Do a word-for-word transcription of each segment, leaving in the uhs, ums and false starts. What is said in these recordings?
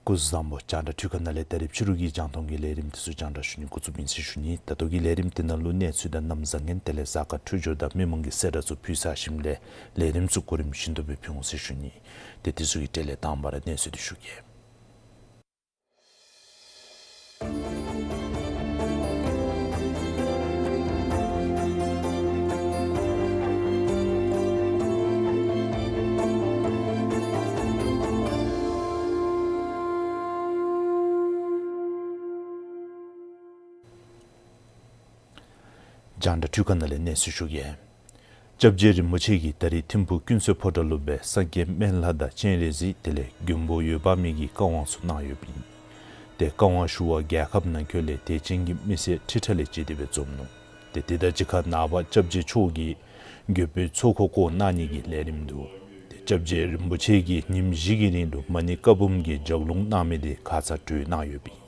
སྐུ་གཟུགས་བཟང་པོ། རྒྱང་བསྒྲགས་འཕྲུལ་ཁང་ནང་ལས་ད་རིས་ཕྱི་རུ་གི་རྒྱང་མཐོང་གི་ལས་རིམ་དེ་ཚུ་རྒྱང་བསྒྲགས་ཞུ་ནི་འགོ་བཙུགས་ཡི་ཟེར་ཞུ་ནི། ད་ལྟོ་གི་ལས་རིམ་དེ་ནང་ལུ་གནས་ཚུལ་དང་གནམ་བཟང་ངན་དེ་ལས་གཟའ་སྐར་འཕྲོད་སྦྱོར་དང་མི་མང་གི་གསལ་བསྒྲགས་ཚུ་ཕུལ་ཚར་ཞིནམ་ལས་ལས་རིམ་ཚུ་གོ་རིམ་བཞིན་དུ་སྦེ་ཕུལ་འོང་ཟེར་ཞུ་ནི། ཏེ་དེ་ཚུ་གི་གྲས་ལས་དང་པ་ར་གནས་ཚུལ་དེ་ཞུ་གེ། རྒྱང་བསྒྲགས་འཕྲུལ་ཁང་ནང་ལས་གནས་ཚུལ་ཞུ་གེ། སྐྱབས་རྗེ་རིན་པོ་ཆེ་གིས་ད་རིས་ཐིམ་ཕུག་ཀུན་གསལ་ཕོ་བྲང་ལུ་སྦེ་ས་དགེ་སྨན་བླ་དང་སྤྱན་རས་གཟིགས་དེ་ལས་མགོན་པོ་འོད་དཔག་མེད་ཀྱི་བཀའ་དབང་ཚུ་གནང་ཡོདཔ་ཨིན། ཏེ་བཀའ་དབང་ཞུ་བར་རྒྱལ་ཁབ་ནང་འཁོད་ལས་དད་ཅན་གྱི་མི་སེར་ཁྲི་ཕྲག་ལས་བཅད་དེ་སྦེ་འཛོམས་ནུག། ཏེ་དེ་དང་གཅིག་ཁར་ནངས་པ་སྐྱབས་རྗེ་མཆོག་གིས་མགོན་པོའི་ཚོགས་འཁོར་བསྐོར་གནང་ནི་གི་ལས་རིམ་འདུག། ཏེ་སྐྱབས་རྗེ་རིན་པོ་ཆེ་གིས་ཉིནམ་བཞི་གི་རིང་ལུ་མ་ཎི་བཀའ་འབུམ་གྱི་ལྗགས་ལུང་གནང་མི་དེ་ཁ་ཙ་གྲོལ་གནང་ཡོདཔ་ཨིན།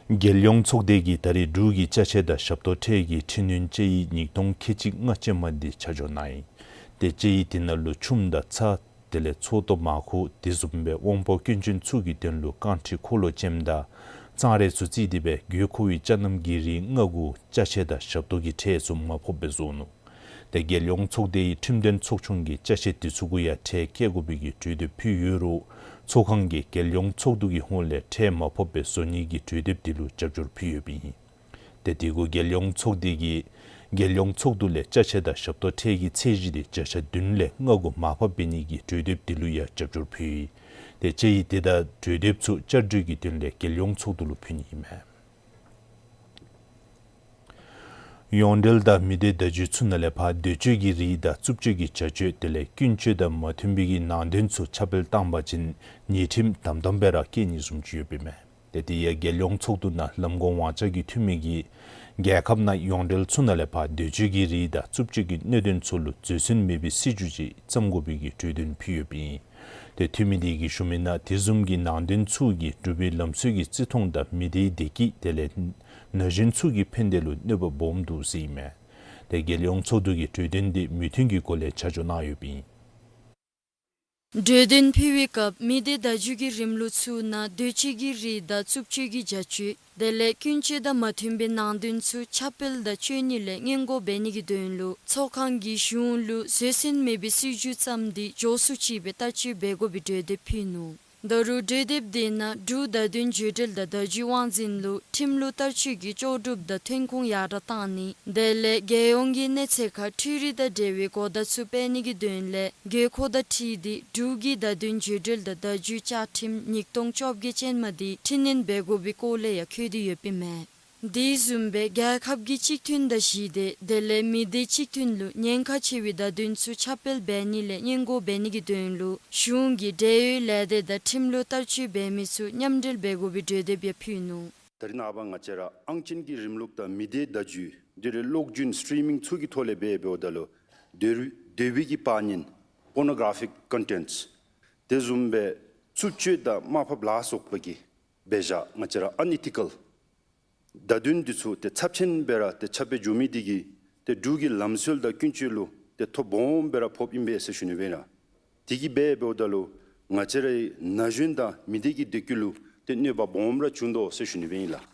རྒྱལ་ཡོངས་ཚོགས་སྡེ་གིས་ད་རིས་འབྲུག་གི་ཅ་ཆས་དང་ཞབས་ཏོག་ཁྲལ་གྱི་འཕྲི་སྣོན་དཔྱད་ཡིག་ཉིས་སྟོང་ཁལ་གཅིག་ལྔ་ཅན་མ་དེ་ཆ་འཇོག་གནང་ཡི། ཏེ་དཔྱད་ཡིག་དེ་ནང་ལུ་ཆུམ་དང་ཚྭ་དེ་ལས་ཚོགས་གཏོར་མར་ཁུ་དེ་བཟུམ་སྦེ་དབང་པོ་སྐྱོན་ཅན་ཚུ་གི་དོན་ལུ་རྐང་ཁྲི་འཁོར་ལོ་ཅནམ་དང་གཙང་རས་ཚུ་བརྩིས་ཏེ་སྦེ་དགོས་མཁོ་བའི་ཅ་ནམ་གྱི་རིགས་ལྔ་གུ་ཅ་ཆས་དང་ཞབས་ཏོག་གི་ཁྲལ་ཚུ་མར་ཕབ་སྦེ་བཟོ་ནུག། ཏེ་རྒྱལ་ཡོངས་ཚོགས་སྡེའི་ཁྲིམས་དོན་ཚོགས་ཆུང་གིས་ཅ་ཆས་དེ་ཚུ་གུ་ཡང་ཁྲལ་བཀལ་དགོ་པའི་གི་གྲོས་འདེབས་ཕུལ་ཡོད་རུང་ཚོགས་ཁང་གིས་རྒྱལ་ཡོངས་ཚོགས་འདུ་གི་ཧོངས་ལས་ཁྲལ་མར་ཕབ་སྦེ་བཟོ་ནི་གི་གྲོས་འདེབས་དེ་ལུ་རྒྱབ་སྐྱོར་ཕུལ་ཡོདཔ་ཨིན། ཏེ་དེ་གུ་རྒྱལ་ཡོངས་ཚོགས་སྡེ་གིས་རྒྱལ་ཡོངས་ཚོགས་འདུ་ལས་ཅ་ཆས་དང་ཞབས་ཏོག་ཁྲལ་གྱི་ཚད་གཞི་དེ་བརྒྱ་ཆ་བདུན་ལས་ལྔ་གུ་མར་ཕབ་འབད་ནི་གི་གྲོས་འདེབས་དེ་ལུ་ཡང་རྒྱབ་སྐྱོར་ཕུལ་ཡི། ཏེ་དཔྱད་ཡིག་དེ་དང་གྲོས་འདེབས་ཚུ་བསྐྱར་བསྡུའི་གི་དོན་ལས་རྒྱལ་ཡོངས་ཚོགས་འདུ་ལུ་ཕུལ་ནི་ཨིན་མས། ཡོངས་འབྲེལ་དང་མི་སྡེ་བརྡ་བརྒྱུད་ཚུ་ནང་ལས་ཕར་འདོད་སྤྱོད་ཀྱི་རིགས་དང་རྩུབ་སྤྱོད་ཀྱི་བྱ་སྤྱོད་དེ་ལས་ཀུན་སྤྱོད་དང་མ་མཐུན་པའི་གི་ནང་དོན་ཚུ་ཁྱབ་སྤེལ་བཏང་པ་ཅིན་ཉེས་ཁྲིམས་དམ་དམ་སྦེ་ར་བཀལ་ནི་བཟུམ་ཅིག་ཡོདཔ་ཨིན་མས། ཏེ་དེ་ཡང་རྒྱལ་ཡོངས་ཚོགས་འདུ་ནང་ལམ་གོང་ཝང་ཅ་གི་འཐུས་མི་གིས་རྒྱལ་ཁབ་ནང་ཡོངས་འབྲེལ་ཚུ་ནང་ལས་ཕར་འདོད་སྤྱོད་ཀྱི་རིགས་དང་རྩུབ་སྤྱོད་ཀྱི་གནད་དོན་ཚུ་ལུ་རྫོགས་ཟིན་མེད་པའི་སྲིད་བྱུས་ཅིག་བརྩམ་དགོ་པའི་གི་གྲོས་འདུན་ཕུལ་ཡོདཔ་ཨིན། ཏེ་འཐུས་མི་དེ་གིས་ཞུ་མི་ནང་དེ་བཟུམ་གྱི་ནང་དོན་ཚུ་གིས་འབྲུག་པའི་ལམ་སྲོལ་གྱི་བརྩི་མཐོང་དང་མི་སྡེའི་བདེ་སྐྱིད་དེ་ལས་ན་གཞོན་ཚུ་གི་ཕན་བདེ་ལུ་གནོད་པ་སྦོམ་འདུག་ཟེར་ཨིན་མས། ཏེ་རྒྱལ་ཡོངས་ཚོགས་འདུ་གིས་གྲོས་འདུན་དེ་མོས་མཐུན་གྱི་སྒོ་ལས་ཆ་འཇོག་གནང་ཡོདཔ་ཨིན། གྲོས་འདུན་ཕུལ་བའི་སྐབས་མི་སྡེ་བརྡ་བརྒྱུད་ཀྱི་རིམ་ལུགས་ཚུ་ནང་འདོད་སྤྱོད་ཀྱི་རིགས་དང་རྩུབ་སྤྱོད་ཀྱི་བྱ་སྤྱོད་དེ་ལས་ཀུན་སྤྱོད་དང་མ་མཐུན་པའི་ནང་དོན་ཚུ་ཁྱབ་སྤེལ་དང་བཅོས་ནི་ལས་སྔོན་འགོག་འབད་ནི་གི་དོན་ལུ་ཚོགས་ཁང་གིས་གཞུང་ལུ་རྫོགས་ཟིན་མེད་པའི་སྲིད་བྱུས་བརྩམས་ཏེ་མགྱོགས་སུ་ཅིག་སྦེ་བསྟར་སྤྱོད་འབད་དགོ་པའི་གྲོས་འདེབས་ཕུལ་ནུག། ད་རུང་གྲོས་འདེབས་དེ་ནང་འབྲུག་བརྡ་དོན་བརྒྱུད་འབྲེལ་དང་བརྡ་བརྒྱུད་དབང་འཛིན་ལུ་ཁྲིམས་ལུགས་བསྟར་སྤྱོད་ཀྱི་ལྕོགས་གྲུབ་དང་ཐོན་ཁུངས་ཡར་དྲག་གཏང་ནི་དེ་ལས་རྒྱལ་ཡོངས་ཀྱི་གནས་ཚད་ཁར་འཕྲུལ་རིག་དང་འབྲེལ་བའི་གོ་བརྡ་ཚུ་སྤེལ་ནི་གི་དོན་ལས་དགོས་མཁོ་དང་འཁྲིལ་ཏེ་འབྲུག་གི་བརྡ་དོན་བརྒྱུད་འབྲེལ་དང་བརྡ་བརྒྱུད་བཅའ་ཁྲིམས་ཉིས་སྟོང་བཅོ་བརྒྱད་ཅན་མ་དེ་འཕྲི་སྣོན་འབད་དགོ་པའི་སྐོར་ལས་ཡང་འཁོད་དེ་ཡོདཔ་ཨིན་མས། དེ་བཟུམ་སྦེ་རྒྱལ་ཁབ་ཀྱི་གཅིག་མཐུན་དང་ཞི་བདེ་དེ་ལས་མི་སྡེ་གཅིག་མཐུན་ལུ་ཉེན་ཁ་ཆེ་བའི་བརྡ་དོན་ཚུ་ཁྱབ་སྤེལ་འབད་ནི་ལས་སྔོན་འགོག་འབད་ནི་གི་དོན་ལུ་གཞུང་གིས་འབྲེལ་ཡོད་ལས་སྡེ་དང་ཁྲིམས་ལུགས་བསྟར་སྤྱོད་འབད་མི་ཚུ་མཉམ་འབྲེལ་འབད་དགོ་པའི་གྲོས་འདེབས་ཡང་ཕུལ་ནུག། ད་རེས་ནངས་པ་ང་བཅས་ར་ཨང་ཅན་གྱི་རིམ་ལུགས་དང་མི་སྡེ་བརྡ་བརྒྱུད་དེ་ལས་གློག་འཛིན་སི་ཊི་རི་མིང་ཚུ་གི་ཐོག་ལས་འབད་འབདཝ་ད་ལུ་འདོད་འདོད་པའི་གི་དཔའ་ཉིན་པོར་ནོ་གར་ཕིག་ཀོན་ཊེནཊསི་དེ་བཟུམ་སྦེ་རྩུབ་སྤྱོད་དང་དམའ་ཕབ་ལ་སོགས་པ་གི་འབད་བཞག་ང་བཅས་ར་ཨན་ཨི་ཐི་ཀལ་བརྡ་དོན་འདི་ཚུ་ཏེ་ཚབས་ཆེན་སྦེ་ར་ཏེ་ཁྱབ་སྤེལ་འགྱོ་མི་འདི་གིས་ཏེ་འབྲུག་གི་ལམ་སྲོལ་དང་ཀུན་སྤྱོད་ལུ་ཏེ་ཐོ་སྦོམ་སྦེ་ར་ཕོགཔ་ཨིན་པས་ཟེར་ཞུ་ནི་སྦེ་ཨིན་ལགས། དེ་གིས་འབད་འབདཝ་ད་ལུ་ང་བཅས་རའི་ན་གཞོན་དང་མི་སྡེ་གི་བདེ་སྐྱིད་ལུ་ཏེ་གནོད་པ་སྦོམ་ར་བྱུང་དོ་ཟེར་ཞུ་ནི་སྦེ་ཨིན་ལགས།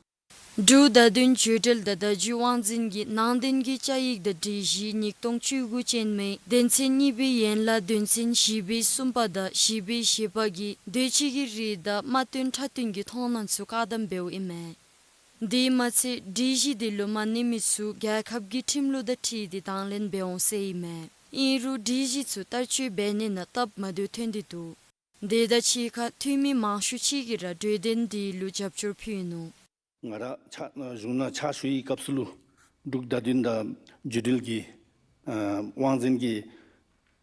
འབྲུག་བརྡ་དོན་བརྒྱུད་འབྲེལ་དང་བརྡ་བརྒྱུད་དབང་འཛིན་གྱི་ནང་དོན་གྱི་བཅའ་ཡིག་དང་སྒྲིག་གཞི་ཉིས་སྟོང་བཅུ་དགུ་ཅན་མའི་དོན་ཚན་གཉིས་པའི་ཡན་ལག་དོན་ཚན་བཞི་པའི་གསུམ་པ་དང་བཞི་པའི་བཞི་པ་གིས་དུས་ཅི་གི་རིགས་དང་དམར་སྟོན་ཁྲ་སྟོན་གྱི་མཐོང་སྣང་ཚུ་བཀག་དམ་འབདཝ་ཨིན་མས། དེ་མ་ཚད་སྒྲིག་གཞི་དེ་ལུ་མ་གནས་མི་ཚུ་རྒྱལ་ཁབ་ཀྱི་ཁྲིམས་ལུགས་དང་འཁྲིལ་ཏེ་དང་ལེན་འབད་འོང་ཟེར་ཨིན་མས། ཨིན་རུང་སྒྲིག་གཞི་ཚུ་བསྟར་སྤྱོད་འབད་ནི་ནང་སྟབས་མ་བདེཝ་ཐོན་ཏེ་འདུག། དེ་དང་གཅིག་ཁར་འཐུས་མི་མང་ཤོས་ཅིག་གིས་ར་གྲོས་དོན་དེ་ལུ་རྒྱབ་སྐྱོར་ཕུལ་ནུག། ང་ར་ཕྱག་གཞུང་ནང་ཕྱག་ཞུ་བའི་སྐབས་སུ་ལུ་འབྲུག་བརྡ་དོན་དང་བརྒྱུད་འབྲེལ་གྱི་ཨ་དབང་འཛིན་གྱི་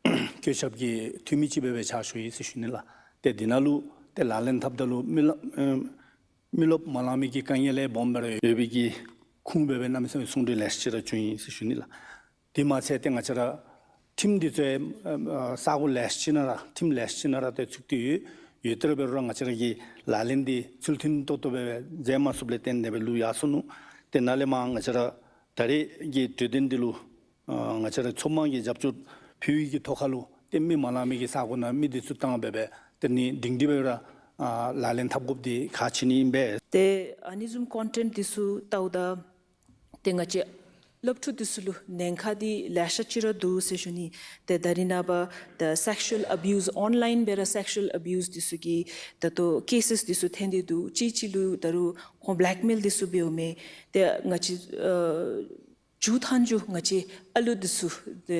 བཀོད་ཁྱབ་ཀྱི་འཐུས་མི་ཅིག་སྦེ་སྦེ་ཕྱག་ཞུ་ཡི་ཟེར་ཞུ་ནི་ལགས། ཏེ་དེ་ནང་ལུ་ཏེ་ལག་ལེན་འཐབ་ད་ལུ་མི་ལ་ཨ་མི་རློབས་མ་ལང་མི་གི་དཀའ་ངལ་ལེ་སྦོམ་སྦེ་ར་ཡོད་པའི་གི་ཁུངས་སྦེ་སྦེ་གནམ་མེད་ས་མེད་གསུང་གྲོས་ལེ་ཤ་ཅིག་ར་བྱུང་ཡི་ཟེར་ཞུ་ནི་ལགས། དེ་མ་ཚད་ཏེ་ང་བཅས་ར་ཁྲིམས་འདི་ཚུ་ཨ་ས་གོ་ལེ་ཤ་ཅིག་ནང་ར་ཁྲིམས་ལེ་ཤ་ཅིག་ནང་ར་ཏེ་ཚུད་དེ་ཡོད། ཡོད་དེ་ར་འབད་རུང་ར་ང་བཅས་ར་གི་ལག་ལེན་འདི་ཚུལ་མཐུན་ཏོག་ཏོ་སྦེ་མཛད་མ་ཚུགསཔ་ལས་བརྟེན་ཏེ་སྦེ་ལུས་ཡར་སོ་ནུག། ཏེ་ནཱ་ལས་མར་ང་བཅས་ར་ད་རེས་ཀྱི་གྲོས་དོན་འདི་ལུ་ཨ་ང་བཅས་ར་ཚོགས་མང་གིས་རྒྱབ་སྐྱོར་ཕུལ་བའི་གི་ཐོག་ཁར་ལུ་ཏེ་མི་མ་ལང་མི་གི་ས་གོ་ནང་མི་འདི་ཚུ་བཏང་སྦེ་སྦེ་ཏེ་ནི་སྒྲིང་སྒྲི་སྦེ་ར་ཨ་ལག་ལེན་འཐབ་དགོཔ་འདི་ཁག་ཆེ་ནི་ཨིན་པས། ཏེ་ཨ་ནི་བཟུམ་ཀོན་ཊེནཊ་འདི་ཚུ་བལྟཝ་ད་ཏེ་ང་བཅས་སློབ་ཕྲུག་འདི་ཚུ་ལུ་ཉེན་ཁ་འདི་ལེ་ཤ་ཅིག་ར་འདུག་ཟེར་ཞུ་ནི། ཏེ་ད་རེས་ནངས་པ་ད་སེག་ཤུ་ཨལ་ཨ་བིའུསི་ཨོན་ལའིན་སྦེ་ར་སེག་ཤུ་ཨལ་ཨ་བིའུསི་འདི་ཚུ་གི་ད་ལྟོ་ཀེ་སེསི་འདི་ཚུ་ཐོན་ཏེ་འདུག། གཅིག་གཅིག་ལུ་ད་རུང་ཁོང་བེ་ལེཀ་མེལ་འདི་ཚུ་འབདཝ་མས། ཏེ་ང་བཅས་ཨ་མཇུག་མཐའ་མཇུག་ང་བཅས་ཨ་ལུ་འདི་ཚུ་ཏེ་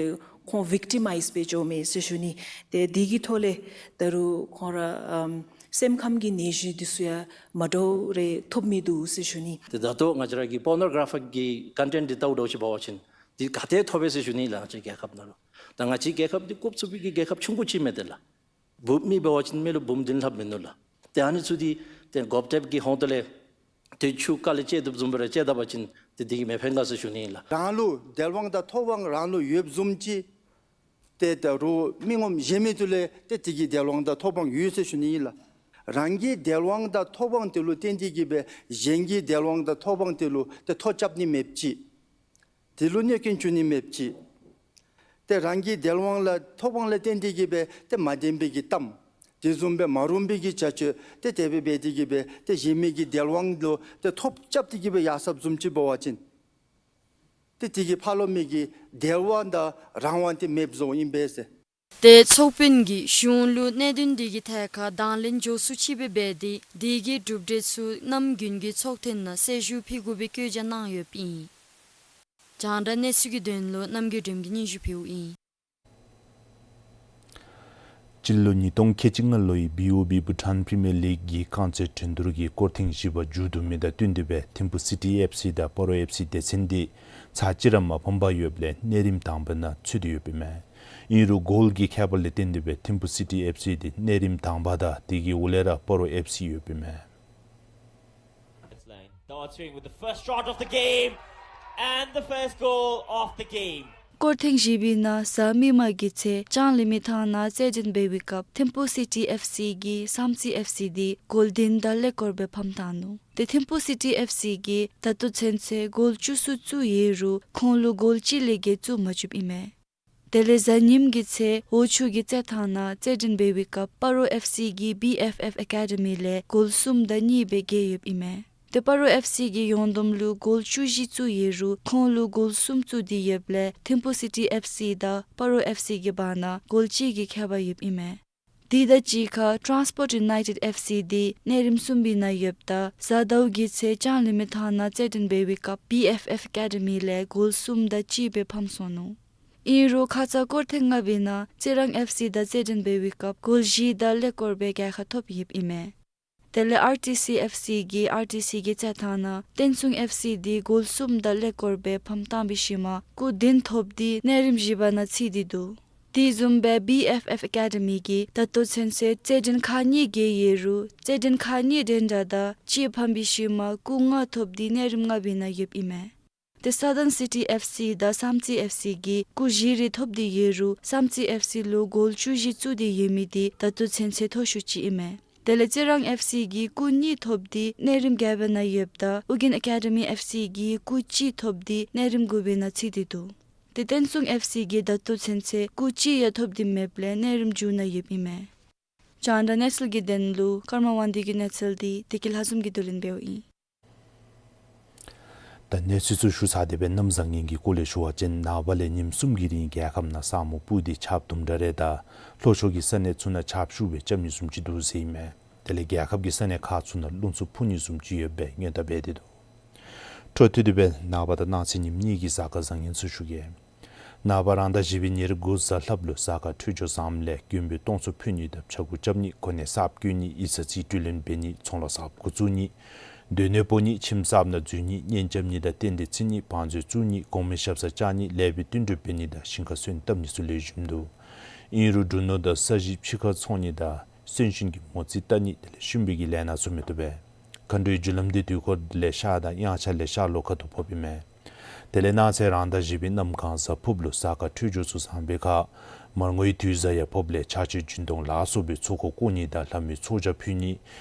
ཁོང་ཝིཀ་ཊི་མའིཛ་སྦེ་འགྱོཝ་མས་ཟེར་ཞུ་ནི། ཏེ་དེ་གི་ཐོག་ལས་ད་རུང་ཁོང་ར་ཨམ་སེམས་ཁམས་ཀྱི་ནད་གཞི་འདི་ཚུ་ཡང་མ་འདྲཝ་རེ་ཐོབ་མི་འདུག་ཟེར་ཞུ་ནི། ཏེ་ད་ལྟོ་ང་བཅས་ར་གི་པོར་ནོ་གར་ཕིག་གི་ཀོན་ཊེནཊ་འདི་བལྟཝ་ད་ཅིག་འབད་བ་ཅིན་འདི་ག་ཏེ་ཐོབ་པས་ཟེར་ཞུ་ནི་ལགས། ང་བཅས་རྒྱལ་ཁབ་ནང་ལུ་ད་ང་བཅས་རྒྱལ་ཁབ་འདི་རྐུབ་བཙུགས་པའི་གི་རྒྱལ་ཁབ་ཆུང་ཀུ་ཅིག་མས་ཏེ་ལགས། འབུཔ་མི་འབད་བ་ཅིན་མི་ལུ་འབུམ་བདུན་ལྷགཔ་མིན་ནུག་ལགས། ཏེ་ཨ་ནི་ཚུ་འདི་ཏེ་གོ་ཊེབ་ཀྱི་ཧོངས་ཏོ་ལས་ཏེ་ཆུ་ཀ་ལས་བཅད་དོ་བཟུམ་སྦེ་ར་བཅད་ད་པ་ཅིན་ཏེ་དེ་གིས་མི་ཕན་ག་ཟེར་ཞུ་ནི་ཨིན་ལགས། རང་ལུ་དལ་དབང་དང་ཐོབ་དབང་རང་ལུ་ཡོདཔ་བཟུམ་ཅིག་ཏེ་ད་རུང་མི་ངོམ་གཞན་མི་ཚུ་ལུ་ཏེ་དེ་གི་དལ་དབང་དང་ཐོབ་དབང་ཡོད་ཟེར་ཞུ་ནི་ཨིན་ལགས། རང་གི་དལ་དབང་དང་ཐོབ་དབང་དེ་ལུ་བརྟེན་ཏེ་གིས་སྦེ་གཞན་གྱི་དལ་དབང་དང་ཐོབ་དབང་དེ་ལུ་ཏེ་ཐོ་རྐྱབ་ནི་མེདཔ་ཅིག། དེ་ལུ་གནོད་སྐྱོན་བྱུང་ནི་མེདཔ་ཅིག། ཏེ་རང་གི་དལ་དབང་ལ་ཐོབ་དབང་ལ་བརྟེན་ཏེ་གིས་སྦེ་ཏེ་མ་བདེན་པའི་གི་གཏམ་དེ་བཟུམ་སྦེ་མ་རུང་བའི་གི་བྱ་སྤྱོད་ཏེ་དེ་སྦེ་འབད་དེ་གིས་སྦེ་ཏེ་གཞན་མི་གི་དལ་དབང་ལུ་ཏེ་ཐོ་རྐྱབ་སྟེ་གིས་སྦེ་ཡར་སོཔ་བཟུམ་ཅིག་འབད་བ་ཅིན་ཏེ་དེ་གིས་ཕར་ལོགས་མི་གི་དལ་དབང་དང་རང་དབང་དེ་མེདཔ་བཟོཝ་ཨིན་པས་ཟེར། ཏེ་ཚོགས་དཔོན་གྱིས་གཞུང་ལུ་གནད་དོན་དེ་གི་ཐད་ཁར་དང་ལེན་མགྱོགས་སུ་ཅིག་སྦེ་འབད་དེ་དེ་གི་གྲུབ་འབྲས་ཚུ་གནམ་དགུན་གྱི་ཚོགས་ཐེངས་ནང་གསལ་ཞུ་ཕུལ་དགོ་པའི་བཀོད་རྒྱ་གནང་ཡོདཔ་ཨིན། རྒྱང་བསྒྲགས་གནས་ཚུལ་གྱི་དོན་ལུ་རྣམ་རྒྱལ་སྒྲོལམ་གྱིས་སྙན་ཞུ་ཕུལཝ་ཨིན། སྤྱི་ལོ་ཉིས་སྟོང་ཁལ་གཅིག་ལྔ་ལོའི་བི་ཨོ་བི་བྷུ་ཊཱན་པི་རི་མི་ཡར་ལིག་གི་རྐང་རྩེད་འགྲན་བསྡུར་གྱི་སྐོར་ཐེངས་བཞི་པ་མཇུག་བསྡུ་མི་དང་བསྟུན་ཏེ་སྦེ་ཐིམ་ཕུ་སི་ཊི་ཨེཕ་སི་དང་སྤ་རོ་ཨེཕ་སི་སྡེ་ཚན་འདི་ཚར་གཅིག་ར་མ་ཕམ་པར་ཡོདཔ་ལས་གནས་རིམ་དང་པའི་ནང་ཚུད་དེ་ཡོདཔ་ཨིན་མས། ཨིན་རུང་གོལ་གྱི་ཁྱད་པར་ལས་བརྟེན་ཏེ་སྦེ་ཐིམ་ཕུ་སི་ཊི་ཨེཕ་སི་འདི་གནས་རིམ་དང་པ་དང་དེ་གི་འོག་ལས་ར་སྤ་རོ་ཨེཕ་སི་ཡོདཔ་ཨིན་མས། It's line. Dart swing with the first shot of the game and the first goal of the game. སྐོར་ཐེངས་བཞི་པའི་ནང་གཟའ་མིག་དམར་གྱི་ཚེ་ལྕང་གླིང་མི་ཐང་ནང་རྩེད་འགྲན་འབད་བའི་སྐབས་ཐིམ་ཕུ་སི་ཊི་ཨེཕ་སི་གིས་བསམ་རྩེ་ཨེཕ་སི་འདི་གོལ་བདུན་དང་ཀླད་ཀོར་སྦེ་ཕམ་བཏང་ནུག། ཏེ་ཐིམ་ཕུ་སི་ཊི་ཨེཕ་སི་གིས་ད་ལྟོ་ཚུན་ཚོད་གོལ་བཅུ་གསུམ་བཙུགས་ཡོད་རུང་ཁོང་ལུ་གོལ་གཅིག་ལས་བརྒལ་བཙུགས་མ་བཅུགཔ་ཨིན་མས། དེ་ལས་གཟའ་ཉིམ་གྱི་ཚེ་འོ་ཆུ་གི་རྩེད་ཐང་ནང་རྩེད་འགྲན་འབད་བའི་སྐབས་སྤ་རོ་ཨེཕ་སི་གིས་བི་ཨེཕ་ཨེཕ་ཨེ་ཀ་ཌི་མི་ལས་གོལ་གསུམ་དང་གཉིས་སྦེ་རྒྱལ་ཡོདཔ་ཨིན་མས། ཏེ་སྤ་རོ་ཨེཕ་སི་གིས་ཡོངས་བསྡོམས་ལུ་གོལ་བཅུ་བཞི་བཙུགས་ཡོད་རུང་ཁོང་ལུ་གོལ་གསུམ་བཙུགས་ཏེ་ཡོདཔ་ལས་ཐིམ་ཕུ་སི་ཊི་ཨེཕ་སི་དང་སྤ་རོ་ཨེཕ་སི་གི་བར་ན་གོལ་གཅིག་གི་ཁྱད་པར་ཡོདཔ་ཨིན་མས། དེ་དང་གཅིག་ཁར་ཊཱན་སི་པོརཊ་ཡུ་ནའི་ཊེཌ་ཨེཕ་སི་འདི་གནས་རིམ་གསུམ་པའི་ནང་ཡོདཔ་ད་གཟའ་ཟླཝ་གི་ཚེ་ལྕང་གླིང་མི་ཐང་ནང་རྩེད་འགྲན་འབད་བའི་སྐབས་བི་ཨེཕ་ཨེཕ་ཨེ་ཀ་ཌི་མི་ལས་གོལ་གསུམ་དང་གཅིག་སྦེ་ཕམ་སོང་ནུག། ཨིན་རུང་ཁ་ཙ་སྐོར་ཐེངས་ལྔ་པའི་ནང་རྩི་རང་ཨེཕ་སི་དང་རྩེད་འགྲན་འབད་བའི་སྐབས་གོལ་བཞི་དང་ཀླད་ཀོར་སྦེ་རྒྱལ་ཁ་ཐོབ་ཡོདཔ་ཨིན་མས། དེ་ལས་ཨར་ཊི་སི་ཨེཕ་སི་གིས་ཨར་ཊི་སི་གི་རྩེད་ཐང་ནང་བསྟན་སྲུང་ཨེཕ་སི་འདི་གོལ་གསུམ་དང་ཀླད་ཀོར་སྦེ་ཕམ་བཏང་བའི་ཤུལ་མ་སྐུགས་བདུན་ཐོབ་སྟེ་གནས་རིམ་བཞི་པ་ནང་ཚུད་དེ་འདུག། དེ་བཟུམ་སྦེ་བི་ཨེཕ་ཨེཕ་ཨེ་ཀ་ཌི་མི་གིས་ད་ལྟོ་ཚུན་ཚོད་རྩེད་འགྲན་ཁག་གཉིས་བརྒྱབ་ཡོད་རུང་རྩེད་འགྲན་ཁག་གཉིས་འགྲན་ཟླ་དང་གཅིག་ཕམ་པའི་ཤུལ་མ་སྐུགས་ལྔ་ཐོབ་སྟེ་གནས་རིམ་ལྔ་པའི་ནང་ཡོདཔ་ཨིན་མས། དེ་སཱ་ཐརན་སི་ཊི་ཨེཕ་སི་དང་བསམ་རྩེ་ཨེཕ་སི་གིས་སྐུགས་བཞི་རེ་ཐོབ་སྟེ་ཡོད་རུང་བསམ་རྩེ་ཨེཕ་སི་ལུ་གོལ་བཅུ་བཞི་བཙུགས་ཏེ་ཡོད་མི་འདི་ད་ལྟོ་ཚུན་ཚོད་མཐོ་ཤོས་ཅིག་ཨིན་མས། དེ་ལས་རྩི་རང་ཨེཕ་སི་གིས་སྐུགས་གཉིས་ཐོབ་སྟེ་གནས་རིམ་བརྒྱད་པའི་ནང་ཡོདཔ་ད་ཨུ་རྒྱན་ཨེ་ཀ་ཌི་མི་ཨེཕ་སི་གིས་སྐུགས་གཅིག་ཐོབ་སྟེ་གནས་རིམ་དགུ་པའི་ནང་ཚུད་དེ་འདུག། དེ་བསྟན་སྲུང་ཨེཕ་སི་གིས་ད་ལྟོ་ཚུན་ཚོད་སྐུགས་གཅིག་ཡང་ཐོབ་སྟེ་མེདཔ་ལས་གནས་རིམ་མཇུག་ནང་ཡོདཔ་ཨིན་མས། རྒྱང་བསྒྲགས་གནས་ཚུལ་གྱི་དོན་ལུ་ཀརྨ་དབང་འདུས་ཀྱི་གནས་ཚུལ་འདི་བདེ་སྐྱིད་ལྷ་འཛོམས་ཀྱིས་བསྡུ་ལེན་འབདཝ་ཨིན། ད་གནས་ཚུལ་ཚུ་ཞུ་ཚར་ཏེ་སྦེ་གནམ་བཟང་ངན་གྱི་སྐོར་ལས་ཞུ་བ་ཅིན་ནངས་པ་ལས་ཉིནམ་གསུམ་གྱི་རིང་རྒྱལ་ཁབ་ནང་ས་སྨུག་སྤུབས་ཏེ་ཆརཔ་དུམ་གྲ་རེ་དང་ལྷོ་ཕྱོགས་ཀྱི་ས་གནས་ཚུ་ནང་ཆརཔ་ཤུགས་སྦེ་རྐྱབ་ནི་བཟུམ་ཅིག་འདུག་ཟེར་ཨིན་མས། དེ་ལས་རྒྱལ་ཁབ་ཀྱི་ས་གནས་ཁག་ཚུ་ནང་རླུང་འཚུབ་འཕུ་ནི་བཟུམ་ཅིག་ཡོད་པའི་སྔོན་བརྡ་འབད་དེ་འདུག། འཕྲོ་མཐུད་དེ་སྦེ་ནངས་པ་དང་གནངས་ཚེ་ཉིནམ་གཉིས་ཀྱི་གཟའ་སྐར་བཟང་ངན་ཚུ་ཞུ་གེ། ནངས་པ་རང་ཟླ་བཞི་པའི་ཉེར་དགུ་གཟའ་ལྷགཔ་ལུ་གཟའ་སྐར་འཕྲོད་སྦྱོར་བཟངམ་ལས་མགོན་པོའི་སྟོང་ཚོགས་ཕུལ་ནི་དང་ཕྱྭ་འགུགས་རྐྱབ་ནི་གོ་གནས་གསརཔ་བསྐོ་ནི་ཡིག་ཚང་རྩིས་སྤྲོད་ལེན་འབད་ནི་ཚོང་ལཱ་གསརཔ་འགོ་བཙུགས་ནི་སྡོད་གནས་སྤོ་ནི་ཁྱིམ་གསརཔ་ནང་འཛུལ་ནི་གཉེན་རྐྱབ་ནི་དང་རྟེན་འབྲེལ་བརྩི་ནི་བང་མཛོད་བཙུགས་ནི་གོང་མའི་ཞབས་སར་བཅར་ནི་ལེགས་པའི་བསྟུན་གྲོས་འབད་ནི་དང་ཞིང་ཁར་སོན་བཏབ་ནི་ཚུ་ལེགས་ཤོམ་འདུག། ཨིན་རུང་འབྲུ་སྣུམ་དང་ས་གཞི་ཕྱི་ཁར་འཚོང་ནི་དང་གསོན་གཤིན་གྱི་མོ་རྩིས་བལྟ་ནི་དེ་ལས་ཤུན་པའི་གི་ལས་སྣ་ཚུ་མི་བཏུབ་པས། མཁའ་འགྲོའི་རྒྱུ་ལམ་འདི་དུས་འཁོར་ལས་ཤར་དང་དབྱངས་འཆར་ལས་ཤར་ལྷོ་ཁ་ཐུག་ཕོགཔ་ཨིན་མས། དེ་ལས་གནངས་ཚེ་རང་ཟླ་བཞི་པའི་གནམ་གང་གཟའ་ཕུརཔ་ལུ་གཟའ་སྐར་འཕྲོད་སྦྱོར་ཚུ་བཟང་པའི་ཁར་མར་ངོའི་དུས་གཟའ་ཡང་ཕོགཔ་ལས་ཕྱག་མཆོད་སྦྱིན་གཏོང་ལ་སོགས་པའི་ཚོགས་འཁོར་བསྐོར་ནི་དང་ལྷ་མོའི་ཚོགས་བཅར་ཕུལ་ནི་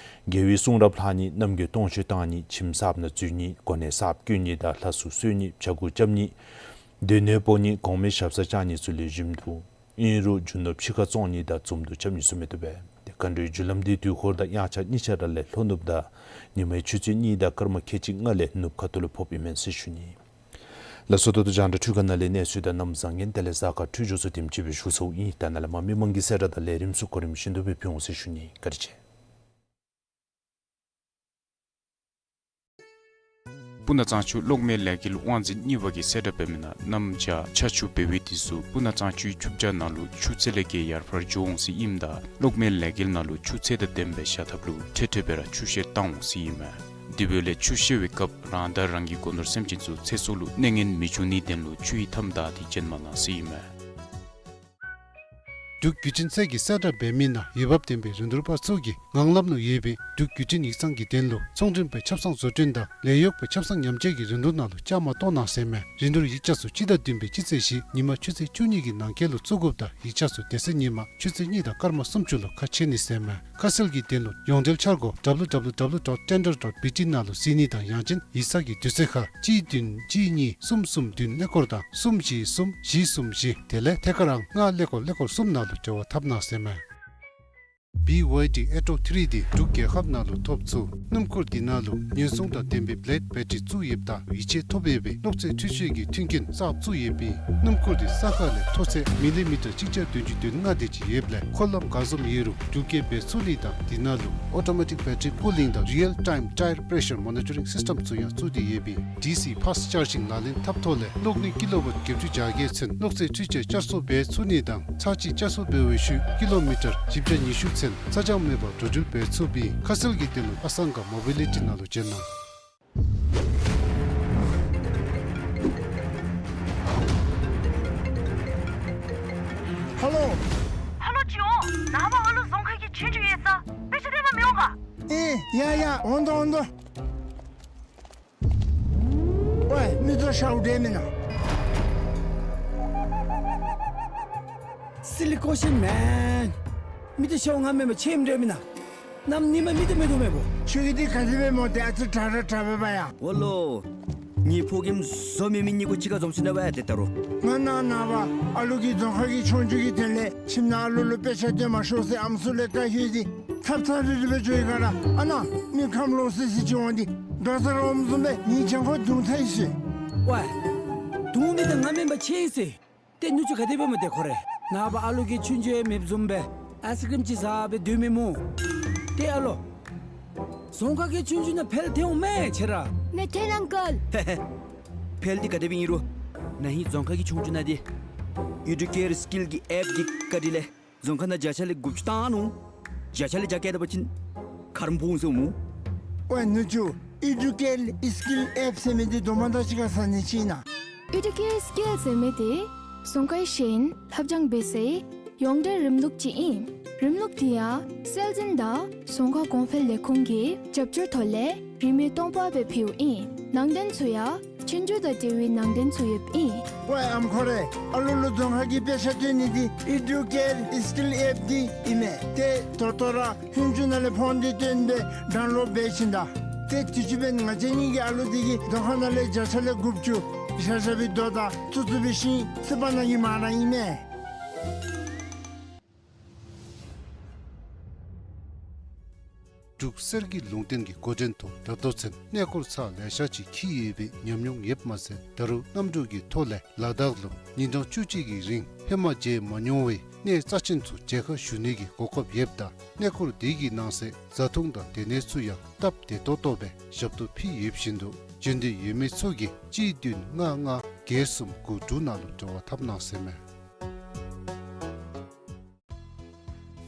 རྒྱལ་བའི་གསུང་རབ་ལྷག་ནི་རྣམ་རྒྱལ་སྟོང་མཆོད་བཏང་ནི་ཁྱིམ་གསརཔ་ནང་འཛུལ་ནི་གོ་གནས་གསརཔ་བསྐོ་ནི་དང་ལྷ་གཟུགས་གསོལ་ནི་ཕྱྭ་འགུགས་རྐྱབ་ནི་སྡོད་གནས་སྤོ་ནི་གོང་མའི་ཞབས་སར་བཅར་ནི་ཚུ་ལེགས་ཤོམ་འདུག། ཨིན་རུང་རྒྱུ་ནོར་ཕྱི་ཁར་བཙོང་ནི་དང་འཛོམས་འདུ་རྐྱབ་ནི་ཚུ་མི་བཏུབ་པས། དེ་མཁའ་འགྲོའི་རྒྱུ་ལམ་འདི་དུས་འཁོར་དང་དབྱངས་འཆར་གཉིས་ཆ་ར་ལས་ལྷོ་ནུབ་དང་ཉི་མའི་ཆུ་ཚོད་གཉིས་དང་སྐར་མ་ཁལ་གཅིག་ལྔ་ལས་ནུབ་ཁ་ཐུག་ལུ་ཕོགཔ་ཨིན་མས་ཟེར་ཞུ་ནི། ལགས་སོ། ད་ལྟོ་རྒྱང་བསྒྲགས་འཕྲུལ་ཁང་ནང་ལས་གནས་ཚུལ་དང་གནམ་བཟང་ངན་དེ་ལས་གཟའ་སྐར་འཕྲོད་སྦྱོར་ཚུ་དེམ་ཅིག་སྦེ་ཞུ་ཚརཝ་ཨིན། ད་ནཱ་ལས་མར་མི་མང་གི་གསལ་བསྒྲགས་དང་ལས་རིམ་ཚུ་གོ་རིམ་བཞིན་དུ་སྦེ་ཕུལ་འོང་ཟེར་ཞུ་ནི། བཀའ་དྲིན་ཆེ། སྤུ་ན་གཙང་ཆུ་གློག་མེའི་ལས་འགུལ་དབང་འཛིན་གཉིས་པ་གིས་གསལ་བསྒྲགས་འབད་མི་ནང་གནམ་བྱཱར་ཆར་ཆུ་འབེལ་བའི་དུས་སུ་སྤུ་ན་གཙང་ཆུའི་ཆུ་བྱཱར་ནང་ལུ་ཆུ་ཚད་ལས་བརྒལ་ཡར་འཕར་འགྱོ་འོང་ཟེར་ཨིནམ་ད་གློག་མེའི་ལས་འགུལ་ནང་ལུ་ཆུ་ཚད་དང་ལྡནམ་སྦེ་བཞག་ཐབས་ལུ་འཕྲལ་འཕྲལ་སྦེ་ར་ཆུ་བཤལ་བཏང་འོང་ཟེར་ཨིན་མས། དེ་འབདཝ་ལས་ཆུ་བཤལ་བའི་སྐབས་རང་དང་རང་གི་སྒོ་ནོར་སེམས་ཅན་ཚུ་ཚེ་སྲོག་ལུ་གནོད་ངན་མི་འབྱུང་ནིའི་དོན་ལུ་ཆུ་ཡི་མཐའམ་བདའ་སྟེ་བྱོན་མ་གནང་ཟེར་ཨིན་མས། འབྲུག་བརྒྱུད་འཕྲིན་ཚད་ཀྱིས་གསལ་བསྒྲགས་འབད་མི་ནང་འོས་འབབ་ལྡན་པའི་རིན་བསྡུར་པ་ཚུ་གིས་ངང་ལམ་ནང་ཡོད་པའི་འབྲུག་བརྒྱུད་འཕྲིན་ཡིག་ཚང་གི་དོན་ལུ་ཚོང་མགྲོན་པའི་ཆབ་གསང་བཟོ་སྐྲུན་དང་ལས་གཡོག་པའི་ཆབ་གསང་ཉམས་བཅོས་ཀྱི་རིན་བསྡུར་ནང་ལུ་བཅའ་མར་གཏོགས་གནང་ཟེར་མས། རིན་བསྡུར་ཡིག་ཆ་ཚུ་སྤྱི་ཟླ་བདུན་པའི་སྤྱི་ཚེས་བཞི་ཉིན་མ་ཆུ་ཚོད་བཅུ་གཉིས་ཀྱི་ནང་འཁོད་ལུ་བཙུགས་དགོཔ་དང་ཡིག་ཆ་ཚུ་དེ་ཚེ་ཉིན་མ་ཆུ་ཚོད་གཉིས་དང་སྐར་མ་སུམ་ཅུ་ལུ་ཁ་ཕྱེ་ནི་ཟེར་མས། ཁ་གསལ་གྱི་དོན་ལུ་ཡོངས་འབྲེལ་འཆར་སྒོ་W W W dot tender dot B T ནང་ལུ་གཟིགས་ནི་དང་ཡང་ཅིན་ཡིག་ཚང་གི་དུས་ཚོད་ཁར་གཅིག་བདུན་གཅིག་གཉིས་གསུམ་གསུམ་བདུན་ཀླད་ཀོར་དང་གསུམ་བཞི་གསུམ་བཞི་གསུམ་བཞི་དེ་ལས་ཐད་ཀར་ཨང་ལྔ་ཀླད་ཀོར་ཀླད་ཀོར་གསུམ་ནང་ལུ་འབྲེལ་བ་འཐབ་གནང་ཟེར་མས། B Y D Atto three འདི་འབྲུག་རྒྱལ་ཁབ་ནང་ལུ་ཐོབ་ཚུགས། སྣུམ་འཁོར་འདི་ནང་ལུ་ཉེན་སྲུང་དང་ལྡན་པའི་བླེཌ་བེ་ཊི་རི་བཙུགས་ཡོདཔ་ད་ཡིད་ཆེས་ཐོབ་ཡོད་པའི་གློག་རྩེད་འཕྲུལ་ཆས་ཀྱི་མཐུན་རྐྱེན་གསརཔ་བཙུགས་ཡོད་པས། སྣུམ་འཁོར་འདི་ས་ཁ་ལས་མཐོ་ཚད་མི་ལི་མི་ཊར་གཅིག་བརྒྱ་བདུན་ཅུ་དོན་ལྔ་དེ་ཅིག་ཡོདཔ་ལས་འཁོར་ལམ་ག་བཟུམ་ཡོད་རུང་འགྲུལ་སྐྱེལ་འབད་ཚུགས་ནི་དང་འདི་ནང་ལུ་ཨོ་ཊོ་མེ་ཊིག་བེ་ཊི་རི་ཀུ་ལིང་དང་རི་ཡལ་ཊའིམ་ཊའེར་པེ་རེ་ཤར་མོ་ནི་ཊ་རིང་སིསི་ཊེམ་ཚུ་ཡང་བཙུགས་ཏེ་ཡོད་པས། ཌི་སི་ཕཱསི་ཅར་ཇིང་ལག་ལེན་འཐབ་ཐོག་ལས་གློག་ནུས་ཀི་ལོ་ཝཊ་བརྒྱད་ཅུ་བརྒྱ་བརྒྱད་ཚུན་གློག་རྩེད་འཕྲུལ་ཆས་བསྐྱར་གསོ་འབད་ཚུགས་ནི་དང་ཚར་གཅིག་བསྐྱར་གསོ་འབད་བའི་ཤུལ་ཀི་ལོ་མི་ཊར་བཞི་བརྒྱ་ཉི་ཤུ་ཚུན་ཚ་གྱང་མེད་པར་འགྲོ་འགྲུལ་འབད་ཚུགས་པས། ཁ་གསལ་གྱི་དོན་ལུ་ཨ་སང་ག་མོ་བི་ལི་ཊི་ནང་ལུ་བྱོན་གནང་། ཧ་ལོ། ཧ་ལོ་ཅིག་འོང་། ནངས་པ་ཨ་ལུ་རྫོང་ཁ་གི་ཆོས་རྒྱུགས་ཡོད་ས། དཔེ་ཆ་སྟོན་པར་མི་འོང་ག། ཨེ་ཡ་ཡ་འོང་དོ་འོང་དོ། ཝའི་མིག་ཏོ་ཤརཝ་འདྲས་མེན་ན། སི་ལི་ཀོ་ཤིན་མེན། མིག་ཏོ་ཤརཝ་ང་མེན་པར་ཁྱོད་ཨིནམ་འདྲས་མེན་ན། གནམ་ཉིནམ་མིག་ཏོ་མིག་ཏོ་མེད་པོ། ཁྱོད་ཀྱིས་འདི་ག་དེ་སྦེ་སྨོ། ཏེ་ཨ་ཙི་དྲག་ར་དྲག་པས་པ་ཡ། འོ་ལོ། ངེའི་ཕོ་རྒནམ་བཟོ་མེད་མི་གཉིས་ཀོ་གཅིག་ཁར་འཛོམས་སོ་ནུག་པ་ཡ། ཏེ་ད་རུང་། ང་ནཱ་ནངས་པ་ཨ་ལུ་གི་རྫོང་ཁ་གི་ཆོས་རྒྱུགས་ཀྱི་དོན་ལས་ཁྱིམ་ནང་ཨ་ལུ་ལུ་དཔེ་ཆ་སྟོན་མ་ཤོག་ཟེར་ཨམ་སྲུ་ལས་བཀའ་ཡོད་དེ་ཚབ་ཚབ་རིལ་རི་སྦེ་འགྱོ་ཡི་ག་ར། ཨ་ནཱ་མི་ཁམས་ལོག་སི་སི་ཅིག་འོང་སྟེ་འགྲོ་ས་ར་འོངམ་བཟུམ་སྦེ་ངེའི་གྱང་ཁར་རྡུང་ཐལ་ཡི་ཟེར། ཝའི། རྡུང་མི་འདི་ང་མེན་པར་ཁྱོད་ཨིན་ཟེར། ཏེ་སྨྱོ་ཅིག་ག་དེ་སྦེ་སྨོ་ཏེ་ཁོ་རེ། ནངས་པ་ཨ་ལུ་གིས་ཆོས་རྒྱུགས་ཡང་མེདཔ་བཟུམ་སྦེ་ཨའི་སི་ཀྲིམ་ཅིག་བཟའ་སྦེ་སྡོད་མི་སྨོ། ཏེ་ཨ་ལོ། རྫོང་ཁ་གི་ཆོས་རྒྱུགས་ནང་ཕེལ་ཐལ་འོང་མས་ཁྱོད་ར། མི་ཐལ་ཨང་ཀལ། ཧེ་ཧེ། ཕེལ་འདི་ག་དེ་སྦེ་ཨིན་རུང་ན་ཧིང་རྫོང་ཁ་གི་ཆོས་རྒྱུགས་ནང་འདི་ཨེ་ཌུ་ཀེར་སི་ཀིལ་གྱི་ཨེཔ་འདི་བཀལ་ཏེ་ལས་རྫོང་ཁ་ནང་བརྒྱ་ཆ་ལས་དགུ་བཅུ་བཏང་ནུག། བརྒྱ་ཆ་ལས་བརྒྱ་བཀལ་ད་པ་ཅིན་ ཁར་འབུང་ཟེར་མོ། ཝའེ་ནུ་ཇུ་ཨི་ཌུ་ཀེར་སི་ཀིལ་ཨེཔ་ཟེར་མི་འདི་དོ་མ་ད་ཅི་ག་ས་ནི་ཅི་ན། ཨི་ཌུ་ཀེར་སི་ཀིལ་ཟེར་མི་འདི་རྫོང་ཁའི་ཤེས་ཡོན་ལྷབ་སྦྱང་འབད་སའི་ཡོངས་འབྲེལ་རིམ་ལུགས་ཅིག་ཨིན། རིམ་ལུགས་འདི་ཡང་སྲོལ་འཛིན་དང་རྫོང་ཁ་གོང་འཕེལ་ལས་ཁུངས་ཀྱི་རྒྱབ་སྐྱོར་ཐོག་ལས་རིན་མེད་སྟོང་པ་སྦེ་ཕུལཝ་ཨིན། ནང་དོན་ཚུ་ཡང་ཆོས་རྒྱུགས་དང་འབྲེལ་བའི་ནང་དོན་ཚུ་ཡོདཔ་ཨིན། ཝའེ་ཨམ་ཁོ་རེ། ཨ་ལུ་ལུ་རྫོང་ཁ་གི་དཔེ་ཆ་སྟོན་ནི་འདི་ཨི་ཌུ་ཀེར་སི་ཀིལ་ཨེཔ་འདི་ཨིན་མས། ཏེ་ད་ལྟོ་ར་ཧུན་ཅུ་ནང་ལས་ཕོན་འདི་བཏོན་སྦེ་ཌའུན་ལོཌ་འབད་ཞིནམ་ད། ཏེ་དུས་ཅི་འབདན་ང་བཅས་གཉིས་ཀྱི་ཨ་ལུ་འདི་གིས་རྫོང་ཁ་ནང་ལས་བརྒྱ་ཆ་ལས་དགུ་བཅུ་བཞག་བཞག་པའི་རྡོ་དང་བཙུགས་བཙུགས་པའི་ཤིང་བརྩིག་པ་གནང་གི་མ་གནང་ཨིན་མས། འབྲུག་གསེར་གྱི་ལུང་བསྟན་གྱི་འགོ་འདྲེན་ཐོག་ད་ལྟོ་ཚུན་གནས་སྐོར་ཚར་ལེ་ཤ་ཅིག་འཁྱིད་ཡོད་པའི་ཉམས་མྱོང་ཡོདཔ་མ་ཚད་ད་རུང་གནམ་གྲུ་གི་ཐོག་ལས་ལ་དྭགས་ལུ་ཉིན་གྲངས་བཅུ་གཅིག་གི་རིང་ཧེ་མ་མཇལ་མ་མྱོང་བའི་གནས་རྩ་ཆེན་ཚུ་མཇལ་ཁ་ཞུ་ནི་གི་གོ་སྐབས་ཡོདཔ་ད་གནས་སྐོར་དེ་གི་ནང་གསེས་བཟའ་འཐུང་དང་སྡོད་གནས་ཚུ་ཡང་སྟབས་བདེ་ཏོག་ཏོ་སྦེ་ཞབས་ཏོག་ཕུལ་ཡོདཔ་བཞིན་དུ་བྱོན་འདོད་ཡོད་མི་ཚུ་གིས་གཅིག་བདུན་ལྔ་ལྔ་བརྒྱད་གསུམ་དགུ་དྲུག་ནང་ལུ་འབྲེལ་བ་འཐབ་གནང་ཟེར་མས།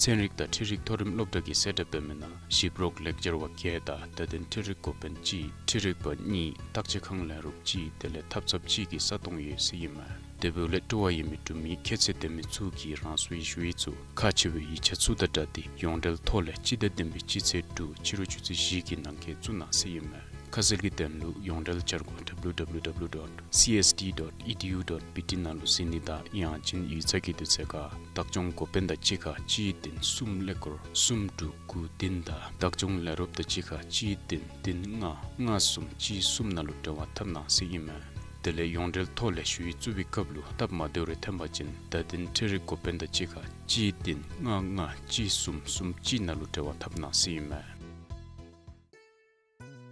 ཚན་རིག་དང་འཕྲུལ་རིག་མཐོ་རིམ་སློབ་གྲྭ་གིས་གསལ་བསྒྲགས་འབད་མི་ནང་ཞིབ་རོགས་ལེགས་སྦྱར་བ་བརྒྱད་དང་བརྡ་དོན་འཕྲུལ་རིག་འགོ་དཔོན་གཅིག་འཕྲུལ་རིག་པ་གཉིས་བརྟག་དཔྱད་ཁང་ལས་རོགསཔ་གཅིག་དེ་ལས་ཐབ་ཚངཔ་གཅིག་གི་ས་སྟོང་ཡོད་ཟེར་ཨིན་མས། དེ་འབདཝ་ལས་སྤྲོ་བ་ཡོད་མི་འབྲུག་མི་ཁྱད་ཚད་ལྡན་མི་ཚུ་གིས་རང་སོའི་ཞུ་ཡིག་ཚུ་ཁག་ཆེ་བའི་ཡིག་ཆ་ཚུ་དང་སྦྲགས་ཏེ་ཡོངས་འབྲེལ་ཐོག་ལས་སྤྱི་ཟླ་བདུན་པའི་སྤྱི་ཚེས་དྲུག་ཕྱི་རུ་ཆུ་ཚོད་བཞི་གི་ནང་འཁོད་བཙུགས་གནང་ཟེར་ཨིན་མས། ཁ་གསལ་གྱི་དོན་ལུ་ཡོངས་འབྲེལ་འཆར་སྒོ་W W W dot C S T dot E D U dot B T ནང་ལུ་གཟིགས་ནི་དང་ཡང་ཅིན་ཡིག་ཚང་གི་དུས་ཚོད་ཁར་བདག་སྐྱོང་འགོ་དཔོན་དང་གཅིག་ཁར་གཅིག་བདུན་གསུམ་ཀླད་ཀོར་གསུམ་དྲུག་དགུ་བདུན་དང་བདག་སྐྱོང་ལས་རོགསཔ་དང་གཅིག་ཁར་གཅིག་བདུན་བདུན་ལྔ་ལྔ་གསུམ་གཅིག་གསུམ་ནང་ལུ་འབྲེལ་བ་འཐབ་གནང་ཟེར་ཨིན་མས། དེ་ལས་ཡོངས་འབྲེལ་ཐོག་ལས་ཞུ་ཡིག་བཙུགས་པའི་སྐབས་ལུ་སྟབས་མ་བདེཝ་རེ་ཐོན་པ་ཅིན་བརྡ་དོན་འཕྲུལ་རིག་འགོ་དཔོན་དང་གཅིག་ཁར་གཅིག་བདུན་ལྔ་ལྔ་གཅིག་གསུམ་གསུམ་གཅིག་ནང་ལུ་འབྲེལ་བ་འཐབ་གནང་ཟེར་ཨིན་མས།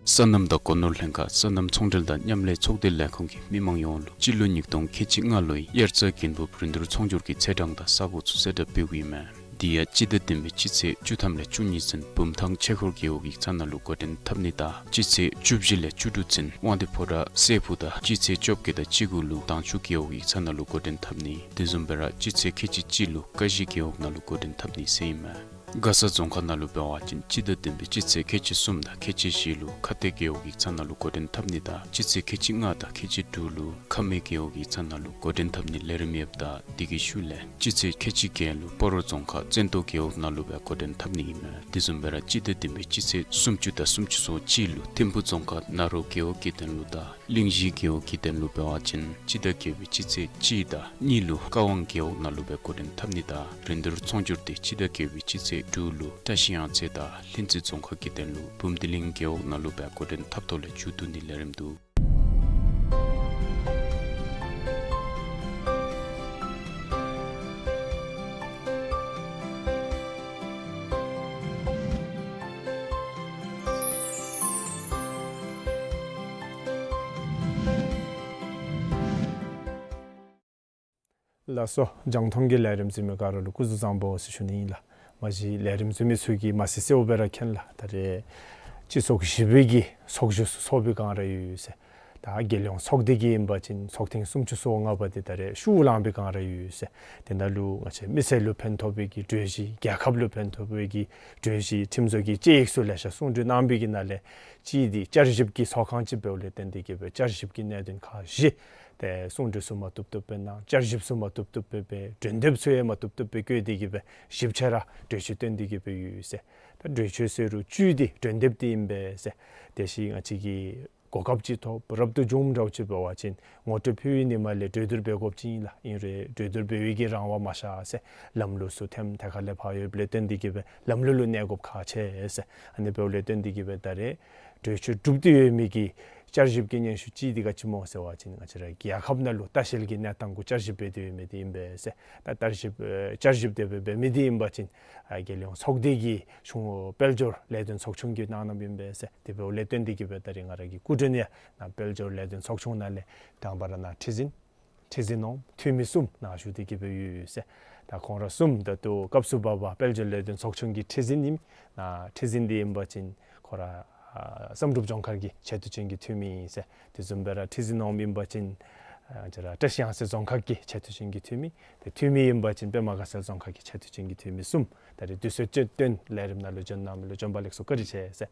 སོ་ནམ་དང་སྒོ་ནོར་ལྷན་ཁག་སོ་ནམ་ཚོང་འབྲེལ་དང་མཉམ་ལས་ཚོགས་སྡེ་ལས་ཁུངས་ཀྱིས་མི་མང་ཡོངས་ལུ་སྤྱི་ལོ་ཉིས་སྟོང་ཁལ་གཅིག་ལྔ་ལོའི་དབྱར་རྩྭ་དགུན་འབུབ་རིན་བསྡུར་ཚོང་སྒྱུར་གྱི་ཚེས་གྲངས་དང་ས་གོ་ཚུ་གསལ་བསྒྲགས་འབདཝ་ཨིན་མས། དེ་ཡང་སྤྱི་ཟླ་བདུན་པའི་སྤྱི་ཚེས་བཅུ་ཐམ་ལས་བཅུ་གཉིས་ཚུན་བུམ་ཐང་ཆོས་འཁོར་རྒེད་འོག་ཡིག་ཚང་ནང་ལུ་འགོ་འདྲེན་འཐབ་ནི་དང་སྤྱི་ཚེས་བཅུ་བཞི་ལས་བཅུ་དྲུག་ཚུན་དབང་འདུས་ཕོ་བྲང་སྲས་ཕུག་དང་སྤྱི་ཚེས་བཅོ་བརྒྱད་དང་བཅུ་དགུ་ལུ་དྭངས་ཆུ་རྒེད་འོག་ཡིག་ཚང་ནང་ལུ་འགོ་འདྲེན་འཐབ་ནི། དེ་བཟུམ་སྦེ་ར་སྤྱི་ཚེས་ཁལ་གཅིག་གཅིག་ལུ་ཀ་གཞི་རྒེད་འོག་ནང་ལུ་འགོ་འདྲེན་འཐབ་ནི་ཟེར་ཨིན་མས། མགར་ས་རྫོང་ཁག་ནང་ལུ་འབད་བ་ཅིན་སྤྱི་ཟླ་བདུན་པའི་སྤྱི་ཚེས་ཁལ་གཅིག་གསུམ་དང་ཁལ་གཅིག་བཞི་ལུ་ཁ་གཏད་རྒེད་འོག་ཡིག་ཚང་ནང་ལུ་འགོ་འདྲེན་འཐབ་ནི་དང་སྤྱི་ཚེས་ཁལ་གཅིག་ལྔ་དང་ཁལ་གཅིག་དྲུག་ལུ་ཁ་སྨད་རྒེད་འོག་ཡིག་ཚང་ནང་ལུ་འགོ་འདྲེན་འཐབ་ནི་ལས་རིམ་ཡོདཔ་ད་དེ་གི་ཤུལ་ལས་སྤྱི་ཚེས་ཁལ་གཅིག་བརྒྱད་ལུ་སྤ་རོ་རྫོང་ཁག་བཙན་ཏོ་རྒེད་འོག་ནང་ལུ་སྦེ་འགོ་འདྲེན་འཐབ་ནི་ཨིན་མས། དེ་བཟུམ་སྦེ་ར་སྤྱི་ཟླ་བདུན་པའི་སྤྱི་ཚེས་སུམ་ཅུ་དང་སུམ་ཅུ་སོ་གཅིག་ལུ་ཐིམ་ཕུག་རྫོང་ཁག་ནཱ་རོ་རྒེད་འོག་གི་དོན་ལུ་དང་གླིང་བཞི་རྒེད་འོག་གི་དོན་ལུ་འབད་བ་ཅིན་སྤྱི་ཟླ་བརྒྱད་པའི་སྤྱི་ཚེས་གཅིག་དང་གཉིས་ལུ་ཀ་ཝང་རྒེད་འོག་ནང་ལུ་སྦེ་འགོ་འདྲེན་འཐབ་ནི་དང་རིན་བསྡུར་ཚོང་སྒྱུར་དེ་སྤྱི་ཟླ་བརྒྱད་པའི་སྤྱི་ཚེས་དྲུག་ལུ་བཀྲ་ཤིས་གཡང་རྩེ་དང་ལྷུན་རྩེ་རྫོང་ཁག་གི་དོན་ལུ་བུམ་སྡེ་གླིང་རྒེད་འོག་ནང་ལུ་སྦེ་འགོ་འདྲེན་འཐབ་ཐོག་ལས་མཇུག་བསྡུ་ནི་ལས་རིམ་འདུག། ལགས་སོ། རྒྱང་མཐོང་གི་ལས་རིམ་གཟིགས་མི་ག་ར་ལུ་སྐུ་གཟུགས་བཟང་པོ་ཟེར་ཞུ་ནི་ཨིན་ལགས། མ་གཞི་ལས་རིམ་གཟིགས་མི་ཚུ་གིས་མ་གསལ་གསལཝ་སྦེ་ར་མཁྱེན་ལགས། ད་རེས་སྤྱི་ཚོགས་བཞི་པའི་གི་ཚོགས་བཞུགས་ཚོགས་པའི་སྒང་ར་ཡོད་ཟེར། ད་རྒྱལ་ཡོངས་ཚོགས་སྡེ་གི་ཨིན་པ་ཅིན་ཚོགས་ཐེངས་སུམ་ཅུ་སོ་ལྔ་པ་དེ་ད་རེས་ཤུལ་ལངས་པའི་སྒང་ར་ཡོད་ཟེར། དེ་ནང་ལུ་ང་བཅས་མི་སེར་ལུ་ཕན་ཐོགས་པའི་གི་གྲོས་གཞི་རྒྱལ་ཁབ་ལུ་ཕན་ཐོགས་པའི་གི་གྲོས་གཞི་ཁྲིམས་བཟོ་གི་དཔྱད་ཡིག་ཚུ་ལེ་ཤ་གསུང་གྲོས་གནང་པའི་གི་ནང་ལས་གཅིག་འདི་བསྐྱར་ཞིབ་ཀྱི་ཚོགས་ཁང་ཅིག་འབདཝ་ལས་བརྟེན་ཏེ་གི་སྦེ་བསྐྱར་ཞིབ་ཀྱི་གནད་དོན་ཁག་བཞི་ཏེ་གསུང་གྲོས་ཚུ་མ་བཏུབ་བཏུབ་སྦེ་གནང་བསྐྱར་ཞིབ་ཚུ་མ་བཏུབ་བཏུབ་སྦེ་འབད་གྲོས་འདེབས་ཚུ་ཡང་མ་བཏུབ་བཏུབ་སྦེ་བཀོད་དེ་གི་སྦེ་ཞིབ་ཆ་ར་གྲོས་ཆོད་བཏོན་ཏེ་གི་སྦེ་ཡོད་ཟེར། ད་གྲོས་ཆོད་ཟེར་རུང་བཅུད་འདི་གྲོས་འདེབས་འདི་ཨིན་པས་ཟེར། དེ་བཞིན་ང་བཅས་ཀྱི་གོ་སྐབས་ཅིག་ཐོབ་རབ་ཏུ་བྱུངམ་འདྲཝ་ཅིག་འབད་བ་ཅིན་ངོ་སྤྲོད་ཕུལ་བའི་ཉིནམ་ལས་གྲོས་བསྡུར་འབད་དགོཔ་ཅིག་ཨིན་ལགས། ཨིན་རུང་གྲོས་བསྡུར་འབད་བའི་གི་རང་དབང་མ་ཤར་ཟེར། ལམ་ལུགས་ཚུ་ཐེམ་ཐེ་ཁ་ལས་ཕར་ཡོདཔ་ལས་བརྟེན་ཏེ་གི་སྦེ་ལམ་ལུགས་ལུ་གནས་དགོཔ་ཁག་ཆེ་ཟེར། ཨ་ནི་འབདཝ་ལས་བརྟེན་ཏེ་གི་སྦེ་ད་རེས་གྲོས་ཆོད་གྲུབ་སྟེ་ཡོད་མི་གི་བསྐྱར་ཞིབ་ཀྱི་སྙན་ཞུ་ཅིག་འདི་ག་ཅི་སྨོ་ཟེར་བ་ཅིན་ང་བཅས་ར་རྒྱལ་ཁབ་ནང་ལུ་ལྟ་བཤལ་གྱི་གནས་སྟངས་གུ་བསྐྱར་ཞིབ་འབད་དེ་ཡོད་མི་འདི་ཨིན་པས་ཟེར། ད་བསྐྱར་ཞིབ་ཨེ་བསྐྱར་ཞིབ་དེ་སྦེ་འབད་མི་འདི་ཨིན་པ་ཅིན་ཨ་རྒྱལ་ཡོངས་ཚོགས་སྡེ་གི་གཞུང་དཔལ་འབྱོར་ལས་དོན་ཚོགས་ཆུང་གིས་གནང་གནངམ་ཨིན་པས་ཟེར། དེ་འབདཝ་ལས་བརྟེན་ཏེ་གི་སྦེ་ད་རེས་ང་ར་གི་སྐུ་མགྲོན་ཡང་ནཱ་དཔལ་འབྱོར་ལས་དོན་ཚོགས་ཆུང་ནང་ལས་དང་པ་ར་ནཱ་ཁྲི་འཛིན་ཁྲི་འཛིན་འོགམ་འཐུས་མི་གསུམ་ནཱ་བཞུགས་ཏེ་གི་སྦེ་ཡོད་ཟེར། ད་ཁོང་ར་གསུམ་ད་ལྟོ་སྐབས་སུ་བབ་པ་དཔལ་འབྱོར་ལས་དོན་ཚོགས་ཆུང་གི་ཁྲི་འཛིན་ཨིན། ནཱ་ཁྲི་འཛིན་འདི་ཨིན་པ་ཅིན་ཁོ་ར་ཨ་བསམ་གྲུབ་ལྗོངས་མཁར་གྱི་ཆེ་བསྟོད་ཅན་གྱི་འཐུས་མི་ཨིན་ཟེར། དེ་བཟུམ་སྦེ་ར་ཁྲི་འཛིན་འོགམ་ཨིན་པ་ཅིན་ ཨ་ང་བཅས་ར་བཀྲིས་གཡང་རྩེ་རྫོང་ཁག་གི་ཆེ་བསྟོད་ཅན་གྱི་འཐུས་མི། ཏེ་འཐུས་མི་ཨིན་པ་ཅིན་པདྨ་དགའ་ཚལ་རྫོང་ཁག་གི་ཆེ་བསྟོད་ཅན་གྱི་འཐུས་མི་གསུམ་ད་རེས་དུས་ཚོད་བཏོན་ལས་རིམ་ནང་ལུ་བྱོན་གནང་མི་ལུ་བྱོན་པ་ལེགས་སོ་བཀའ་དྲིན་ཆེ་ཟེར།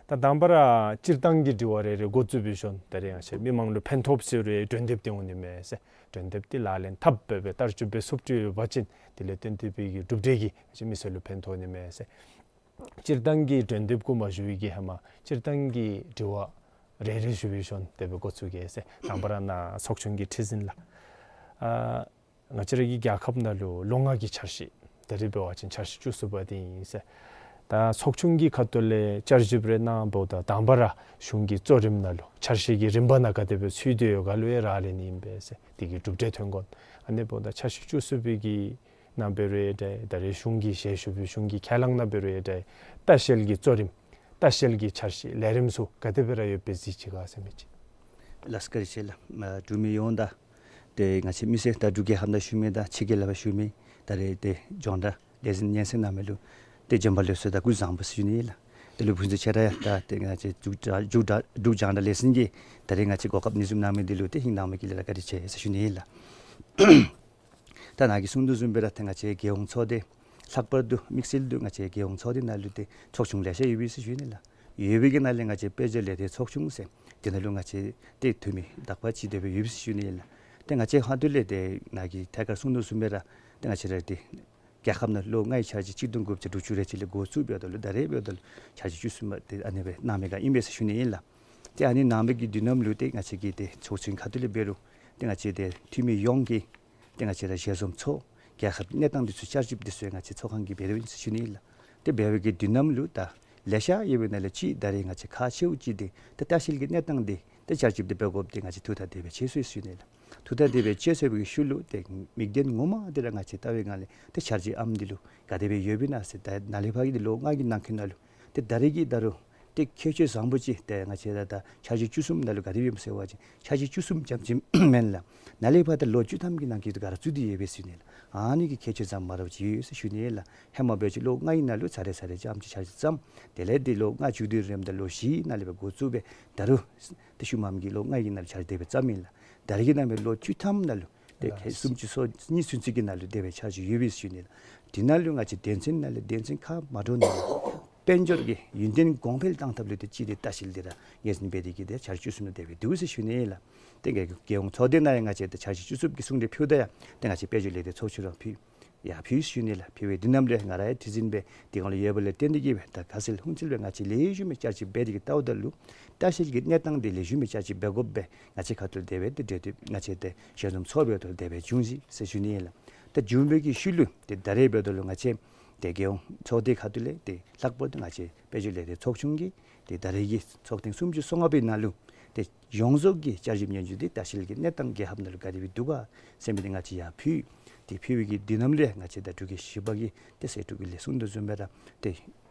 ད་དང་པ་ར་སྤྱིར་བཏང་གི་དྲི་བ་རེ་རེ་འགོ་བཙུགས་པའི་ཤུལ་ད་རེས་ང་བཅས་མི་མང་ལུ་ཕན་ཐོགས་ཟེར་རུང་གྲོས་འདེབས་འདི་འོང་ནི་མས་ཟེར། གྲོས་འདེབས་འདི་ལག་ལེན་འཐབ་སྦེ་བལྟ་རྒྱུ་སྦེ་ཚུགས་ཏེ་ཡོད་པ་ཅིན་དེ་ལས་བརྟེན་ཏེ་སྦེ་གི་གྲུབ་འབྲས་ཀྱིས་ང་བཅས་མི་སེར་ལུ་ཕན་ཐོགས་ནི་མས་ཟེར། སྤྱིར་བཏང་གི་གྲོས་འདེབས་གུ་མ་ཞུ་བའི་གི་ཧེ་མ་སྤྱིར་བཏང་གི་དྲི་བ་རེ་རེ་ཞུ་བའི་ཤུལ་དེ་སྦེ་འགོ་བཙུགས་གེ་ཟེར། དང་པ་ར་ནཱ་ཚོགས་ཆུང་གི་ཁྲི་འཛིན་ལགས། ཨ་ང་བཅས་ར་གི་རྒྱལ་ཁབ་ནང་ལུ་ལོ་ལྔ་གི་འཆར་གཞི་ད་རེས་འབད་བ་ཅིན་འཆར་གཞི་བཅུ་གསུམ་པ་འདི་ཨིན་ཟེར། ད་ཚོགས་ཆུང་གི་ཁ་ཐུག་ལས་བསྐྱར་ཞིབ་རེ་གནང་འབདཝ་ད་དང་པ་ར་གཞུང་གི་གཙོ་རིམ་ནང་ལུ་འཆར་གཞི་གི་རིམ་པ་ནང་ག་དེ་སྦེ་ཚུད་དེ་ཡོད་ག་ལུ་ཡང་རག་ལས་ནི་ཨིན་པས་ཟེར། དེ་གི་གྲུབ་འབྲས་ཐོན་དགོ། ཨ་ནི་འབདཝ་ད་འཆར་གཞི་བཅུ་གསུམ་པའི་གི་ནང་འབད་རུང་ཡང་འདྲ། ད་རེས་གཞུང་གིས་ཞལ་བཞུགས་པའི་གཞུང་གི་ཁས་བླངས་ནང་འབད་རུང་ཡང་འདྲ། ལྟ་བཤལ་གྱི་གཙོ་རིམ་ལྟ་བཤལ་གྱི་འཆར་གཞི་ལས་རིམ་ཚུ་ག་དེ་སྦེ་ར་ཡོད་པའི་གཟིགས་ཅི་ག་ཟེར་མི་ཅིག། ལགས་བཀའ་དྲིན་ཆེ་ལགས། མ་འབྲུག་མི་ཡོངས་དང་ཏེ་ང་བཅས་མི་སེར་དང་འབྲུག་རྒྱལ་ཁབ་ནང་བཞུགས་མི་དང་ཕྱི་རྒྱལ་ལས་ཕར་བཞུགས་མི་ད་རེས་ཏེ་རྒྱང་བསྒྲགས་ལས་འཛིན་སྙན་གསན་གནང་མི་ལུ་ཏེ་བྱོན་པ་ལེགས་སོ་དང་སྐུ་གཟུགས་བཟང་པོ་ཟེར་ཞུ་ནི་ཨིན་ལགས། དེ་ལུ་ཕུན་ཚོགས་ཆེ་དྲགས་ཡང་ད་ཏེ་ང་བཅས་འབྲུག་རྒྱང་འབྲུག་རྒྱང་བསྒྲགས་ལས་འཛིན་གྱིས་ད་རེས་ང་བཅས་གོ་སྐབས་ཨ་ནི་བཟུམ་གནང་མི་འདི་ལུ་ཏེ་ཧིང་ཐག་མ་གི་ལས་ར་བཀའ་དྲིན་ཆེ་ཟེར་ཞུ་ནི་ཨིན་ལགས། ད་ནཱ་གིས་གསུང་དོ་བཟུམ་སྦེ་ར་ཏེ་ང་བཅས་རྒྱལ་ཡོངས་ཚོགས་སྡེ་ལྷག་པར་དུ་དམིགས་བསལ་དུ་ང་བཅས་རྒྱལ་ཡོངས་ཚོགས་སྡེ་ནང་ལུ་ཏེ་ཚོགས་ཆུང་ལེ་ཤ་ཡོད་པས་ཟེར་ཞུ་ནི་ལགས། ཡོད་པའི་གི་ནང་ལས་ང་བཅས་དཔལ་འབྱོར་ལས་སྡེ་ཚོགས་ཆུང་ཟེར་དེ་ནང་ལུ་ང་བཅས་ཏེ་འཐུས་མི་དག་པ་ཅིག་དེ་སྦེ་ཡོད་པས་ཟེར་ཞུ་ནི་ཨིན་ལགས། ཏེ་ང་བཅས་ཁ་ཐུག་ལས་ཏེ་ནཱ་གིས་ཐད་ཀར་གསུང་དོ་བཟུམ་སྦེ་ར་ཏེ་ང་བཅས་ར་ཏེ་རྒྱལ་ཁབ་ནང་ལོ་ལྔའི་འཆར་གཞི་གཅིག་སྟོང་དགུ་བརྒྱ་དྲུག་ཅུ་རེ་གཅིག་ལས་འགོ་བཙུགས་འབདཝ་ད་ལུ་ད་རེས་འབདཝ་ད་ལུ་འཆར་གཞི་བཅུ་གསུམ་པ་དེ་ཨ་ནི་སྦེ་གནང་མི་ག་ཨིན་པས་ཟེར་ཞུ་ནི་ཨིན་ལགས། ཏེ་ཨ་ནི་གནང་མི་གི་དུས་ནམ་ལུ་ཏེ་ང་བཅས་ཀྱི་ཏེ་ཚོགས་ཆུང་ཁ་ཐུག་ལས་འབད་རུང་ཏེ་ང་བཅས་ཏེ་འཐུས་མི་ཡོངས་ཀྱིས་ཏེ་ང་བཅས་ར་ཞལ་འཛོམས་ཚོགས་རྒྱལ་ཁབ་གནས་སྟངས་འདི་ཚུ་བསྐྱར་ཞིབ་འདི་ཚུ་ང་བཅས་ཚོགས་ཁང་གིས་འབད་དེ་ཨིན་ཟེར་ཞུ་ནི་ཨིན་ལགས། ཏེ་འབད་བའི་གི་དུས་ནམ་ལུ་ད་ལེ་ཤ་ཡོད་པའི་ནང་ལས་ཅིག་ད་རེས་ང་བཅས་ཁག་ཆེཝ་ཅིག་འདི་ཏེ་ལྟ་བཤལ་གྱི་གནས་སྟངས་འདི་ཏེ་བསྐྱར་ཞིབ་འདི་འབད་དགོཔ་འདི་ང་བཅས་ཐུགས་ཐག་དེ་སྦེ་བཅད་སོང་ཟེར་ཞུ་ནི་ཨིན་ལགས། ཐུགས་ཐག་དེ་སྦེ་བཅད་སོང་བའི་གི་ཤུལ་ལུ་ཏེ་དམིགས་དོན་ངོ་མ་འདི་ར་ང་བཅས་ལྟ་བའི་ངང་ལས་ཏེ་འཆར་གཞི་ཨམ་འདི་ལུ་ག་དེ་སྦེ་ཡོདཔ་ཨིན་ན་ཟེར་ད་ནཱ་ལས་ཕར་གྱི་འདི་ལོ་ལྔ་གི་ནང་འཁོད་ནང་ལུ་ཏེ་ད་རེས་ཀྱི་ད་རུང་ཏེ་ཁྱད་ཆོས་བཟང་པོ་ཅིག་ཏེ་ང་བཅས་ད་ད་འཆར་གཞི་བཅུ་གསུམ་ནང་ལུ་ག་དེ་སྦེ་ཡོདཔ་ཟེར་བ་ཅིན་འཆར་གཞི་བཅུ་གསུམ་རྐྱངམ་ཅིག་མེན་ལགས། ནཱ་ལས་ཕར་ད་ལོ་བཅུ་ཐམ་གྱི་ནང་འཁོད་དུ་ག་ར་བཙུགས་ཏེ་ཡོད་པས་ཟེར་ཞུ་ནི་ལགས། ཨ་ནི་གི་ཁྱད་ཆོས་བཟང་མ་རབས་ཅིག་ཡོད་ཟེར་ཞུ་ནི་ལགས། ཧེ་མ་འབད་བ་ཅིན་ལོ་ལྔའི་ནང་ལུ་ཚར་རེ་ཚར་རེ་རྐྱངམ་ཅིག་འཆར་གཞི་བརྩམས། དེ་ལས་ཏེ་ལོ་ལྔ་མཇུག་བསྡུ་རནམ་ད་ལོ་བཞིའི་ནང་ལས་སྦེ་འགོ་བཙུགས་སྦེ་ད་རུང་ཏེ་ཤུལ་མམ་གྱི་ལོ་ལྔའི་ནང་ལུ་འཆར་གཞི་དེ་སྦེ་བརྩམས་ཨིན་ལགས། ད་རེས་ཀྱི་ནང་སྦེ་ལོ་བཅུ་ཐམ་ནང་ལུ་ཏེ་ཁལ་སུམ་ཅུ་སོ་གཉིས་ཚུན་ཚོད་ཀྱི་ནང་ལུ་དེ་སྦེ་འཆར་གཞི་ཡོད་པས་ཟེར་ཞུ་ནི་ལགས། དེ་ནང་ལུ་ང་བཅས་དོན་ཚན་ནང་ལས་དོན་ཚན་ཁག་མ་འདྲཝ་ནང་ལུ་དཔལ་འབྱོར་གྱི་ཡུན་བརྟན་གོང་འཕེལ་བཏང་ཐབས་ལུ་ཏེ་ཅིག་ཏེ་ལྟ་བཤལ་འདི་ར་ངོས་འཛིན་འབད་དེ་གི་ཏེ་འཆར་གཞི་བཅུ་གསུམ་ནང་དེ་སྦེ་འདུག་ཟེར་ཞུ་ནི་ལགས། ཏེ་རྒྱལ་ཡོངས་ཚོགས་སྡེ་ནང་ཡང་ང་བཅས་ཏེ་འཆར་གཞི་བཅུ་གསུམ་གྱི་གསུང་གྲོས་ཕུལཝ་ད་ཡང་ཏེ་ང་བཅས་དཔལ་འབྱོར་ལས་སྡེ་ཚོགས་ཆུང་ར་ཕུལ་ཡར་ཕུལ་ཟེར་ཞུ་ནི་ལགས། ཕུལ་བའི་དུས་ནམ་ལུ་ང་ར་ཡང་ཁྲི་འཛིན་སྦེ་དེ་སྒང་ལུ་ཡོད་པ་ལས་བརྟེན་ཏེ་གི་སྦེ་ད་ཁ་གསལ་ཧུན་ཚུལ་སྦེ་ང་བཅས་ལེགས་ཤོམ་སྦེ་བསྐྱར་ཞིབ་འབད་དེ་གི་བལྟཝ་ད་ལུ་ལྟ་བཤལ་གྱི་གནས་སྟངས་འདི་ལེགས་ཤོམ་སྦེ་བསྐྱར་ཞིབ་འབད་དགོཔ་སྦེ་ང་བཅས་ཁ་ཐུག་དེ་སྦེ་ཏེ་གྲོས་འདེབས་ང་བཅས་ཏེ་ཞལ་འཛོམས་ཚོགས་འབདཝ་ད་དེ་སྦེ་བྱུང་ཅི་ཟེར་ཞུ་ནི་ཨིན་ལགས། ད་བྱུང་བའི་གི་ཤུལ་ལུ་ཏེ་ད་རེས་འབདཝ་ད་ལུ་ང་བཅས་ཏེ་རྒྱལ་ཡོངས་ཚོགས་སྡེ་ཁ་ཐུག་ལས་ཏེ་ལྷག་པར་དུ་ང་བཅས་དཔལ་འབྱོར་ལས་སྡེ་ཚོགས་ཆུང་གིས་ཏེ་ད་རེས་ཀྱི་ཚོགས་ཐེངས་སུམ་ཅུ་སོ་ལྔ་པའི་ནང་ལུ་ཏེ་ཡོངས་རྫོགས་ཀྱི་བསྐྱར་ཞིབ་སྙན་ཞུ་འདི་ལྟ་བཤལ་གྱི་གནས་སྟངས་རྒྱལ་ཁབ་ནང་ལུ་ག་དེ་སྦེ་འདུག་ག་ཟེར་མི་འདི་ང་བཅས་ཡར་ཕུལ། ཏེ་ཕུལ་བའི་གི་དུས་ནམ་ལུ་ཡང་ང་བཅས་ད་འབྲུག་རྒྱལ་བཞི་པ་གི་ཏེ་སྲིད་སྒྲུབ་ཀྱི་ལས་གསུང་དོ་བཟུམ་སྦེ་ར་ཏེ་ང་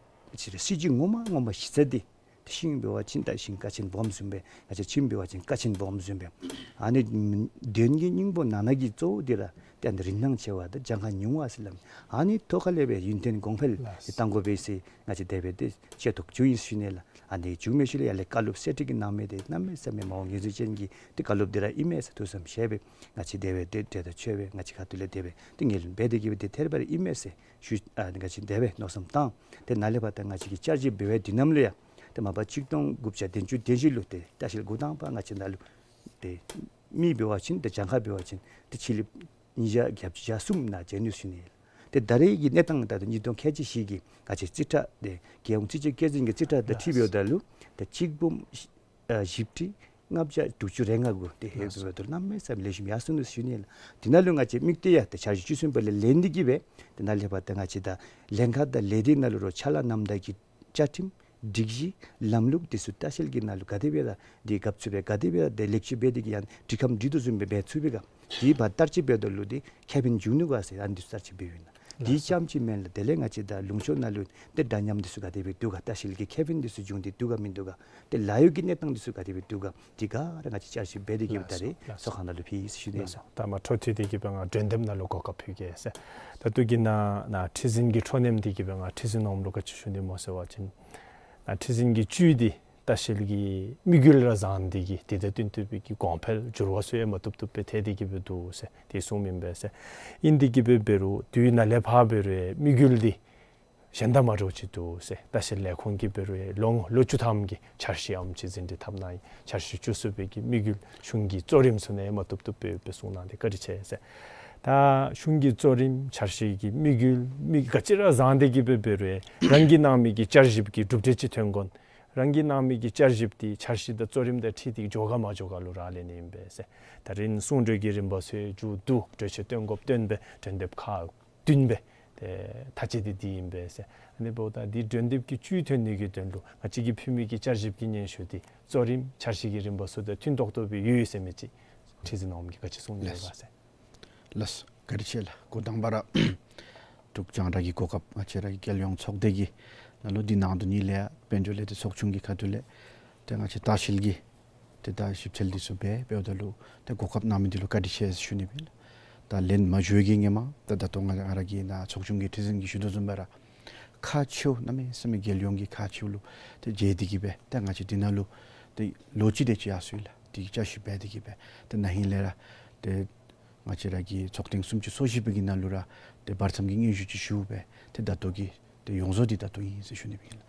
བཅས་ར་སྲིད་བྱུས་ངོ་མ་ངོ་མ་གཞི་རྩ་འདི་ཏེ་ཤིང་འབད་བ་ཅིན་ད་ཤིང་ཀ་ཆེན་སྦོམ་བཟུམ་སྦེ་ང་བཅས་ཁྱིམ་འབད་བ་ཅིན་ཀ་ཆེན་སྦོམ་བཟུམ་སྦེ་ཨ་ནི་དོན་གྱི་སྙིང་པོ་ནང་ན་གི་གཙོ་བོ་འདི་ར་ཏེ་ཨ་ནི་རིན་ཐང་ཆེ་བ་དང་གྱངས་ཁ་ཉུང་བ་ཟེར་སླབ་མི་ཨ་ནི་ཐོག་ཁ་ལས་སྦེ་ཡུན་བརྟན་གོང་འཕེལ་ཏེ་གཏང་དགོ་པས་ཟེར་ང་བཅས་དེ་སྦེ་ཏེ་བཅད་ཐོག་བྱུང་ཡི་ཟེར་ཞུ་ནི་ལགས། ཨ་ནི་བྱུང་མི་ཤུལ་ལས་ཡར་ལས་བཀའ་སློབ་གསལ་བསྒྲགས་ཀྱི་གནང་མི་འདི་གནམ་མེད་ས་མེད་མ་འོངས་ངོས་འཛིན་ཅན་གྱི་ཏེ་བཀའ་སློབ་འདི་ར་ཨིན་མས་ཟེར་ཐུགས་བསམ་བཞེས་སྦེ་ང་བཅས་དེ་སྦེ་ཏེ་གྲོས་དང་ཆོད་སྦེ་ང་བཅས་ཁ་ཐུག་ལས་དེ་སྦེ་ཏེ་ངོས་ལེན་འབད་དེ་གི་སྦེ་ཏེ་ཐད་རི་བ་རི་ཨིན་མས་ཟེར་ཞུ། ཨ་ནི་ང་བཅས་དེ་སྦེ་མནོ་བསམ་བཏང་། ཏེ་ནཱ་ལས་ཕར་ད་ང་བཅས་ཀྱིས་བསྐྱར་ཞིབ་འབད་བའི་དུས་ནམ་ལུ་ཡང་ཏེ་མ་པ་གཅིག་སྟོང་དགུ་བརྒྱ་བདུན་ཅུ་དོན་བཞི་ལུ་ཏེ་ལྟ་བཤལ་འགོ་དང་པ་ང་བཅས་ནཱ་ལུ་ཏེ་མི་འབད་བ་ཅིན་ཏེ་གྱངས་ཁ་འབད་བ་ཅིན་ཏེ་ཕྱི་གླིངཔ་ཉིས་བརྒྱ་གྱ་གསུམ་ནང་བྱོན་ནུག་ཟེར་ཞུ་ནི་ལགས། ཏེ་ད་རེས་ཀྱི་གནས་སྟངས་ད་ལྟོ་ཉིས་སྟོང་ཁལ་གཅིག་བཞི་གི་ང་བཅས་རྩིས་ཁྲ་ཏེ་རྒྱལ་ཡོངས་རྩིས་དཔྱད་བཀོད་འཛིན་གྱི་རྩིས་ཁྲ་དང་འཁྲིལ་འབདཝ་ད་ལུ་ཏེ་གཅིག་འབུམ་ཨ་བཞི་ཁྲི་ལྔ་བརྒྱ་དྲུག་ཅུ་རེ་ལྔ་གུ་ཏེ་ལྷོད་འབདཝ་ད་ལུ་གནམ་མེད་ས་མེད་ལེགས་ཤོམ་ཡར་སོང་ནུག་ཟེར་ཞུ་ནི་ལགས། དེ་ནང་ལུ་ང་བཅས་དམིགས་ཏེ་ཡང་ཏེ་འཆར་གཞི་བཅུ་གསུམ་པ་ལས་ལེན་ཏེ་གི་སྦེ་ཏེ་ནཱ་ལས་ཕར་ད་ང་བཅས་ད་ལྷན་ཁག་དང་ལས་སྡེ་ནང་ལུ་རོགས་ཕྱག་ལཱ་གནངམ་ད་གི་བཅའ་ཁྲིམས་སྒྲིག་གཞི་ལམ་ལུགས་འདི་ཚུ་ལྟ་བཤལ་གྱི་ནང་ལུ་ག་དེ་སྦེ་ར་འདི་གབ་ཚུགས་སྦེ་ག་དེ་སྦེ་ར་འདི་ལེགས་བཅོས་འབད་དེ་གི་ཡང་སྒྲིག་ཁམས་སྒྲིག་དོ་བཟུམ་སྦེ་འབད་ཚུགས་པའི་ག་འདི་བར་བསྟར་སྤྱོད་འབདཝ་ད་ལུ་འདི་ཁེ་ཕན་འབྱུང་ནུག་ག་ཟེར་ཨ་ནི་འདི་ཚུ་བསྟར་སྤྱོད་འབདཝ་ཨིན་ལགས། འདི་ཙམ་ཅིག་མེན་ལགས། དེ་ལས་ང་བཅས་ད་ལུང་ཕྱོགས་ནང་ལུ་འདི་འདྲ་མཉམ་འདི་ཚུ་ག་དེ་སྦེ་འདུག་ག་ལྟ་བཤལ་གྱི་ཁེ་ཕན་འདི་ཚུ་འབྱུང་སྟེ་འདུག་ག་མིན་འདུག་ག་ཏེ་ལཱ་གཡོག་གི་གནས་སྟངས་འདི་ཚུ་ག་དེ་སྦེ་འདུག་ག་འདི་ག་ར་ང་བཅས་བསྐྱར་ཞིབ་འབད་དེ་གི་སྦེ་ད་རེས་ཚོགས་ཁང་ནང་ལུ་ཕུལ་ཡི་ཟེར་ཞུ་ནི་ལགས། ད་མ་འཕྲོ་མཐུད་དེ་གི་སྦེ་ང་གྲོས་འདེབས་ནང་ལུ་གོ་སྐབས་ཕུལ་གེ་ཟེར། ད་ལྟོ་གི་ནཱ་ནཱ་ཁྲི་འཛིན་གྱི་འཕྲོ་མཐུད་དེ་གི་སྦེ་ང་ཁྲི་འཛིན་ནཱ་ལུ་ག་ཅི་ཞུ་ནི་སྨོ་ཟེར་བ་ཅིན་ནཱ་ཁྲི་འཛིན་གྱི་བཅུད་འདི་ ལྟ་བཤལ་གྱི་དམིགས་ཡུལ་ར་བཟང་སྟེ་གིས་དེ་དང་བསྟུན་ཏེ་སྦེ་གི་གོང་འཕེལ་འགྱུར་བ་ཚུ་ཡང་མ་བཏུབ་བཏུབ་སྦེ་ཐལ་ཏེ་གིས་སྦེ་འདུག་ཟེར་དེ་གསུངམ་ཨིན་པས་ཟེར། ཨིན་ཏེ་གིས་སྦེ་འབད་རུང་དུས་ནཱ་ལས་ཕར་འབད་རུང་དམིགས་ཡུལ་འདི་གཞན་དང་མ་འདྲཝ་ཅིག་འདུག་ཟེར། ལྟ་བཤལ་ལས་ཁུངས་ཀྱིས་འབད་རུང་ལོ་ལོ་བཅུ་ཐམ་གྱི་འཆར་གཞི་ཨམ་ཅིག་ཟིན་བྲིས་འཐབ་གནང་ཡི། འཆར་གཞི་བཅུ་གསུམ་པའི་གི་དམིགས་ཡུལ་གཞུང་གི་གཙོ་རིམ་ཚུ་ནང་མ་བཏུབ་བཏུབ་སྦེ་སྦེ་གསུངས་གནང་སྟེ་བཀའ་དྲིན་ཆེ་ཟེར། ད་གཞུང་གི་གཙོ་རིམ་འཆར་གཞི་གི་དམིགས་ཡུལ་མི་ག་ཅི་ར་བཟང་སྟེ་གིས་སྦེ་འབད་རུང་རང་གིས་གནང་མི་གི་བསྐྱར་ཞིབ་ཀྱི་གྲུབ་འབྲས་ཅིག་ཐོན་དགོ་ན། རང་གིས་གནང་མི་གི་བསྐྱར་ཞིབ་འདི་འཆར་གཞི་དང་གཙོ་རིམ་དང་འཁྲིལ་ཏེ་འགྱོ་ག་མ་འགྱོ་ག་ལུ་རག་ལས་ནི་ཨིན་པས་ཟེར། ད་རིས་གསུང་གྲོས་ཀྱི་རིམ་པ་ཚུ་མཇུག་བསྡུ། གྲོས་ཆོད་བཏོན་དགོཔ་བཏོན་སྦེ་གྲོས་འདེབས་ཁག་བདུན་སྦེ་ཏེ་མཐའ་དཔྱད་འདི་འདི་ཨིན་པས་ཟེར། ཨ་ནི་འབདཝ་ད་འདི་གྲོས་འདེབས་ཀྱི་བཅུད་ཐོན་ནི་གི་དོན་ལུ་ང་བཅས་ཀྱིས་ཕུལ་མི་གི་བསྐྱར་ཞིབ་ཀྱི་སྙན་ཞུ་འདི་གཙོ་རིམ་འཆར་གཞི་གི་རིམ་པ་ཚུ་དང་མཐུན་ཏོག་ཏོ་སྦེ་ཡོད་ཟེར་མི་ཅིག་ཁྲི་འཛིན་འོགམ་གྱིས་ག་ཅི་གསུང་ནི་ཡོད་ག་ཟེར། ལགས་སོ། བཀའ་དྲིན་ཆེ་ལགས། འགོ་དང་པ་ར་འབྲུག་རྒྱང་བསྒྲགས་ཀྱི་གོ་སྐབས་ང་བཅས་ར་གི་རྒྱལ་ཡོངས་ཚོགས་སྡེ་གི་ནང་ལུ་འདི་གནང་དོ་ནི་ལས་དཔལ་འབྱོར་ལས་སྡེ་ཚོགས་ཆུང་གི་ཁ་ཐུག་ལས་ཏེ་ང་བཅས་ལྟ་བཤལ་གྱི་ཏེ་ད་ཞིབ་འཚོལ་འདི་ཚུ་འབད་འབདཝ་ད་ལུ་ཏེ་གོ་སྐབས་གནང་མི་འདི་ལུ་བཀའ་དྲིན་ཆེ་ཟེར་ཞུ་ནི་ཨིན་ལགས། ད་ལན་མ་ཞུ་བའི་གི་ཧེ་མ་ད་ད་ལྟོ་ང་ང་ར་གི་ནཱ་ཚོགས་ཆུང་གི་ཁྲི་འཛིན་གྱིས་ཞུ་དོ་བཟུམ་སྦེ་ར་ཁག་ཆེཝ་གནམ་མེད་ས་མེད་རྒྱལ་ཡོངས་ཀྱི་ཁག་ཆེཝ་ལུ་ཏེ་མཇལ་ཏེ་གིས་སྦེ་ཏེ་ང་བཅས་འདི་ནང་ལུ་ཏེ་ལོ་གཅིག་དེ་ཅིག་ཡར་སོང་ཡི་ལགས། དེ་གི་བསྐྱར་ཞིབ་འབད་དེ་གིས་སྦེ་ཏེ་ན་ཧིང་ལས་ར་ཏེ་ང་བཅས་ར་གི་ཚོགས་ཐེངས་སུམ་ཅུ་སོ་བཞི་པའི་གི་ནང་ལུ་ར་ཏེ་བར་མཚམས་ཀྱི་སྙན་ཞུ་ཅིག་ཞུ་སྦེ་ཏེ་ད་ལྟོ་གི་ཏེ་ཡོངས་རྫོགས་འདི་ད་ལྟོ་ཨིན་ཟེར་ཞུ་ནི་ཨིན་ལགས།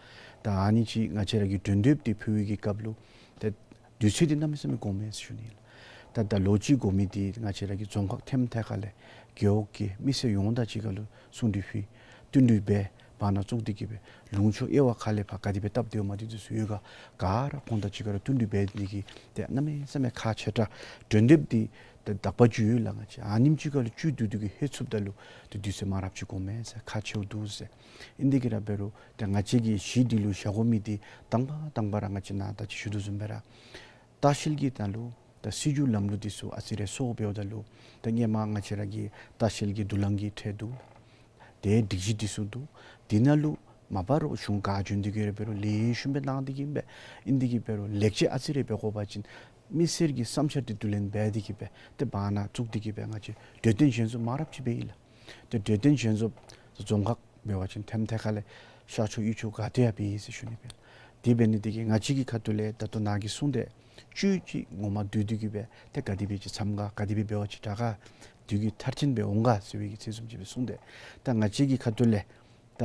ད་ཨ་ནི་ཅིག་ང་བཅས་ར་གི་གྲོས་འདེབས་འདི་ཕུལ་བའི་གི་སྐབས་ལུ་ཏེ་དུས་ཚོད་འདི་གནམ་མེད་ས་མེད་དགོངསམ་མས་ཟེར་ཞུ་ནི་ཨིན་ལགས། ད་ད་ལོ་གཅིག་འགོར་མི་འདི་ང་བཅས་ར་གི་རྫོང་ཁག་ཐེམ་ཐད་ཁ་ལས་རྒེད་འོག་གི་མི་སེར་ཡོངས་དང་གཅིག་ཁར་ལུ་གསུང་གྲོས་ཕུལ། བསྟུན་གྲོས་འབད། བར་ན་བཙུགས་ཏེ་གིས་སྦེ་ལུང་ཕྱོགས་དབྱེ་བ་ཁ་ལས་ཕར་ག་དེ་སྦེ་བཏབ་སྡོདཔ་མས་འདི་ཚུ་ཡོད་ག་ག་ར་ཁོང་དང་གཅིག་ཁར་བསྟུན་གྲོས་འབད་ནི་གི་ཏེ་གནམ་མེད་ས་མེད་ཁག་ཆེ་དྲགས། གྲོས་འདེབས་འདི་ཏེ་དག་པ་ཅིག་ཡོད་ལགས། ང་བཅས་ཨ་ནེམ་ཅིག་ཁར་ལུ་བཅུད་བསྡུ་སྟེ་གིས་ལྷོད་ཚུགསཔ་ད་ལུ་ཏེ་དུས་ཚོད་མང་རབས་ཅིག་དགོངསམ་མས་ཟེར། ཁག་ཆེཝ་འདུག་ཟེར། ཨིན་ཏེ་གིས་ར་འབད་རུང་ཏེ་ང་བཅས་ཀྱིས་གཞི་འདི་ལུ་བཞག་དགོ་མི་འདི་དང་པ་དང་པ་ར་ང་བཅས་ནཱ་ད་ཅི་ཞུ་དོ་བཟུམ་སྦེ་ར་ལྟ་བཤལ་གྱི་ནང་ལུ་ད་སྲིད་བྱུས་ལམ་ལུགས་འདི་ཚུ་ཨ་ཙི་རེ་སོར་འབདཝ་ད་ལུ་ད་སྔོན་མ་ང་བཅས་ར་གི་ལྟ་བཤལ་གྱི་མདུན་ལམ་གྱི་ཁྲལ་བསྡུ་དེ་སྒྲིག་གཞི་འདི་ཚུ་འདུག། དེ་ནང་ལུ་མ་པ་རོགས་གཞུང་ག་བྱོན་ཏེ་གིས་ར་འབད་རུང་ལེགས་ཤོམ་སྦེ་གནང་སྟེ་གིས་སྦེ་ཨིན་ཏེ་གིས་འབད་རུང་ལེགས་བཅོས་ཨ་ཙི་རེ་འབད་དགོ་པ་ཅིན་མི་སེར་གྱི་བསམ་འཆར་འདི་བསྡུ་ལེན་འབད་དེ་གིས་སྦེ་ཏེ་བར་ན་བཙུགས་ཏེ་གིས་སྦེ་ང་བཅས་གྲོས་བསྟུན་ཞལ་འཛོམས་མང་རབས་ཅིག་འབད་ཡི་ལགས། ཏེ་གྲོས་བསྟུན་ཞལ་འཛོམས་རྫོང་ཁག་འབད་བ་ཅིན་ཐེམ་ཐད་ཁ་ལས་ཤར་ཕྱོགས་དབུས་ཕྱོགས་ག་ཏེ་ཡང་འབད་ཡི་ཟེར་ཞུ་ནི་ཨིན་པས། དེ་འབད་ནི་དེ་གིས་ང་བཅས་ཀྱི་ཁ་ཐུག་ལས་ད་ལྟོ་ནཱ་གིས་གསུངས་ཏེ་བཅུད་ཅིག་ངོ་མ་བསྡུ་སྟེ་གིས་སྦེ་ཏེ་ག་དེ་སྦེ་ཅིག་འཚམས་ག་ག་དེ་སྦེ་འབད་བ་ཅིན་དྲག་ག་དེ་གི་མཐར་ཕྱིན་སྦེ་འོང་ག་ཟེར་བའི་གི་ཚད་བཟུམ་ཅིག་སྦེ་གསུངས་ཏེ། ད་ང་བཅས་ཀྱི་ཁ་ཐུག་ལས་ད་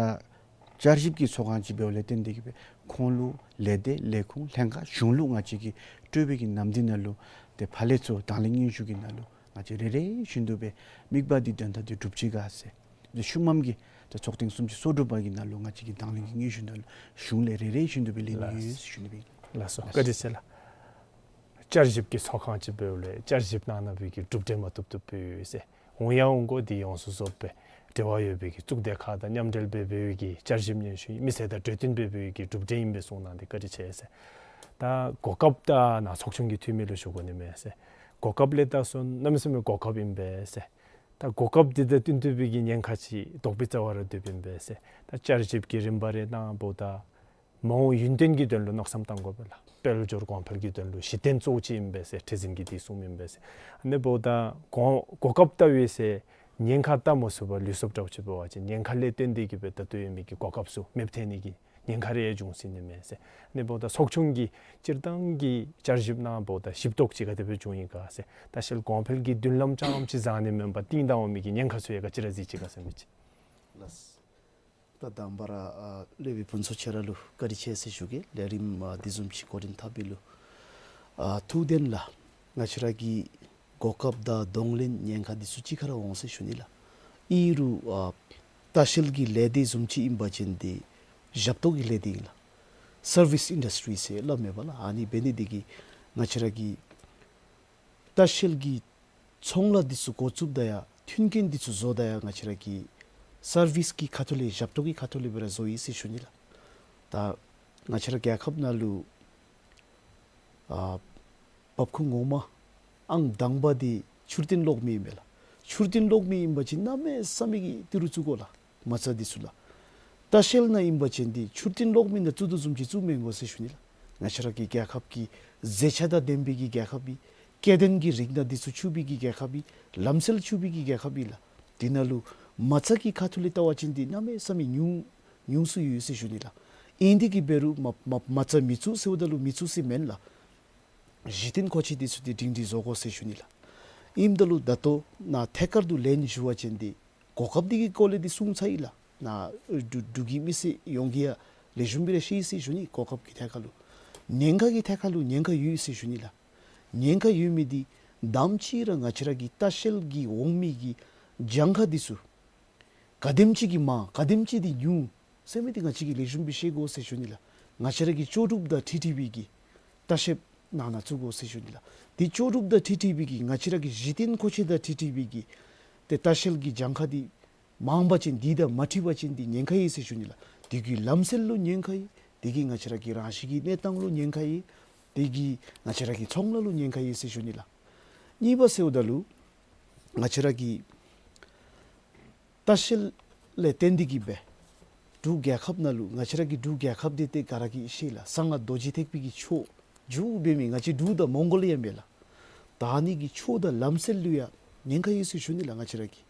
བསྐྱར་ཞིབ་ཀྱི་ཚོགས་ཁང་ཅིག་འབདཝ་ལས་བརྟེན་ཏེ་གིས་སྦེ་ཁོང་ལུ་ལས་སྡེ་ལས་ཁུངས་ལྷན་ཁག་གཞུང་ལུ་ང་བཅས་ཀྱིས་སྤྲོད་པའི་གི་ནམ་དུས་ནང་ལུ་ཏེ་ཕར་ལས་ཚུར་དང་ལེན་སྙན་ཞུ་གི་ནང་ལུ་ང་བཅས་རེ་རེ་བཞིན་དུ་སྦེ་དམིགས་པ་འདི་དོན་དག་འདི་འགྲུབ་ཅི་ག་ཟེར། ཏེ་ཤུལ་མམ་གྱི་ཏེ་ཚོགས་ཐེངས་སུམ་ཅུ་སོ་དྲུག་པ་གི་ནང་ལུ་ང་བཅས་ཀྱི་དང་ལེན་གྱི་སྙན་ཞུ་ནང་ལུ་གཞུང་ལས་རེ་རེ་བཞིན་དུ་སྦེ་ལེན་ནི་ཡོད་ཟེར་ཞུ་ནི་ཨིན། ལགས་སོ། བཀའ་དྲིན་ཆེ་ལགས། བསྐྱར་ཞིབ་ཀྱི་ཚོགས་ཁང་ཅིག་འབདཝ་ལས་བསྐྱར་ཞིབ་གནང་གནང་བའི་གི་གྲུབ་འབྲས་མ་བཏུབ་བཏུབ་སྦེ་ཡོད་ཟེར། འོང་ཡང་འོང་དགོ། འདི་ཡོངས་སུ་རྫོགས་པའི་འབྲེལ་བ་ཡོད་པའི་གི་གཙུག་སྡེ་ཁག་དང་མཉམ་འབྲེལ་འབད་འབད་བའི་གི་བསྐྱར་ཞིབ་སྙན་ཞུ་མི་སེར་དང་གྲོས་བསྟུན་འབད་འབད་བའི་གི་གྲུབ་འབྲས་ཨིན་པས་གསུངས་གནང་སྟེ་བཀའ་དྲིན་ཆེ་ཟེར། ད་གོ་སྐབས་ད་ནཱ་ཚོགས་ཆུང་གི་འཐུས་མི་ལུ་ཞུ་དགོ་ནི་མས་ཟེར། གོ་སྐབས་ལས་ད་སོ་གནམ་མེད་ས་མེད་གོ་སྐབས་ཨིན་པས་ཟེར། ད་གོ་སྐབས་འདི་དང་བསྟུན་ཏེ་སྦེ་གི་ཉེན་ཁ་ཅིག་དོགས་པའི་རྩ་བ་ར་སྡོདཔ་ཨིན་པས་ཟེར། ད་བསྐྱར་ཞིབ་ཀྱི་རིམ་པ་རེ་གནངམ་ད་མ་འོངས་ཡུན་བརྟན་གྱི་དོན་ལུ་མནོ་བསམ་བཏང་དགོ་པས་ལགས། དཔལ་འབྱོར་གོང་འཕེལ་གྱི་དོན་ལུ་གཞི་རྟེན་གཙོ་བོ་ཅིག་ཨིན་པས་ཟེར་ཁྲི་འཛིན་གྱིས་འདི་གསུངམ་ཨིན་པས་ཟེར། ཨ་ནི་འབདཝ་ད་གོ་གོ་སྐབས་ད་འབད་ཟེར་ཉེན་ཁ་ད་མ་ཚུགས་པར་ལུས་སོཔ་འདྲཝ་ཅིག་འབད་བ་ཅིན་ཉེན་ཁ་ལས་བརྟེན་ཏེ་གིས་སྦེ་ད་ལྟོ་ཡོད་མི་གི་གོ་སྐབས་ཚུ་མེདཔ་ཐལ་ནི་གི་ཉེན་ཁ་རེ་ཡང་འབྱུང་སྲིད་ནི་མས་ཟེར། ཨ་ནི་འབདཝ་ད་ཚོགས་ཆུང་གིས་སྤྱིར་བཏང་གི་བསྐྱར་ཞིབ་གནངམ་ད་ཞིབ་རྟོག་ཅིག་ག་དེ་སྦེ་འབྱུང་ཡི་ག་ཟེར། ལྟ་བཤལ་གོང་འཕེལ་གྱི་མདུན་ལམ་རྐྱངམ་ཅིག་བཟང་ནི་མེན་པར་གཏིང་དང་འོག་མའི་གི་ཉེན་ཁ་ཚུ་ཡང་ག་ཅི་ར་གཟིགས་ཅི་ག་ཟེར་མི་ཅིག། ལགས། ད་དང་པ་ར་ཨ་སློབ་དཔོན་ཕུན་ཚོགས་ཁྱོད་ར་ལུ་བཀའ་དྲིན་ཆེ་ཟེར་ཞུ་གེ། ལས་རིམ་ཨ་འདི་བཟུམ་ཅིག་གོ་རིམ་འཐབ་པའི་ལུ་ཨ་ཐུགས་བདེན་ལགས། ང་བཅས་ར་གི་གོ་སྐབས་དང་གདོང་ལེན་ཉེན་ཁ་འདི་ཚུ་གཅིག་ཁར་འོང་ཟེར་ཞུ་ནི་ལགས། ཨིན་རུང་ཨ་ལྟ་བཤལ་གྱི་ལས་སྡེ་བཟུམ་ཅིག་ཨིན་པ་ཅིན་འདི་ཞབས་ཏོག་གི་ལས་སྡེ་ཨིན་ལགས། སར་ཝིསི་ཨིན་ཌསི་ཊི་རི་ཟེར་སླབ་མས་པ་ལགས། ཨ་ནི་འབད་ནི་འདི་གིས་ང་བཅས་ར་གི་ལྟ་བཤལ་གྱི་ཚོང་ལཱ་འདི་ཚུ་འགོ་བཙུགསཔ་ད་ཡང་མཐུན་རྐྱེན་འདི་ཚུ་བཟོཝ་ད་ཡང་ང་བཅས་ར་གི་སར་ཝིསི་གི་ཁ་ཐུག་ལས་ཞབས་ཏོག་གི་ཁ་ཐུག་ལས་སྦེ་ར་བཟོ་ཡི་ཟེར་ཞུ་ནི་ལགས། ད་ང་བཅས་ར་རྒྱལ་ཁབ་ནང་ལུ་ཨ་འབབ་ཁུངས་ངོ་མ་ཨང་དང་པ་འདི་ཆུ་རྟེན་གློག་མེ་ཨིན་པས་ལགས། ཆུ་རྟེན་གློག་མེ་ཨིན་པ་ཅིན་གནམ་མེད་ས་མེད་ཀྱི་ཏི་རུ་བཙུགས་དགོ་ལགས། མ་རྩ་འདི་ཚུ་ལགས། ལྟ་བཤལ་ནང་ཨིན་པ་ཅིན་འདི་ཆུ་རྟེན་གློག་མེ་ནང་བཙུགས་དོ་བཟུམ་ཅིག་བཙུགས་མི་དགོ་ཟེར་ཞུ་ནི་ལགས། ང་བཅས་ར་གི་རྒྱལ་ཁབ་ཀྱི་མཛེས་ཆ་དང་ལྡན་པའི་གི་རྒྱལ་ཁབ་ཨིན། སྐྱེ་ལྡན་གྱི་རིགས་སྣ་འདི་ཚུ་ཕྱུག་པའི་གི་རྒྱལ་ཁབ་ཨིན། ལམ་སྲོལ་ཕྱུག་པའི་གི་རྒྱལ་ཁབ་ཨིན་ལགས། འདི་ནང་ལུ་མ་རྩ་གི་ཁ་ཐུག་ལས་བལྟ་བ་ཅིན་འདི་གནམ་མེད་ས་མེད་ཉུང་ཉུང་སུ་ཡོད་ཟེར་ཞུ་ནི་ལགས། ཨིན་དེ་གིས་འབད་རུང་མ་མ་མ་རྩ་མི་ཚུགས་ཟེརཝ་ད་ལུ་མི་ཚུགས་ཟེར་མེན་ལགས། གཞི་རྟེན་མཁོ་ཆས་འདི་ཚུ་འདི་སྒྲིང་སྒྲི་བཟོ་དགོ་ཟེར་ཞུ་ནི་ལགས། ཨིནམ་ད་ལུ་ད་ལྟོ་ནཱ་ཐད་ཀར་དུ་ལན་ཞུ་བ་ཅིན་འདི་གོ་སྐབས་འདི་གི་སྐོར་ལས་འདི་གསུངས་ཚར་ཡི་ལགས། ནཱ་འབྲུག་འབྲུག་གི་མི་སེར་ཡོངས་ཀྱིས་ཡང་ལེགས་ཤོམ་སྦེ་ར་ཤེས་ཡི་ཟེར་ཞུ་ནི། གོ་སྐབས་ཀྱི་ཐད་ཁར་ལུ་ཉེན་ཁ་གི་ཐད་ཁར་ལུ་ཉེན་ཁ་ཡོད་ཟེར་ཞུ་ནི་ལགས། ཉེན་ཁ་ཡོད་མི་འདི་དང་པ་ཅིག་ར་ང་བཅས་ར་གི་ལྟ་བཤལ་གྱི་འོང་མི་གི་གྱངས་ཁ་འདི་ཚུ་ག་དེམ་ཅིག་གིས་མང་ག་དེམ་ཅིག་འདི་ཉུང་ཟེར་མི་འདི་ང་བཅས་ཀྱིས་ལེགས་ཤོམ་སྦེ་ཤེས་དགོ་ཟེར་ཞུ་ནི་ལགས། ང་བཅས་ར་གི་ལྕོགས་གྲུབ་དང་འཁྲིལ་འཁྲིལ་བའི་གི་ལྟ་བཤལཔ་ནང་ན་བཙུགས་དགོ་ཟེར་ཞུ་ནི་ལགས། འདི་ལྕོགས་གྲུབ་དང་འཁྲིལ་འཁྲིལ་བའི་གི་ང་བཅས་ར་གི་གཞི་རྟེན་མཁོ་ཆས་དང་འཁྲིལ་འཁྲིལ་བའི་གི་ཏེ་ལྟ་བཤལ་གྱི་གྱངས་ཁ་འདི་མང་པ་ཅིན་འདི་དང་མ་འཁྲིལ་བ་ཅིན་འདི་ཉེན་ཁ་ཡོད་ཟེར་ཞུ་ནི་ལགས། འདི་གིས་ལམ་སྲོལ་ལུ་ཉེན་ཁ་ཡོད། འདི་གིས་ང་བཅས་ར་གི་རང་བཞིན་གྱི་གནས་སྟངས་ལུ་ཉེན་ཁ་ཡོད། འདི་གིས་ང་བཅས་ར་གི་ཚོང་ལཱ་ལུ་ཉེན་ཁ་ཡོད་ཟེར་ཞུ་ནི་ལགས། གཉིས་པ་ཟེརཝ་ད་ལུ་ང་བཅས་ར་གི་ལྟ་བཤལ་ལས་བརྟེན་ཏེ་གིས་སྦེ་འབྲུག་རྒྱལ་ཁབ་ནང་ལུ་ང་བཅས་ར་གི་འབྲུག་རྒྱལ་ཁབ་འདི་ཏེ་ག་ར་གིས་ཤེས་ལགས། གསང་སྔགས་རྡོ་རྗེ་ཐེག་པའི་གི་ཆོས་རྒྱུད་འབད་མི་ང་བཅས་འབྲུག་དང་མོང་གོ་ལི་ཡ་མས་ལགས། ད་ཨ་ནི་གི་ཆོས་དང་ལམ་སྲོལ་ལུ་ཡང་ཉེན་ཁ་ཡོད་ཟེར་ཞུ་ནི་ལགས། ང་བཅས་ར་གི་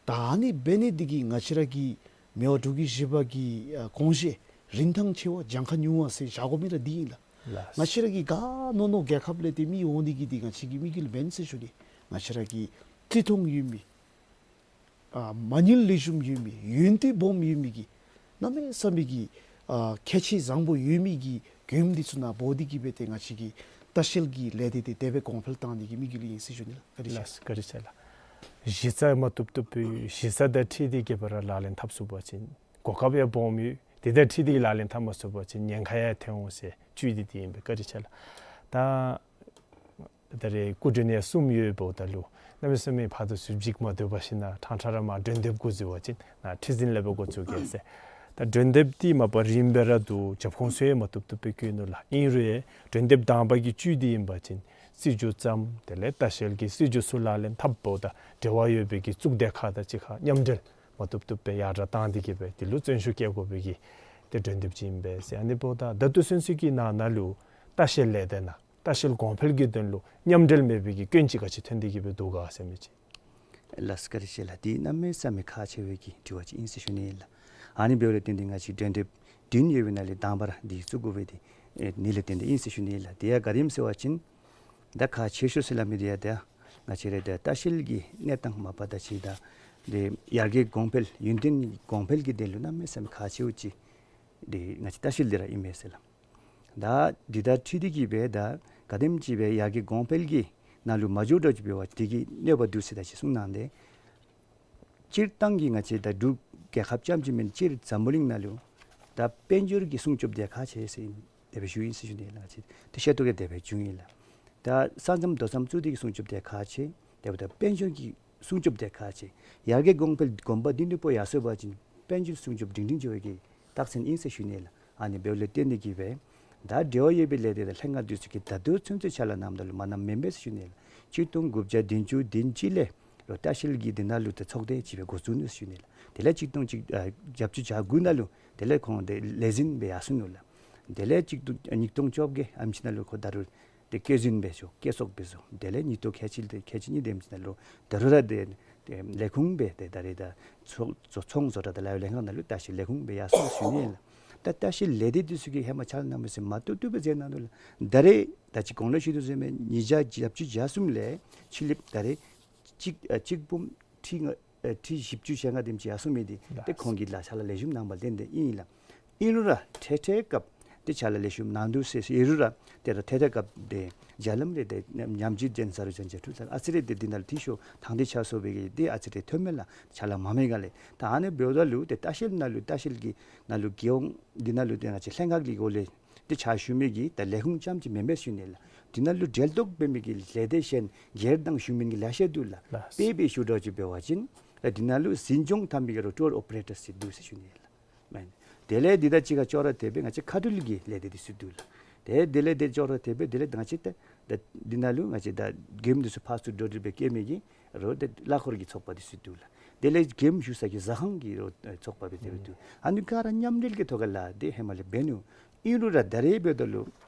ད་ཨ་ནི་འབད་ནི་འདི་གིས་ང་བཅས་ར་གི་མི་དབང་འབྲུག་རྒྱལ་བཞི་པ་གི་ཨ་དགོངས་བཞེད་རིན་ཐང་ཆེ་བ་གྱངས་ཁ་ཉུང་བ་ཟེར་བཞག་དགོ་མི་ར་འདི་ཨིན་ལགས། ལགས། ང་བཅས་ར་གི་ག་ནོར་ནོར་རྒྱལ་ཁབ་ལས་ཏེ་མི་འོང་ནི་གི་འདི་ང་བཅས་ཀྱི་དམིགས་ཡུལ་མེན་ཟེར་ཞུ་ནི། ང་བཅས་ར་གི་བརྩི་མཐོང་ཡོད་མི་ཨ་མ་དངུལ་ལེགས་ཤོམ་ཡོད་མི་ཡོན་ཏན་སྦོམ་ཡོད་མི་གི་གནམ་མེད་ས་མེད་ཀྱི་ཨ་ཁྱད་ཆོས་བཟང་པོ་ཡོད་མི་གི་མགྱོནམ་འདི་ཚུ་ནཱ་འབོ་སྟེ་གིས་སྦེ་ཏེ་ང་བཅས་ཀྱི་ལྟ་བཤལ་གྱི་ལས་སྡེ་འདི་དེ་སྦེ་གོང་འཕེལ་བཏང་ནི་གི་དམིགས་ཡུལ་ཨིན་ཟེར་ཞུ་ནི་ལགས། བཀའ་དྲིན་ཆེ། ལགས་བཀའ་དྲིན་ཆེ་ལགས། གཞི་རྩ་མ་བཏུབ་བཏུབ་པའི་གཞི་རྩ་དང་འཁྲིལ་ཏེ་གིས་སྦེ་ར་ལག་ལེན་འཐབ་ཚུགས་པ་ཅིན་གོ་སྐབས་ཡང་སྦོམ་ཡོད། དེ་དང་འཁྲིལ་ཏེ་ལག་ལེན་འཐབ་མ་ཚུགས་པ་ཅིན་ཉེན་ཁ་ཡང་ཐོན་འོང་ཟེར་བཅུད་འདི་འདི་ཨིན་པས། བཀའ་དྲིན་ཆེ་ལགས། ད་ད་རེས་སྐུ་མགྲོན་ཡང་གསུམ་ཡོདཔ་ད་ལུ་གནམ་མེད་ས་མེད་ཕར་དང་ཚུར་འཇིགས་མ་སྡོད་པར་ཞིནམ་ལས་ཕྲང་ཕྲང་ར་མར་སྒྲོན་འདེབས་འགོ་འཛུགས་པ་ཅིན་ནཱ་ཁྲི་འཛིན་ལས་སྦེ་འགོ་བཙུགས་གེ་ཟེར། ད་སྒྲོན་འདེབས་འདི་མ་པ་རིངམོ་སྦེ་ར་འདུག། རྒྱབ་ཁུངས་ཚུ་ཡང་མ་བཏུབ་བཏུབ་སྦེ་བཀོད་ནུག་ལགས། ཨིན་རུང་ཡང་སྒྲོན་འདེབས་དང་པ་གི་བཅུད་འདི་ཨིན་པ་ཅིན་སྲིད་བྱུས་བརྩམ། དེ་ལས་ལྟ་བཤལ་གྱི་སྲིད་བྱུས་ཚུ་ལག་ལེན་འཐབ་འབདཝ་ད་འབྲེལ་བ་ཡོད་པའི་གི་གཙུག་སྡེ་ཁག་དང་གཅིག་ཁར་མཉམ་འབྲེལ་མ་བཏུབ་བཏུབ་སྦེ་ཡར་དྲག་བཏང་སྟེ་གིས་སྦེ་དེ་ལུ་བརྩོན་ཤུགས་བསྐྱེད་དགོ་པའི་གི་ཏེ་སྒྲོན་འདེབས་ཅིག་ཨིན་པས་ཟེར། ཨ་ནི་འབདཝ་ད་ད་ལྟོ་ཚུན་ཚོད་ཀྱི་ནང་ན་ལུ་ལྟ་བཤལ་ལས་སྡེ་ནང་ལྟ་བཤལ་གོང་འཕེལ་གྱི་དོན་ལུ་མཉམ་འབྲེལ་མེད་པའི་གི་སྐྱོན་ཅིག་ག་ཅི་ཐོན་ཏེ་གིས་སྦེ་འདུག་ག་ཟེར་མི་ཅིག། ལགས་བཀའ་དྲིན་ཆེ་ལགས། འདི་གནམ་མེད་ས་མེད་ཁག་ཆེ་བའི་གི་དྲི་བ་ཅིག་ཨིན་ཟེར་ཞུ་ནི་ཨིན་ལགས། ཨ་ནི་འབདཝ་ལས་བརྟེན་ཏེ་ང་བཅས་སྒྲོན་འདེབས་བདུན་ཡོད་པའི་ནང་ལས་དང་པ་ར་འདི་བཙུགས་དགོ་པའི་འདི་ཨེ་ནི་ལས་བརྟེན་ཏེ་ཨིན་ཟེར་ཞུ་ནི་ཨིན་ལགས། དེ་ཡང་ག་དེམ་ཟེར་བ་ཅིན་ད་ཁག་ཆེ་ཤོས་ཟེར་སླབ་མི་འདི་ཡང་ད་ང་བཅས་ར་ད་ལྟ་བཤལ་གྱི་གནས་སྟངས་མ་པ་ད་ཅི་ད་འདི་ཡར་རྒྱས་གོང་འཕེལ་ཡུན་བརྟན་གོང་འཕེལ་གྱི་དོན་ལུ་གནམ་མེད་ས་མེད་ཁག་ཆེཝ་ཅིག་འདི་ང་བཅས་ལྟ་བཤལ་འདི་ར་ཨིན་མས་ཟེར་ལགས། ད་འདི་དང་འཁྲིལ་ཏེ་གིས་སྦེ་ད་ག་དེམ་ཅིག་སྦེ་ཡར་རྒྱས་གོང་འཕེལ་གྱི་ནང་ལུ་མ་འགྱོ་དྲགས་ཅིག་འབད་བ་ཅིན་དེ་གི་གནོད་པ་འདུག་ཟེར་ད་ཅི་གསུངས་གནང་སྟེ། སྤྱིར་བཏང་གི་ང་བཅས་ད་འབྲུག་རྒྱལ་ཁབ་རྐྱངམ་ཅིག་མེན། སྤྱིར་འཛམ་བུ་གླིང་ནང་ལུ་ད་དཔལ་འབྱོར་གྱི་སྲུང་སྐྱོབ་འདི་ཁག་ཆེ་ཟེར་ཨིན། དེ་སྦེ་ཞུ་ཨིན་ཟེར་ཞུ་ནི་ལགས། ང་བཅས་ཏེ་ཤེས་རྟོགས་ཀྱི་དེ་སྦེ་བྱུང་ཡི་ལགས། ད་ས་མཚམས་རྡོ་མཚམས་བཙུགས་ཏེ་གི་སྲུང་སྐྱོབ་འདི་ཁག་ཆེ། དེ་འབདཝ་ད་དཔལ་འབྱོར་གྱི་སྲུང་སྐྱོབ་འདི་ཁག་ཆེ། ཡར་རྒྱས་གོང་འཕེལ་གོམ་པ་མདུན་དུ་སྤོ་ཡར་སོང་པ་ཅིན་དཔལ་འབྱོར་སྲུང་སྐྱོབ་སྒྲིང་སྒྲིང་འགྱོ་བའི་གི་རྟགས་མཚན་ཨིན་ཟེར་ཞུ་ནི་ལགས། ཨ་ནི་འབདཝ་ལས་བརྟེན་ཏེ་གིས་སྦེ་ད་འབྲེལ་བ་ཡོད་པའི་ལས་སྡེ་དང་ལྷན་ཁག་འདི་ཚུ་གིས་ད་ལྟོ་ཚུན་ཚོད་ཕྱག་ལཱ་གནངམ་ད་ལུ་མ་གནངམ་མེན་པས་ཟེར་ཞུ་ནི་ལགས། གཅིག་སྟོང་དགུ་བརྒྱ་བདུན་ཅུ་དོན་གཅིག་ལས་རོགས་ལྟ་བཤལ་གྱི་འདི་ནང་ལུ་ཏེ་ཚོགས་སྡེ་ཅིག་སྦེ་འགོ་བཙུགས་ནུག་ཟེར་ཞུ་ནི་ལགས། དེ་ལས་གཅིག་སྟོང་གཅིག་ཨ་བརྒྱད་ཅུ་གྱ་དགུ་ནང་ལུ་དེ་ལས་ཁོང་དེ་ལས་འཛིན་སྦེ་ཡར་སོང་ནུག་ལགས། དེ་ལས་གཅིག་སྟོང་ཨ་གཉིས་སྟོང་བཅོ་བརྒྱད་ཨེམ་ཅིག་ནང་ལུ་ཁོ་ད་རུང་ཏེ་བཀོད་འཛིན་སྦེ་ཚུ་བཀོད་ཚོགས་སྦེ་ཚུ་དེ་ལས་ཉིས་སྟོང་ཁལ་གཅིག་ཏེ་ཁལ་གཅིག་གཉིས་དེམ་ཅིག་ནང་ལུ་ད་རུང་ར་ཏེ་ཏེ་ལས་ཁུངས་སྦེ་ཏེ་ད་རེས་ད་ཚོང་ཚོང་ཚོང་བཟོ་གྲྭ་དང་ལཱ་གཡོག་ལྷན་ཁག་ནང་ལུ་ལྟ་བཤལ་ལས་ཁུངས་སྦེ་ཡར་སོང་ཟེར་ཞུ་ནི་ལགས། ད་ལྟ་བཤལ་ལས་སྡེ་འདི་ཚུ་གིས་ཧེ་མ་ཕྱག་ལཱ་གནང་མི་ཚུ་མ་བཏུབ་བཏུབ་སྦེ་མཛད་གནང་ནུག་ལགས། ད་རེས་ད་ཅི་གོང་ལུ་ཞུ་དོ་བཟུམ་སྦེ་ཉིས་བརྒྱ་བརྒྱད་ཅུ་གྱ་གསུམ་ལས་ཕྱི་གླིངཔ་ད་རེས་གཅིག་ཨ་གཅིག་འབུམ་ཁྲི་ལྔ་ཨ་ཁྲི་བཞི་བཅུ་ཞེ་ལྔ་དེམ་ཅིག་ཡར་སོང་མི་འདི་ཏེ་ལགས། ཁོང་གིས་ལཱ་ཕྱག་ལཱ་ལེགས་ཤོམ་གནང་བ་ལས་བརྟེན་ཏེ་ཨིན་ལགས། ཨིན་རུང་ར་འཕྲལ་འཕྲལ་སྐབས་ཏེ་ཕྱག་ལཱ་ལེགས་ཤོམ་གནང་དོ་ཟེར་ཟེར་ཨིན་རུང་ར་ཏེ་ར་འཕྲལ་འཕྲལ་སྐབས་ཏེ་རྒྱ་ལམ་ལས་ཏེ་ཉམས་བཅོས་ཅན་ས་རུ་ཅན་ཅན་ཁྲུ་ཚར་ཨ་ཙི་རེ་ཏེ་འདི་ནང་ལུ་འཐུས་ཤོར་ཐང་འདི་ཆགས་སོང་བའི་གི་ཏེ་ཨ་ཙི་རེ་ཐོན་མས་ལགས། ཕྱག་ལཱ་མ་མེད་ག་ལས། ད་ཨ་ནི་འབདཝ་ད་ལུ་ཏེ་ལྟ་བཤལ་ནང་ལུ་ལྟ་བཤལ་གྱི་ནང་ལུ་རྒྱལ་ཡོངས་འདི་ནང་ལུ་ཏེ་ང་བཅས་ལྷན་ཁག་གི་སྒོ་ལས་ཏེ་ཕྱག་ཞུ་མི་གི་ད་ལས་ཁུངས་རྐྱངམ་ཅིག་མེན་པས་ཞུ་ནི་ལགས། འདི་ནང་ལུ་འབྲེལ་གཏོགས་འབད་མི་གི་ལས་སྡེ་གཞན་སྒེར་དང་གཞུང་མིན་གྱི་ལེ་ཤ་འདུག་ལགས། ལགས། དཔེ་སྦེ་ཞུ་དགོཔ་ཅིག་འབད་བ་ཅིན་ད་འདི་ནང་ལུ་འཛིན་སྐྱོང་འཐབ་མི་གི་རོགས་ཊུར་ཨོ་པ་རེ་ཊར་ཟེར་འདུག་ཟེར་ཞུ་ནི་ལགས། མེན། དེ་ལས་འདི་དང་གཅིག་ཁར་ཅོག་ར་འཐདཔ་སྦེ་ང་བཅས་མཁའ་འགྲུལ་གྱི་ལས་སྡེ་འདི་ཚུ་འདུག་ལགས། ཏེ་དེ་ལས་ཏེ་ཅོག་ར་འཐདཔ་སྦེ་དེ་ལས་ང་བཅས་ཏེ་ད་འདི་ནང་ལུ་ང་བཅས་ད་མགྱོནམ་འདི་ཚུ་ཕར་ཚུར་འགྲོ་འགྲུལ་སྦེ་བཀལ་མི་གི་རོགས་ཏེ་གླ་འཁོར་གྱི་ཚོགས་པ་འདི་ཚུ་འདུག་ལགས། དེ་ལས་མགྱོནམ་བཞུགས་ས་གི་ཟ་ཁང་གི་རོགས་ཚོགས་པ་སྦེ་དེ་སྦེ་འདུག། ཨ་ནི་ག་ར་མཉམ་འབྲེལ་གྱི་ཐོག་ཁར་ལཱ་འདི་ཧེ་མ་ལས་འབད་ནུག། ཨིན་རུང་ར་ད་རེས་འབདཝ་ད་ལུ་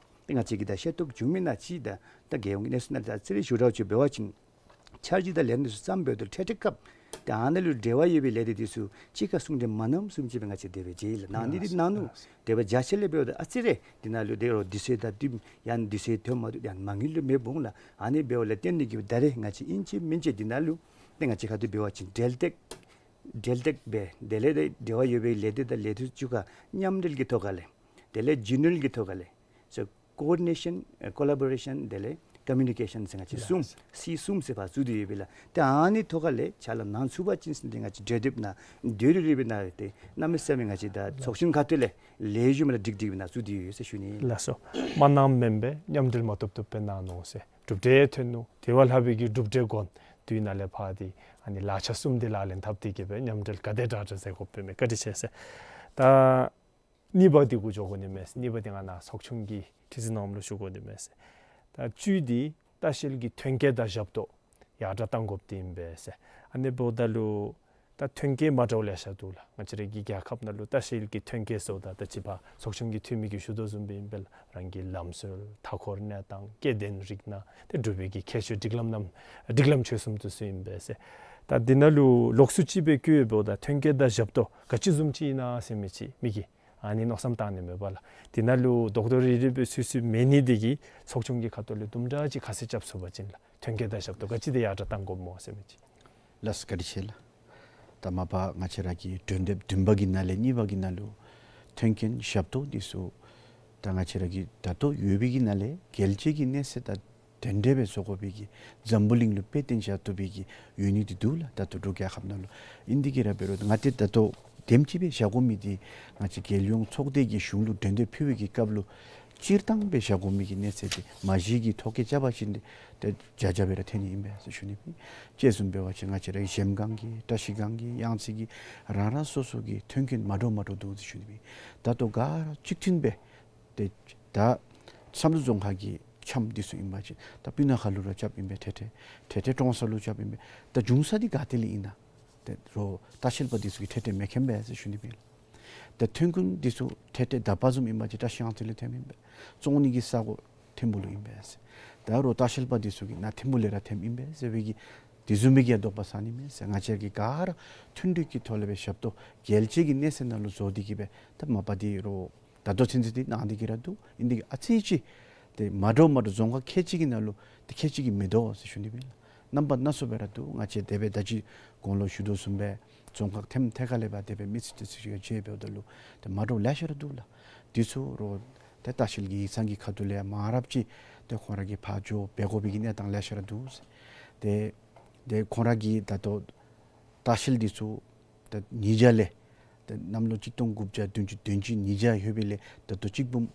ཏེ་ང་བཅས་ཀྱིས་ད་ཤེས་རྟོགས་བྱུང་མི་ནང་ཅིག་ད་ད་རྒྱལ་ཡོངས་ཀྱི་གནས་ཚུལ་ནང་ད་ཨ་ཙི་རེ་ཞུ་དགོཔ་ཅིག་འབད་བ་ཅིན་འཆར་གཞི་དང་ལས་རིམ་འདི་ཚུ་བརྩམ་འབདཝ་ད་འཕྲལ་འཕྲལ་སྐབས་ ཏེ་ཨ་ནཱ་ལུ་འབྲེལ་བ་ཡོད་པའི་ལས་སྡེ་འདི་ཚུ་གཅིག་ཁར་ཟུང་འབྲེལ་མ་གནངམ་བཟུམ་ཅིག་སྦེ་ང་བཅས་དེ་སྦེ་མཇལ་ཡི་ལགས། ནང་འདི་འདི་ནང་ནུག། དེ་སྦེ་མཇལ་ཅི་ལས་འབདཝ་ད་ཨ་ཙི་རེ་འདི་ནང་ལུ་དེ་རུ་དུས་ཚོད་དང་བསྟུན་ཡང་དུས་ཚོད་ཐོན་མ་བཏུབ་ཡང་མ་དངུལ་ལུ་མེདཔ་འོང་ལགས། ཨ་ནི་འབདཝ་ལས་བརྟེན་ཏེ་གིས་ད་རེས་ང་བཅས་ཨིན་ཅི་མིན་ཅི་འདི་ནང་ལུ་ཏེ་ང་བཅས་ཁ་ཐུག་འབད་བ་ཅིན་འབྲེལ་གཏད་འབྲེལ་གཏད་འབད་དེ་ལས་ཏེ་འབྲེལ་བ་ཡོད་པའི་ལས་སྡེ་དང་ལས་སྡེ་ཚུ་གཅིག་ཁར་མཉམ་འབྲེལ་གྱི་ཐོག་ཁ་ལས་དེ་ལས་རྒྱུས་ལོན་གྱི་ཐོག་ཁ་ལས་སོ་ཀོ་ཨོར་ཌི་ནེ་ཤཱན་ཨེ་ཀོ་ལ་བོ་རེ་ཤཱན་དེ་ལས་ཀོ་མིའུ་ནི་ཀེ་ཤཱན་ཟེར་ང་བཅས་གསུམ་སི་གསུམ་ཟེར་ཕར་བཙུགས་ཏེ་ཡོད་པས་ལགས། ཏེ་ཨ་ནི་ཐོག་ཁ་ལས་ཕྱག་ལཱ་གནང་ཚུགས་པ་ཅིན་ཟེར་ཏེ་ང་བཅས་གྲོས་འདེབས་ནང་དེ་རུ་རེ་སྦེ་ནང་ཏེ་གནམ་མེད་ས་མེད་ང་བཅས་ད་ཚོགས་ཆུང་ཁ་ཐུག་ལས་ལེགས་ཤོམ་ར་འགྲིག་འགྲིག་སྦེ་ནང་བཙུགས་ཏེ་ཡོད་ཟེར་ཞུ་ནི་ལགས། སོ་མ་གནངམ་མེན་པས། མཉམ་འབྲེལ་མ་བཏུབ་བཏུབ་སྦེ་གནང་ནུག་ཟེར། གྲུབ་འབྲས་ཐོན་ནུག། དེ་བ་ལྷག་པའི་གི་གྲུབ་འབྲས་གོང་དུ་ནང་ལས་ཕར་འདི་ཨ་ནི་ལག་ཆ་གསུམ་འདི་ལག་ལེན་འཐབ་སྟེ་གིས་སྦེ་མཉམ་འབྲེལ་ག་དེ་དྲག་དྲག་མཛད་དགོཔ་མས། བཀའ་དྲིན་ཆེ་ཟེར། ད་གཉིས་པ་འདི་གུ་འགྱོ་དགོ་ནི་མས་ཟེར། གཉིས་པ་འདི་ང་ནཱ་ཚོགས་ཆུང་གི་ཁྲི་འཛིན་ནཱ་ལུ་ཞུ་དགོ་ནི་མས་ཟེར། ད་བཅུད་འདི་ལྟ་བཤལ་གྱི་ཐོན་སྐྱེད་དང་ཞབས་ཏོག་ཡར་དྲག་གཏང་དགོཔ་འདི་ཨིན་པས་ཟེར། ཨ་ནི་འབདཝ་ད་ལུ་ད་ཐོན་སྐྱེད་མ་འདྲཝ་ལེ་ཤ་འདུག་ལགས། ང་བཅས་ར་གི་རྒྱལ་ཁབ་ནང་ལུ་ལྟ་བཤལ་གྱི་ཐོན་སྐྱེད་ཟེརཝ་ད་ད་ཅི་ཕར་ཚོགས་ཆུང་གི་འཐུས་མི་གིས་ཞུ་དོ་བཟུམ་སྦེ་ཨིན་པས་ལགས། རང་གི་ལམ་སྲོལ་མཐའ་འཁོར་གནས་སྟངས་སྐྱེ་ལྡན་རིགས་སྣ་ཏེ་འབྲུག་པའི་གི་ཁྱད་ཆོས་སྒྲིག་ལམ་རྣམས་སྒྲིག་ལམ་ཆོས་གསུམ་དེ་ཚུ་ཨིན་པས་ཟེར། ད་འདི་ནང་ལུ་ལོགས་སུ་ཅིག་སྦེ་བཀོད་འབདཝ་ད་ཐོན་སྐྱེད་དང་ཞབས་ཏོག་ག་ཅི་བཟུམ་ཅིག་ཨིན་ན་ཟེར་མི་ཅིག་མི་གིས་ཨ་ནི་མནོ་བསམ་བཏང་ནི་མས་པ་ལགས། འདི་ནང་ལུ་རྡོག་རྡོག་རིལ་རིལ་སྦེ་སུད་སུད་མེད་ནི་འདི་གིས་ཚོགས་ཆུང་གི་ཁ་ཐུག་ལས་དུམ་གྲ་ཅིག་ཁ་གསལ་རྐྱབ་ཚུགས་པ་ཅིན་ལགས། ཐོན་སྐྱེད་དང་ཞབས་ཏོག་ག་ཅི་འདི་ཡར་དྲག་གཏང་དགོཔ་སྨོ་ཟེར་མི་ཅིག། ལགས་སོ། བཀའ་དྲིན་ཆེ་ལགས། ད་མ་པ་ང་བཅས་ར་གི་གྲོས་འདེབས་བདུན་པ་གི་ནང་ལས་གཉིས་པ་གི་ནང་ལུ་ཐོན་སྐྱེད་ཞབས་ཏོག་འདི་ཚུ་ད་ང་བཅས་ར་གི་ད་ལྟོ་ཡོད་པའི་གི་ནང་ལས་གལ་ཆེ་གི་གནས་ཚད་དང་དེ་འདྲ་སྦེ་བཟོ་དགོ་པའི་གི་འཛམ་བུ་གླིང་ལུ་དཔེ་སྟོན་བཞག་བཏུབ་པའི་གི་ཡོད་ནི་འདི་འདུག་ལགས། ད་ལྟོ་འབྲུག་རྒྱལ་ཁབ་ནང་ལུ་ཨིན་འདི་གིས་ར་འབད་རུང་ང་བཅས་ད་ལྟོ་དེམ་ཅིག་སྦེ་བཞག་དགོ་མི་འདི་ང་བཅས་རྒྱལ་ཡོངས་ཚོགས་སྡེ་གི་གཞུང་ལུ་གྲོས་འདེབས་ཕུལ་བའི་གི་སྐབས་ལུ་སྤྱིར་བཏང་སྦེ་བཞག་དགོ་མི་གི་གནས་ཚད་འདི་མ་གཞི་གི་ཐོ་བཀོད་རྐྱབ་པ་ཅིན་འདི་ཏེ་བརྒྱ་ཆ་སྦེ་ར་ཐོན་ནི་ཨིན་པས་ཟེར་ཞུ་ནི་ཨིན། དཔྱེ་བཟུམ་འབད་བ་ཅིན་ང་བཅས་ར་གཞལམ་སྒང་གི་བཀྲ་ཤིས་སྒང་གི་གཡང་རྩེ་གི་རང་རང་སོ་སོ་གི་ཐོན་སྐྱེད་མ་འདྲཝ་མ་འདྲཝ་འདུག་ཟེར་ཞུ་ནི་ཨིན། ད་ལྟོ་ག་ར་གཅིག་མཐུན་སྦེ་ཏེ་ད་བསམ་གྲུབ་རྫོང་ཁག་གི་ཆམ་འདི་ཚུ་ཨིན་པ་ཅིན་ད་སྤུ་ན་ཁ་ལུ་ར་རྐྱབ་ཨིན་པས་ཁྲེ་ཁྲེ། ཁྲེ་ཁྲེ་ཀྲོང་གསར་ལུ་རྐྱབ་ཨིན་པས། ད་འབྱུང་ས་འདི་ག་ཏེ་ལས་ཨིན་ན། ཏེ་རོགས་ལྟ་བཤལ་པ་འདི་ཚུ་གིས་ཁྲེ་ཁྲེ་མི་མཁྱེན་པས་ཟེར་ཞུ་ནི་ཨིན་ལགས། ཏེ་ཐོན་ཁུངས་འདི་ཚུ་ཁྲེ་ཁྲེ་དག་པ་བཟུམ་ཨིན་པ་ཅིན་བཀྲ་ཤིས་གཡང་རྩེ་ལས་ཐོནམ་ཨིན་པས། བཙོང་ནི་གི་ས་སྒོ་ཐིམ་ཕུ་ལུ་ཨིན་པས་ཟེར། ད་རོགས་ལྟ་བཤལ་པ་འདི་ཚུ་གིས་ནཱ་ཐིམ་ཕུ་ལས་ར་ཐོནམ་ཨིན་པས་ཟེར་བའི་གི་དེ་བཟུམ་མའི་གི་ཡང་དོགས་པ་ཟ་ནི་མས་ཟེར། ང་བཅས་ཀྱིས་ག་ར་མཐུན་སྒྲིལ་གྱི་ཐོག་ལས་སྦེ་ཞབས་ཏོག་རྒྱལ་སྤྱི་གི་གནས་ཚད་ནང་ལུ་བཟོ་སྟེ་གིས་སྦེ་ད་མ་པ་འདི་རོགས་ད་ལྟོ་ཚུན་ཚོད་འདི་གནང་སྟེ་གིས་ར་འདུག། ཨིན་ཏེ་གིས་ཨ་ཙི་ཅིག་ཏེ་མ་འདྲཝ་མ་འདྲཝ་རྫོང་ཁག་ཁལ་གཅིག་གི་ནང་ལུ་ཏེ་ཁལ་གཅིག་གིས་མི་དོ་ཟེར་ཞུ་ནི་ཨིན་ལགས། རྣམ་པ་སྣ་ཚོགས་སྦེ་ར་འདུག། ང་བཅས་དེ་སྦེ་ད་ཅི་གོང་ལུ་ཞུ་དོ་བཟུམ་སྦེ་རྫོང་ཁག་ཐེམ་ཐེ་ཁ་ལས་སྦེ་དེ་སྦེ་མི་སེར་ཏེ་ཚུ་ཡང་མཇལ་འབདཝ་ད་ལུ་ཏེ་མ་འདྲཝ་ལེ་ཤ་ར་འདུག་ལགས། འདི་ཚུ་རོགས་ཏེ་ལྟ་བཤལ་གྱི་ཡིག་ཚང་གི་ཁ་ཐུག་ལས་མང་རབས་ཅིག་ཏེ་ཁོང་ར་གིས་ཕར་འགྱོ་འབད་དགོ་པའི་གི་གནས་སྟངས་ལེ་ཤ་ར་འདུག་ཟེར། ཏེ་ཏེ་ཁོང་ར་གིས་ད་ལྟོ་ལྟ་བཤལ་འདི་ཚུ་ཏེ་ཉིས་བརྒྱ་ལས་ཏེ་གནམ་ལོ་གཅིག་སྟོང་དགུ་བརྒྱ་བདུན་ཅུ་དོན་གཅིག་ཉིས་བརྒྱ་ལྷོད་པའི་ལས་ད་ལྟོ་གཅིག་འབུམ་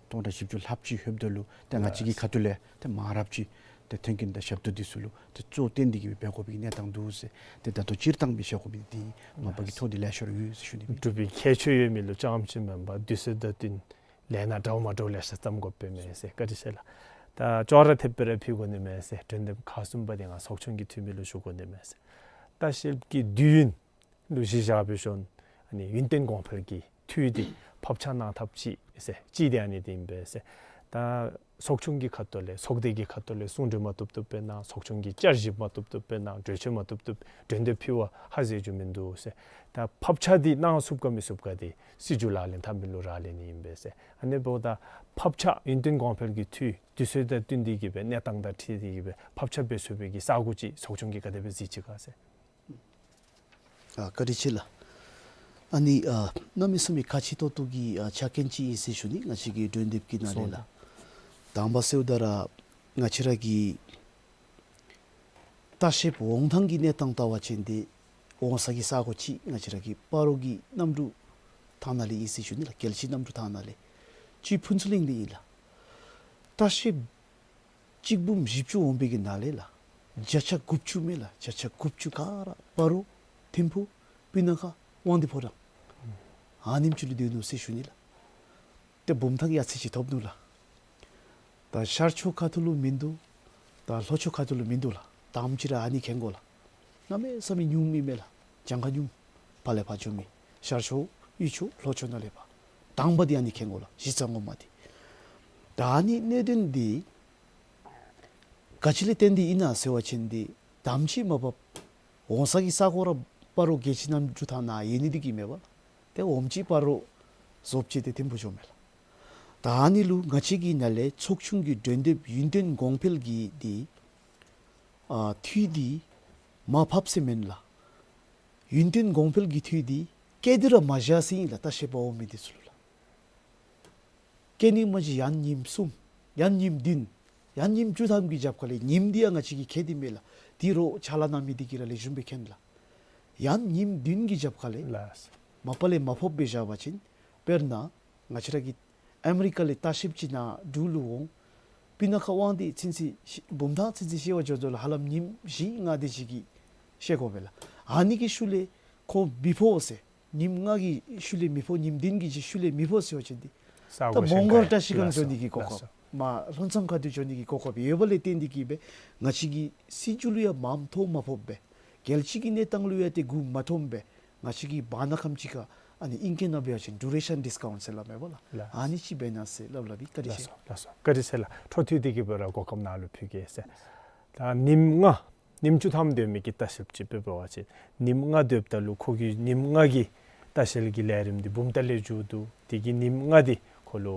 སྟོང་དང་བཞི་བཅུ་ལྷགཔ་ཅིག་ལྷོདཔ་ད་ལུ་ཏེ་ང་བཅས་ཀྱི་ཁ་ཐུག་ལས་ཏེ་མང་རབས་ཅིག་ཏེ་ཐོན་སྐྱེད་དང་ཞབས་ཏོག་འདི་ཚུ་ལུ་ཏེ་གཙོ་བོ་བཏོན་ཏེ་གིས་འབད་དགོ་པའི་གནས་སྟངས་འདུག་ཟེར། ཏེ་ད་ལྟོ་སྤྱིར་བཏང་སྦེ་བཞག་དགོ་པའི་འདི་མ་པ་གི་ཐོ་འདི་ལེ་ཤ་ར་ཡོད་ཟེར་ཞུ་ནི་ཨིན། འབྲུག་པའི་ཁྱད་ཆོས་ཡོད་མི་ལུ་རྐྱངམ་ཅིག་མེན་པར་དུས་ཚོད་དང་བསྟུན་ལས་སྣ་འདྲཝ་མ་འདྲཝ་ལེ་ཤ་བརྩམ་དགོཔ་མས་ཟེར། བཀའ་དྲིན་ཆེ་ལགས། ད་ཅོག་ར་འཐདཔ་སྦེ་ར་ཕུལ་དགོ་ནི་མས་ཟེར། དོན་དེ་ཁག་གསུམ་པ་འདི་ང་ཚོགས་ཆུང་གི་འཐུས་མི་ལུ་ཞུ་དགོ་ནི་མས་ཟེར། ལྟ་བཤལ་གྱི་དུས་ཡུན་ལུ་གཞི་བཞག་སྦེ་ཞིནམ་ཨ་ནི་ཡུན་བརྟན་གོང་འཕེལ་གྱི་འཐུས་འདི་ཕབ་ཆག་གནང་ཐབས་ཅིག་ཟེར་ཅིག་འདི་ཨ་ནི་འདི་ཨིན་པས་ཟེར། ད་ཚོགས་ཆུང་གི་ཁ་ཐུག་ལས་ཚོགས་སྡེ་གི་ཁ་ཐུག་ལས་གསུང་གྲོས་མ་བཏུབ་བཏུབ་སྦེ་གནང་། ཚོགས་ཆུང་གི་བསྐྱར་ཞིབ་མ་བཏུབ་བཏུབ་སྦེ་གནང་། གྲོས་ཆོད་མ་བཏུབ་བཏུབ་གྲོས་འདེབས་ཕུལ་བ་ཧ་ཟེར་རྒྱུ་མིན་འདུག་ཟེར། ད་ཕབ་ཆག་འདི་གནང་ཚུགས་ག་མི་ཚུགས་ག་འདི་སྲིད་བྱུས་ལག་ལེན་འཐབ་མི་ལུ་རག་ལས་ནི་ཨིན་པས་ཟེར། ཨ་ནི་འབདཝ་ད་ཕབ་ཆག་ཡུན་བརྟན་གོང་འཕེལ་གྱི་འཐུས་དུས་ཚོད་དང་བསྟུན་ཏེ་གིས་སྦེ་གནས་སྟངས་དང་འཁྲིལ་ཏེ་གིས་སྦེ་ཕབ་ཆག་འབད་ཚུགས་པའི་གི་ས་སྒོ་ཅིག་ཚོགས་ཆུང་གིས་ག་དེ་སྦེ་གཟིགས་ཅི་ག་ཟེར། ཨ་བཀའ་དྲིན་ཆེ་ལགས། ཨ་ནི་ཨ་གནམ་མེད་ས་མེད་ཁག་ཆེ་ཏོག་ཏོ་གི་ཨ་ཆ་རྐྱེན་ཅིག་ཨིན་ཟེར་ཞུ་ནི། ང་བཅས་ཀྱི་གྲོས་འདེབས་ཀྱི་ནང་ལས་ལགས། དང་པ་ཟེརཝ་ད་ར་ང་བཅས་ར་གི་ལྟ་བཤལཔ་འོང་ཐངས་ཀྱི་གནས་སྟངས་བལྟ་བ་ཅིན་ཏེ་འོང་ས་གི་ས་སྒོ་ཅིག་ང་བཅས་ར་གི་སྤ་རོ་གི་གནམ་གྲུ་ཐང་ནང་ལས་ཨིན་ཟེར་ཞུ་ནི་ལགས། རྒྱལ་སྤྱི་གནམ་གྲུ་ཐང་ནང་ལས་གཅིག་ཕུན་ཚོགས་གླིང་ལས་ཨིན་ལགས། ལྟ་བཤལཔ་གཅིག་འབུམ་བཞི་བཅུ་འོང་པའི་གི་ནང་ལས་ལགས་བརྒྱ་ཆ་དགུ་བཅུ་མས་ལགས། བརྒྱ་ཆ་དགུ་བཅུ་ག་ར་སྤ་རོ་ཐིམ་ཕུ་སྤུ་ན་ཁ་དབང་འདུས་ཕོ་བྲང་ཨ་ནེམ་ཅིག་ལུ་སྡོད་ནུག་ཟེར་ཞུ་ནི་ལགས། ཏེ་འབུམ་ཐང་ཡ་མཚན་ཅིག་ཐོབ་ནུག་ལགས། ད་ཤར་ཕྱོགས་ཁ་ཐུག་ལུ་མིན་འདུག། ད་ལྷོ་ཕྱོགས་ཁ་ཐུག་ལུ་མིན་འདུག་ལགས། དང་པ་ཅིག་ར་ཨ་ནི་མཁྱེན་དགོ་ལགས། གནམ་མེད་ས་མེད་ཉུངམ་ཨིན་མས་ལགས། གྱངས་ཁ་ཉུངམ། ཕར་ལས་ཕར་འགྱོ་མི་ཤར་ཕྱོགས་དབུས་ཕྱོགས་ལྷོ་ཕྱོགས་ནང་ལས་ཕར་དང་པ་འདི་ཨ་ནི་མཁྱེན་དགོ་ལགས། གཞི་རྩ་ངོ་མ་འདི། ད་ཨ་ནི་གནད་དོན་འདི་ག་ཅི་ལས་བརྟེན་ཏེ་ཨིན་ན་ཟེར་བ་ཅིན་འདི་དང་པ་ཅིག་མ་པ་ འོང་ས་གི་ས་གོ་ར་སྤ་རོ་གལ་ཅིག་ནམ་རྒྱུན་ཐང་ནང་ཡོད་ནི་འདི་གིས་མེན་པ་ལགས། ཏེ་འོངམ་ཅིག་སྤ་རོ་བཟོ་བཅོས་ཏེ་ཐོན་འགྱོཝ་མས་ལགས། ད་ཨ་ནི་ལུ་ང་བཅས་ཀྱི་ནང་ལས་ཚོགས་ཆུང་གི་མགྲོན་འདེབས་ཡུན་བརྟན་གོང་འཕེལ་གྱི་འདི་ཨ་འཐུས་འདི་མར་ཕབ་ཟེར་མེན་ལགས། ཡུན་བརྟན་གོང་འཕེལ་གྱི་འཐུས་འདི་བཀལ་ཏེ་ར་མ་བཞག་ཟེར་ཨིན་ལགས། ལྟ་བཤལ་པ་འོང་མི་འདི་ཚུ་ལུ་ལགས། བཀལ་ནི་མ་གཞི་ཡང་ཉིནམ་གསུམ་ཡང་ཉིནམ་བདུན་ཡང་ཉིནམ་བཅུ་ཐམ་གྱི་རྒྱབ་ཁ་ལས་ཉིནམ་འདི་ཡང་ང་བཅས་ཀྱིས་ཁེ་འདི་མེད་ལགས། འདི་རོགས་ཕྱག་ལཱ་གནང་མི་འདི་གིས་ར་ལེགས་ཤོམ་སྦེ་མཁྱེན་ལགས། ཡང་ཉིནམ་བདུན་གྱི་རྒྱབ་ཁ་ལས་ལགས། མ་པ་ལས་མ་ཕབ་སྦེ་བཞག་པ་ཅིན་དཔེར་ན་ང་བཅས་ར་གི་ཨ་མི་རི་ཀ་ལས་ལྟ་བཤལཔ་ཅིག་ནཱ་འབྲུག་ལུ་འོང་། སྤུ་ན་ཁ་དབང་འདི་ཚུན་ཚོད་ཤི་བུམ་ཐང་ཚུན་ཚོད་བཤལ་བར་འགྱོཝ་ད་ལུ་ཧ་ལམ་ཉིནམ་བཞི་ལྔ་དེ་ཅིག་གི་བཤལ་དགོ་པས་ལགས། ཨ་ནི་གི་ཤུལ་ལས་ཁོ་མི་ཕོག་ཟེར། ཉིནམ་ལྔ་གི་ཤུལ་ལས་མི་ཕོག། ཉིནམ་བདུན་གྱི་ཅིག་ཤུལ་ལས་མི་ཕོག་ཟེར་བ་ཅིན་འདི་ས་ད་གོ་མོང་སྒར་བཀྲ་ཤིས་སྒང་ལགས་འགྱོ་ནི་གི་གོ་སྐབས། ལགས་སོ། མར་ལྷོ་མཚམས་ཁ་ཐུག་འགྱོ་ནི་གི་གོ་སྐབས་ཡོདཔ་ལས་བརྟེན་འདི་གིས་སྦེ་ང་བཅས་ཀྱིས་སྲིད་བྱུས་ལུ་ཡང་མངམ་ཐོ་མ་ཕོགཔ་སྦེ་རྒྱལ་སྤྱི་གི་གནས་སྟངས་ལུ་ཡང་ཏེ་མགུ་མ་འཐོམ་སྦེ་ང་བཅས་ཀྱིས་བར་ན་ཁམས་ཅིག་ཁར་ཨ་ནི་ཨིང་སྐད་ནང་འབད་བ་ཅིན་ཌུ་རེ་ཤཱན་ཌིས་ཀའུནཊ་ཟེར་སླབ་མས་པ་ལགས། ལགས། ཨ་ནི་ཅིག་འབད་གནང་ཟེར་སླབ་སླབ་ཨིན། བཀའ་དྲིན་ཆེ། ལགས་སོ། ལགས་སོ། བཀའ་དྲིན་ཆེ་ལགས། འཕྲོ་མཐུད་དེ་གིས་སྦེ་ར་གོ་སྐབས་ནཱ་ལུ་ཕུལ་གེ་ཟེར། ད་ཉིནམ་ལྔ་ཉིནམ་བཅུ་ཐམ་སྡོད་མི་གི་ལྟ་བཤལཔ་ཅིག་འབད་བ་ཅིན་ཉིནམ་ལྔ་སྡོདཔ་ད་ལུ་ཁོ་གིས་ཉིནམ་ལྔ་གི་ལྟ་བཤལ་གྱི་ལས་རིམ་འདི་བུམ་ཐང་ལས་མཇུག་བསྡུ། དེ་གི་ཉིནམ་ལྔ་འདི་ཁོ་ལུ་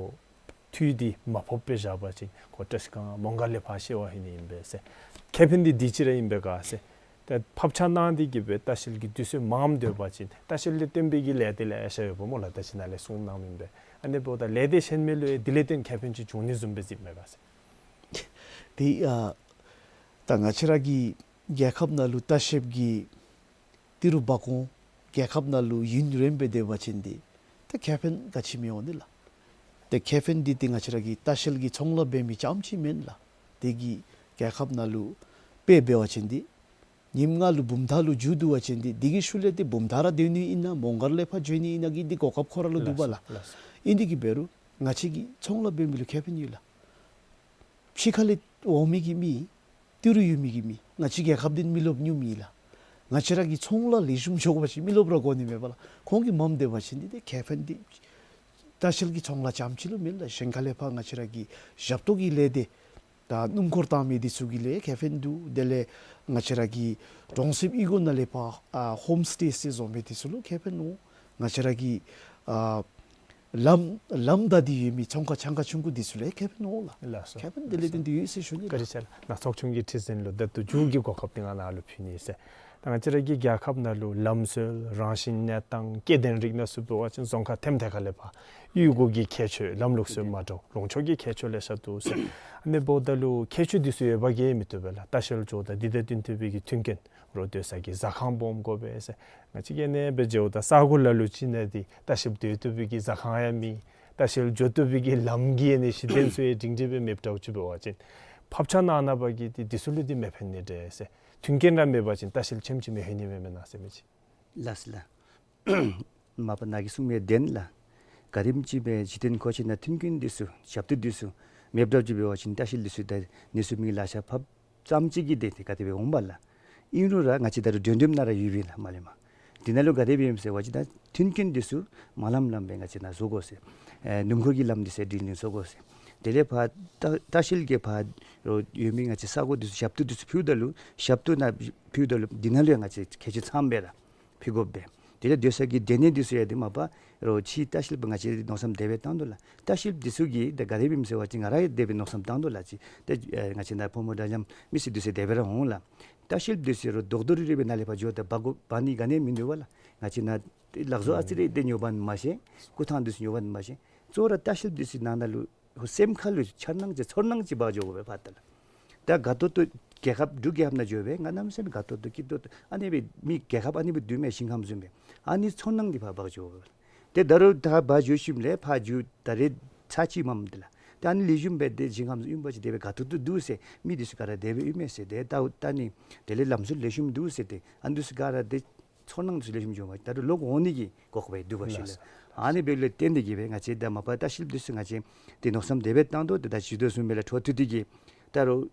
འཐུས་འདི་མ་ཕབ་སྦེ་བཞག་པ་ཅིན་ཁོ་བཀྲ་ཤིས་སྒང་མོང་སྒར་ལས་ཕར་བཤལ་བར་ལྷོད་ནི་ཨིན་པས་ཟེར། ཁེ་ཕན་འདི་དེ་ཅིག་ར་ཨིན་པས་ག་ཟེར། ད་ཕབ་ཆག་གནང་སྟེ་གིས་སྦེ་ལྟ་བཤལ་གྱི་དུས་ཚོད་མངམ་སྡོད་པ་ཅིན་ལྟ་བཤལ་ལས་བརྟེན་པའི་གི་ལས་སྡེ་ལེ་ཤ་ཡོདཔ་སྨོ་ལགས། ད་ཅི་ནཱ་ལས་གསུངས་གནངམ་ཨིན་པས། ཨ་ནི་འབདཝ་ད་ལས་སྡེ་གཞན་མི་ལུ་ཡང་དེ་ལས་བརྟེན་ཁེ་ཕན་ཅིག་འབྱུང་ནི་བཟུམ་སྦེ་གཟིགསཔ་མས་ག་ཟེར། དེ་ཨ་ད་ང་བཅས་ར་གི་རྒྱལ་ཁབ་ནང་ལུ་ལྟ་བཤལཔ་གི་ཏི་རུ་འབག་འོང་རྒྱལ་ཁབ་ནང་ལུ་ཡུན་རིངམོ་སྦེ་སྡོད་པ་ཅིན་འདི་ད་ཁེ་ཕན་ག་ཅི་མི་འོང་ནི་ལགས། ཏེ་ཁེ་ཕན་འདི་ཏེ་ང་བཅས་ར་གི་ལྟ་བཤལ་གྱི་ཚོང་ལཱ་འབད་མི་རྐྱངམ་ཅིག་མེན་ལགས། དེ་གིས་རྒྱལ་ཁབ་ནང་ལུ་དཔེ་འབད་བ་ཅིན་འདི་ཉིནམ་ལྔ་ལུ་བུམ་ཐང་ལུ་མཇུག་བསྡུ་བ་ཅིན་འདི་དེ་གི་ཤུལ་ལས་ཏེ་བུམ་ཐང་ར་སྡོད་ནི་ཨིན་ན་མོང་སྒར་ལས་ཕར་འགྱོ་ནི་ཨིན་ན་གི་འདི་གོ་སྐབས་ཁོ་ར་ལུ་འདུག་པ་ལགས། ལགས་སོ། ཨིན་དེ་གིས་འབད་རུང་ང་བཅས་ཀྱི་ཚོང་ལཱ་འབད་མི་ལུ་ཁེ་ཕན་ཡོད་ལགས། ཕྱི་ཁ་ལས་འོང་མི་གི་མི་ཏི་རུ་ཡོད་མི་གི་མི་ང་བཅས་རྒྱལ་ཁབ་འདི་མི་རློབས་ཉུང་མི་ལགས། ང་བཅས་ར་གི་ཚོང་ལཱ་ལེགས་ཤོམ་འགྱོ་དགོ་པ་ཅིན་མི་རློབས་ར་དགོ་ནི་མས་པ་ལགས། ཁོང་གིས་མངམ་སྡོད་པ་ཅིན་འདི་ཏེ་ཁེ་ཕན་འདི་ལྟ་བཤལ་གྱི་ཚོང་ལཱ་རྐྱངམ་ཅིག་ལུ་མེན་ལགས། གཞན་ཁ་ལས་ཕར་ང་བཅས་ར་གི་ཞབས་ཏོག་གི་ལས་སྡེ་ད་སྣུམ་འཁོར་བཏང་མི་འདི་ཚུ་གི་ལས་ཁེ་ཕན་འདུག། དེ་ལས་ང་བཅས་ར་གི་གྲོང་གསེབ་གཡུས་སྒོ་ནང་ལས་ཕར་ཨ་ཧོམ་སི་ཊེ་ཟེར་བཟོ་མི་འདི་ཚུ་ལུ་ཁེ་ཕན་འོང་། ང་བཅས་ར་གི་ཨ་ལམ་ལམ་བདའ་སྟེ་ཡོད་མི་ཚོང་ཁང་ཆང་ཁང་ཆུང་ཀུ་འདི་ཚུ་ལུ་ཁེ་ཕན་འོང་ལགས། ལགས་སོ། ཁེ་ཕན་དེ་ལས་བརྟེན་ཏེ་ཡོད་ཟེར་ཞུ་ནི་ལགས། བཀའ་དྲིན་ཆེ་ལགས། ནཱ་ཚོགས་ཆུང་གི་ཁྲི་འཛིན་ལུ་ད་ལྟོ་མཇུག་གི་གོ་སྐབས་འདི་ང་ནཱ་ལུ་ཕུལ་ནི་ཟེར། ད་ང་བཅས་ར་གི་རྒྱལ་ཁབ་ནང་ལུ་ལམ་སྲོལ་རང་བཞིན་གནས་སྟངས་སྐྱེ་ལྡན་རིགས་ནང་ཚུ་འབད་བ་ཅིན་རྫོང་ཁག་ཐེམ་ཐེ་ཁ་ལས་ཕར་གཡུས་སྒོ་གི་ཁྱད་ཆོས་ལམ་ལུགས་སྲོལ་མ་འདྲཝ་ལུང་ཕྱོགས་ཀྱི་ཁྱད་ཆོས་ལེ་ཤ་འདུག་ཟེར། ཨ་ནི་འབདཝ་ད་ལུ་ཁྱད་ཆོས་འདི་ཚུ་ཡོད་པ་གིས་མི་བཏུབ་པས་ལགས། ལྟ་བཤལ་འགྱོཝ་ད་འདི་དང་བསྟུན་ཐུབ་པའི་གི་མཐུན་རྐྱེན་རོགས་སྡོད་ས་གི་ཟ་ཁང་སྦོམ་དགོ་པས་ཟེར། ང་བཅས་ཀྱིས་ཨ་ནི་སྦེ་འགྱོཝ་ད་ས་གོ་ལ་ལུ་ཅིག་ནང་འདི་ལྟ་བཤལཔ་སྡོད་བཏུབ་པའི་གི་ཟ་ཁང་ཡང་མེད། ལྟ་བཤལ་འགྱོ་བཏུབ་པའི་གི་ལམ་གྱི་ཨ་ནི་གཞི་རྟེན་ཚུ་ཡང་སྒྲིང་སྒྲི་སྦེ་མེདཔ་འདྲཝ་ཅིག་འབད་བ་ཅིན་ཕབ་ཆག་གནང་གནང་བ་གིས་འདི་འདི་ཚུ་ལུ་འདི་མི་ཕན་ནི་འདྲས་ཟེར། མཐུན་རྐྱེན་ར་མེད་པ་ཅིན་ལྟ་བཤལ་ཆེམ་ཅིག་མི་ལྷོད་ནི་མས་མེན་ན་ཟེར་མི་ཅིག། ལགས་ལགས། མ་པ་ནཱ་གིས་གསུངས་མི་བདེན་ལགས། ག་དེམ་ཅིག་སྦེ་གཞི་རྟེན་མཁོ་ཆས་ནང་མཐུན་རྐྱེན་འདི་ཚུ་ཞབས་ཏོག་འདི་ཚུ་མེདཔ་འདྲཝ་ཅིག་འབད་བ་ཅིན་ལྟ་བཤལ་འདི་ཚུ་ད་ཨ་ནི་ཚུ་མི་ལག་ཆ་ཕབ་ཙམ་ཅིག་གིས་ཏེ་ཏེ་ག་དེ་སྦེ་འོང་པ་ལགས། ཨིན་རུང་ར་ང་བཅས་ད་རུང་འགྲོ་འགྲུལ་ནང་ར་ཡོདཔ་ཨིན་ལགས་མར་ལས་མར། འདི་ནང་ལུ་ག་དེ་སྦེ་ཨིནམ་ཟེར་བ་ཅིན་ད་མཐུན་རྐྱེན་འདི་ཚུ་མ་ལམ་ལམ་སྦེ་ང་བཅས་ནཱ་བཟོ་དགོ་ཟེར། ཨེ་སྣུམ་འཁོར་གྱི་ལམ་འདི་ཚུ་འདི་ནང་བཟོ་དགོ་ཟེར། དེ་ལས་ཕར་ལྟ་ལྟ་བཤལ་གྱི་ཕར་རོགས་ཡོད་མི་ང་བཅས་ས་གོ་འདི་ཚུ་ཞབས་ཏོག་འདི་ཚུ་ཕུལཝ་ད་ལུ་ཞབས་ཏོག་ནང་ཕུལཝ་ད་ལུ་འདི་ནང་ལུ་ཡང་ང་བཅས་ཁལ་གཅིག་ཚངམ་སྦེ་ར་ཕུལ་དགོ་པས། དེ་ལས་སྡོད་ས་གི་སྡོད་གནས་འདི་ཚུ་ཡང་འདི་མ་པ་རོགས་ཕྱི་ལྟ་བཤལཔ་ང་བཅས་མནོ་བསམ་དེ་སྦེ་བཏང་དོ་ལགས། ལྟ་བཤལཔ་འདི་ཚུ་གིས་ད་ག་དེ་སྦེ་ཨིནམ་ཟེར་བ་ཅིན་ང་ར་ཡང་དེ་སྦེ་མནོ་བསམ་བཏང་དོ་ལགས། ཅིག་ཏེ་ཨེ་ང་བཅས་ནཱ་ཕོ་མོ་འདྲ་མཉམ་མི་སེར་འདི་ཚུ་དེ་སྦེ་ར་འོང་ལགས། ལྟ་བཤལཔ་འདི་ཚུ་རོགས་རྡོག་རྡོག་རིལ་རི་སྦེ་ནཱ་ལས་ཕར་འགྱོཝ་ད་འབག་དགོ་འབག་ནི་ག་ནི་ཡང་མིན་འདུག་པ་ལགས། ང་བཅས་ནཱ་ལག་བཟོ་ཨ་ཙི་རེ་དེ་ཉོ་བ་ནི་མ་ཤེས། སྐུ་ཐང་འདི་ཚུ་ཉོ་བ་ནི་མ་ཤེས། གཙོ་བོ་ར་ལྟ་བཤལཔ་འདི་ཚུ་ནང་ན་ལུ་ཧོ་སེམས་ཁ་ལུ་འཆར་སྣང་ཅིག་ཚོར་སྣང་ཅིག་འབག་འགྱོ་དགོ་པས་ཕར་ད་ལགས། ད་དགའ་ཏོག་ཏོ་རྒྱལ་ཁབ་འབྲུག་རྒྱལ་ཁབ་ནང་འགྱོ་སྦེ་ང་གནམ་མེད་ས་མེད་དགའ་ཏོག་ཏོ་སྐྱིད་ཏོག་ཏོ་ཨ་ནི་སྦེ་མི་རྒྱལ་ཁབ་ཨ་ནི་སྦེ་སྡོད་མི་ཤིང་ཁམས་བཟུམ་སྦེ་ཨ་ནི་ཚོར་སྣང་འདི་ཕར་འབག་འགྱོ་དགོ་པས། ཏེ་ད་རུང་ད་འབག་འགྱོ་ཞིནམ་ལས་ཕར་འགྱོ་ད་རེས་ཚར་གཅིག་མམ་འདི་ལགས། ཏེ་ཨ་ནི་ལེགས་ཤོམ་སྦེ་ཏེ་ཞིང་ཁམས་སུ་ཨིན་པ་ཅིན་དེ་སྦེ་དགའ་ཏོག་ཏོ་འདུག་ཟེར། མི་འདི་ཚུ་ག་ར་དེ་སྦེ་ཨིན་མས་ཟེར། ཏེ་ད་ད་ནི་དེ་ལས་ལམ་སྲོལ་ལེགས་ཤོམ་འདུག་ཟེར། ཏེ་ཨ་ནི་འདི་ཚུ་ག་ར་ཏེ་ཚོར་སྣང་འདི་ཚུ་ལེགས་ཤོམ་འགྱོཝ་མས། ད་རུང་ལོག་འོང་ནི་གི་གོ་སྐབས་འདུག་པ་ཞུ་ལགས། ལགས་སོ། ཨ་ནི་འབདཝ་ལས་བརྟེན་ཏེ་གིས་སྦེ་ང་བཅས་ད་མ་པ་ལྟ་བཤལཔ་འདི་ཚུ་ང་བཅས་ཏེ་མནོ་བསམ་དེ་སྦེ་བཏང་དོ། ཏེ་ད་ཅི་ལྟར་གསུངས་མི་ལགས་འཕྲོ་མཐུད་དེ་གིས་ད་རུང་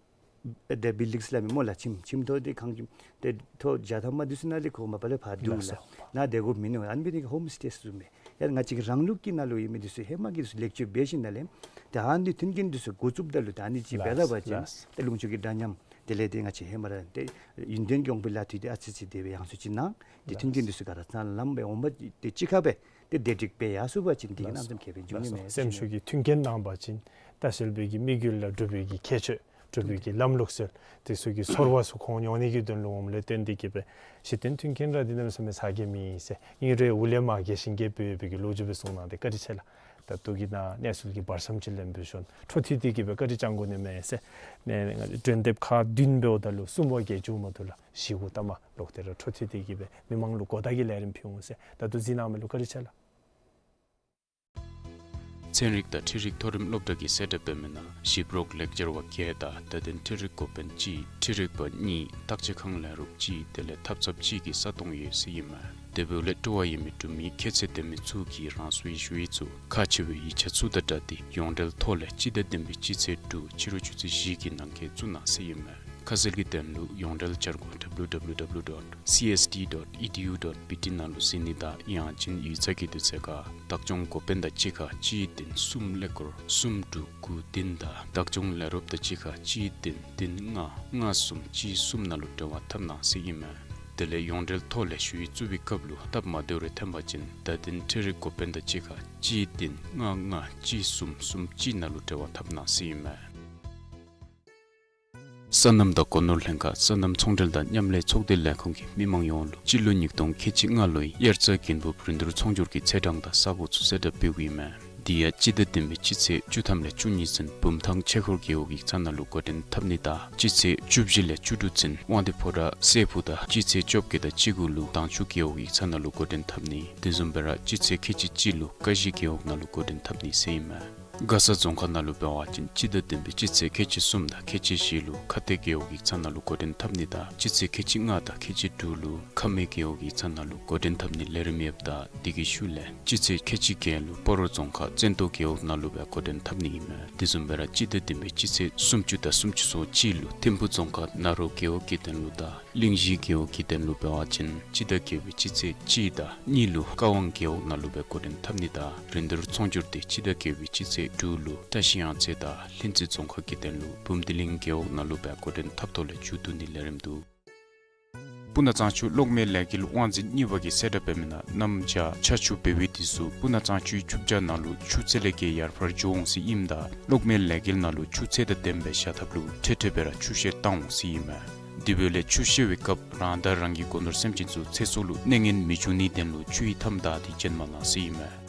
ཨེ་ཏེ་བིལ་ཌིངས་སླབ་མི་སྨོ་ལགས། ཁྱིམ་ཁྱིམ་ཐོག་འདི་ཁང་ཁྱིམ་ཏེ་ཐོག་བརྒྱ་ཐམ་པ་འདི་ཚུ་ནང་ལས་ཁོ་མ་པ་ལས་ཕར་འདུག་ལགས་ལགས། སོ། ནཱ་སྡོད་དགོཔ་མིན་ནུག། ཨ་ནི་འབད་ནི་གིས་ཧོམ་སི་ཊེ་བཟུམ་སྦེ་ཡང་ང་བཅས་ཀྱི་རང་ལུགས་ཀྱི་ནང་ལུ་ཡོད་མི་འདི་ཚུ་ཧེ་མ་གི་འདི་ཚུ་ལེགས་བཅོས་འབད་ཞིནམ་ལས་ཏེ་ཨ་ནི་མཐུན་རྐྱེན་འདི་ཚུ་འགོ་བཙུགསཔ་ད་ལུ་ད་ཨ་ནི་ཅིག་འབད་ད་པ་ཅིན་ལགས་སོ། ཏེ་ལུང་ཕྱོགས་ཀྱི་འདྲ་མཉམ་ དེ་ལས་ཏེ་ང་བཅས་ཧེ་མ་ར་ཏེ་ཡུན་བརྟན་གྱི་དབང་པོ་ལ་ཐུག་སྟེ་ཨ་ཙི་ཙི་དེ་སྦེ་ཡང་སུ་ཅིག་གནང་། ཏེ་མཐུན་རྐྱེན་འདི་ཚུ་ག་ར་ཚང་ལམ་སྦེ་འོངམ་ཏེ་གཅིག་ཁར་སྦེ་ཏེ་བདེ་སྒྲིག་སྦེ་ཡར་སོང་པ་ཅིན་དེ་གི་གནམ་མེད་ས་མེད་ཁེ་ཕན་འབྱུང་ནི་མས་ཟེར་ཞུ་ནི། སེམས་ཤུགས་ཀྱི་མཐུན་རྐྱེན་གནང་པ་ཅིན་ལྟ་བཤལ་པའི་གི་དམིགས་ཡུལ་ལ་འགྲུབ་པའི་གི་ཁྱད་ཆོས། འགྲུབ་པའི་གི་ལམ་ལུགས་སྲོལ་དེ་ཚུ་གི་ཚོར་བ་ཚུ་ཁོང་མྱོང་ནི་གི་དོན་ལུ་འོངམ་ལས་བརྟེན་ཏེ་གིས་སྦེ་གཞི་རྟེན་མཐུན་རྐྱེན་ར་འདི་གནམ་མེད་ས་མེད་ཟ་གེ་མེད་ཟེར། ཨིན་རུང་ལས་མ་རྒྱས་ཤིང་རྒྱས་པའི་བའི་གི་ལོ་རྒྱུས་སྦེ་གསུངས་གནང་སྟེ་བཀའ་དྲིན་ཆེ་ལགས། ད་ལྟོ་གི་ནང་གནས་ཚུལ་གྱི་བར་མཚམས་ཅིག་ལེན་འབད་ཞིནམ་འཕྲོ་མཐུད་དེ་གིས་སྦེ་བཀའ་དྲིན་བསྐྱང་དགོ་ནི་མས་ཟེར། ནེ་ནེ་ང་བཅས་སྒྲོན་དེབ་ཁག་བདུན་འབདཝ་ད་ལུ་གསུམ་བ་བརྒྱད་ཅུ་མ་དོ་ལགས། བཞི་གུ་ལྟ་མ་ལོག་སྟེ་ར་འཕྲོ་མཐུད་དེ་གིས་སྦེ་མི་མང་ལུ་གོ་བརྡ་གི་ལས་རིམ་ཕུལ་འོང་ཟེར། ད་ལྟོ་གཟིགས་གནང་མི་ལུ་བཀའ་དྲིན་ཆེ་ལགས། ཚན་རིག་དང་འཕྲུལ་རིག་མཐོ་རིམ་སློབ་གྲྭ་གིས་གསལ་བསྒྲགས་འབད་མི་ནང་ཞིབ་རོགས་ལེགས་སྦྱར་བ་བརྒྱད་དང་བརྡ་དོན་འཕྲུལ་རིག་འགོ་དཔོན་གཅིག་འཕྲུལ་རིག་པ་གཉིས་བརྟག་དཔྱད་ཁང་ལས་རོགས་གཅིག་དེ་ལས་ཐབ་ཚངཔ་གཅིག་གི་ས་སྟོང་ཡོད་ཟེར་ཨིན་མས། དེ་འབདཝ་ལས་སྤྲོ་བ་ཡོད་མི་འབྲུག་མི་ཁྱད་ཚད་ལྡན་མི་ཚུ་གིས་རང་སོའི་ཞུ་ཡིག་ཚུ་ཁག་ཆེ་བའི་ཡིག་ཆ་ཚུ་དང་སྦྲགས་ཏེ་ཡོངས་འབྲེལ་ཐོག་ལས་སྤྱི་ཟླ་བདུན་པའི་སྤྱི་ཚེས་དྲུག་ཕྱི་རུ་ཆུ་ཚོད་བཞི་གི་ནང་འཁོད་བཙུགས་གནང་ཟེར་ཨིན་མས། ཁ་གསལ་གྱི་དོན་ལུ་ཡོངས་འབྲེལ་འཆར་སྒོ་W W W dot C S T dot E D U dot B T ནང་ལུ་གཟིགས་ནི་དང་ཡང་ཅིན་ཡིག་ཚང་གི་དུས་ཚོད་ཁར་བདག་སྐྱོང་འགོ་དཔོན་དང་གཅིག་ཁར་གཅིག་བདུན་གསུམ་ཀླད་ཀོར་གསུམ་དྲུག་དགུ་བདུན་དང་བདག་སྐྱོང་ལས་རོགསཔ་དང་གཅིག་ཁར་གཅིག་བདུན་བདུན་ལྔ་ལྔ་གསུམ་གཅིག་གསུམ་ནང་ལུ་འབྲེལ་བ་འཐབ་གནང་ཟེར་ཨིན་མས། དེ་ལས་ཡོངས་འབྲེལ་ཐོག་ལས་ཞུ་ཡིག་བཙུགས་པའི་སྐབས་ལུ་སྟབས་མ་བདེཝ་རེ་ཐོན་པ་ཅིན་བརྡ་དོན་འཕྲུལ་རིག་འགོ་དཔོན་དང་གཅིག་ཁར་གཅིག་བདུན་ལྔ་ལྔ་གཅིག་གསུམ་གསུམ་གཅིག་ནང་ལུ་འབྲེལ་བ་འཐབ་གནང་ཟེར་ཨིན་མས། སོ་ནམ་དང་སྒོ་ནོར་ལྷན་ཁག་སོ་ནམ་ཚོང་འབྲེལ་དང་མཉམ་ལས་ཚོགས་སྡེ་ལས་ཁུངས་ཀྱིས་མི་མང་ཡོངས་ལུ་སྤྱི་ལོ་ཉིས་སྟོང་ཁལ་གཅིག་ལྔ་ལོའི་དབྱར་རྩྭ་དགུན་འབུབ་རིན་བསྡུར་ཚོང་སྒྱུར་གྱི་ཚེས་གྲངས་དང་ས་གོ་ཚུ་གསལ་བསྒྲགས་འབདཝ་ཨིན་མས། དེ་ཡང་སྤྱི་ཟླ་བདུན་པའི་སྤྱི་ཚེས་བཅུ་ཐམ་ལས་བཅུ་གཉིས་ཚུན་བུམ་ཐང་ཆོས་འཁོར་རྒེད་འོག་ཡིག་ཚང་ནང་ལུ་འགོ་འདྲེན་འཐབ་ནི་དང་སྤྱི་ཚེས་བཅུ་བཞི་ལས་བཅུ་དྲུག་ཚུན་དབང་འདུས་ཕོ་བྲང་སྲས་ཕུག་དང་སྤྱི་ཚེས་བཅོ་བརྒྱད་དང་བཅུ་དགུ་ལུ་དྭངས་ཆུ་རྒེད་འོག་ཡིག་ཚང་ནང་ལུ་འགོ་འདྲེན་འཐབ་ནི། དེ་བཟུམ་སྦེ་ར་སྤྱི་ཚེས་ཁལ་གཅིག་གཅིག་ལུ་ཀ་གཞི་རྒེད་འོག་ནང་ལུ་འགོ་འདྲེན་འཐབ་ནི་ཟེར་ཨིན་མས། མགར་ས་རྫོང་ཁག་ནང་ལུ་འབད་བ་ཅིན་སྤྱི་ཟླ་བདུན་པའི་སྤྱི་ཚེས་ཁལ་གཅིག་གསུམ་དང་ཁལ་གཅིག་བཞི་ལུ་ཁ་གཏད་རྒེད་འོག་ཡིག་ཚང་ནང་ལུ་འགོ་འདྲེན་འཐབ་ནི་དང་སྤྱི་ཚེས་ཁལ་གཅིག་ལྔ་དང་ཁལ་གཅིག་དྲུག་ལུ་ཁ་སྨད་རྒེད་འོག་ཡིག་ཚང་ནང་ལུ་འགོ་འདྲེན་འཐབ་ནི་ལས་རིམ་ཡོདཔ་ད་དེ་གི་ཤུལ་ལས་སྤྱི་ཚེས་ཁལ་གཅིག་བརྒྱད་ལུ་སྤ་རོ་རྫོང་ཁག་བཙན་ཏོ་རྒེད་འོག་ནང་ལུ་སྦེ་འགོ་འདྲེན་འཐབ་ནི་ཨིན་མས། དེ་བཟུམ་སྦེ་ར་སྤྱི་ཟླ་བདུན་པའི་སྤྱི་ཚེས་སུམ་ཅུ་དང་སུམ་ཅུ་སོ་གཅིག་ལུ་ཐིམ་ཕུ་རྫོང་ཁག་ན་རོ་རྒེད་འོག་གི་དོན་ལུ་དང་གླིང་བཞི་རྒེད་འོག་གི་དོན་ལུ་འབད་བ་ཅིན་སྤྱི་ཟླ་བརྒྱད་པའི་སྤྱི་ཚེས་གཅིག་དང་གཉིས་ལུ་ཀ་ཝང་རྒེད་འོག་ནང་ལུ་སྦེ་འགོ་འདྲེན་འཐབ་ནི་དང་རིན་བསྡུར་ཚོང་སྒྱུར་དེ་སྤྱི་ཟླ་བརྒྱད་པའི་སྤྱི་ཚེས་དྲུག་ལུ་བཀྲ་ཤིས་གཡང་རྩེ་དང་ལྷུན་རྩེ་རྫོང་ཁག་གི་དོན་ལུ་འབུམ་སྡེ་གླིང་རྒེད་འོག་ནང་ལུ་སྦེ་འགོ་འདྲེན་འཐབ་ཐོག་ལས་མཇུག་བསྡུ་ནི་ལས་རིམ་འདུག། སྤུ་ན་གཙང་ཆུ་གློག་མེ་ལས་འགུལ་དབང་འཛིན་གཉིས་པ་གིས་གསལ་བསྒྲགས་འབད་མི་ནང་གནམ་བྱཱར་ཆར་ཆུ་འབེལ་བའི་དུས་སུ་སྤུ་ན་གཙང་ཆུའི་ཆུ་བྱཱར་ནང་ལུ་ཆུ་ཚད་ལས་བརྒལ་ཡར་འཕར་འགྱོ་འོང་ཟེར་ཨིནམ་ད་གློག་མེ་ལས་འགུལ་ནང་ལུ་ཆུ་ཚད་དང་ལྡནམ་སྦེ་བཞག་ཐབས་ལུ་འཕྲལ་འཕྲལ་སྦེ་ར་ཆུ་བཤལ་བཏང་འོང་ཟེར་ཨིན་མས། དེ་འབདཝ་ལས་ཆུ་བཤལ་བའི་སྐབས་རང་དང་རང་གི་སྒོ་ནོར་སེམས་ཅན་ཚུ་ཚེ་སྲོག་ལུ་གནོད་ངན་མི་འབྱུང་ནིའི་དོན་ལུ་ཆུ་ཡི་མཐའམ་བདའ་སྟེ་བྱོན་མ་གནང་ཟེར་ཨིན་མས།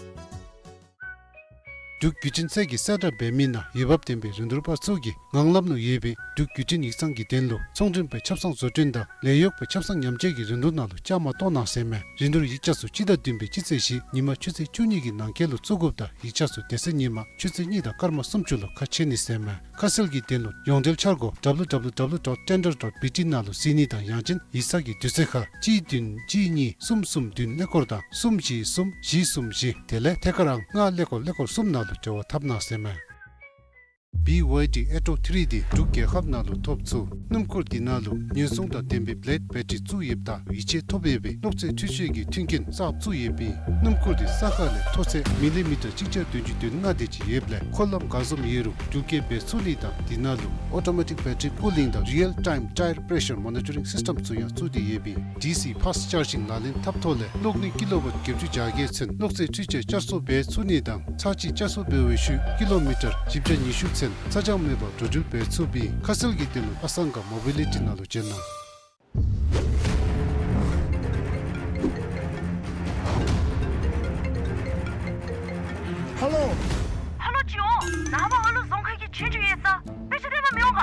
འབྲུག་བརྒྱུད་འཕྲིན་ཚད་ཀྱིས་གསལ་བསྒྲགས་འབད་མི་ནང་འོས་འབབ་ལྡན་པའི་རིན་བསྡུར་པ་ཚུ་གིས་ངང་ལམ་ནང་ཡོད་པའི་འབྲུག་བརྒྱུད་འཕྲིན་ཡིག་ཚང་གི་དོན་ལུ་ཚོང་འབྲེལ་པའི་ཆབ་གསང་བཟོ་སྐྲུན་དང་ལས་གཡོག་པའི་ཆབ་གསང་ཉམས་བཅོས་ཀྱི་རིན་བསྡུར་ནང་ལུ་བཅའ་མར་གཏོགས་གནང་ཟེར་མས། རིན་བསྡུར་ཡིག་ཆ་ཚུ་སྤྱི་ཟླ་བདུན་པའི་སྤྱི་ཚེས་བཞི་ཉིན་མ་ཆུ་ཚོད་བཅུ་གཉིས་ཀྱི་ནང་འཁོད་ལུ་བཙུགས་དགོཔ་དང་ཡིག་ཆ་ཚུ་དེ་ཚེ་ཉིན་མ་ཆུ་ཚོད་གཉིས་དང་སྐར་མ་སུམ་ཅུ་ལུ་ཁ་ཕྱེ་ནི་ཟེར་མས། ཁ་གསལ་གྱི་དོན་ལུ་ཡོངས་འབྲེལ་འཆར་སྒོ་W W W dot tender dot B T ནང་ལུ་གཟིགས་ནི་དང་ཡང་ཅིན་ཡིག་ཚང་གི་དུས་ཚོད་ཁར་གཅིག་བདུན་གཅིག་གཉིས་གསུམ་གསུམ་བདུན་ཀླད་ཀོར་དང་གསུམ་གཅིག་གསུམ་བཞི་གསུམ་བཞི་དེ་ལས་ཐད་ཀར་ཨང་ལྔ་ཀླད་ཀོར་ཀླད་ཀོར་གསུམ་ནང་ལུ་འབྲེལ་བ་འཐབ་གནང་ཟེར་མས། B Y D Atto three D འབྲུག་རྒྱལ་ཁབ་ནང་ལུ་ཐོབ་ཚུགས། སྣུམ་འཁོར་འདི་ནང་ལུ་ཉེན་སྲུང་དང་ལྡན་པའི་བེ་ལེཌ་བེ་ཊི་རི་བཙུགས་ཡོདཔ་ད་ཡིད་ཆེས་ཐོབ་ཡོད་པའི་གློག་རྫས་འཕྲུལ་ཆས་ཀྱི་མཐུན་རྐྱེན་གསརཔ་བཙུགས་ཡོད་པས་སྣུམ་འཁོར་འདི་ས་ཁ་ལས་མཐོ་ཚད་མི་ལི་མི་ཊར་གཅིག་བརྒྱ་བདུན་ཅུ་དོན་ལྔ་དེ་ཅིག་ཡོདཔ་ལས་འཁོར་ལམ་ག་བཟུམ་ཡོད་རུང་འགྲུལ་སྐྱེལ་འབད་ཚུགས་ནི་དང་འདི་ནང་ལུ་ཨོ་ཊོ་མེ་ཊིག་བེ་ཊི་རི་པུ་ལིང་དང་རི་ཡལ་ཊའིམ་ཊའི་ར་པེ་རེ་ཤར་མོ་ནི་ཊ་རིང་སིསི་ཊེམ་ཚུ་ཡང་བཙུགས་ཏེ་ཡོད་པས་ཌི་སི་ཕཱསཊ་ཅར་ཇིང་ལག་ལེན་འཐབ་ཐོག་ལས་གློག་ནུས་ཀི་ལོ་ཝཊ་བརྒྱད་ཅུ་གྱ་བརྒྱད་ཚུན་གློག་རྫས་འཕྲུལ་ཆས་བསྐྱར་གསོ་འབད་ཚུགས་ནི་དང་ཚར་གཅིག་བསྐྱར་གསོ་འབད་བའི་ཤུལ་ཀི་ལོ་མི་ཊར་བཞི་བརྒྱ་ཉི་ཤུ་ཚུན་ཚ་གྱང་མེད་པར་འགྲོ་འགྲུལ་འབད་ཚུགས་པས་ཁ་གསལ་གྱི་དོན་ལུ་ཨ་སང་ག་མོ་བི་ལི་ཊི་ནང་ལུ་བྱོན་གནང་། ཧེ་ལོ། ཧེ་ལོ་ཅིག་འོང་། ནངས་པ་ཨ་ལུ་རྫོང་ཁ་གི་ཆོས་རྒྱུགས་ཡོད་ས། དཔེ་ཆ་སྟོན་པར་མི་འོང་ག།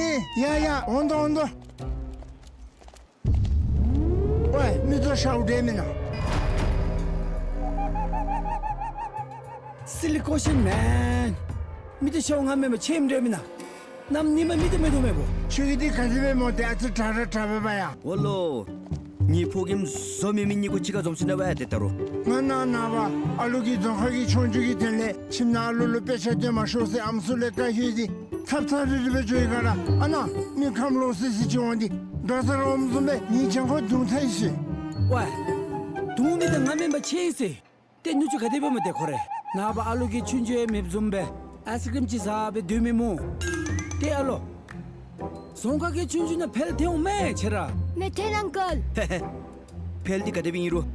ཨེ་ཡ་ཡ་འོང་དོ་འོང་དོ། ཝའེ་མིག་ཏོ་ཤརཝ་འདྲས་མེན་ན། སི་ལི་ཀོ་ཤིན་མེན། མིག་ཏོ་ཤརཝ་ང་མེན་པར་ཁྱོད་ཨིནམ་འདྲས་མེན་ན། གནམ་ཉིནམ་མིག་ཏོ་མིག་ཏོ་མེད་པོ། ཁྱོད་ཀྱིས་འདི་ག་ཅི་སྦེ་སྨོ། ཏེ་ཨ་ཙི་དྲག་ར་དྲག་པས་པ་ཡ། འོ་ལོ། ངེའི་ཕོ་རྒནམ་བཟོ་མི་མི་གཉིས་ཀོ་གཅིག་ཁར་འཛོམས་སོ་ནུག་པ་ཡ་ཏེ་ད་རུང་། ང་ནངས་པ་ཨ་ལུ་གི་རྫོང་ཁ་གི་ཆོས་རྒྱུགས་ཀྱི་དོན་ལས་ཁྱིམ་ནང་ཨ་ལུ་ལུ་དཔེ་ཆ་སྟོན་མ་ཤོག་ཟེར་ཨམ་སྲུ་ལས་བཀའ་ཤོག་སྟེ་ཚབ་ཚབ་རིལ་རི་སྦེ་འགྱོ་ཡི་ག་ར། ཨ་ནཱ་མི་ཁམས་ལོག་སི་སི་ཅིག་འོང་སྟེ་དགྲ་ཟ་རོགསཔ་བཟུམ་སྦེ་ངེའི་གྱང་ཁར་རྡུང་ཚར་ཡི་ཟེར། ཝའེ། རྡུང་མི་དེ་ང་མེན་པར་ཁྱོད་ཨིན་ཟེར། ཏེ་ནུ་གཅུང་ག་དེ་སྦེ་སྨོ་ཏེ་ཁོ་རེ། ནངས་པ་ཨ་ལུ་གིས་ཆུང་ཆུང་ཡང་མེདཔ་བཟུམ་སྦེ་ཨའི་སི་ཀྲིམ་ཅིག་ཟ་སྦེ་སྡོད་མི་སྨོ། ཏེ་ཨ་ལོ། རྫོང་ཁག་གི་ཆུང་ཆུང་ནང་འཕེལ་ཐལ་འོང་མས་ཁྱེད་ར། མི་ཐལ་ཨང་ཀལ། འཕེལ་འདི་ག་དེ་སྦེ་ཨིན་རུང་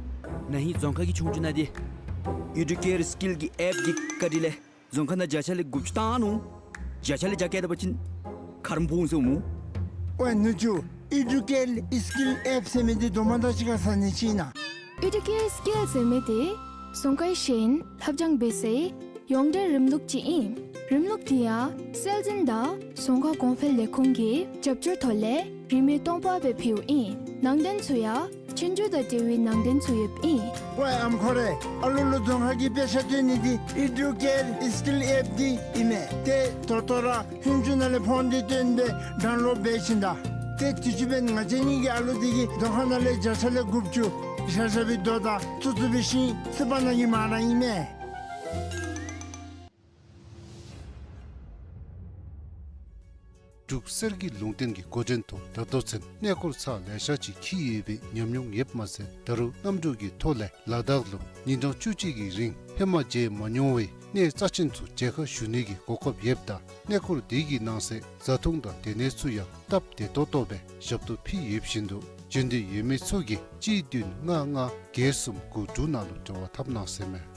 ན་ཧིང་རྫོང་ཁག་གི་ཆུང་ཆུང་ནང་འདི་ཨི་ཌུ་ཀེར་སི་ཀིལ་གྱི་ཨེཔ་འདི་བཀའ་དྲིན་ལས་རྫོང་ཁག་ནང་བརྒྱ་ཆ་ལས་དགུ་བཅུ་བཏང་ནུག། བརྒྱ་ཆ་ལས་བརྒྱ་བཀལ་ད་པ་ཅིན་ཁ་རོག་ཕོག་འོང་ཟེར་སྨོ། ཝའེ་ནུ་གཅུང་། ཨི་ཌུ་ཀེར་སི་ཀིལ་ཨེཔ་ཟེར་མི་འདི་དོ་མ་དང་གཅིག་ཁར་ཟ་ནི་ཅིག་ཨིན་ན། ཨི་ཌུ་ཀེར་སི་ཀིལ་ཟེར་མི་འདི་རྫོང་ཁག་གཞན་ལྷབ་སྦྱང་འབད་སའི་ཡོངས་འབྲེལ་རིམ་ལུགས་ཅིག་ཨིན། རིམ་ལུགས་འདི་ཡང་སྲོལ་འཛིན་དང་རྫོང་ཁག་གོང་འཕེལ་ལས་ཁུངས་ཀྱི་རྒྱབ་སྐྱོར་ཐོག་ལས་རིན་མེད་སྟོང་པ་སྦེ་ཕུལཝ་ཨིན། ནང་དོན་ཚུ་ཡང་ཆོས་རྒྱུགས་དང་འབྲེལ་བའི་ནང་དོན་ཚུ་ཡོདཔ་ཨིན། ཝའེ་ཨམ་ཁོ་རེ། ཨ་ལུ་ལུ་རྫོང་ཁག་གི་དཔེ་ཆ་སྟོན་ནི་འདི་ཨི་ཌུ་ཀེར་སི་ཀིལ་ཨེཔ་འདི་ཨིན་མས། ཏེ་ད་ལྟོ་ར་ཧུན་ཅུ་ནང་ལས་ཕོན་འདི་བཏོན་སྦེ་ཌའུན་ལོཌ་འབད་ཞིནམ་ད། ཏེ་དུས་ཅི་འབདན་ང་བཅས་གཉིས་ཀྱི་ཨ་ལུ་འདི་གིས་རྫོང་ཁག་ནང་ལས་བརྒྱ་ཆ་ལས་དགུ་བཅུ་བཞག་བཞག་པའི་རྡོ་དང་བཙུགས་བཙུགས་པའི་ཤིང་བཙུགས་པ་གནང་གི་མ་གནང་ཨིན་མས། འབྲུག་གསེར་གྱི་ལུང་བསྟན་གྱི་འགོ་འདྲེན་ཐོག་ད་ལྟོ་ཚུན་གནས་སྐོར་ཚར་ལེ་ཤ་ཅིག་འཁྱིད་ཡོད་པའི་ཉམས་མྱོང་ཡོདཔ་མ་ཚད་ད་རུང་གནམ་གྲུ་གི་ཐོག་ལས་ལ་དྭགས་ལུ་ཉིན་གྲངས་བཅུ་གཅིག་གི་རིང་ཧེ་མ་མཇལ་མ་མྱོང་བའི་གནས་རྩ་ཆེན་ཚུ་མཇལ་ཁ་ཞུ་ནི་གི་གོ་སྐབས་ཡོདཔ་ད་གནས་སྐོར་དེ་གི་ནང་གསེས་བཟའ་འཐུང་དང་སྡོད་གནས་ཚུ་ཡང་སྟབས་བདེ་ཏོག་ཏོ་སྦེ་ཞབས་ཏོག་ཕུལ་ཡོདཔ་བཞིན་དུ་འབྱོན་འདོད་ཡོད་མི་ཚུ་གིས་གཅིག་བདུན་ལྔ་ལྔ་བརྒྱད་གསུམ་དགུ་དྲུག་ནང་ལུ་འབྲེལ་བ་འཐབ་གནང་ཟེར་མས།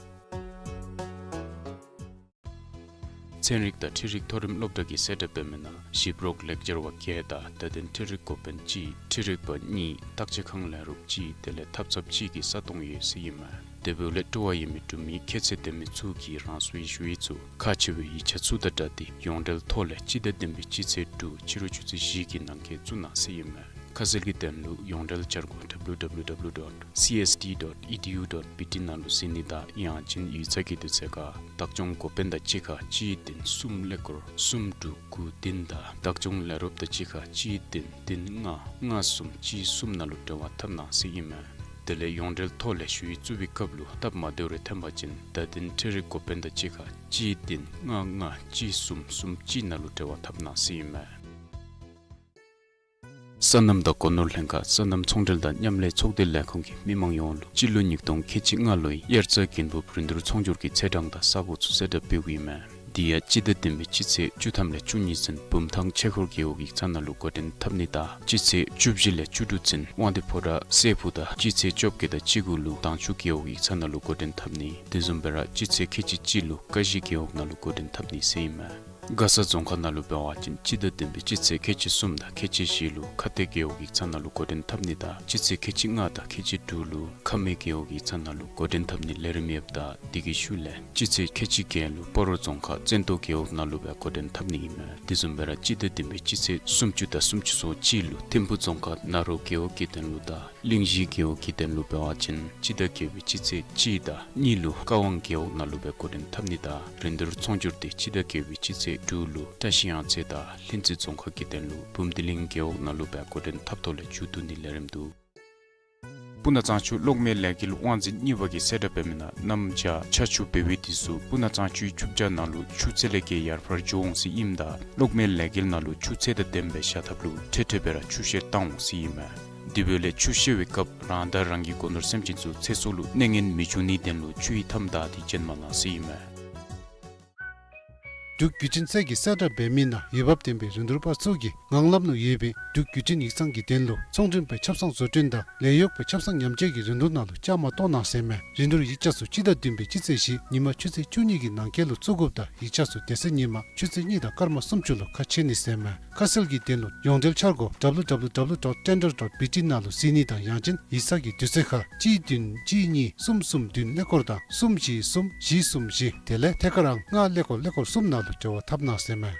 ཚན་རིག་དང་འཕྲུལ་རིག་མཐོ་རིམ་སློབ་གྲྭ་གིས་གསལ་བསྒྲགས་འབད་མི་ནང་ཞིབ་རོགས་ལེགས་སྦྱར་བ་བརྒྱད་དང་བརྡ་དོན་འཕྲུལ་རིག་འགོ་དཔོན་གཅིག་འཕྲུལ་རིག་པ་གཉིས་བརྟག་དཔྱད་ཁང་ལས་རོགསཔ་གཅིག་དེ་ལས་ཐབ་ཚངཔ་གཅིག་གི་ས་སྟོང་ཡོད་ཟེར་ཨིན་མས། དེ་འབདཝ་ལས་སྤྲོ་བ་ཡོད་མི་འབྲུག་མི་ཁྱད་ཚད་ལྡན་མི་ཚུ་གིས་རང་སོའི་ཞུ་ཡིག་ཚུ་ཁག་ཆེ་བའི་ཡིག་ཆ་ཚུ་དང་སྦྲགས་ཏེ་ཡོངས་འབྲེལ་ཐོག་ལས་སྤྱི་ཟླ་བདུན་པའི་སྤྱི་ཚེས་དྲུག་ཕྱི་རུ་ཆུ་ཚོད་བཞི་གི་ནང་འཁོད་བཙུགས་གནང་ཟེར་ཨིན་མས། ཁ་གསལ་གྱི་དོན་ལུ་ཡོངས་འབྲེལ་འཆར་སྒོ་W W W dot C S T dot E D U dot B T ནང་ལུ་གཟིགས་ནི་དང་ཡང་ཅིན་ཡིག་ཚང་གི་དུས་ཚོད་ཁར་བདག་སྐྱོང་འགོ་དཔོན་དང་གཅིག་ཁར་གཅིག་བདུན་གསུམ་ཀླད་ཀོར་གསུམ་དྲུག་དགུ་བདུན་དང་བདག་སྐྱོང་ལས་རོགསཔ་དང་གཅིག་ཁར་གཅིག་བདུན་བདུན་ལྔ་ལྔ་གསུམ་གཅིག་གསུམ་ནང་ལུ་འབྲེལ་བ་འཐབ་གནང་ཟེར་ཨིན་མས། དེ་ལས་ཡོངས་འབྲེལ་ཐོག་ལས་ཞུ་ཡིག་བཙུགས་པའི་སྐབས་ལུ་སྟབས་མ་བདེཝ་རེ་ཐོན་པ་ཅིན་བརྡ་དོན་འཕྲུལ་རིག་འགོ་དཔོན་དང་གཅིག་ཁར་གཅིག་བདུན་ལྔ་ལྔ་གཅིག་གསུམ་གསུམ་གཅིག་ནང་ལུ་འབྲེལ་བ་འཐབ་གནང་ཟེར་ཨིན་མས། སོ་ནམ་དང་སྒོ་ནོར་ལྷན་ཁག་སོ་ནམ་ཚོང་འབྲེལ་དང་མཉམ་ལས་ཚོགས་སྡེ་ལས་ཁུངས་ཀྱིས་མི་མང་ཡོངས་ལུ་སྤྱི་ལོ་ཉིས་སྟོང་ཁལ་གཅིག་ལྔ་ལོའི་དབྱར་རྩྭ་དགུན་འབུབ་རིན་བསྡུར་ཚོང་སྒྱུར་གྱི་ཚེས་གྲངས་དང་ས་སྒོ་ཚུ་གསལ་བསྒྲགས་འབདཝ་ཨིན་མས། དེ་ཡང་སྤྱི་ཟླ་བདུན་པའི་སྤྱི་ཚེས་བཅུ་ཐམ་ལས་བཅུ་གཉིས་ཚུན་བུམ་ཐང་ཆོས་འཁོར་རྒེད་འོག་ཡིག་ཚང་ནང་ལུ་འགོ་འདྲེན་འཐབ་ནི་དང་སྤྱི་ཚེས་བཅུ་བཞི་ལས་བཅུ་དྲུག་ཚུན་དབང་འདུས་ཕོ་བྲང་སྲས་ཕུག་དང་སྤྱི་ཚེས་བཅོ་བརྒྱད་དང་བཅུ་དགུ་ལུ་དྭངས་ཆུ་རྒེད་འོག་ཡིག་ཚང་ནང་ལུ་འགོ་འདྲེན་འཐབ་ནི། དེ་བཟུམ་སྦེ་ར་སྤྱི་ཚེས་ཁལ་གཅིག་གཅིག་ལུ་ཀ་གཞི་རྒེད་འོག་ནང་ལུ་འགོ་འདྲེན་འཐབ་ནི་ཟེར་ཨིན་མས། མགར་ས་རྫོང་ཁག་ནང་ལུ་འབད་བ་ཅིན་སྤྱི་ཟླ་བདུན་པའི་སྤྱི་ཚེས་ཁལ་གཅིག་གསུམ་དང་ཁལ་གཅིག་བཞི་ལུ་ཁ་གཏད་རྒེད་འོག་ཡིག་ཚང་ནང་ལུ་འགོ་འདྲེན་འཐབ་ནི་དང་སྤྱི་ཚེས་ཁལ་གཅིག་ལྔ་དང་ཁལ་གཅིག་དྲུག་ལུ་ཁ་སྨད་རྒེད་འོག་ཡིག་ཚང་ནང་ལུ་འགོ་འདྲེན་འཐབ་ནི་ལས་རིམ་ཡོདཔ་ད་དེ་གི་ཤུལ་ལས་སྤྱི་ཚེས་ཁལ་གཅིག་བརྒྱད་ལུ་སྤ་རོ་རྫོང་ཁག་བཙན་ཏོ་རྒེད་འོག་ནང་ལུ་སྦེ་འགོ་འདྲེན་འཐབ་ནི་ཨིན་མས། དེ་བཟུམ་སྦེ་ར་སྤྱི་ཟླ་བདུན་པའི་སྤྱི་ཚེས་སུམ་ཅུ་དང་སུམ་ཅུ་སོ་གཅིག་ལུ་ཐིམ་ཕུ་རྫོང་ཁག་ན་རོ་རྒེད་འོག་གི་དོན་ལུ་དང་གླིང་བཞི་རྒེད་འོག་གི་དོན་ལུ་འབད་བ་ཅིན་སྤྱི་ཟླ་བརྒྱད་པའི་སྤྱི་ཚེས་གཅིག་དང་གཉིས་ལུ་ཀ་ཝང་རྒེད་འོག་ནང་ལུ་སྦེ་འགོ་འདྲེན་འཐབ་ནི་དང་རིན་བསྡུར་ཚོང་སྒྱུར་དེ་སྤྱི་ཟླ་བརྒྱད་པའི་སྤྱི་ཚེས་དྲུག་ལུ་བཀྲ་ཤིས་གཡང་རྩེ་དང་ལྷུན་རྩེ་རྫོང་ཁག་གི་དོན་ལུ་བུམ་སྡེ་གླིང་རྒེད་འོག་ནང་ལུ་སྦེ་འགོ་འདྲེན་འཐབ་ཐོག་ལས་མཇུག་བསྡུ་ནི་ལས་རིམ་འདུག། སྤུ་ན་གཙང་ཆུ་གློག་མེ་ལས་འགུལ་དབང་འཛིན་གཉིས་པ་གིས་གསལ་བསྒྲགས་འབད་མི་ནང་གནམ་བྱཱར་ཆར་ཆུ་འབབ་པའི་དུས་སུ་སྤུ་ན་གཙང་ཆུའི་ཆུ་བྱཱ་ནང་ལུ་ཆུ་ཚད་ལས་བརྒལ་ཡར་འཕར་འགྱོ་འོང་ཟེར་ཨིནམ་ད་གློག་མེ་ལས་འགུལ་ནང་ལུ་ཆུ་ཚད་དང་ལྡནམ་སྦེ་བཞག་ཐབས་ལུ་འཕྲལ་འཕྲལ་སྦེ་ར་ཆུ་བཤལ་བཏང་འོང་ཟེར་ཨིན་མས། དེ་འབདཝ་ལས་ཆུ་བཤལ་བའི་སྐབས་རང་དང་རང་གི་སྒོ་ནོར་སེམས་ཅན་ཚུ་ཚེ་སྲོག་ལུ་གནོད་ངན་མི་འབྱུང་ནིའི་དོན་ལུ་ཆུ་ཡི་མཐའམ་བདའ་སྟེ་བྱོན་མ་གནང་ཟེར་ཨིན་མས། འབྲུག་བརྒྱུད་འཕྲིན་ཚད་ཀྱིས་གསལ་བསྒྲགས་འབད་མི་ནང་འོས་འབབ་ལྡན་པའི་རིན་བསྡུར་པ་ཚུ་གིས་ངང་ལམ་ལུ་ཡོད་པའི་འབྲུག་བརྒྱུད་འཕྲིན་ཡིག་ཚང་གི་དོན་ལུ་ཚོང་མགྲོན་པའི་ཆབ་གསང་བཟོ་སྐྲུན་དང་ལས་གཡོག་པའི་ཆབ་གསང་ཉམས་བཅོས་ཀྱི་རིན་བསྡུར་ནང་ལུ་བཅའ་མར་གཏོགས་གནང་ཟེར་མས། རིན་བསྡུར་ཡིག་ཆ་ཚུ་སྤྱི་ཟླ་བདུན་པའི་སྤྱི་ཚེས་བཞི་ཉིན་མ་ཆུ་ཚོད་བཅུ་གཉིས་ཀྱི་ནང་འཁོད་ལུ་བཙུགས་དགོཔ་དང་ཡིག་ཆ་ཚུ་དེ་ཚེ་ཉིན་མ་ཆུ་ཚོད་གཉིས་དང་སྐར་མ་སུམ་ཅུ་ལུ་ཁ་ཕྱེ་ནི་ཟེར་མས། ཁ་གསལ་གྱི་དོན་ལུ་ཡོངས་འབྲེལ་འཆར་སྒོ་W W W dot tender dot B T ནང་ལུ་གཟིགས་ནི་དང་ཡང་ཅིན་ཡིག་ཚང་གི་དུས་ཚོད་ཁར་གཅིག་བདུན་གཅིག་གཉིས་གསུམ་གསུམ་བདུན་ཀླད་ཀོར་དང་གསུམ་བཞི་གསུམ་བཞི་གསུམ་བཞི་དེ་ལས་ཐད་ཀར་ཨང་ལྔ་ཀླད་ཀོར་ཀླད་ཀོར་གསུམ་ནང་ལུ་འབྲེལ་བ་འཐབ་གནང་ཟེར་མས།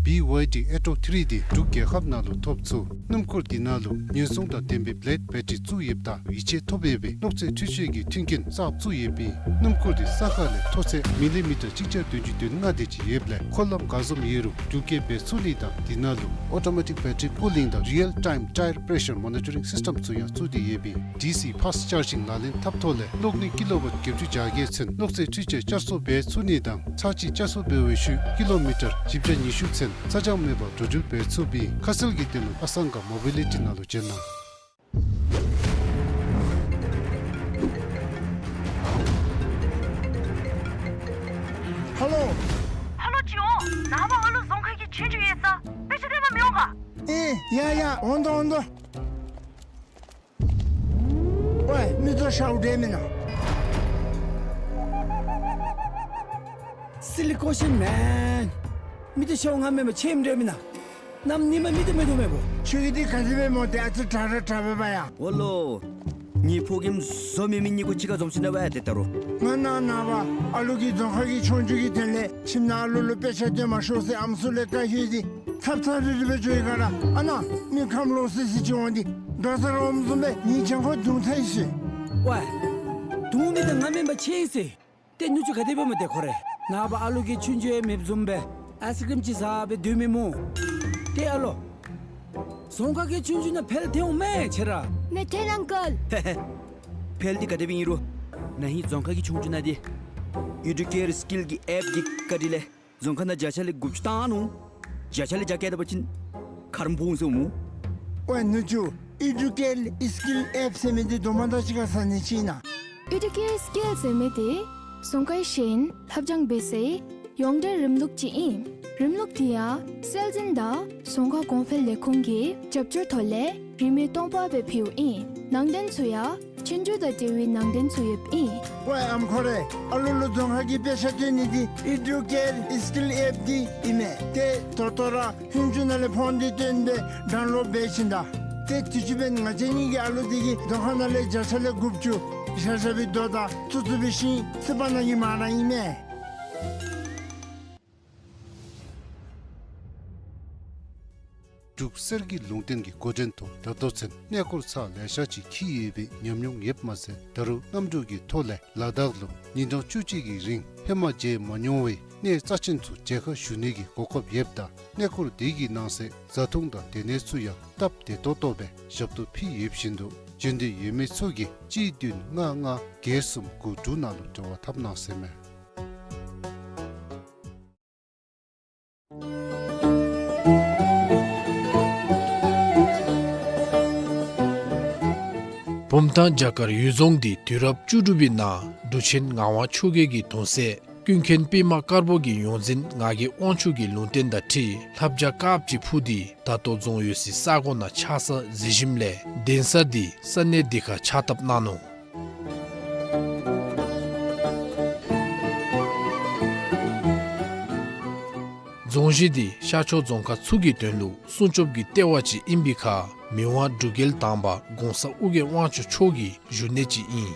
B Y D Atto three འདི་འབྲུག་རྒྱལ་ཁབ་ནང་ལུ་ཐོབ་ཚུགས། སྣུམ་འཁོར་འདི་ནང་ལུ་ཉེན་སྲུང་དང་ལྡན་པའི་བླེཌ་བེ་ཊི་རི་བཙུགས་ཡོདཔ་ད་ཡིད་ཆེས་ཐོབ་ཡོད་པའི་གློག་རྫས་འཕྲུལ་ཆས་ཀྱི་མཐུན་རྐྱེན་གསརཔ་བཙུགས་ཡོདཔ་ཨིན། སྣུམ་འཁོར་འདི་ས་ཁ་ལས་མཐོ་ཚད་མི་ལི་མི་ཊར་གཅིག་བརྒྱ་བདུན་ཅུ་དོན་ལྔ་དེ་ཅིག་ཡོདཔ་ལས་འཁོར་ལམ་ག་བཟུམ་ཡོད་རུང་རྒྱུག་སྐྱེལ་འབད་ཚུགས་ནི་དང་འདི་ནང་ལུ་ཨོ་ཊོ་མེ་ཊིག་བེ་ཊི་རི་ཀུ་ལིང་དང་རི་ཡལ་ཊའིམ་ཊའེར་པེ་རེ་ཤར་མོ་ནི་ཊ་རིང་སིསི་ཊེམ་ཚུ་ཡང་བཙུགས་ཏེ་ཡོདཔ་ཨིན། ཌི་སི་ཕཱསཊ་ཅཱར་ཇིང་ལག་ལེན་འཐབ་ཐོག་ལས་གློག་ནུས་ཀི་ལོ་ཝཊ་བརྒྱད་ཅུ་གྱ་བརྒྱད་ཚུན་གློག་རྫས་འཕྲུལ་ཆས་བསྐྱར་གསོ་འབད་ཚུགས་ནི་དང་ཚར་གཅིག་བསྐྱར་གསོ་འབད་བའི་ཤུལ་ཀི་ལོ་མི་ཊར་བཞི་བརྒྱ་ཉི་ཤུ་ཚུན་ཚ་གྱང་མེད་པར་འགྲོ་འགྲུལ་འབད་ཚུགསཔ་ཨིན། ཁ་གསལ་གྱི་དོན་ལུ་ཨ་སང་ག་མོ་བི་ལི་ཊི་ནང་ལུ་བྱོན་གནང་། ཧེ་ལོ། ཧེ་ལོ་ཅིག་འོང་། ནངས་པ་ཨ་ལུ་རྫོང་ཁ་གི་ཆོས་རྒྱུགས་ཡོད་ས། དཔེ་ཆ་སྟོན་པར་མི་འོང་ག། ཨེ་ཡ་ཡ་འོང་དོ་འོང་དོ། ཝའི་མི་ཚུ་ཤཝ་འདྲས་མེན་ན། སི་ལི་ཀོ་ཤིན་མེན། མི་ཚུ་ཤཝ་ང་མེན་པར་ཆས་འདྲས་མེན་ན། གནམ་ཉིནམ་མི་ཚུ་མེད་དོ་མེད་པོ། ཁྱོད་ཀྱི་འདི་ག་དེ་སྦེ་སྨོ། ཏེ་ཨ་ཙི་དྲག་ར་དྲག་པས་པ་ཡ། འོ་ལོ། ངེའི་ཕོ་རྒནམ་བཟོ་མེད་མི་གཉིས་ཀོ་གཅིག་ཁར་འཛོམས་ཅི་ན་པ་ཡ། ཏེ་ད་རུང་ང་ནཱ་ནངས་པ་ཨ་ལུ་གི་རྫོང་ཁ་གི་ཆོས་རྒྱུགས་ཀྱི་དོན་ལས་ཁྱིམ་ནང་ཨ་ལུ་ལུ་དཔེ་ཆ་སྟོན་མ་ཤོག་ཟེར་ཨམ་སྲུ་ལས་བཀའ་ཡོད་དེ་ཚབ་ཚབ་རི་རི་སྦེ་འགྱོ་ཡི་ག་ར། ཨ་ནཱ་མི་ཁམས་ལོག་སི་སི་ཅིག་འོང་སྟེ་རྡོག་རྩ་ར་འོངམ་བཟུམ་སྦེ་ངེའི་གྱང་ཁར་རྡུང་ཚར་ཡི་ཟེར། ཝའི། རྡུང་ནི་ད་ང་མེན་པར་ཆས་ཡི་ཟེར། ཏེ་ནུ་གཅུང་ག་དེ་སྦེ་སྨོ་ཏེ་ཁོ་རེ། ནངས་པ་ཨ་ལུ་གི་ཆོས་རྒྱུགས་ཡང་མེདཔ་བཟུམ་སྦེ་ཨའིསི་ཀྲིམ་ཅིག་བཟའ་སྦེ་སྡོད་མི་སྨོ། ཏེ་ཨ་ལོ། རྫོང་ཁ་གི་ཆོས་རྒྱུགས་ནང་ཕེལ་ཐལ་འོང་མས་ཁྱོད་ར། མེད་ཐལ་ཨང་ཀལ། ཧེ་ཧེ། ཕེལ་འདི་ག་དེ་སྦེ་ཨིན་རུང་ན་ཧིང་རྫོང་ཁ་གི་ཆོས་རྒྱུགས་ནང་འདི་ཨེ་ཌུ་ཀེར་སི་ཀིལ་གྱི་ཨེཔ་གི་བཀའ་དྲིན་ལས་རྫོང་ཁ་ནང་བརྒྱ་ཆ་ལས་དགུ་བཅུ་བཏང་ནུག། བརྒྱ་ཆ་ལས་བརྒྱ་བཀལ་ད་པ་ཅིན་ཁར་འབོ་འོང་ཟེར་སྨོ། ཝའི་ནུ་གཅུང་ཨེ་ཌུ་ཀེར་སི་ཀིལ་ཨེཔ་ཟེར་མི་འདི་རྡོག་མ་དང་གཅིག་ཁར་ཟ་ནི་ཅིག་ཨིན་ན། ཨེ་ཌུ་ཀེར་སི་ཀིལ་ཟེར་མི་འདི་རྫོང་ཁའི་ཤེས་ཡོན་ལྷབ་སྦྱང་འབད་སའི་ཡོངས་འབྲེལ་རིམ་ལུགས་ཅིག་ཨིན། རིམ་ལུགས་འདི་ཡང་སྲོལ་འཛིན་དང་རྫོང་ཁ་གོང་འཕེལ་ལས་ཁུངས་ཀྱི་རྒྱབ་སྐྱོར་ཐོག་ལས་རིན་མེད་སྟོང་པ་སྦེ་ཕུལཝ་ཨིན། ནང་རྟེན་ཚུ་ཡང་ཆོས་རྒྱུགས་དང་འབྲེལ་བའི་ནང་རྟེན་ཚུ་ཡོདཔ་ཨིན། ཝའི་ཨམ་ཁོ་རེ། ཨ་ལུ་ལུ་རྫོང་ཁ་གི་དཔེ་ཆ་སྟོན་ནི་འདི་ཨེ་ཌུ་ཀེར་སི་ཀིལ་ཨེཔ་འདི་ཨིན་མས། ཏེ་ད་ལྟོ་ར་ཧོན་ཆུ་ནང་ལས་ཕོན་འདི་བཏོན་སྦེ་ཌའུན་ལོཌ་འབད་ཞིནམ་ད། ཏེ་དུས་ཅི་འབདན་ང་བཅས་གཉིས་ཀྱི་ཨ་ལུ་འདི་གིས་རྫོང་ཁ་ནང་ལས་བརྒྱ་ཆ་ལས་དགུ་བཅུ་བཞག་བཞག་པའི་རྡོ་དང་བཙུགས་བཙུགས་པའི་ཤིང་སི་པ་ནང་གི་མར་ར་ཨིན་མས། འབྲུག་གསེར་གྱི་ལུང་བསྟན་གྱི་འགོ་འདྲེན་ཐོག་ད་ལྟོ་ཚུན་གནས་སྐོར་ཚར་ལེ་ཤ་ཅིག་འཁྱིད་ཡོད་པའི་ཉམས་མྱོང་ཡོདཔ་མ་ཚད་ད་རུང་གནམ་གྲུ་གི་ཐོག་ལས་ལ་དྭགས་ལུ་ཉིན་གྲངས་བཅུ་གཅིག་གི་རིང་ཧེ་མ་མཇལ་མ་མྱོང་བའི་གནས་རྩ་ཆེན་ཚུ་མཇལ་ཁ་ཞུ་ནི་གི་གོ་སྐབས་ཡོདཔ་ད་གནས་སྐོར་དེ་གི་ནང་གསེས་བཟའ་འཐུང་དང་སྡོད་གནས་ཚུ་ཡང་སྟབས་བདེ་ཏོག་ཏོ་སྦེ་ཞབས་ཏོག་ཕུལ་ཡོད་བཞིན་དུ་བྱོན་འདོད་ཡོད་མི་ཚུ་གིས་གཅིག་བདུན་ལྔ་ལྔ་བརྒྱད་གསུམ་དགུ་དྲུག་ནང་ལུ་འབྲེལ་བ་འཐབ་གནང་ཟེར་མས། བུམ་ཐང་རྒྱ་གར་ཡུལ་རྫོང་འདི་དུས་རབས་བཅུ་དྲུག་པའི་ནང་འབྲུག་ཆེན་ངག་དབང་ཆོས་རྒྱལ་གྱི་གདུང་སྲས་ཀུན་མཁྱེན་པདྨ་དཀར་པོ་གི་ཡོངས་འཛིན་ངག་གི་དབང་ཕྱུག་གི་ལུང་བསྟན་དང་འཁྲིལ་ལྷ་བྱ་དཀརཔོ་ཅིག་འཕུར་ཏེ་ད་ལྟོ་རྫོང་ཡོད་སའི་ས་གོ་ནང་ཆགས་ས་གཟིགས་ཞིནམ་ལས་གདན་ས་འདི་ས་གནས་འདི་ཁར་ཕྱག་བཏབ་གནང་ནུག། རྫོང་གཞི་འདི་ཤར་ཕྱོགས་རྫོང་ཁག་ཚུ་གི་དོན་ལུ་སྲུང་སྐྱོབ་ཀྱི་ལྟེ་བ་ཅིག་ཨིན་པའི་ཁར་མི་དབང་འབྲུག་རྒྱལ་དང་པ་གོང་ས་ཨོ་རྒྱན་དབང་ཕྱུག་མཆོག་གི་བཞུགས་གནས་ཅིག་ཨིན།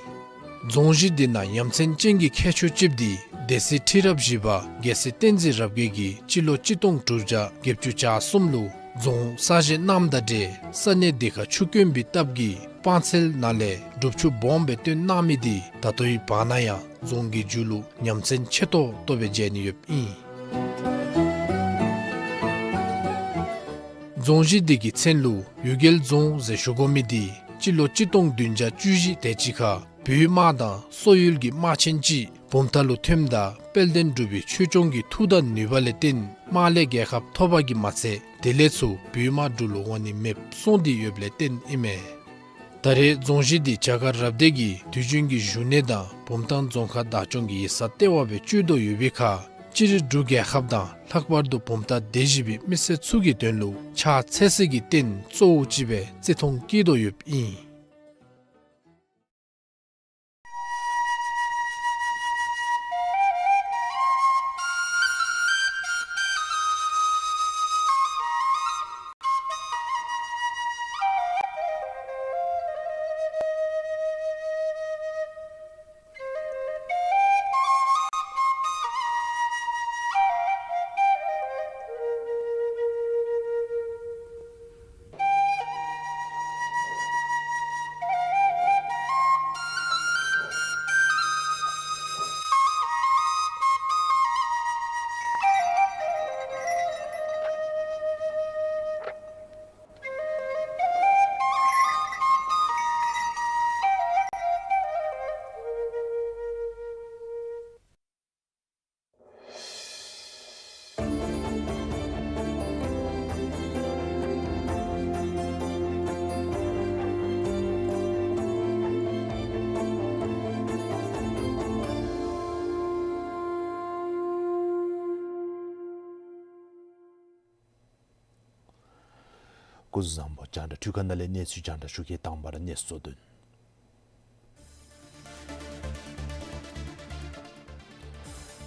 རྫོང་གཞི་འདི་ནང་ཡ་མཚན་ཅན་གྱི་ཁྱད་ཆོས་ཅིག་འདི་སྡེ་སྲིད་ཁྲི་རབས་བཞི་པ་རྒྱལ་སྲས་བསྟན་འཛིན་རབ་རྒྱས་ཀྱིས་སྤྱི་ལོ་གཅིག་སྟོང་དྲུག་བརྒྱ་བརྒྱད་ཅུ་གྱ་གསུམ་ལུ་རྫོང་གསར་བཞེངས་གནངམ་དང་འབྲེལ་ས་གནས་འདི་ཁར་ཆུ་དཀོན་པའི་སྟབས་ཀྱིས་སྤང་ཚལ་ནང་ལས་སྒྲུབ་ཆུ་སྦོམ་སྦེ་བཏོན་གནང་མི་འདི་ད་ལྟོའི་བར་ན་ཡང་རྫོང་གི་མཇུག་ལུ་ཡ་མཚན་ཆེ་ཏོག་ཏོ་སྦེ་མཇལ་ནི་ཡོདཔ་ཨིན། རྫོང་གཞི་འདི་གི་མཚན་ལུ་གཡུལ་རྒྱལ་རྫོང་ཟེར་ཞུ་དགོ་མི་འདི་སྤྱི་ལོ་གཅིག་སྟོང་བདུན་བརྒྱ་བཅུ་བཞི་དེ་ཅིག་ཁར་བོད་དམག་དང་སོག་ཡུལ་གྱི་དམག་ཆེན་ཅིག་བུམ་ཐང་ལུ་ཐོནམ་ད་དཔལ་ལྡན་འབྲུག་པའི་ཆོས་སྐྱོང་གི་མཐུ་དང་ནུས་པ་ལས་བརྟེན་དམག་ལས་རྒྱལ་ཁ་ཐོབ་པ་གིས་མ་ཚད་དེ་ལས་ཚུར་བོད་དམག་འབྲུག་ལུ་འོང་ནི་མེདཔ་སོང་སྟེ་ཡོདཔ་ལས་བརྟེན་ཨིན་མས། ད་རེས་རྫོང་གཞི་འདི་རྒྱ་གར་རབ་སྡེ་གི་དུས་རྒྱུན་གྱི་བཞུགས་གནས་དང་བུམ་ཐང་རྫོང་ཁག་བདག་སྐྱོང་གི་ཡིག་ཚང་ལྟེ་བ་སྦེ་སྤྱོད་དོ་ཡོད་པའི་ཁར་སྤྱིར་འབྲུག་རྒྱལ་ཁབ་དང་ལྷག་པར་དུ་བུམ་ཐང་སྡེ་བཞི་པའི་མི་སེར་ཚུ་གི་དོན་ལུ་ཕྱག་འཚལ་སའི་རྟེན་གཙོ་བོ་ཅིག་སྦེ་བརྩི་མཐོང་བསྐྱེད་དོ་ཡོདཔ་ཨིན། སྐུ་གཟུགས་བཟང་པོ། རྒྱང་བསྒྲགས་འཕྲུལ་ཁང་ནང་ལས་གནས་ཚུལ་རྒྱང་བསྒྲགས་ཞུ་གེ། དང་པ་ར་གནས་ཚུལ་དོན།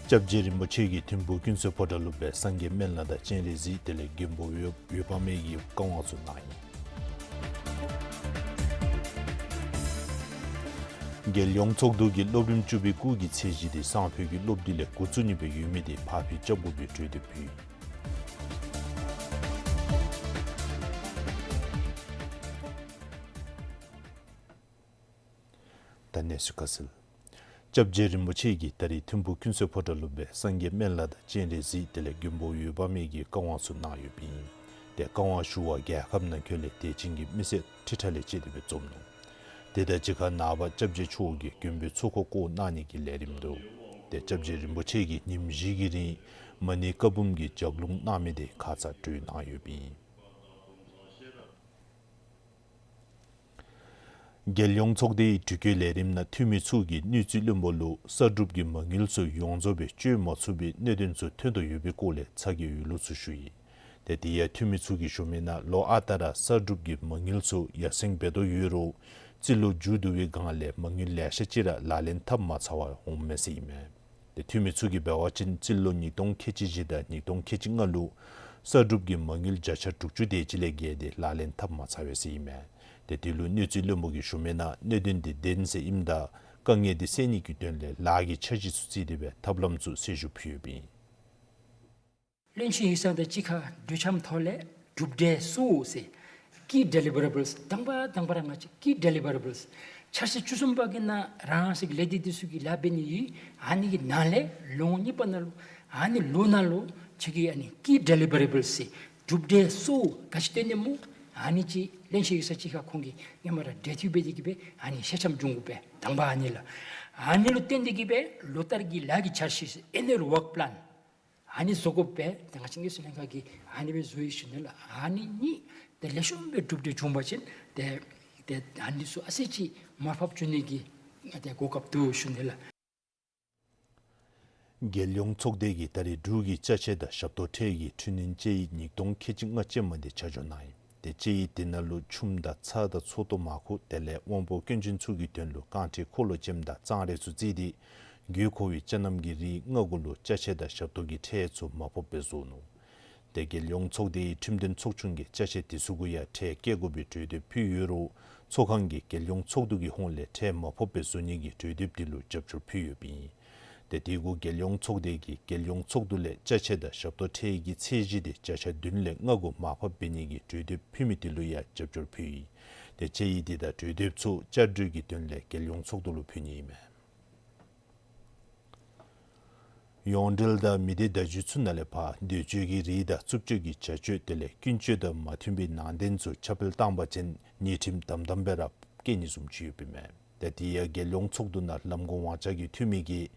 སྐྱབས་རྗེ་རིན་པོ་ཆེ་གིས་ཐིམ་ཕུག་ཀུན་གསལ་ཕོ་བྲང་ལུ་སྦེ་སངས་རྒྱས་སྨན་བླ་དང་སྤྱན་རས་གཟིགས་དེ་ལས་མགོན་པོ་འོད་འོད་དཔག་མེད་ཀྱི་བཀའ་དབང་ཚུ་གནང་ཡི། རྒྱལ་ཡོངས་ཚོགས་འདུ་གིས་སློབ་རིམ་བཅུ་པའི་སྐུགས་ཀྱི་ཚད་གཞི་དེ་སང་ཕོད་ཀྱི་སློབ་དུས་ལས་འགོ་བཙུགས་ནི་སྦེ་ཡོད་མི་དེ་ཕར་འགྱངས་རྐྱབ་དགོ་པའི་གྲོས་འདེབས་ཕུལ་ཡི། ད་གནས་ཚུལ་ཁ་གསལ། སྐྱབས་རྗེ་རིན་པོ་ཆེ་གིས་ད་རིས་ཐིམ་ཕུག་ཀུན་གསལ་ཕོ་བྲང་ལུ་སྦེ་སངས་རྒྱས་སྨན་བླ་དང་སྤྱན་རས་གཟིགས་དེ་ལས་མགོན་པོ་འོད་དཔག་མེད་ཀྱི་བཀའ་དབང་ཚུ་གནང་ཡོདཔ་ཨིན། ཏེ་བཀའ་དབང་ཞུ་བར་རྒྱལ་ཁབ་ནང་འཁོད་ལས་དད་ཅན་གྱི་མི་སེར་ཁྲི་ཕྲག་ལས་བཅད་དེ་སྦེ་འཛོམས་ནུག། དེ་དང་གཅིག་ཁར་ནངས་པ་སྐྱབས་རྗེ་མཆོག་གིས་མགོན་པོའི་ཚོགས་འཁོར་བསྐོར་གནང་ནི་གི་ལས་རིམ་འདུག། ཏེ་སྐྱབས་རྗེ་རིན་པོ་ཆེ་གིས་ཉིནམ་བཞི་གི་རིང་མ་ཎི་བཀའ་འབུམ་གྱི་ལྗགས་ལུང་གནང་མི་དེ་ཁ་ཙ་གྲོལ་གནང་ཡོདཔ་ཨིན། རྒྱལ་ཡོངས་ཚོགས་སྡེའི་དྲི་བཀོད་ལས་རིམ་ནང་འཐུས་མི་ཚུ་གིས་དངུལ་རྩིས་བློན་པོ་ལུ་གསར་སྒྲུབ་ཀྱི་མ་དངུལ་ཚུ་ཡོངས་རྫོགས་སྦེ་སྤྱོད་མ་ཚུགས་པའི་གནད་དོན་ཚུ་ཐོན་དོ་ཡོད་པའི་སྐོར་ལས་ཚ་གྱང་འོས་བློ་ཚུ་ཞུ་ཡི། ཏེ་དེ་ཡང་འཐུས་མི་ཚུ་གིས་ཞུ་མི་ནང་ལོ་ཨ་རྟག་ར་གསར་སྒྲུབ་ཀྱི་མ་དངུལ་ཚུ་ཡར་སེང་འབད་དོ་ཡོད་རུང་རྩིས་ལོ་མཇུག་བསྡུ་བའི་སྒང་ལས་མ་དངུལ་ལེ་ཤ་ཅིག་ར་ལག་ལེན་འཐབ་མ་ཚར་བར་འོངམ་མས་ཟེར་ཨིན་མས། ཏེ་འཐུས་མི་ཚུ་གིས་འབད་བ་ཅིན་རྩིས་ལོ་ཉིས་སྟོང་ཁལ་གཅིག་བཞི་དང་ཉིས་སྟོང་ཁལ་གཅིག་ལྔ་ལུ་གསར་སྒྲུབ་ཀྱི་མ་དངུལ་བརྒྱ་ཆ་དྲུག་ཅུ་དེ་ཅིག་ལས་བརྒལ་ཏེ་ལག་ལེན་འཐབ་མ་ཚར་བས་ཟེར་ཨིན་མས། ཏེ་དེ་ལུ་དངུལ་རྩིས་བློན་པོ་གིས་ཞུ་མི་ནང་གནད་དོན་དེ་བདེན་ཟེར་ཨིནམ་ད་དཀའ་ངལ་དེ་སེལ་ནི་གི་དོན་ལས་ལཱ་གི་འཆར་གཞི་ཚུ་བརྩིས་ཏེ་སྦེ་ཐབས་ལམ་ཚུ་གསལ་ཞུ་ཕུལ་ཡོདཔ་ཨིན། བློན་ཆེན་ཡིག་ཚང་དང་གཅིག་ཁར་གྲོས་འཆམ་ཐོག་ལས་གྲུབ་འབྲས་གཙོ་བོ་ཟེར་ཀི་ཌི་ལི་ཝ་རེ་བཱལསི་དང་པ་དང་པ་ར་ང་བཅས་ཀི་ཌི་ལི་ཝ་རེ་བཱལསི་འཆར་གཞི་བཅུ་གསུམ་པ་གི་ནང་རང་སྲིད་ལས་སྡེ་འདི་ཚུ་གིས་ལཱ་འབད་ནི་ཨིན། ཨ་ནི་གི་ནང་ལས་ལོ་ངོ་གཉིས་པ་ནང་ལུ་ཨ་ནི་ལོ་ནང་ལུ་ཁྱོད་ཀྱིས་ཨ་ནི་ཀི་ཌི་ལི་ཝ་རེ་བཱལསི་ཟེར་གྲུབ་འབྲས་གཙོ་བོ་ག་ཅི་བཏོན་ནི་སྨོ། ཨ་ནི་ཅིག་བློན་ཆེན་ཡིག་ཚང་གཅིག་ཁར་ཁོང་གིས་སྔོན་མ་ར་གྲོས་བསྡུར་འབད་དེ་གིས་སྦེ་ཨ་ནི་ཞལ་འཆམ་འབྱུང་དགོ་པས། དང་པ་ཨ་ནི་ལགས། ཨ་ནི་ལུ་བརྟེན་ཏེ་གིས་སྦེ་ལོ་ལྟར་གྱི་ལཱ་གི་འཆར་གཞི་ཟེར་ཨེ་ནུ་ཨལ་ཝརཀ་པི་ལཱན་ཨ་ནི་བཟོ་དགོ་པས། ཏེ་ང་བཅས་དངུལ་རྩིས་ལྷན་ཁག་གིས་ཨ་ནི་སྦེ་བཟོ་ཡི་ཞུ་ནི་ལགས། ཨ་ནི་གཉིས་ཏེ་ལེགས་ཤོམ་སྦེ་གྲུབ་འབྲས་བྱུང་པ་ཅིན་ཏེ་ཏེ་ཨ་ནི་ཚུ་ཨ་ཙི་ཅིག་མར་ཕབ་བཅུག་ནི་གི་ཏེ་གོ་སྐབས་འདུག་ཞུ་ནི་ལགས། རྒྱལ་ཡོངས་ཚོགས་སྡེ་གིས་ད་རེས་འབྲུག་གི་ཅ་ཆས་དང་ཞབས་ཏོག་ཁྲལ་གྱི་འཕྲི་སྣོན་དཔྱད་ཡིག་ཉིས་སྟོང་ཁལ་གཅིག་ལྔ་ཅན་མ་དེ་ཆ་འཇོག་གནང་ཡི། ཏེ་དཔྱད་ཡིག་དེ་ནང་ལུ་ཆུམ་དང་ཚྭ་དང་ཚོགས་གཏོར་མར་ཁུ་དེ་ལས་དབང་པོ་སྐྱོན་ཅན་ཚུ་གི་དོན་ལུ་རྐང་ཁྲི་འཁོར་ལོ་ཅནམ་དང་གཙང་རས་ཚུ་བརྩིས་ཏེ་དགོས་མཁོ་བའི་ཅ་རྣམ་གྱི་རིགས་ལྔ་གུ་ལུ་ཅ་ཆས་དང་ཞབས་ཏོག་གི་ཁྲལ་ཚུ་མར་ཕབ་སྦེ་བཟོ་ནུག། ཏེ་རྒྱལ་ཡོངས་ཚོགས་སྡེའི་ཁྲིམས་དོན་ཚོགས་ཆུང་གིས་ཅ་ཆས་དེ་ཚུ་གུ་ཡང་ཁྲལ་བཀལ་དགོ་པའི་གྲོས་འདེབས་ཕུལ་ཡོད་རུང་ཚོགས་ཁང་གིས་རྒྱལ་ཡོངས་ཚོགས་འདུ་གི་ཧོངས་ལས་ཁྲལ་མར་ཕབ་སྦེ་བཟོ་ནི་གི་གྲོས་འདེབས་དེ་ལུ་རྒྱབ་སྐྱོར་ཕུལ་ཡོདཔ་ཨིན། ཏེ་དེ་གུ་རྒྱལ་ཡོངས་ཚོགས་སྡེ་གིས་རྒྱལ་ཡོངས་ཚོགས་འདུ་ལས་ཅ་ཆས་དང་ཞབས་ཏོག་ཁྲལ་གྱི་ཚད་གཞི་དེ་བརྒྱ་ཆ་བདུན་ལས་ལྔ་གུ་མར་ཕབ་འབད་ནི་གི་གྲོས་འདེབས་ཕུལ་མི་དེ་ལུ་ཡང་རྒྱབ་སྐྱོར་ཕུལ་ཡི། ཏེ་དཔྱད་ཡིག་དེ་དང་གྲོས་འདེབས་ཚུ་བསྐྱར་བསྡུར་གྱི་དོན་ལས་རྒྱལ་ཡོངས་ཚོགས་འདུ་ལུ་ཕུལ་ནི་ཨིན་མས། ཡོངས་འབྲེལ་དང་མི་སྡེ་བརྡ་བརྒྱུད་ཚུ་ནང་ལས་ཕར་འདོད་སྤྱོད་ཀྱི་རིགས་དང་རྩུབ་སྤྱོད་ཀྱི་བྱ་སྤྱོད་དེ་ལས་ཀུན་སྤྱོད་དང་མ་མཐུན་པའི་ནང་དོན་ཚུ་ཁྱབ་སྤེལ་བཏང་པ་ཅིན་ཉེས་ཁྲིམས་དམ་དམ་སྦེ་ར་བཀལ་ནི་བཟུམ་ཅིག་ཡོདཔ་ཨིན་མས། ཏེ་དེ་ཡང་རྒྱལ་ཡོངས་ཚོགས་འདུ་ནང་ལམ་གོང་དབང་ཆ་གི་འཐུས་མི་གིས་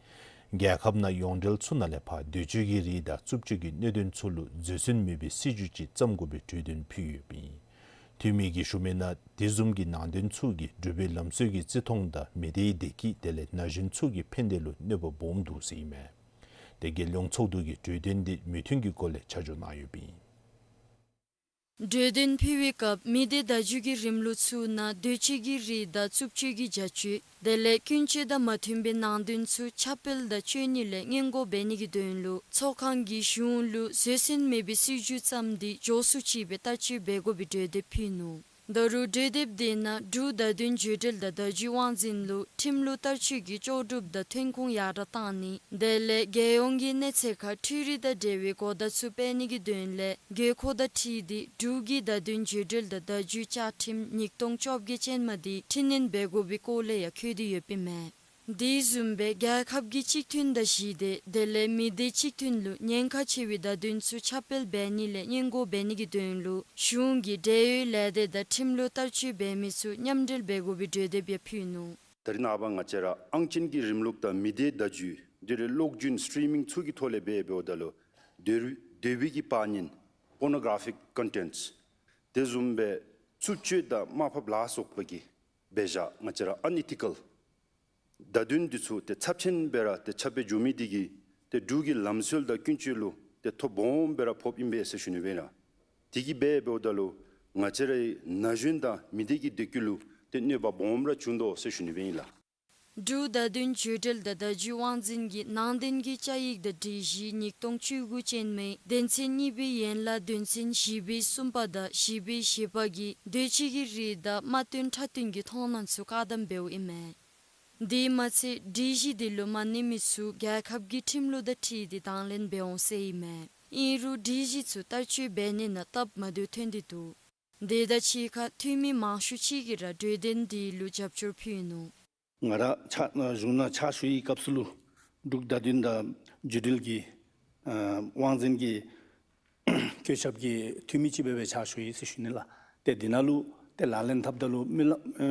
རྒྱལ་ཁབ་ནང་ཡོངས་འབྲེལ་ཚུ་ནང་ལས་ཕར་འདོད་སྤྱོད་ཀྱི་རིགས་དང་རྩུབ་སྤྱོད་ཀྱི་གནད་དོན་ཚུ་ལུ་བཟོད་བསྲན་མེད་པའི་སྲིད་བྱུས་ཅིག་བརྩམ་དགོ་པའི་གྲོས་དོན་ཕུལ་ཡོདཔ་ཨིན། འཐུས་མི་གིས་ཞུ་མི་ནང་དེ་བཟུམ་གྱི་ནང་དོན་ཚུ་གིས་འབྲུག་པའི་ལམ་སྲོལ་གྱི་བརྩི་མཐོང་དང་མི་སྡེའི་བདེ་སྐྱིད་དེ་ལས་ན་གཞོན་ཚུ་གི་ཕན་བདེ་ལུ་གནོད་པ་སྦོམ་འདུག་ཟེར་ཨིན་མས། ཏེ་རྒྱལ་ཡོངས་ཚོགས་འདུ་གིས་གྲོས་དོན་དེ་མོས་མཐུན་གྱི་སྒོ་ལས་ཆ་འཇོག་གནང་ཡོདཔ་ཨིན། གྲོས་དོན་ཕུལ་བའི་སྐབས་མི་སྡེ་བརྡ་བརྒྱུད་ཀྱི་རིམ་ལུགས་ཚུ་ནང་འདོད་སྤྱོད་ཀྱི་རིགས་དང་རྩུབ་སྤྱོད་ཀྱི་བྱ་སྤྱོད་དེ་ལས་ཀུན་སྤྱོད་དང་མ་མཐུན་པའི་ནང་དོན་ཚུ་ཁྱབ་སྤེལ་དང་སྤྱོད་ནི་ལས་སྔོན་འགོག་འབད་ནི་གི་དོན་ལུ་ཚོགས་ཁང་གིས་གཞུང་ལུ་བཟོད་བསྲན་མེད་པའི་སྲིད་བྱུས་བརྩམས་ཏེ་མགྱོགས་སུ་ཅིག་སྦེ་བསྟར་སྤྱོད་འབད་དགོ་པའི་གྲོས་འདེབས་ཕུལ་ནུག། ད་རུང་གྲོས་འདེབས་དེ་ནང་འབྲུག་བརྡ་དོན་བརྒྱུད་འབྲེལ་དང་བརྡ་བརྒྱུད་དབང་འཛིན་ལུ་ཁྲིམས་ལུགས་བསྟར་སྤྱོད་ཀྱི་ལྕོགས་གྲུབ་དང་ཐོན་ཁུངས་ཡར་དྲག་བཏང་ནི་དེ་ལས་རྒྱལ་ཡོངས་ཀྱི་གནས་ཚད་ཁར་འཕྲུལ་རིག་དང་འབྲེལ་བའི་གོ་བརྡ་ཚུ་སྤེལ་ནི་གི་དོན་ལས་དགོས་མཁོ་དང་འཁྲིལ་ཏེ་འབྲུག་གི་བརྡ་དོན་བརྒྱུད་འབྲེལ་དང་བརྡ་བརྒྱུད་བཅའ་ཁྲིམས་ཉིས་སྟོང་བཅོ་བརྒྱད་ཅན་མ་དེ་འཕྲི་སྣོན་འབད་དགོ་པའི་སྐོར་ལས་ཡང་འཁོད་དེ་ཡོདཔ་ཨིན་མས། དེ་བཟུམ་སྦེ་རྒྱལ་ཁབ་ཀྱི་གཅིག་མཐུན་དང་ཞི་བདེ་དེ་ལས་མི་སྡེ་གཅིག་མཐུན་ལུ་ཉེན་ཁ་ཆེ་བའི་བརྡ་དོན་ཚུ་ཁྱབ་སྤེལ་འབད་ནི་ལས་སྔོན་འགོག་འབད་ནི་གི་དོན་ལུ་གཞུང་གིས་འབྲེལ་ཡོད་ལས་སྡེ་དང་ཁྲིམས་ལུགས་བསྟར་སྤྱོད་འབད་མི་ཚུ་མཉམ་འབྲེལ་འབད་དགོ་པའི་གྲོས་འདེབས་ཡང་ཕུལ་ནུག། ད་རེས་ནངས་པ་ང་བཅས་ར་ཨང་ཅན་གྱི་རིམ་ལུགས་དང་མི་སྡེ་བརྡ་བརྒྱུད་དེ་ལས་གློག་འཕྲིན་སི་ཊི་རི་མིང་ཚུ་གི་ཐོག་ལས་འབད་འབདཝ་ད་ལུ་འདོད་འདོད་པའི་གི་བག་ཉལ་པོར་ནོ་གར་ཕིག་ཀོན་ཊེནཊསི་དེ་བཟུམ་སྦེ་རྩུབ་སྤྱོད་དང་དམའ་ཕབ་ལ་སོགས་པ་གི་འབད་བཞག་ང་བཅས་ར་ཨན་ཨི་ཐི་ཀལ་བརྡ་དོན་འདི་ཚུ་ཏེ་ཚབས་ཆེན་སྦེ་ར་ཏེ་ཁྱབ་སྤེལ་འགྱོ་མི་འདི་གིས་ཏེ་འབྲུག་གི་ལམ་སྲོལ་དང་ཀུན་སྤྱོད་ལུ་ཏེ་ཐོ་སྦོམ་སྦེ་ར་ཕོགཔ་ཨིན་པས་ཟེར་ཞུ་ནི་སྦེ་ཨིན་ལགས། དེ་གིས་འབད་འབདཝ་ད་ལུ་ ང་བཅས་རའི་ན་གཞོན་དང་མི་སྡེ་གི་བདེ་སྐྱིད་ལུ་ཏེ་གནོད་པ་སྦོམ་ར་བྱུང་དོ་ཟེར་ཞུ་ནི་སྦེ་ཨིན་ལགས། འབྲུག་བརྡ་དོན་བརྗོད་འབྲེལ་དང་བརྡ་བརྒྱུད་དབང་འཛིན་གྱིས་ནང་དོན་གྱི་བཅའ་ཡིག་དང་སྒྲིག་གཞི་ཉིས་སྟོང་བཅུ་དགུ་ཅན་མའི་དོན་ཚན་གཉིས་པའི་ཡན་ལག་དོན་ཚན་བཞི་པའི་གསུམ་པ་དང་བཞི་པའི་བཞི་པ་གིས་དུས་ཅི་གི་རིགས་དང་དམར་སྟོན་ཁྲ་སྟོན་གྱི་མཐོང་སྣང་ཚུ་བཀག་དམ་འབདཝ་ཨིན་མས། དེ་མ་ཚད་སྒྲིག་གཞི་དེ་ལུ་མ་གནས་མི་ཚུ་རྒྱལ་ཁབ་ཀྱི་ཁྲིམས་ལུགས་དང་འཁྲིལ་ཏེ་དང་ལེན་འབད་འོང་ཟེར་ཨིན་མས། ཨིན་རུང་སྒྲིག་གཞི་ཚུ་བསྟར་སྤྱོད་འབད་ནི་ནང་སྟབས་མ་བདེཝ་ཐོན་ཏེ་འདུག། དེ་དང་གཅིག་ཁར་འཐུས་མི་མང་ཤོས་ཅིག་གིས་ར་གྲོས་དོན་དེ་ལུ་རྒྱབ་སྐྱོར་ཕུལ་ནུག། ང་ར་ཕྱག་གཞུང་ནང་ཕྱག་ཞུ་བའི་སྐབས་སུ་ལུ་འབྲུག་བརྡ་དོན་དང་བརྒྱུད་འབྲེལ་གྱི་ཨ་དབང་འཛིན་གྱི་བཀོད་ཁྱབ་ཀྱི་འཐུས་མི་ཅིག་སྦེ་སྦེ་ཕྱག་ཞུ་ཡི་ཟེར་ཞུ་ནི་ལགས། ཏེ་འདི་ནང་ལུ་ཏེ་ལག་ལེན་འཐབ་ད་ལུ་མི་རློབས་ཨ་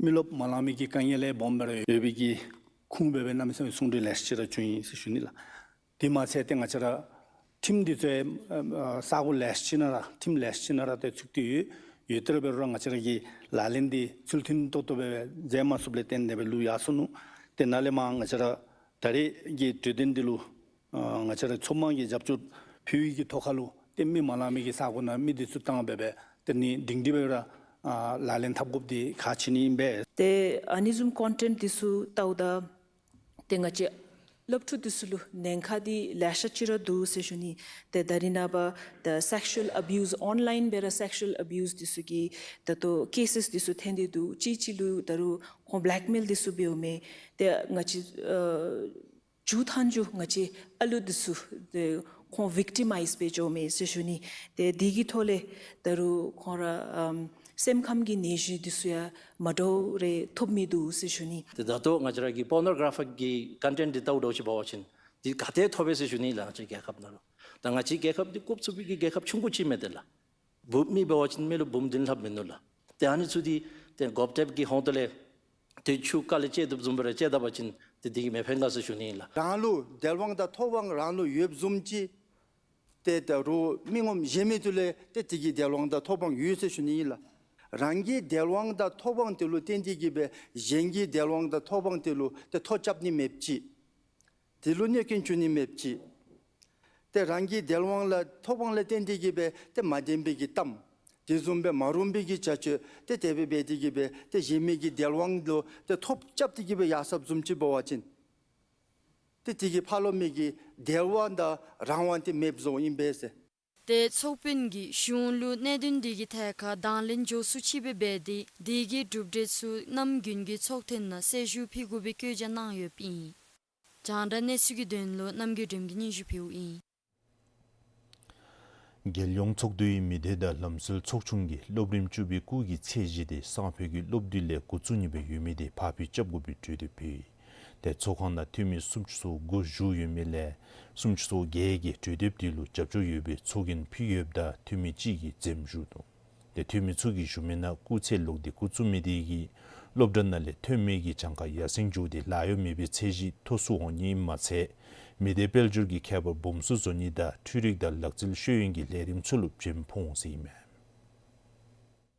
མི་རློབས་མ་ལང་མི་གི་དཀའ་ངལ་ལེ་སྦོམ་སྦེ་ར་ཡོད་པའི་གི་ཁུངས་སྦེ་སྦེ་གནམ་མེད་ས་མེད་གསུང་གྲོས་ལེ་ཤ་ཅིག་ར་བྱུང་ཡི་ཟེར་ཞུ་ནི་ལགས། དེ་མ་ཚད་ཏེ་ང་བཅས་ར་ཁྲིམས་འདི་ཚུ་ཨ་ས་གོ་ལེ་ཤ་ཅིག་ནང་ར་ཁྲིམས་ལེ་ཤ་ཅིག་ནང་ར་ཏེ་ཚུད་དེ་ཡོད། ཡོད་དེ་ར་འབད་རུང་ར་ང་བཅས་ར་གི་ལག་ལེན་འདི་ཚུལ་མཐུན་ཏོག་ཏོ་སྦེ་སྦེ་མཛད་མ་ཚུགསཔ་ལས་བརྟེན་ཏེ་སྦེ་ལུས་ཡར་སོ་ནུག། ཏེ་ནཱ་ལས་མར་ང་བཅས་ར་ད་རེས་ཀྱི་གྲོས་དོན་འདི་ལུ་ཨ་ང་བཅས་ར་མཚོ་དམངས་ཀྱིས་རྒྱབ་སྐྱོར་ཕུལ་བའི་གི་ཐོག་ཁར་ལུ་ཏེ་མི་མ་ལང་མི་གི་ས་གོ་ནང་མི་འདི་ཚུ་བཏང་སྦེ་སྦེ་ཏེ་ནི་སྒྲིང་སྒྲི་སྦེ་ར་ཨ་ལག་ལེན་འཐབ་དགོཔ་འདི་ཁག་ཆེ་ནི་ཨིན་པས། ཏེ་ཨ་ནི་བཟུམ་ཀོན་ཊེནཊ་འདི་ཚུ་བལྟཝ་ད་ཏེ་ང་བཅས་སློབ་ཕྲུག་འདི་ཚུ་ལུ་ཉེན་ཁ་འདི་ལེ་ཤ་ཅིག་ར་འདུག་ཟེར་ཞུ་ནི། ཏེ་ད་རིས་ནངས་པ་ད་སེག་ཤུ་ཨལ་ཨ་བིའུསི་ཨོན་ལའིན་སྦེ་ར་སེག་ཤུ་ཨལ་ཨ་བིའུསི་འདི་ཚུ་གི་ད་ལྟོ་ཀེ་སེསི་འདི་ཚུ་ཐོན་ཏེ་འདུག། གཅིག་གཅིག་ལུ་ད་རུང་ཁོང་བེ་ལེཀ་མེལ་འདི་ཚུ་འབདཝ་མས། ཏེ་ང་བཅས་ཨ་མཇུག་མཐའ་མཇུག་ང་བཅས་ཨ་ལུ་འདི་ཚུ་ཏེ་ཁོང་ཝིཀ་ཊི་མའིཛ་འབད་འགྱོཝ་མས་ཟེར་ཞུ་ནི། ཏེ་འདི་གི་ཐོག་ལས་ད་རུང་ཁོང་ར་ཨམ་སེམས་ཁམས་ཀྱི་ནད་གཞི་འདི་ཚུ་ཡང་མ་འདྲཝ་རེ་ཐོབ་མི་འདུག་ཟེར་ཞུ་ནི། ཏེ་ད་ལྟོ་ང་བཅས་ར་གི་པོར་ནོ་གར་ཕིག་གི་ཀོན་ཊེནཊ་འདི་བལྟཝ་ད་ཅིག་འབད་བ་ཅིན་འདི་ག་ཏེ་ཐོབ་པས་ཟེར་ཞུ་ནི་ལགས། ང་བཅས་རྒྱལ་ཁབ་ནང་ལུ་ད་ང་བཅས་རྒྱལ་ཁབ་འདི་རྐུབ་བཙུགས་པའི་གི་རྒྱལ་ཁབ་ཆུང་ཀུ་ཅིག་མེན་ཏེ་ལགས། འབུཔ་མེད་པ་ཅིན་མི་ལུ་འབུམ་བདུན་ལྷགཔ་མིན་ནུག་ལགས། ཏེ་ཨ་ནི་ཚུ་འདི་ཏེ་གོབ་ཊེབ་ཀྱི་ཧོངས་ཏོ་ལས་ཏེ་ཆུ་ཀ་ལས་བཅད་དོ་བཟུམ་སྦེ་ར་བཅད་ད་པ་ཅིན་ཏེ་འདི་གིས་མི་ཕན་ག་ཟེར་ཞུ་ནི་ཨིན་ལགས། རང་ལུ་དལ་དབང་དང་ཐོབ་དབང་རང་ལུ་ཡོདཔ་བཟུམ་ཅིག་ཏེ་ད་རུང་མི་ངོམ་གཞན་མི་ཚུ་ལུ་ཏེ་འདི་གི་དལ་དབང་དང་ཐོབ་དབང་ཡོད་ཟེར་ཞུ་ནི་ཨིན་ལགས། རང་གི་དལ་དབང་དང་ཐོབ་དབང་དེ་ལུ་བརྟེན་ཏེ་གིས་སྦེ་གཞན་གྱི་དལ་དབང་དང་ཐོབ་དབང་དེ་ལུ་ཏེ་ཐོ་རྐྱབ་ནི་མེདཔ་ཅིག། དེ་ལུ་གནོད་སྐྱོན་བྱུང་ནི་མེདཔ་ཅིག། ཏེ་རང་གི་དལ་དབང་ལ་ཐོབ་དབང་ལ་བརྟེན་ཏེ་གིས་སྦེ་ཏེ་མ་བདེན་པའི་གི་གཏམ་དེ་བཟུམ་སྦེ་མ་རུང་པའི་གི་བྱ་སྤྱོད་ཏེ་དེ་སྦེ་འབད་དེ་གིས་སྦེ་ཏེ་གཞན་མི་གི་དལ་དབང་ལུ་ཏེ་ཐོ་རྐྱབ་སྟེ་གིས་སྦེ་ཡར་སོཔ་བཟུམ་ཅིག་འབད་བ་ཅིན་ཏེ་དེ་གིས་ཕར་ལོགས་མི་གི་དལ་བ་དང་རང་དབང་དེ་མེདཔ་བཟོཝ་ཨིན་པས་ཟེར། ཏེ་ཚོགས་དཔོན་གྱིས་གཞུང་ལུ་གནད་དོན་དེ་གི་ཐད་ཁར་དང་ལེན་མགྱོགས་སུ་ཅིག་སྦེ་འབད་དེ་དེ་གི་གྲུབ་འབྲས་ཚུ་གནམ་དགུན་གྱི་ཚོགས་ཐེངས་ནང་གསལ་ཞུ་ཕུལ་དགོ་པའི་བཀོད་རྒྱ་གནང་ཡོདཔ་ཨིན། རྒྱང་བསྒྲགས་གནས་ཚུལ་གྱི་དོན་ལུ་རྣམ་རྒྱལ་སྒྲོལམ་གྱིས་སྙན་ཞུ་ཕུལཝ་ཨིན། རྒྱལ་ཡོངས་ཚོགས་འདུའི་མི་སྡེ་དང་ལམ་སྲོལ་ཚོགས་ཆུང་གིས་སློབ་རིམ་བཅུ་པའི་སྐུགས་ཀྱི་ཚད་གཞི་དེ་སང་ཕོད་ཀྱི་སློབ་དུས་ལས་འགོ་བཙུགས་ནི་སྦེ་ཡོད་མི་དེ་ཕར་འགྱངས་རྐྱབ་དགོ་པའི་གྲོས་འདེབས་ཕུལ་ཡི། ཏེ་ཚོགས་ཁང་ནང་འཐུས་མི་སུམ་ཅུ་སོ་དགུ་བཞུགས་ཡོད་མི་ལས་སུམ་ཅུ་སོ་བརྒྱད་ཀྱིས་གྲོས་འདེབས་དེ་ལུ་རྒྱབ་སྐྱོར་ཡོད་པའི་ཚོགས་རྒྱན་ཕུལ་ཡོདཔ་ད་འཐུས་མི་གཅིག་གིས་འཛེམ་བཞུགས་ནུག། ཏེ་འཐུས་མི་ཚུ་གིས་ཞུ་མི་ནང་སྐུགས་ཚད་ལོག་སྟེ་འགོ་བཙུགས་མི་དེ་གིས་སློབ་གྲྭ་ནང་ལས་ཐོན་མི་གི་གྱངས་ཁ་ཡར་སེང་འགྱོ་སྟེ་ལཱ་གཡོག་མེད་པའི་ཚད་གཞི་མཐོ་སུ་འོང་ནི་མ་ཚད་མི་སྡེ་དཔལ་འབྱོར་གྱི་ཁྱད་པར་སྦོམ་སུ་བཟོ་ནི་དང་འཕྲུལ་རིག་དང་ལག་རྩལ་ཤེས་ཡོན་གྱི་ལས་རིམ་ཚུ་ལུ་བྱེམ་ཕོག་འོང་ཟེར་ཨིན་མས།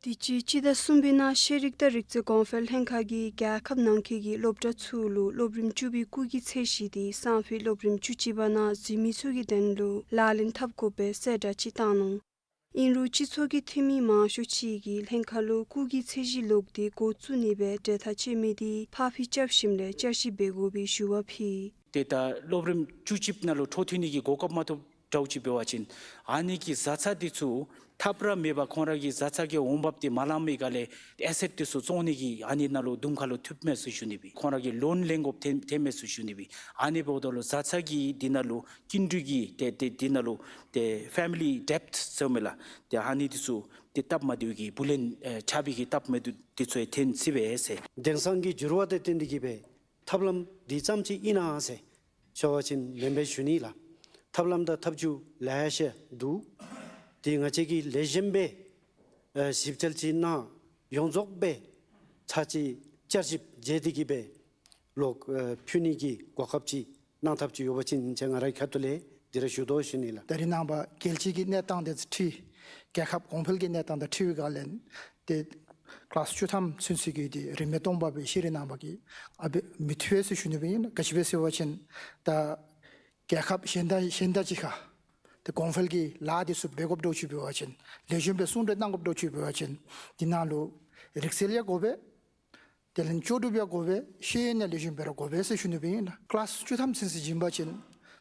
དུས་ཅི་སྤྱི་ཟླ་གསུམ་པའི་ནང་ཤེས་རིག་དང་རིག་རྩལ་གོང་འཕེལ་ལྷན་ཁག་གིས་རྒྱལ་ཁབ་ནང་འཁོད་ཀྱི་སློབ་གྲྭ་ཚུ་ལུ་སློབ་རིམ་བཅུ་པའི་སྐུགས་ཀྱི་ཚད་གཞི་དེ་སང་ཕོད་སློབ་རིམ་བཅུ་གཅིག་པ་ནང་འཛུལ་མི་ཚུ་གི་དོན་ལུ་ལག་ལེན་འཐབ་དགོ་པའི་གསལ་བསྒྲགས་ཅིག་བཏང་ནུག། ཨིན་རུང་སྤྱི་ཚོགས་ཀྱི་འཐུས་མི་མང་ཤོས་ཅིག་གིས་ལྷན་ཁག་ལུ་སྐུགས་ཀྱི་ཚད་གཞི་ལོག་སྟེ་འགོ་བཙུགས་ནི་སྦེ་གྲོས་ཐག་བཅད་མི་དེ་ཕར་འགྱངས་རྐྱབ་ཞིནམ་ལས་བསྐྱར་ཞིབ་འབད་དགོ་པའི་ཞུ་བ་ཕུལ་ཡི། ཏེ་ད་སློབ་རིམ་བཅུ་གཅིག་ནང་ལུ་འཕྲོ་མཐུད་ནི་གི་གོ་སྐབས་མ་ཐོབ་འདྲཝ་ཅིག་འབད་བ་ཅིན་ཨ་ནི་གི་བཟའ་ཚང་འདི་ཚུ་ཐབས་ར་མེད་པར་ཁོང་ར་གི་བཟའ་ཚང་གི་འོང་འབབ་འདི་མ་ལང་མི་ག་ལས་ཨེ་སེཊ་འདི་ཚུ་བཙོང་ནི་གི་ཨ་ནི་ནང་ལུ་དུམ་ཁ་ལུ་ཐུགཔ་མས་ཟེར་ཞུ་ནི་སྦེ། ཁོང་ར་གིས་ལོན་ལེན་དགོཔ་ཐོན་ཐོནམ་མས་ཟེར་ཞུ་ནི་སྦེ། ཨ་ནི་འབདཝ་ད་ལུ་བཟའ་ཚང་གིས་འདི་ནང་ལུ་སྐྱིན་འགྲུལ་གྱི་ཏེ་ཏེ་འདི་ནང་ལུ་ཏེ་ཕེ་མི་ལི་ཌེབཊ་ཟེར་མས་ལགས། ཏེ་ཨ་ནི་འདི་ཚུ་ཏེ་སྟབས་མ་བདེཝ་གི་བུ་ལོན་ཨེ་ཆག་པའི་གི་སྟབས་མ་བདེཝ་འདི་ཚུ་ཡང་ཐོན་སྲིད་པས་ཟེར། དེང་སང་གི་འགྱུར་བ་དང་བསྟུན་ཏེ་གིས་སྦེ་ཐབས་ལམ་འདི་ཙམ་ཅིག་ཨིན་ན་ཟེར་ཞུ་བ་ཅིན་མེན་པས་ཞུ་ནི་ལགས། ཐབས་ལམ་དང་ཐབས་བྱུས་ལེ་ཤ་འདུག། ཏེ་ང་བཅས་ཀྱིས་ལེགས་ཤོམ་སྦེ་ཨེ་ཞིབ་དཔྱད་ཅིག་གནང་ཡོངས་རྫོགས་སྦེ་ཚར་གཅིག་བསྐྱར་ཞིབ་མཛད་དེ་གིས་སྦེ་ལོག་ཨེ་ཕུལ་ནི་གི་གོ་སྐབས་ཅིག་གནང་ཐབས་ཅིག་ཡོད་པ་ཅིན་ང་རའི་ཁ་ཐུག་ལས་འདི་ར་ཞུ་དོ་ཞུ་ནི་ལགས། ད་རིས་ནངས་པ་རྒྱལ་སྤྱི་གི་གནས་སྟངས་དང་འཁྲིལ་རྒྱལ་ཁབ་གོང་འཕེལ་གྱི་གནས་སྟངས་དང་འཁྲིལ་བའི་སྒང་ལས་ཏེ་ཀི་ལཱསི་བཅུ་ཐམ་ཚུན་ཚོད་ཀྱི་ཏེ་རིན་མེད་སྟོང་པ་སྦེ་ཤེས་རིག་ནང་པ་གིས་ཨ་སྦེ་མི་ཐུབ་པས་ཟེར་ཞུ་ནི་སྦེ་ཨིན། ག་ཅི་སྦེ་ཟེར་བ་ཅིན་ད་རྒྱལ་ཁབ་གཞན་དང་གཞན་དང་གཅིག་ཁར་ ཏེ་གོང་འཕེལ་གྱི་ལཱ་འདི་ཚུ་འབད་དགོཔ་འདྲཝ་ཅིག་འབད་བ་ཅིན་ལེགས་ཤོམ་སྦེ་གསུང་གྲོས་གནང་དགོཔ་འདྲཝ་ཅིག་འབད་བ་ཅིན་འདི་ནང་ལུ་རིག་རྩལ་ཡང་དགོ་པས། དེ་ལས་ལྕོགས་གྲུབ་ཡང་དགོ་པས། ཤེས་ཡོན་ཡང་ལེགས་ཤོམ་སྦེ་ར་དགོ་པས་ཟེར་ཞུ་ནི་སྦེ་ཨིན་ལགས། ཀི་ལཱསི་བཅུ་ཐམ་ཚུན་ཚོད་བྱིན་པ་ཅིན་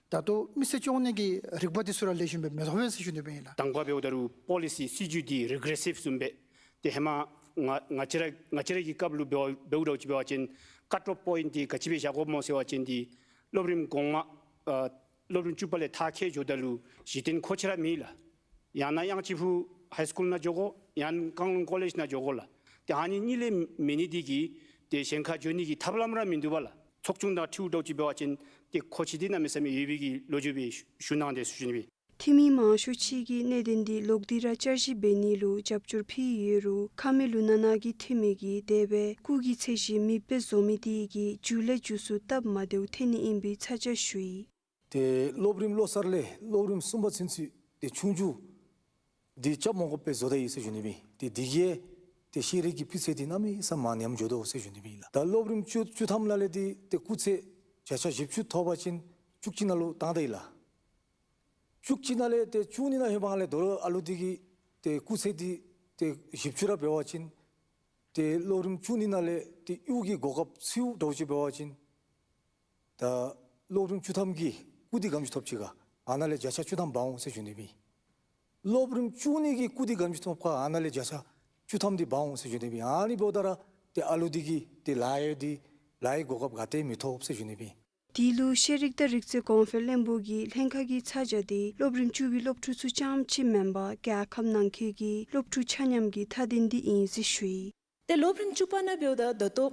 ད་ལྟོ་མི་སེར་སྐྱོང་ནི་གི་རིག་པ་འདི་ཚུ་ར་ལེགས་ཤོམ་སྦེ་མི་ཐོབ་པས་ཟེར་ཞུ་ནི་སྦེ་ཨིན་ལགས། དང་པ་འབདཝ་ད་རུང་པོ་ལི་སི་སྲིད་བྱུས་འདི་རི་གི་རེ་སིབ་བཟུམ་སྦེ་ཏེ་ཧེ་མ་ང་ང་བཅས་ར་ང་བཅས་ར་གི་སྐབས་ལུ་འབདཝ་འབདཝ་འདྲཝ་ཅིག་འབད་བ་ཅིན་ཀཊ་ཨོཕ་པོའིནཊ་འདི་ག་ཅི་སྦེ་བཞག་དགོཔ་སྨོ་ཟེར་བ་ཅིན་འདི་སློབ་རིམ་གོང་མ་ཨ་སློབ་རིམ་བཅུ་པ་ལས་མཐར་འཁྱོལ་འགྱོཝ་ད་ལུ་གཞི་རྟེན་ཁོ་ཆ་ར་མེད་ལགས། ཡང་ན་གཡང་ཆི་ཕུ་ཧའི་སི་ཀུལ་ནང་འགྱོ་དགོ། ཡང་ན་ཀང་ལུང་ཀོ་ལེཇ་ནང་འགྱོ་དགོ་ལགས། ཏེ་ཨ་ནི་གཉིས་ལས་མེད་ནི་འདི་གིས་ཏེ་གཞན་ཁར་འགྱོ་ནི་གི་ཐབས་ལམ་ར་མིན་འདུག་པ་ལགས། ཚོགས་ཆུང་དང་འཁྲིལཝ་འདྲཝ་ཅིག་འབད་བ་ཅིན་ཏེ་མཁོ་ཆས་འདི་གནམ་མེད་ས་མེད་ཡོད་པའི་གི་ལོ་རྒྱུས་སྦེ་ཞུ་གནང་དེས་ཟེར་ཞུ་ནི་སྦེ། འཐུས་མི་མང་ཤོས་ཅིག་གིས་གནད་དོན་འདི་ལོག་སྟེ་ར་བསྐྱར་ཞིབ་འབད་ནི་ལུ་རྒྱབ་སྐྱོར་ཕུལ་ཡོད་རུང་ཁ་མེད་ལུ་ན་ན་གི་འཐུས་མི་གིས་དེ་སྦེ་སྐུགས་ཀྱི་ཚད་གཞི་མེདཔ་སྦེ་བཟོ་མི་དེ་གིས་མཇུག་ལས་མཇུག་སུ་སྟབས་མ་བདེཝ་ཐོན་ནི་ཨིན་པའི་ཚ་གྱང་ཞུ་ཡི། ཏེ་སློབ་རིམ་བློ་གསར་ལས་སློབ་རིམ་གསུམ་པ་ཚུན་ཚོད་ཏེ་ཆོས་རྒྱུགས་འདི་རྐྱབ་མ་དགོཔ་སྦེ་བཟོ་ད་ཡི་ཟེར་ཞུ་ནི་སྦེ། ཏེ་འདི་གིས་ཏེ་ཤེས་རིག་གི་སྤུས་ཚད་འདི་གནམ་མེད་ས་མེད་ཉམས་འགྱོ་དོ་ཟེར་ཞུ་ནི་སྦེ་ལགས། ད་སློབ་རིམ་བཅུ་བཅུ་ཐམ་ནང་ལས་འདི་ཏེ་སྐུགས་ཚད་བརྒྱ་ཆ་བཞི་བཅུ་ཐོབ་པ་ཅིན་བཅུ་གཅིག་ནང་ལུ་བཏང་ད་ཡི་ལགས། བཅུ་གཅིག་ནང་ལས་ཏེ་བཅུ་གཉིས་ནང་ལྷོད་པའི་སྒང་ལས་དོ་རུང་ཨ་ལུ་འདི་གི་ཏེ་སྐུགས་ཚད་འདི་ཏེ་བཞི་བཅུ་ར་འབད་བ་ཅིན་ཏེ་སློབ་རིམ་བཅུ་གཉིས་ནང་ལས་ཏེ་གཡོག་གི་གོ་སྐབས་ཚུ་འདྲཝ་ཅིག་འབད་བ་ཅིན་ད་སློབ་རིམ་བཅུ་ཐམ་གྱི་སྐུགས་འདི་ག་དེམ་ཅིག་ཐོབ་ཅི་ག། ཨ་ནཱ་ལས་བརྒྱ་ཆ་བཅུ་ཐམ་འབག་འོང་ཟེར་ཞུ་ནི་སྦེ། སློབ་རིམ་བཅུ་གཉིས་ཀྱི་སྐུགས་འདི་ག་དེམ་ཅིག་ཐོབ་ག། ཨ་ནཱ་ལས་བརྒྱ་ཆ་བཅུ་ཐམ་འདི་འབག་འོང་ཟེར་ཞུ་ནི་སྦེ། ཨ་ནི་འབདཝ་ད་ར་ཏེ་ཨ་ལུ་འདི་གིས་ཏེ་ལཱ་གཡོག་འདི་ལཱ་གཡོག་གོ་སྐབས་ག་ཏེ་མི་ཐོབ་ཟེར་ཞུ་ནི་སྦེ། དེ་ལུ་ཤེས་རིག་དང་རིག་རྩལ་གོང་འཕེལ་བློན་པོ་གིས་ལྷན་ཁག་གི་ཚ་གྱང་འདི་སློབ་རིམ་བཅུ་པའི་སློབ་ཕྲུག་ཚུ་རྐྱངམ་ཅིག་མེན་པར་རྒྱལ་ཁབ་ནང་འཁོད་ཀྱི་སློབ་ཕྲུག་ཆ་མཉམ་གྱི་མཐའ་དོན་འདི་ཨིན་ཟེར་ཞུ་ཡི། ཏེ་སློབ་རིམ་བཅུ་པ་ནང་འབདཝ་ད་ད་ལྟོ་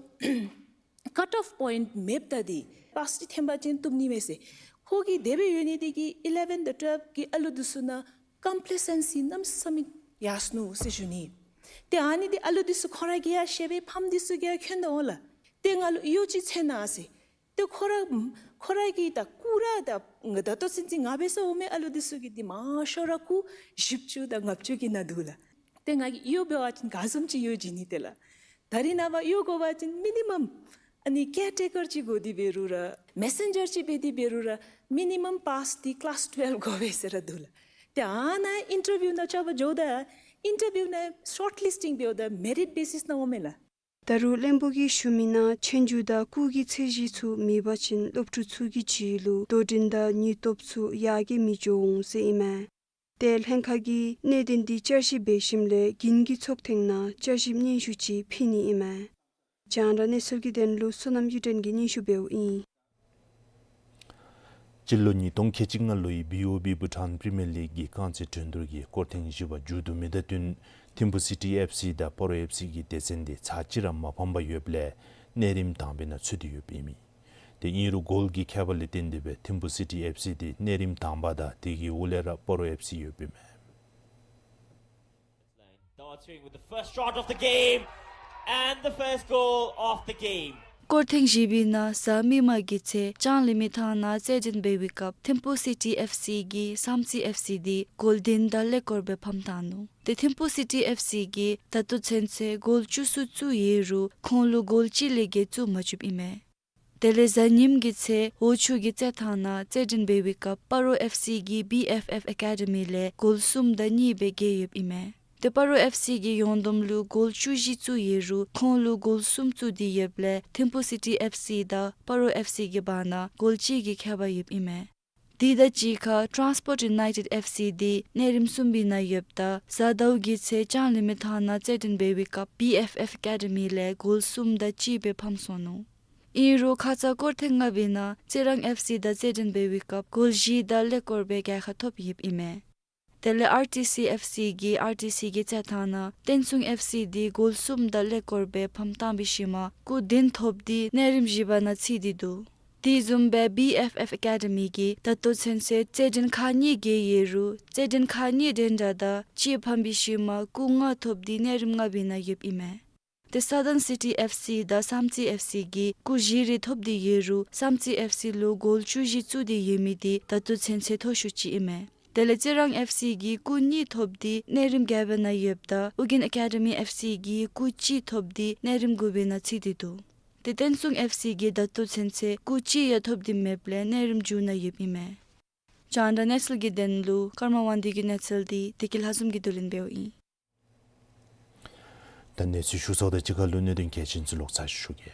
ཀཊ་ཨོཕ་པོའིནཊ་མེདཔ་ད་འདི་པཱསི་འདི་ཐོན་པ་ཅིན་བཏུབ་ནི་མས་ཟེར། ཁོ་གིས་དེ་སྦེ་ཡོད་ནི་དེ་གིས་ཨི་ལེ་བཱན་དང་ཊུ་ཝེལབ་ཀྱི་ཨ་ལུ་འདི་ཚུ་ནང་ཀམ་པི་ལེ་སེན་སི་གནམ་མེད་ས་མེད་ཡར་སོ་ནུག་ཟེར་ཞུ་ནི། ཏེ་ཨ་ནི་འདི་ཨ་ལུ་འདི་ཚུ་ཁོང་ར་གིས་ཡང་ཤེས་པས་ཕམ་འདི་ཚུ་གིས་ཡང་མཁྱེན་དོ་འོང་ལགས། ཏེ་ང་ལུ་གཡོག་ཅིག་འཚོལ་གནང་ཟེར། ཏེ་ཁོ་ར་ཁོ་ར་གིས་ད་སྐུགས་ར་ད་ད་ལྟོ་ཚུན་ཚོད་ང་འབད་ས་འོང་མི་ཨ་ལུ་འདི་ཚུ་གི་འདི་མང་ཤོས་ར་སྐུགས་བཞི་བཅུ་དང་ལྔ་བཅུ་གི་ནང་འདུག་ལགས། ཏེ་ང་གིས་གཡོག་འབད་བ་ཅིན་ག་བཟུམ་ཅིག་གཡོག་བྱིན་ནི་ཏེ་ལགས། ད་རིས་ནངས་པ་གཡོག་དགོ་པ་ཅིན་མི་ནི་མམ་ཨ་ནི་ཀེར་ཊེ་ཀར་ཅིག་དགོ་སྟེ་འབད་རུང་ར་མེ་སེན་ཇར་ཅིག་འབད་དེ་འབད་རུང་ར་མི་ནི་མམ་པཱསི་འདི་ཀི་ལཱསི་ཊུ་ཝེལབ་དགོ་པས་ཟེར་ར་འདུག་ལགས། ཏེ་ཨ་ནཱ་ཨིན་ཊར་བིའུ་ནང་རྐྱབ་པར་འགྱོཝ་ད་ཨིན་ཊར་བིའུ་ནང་ཤོཊ་ལིསི་ཊིང་འབདཝ་ད་མེ་རིཊ་བེ་སིསི་ནང་འོང་མས་ལགས། ད་རུང་བློན་པོ་གིས་ཞུ་མི་ནང་ཆོས་རྒྱུགས་དང་སྐུགས་ཀྱི་ཚད་གཞི་ཚུ་མེད་པ་ཅིན་སློབ་ཕྲུག་ཚུ་གི་རྒྱུད་ལུ་དོ་འགྲན་དང་ནུས་སྟོབས་ཚུ་ཡར་རྒྱས་མི་འགྱོ་འོང་ཟེར་ཨིན་མས། ཏེ་ལྷན་ཁག་གིས་གནད་དོན་འདི་བསྐྱར་ཞིབ་འབད་ཞིནམ་ལས་དགུན་གྱི་ཚོགས་ཐེངས་ནང་བསྐྱར་ཞིབ་སྙན་ཞུ་ཅིག་ཕུལ་ནི་ཨིན་མས། རྒྱང་བསྒྲགས་གནས་ཚུལ་གྱི་དོན་ལུ་བསོད་ནམས་གཡུ་སྒྲོན་གྱིས་སྙན་ཞུ་འབདཝ་ཨིན། སྤྱི་ལོ་ཉིས་སྟོང་ཁལ་གཅིག་ལྔ་ལོའི་བི་ཨོ་བི་བྷུ་ཊཱན་པི་རི་མི་ཡར་ལིག་གི་རྐང་རྩེད་འགྲན་བསྡུར་གྱི་སྐོར་ཐེངས་བཞི་པ་མཇུག་བསྡུ་མི་དང་བསྟུན་ཐིམ་ཕུ་སི་ཊི་ཨེཕ་སི་དང་སྤ་རོ་ཨེཕ་སི་གི་སྡེ་ཚན་འདི་ཚར་གཅིག་ར་མ་ཕམ་པར་ཡོདཔ་ལས་གནས་རིམ་དང་པའི་ནང་ཚུད་དེ་ཡོདཔ་ཨིན་མས། དེ་ཨིན་རུང་གོལ་གྱི་ཁྱད་པར་ལས་བརྟེན་ཏེ་སྦེ་ཐིམ་ཕུ་སི་ཊི་ཨེཕ་སི་འདི་གནས་རིམ་དང་པ་དང་དེ་གི་འོག་ལས་ར་སྤ་རོ་ཨེཕ་སི་ཡོདཔ་ཨིན་མས། Darts ring with the first shot of the game and the first goal of the game. སྐོར་ཐེངས་བཞི་པའི་ནང་གཟའ་མིག་དམར་གྱི་ཚེ་ལྕང་གླིང་མི་ཐང་ནང་རྩེད་འགྲན་འབད་བའི་སྐབས་ཐིམ་ཕུ་སི་ཊི་ཨེཕ་སི་གིས་བསམ་རྩེ་ཨེཕ་སི་འདི་གོལ་བདུན་དང་ཀླད་ཀོར་སྦེ་ཕམ་བཏང་ནུག། ཏེ་ཐིམ་ཕུ་སི་ཊི་ཨེཕ་སི་གིས་ད་ལྟོ་ཚུན་ཚོད་གོལ་བཅུ་གསུམ་བཙུགས་ཡོད་རུང་ཁོང་ལུ་གོལ་གཅིག་ལས་བརྒལ་བཙུགས་མ་བཅུགཔ་ཨིན་མས། དེ་ལས་གཟའ་ཉིམ་གྱི་ཚེ་འོག་ཆུ་གི་རྩེད་ཐང་ནང་རྩེད་འགྲན་འབད་བའི་སྐབས་སྤ་རོ་ཨེཕ་སི་གིས་བི་ཨེཕ་ཨེཕ་ཨེ་ཀེ་ཌི་མི་ལས་གོལ་གསུམ་དང་གཉིས་སྦེ་བརྒལ་ཡོདཔ་ཨིན་མས། ཏེ་སྤ་རོ་ཨེཕ་སི་གིས་ཡོངས་བསྡོམས་ལུ་གོལ་བཅུ་བཞི་བཙུགས་ཡོད་རུང་ཁོང་ལུ་གོལ་གསུམ་བཙུགས་ཏེ་ཡོདཔ་ལས་ཐིམ་ཕུ་སི་ཊི་ཨེཕ་སི་དང་སྤ་རོ་ཨེཕ་སི་གི་བར་ན་གོལ་གཅིག་གི་ཁྱད་པར་ཡོདཔ་ཨིན་མས། དེ་དང་གཅིག་ཁར་ཊཱནསི་པོརཊ་ཡུ་ནའི་ཊེཌ་ཨེཕ་སི་འདི་གནས་རིམ་གསུམ་པའི་ནང་ཡོདཔ་ད་གཟའ་ཟླཝ་གི་ཚེ་ལྕང་གླིང་མི་ཐང་ནང་རྩེད་འགྲན་འབད་བའི་སྐབས་བི་ཨེཕ་ཨེཕ་ཨེ་ཀེ་ཌི་མི་ལས་གོལ་གསུམ་དང་གཅིག་སྦེ་ཕམ་སོང་ནུག། ཨིན་རུང་ཁ་ཙ་སྐོར་ཐེངས་ལྔ་པའི་ནང་རྩི་རང་ཨེཕ་སི་དང་རྩེད་འགྲན་འབད་བའི་སྐབས་གོལ་བཞི་དང་ཀླད་ཀོར་སྦེ་རྒྱལ་ཁ་ཐོབ་ཡོདཔ་ཨིན་མས། དེ་ལས་ཨར་ཊི་སི་ཨེཕ་སི་གིས་ཨར་ཊི་སི་གི་རྩེད་ཐང་ནང་བསྟན་སྲུང་ཨེཕ་སི་འདི་གོལ་གསུམ་དང་ཀླད་ཀོར་སྦེ་ཕམ་བཏང་བའི་ཤུལ་མ་སྐུགས་བདུན་ཐོབ་སྟེ་གནས་རིམ་བཞི་པ་ནང་ཚུད་དེ་འདུག། དེ་བཟུམ་སྦེ་བི་ཨེཕ་ཨེཕ་ཨེ་ཀེ་ཌི་མི་གིས་ད་ལྟོ་ཚུན་ཚོད་རྩེད་འགྲན་ཁག་གཉིས་བརྒལ་ཡོད་རུང་རྩེད་འགྲན་ཁག་གཉིས་འགྲན་ད་གཅིག་ཕམ་པའི་ཤུལ་མ་སྐུགས་ལྔ་ཐོབ་སྟེ་གནས་རིམ་ལྔ་པའི་ནང་ཡོདཔ་ཨིན་མས། ཏེ་སཱ་ཐརན་སི་ཊི་ཨེཕ་སི་དང་བསམ་རྩེ་ཨེཕ་སི་གིས་སྐུགས་བཞི་རེ་ཐོབ་སྟེ་ཡོད་རུང་བསམ་རྩེ་ཨེཕ་སི་ལུ་གོལ་བཅུ་བཞི་བཙུགས་ཏེ་ཡོད་མི་འདི་ད་ལྟོ་ཚུན་ཚོད་མཐོ་ཤོས་ཅིག་ཨིན་མས། དེ་ལས་རྩི་རང་ཨེཕ་སི་གིས་སྐུགས་གཉིས་ཐོབ་སྟེ་གནས་རིམ་བརྒྱད་པའི་ནང་ཡོདཔ་ད་ཨོ་རྒྱན་ཨེ་ཀེ་ཌི་མི་ཨེཕ་སི་གིས་སྐུགས་གཅིག་ཐོབ་སྟེ་གནས་རིམ་དགུ་པའི་ནང་ཚུད་དེ་འདུག། ཏེ་བསྟན་སྲུང་ཨེཕ་སི་གིས་ད་ལྟོ་ཚུན་ཚོད་སྐུགས་གཅིག་ཡང་ཐོབ་སྟེ་མེདཔ་ལས་གནས་རིམ་མཇུག་ནང་ཡོདཔ་ཨིན་མས། རྒྱང་བསྒྲགས་གནས་ཚུལ་གྱི་དོན་ལུ་ཀརྨ་དབང་འདུས་ཀྱི་གནས་ཚུལ་འདི་བདེ་སྐྱིད་ལྷ་འཛོམས་ཀྱིས་བསྡུ་ལེན་འབདཝ་ཨིན། ད་གནས་ཚུལ་ཞུ་ཚརཝ་ད་གཅིག་ཁར་ལུ་གནད་དོན་གལ་ཆེན་ཚུ་ལོག་ཚར་ཞུ་གེ།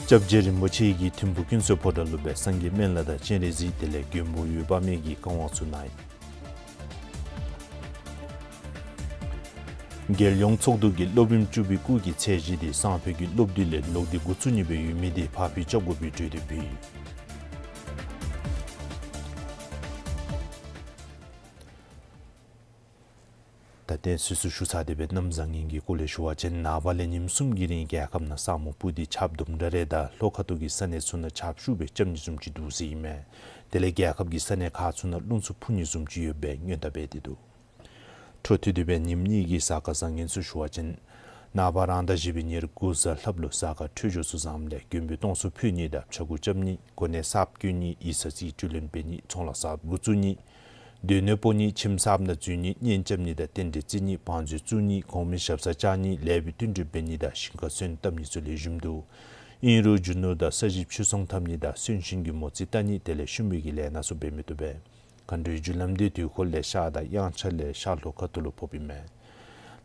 སྐྱབས་རྗེ་རིན་པོ་ཆེ་གིས་ཐིམ་ཕུག་ཀུན་གསལ་ཕོ་བྲང་ལུ་སྦེ་སངས་རྒྱས་སྨན་བླ་དང་སྤྱན་རས་གཟིགས་དེ་ལས་མགོན་པོ་འོད་དཔག་མེད་ཀྱི་བཀའ་དབང་ཚུ་གནང་ཡི། རྒྱལ་ཡོངས་ཚོགས་འདུ་གིས་སློབ་རིམ་བཅུ་པའི་སྐུལ་གྱི་ཚད་གཞི་དེ་སང་ཕོད་ཀྱི་སློབ་དུས་ལས་ལོག་སྟེ་འགོ་བཙུགས་ནི་སྦེ་ཡོད་མི་དེ་ཕར་འགྱངས་རྐྱབ་དགོ་པའི་གྲོས་དེ་ཕུལ་ཡི། ད་གནས་ཚུལ་ཚུ་ཞུ་ཚར་ཏེ་སྦེ་གནམ་བཟང་ངན་གྱི་སྐོར་ལས་ཞུ་བ་ཅིན་ནངས་པ་ལས་ཉིནམ་གསུམ་གྱི་རིང་རྒྱལ་ཁབ་ནང་ས་སྨུག་སྤུབས་ཏེ་ཆརཔ་དུམ་གྲ་རེ་དང་ལྷོ་ཁ་ཐུག་གི་ས་གནས་ཚུ་ནང་ཆརཔ་ཤུགས་སྦེ་རྐྱབ་ནི་བཟུམ་ཅིག་འདུག་ཟེར་ཨིན་མས། དེ་ལས་རྒྱལ་ཁབ་ཀྱི་ས་གནས་ཁག་ཚུ་ནང་རླུང་འཚུབ་འཕུ་ནི་བཟུམ་ཅིག་ཡོདཔ་སྦེ་སྔོན་བརྡ་འབད་དེ་འདུག། འཕྲོ་མཐུད་དེ་སྦེ་ཉིནམ་གཉིས་ཀྱི་གཟའ་སྐར་བཟང་ངན་ཚུ་ཞུ་བ་ཅིན་ནངས་པ་རང་ཟླ་བཞི་པའི་ཉེར་དགུ་གཟའ་ལྷགཔ་ལུ་གཟའ་སྐར་འཕྲོད་སྦྱོར་ཚུ་བཟངམ་ལས་མགོན་པོའི་སྟོང་གསོལ་ཕུལ་ནི་དང་ཕྱྭ་འགུགས་རྐྱབ་ནི། གོ་གནས་གསརཔ་བསྐོ་ནི། ཡིག་ཚང་རྩིས་སྤྲོད་ལེན་འབད་ནི། ཚོང་ལཱ་གསརཔ་འགོ་བཙུགས་ནི། སྡོད་གནས་སྤོ་ནི། ཁྱིམ་གསརཔ་ནང་འཛུལ་ནི། གཉེན་རྐྱབ་ནི་དང་རྟེན་འབྲེལ་བརྩི་ནི། བང་མཛོད་བཙུགས་ནི། གོང་མའི་ཞབས་སར་བཅར་ནི། ལེགས་པའི་བསྟུན་གྲོས་འབད་ནི་དང་ཞིང་ཁར་སོན་བཏབ་ནི་ཚུ་ལེགས་ཤོམ་འདུག། ཨིན་རུང་རྒྱུ་ནོར་དང་ས་གཞི་ཕྱིར་ཚོང་འཐབ་ནི་དང་གསོན་གཤིན་གྱི་མོ་རྩིས་བལྟ་ནི་དེ་ལས་ཤུམ་པའི་གི་ལས་སྣ་ཚུ་འབད་མི་བཏུབ་པས། མཁའ་འགྲོའི་རྒྱུ་ལམ་དེ་དུས་འཁོར་ལས་ཤར་དང་དབྱངས་འཆར་ལས་ཤར་ལྷོ་ཁ་ཐུག་ལུ་ཕོགཔ་ཨིན་མས།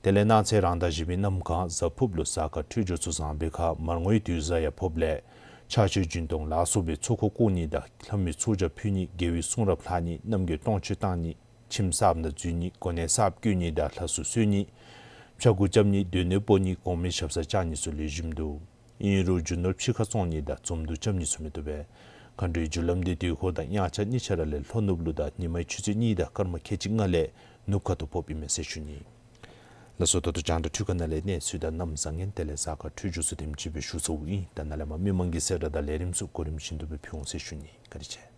དེ་ལས་གནངས་ཚེ་རང་ཟླ་བཞི་པའི་གནམ་གང་གཟའ་ཕུརཔ་ལུ་གཟའ་སྐར་འཕྲོད་སྦྱོར་ཚུ་བཟང་པའི་ཁར་མར་ངོའི་དུས་གཟའ་ཡང་ཕོགཔ་ལས་ཕྱག་མཆོད་སྦྱིན་གཏོང་ལ་སོགས་པའི་ཚོགས་འཁོར་བསྐོར་ནི་དང་ལྷ་མོའི་ཚོགས་བཅར་ཕུལ་ནི། དགེ་བའི་གསུང་རབ་ལྷག་ནི། རྣམ་རྒྱལ་སྟོང་མཆོད་བཏང་ནི། ཁྱིམ་གསརཔ་ནང་འཛུལ་ནི། གོ་གནས་གསརཔ་བསྐོ་ནི་དང་ལྷ་སྲུང་གསོལ་ནི། ཕྱྭ་འགུགས་རྐྱབ་ནི། སྡོད་གནས་སྤོ་ནི། གོང་མའི་ཞབས་སར་བཅར་ནི་ཚུ་ལེགས་ཤོམ་འདུག། ཨིན་རུང་རྒྱུ་ནོར་ཕྱི་ཁར་བཙོང་ནི་དང་འཛོམས་འདུ་རྐྱབ་ནི་ཚུ་མི་བཏུབ་པས། མཁའ་འགྲོའི་རྒྱུ་ལམ་དེ་དུས་འཁོར་དང་དབྱངས་འཆར་གཉིས་ཆ་ར་ལས་ལྷོ་ནུབ་ལུ་དང་ཉིན་མའི་ཆུ་ཚོད་གཉིས་དང་སྐར་མ་ཁལ་གཅིག་ལྔ་ལས་ནུབ་ཁ་ཐུག་ཕོགཔ་ཨིན་མས་ཟེར་ཞུ་ནི། ལགས་སོ། ད་ལྟོ་རྒྱང་བསྒྲགས་འཕྲུལ་ཁང་ནང་ལས་གནས་ཚུལ་དང་གནམ་བཟང་ངན་དེ་ལས་གཟའ་སྐར་འཕྲོད་སྦྱོར་ཚུ་དེམ་ཅིག་སྦེ་ཞུ་ཚརཝ་ཨིན། ད་ནཱ་ལས་མར་མི་མང་གི་གསལ་བསྒྲགས་དང་ལས་རིམ་ཚུ་གོ་རིམ་བཞིན་དུ་སྦེ་ཕུལ་འོང་ཟེར་ཞུ་ནི། བཀའ་དྲིན་ཆེ།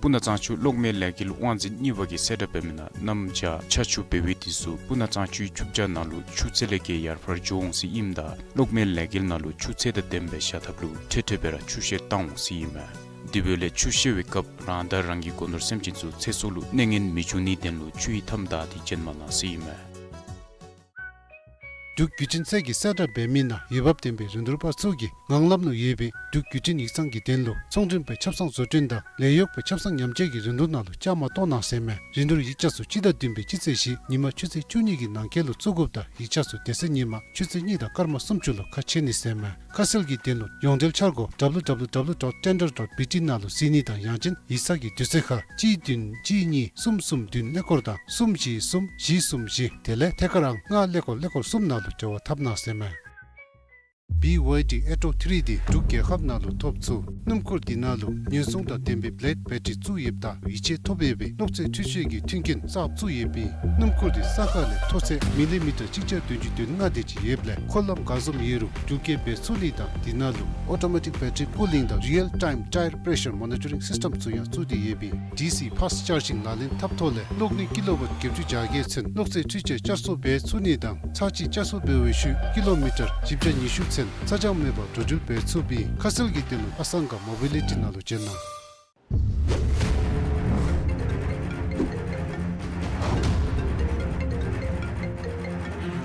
སྤུ་ན་གཙང་ཆུ་གློག་མེའི་ལས་འགུལ་དབང་འཛིན་གཉིས་པ་གིས་གསལ་བསྒྲགས་འབད་མི་ནང་གནམ་བྱཱར་ཆར་ཆུ་འབེལ་བའི་དུས་སུ་སྤུ་ན་གཙང་ཆུའི་ཆུ་བྱཱར་ནང་ལུ་ཆུ་ཚད་ལས་བརྒལ་ཡར་འཕར་འགྱོ་འོང་ཟེར་ཨིནམ་ད་གློག་མེའི་ལས་འགུལ་ནང་ལུ་ཆུ་ཚད་དང་ལྡནམ་སྦེ་བཞག་ཐབས་ལུ་འཕྲལ་འཕྲལ་སྦེ་ར་ཆུ་བཤལ་བཏང་འོང་ཟེར་ཨིན་མས། དེ་འབདཝ་ལས་ཆུ་བཤལ་བའི་སྐབས་རང་དང་རང་གི་སྒོ་ནོར་སེམས་ཅན་ཚུ་ཚེ་སྲོག་ལུ་གནོད་ངན་མི་འབྱུང་ནིའི་དོན་ལུ་ཆུ་ཡི་མཐའམ་བདའ་སྟེ་བྱོན་མ་གནང་ཟེར་ཨིན་མས། འབྲུག་བརྒྱུད་འཕྲིན་ཚད་ཀྱིས་གསལ་བསྒྲགས་འབད་མི་ནང་འོས་འབབ་ལྡན་པའི་རིན་བསྡུར་པ་ཚུ་གིས་ངང་ལམ་ལུ་ཡོད་པའི་འབྲུག་བརྒྱུད་འཕྲིན་ཡིག་ཚང་གི་དོན་ལུ་ཚོང་མགྲོན་སྦེ་ཆབ་གསང་བཟོ་སྐྲུན་དང་ལས་གཡོག་སྦེ་ཆབ་གསང་ཉམས་བཅོས་ཀྱི་རིན་བསྡུར་ནང་ལུ་བཅའ་མར་གཏོགས་གནང་ཟེར་མས། རིན་བསྡུར་ཡིག་ཆ་ཚུ་སྤྱི་ཟླ་བདུན་པའི་སྤྱི་ཚེས་བཞི་ཉིན་མ་ཆུ་ཚོད་བཅུ་གཉིས་ཀྱི་ནང་འཁོད་ལུ་བཙུགས་དགོཔ་དང་ཡིག་ཆ་ཚུ་དེ་ཚེ་ཉིན་མ་ཆུ་ཚོད་གཉིས་དང་སྐར་མ་སུམ་ཅུ་ལུ་ཁ་ཕྱེ་ནི་ཟེར་མས། ཁ་གསལ་གྱི་དོན་ལུ་ཡོངས་འབྲེལ་འཆར་སྒོ་W W W dot tender dot B T ནང་ལུ་གཟིགས་ནི་དང་ཡང་ཅིན་ཡིག་ཚང་གི་དུས་ཚོད་ཁར་གཅིག་བདུན་གཅིག་གཉིས་གསུམ་གསུམ་བདུན་ཀླད་ཀོར་དང་གསུམ་བཞི་གསུམ་བཞི་གསུམ་བཞི་དེ་ལས་ཐད་ཀར་ཨང་ལྔ་ཀླད་ཀོར་ཀླད་ཀོར་གསུམ་ནང་ལུ་འབྲེལ་བ་འཐབ་གནང་ཟེར་མས། B Y D Atto three འདི་འབྲུག་རྒྱལ་ཁབ་ནང་ལུ་ཐོབ་ཚུགས། སྣུམ་འཁོར་འདི་ནང་ལུ་ཉེན་སྲུང་དང་ལྡན་པའི་བེ་ལེཌ་བེ་ཊི་རི་བཙུགས་ཡོདཔ་ད་ཡིད་ཆེས་ཐོབ་ཡོད་པའི་གློག་རྫས་འཕྲུལ་ཆས་ཀྱི་མཐུན་རྐྱེན་གསརཔ་བཙུགས་ཡོདཔ་ཨིན། སྣུམ་འཁོར་འདི་ས་ཁ་ལས་མཐོ་ཚད་མི་ལི་མི་ཊར་གཅིག་བརྒྱ་བདུན་ཅུ་དོན་ལྔ་དེ་ཅིག་ཡོདཔ་ལས་འཁོར་ལམ་ག་བཟུམ་ཡོད་རུང་འགྲུལ་སྐྱེལ་འབད་ཚུགས་ནི་དང་འདི་ནང་ལུ་ཨོ་ཊོ་མེ་ཊིག་བེ་ཊི་རི་ཀུ་ལིང་དང་རི་ཡལ་ཊའིམ་ཊའེར་པེ་རེ་ཤར་མོ་ནི་ཊ་རིང་སིསི་ཊེམ་ཚུ་ཡང་བཙུགས་ཏེ་ཡོདཔ་ཨིན། ཌི་སི་ཕཱསཊ་ཅར་ཇིང་ལག་ལེན་འཐབ་ཐོག་ལས་གློག་ནུས་ཀི་ལོ་ཝཊ་བརྒྱད་ཅུ་གྱ་བརྒྱད་ཚུན་གློག་རྫས་འཕྲུལ་ཆས་བསྐྱར་གསོ་འབད་ཚུགས་ནི་དང་ཚར་གཅིག་བསྐྱར་གསོ་འབད་བའི་ཤུལ་ཀི་ལོ་མི་ཊར་བཞི་བརྒྱ་ཉི་ཤུ་ཚུན་ཚ་གྱང་མེད་པར་འགྲོ་འགྲུལ་འབད་ཚུགསཔ་ཨིན། ཁ་གསལ་གྱི་དོན་ལུ་ཨ་སང་ག་མོ་བི་ལི་ཊི་ནང་ལུ་བྱོན་གནང་།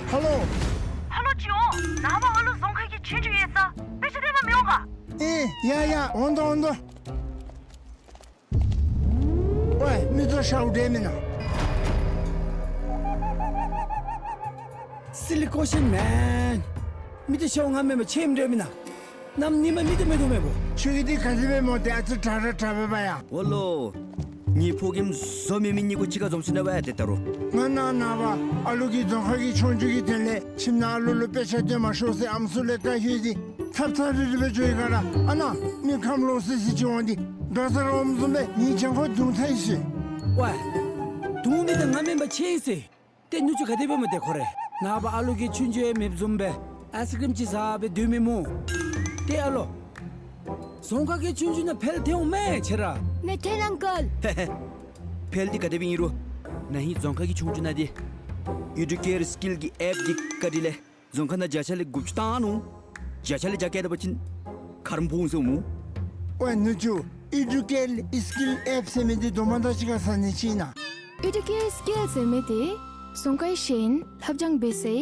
ཧ་ལོ། ཧ་ལོ་ཅིག་འོང་། ནངས་པ་ཨ་ལུ་རྫོང་ཁ་གི་ཆོས་རྒྱུགས་ཡོད་ས་དཔེ་ཆ་སྟོན་པར་མི་འོང་ག། ཨེ་ཡ་ཡ་འོང་དོ་འོང་དོ། ཝའི་མི་ཚུ་ཤཝ་འདྲེས་མེན་ན། སི་ལི་ཀོ་ཤིན་མེན། མི་ཚུ་ཤཝ་ང་མེན་པར་ཆེམ་འདྲེས་མེན་ན། གནམ་ཉིམ་མེད་དེ་མེད་དོ་མེད་པོ། ཁྱོད་ཀྱིས་འདི་ག་དེ་སྦེ་སྨོ། ཏེ་ཨ་ཙི་དྲག་ར་དྲག་པས་ཡ། འོ་ལོ། ངེའི་ཕོ་རྒནམ་བཟོ་མི་མི་གཉིས་ཀོ་གཅིག་ཁར་འཛོམས་ཅི་ན་བ་ཡ། ཏེ་ད་རུང་ང་ནཱ་ནངས་པ་ཨ་ལུ་གིས་རྫོང་ཁ་གི་ཆོས་རྒྱུགས་ཀྱི་དོན་ལས་ཁྱིམ་ནང་ཨ་ལུ་ལུ་དཔེ་ཆ་སྟོན་མ་ཤོག་ཟེར་ཨམ་སྲུ་ལས་བཀའ་ཞུ་ཡི། འདི་ཚབ་ཚབ་རིལ་རི་སྦེ་འགྱོ་ཡི་ག་ར། ཨ་ནཱ་མི་ཁམས་ལོག་སི་སི་ཅིག་འོང་སྟེ་རྡོ་གསར་འོངམ་བཟུམ་སྦེ་ངེའི་གྱང་ཁར་རྡུང་ཚར་ཡི་ཟེར། ཝའི། རྡུང་མི་དེ་ང་མེན་པ་ཁྱེད་ཨིན་ཟེར། ཏེ་ནུ་གཅུང་ག་དེ་སྦེ་སྨོ་ཏེ་ཁོ་རེ། ནངས་པ་ཨ་ལུ་གིས་ཆོས་རྒྱུགས་ཡང་མེདཔ་བཟུམ་སྦེ་ཨའིསི་ཀྲིམ་ཅིག་བཟའ་སྦེ་སྡོད་མི་སྨོ། ཏེ་ཨ་ལོ། རྫོང་ཁ་གི་ཆོས་རྒྱུགས་ནང་འཕེལ་ཐལ་འོང་མས་ཁྱེད་ར། མི་ཐལ་ཨང་ཀལ། འཕེལ་ཏེ་ག་དེ་སྦེ་ཨིན་རུང་ན་ཧིང་རྫོང་ཁ་གི་ཆོས་རྒྱུགས་ནང་འདི་ཨེ་ཌུ་ཀེར་སི་ཀིལ་གྱི་ཨེཔ་འདི་བཀག་སྟེ་ལས་རྫོང་ཁ་ནང་བརྒྱ་ཆ་ལས་དགུ་བཅུ་བཏང་ནུག། བརྒྱ་ཆ་ལས་བརྒྱ་བཀལ་ད་པ་ཅིན་ཁ་རོག་ཕོག་འོང་ཟེར་སྨོ། ཝའི་ནུ་གཅུང་། ཨེ་ཌུ་ཀེར་སི་ཀིལ་ཨེཔ་ཟེར་མི་འདི་དོ་མ་དག་ཅིག་ཁར་ཟ་ནི་ཅིག་ཨིན་ན། ཨེ་ཌུ་ཀེར་སི་ཀིལ་ཟེར་མི་འདི་རྫོང་ཁའི་ཤེས་ཡོན་ལྷབ་སྦྱང་འབད་སའི་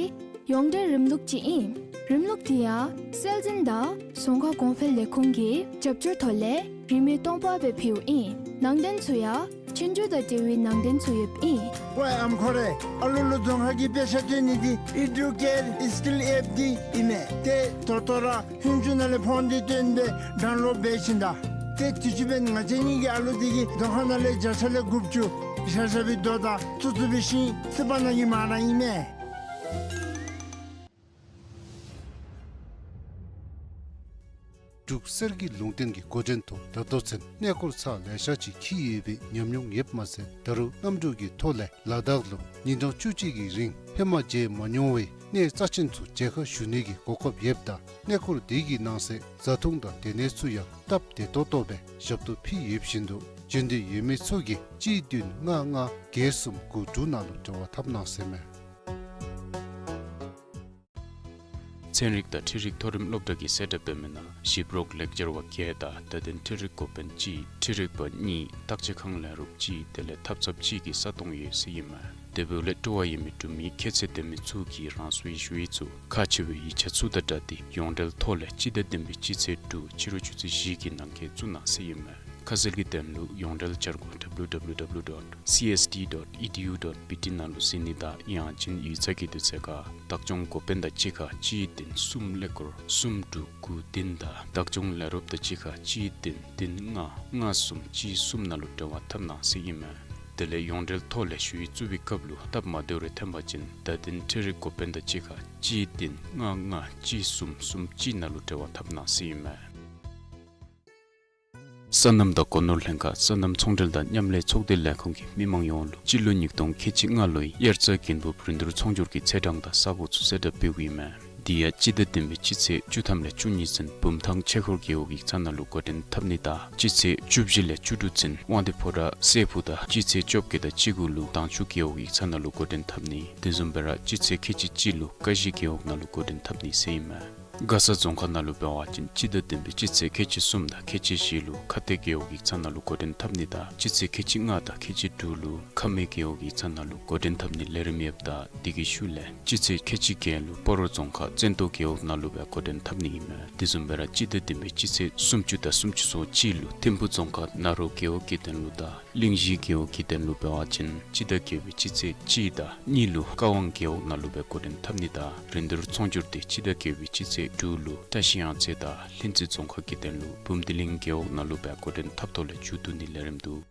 ཡོངས་འབྲེལ་རིམ་ལུགས་ཅིག་ཨིན། རིམ་ལུགས་འདི་ཡང་སྲོལ་འཛིན་དང་རྫོང་ཁ་གོང་འཕེལ་ལས་ཁུངས་ཀྱི་རྒྱབ་སྐྱོར་ཐོག་ལས་རིན་མེད་སྟོང་པ་སྦེ་ཕུལཝ་ཨིན། ནང་དོན་ཚུ་ཡང་ཆོས་རྒྱུགས་དང་འབྲེལ་བའི་ནང་དོན་ཚུ་ཡོདཔ་ཨིན། ཝའི་ཨམ་ཁོ་རེ། ཨ་ལུ་ལུ་རྫོང་ཁ་གི་དཔེ་ཆ་སྟོན་ནི་འདི་ཨེ་ཌུ་ཀེར་སི་ཀིལ་ཨེཔ་འདི་ཨིན་མས། ཏེ་ད་ལྟོ་ར་ཧུན་ཅུ་ནང་ལས་ཕོན་འདི་བཏོན་སྦེ་ཌའུན་ལོཌ་འབད་ཞིནམ་ད། ཏེ་དུས་ཅི་འབདན་ང་བཅས་གཉིས་ཀྱི་ཨ་ལུ་འདི་གིས་རྫོང་ཁ་ནང་ལས་བརྒྱ་ཆ་ལས་དགུ་བཅུ་བཞག་བཞག་པའི་རྡོ་དང་བཙུགས་བཙུགས་པའི་ཤིང་བསིལ་བ་ནང་གི་མར་ར་ཨིན་མས། འབྲུག་གསེར་གྱི་ལུང་བསྟན་གྱི་འགོ་འདྲེན་ཐོག་ད་ལྟོ་ཚུན་གནས་སྐོར་ཚར་ལེ་ཤ་ཅིག་འཁྱིད་ཡོད་པའི་ཉམས་མྱོང་ཡོདཔ་མ་ཚད་ད་རུང་གནམ་གྲུ་གི་ཐོག་ལས་ལ་དྭགས་ལུ་ཉིན་གྲངས་བཅུ་གཅིག་གི་རིང་ལྷོད་མ་མཇལ་མ་མྱོང་བའི་གནས་རྩ་ཆེན་ཚུ་མཇལ་ཁ་ཞུ་ནི་གི་གོ་སྐབས་ཡོདཔ་ད་གནས་སྐོར་དེ་གི་ནང་གསེས་བཟའ་འཐུང་དང་སྡོད་གནས་ཚུ་ཡང་སྟབས་བདེ་ཏོག་ཏོ་སྦེ་ཞབས་ཏོག་ཕུལ་ཡོད་བཞིན་དུ་འབྱོན་འདོད་ཡོད་མི་ཚུ་གིས་གཅིག་བདུན་ལྔ་ལྔ་བརྒྱད་གསུམ་དགུ་དྲུག་ནང་ལུ་འབྲེལ་བ་འཐབ་གནང་ཟེར་མས། ཚན་རིག་དང་འཕྲུལ་རིག་མཐོ་རིམ་སློབ་གྲྭ་གིས་གསལ་བསྒྲགས་འབད་མི་ནང་ཞིབ་རོགས་ལེགས་སྦྱར་བ་བརྒྱད་དང་བརྡ་དོན་འཕྲུལ་རིག་འགོ་དཔོན་གཅིག། འཕྲུལ་རིག་པ་གཉིས། བརྟག་དཔྱད་ཁང་ལས་རོགསཔ་གཅིག། དེ་ལས་འཐབ་ཚབ་གཅིག་གི་ས་སྟོང་ཡོད་ཟེར་ཨིན་མས། དེ་འབདཝ་ལས་སྤྲོ་བ་ཡོད་མི་འབྲུག་མི་ཁྱད་ཚད་ལྡན་མི་ཚུ་གིས་རང་སོའི་ཞུ་ཡིག་ཚུ་ཁག་ཆེ་བའི་ཡིག་ཆ་ཚུ་དང་སྦྲགས་ཏེ་ཡོངས་འབྲེལ་ཐོག་ལས་སྤྱི་ཟླ་བདུན་པའི་སྤྱི་ཚེས་དྲུག་ཕྱི་རུ་ཆུ་ཚོད་བཞི་གི་ནང་འཁོད་བཙུགས་གནང་ཟེར་ཨིན་མས། ཁ་གསལ་གྱི་དོན་ལུ་ཡོངས་འབྲེལ་འཆར་སྒོ་W W W dot C S T dot E D U dot B T ནང་ལུ་གཟིགས་ནི་དང་ཡང་ཅིན་ཡིག་ཚང་གི་དུས་ཚོད་ཁར་བདག་སྐྱོང་འགོ་དཔོན་དང་གཅིག་ཁར་གཅིག་བདུན་གསུམ་ཀླད་ཀོར་གསུམ་དྲུག་དགུ་བདུན་དང་བདག་སྐྱོང་ལས་རོགསཔ་དང་གཅིག་ཁར་གཅིག་བདུན་བདུན་ལྔ་ལྔ་གསུམ་གཅིག་གསུམ་ནང་ལུ་འབྲེལ་བ་འཐབ་གནང་ཟེར་ཨིན་མས། དེ་ལས་ཡོངས་འབྲེལ་ཐོག་ལས་ཞུ་ཡིག་བཙུགས་པའི་སྐབས་ལུ་སྟབས་མ་བདེཝ་རེ་ཐོན་པ་ཅིན་བརྡ་དོན་འཕྲུལ་རིག་འགོ་དཔོན་དང་གཅིག་ཁར་གཅིག་བདུན་ལྔ་ལྔ་གཅིག་གསུམ་གསུམ་གཅིག་ནང་ལུ་འབྲེལ་བ་འཐབ་གནང་ཟེར་ཨིན་མས། སོ་ནམ་དང་སྒོ་ནོར་ལྷན་ཁག་སོ་ནམ་ཚོང་འབྲེལ་དང་མཉམ་ལས་ཚོགས་སྡེ་ལས་ཁུངས་ཀྱིས་མི་མང་ཡོངས་ལུ་སྤྱི་ལོ་ཉིས་སྟོང་ཁལ་གཅིག་ལྔ་ལོའི་དབྱར་རྩྭ་དགུན་འབུབ་རིན་བསྡུར་ཚོང་སྒྱུར་གྱི་ཚེས་གྲངས་དང་ས་གོ་ཚུ་གསལ་བསྒྲགས་འབདཝ་ཨིན་མས། དེ་ཡང་སྤྱི་ཟླ་བདུན་པའི་སྤྱི་ཚེས་བཅུ་ཐམ་ལས་བཅུ་གཉིས་ཚུན་བུམ་ཐང་ཆོས་འཁོར་རྒེད་འོག་ཡིག་ཚང་ནང་ལུ་འགོ་འདྲེན་འཐབ་ནི་དང་སྤྱི་ཚེས་བཅུ་བཞི་ལས་བཅུ་དྲུག་ཚུན་དབང་འདུས་ཕོ་བྲང་སྲས་ཕུག་དང་སྤྱི་ཚེས་བཅོ་བརྒྱད་དང་བཅུ་དགུ་ལུ་དྭངས་ཆུ་རྒེད་འོག་ཡིག་ཚང་ནང་ལུ་འགོ་འདྲེན་འཐབ་ནི། དེ་བཟུམ་སྦེ་ར་སྤྱི་ཚེས་ཁལ་གཅིག་གཅིག་ལུ་ཀ་གཞི་རྒེད་འོག་ནང་ལུ་འགོ་འདྲེན་འཐབ་ནི་ཟེར་ཨིན་མས། མགར་ས་རྫོང་ཁག་ནང་ལུ་འབད་བ་ཅིན་སྤྱི་ཟླ་བདུན་པའི་སྤྱི་ཚེས་ཁལ་གཅིག་གསུམ་དང་ཁལ་གཅིག་བཞི་ལུ་ཁ་གཏད་རྒེད་འོག་ཡིག་ཚང་ནང་ལུ་འགོ་འདྲེན་འཐབ་ནི་དང་སྤྱི་ཚེས་ཁལ་གཅིག་ལྔ་དང་ཁལ་གཅིག་དྲུག་ལུ་ཁ་སྨད་རྒེད་འོག་ཡིག་ཚང་ནང་ལུ་འགོ་འདྲེན་འཐབ་ནི་ལས་རིམ་ཡོདཔ་ད་དེ་གི་ཤུལ་ལས་སྤྱི་ཚེས་ཁལ་གཅིག་བརྒྱད་ལུ་སྤ་རོ་རྫོང་ཁག་བཙན་ཏོ་རྒེད་འོག་ནང་ལུ་སྦེ་འགོ་འདྲེན་འཐབ་ནི་ཨིན་མས། དེ་བཟུམ་སྦེ་ར་སྤྱི་ཟླ་བདུན་པའི་སྤྱི་ཚེས་སུམ་ཅུ་དང་སུམ་ཅུ་སོ་གཅིག་ལུ་ཐིམ་ཕུ་རྫོང་ཁག་ནཱ་རོ་རྒེད་འོག་གི་དོན་ལུ་དང་གླིང་བཞི་རྒེད་འོག་གི་དོན་ལུ་འབད་བ་ཅིན་སྤྱི་ཟླ་བརྒྱད་པའི་སྤྱི་ཚེས་གཅིག་དང་གཉིས་ལུ་ཀ་ཝང་རྒེད་འོག་ནང་ལུ་སྦེ་འགོ་འདྲེན་འཐབ་ནི་དང་རིན་བསྡུར་ཚོང་སྒྱུར་དེ་སྤྱི་ཟླ་བརྒྱད་པའི་སྤྱི་ཚེས་དྲུག་ལུ་བཀྲ་ཤིས་གཡང་རྩེ་དང་ལྷུན་རྩེ་རྫོང་ཁག་གི་དོན་ལུ་བུམ་སྡེ་གླིང་རྒེད་འོག་ནང་ལུ་སྦེ་འགོ་འདྲེན་འཐབ་ཐོག་ལས་མཇུག་བསྡུ་ནི་ལས་རིམ་འདུག།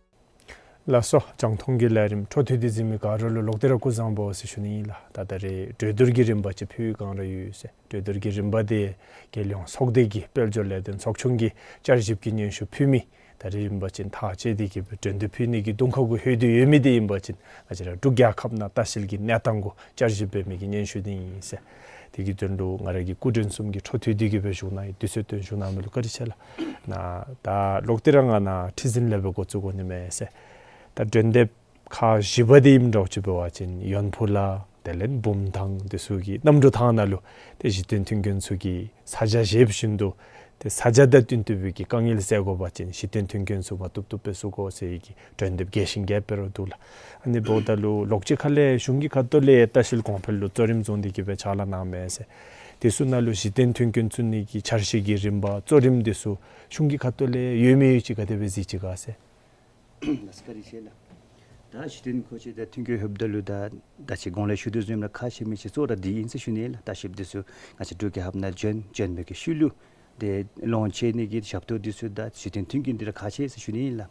ལགས་སོ། རྒྱང་མཐོང་གི་ལས་རིམ་འཕྲོ་མཐུད་དེ་གཟིགས་མི་ག་ར་ལུ་ལོག་སྟེ་ར་སྐུ་གཟུགས་བཟང་པོ་ཟེར་ཞུ་ནི་ཨིན་ལགས། ད་ད་རེས་གྲོས་བསྡུར་གྱི་རིམ་པ་ཅིག་ཕུལ་བའི་བསྒང་ར་ཡོད་ཟེར། གྲོས་བསྡུར་གྱི་རིམ་པ་དེ་རྒྱལ་ཡོངས་ཚོགས་སྡེ་གི་དཔལ་འབྱོར་ལས་དོན་ཚོགས་ཆུང་གིས་བསྐྱར་ཞིབ་ཀྱི་སྙན་ཞུ་ཕུལ་མི་ད་རེས་ཨིན་པ་ཅིན་ཐག་བཅད་དེ་གི་སྦེ་གྲོས་བསྡུར་ཕུལ་ནི་གི་གདོང་ཁ་གུ་ལྷོད་དེ་ཡོད་མི་དེ་ཨིན་པ་ཅིན་ང་བཅས་ར་འབྲུག་རྒྱལ་ཁབ་ནང་ལྟ་བཤལ་གྱི་གནས་སྟངས་གུ་བསྐྱར་ཞིབ་འབད་མི་གི་སྙན་ཞུ་དེ་ཨིན་ཟེར། དེ་གི་དོན་ལུ་ང་ར་གི་སྐུ་མགྲོན་གསུམ་གྱིས་འཕྲོ་མཐུད་དེ་གི་སྦེ་བཞུགས་གནང་ཡི། དུས་ཚོད་བཏོན་བཞུགས་གནང་མི་ལུ་བཀའ་དྲིན་ཆེ་ལགས། ནཱ་ད་ལོག་སྟེ་ར་ང་ནཱ་ཁྲི་འཛིན་ལས་སྦེ་འགོ་བཙུགས་དགོ་ནི་མས་ཟེར། ད་གྲོས་འདེབས་ཁག་བཞི་པ་དེ་ཨིནམ་འདྲཝ་ཅིག་འབད་བ་ཅིན་ཡོན་ཕུ་ལ་དེ་ལས་བུམ་ཐང་དེ་ཚུ་གི་གནམ་གྲུ་ཐང་ནང་ལུ་ཏེ་གཞི་རྟེན་མཐུན་རྐྱེན་ཚུ་གི་ས་ཆ་བཞེས་བཞིན་དུ་ཏེ་ས་ཆ་དང་བསྟུན་ཏེ་སྦེ་གི་དཀའ་ངལ་སེལ་དགོ་པ་ཅིན་གཞི་རྟེན་མཐུན་རྐྱེན་ཚུ་མ་བཏུབ་བཏུབ་སྦེ་བཙུགས་དགོ་ཟེར་བའི་གི་གྲོས་འདེབས་རྒྱས་ཤིང་རྒྱས་པ་ར་འདུག་ལགས། ཨ་ནི་འབདཝ་ད་ལུ་ལོགས་ཅིག་ཁ་ལས་གཞུང་གི་ཁ་ཐུག་ལས་ལྟ་བཤལ་གོང་འཕེལ་ལུ་གཙོ་རིམ་བཟུང་སྟེ་གི་སྦེ་ཕྱག་ལཱ་གནང་མས་ཟེར། དེ་ཚུ་ནང་ལུ་གཞི་རྟེན་མཐུན་རྐྱེན་བཙུགས་ནི་གི་འཆར་གཞི་གི་རིམ་པ་གཙོ་རིམ་དེ་ཚུ་གཞུང་གི་ཁ་ཐུག་ལས་ཡོད་མི་ཡོད་ཅིག་ག་དེ་སྦེ་གཟིགས་ཅི་ག་ཟེར། ལགས་སོ། བཀའ་དྲིན་ཆེ་ལགས། ད་གཞི་རྟེན་ཁོ་ཅིག་ད་མཐུན་རྐྱེན་ལྷོདཔ་ད་ལུ་ད་ད་ཅི་གོང་ལས་ཞུ་དོ་བཟུམ་ར་ཁག་ཆེ་མི་ཅིག་གཙོ་བོ་ར་འདི་ཨིན་ཟེར་ཞུ་ནི་ལགས། ལྟ་བཤལཔ་དེ་ཚུ་ང་བཅས་འབྲུག་རྒྱལ་ཁབ་ནང་བྱོན་བྱོན་མི་གི་ཤུལ་ལུ་ ཏེ་ལོངས་སྤྱོད་ནི་གི་ཞབས་ཏོག་འདི་ཚུ་དང་གཞི་རྟེན་མཐུན་རྐྱེན་འདི་ར་ཁག་ཆེ་ཟེར་ཞུ་ནི་ཨིན་ལགས།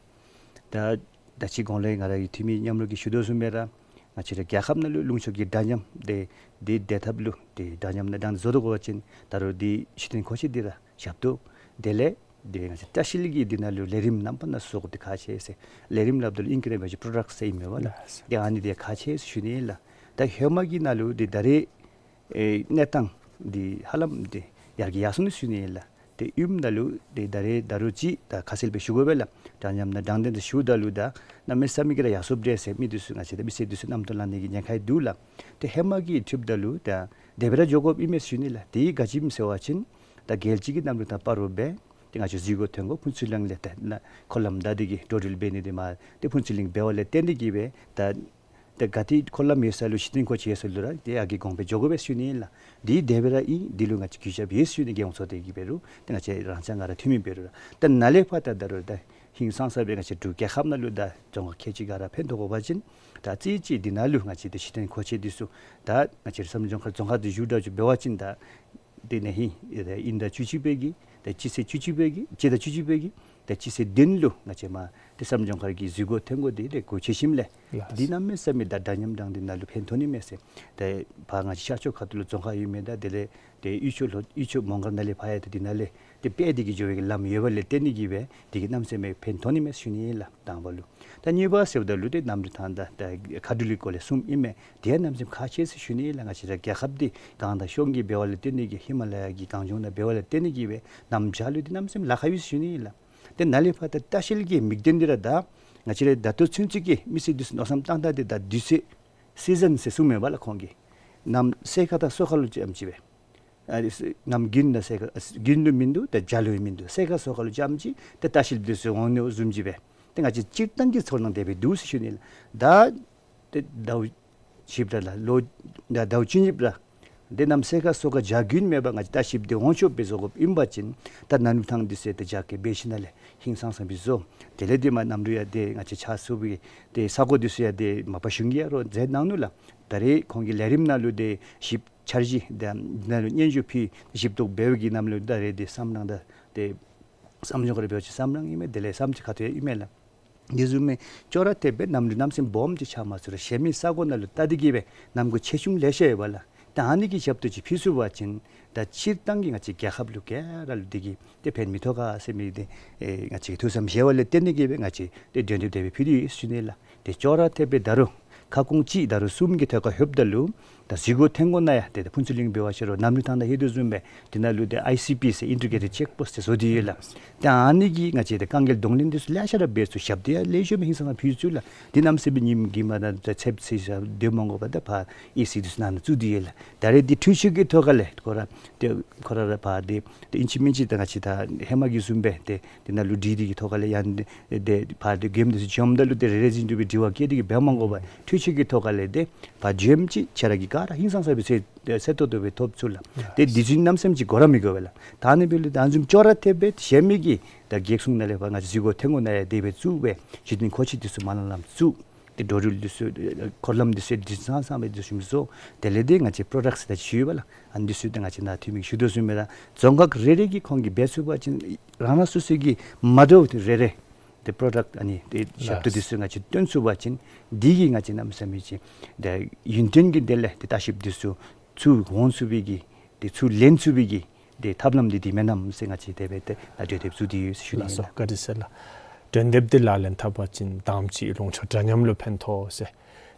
ད་ད་ཅི་གོང་ལས་ང་ར་གི་འཐུས་མི་མཉམ་རོགས་ཀྱིས་ཞུ་དོ་བཟུམ་སྦེ་ར་ང་བཅས་ར་རྒྱལ་ཁབ་ནང་ལུ་ལུང་ཕྱོགས་ཀྱི་འདྲ་མཉམ་འདི་འདི་བདེ་ཐབས་ལུ་ཏེ་འདྲ་མཉམ་ནང་དྲང་བཟོ་དགོ་པ་ཅིན་ད་རུང་འདི་གཞི་རྟེན་མཁོ་ཆས་འདི་ར་ཞབས་ཏོག་དེ་ལས་ཏེ་ང་བཅས་ལྟ་བཤལ་གྱི་འདི་ནང་ལུ་ལས་རིམ་རྣམ་པ་སྣ་ཚོགས་འདི་ཁག་ཆེ་ཟེར། ལས་རིམ་སླབ་ད་ལུ་ཨིང་སྐད་ནང་འབད་བ་ཅིན་པྲོ་ཌཀཊ་ཟེར་ཨིན་མས་པ་ལགས། ལགས། ཏེ་ཨ་ནི་འདི་ཁག་ཆེ་ཟེར་ཞུ་ནི་ཨིན་ལགས། ད་ཧེ་མ་གི་ནང་ལུ་འདི་ད་རེས་ཨེ་གནས་སྟངས་འདི་ཧ་ལམ་འདི་ཡར་རྒྱས་ཡར་སོང་ནི་ཞུ་ནི་ཨིན་ལགས། ཏེ་ཨིནམ་ད་ལུ་ཏེ་ད་རེས་ད་རུང་ཅིག་ད་ཁ་གསལ་སྦེ་ཞུ་དགོ་པས་ལགས། འདྲ་མཉམ་ནང་དྲང་བདེན་དུ་ཞུཝ་ད་ལུ་ད་གནམ་མེད་ས་མེད་ཀྱི་ར་ཡར་སོངམ་འདྲས་ཟེར་མི་འདི་ཚུ་ང་བཅས་ད་མི་སེར་འདི་ཚུ་རྣམ་རྟོག་ལང་ནི་གི་ཉེན་ཁ་འདུག་ལགས། ཏེ་ཧེ་མ་གི་འཁྲིལཝ་ད་ལུ་ད་དེ་སྦེ་ར་འགྱོ་དགོཔ་ཨིན་མས་ཞུ་ནི་ལགས། དེ་ག་ཅི་སྨོ་ཟེར་བ་ཅིན་ད་རྒྱལ་སྤྱི་གི་གནམ་གྲུ་དང་སྤ་རོ་སྦེ་ཏེ་ང་བཅས་འཛུལ་སྒོ་ཐོན་སྒོ་ཕུན་ཚོགས་གླིང་ལས་ཏེ་ནཱ་འཁོར་ལམ་བདའ་སྟེ་གི་འགྲོ་འགྲུལ་འབད་ནི་འདི་མར་ཏེ་ཕུན་ཚོགས་གླིང་འབད་བ་ལས་བརྟེན་ཏེ་གི་སྦེ་ད་ཏེ་ག་ཏེ་འཁོར་ལམ་ཡོད་ས་ལུ་གཞི་རྟེན་མཁོ་ཆས་ཡོད་ས་ལུ་ར་ཏེ་ཨ་གི་གོང་སྦེ་འགྱོ་དགོ་པས་ཞུ་ནི་ཨིན་ལགས། འདི་དེ་སྦེ་ར་ཨིན། འདི་ལུ་ང་བཅས་གུས་ཞབས་ཡོད་ཞུ་ནི་རྒྱལ་ཡོངས་ཚོགས་སྡེ་གིས་འབད་རུང་ཏེ་ང་བཅས་རང་ཅག་ང་ར་འཐུས་མི་འབད་རུང་ར་ད་ནཱ་ལས་ཕར་ད་ད་རུང་ད་ཧིང་སངས་ས་སྦེ་ང་བཅས་འབྲུག་རྒྱལ་ཁབ་ནང་ལུ་ད་རྫོང་ཁག་ཁལ་གཅིག་ག་ར་ཕན་ཐོགས་དགོ་པ་ཅིན་ད་རྩེ་གཅིག་འདི་ནང་ལུ་ང་བཅས་ཏེ་གཞི་རྟེན་མཁོ་ཆས་འདི་ཚུ་ད་ང་བཅས་བསམ་གྲུབ་ལྗོངས་མཁར་རྫོང་ཁག་འདི་བཞུགས་ད་ཅིག་འབད་བ་ཅིན་ད་དེ་ནང་ཧིང་ཨིན་ཟླ་བཅུ་གཅིག་པའི་གི་ད་སྤྱི་ཚེས་བཅུ་གཅིག་པའི་གི་ད་སྤྱི་ཚེས་བཅུ་གཅིག་པའི་གི་ད་སྤྱི་ཚེས་བདུན་ལུ་ང་བཅས་མར་ཏེ་བསམ་གྲུབ་ལྗོངས་མཁར་གྱི་འཛུལ་སྒོ་ཐོན་སྒོ་འདི་ཏེ་སྒོ་ཕྱེ་ཞིནམ་ལས་ལགས། འདི་གནམ་མེད་ས་མེད་ད་འདྲ་མཉམ་དྲང་བདེན་ནང་ལུ་ཕན་ཐོགས་ནི་མས་ཟེར། ཏེ་ཕར་ང་བཅས་ཤར་ཕྱོགས་ཁ་ཐུག་ལུ་རྫོང་ཁག་ཡོད་མི་དང་དེ་ལས་ཏེ་དབུས་ཕྱོགས་ལྷོ་དབུས་ཕྱོགས་མོང་སྒར་ནང་ལས་ཕར་ཡང་ཏེ་འདི་ནང་ལས་ཏེ་སྤེལ་ཏེ་གི་འགྱོ་བའི་གི་ལམ་ཡོད་པ་ལས་བརྟེན་ཏེ་གི་སྦེ་འདི་གིས་གནམ་མེད་ས་མེད་ཕན་ཐོགས་ནི་མས་ཞུ་ནི་ཨིན་ལགས། དང་པ་ལུ། ད་གཉིས་པ་ཟེརཝ་ད་ལུ་ཏེ་གནམ་གྲུ་ཐང་དང་ད་མཁའ་འགྲུལ་གྱི་སྐོར་ལས་གསུམ་ཨིན་མས། དེ་ཡང་གནམ་མེད་ས་མེད་ཁག་ཆེ་ཟེར་ཞུ་ནི་ཨིན་ལགས། ང་བཅས་ར་རྒྱལ་ཁབ་འདི་གངས་དང་གཤོང་གིས་འབད་བ་ལས་བརྟེན་ཏེ་གི་ཧི་མ་ལ་ཡ་གི་གངས་ལྗོངས་ནང་འབད་བ་ལས་བརྟེན་ཏེ་གི་སྦེ་གནམ་བྱཱར་ལུ་འདི་གནམ་མེད་ས་མེད་ལཱ་ཁག་ཡོད་ཟེར་ཞུ་ནི་ཨིན་ལགས། ཏེ་ནཱ་ལས་ཕར་ད་ལྟ་བཤལ་གྱི་དམིགས་དོན་འདི་ར་ད་ང་བཅས་ར་ད་ལྟོ་ཚུན་ཚོད་ཀྱི་མི་སེར་འདི་ཚུ་མནོ་བསམ་བཏང་ད་འདི་ད་དུས་ཚོད་སི་ཛཱན་ཟེར་གསུངམ་མས་པ་ལགས་ཁོང་གིས། གནམ་སེར་ཁ་དང་སོ་ཁ་ལུ་ཅིག་ཨམ་ཅིག་སྦེ། ཨ་ནི་གནམ་དགུན་དང་སེར་ཁ་དགུན་ལུ་མིན་འདུག། ཏེ་བྱཱར་ལུ་མིན་འདུག། སེར་ཁ་སོ་ཁ་ལུ་ཅིག་ཨམ་ཅིག་ཏེ་ལྟ་བཤལ་འདི་ཚུ་འོང་ནི་བཟུམ་ཅིག་སྦེ། ཏེ་ང་བཅས་སྤྱིར་བཏང་གི་ཚོར་སྣང་དེ་སྦེ་འདུག་ཟེར་ཞུ་ནི་ལགས། ད་ཏེ་ཟླཝ་བཞི་པ་ར་ལོ་ཟླཝ་བཅུ་གཉིས་པ་ར་ཏེ་གནམ་སེར་ཁ་སོ་ཁ་བྱཱར་དགུན་མེད་པར་ང་བཅས་ལྟ་བཤལ་འདི་འོང་ཆོགཔ་སྦེ་བཟོ་དགོཔ་ཨིན་པ་ཅིན་ད་གནམ་གྲུ་ཐང་འདི་ཚུ་ཏེ་རྒྱ་སྐྱེད་འབད་ཞིནམ་ལས་ཧིང་སངས་ས་སྦེ་བཟོ། དེ་ལས་ཏེ་མར་གནམ་གྲུ་ཡང་ཏེ་ང་བཅས་ཆ་ཚུགས་པའི་ཏེ་ས་གོ་འདི་ཚུ་ཡང་ཏེ་མ་པ་གཞུང་གིས་ཡང་རོགས་མཛད་གནང་ནུག་ལགས། ད་རེས་ཁོང་གི་ལས་རིམ་ནང་ལུ་ཏེ་ཞིབ་འཆར་གཞི་དེ་ནང་ལུ་སྙན་ཞུ་ཕུལ་ཞིབ་རྟོག་འབད་བའི་གི་ནང་ལུ་ད་རེས་ཏེ་བསམ་གྲུབ་ལྗོངས་མཁར་འབད་བ་ཅིན་བསམ་གྲུབ་ལྗོངས་མཁར་ཨིན་མས། དེ་ལས་བསམ་གྲུབ་ཁ་ཐུག་ཡང་ཨིན་མས་ལགས། འདི་བཟུམ་མའི་ཅོག་ར་འཐདཔ་སྦེ་གནམ་གྲུ་གནམ་མེད་ས་མེད་སྦོམ་ཅིག་ཆགས་མ་ཚུགས་རུང་གཞན་མི་ས་གོ་ནང་ལུ་བལྟ་སྟེ་གི་སྦེ་གནམ་སྒོ་ཕྱེ་ཤུལ་ལེ་ཤ་ཡོད་པ་ལགས། ད་ཨ་ནི་གི་ཞབས་ཏོག་ཅིག་ཕུལ་ཚུགས་པ་ཅིན་ད་སྤྱིར་བཏང་གི་ང་བཅས་རྒྱལ་ཁབ་ལུ་ག་ར་ལུ་འདི་གིས་ཏེ་ཕན་མི་ཐོགས་ག་ཟེར་མི་འདི་ཨེ་ང་བཅས་ཀྱིས་ཐུགས་བསམ་བཞེས་པ་ལས་བརྟེན་ཏེ་གི་སྦེ་ང་བཅས་ཏེ་གྲོས་འདེབས་དེ་སྦེ་ཕུལ་ཏེ་ཡོད་ཟེར་ཞུ་ནི་ལགས། ཏེ་ཅོག་ར་འཐདཔ་སྦེ་ད་རུང་ཁ་སྐོང་གཅིག་ད་རུང་གསུམ་གྱི་ཐད་ཁར་ལྷོདཔ་ད་ལུ་ད་འཛུལ་སྒོ་ཐོན་སྒོ་ནང་ཡང་ཏེ་ད་ཕུན་ཚོགས་གླིང་འབད་བ་ཅིན་རོགས་གནམ་གྲུ་ཐང་ནང་ལྷོད་དོ་བཟུམ་སྦེ་འདི་ནང་ལུ་ཏེ་ཨའི་སི་པི་ཟེར་ཨིན་ཊི་གྲེ་ཊེཌ་ཅེཀ་པོསཊ་ཟེར་བཟོ་སྟེ་ཡོད་ལགས། ད་ཨ་ནི་གིས་ང་བཅས་ཏེ་དཀའ་ངལ་གདོང་ལེན་འདི་ཚུ་ལེ་ཤ་ར་འབད་ཚུགས། ཞབས་ཏོག་ཡང་ལེགས་ཤོམ་སྦེ་ཧིང་སངས་ས་ཕུལ་ཚུགས་ལགས། འདི་གནམ་མེད་ས་མེད་ཉིནམ་དཀྱིལ་མ་དང་ད་ཚདཔ་ཚེས་ཤར་སྡོད་མ་དགོ་པར་ད་ཕར་ཨེ་སི་འདི་ཚུ་ནང་ན་བཙུགས་ཏེ་ཡོད་ལགས། ད་རེས་འདི་འཕྲུལ་ཆས་ཀྱི་ཐོག་ཁ་ལས་ཁོ་ར་ཏེ་ཁོ་ར་ར་ཕར་ཏེ་ཏེ་ཨིན་ཅི་མིན་ཅི་ད་ང་བཅས་ད་ཧེ་མ་གི་བཟུམ་སྦེ་ཏེ་འདི་ནང་ལུ་འདི་འདི་གི་ཐོག་ཁ་ལས་ཡང་ཏེ་ཕར་ཏེ་མགྱོནམ་འདི་ཚུ་བྱོནམ་ད་ལུ་ཏེ་རེ་རེ་བཞིན་དུ་སྦེ་དྲི་བ་བཀོད་དེ་གི་འབད་མ་དགོ་པར་འཕྲུལ་ཆས་ཀྱི་ཐོག་ཁ་ལས་ཏེ་ཕར་བྱོནམ་ཅིག་ཁྱེད་ར་གིས་ག་ར་ཧིང་སངས་ས་སྦེ་གསལ་གསལ་ཏོག་ཏོ་སྦེ་ཐོབ་ཚུགས་ལགས། ཏེ་འདི་ཚུ་གནམ་མེད་ས་མེད་ཅིག་གོ་ར་མི་དགོ་པས་ལགས། ད་ཨ་ནི་འབདཝ་ལས་ད་ཨ་ནི་བཟུམ་ཅོག་ར་འཐདཔ་སྦེ་གཞན་མི་གིས་ད་རྒྱལ་སྲུང་ནང་ལས་ཕར་ང་བཅས་འཛུལ་སྒོ་ཐོན་སྒོ་ནང་ཡང་དེ་སྦེ་བཙུགས་སྦེ་གཞི་རྟེན་མཁོ་ཆས་འདི་ཚུ་མ་ལང་ལངམ་བཙུགས། ཏེ་འགྲོ་འགྲུལ་འདི་ཚུ་ཨེ་འཁོར་ལམ་འདི་ཚུ་ཡང་འདི་ཚུ་ཚང་ཚང་སྦེ་འདི་ཚུ་བཟོ། དེ་ལས་ཏེ་ང་བཅས་པྲོ་ཌཀཊ་ཟེར་ད་ཅིག་ཞུ་ཡི་པ་ལགས། ཨ་ནི་འདི་ཚུ་ཏེ་ང་བཅས་ནཱ་འཐུས་མི་གིས་ཞུ་དོ་བཟུམ་སྦེ་ར་རྫོང་ཁག་རེ་རེ་གིས་ཁོང་གིས་འབད་ཚུགས་པ་ཅིན་རང་རང་སོ་སོ་གི་མ་འདྲཝ་ཏེ་རེ་རེ་ཏེ་པྲོ་ཌཀཊ་ཨ་ནི་ཏེ་ཞབས་ཏོག་འདི་ཚུ་ང་བཅས་སྟོན་ཚུགས་པ་ཅིན་འདི་གིས་ང་བཅས་གནམ་མེད་ས་མེད་ཅིག་ཏེ་ཡུན་བརྟན་གྱི་དེ་ལས་ཏེ་ལྟ་བཤལཔ་འདི་ཚུ་ཚུར་འོང་ཚུགས་པའི་གི་ཏེ་ཚུར་ལེན་ཚུགས་པའི་གི་ཏེ་ཐབས་ལམ་འདི་འདི་མེན་ནམ་ཟེར་ང་བཅས་དེ་སྦེ་ཏེ་ད་གྲོས་འདེབས་བཙུགས་ཏེ་ཡོད་ཟེར་ཞུ་ནི་ཨིན་ལགས། ལགས་སོ། བཀའ་དྲིན་ཆེ་ལགས། གྲོས་འདེབས་འདི་ལག་ལེན་འཐབ་པ་ཅིན་དང་པ་ཅིག་ལུང་ཕྱོགས་འདྲ་མཉམ་ལུ་ཕན་ཐོགས་ཟེར།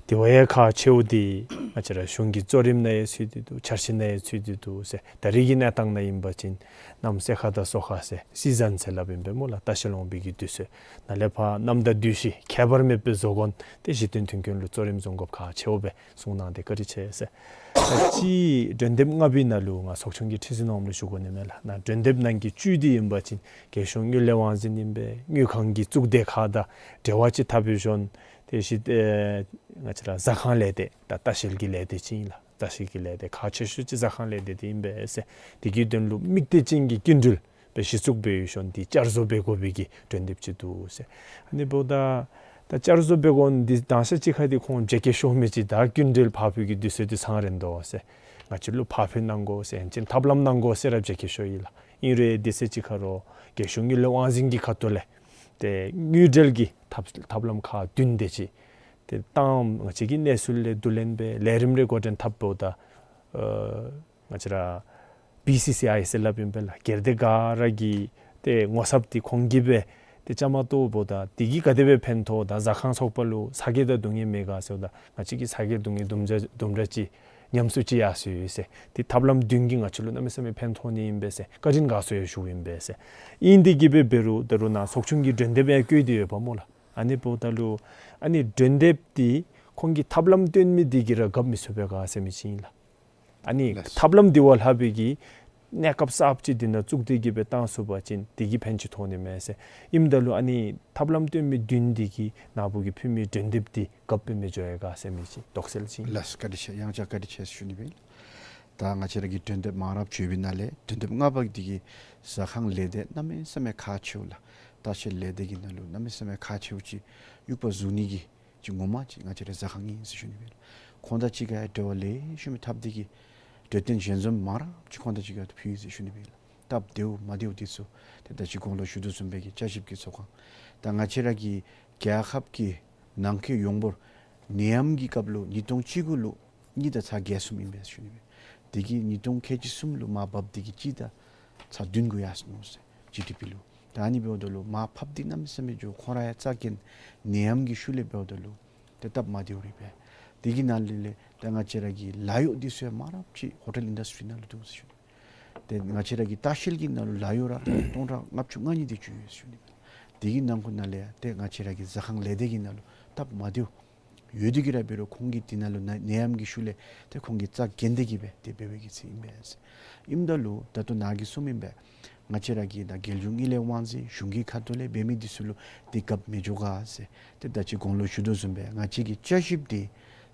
དེ་བ་ཡང་ཁག་ཆེཝ་འདི་ང་བཅས་ར་གཞུང་གི་གཙོ་རིམ་ནང་ཡང་ཚུད་དེ་འདུག། འཆར་གཞི་ནང་ཡང་ཚུད་དེ་འདུག་ཟེར། ད་རེས་ཀྱི་གནས་སྟངས་ནང་ཨིན་པ་ཅིན་གནམ་སེར་ཁ་དང་སོ་ཁ་ཟེར་སི་ཛཱན་ཟེར་སླབ་ཨིན་པས་སྨོ་ལགས། ལྟ་བཤལ་འོང་བའི་གི་དུས་ཚོད་ནང་ལས་ཕར་གནམ་དང་དུས་ཚོད་ཁྱད་པར་མེད་པའི་བཟོ་སྒོ་འདི་གཞི་རྟེན་མཐུན་རྐྱེན་ལུ་གཙོ་རིམ་བཟུང་དགོཔ་ཁག་ཆེཝ་སྦེ་གསུངས་གནང་སྟེ་བཀའ་དྲིན་ཆེ་ཟེར། ད་ཅི་གྲོས་འདེབས་ལྔ་པའི་ནང་ལུ་ང་ཚོགས་ཆུང་གི་ཁྲི་འཛིན་འོགམ་ལུ་ཞུ་དགོ་ནི་མས་ལགས། ནཱ་གྲོས་འདེབས་ནང་གི་བཅུད་འདི་ཨིན་པ་ཅིན་རྒྱལ་གཞུང་དངུལ་ལས་དབང་འཛིན་ཨིན་པས། དངུལ་ཁང་གི་གཙུག་སྡེ་ཁག་དང་འབྲེལ་བ་ཅིག་འཐབ་པའི་ཤུལ་ཏེ་གཞི་ཨེ་ང་བཅས་ར་ཟ་ཁང་ལས་སྡེ་དང་ལྟ་བཤལ་གྱི་ལས་སྡེ་ཅིག་ཨིན་ལགས། ལྟ་བཤལ་གྱི་ལས་སྡེ་ཁག་ཆེ་ཤོས་ཅིག་ཟ་ཁང་ལས་སྡེ་འདི་ཨིན་པས་ཟེར། དེ་གི་དོན་ལུ་དམིགས་གཏད་ཅན་གྱི་སྐྱིན་འགྲུལ་སྦེ་གཞི་བཙུགས་འབད་བའི་ཤུལ་འདི་བསྐྱར་བཟོ་འབད་དགོ་པའི་གི་གྲོས་འདེབས་ཅིག་འདུག་ཟེར། ཨ་ནི་འབདཝ་ད་ད་བསྐྱར་བཟོ་འབད་དགོ་ནི་འདི་དང་ཤ་ཅིག་ཁར་འདི་ཁོང་བརྗེ་བཀལ་ཤོར་མི་ཅིག་ད་སྐྱིན་འགྲུལ་ཕར་འབུལ་གྱི་དུས་ཚོད་འདི་ཚང་རན་དོ་ཟེར། ང་བཅས་ལུ་ཕར་འཕུལ་གནང་དགོ་ཟེར་ཨིན་ཅིན་ཐབས་ལམ་གནང་དགོ་ཟེར་ར་བཅས་ཀྱི་ཤོ་ཡི་ལགས། ཨིན་རུང་དེ་ཚེ་ཅིག་ཁར་རྒྱལ་གཞུང་དངུལ་ལས་དབང་འཛིན་གྱི་ཁ་ཐུག་ལས་ཏེ་དངུལ་འབྲེལ་གྱི་ཐབས་ཐབས་ལམ་ཁག་བདུན་དེ་ཅིག་ཏེ་ཏང་ང་བཅས་ཀྱི་གནས་ཚུལ་ལས་བསྡུ་ལེན་འབད་ལས་རིམ་རེ་འགོ་འདྲེན་འཐབ་འབདཝ་ད་ཨ་ང་བཅས་ར་བི་སི་སི་ཨའི་ཟེར་སླབ་ཨིན་པས་ལགས། སྒེར་སྡེ་ག་ར་གི་ཏེ་ངོ་ཚབ་འདི་ཁོང་གིས་འབད་ཏེ་བཅའ་མར་གཏོགས་འབདཝ་ད་དེ་གིས་ག་དེ་སྦེ་ཕན་ཐོགས་དང་ཟ་ཁང་ཚོགས་པ་ལུ་ཚ་གྱང་དང་སྡུག་བསྔལ་མེད་ག་ཟེརཝ་ད་ང་བཅས་ཀྱིས་ཚ་གྱང་སྡུག་བསྔལ་དུམ་གྲ་དུམ་གྲ་ཅིག་ཉམས་སུ་ཅིག་ཡར་སོ་ཡི་ཟེར། ཏེ་ཐབས་ལམ་བདུན་གྱིས་ང་བཅས་ལུ་གནམ་མེད་ས་མེད་ཕན་ཐོགས་ནི་ཨིན་པས་ཟེར་བཀའ་དྲིན་དགའ་ཚོར་ཡང་ཞུཝ་ཨིན་པས་ཟེར། ཨིན་དེ་གིས་འབད་འབད་རུང་ད་རུང་ནཱ་ཚོགས་ཆུང་གི་འགྲན་འདེབས་ཡང་བཀོད་དེ་ཡོདཔ་སྨོ་ལགས། ཨ་ནི་འབདཝ་ད་ལུ་ཨ་ནི་འགྲན་འདེབས་འདི་ཁོང་གིས་ཐབས་ལམ་སྟོན་མི་འདི་གིས་ར་འགབ་མི་ཚུགས་པས་ག་ཟེར་མི་ཅིག་ཨིན་ལགས། ཨ་ནི་ལགས། ཐབས་ལམ་འདི་བ་ལྷག་པའི་གི་གནས་སྐབས་གསརཔ་ཅིག་འདི་ནང་བཙུགས་ཏེ་གིས་འབད་བཏང་ཚུགས་པ་ཅིན་དེ་གིས་ཕན་ཅིག་ཐོགས་ནི་མས་ཟེར། ཨིནམ་ད་ལུ་ཨ་ནི་ཐབས་ལམ་སྟོན་མི་བདུན་འདི་གིས་ནཱ་བུ་གིས་ཕུལ་མི་འགྲན་འདེབས་འདི་འགབ་སྦེ་མི་འགྱོ་ཡི་ག་ཟེར་མི་ཅིག་དོགས་སེལ་ཅིག། ལགས་སོ། བཀའ་དྲིན་ཆེ། ཡང་བསྐྱར་བཀའ་དྲིན་ཆེ་ཟེར་ཞུ་ནི་སྦེ་ཨིན། ད་ང་བཅས་ར་གི་འགྲན་འདེབས་མང་རབས་ཅིག་ཡོདཔ་ཨིན་ན་ལས་འགྲན་འདེབས་ལྔ་པ་འདི་གིས་ཟ་ཁང་ལས་སྡེ་གནམ་མེད་ས་མེད་ཁག་ཆེཝ་ལགས། ལྟ་བཤལ་ལས་སྡེ་གི་ནང་ལུ་གནམ་མེད་ས་མེད་ཁག་ཆེཝ་ཅིག་དབྱུག་པ་བཟུང་ནི་གི་ཅིག་ངོ་མ་ཅིག་ང་བཅས་ར་ཟ་ཁང་ཨིན་ཟེར་ཞུ་ནི་སྦེ་ཨིན། ཁོང་དང་གཅིག་ཁར་འབྲེལ་བ་ལེགས་ཤོམ་འཐབ་སྟེ་གིས་འབྲེལ་ཐོགས་ཞལ་འཛོམས་མང་རབས་ཅིག་ཁོང་དང་གཅིག་ཁར་ཕུལ་ཡི་ཟེར་ཞུ་ནི་སྦེ་ཨིན། སྟབས་བདེཝ་མ་བདེཝ་འདི་ཚུ་ཏེ་ད་ཅི་གོང་ལུ་ཞུ་དོ་བཟུམ་སྦེ་གི་བསྐྱར་ཞིབ་ཀྱི་ཚོགས་ཁང་ད་ང་བཅས་ར་གི་རྒྱལ་ཁབ་ཀྱི་ནང་འཁོད་ཡོངས་འབོར་ནད་ཡམས་ཀྱི་སྐབས་ལུ་ཉིས་སྟོང་བཅུ་དགུ་ལུ་གཉིས་དང་ཚག་བརྒྱད་གསུམ་ཨིན་པས་ཞུ་ནི་སྦེ། དེ་གིས་ཉིས་སྟོང་ཁལ་གཅིག་གསུམ་ལུ་མར་བབས་ཏེ་གིས་གཅིག་དང་ཚག་བདུན་གུ་ཡར་སོ་ནུག་ཟེར་ཇི་ཌི་པི་ལུ། ད་ཨ་ནི་འབདཝ་ད་ལུ་མར་ཕབ་སྟེ་གནམ་མེད་ས་མེད་འགྱོ། ཁོང་ར་ཡང་རྩ་འགེངས་ནད་ཡམས་ཀྱི་ཤུལ་ལས་འབདཝ་ད་ལུ་ཏེ་སྟབས་མ་བདེཝ་རེ་འབད། དེ་གི་ནང་ལས་ལས་ད་ང་བཅས་ར་གི་ལཱ་གཡོག་འདི་ཚུ་ཡང་མང་རབས་ཅིག་ཧོ་ཊེལ་ཨིན་ཌསི་ཊི་རི་ནང་ལུ་འདུག་ཟེར་ཞུ། ཏེ་ང་བཅས་ར་གི་ལྟ་བཤལ་གྱི་ནང་ལུ་ལཱ་གཡོག་ར་སྟོང་ཕྲག་ལྔ་བཅུ་ང་གཉིས་དེ་ཅིག་ཡོད་ཟེར་ཞུ་ནི་སྦེ། དེ་གི་ནང་འཁོད་ནང་ལས་ཡང་ཏེ་ང་བཅས་ར་གི་ཟ་ཁང་ལས་སྡེ་གི་ནང་ལུ་སྟབས་མ་བདེཝ་ཡོད་དེ་གིས་ར་འབད་རུང་ཁོང་གིས་དེ་ནང་ལུ་ནད་ནད་ཡམས་ཀྱི་ཤུལ་ལས་ཏེ་ཁོང་གིས་རྩ་འགེངས་ཏེ་གིས་འབད་དེ་འབད་བའི་གི་ཚེ་ཨིན་པས་ཟེར། ཨིནམ་ད་ལུ་ད་ལྟོ་ནཱ་གིས་གསུངམ་ཨིན་པས། ང་བཅས་ར་གི་ད་རྒྱལ་གཞུང་དངུལ་ལས་དབང་འཛིན་གཞུང་གི་ཁ་ཐུག་ལས་འབད་མི་འདི་ཚུ་ལུ་འདི་འགབ་མི་འགྱོ་ག་ཟེར། ཏེ་ད་ཅི་གོང་ལུ་ཞུ་དོ་བཟུམ་སྦེ་ང་བཅས་ཀྱི་བསྐྱར་ཞིབ་འདི་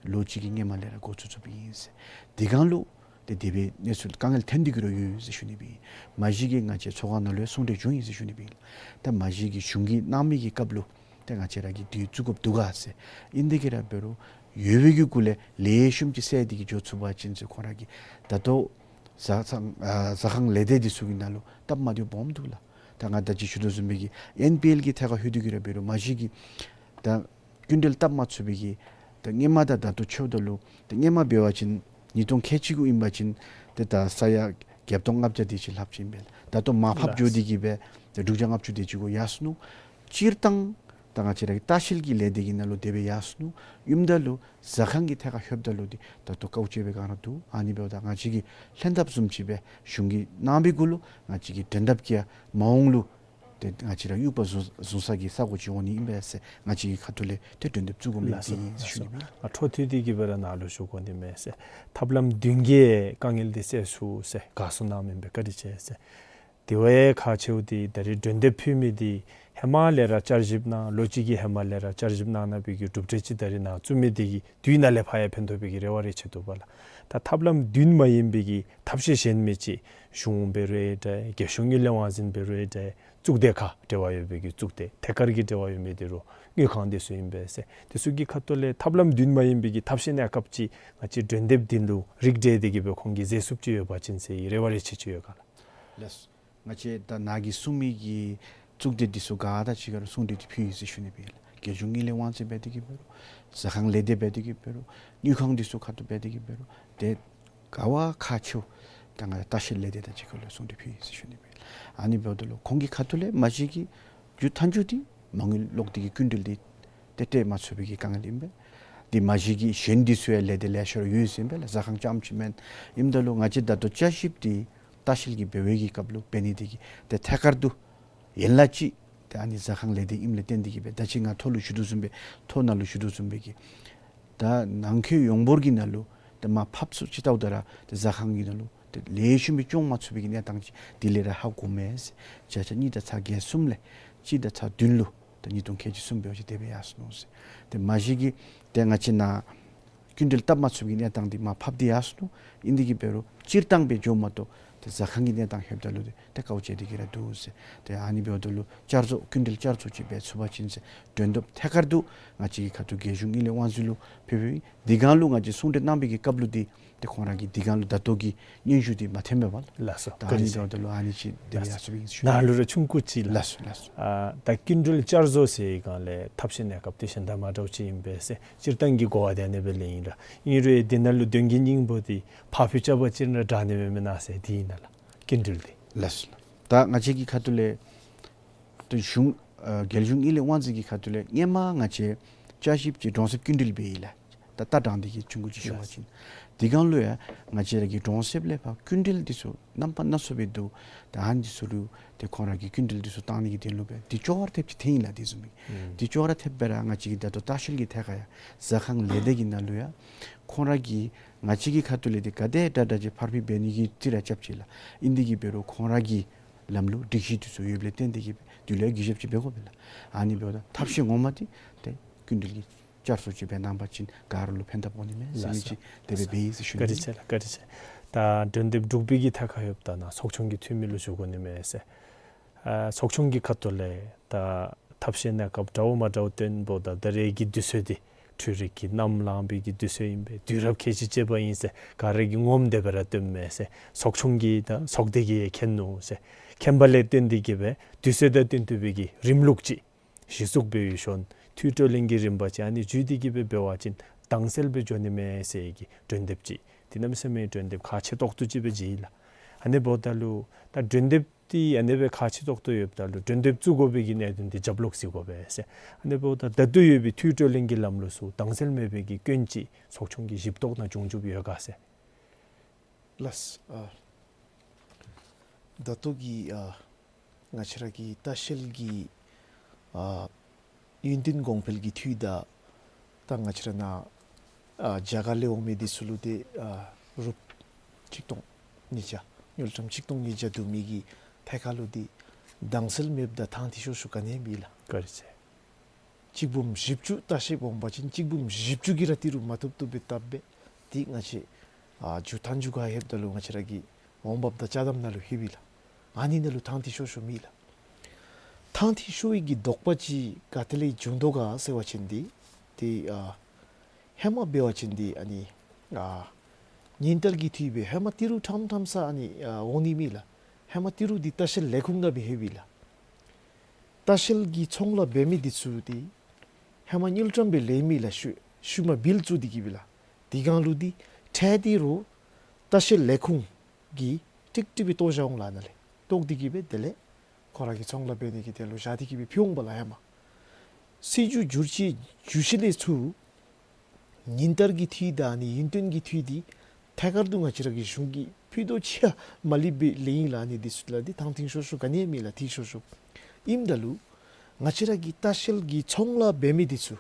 ལོ་གཅིག་གི་སྔོན་མ་ལས་ར་འགོ་བཙུགས་བཙུགསཔ་ཨིན་ཟེར། དེ་སྒང་ལུ་ཏེ་དེ་སྦེ་གནས་ཚུལ་དཀའ་ངལ་ཐོན་ཏེ་གིས་ར་ཡོད་ཟེར་ཞུ་ནི་སྦེ་ཨིན། མ་གཞི་གིས་ང་བཅས་ཚོགས་ཁང་ནང་ལུ་ཡང་གསུང་གྲོས་བྱུང་ཡི་ཟེར་ཞུ་ནི་སྦེ་ཨིན། ད་མ་གཞི་གིས་གཞུང་གིས་གནང་མི་གི་སྐབས་ལུ་ཏེ་ང་བཅས་ར་གིས་འདི་བཙུགས་དགོཔ་འདུག་ག་ཟེར། ཨིན་དེ་གིས་ར་འབད་རུང་ཡོད་པའི་གི་གུ་ལས་ལེགས་ཤོམ་ཅིག་བསལ་ཏེ་གིས་འགྱོ་ཚུགས་པ་ཅིན་ཟེར་ཁོང་ར་གིས་ད་ལྟོ་ཟ་ཁང་ཨ་ཟ་ཁང་ལས་སྡེ་འདི་ཚུ་གི་ནང་ལུ་སྟབས་མ་བདེཝ་སྦོམ་འདུག་ལགས། ད་ང་ད་ཅི་ཞུ་དོ་བཟུམ་སྦེ་གི་ཨེན་པི་ཨེལ་གྱི་ཐད་ཁར་ལྷོད་དེ་གིས་ར་འབད་རུང་མ་གཞི་གིས་ད་སྐྱིན་འགྲུལ་བཏབ་མ་ཚུགས་པའི་གི་ད་སྔོན་མ་དང་ད་ལྟོ་ཕྱདཔ་ད་ལུ་ད་སྔོན་མ་འབད་བ་ཅིན་ཉིས་སྟོང་ཁལ་གཅིག་གུ་ཨིན་པ་ཅིན་ཏེ་ད་ས་ཡ་བརྒྱད་སྟོང་ལྔ་བརྒྱ་དེ་ཅིག་ལྷགཔ་ཅིག་ཨིན་པས། ད་ལྟོ་མར་ཕབ་འགྱོ་སྟེ་གིས་འབད་ཏེ་དྲུག་བརྒྱ་ལྔ་བཅུ་དེ་ཅིག་གུ་ཡར་སོ་ནུག། སྤྱིར་བཏང་ད་ང་བཅས་ར་གི་ལྟ་བཤལ་གྱི་ལས་སྡེ་གི་ནང་ལུ་དེ་སྦེ་ཡར་སོ་ནུག། ཨིནམ་ད་ལུ་ཟ་ཁང་གི་ཐད་ཁར་ལྷོདཔ་ད་ལུ་འདི་ད་ལྟོ་དཀའཝ་སྤྱད་པའི་སྒང་ར་འདུག། ཨ་ནི་འབདཝ་ད་ང་བཅས་ཀྱིས་ལྷན་ཐབས་བཟུམ་ཅིག་སྦེ་གཞུང་གིས་གནང་བའི་གུ་ལུ་ང་བཅས་ཀྱིས་འགྲན་ཐབས་ཀྱིས་མ་འོངས་ལུ་ཏེ་ང་བཅས་ར་དབྱུག་པ་བཟུང་བཟུང་ས་གི་ས་གོ་ཅིག་འོང་ནི་ཨིན་པས་ཟེར་ང་བཅས་ཀྱི་ཁ་ཐུག་ལས་ཏེ་འགྲན་འདེབས་བཙུགས་དགོ་མི་ལགས་སོ། འདི་ཨིན་ཟེར་ཞུ་ནི། ལགས་སོ། ཨ་འཕྲོ་མཐུད་དེ་གིས་སྦེ་ར་ནཱ་ལུ་ཞུ་དགོ་ནི་མས་ཟེར། ཐབས་ལམ་བདུན་གྱིས་དཀའ་ངལ་འདི་སེལ་ཚུགས་ཟེར་དགའ་བསུ་གནངམ་ཨིན་པས། བཀའ་དྲིན་ཆེ་ཟེར། དེ་བ་ཡང་ཁག་ཆེཝ་འདི་ད་རིས་འགྲན་འདེབས་ཕུལ་མི་འདི་ཧེ་མ་ལས་ར་བསྐྱར་ཞིབ་གནང་ལོ་གཅིག་གི་ཧེ་མ་ལས་ར་བསྐྱར་ཞིབ་གནང་གནང་བའི་གི་གྲུབ་འབྲས་ཅིག་ད་རིས་ནཱ་བཙུགས་མི་འདི་གིས་དུས་ནཱ་ལས་ཕར་ཡང་ཕན་ཐོགས་པའི་གི་རེ་བ་རེ་ཆེ་འདུག་པ་ལགས། ད་ཐབས་ལམ་བདུན་མ་ཡིན་པའི་གི་ཐབས་ཤེས་གཞན་མི་ཅིག་གཞུང་འབད་རུང་འདྲ་རྒྱལ་གཞུང་དངུལ་ལས་དབང་འཛིན་འབད་རུང་འདྲ་གཙུག་སྡེ་ཁག་འབྲེལ་བ་ཡོད་པའི་གི་གཙུག་སྡེ་ཐད་ཀར་གྱི་འབྲེལ་བ་ཡོད་མི་འདི་རུང་དངུལ་ཁང་འདི་ཚུ་ཨིན་པས་ཟེར། འདི་ཚུ་གི་ཁ་ཐུག་ལས་ཐབས་ལམ་བདུན་མ་ཡིན་པའི་གི་ཐབས་ཤེས་གནས་སྐབས་ཅིག་ང་བཅས་འགྲན་འདེབས་འདི་ལུ་རིགས་བསྒྲེས་ཏེ་གིས་སྦེ་ཁོང་གིས་མཛད་ཚུགསཔ་ཅིག་ཡོད་པ་ཅིན་ཟེར་རེ་བ་རེ་ཆེ་ཅིག་ཡོད་ག་ལགས། ལགས་སོ། ང་བཅས་ད་ནཱ་གིས་གསུངས་མི་གི་གཙུག་སྡེ་འདི་ཚུ་ག་དང་གཅིག་ཁར་གསུང་གྲོས་འདི་ཕུལ་ཡི་ཟེར་ཞུ་ནི་སྦེ་ལགས། རྒྱལ་གཞུང་དངུལ་ལས་དབང་འཛིན་འབད་དེ་གིས་འབད་རུང་ཟ་ཁང་ལས་སྡེ་འབད་དེ་གིས་འབད་རུང་དངུལ་ཁང་འདི་ཚུ་ཁ་ཐུག་འབད་དེ་གིས་འབད་རུང་ཏེ་ག་བ་ཁག་ཆེཝ་ད་ང་ལྟ་བཤལ་ལས་སྡེ་དང་གཅིག་ཁར་ལུ་གསུང་གྲོས་ཕུལ་ཡི་ཟེར་ཞུ་ནི་སྦེ་ལགས། ཨ་ནི་འབདཝ་ད་ལུ་ཁོང་གི་ཁ་ཐུག་ལས་མ་གཞི་གི་རྒྱུ་མཐའ་མཇུག་འདི་མ་དངུལ་ལོག་སྟེ་གིས་སྐྱིན་འགྲུལ་འདི་ཏེ་སྤྲོད་མ་ཚུགས་པའི་གི་དཀའ་ངལ་ཨིན་པས། འདི་མ་གཞི་གི་གཞན་འདི་ཚུ་ཡང་ལས་སྡེ་ལེ་ཤ་ར་ཡོད་ཟེར་ཨིན་པས་ལགས། ཟ་ཁང་རྐྱངམ་ཅིག་མེན། ཨིནམ་ད་ལུ་ང་བཅས་ད་ལྟོ་བསྐྱར་ཞིབ་འདི་ལྟ་བཤལ་གྱི་འབད་བའི་གི་སྐབས་ལུ་འབད་ནི་འདི་གིས་ཏེ་ཐད་ཀར་དུ་ཡན་ལག་ཅིག་ཏེ་ཨ་ནི་ཟ་ཁང་ལས་སྡེ་ཨིནམ་ལས་བརྟེན་ཏེ་གིས་སྦེ་ད་ཅི་ང་ཐོག་ལུ་ཞུ་དོ་བཟུམ་སྦེ་ཐོག་ནང་ལུ་ཞུ་དོ་བཟུམ་སྦེ་གི་ད་ནང་འཁོད་ཡོངས་འབོར་གྱི་ནང་ལུ་ཏེ་མར་ཕབ་ཚུགསཔ་ཅིག་ལྟཝ་ད་ར་ཏེ་ཟ་ཁང་གི་ནང་ལུ་ཏེ་ལེགས་ཤོམ་སྦེ་སྐྱོང་མ་ཚུགས་པའི་གི་གནས་སྟངས་ཅིག་དེ་ལས་ར་ཧ་གོཝ་མས་ཟེར། བརྒྱ་ཆ་གཉིས་དང་ཚག་བརྒྱད་གསུམ་ལས་གཅིག་དང་ཚག་བདུན་ལུ་ད་ཉིས་སྟོང་ཁལ་གཅིག་གསུམ་འབད་བ་ཅིན་དེ་སྦེ་ཡར་སོ་ནུག་ཟེར། ཏེ་མ་གཞི་གི་ཏེ་ང་བཅས་ནཱ་སྐྱིན་འགྲུལ་བཏབ་མ་ཚུགས་པའི་གི་གནས་སྟངས་འདི་མར་ཕབ་སྟེ་ཡར་སོ་ནུག། ཨིན་དེ་གིས་འབད་རུང་སྤྱིར་བཏང་སྦེ་འགྱོཝ་མ་གཏོགས་ ཏེ་ཟ་ཁང་གི་གནས་སྟངས་ལྷོདཔ་ད་ལུ་ཏེ་དཀའཝ་སྤྱད་དེ་གི་ར་འདུག་ཟེར། ཏེ་ཨ་ནི་འབདཝ་ད་ལུ་བསྐྱར་བཟོ་སྐྱིན་འགྲུལ་བསྐྱར་བཟོ་ཅིག་འབད་ཚུགས་པ་ཅིན་ཟེར་གྲོས་འདེབས་ཐད་ཀར་དུ་ང་བཅས་ཀྱི་ཁ་ཐུག་རྒྱལ་གཞུང་དངུལ་ལས་དབང་འཛིན་ལུ་ཕུལ་ཕུལཝ་ཨིན། དེ་སྒང་ལུ་ང་བཅས་གསུང་གྲོས་གནང་བའི་གི་སྐབས་ལུ་འདི་ཏེ་ཁོང་ར་གིས་དེ་སྒང་ལུ་ད་ལྟོ་གི་སྙན་ཞུ་འདི་མ་འཐོནམ་མས་པ་ལགས། ལགས་སོ། ད་ཨ་ནི་བཀའ་དྲིན་ཆེ། འབདཝ་ད་ལུ་ཨ་ནི་ཅིག་དེ་སྦེ་ཡར་སོང་བའི་ཞུ་ནི། ནཱ་ལུ་ར་ཆུང་ཀུ་ཅིག་ལགས། ལགས་སོ་ལགས་སོ། ཨ་ད་སྐྱིན་འགྲུལ་བསྐྱར་བཟོ་ཟེར་བའི་སྒང་ལས་ཐབས་ཤེས་གནས་སྐབས་འདི་གཞན་དང་མ་འདྲཝ་ཅིག་ཨིན་པས་ཟེར་སྤྱིར་བཏང་གི་གོ་བ་འདི་ཨ་ནི་སྦེ་ལེན་ཡི་ལགས། ཨིན་རུང་འདི་ནང་ལུ་དོན་གྱི་སྙིང་པོ་འདི་ཕར་འགྱོ་རྐྱབ་པ་ཅིན་ར་དྲག་ནི་མས་མེན་ན་ཟེར་འདི་ཨིན་ན་ལགས། སྐྱིན་འགྲུལ་འདི། ལགས་སོ་ལགས། ད་ང་བཅས་ཀྱི་ཁ་ཐུག་ལས་ཏེ་གཞུང་ཨ་རྒྱལ་གཞུང་དངུལ་ལས་དབང་འཛིན་གྱི་ཁ་ཐུག་ལས་སྔོན་མ་ང་བཅས་བསྐྱར་ཞིབ་ཀྱི་གྲོང་གསེབ་སྐྱིན་འགྲུལ་འབད་ཡི་ལགས། ད་ལྟ་དྲངས་ཏེ་གི་ཆུང་ཀུ་ཅིག་ཞུ་བ་ཅིན་དེ་སྒང་ལུ་ཡང་ང་བཅས་ར་གི་གྲོང་གསེབ་ལས་ཕར་སྐྱིན་འགྲུལ་འདི་ཚུ་རྣམ་པ་སྣ་ཚོགས་སྦེ་འདུག། ད་ཨ་ནི་འདི་ཚུ་ལུ་ཏེ་ཁོང་ར་གི་སྐྱིན་འགྲུལ་འདི་ཚུ་བཏང་ནི་གི་དོན་ལུ་སྦེ་འདི་ཅོག་ར་འཐདཔ་ཅིག་འཐོན་ཡི་ལགས། དེ་བཟུམ་མའི་ཨུམ་འདི་ཅོག་ར་འཐདཔ་སྦེ་ར་ང་བཅས་ཀྱི་ད་ལྟོ་ལྟ་བཤལ་གྱི་ཐད་ཁར་ཡང་ཟ་ཁང་ལས་སྡེ་གི་ནང་ལུ་ཡང་ཁོང་ར་གིས་ང་བཅས་ཀྱི་ཁ་ཐུག་ལས་ཏེ་ག་དེ་དྲག་དྲག་ཅིག་ཕར་འཕུལ་འབད་ནི་གི་རྩིས་ར་རྐྱབ་ཅི་ལགས། ཨིན་དེ་གིས་འབད་རུང་ཁོང་ར་གི་ལམ་ལུགས་སྒྲིག་གཞི་འདི་ཚུ་ཡོདཔ་ལས་བརྟེན་ཏེ་གིས་འདི་ལུ་ཡང་གུས་ཞབས་ཅིག་འབད་དགོ་པས་ལགས། ཨ་ནི་འབདཝ་ད་ཐབས་ཤེས་ངོ་མ་འདི་ཏེ་སྐྱིན་འགྲུལ་གྱི་བསྐྱར་བཟོ་ཅིག་འབད་གནང་པ་ཅིན་ག་ར་ལུ་ཕན་ཐབས་འོང་ནི་མས་ཟེར་ལགས་མི་སོ། ཅིག་དེ་སྦེ་ལགས་སོ། འབད་ཡི་ཟེར་ཞུ་ནི། བཀའ་དྲིན་ཆེ་ལགས། བཀའ་དྲིན་ཆེ། ད་གྲོས་འདེབས་འབྲུག་པའི་གི་ཐད་ཁར་ཡོདཔ་ད་ནཱ་ཚོགས་ཆུང་གི་འཐུས་མི་ལུ་ཞུ་དགོ་ནི་མས་ཟེར། ཨ་ཚོགས་ཆུང་གི་ཁ་ཐུག་ལས་ད་ཐབས་ཤེས་གནས་སྐབས་འདྲཝ་མ་འདྲཝ་སྟོན་འབདཝ་ད་ད་རེས་ཀྱི་དུས་ཚོད་འདི་འཕྲུལ་རིག་གིས་ནམ་ལངས་པའི་གི་དུས་ཚོད་ཨིན་པས། དུས་རབས་ཁལ་གཅིག་ཅིག་པ་ཨིན་ཟེར་ག་ར་གིས་ངོམ་དེ་སྦེ་ར་སྟོནམ་མས་ཟེར། ཚོགས་ཆུང་གིས་དང་ཚོགས་སྡེ་གིས་མཁྱེན་ནུག་ཟེར། མཁྱེན་པ་ལས་བརྟེན་ཏེ་གིས་སྦེ་དུས་ཚོད་དང་བསྟུན་ཏེ་སྦེ་གི་རིམ་ལུགས་ཅིག་གཞི་བཙུགས་འབད་ཡོད་ཤོང་། འཐུས་གྲོས་གླེང་གི་རིམ་པ་ཅིག་ཨ་ནི་བརྒྱུད་དེ་གིས་སྦེ་འབད་བ་ཅིན་དྭངས་གསལ་སྦེ་འགྱོ་ནི་མས་ཟེར་གྱི་གྲོས་འདེབས་ཅིག། འདི་གནམ་མེད་ས་མེད་གྲོས་འདེབས་ཁག་ཆེ་ཏོག་ཏོ་ཅིག་སྦེ་མཇལ་ཡི་ལགས། ཨ་ནི་འབདཝ་ད་ལུ་ད་གྲོས་འདེབས་འདི་ཨ་ནི་སྦེ་ཁག་ཆེ་ཏོག་ཏོ་ཡོདཔ་ད་ལུ་གྲོས་འདེབས་བཙུགས་དགོ་པའི་གི་གནད་དོན་འདི་རྒྱབ་ལོག་གཟིགས་དགོ་པས་ཟེར། ཨ་ནི་འབདཝ་ད་ད་ལྟོ་ཡོད་པའི་འཐུས་གྲོས་གླེང་གི་ལམ་ལུགས་ཚུ་དྭངས་གསལ་མེད་པའི་གི་སྐྱོན་ཅིག་ཚོགས་ཆུང་གི་ཞིབ་རྟོག་ནང་བྱུང་བྱུངམ་ཡོད་ག་ཟེར། ལགས། ཨ་ད་ལྟོ་གི་ཨ་ང་བཅས་ར་གི་ལྟ་བཤལ་གྱི་ཨ་ཡུན་བརྟན་གོང་འཕེལ་གྱི་འཐུས་དང་ད་ང་བཅས་ར་ནཱ་ཨ་རྒྱ་གར་ལས་འོང་མི་འདི་ཚུ་ལུ་ཏེ་ཨ་རུབ་ཆིག་སྟོང་ཉིས་བརྒྱ་དངུལ་ཀྲམ་ཆིག་སྟོང་ཉིས་བརྒྱ་བསྡུ་མི་གི་ཐད་ཁར་ལུ་འདི་དྭངས་གསལ་མེདཔ་དང་ཐང་ཐིང་ཤོར་ཤོར་ག་ནི་ཡང་མེད་ལགས། ག་རེ་ཟེར། གཅིག་འབུམ་བཞི་བཅུ་ལྟ་བཤལཔ་འོང་པ་ཅིན་གཅིག་འབུམ་བཞི་བཅུ་གིས་ར་ཏི་རུ་མ་བཏུབ་བཏུབ་སྦེ་བཏབ་སྦེ་འདི་ང་བཅས་ཨ་མཇུག་མཐའ་མཇུག་ཁར་ལྷོདཔ་ད་ལུ་ང་བཅས་ར་གི་འོང་འབབ་དང་ཅ་དམ་ནང་ལུ་ལྷོད་པས་ལགས། ཨ་ནི་ནང་ལུ་ཐང་ཐིང་ཤོར་ཤོར་མེད་ལགས། ཐང་ཐིང་ཤོར་བའི་གི་དོགས་པ་ཅིག་ག་ཏེ་ལས་བྱུང་དོ་ག་ཟེར་བ་ཅིན་འདི་ཏེ་ཨ་ཧེ་མ་འབད་བ་ཅིན་འདི་ཨ་ནི་ཨ་ཉིན་ལྟར་གྱི་འཐུས་སྦེ་ཧེ་མ་ཏི་རུ་ཕྲངམ་ཕྲངམ་ས་ཨ་ནི་ཨ་འོང་ནི་མེད་ལགས། ཧེ་མ་ཏི་རུ་འདི་ལྟ་བཤལ་ལས་ཁུངས་ནང་སྦེ་ལྷོད་པས་ལགས། ལྟ་བཤལ་གྱི་ཚོང་ལཱ་འབད་མི་འདི་ཚུ་འདི་ཧེ་མ་དངུལ་ཀྲམ་སྦེ་ལེན་མི་ལགས། ཤུལ་ཤུལ་མ་བིལ་བཙུགས་ཏེ་གིས་སྦེ་ལགས། དེ་སྒང་ལུ་འདི་ཁྲལ་འདི་རུང་ལྟ་བཤལ་ལས་ཁུངས་ཀྱིས་ཀྲིག་ཀྲི་སྦེ་བཏོག་བཞག་འོང་ལགས། ནཱ་ལས་བཏོག་སྟེ་གིས་སྦེ་དེ་ལས་ཁོང་ར་གི་ཚོང་ལཱ་འབད་ནི་གི་དོན་ལུ་བཞག་སྟེ་གིས་སྦེ་ཕུལ་འོང་པ་ལགས། ཧེ་མ་སྲིད་བྱུས་བསྒྱུར་བཅོས་བསྒྱུར་ཞིནམ་ལས་ཚུར་ཉིན་ལྟར་གྱི་འཐུས་དང་ཨ་ནི་ཡུན་བརྟན་གྱི་འཐུས་འདི་ཐད་ཀར་དུ་ང་བཅས་ར་གི་གཞུང་གིས་ཕུད་རྡོག་ཅིག་ཡང་མ་ལེན་པར་ལེན་ཡི་ལགས། ཨ་ནི་འདི་ཚུ་ལགས་འདི་ཐང་ཐིང་ཤོར་ཤོར་ག་ནི་ཡང་མེད་ལགས། ཐིང་ཤོར་ཤོར་ཨིནམ་ད་ལུ་ང་བཅས་ར་གི་ལྟ་བཤལ་གྱི་ཚོང་ལཱ་འབད་མི་འདི་ཚུ་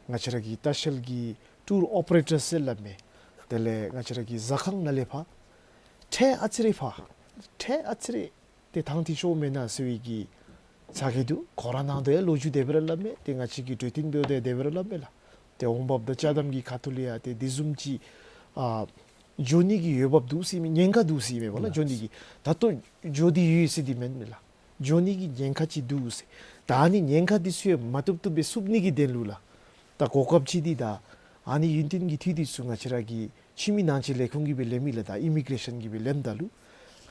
ང་བཅས་ར་གི་ལྟ་བཤལ་གྱི་ཊུར་ཨོ་པ་རེ་ཊར་ཟེར་སླབ་མི་དེ་ལས་ང་བཅས་ར་གི་ཟ་ཁང་ནང་ལས་ཕར་ཁྲལ་ཨ་ཙི་རེ་ཕར་ཁྲལ་ཨ་ཙི་རེ་ཏེ་ཐང་ཐིང་ཤོར་མེན་ན་ཟེར་བའི་གི་ཚ་གྱང་འདུག། ཁོང་ར་ནང་དོན་ཡང་ལོ་རྒྱུས་དེ་སྦེ་ར་སླབ་མས། ཏེ་ང་བཅས་ཀྱིས་གྲོས་བསྟུན་འབདཝ་ད་དེ་སྦེ་ར་སླབ་མས་ལགས། ཏེ་འོང་འབབ་དང་ཅ་དམ་གྱི་ཁ་ཐུག་ལས་ཡང་ཏེ་དེ་བཟུམ་ཅིག་ཨ་འགྱོ་ནི་གི་འོས་འབབ་འདུག་ཟེར་མི་ཉེན་ཁ་འདུག་ཟེར་མས་པ་ལགས། འགྱོ་ནི་གི་ད་ལྟོ་འགྱོ་སྟེ་ཡོད་ཟེར་འདི་མེན་མས་ལགས། འགྱོ་ནི་གི་ཉེན་ཁ་ཅིག་འདུག་ཟེར། ད་ཨ་ནི་ཉེན་ཁ་འདི་ཚུ་ཡང་མ་བཏུབ་བཏུབ་སྦེ་བསུབ་ནི་གི་དོན་ལུ་ལགས། ད་གོ་སྐབས་ཅིག་འདི་ད་ཨ་ནི་ཡུན་བརྟན་གྱི་འཐུས་འདི་ཚུ་ང་བཅས་ར་གི་ཕྱི་མི་ནང་འཁྲུག་ལས་ཁུངས་ཀྱིས་སྦེ་ལེན་མི་ལགས། ད་ཨི་མི་གེ་རེ་ཤཱན་གྱིས་སྦེ་ལེནམ་ད་ལུ་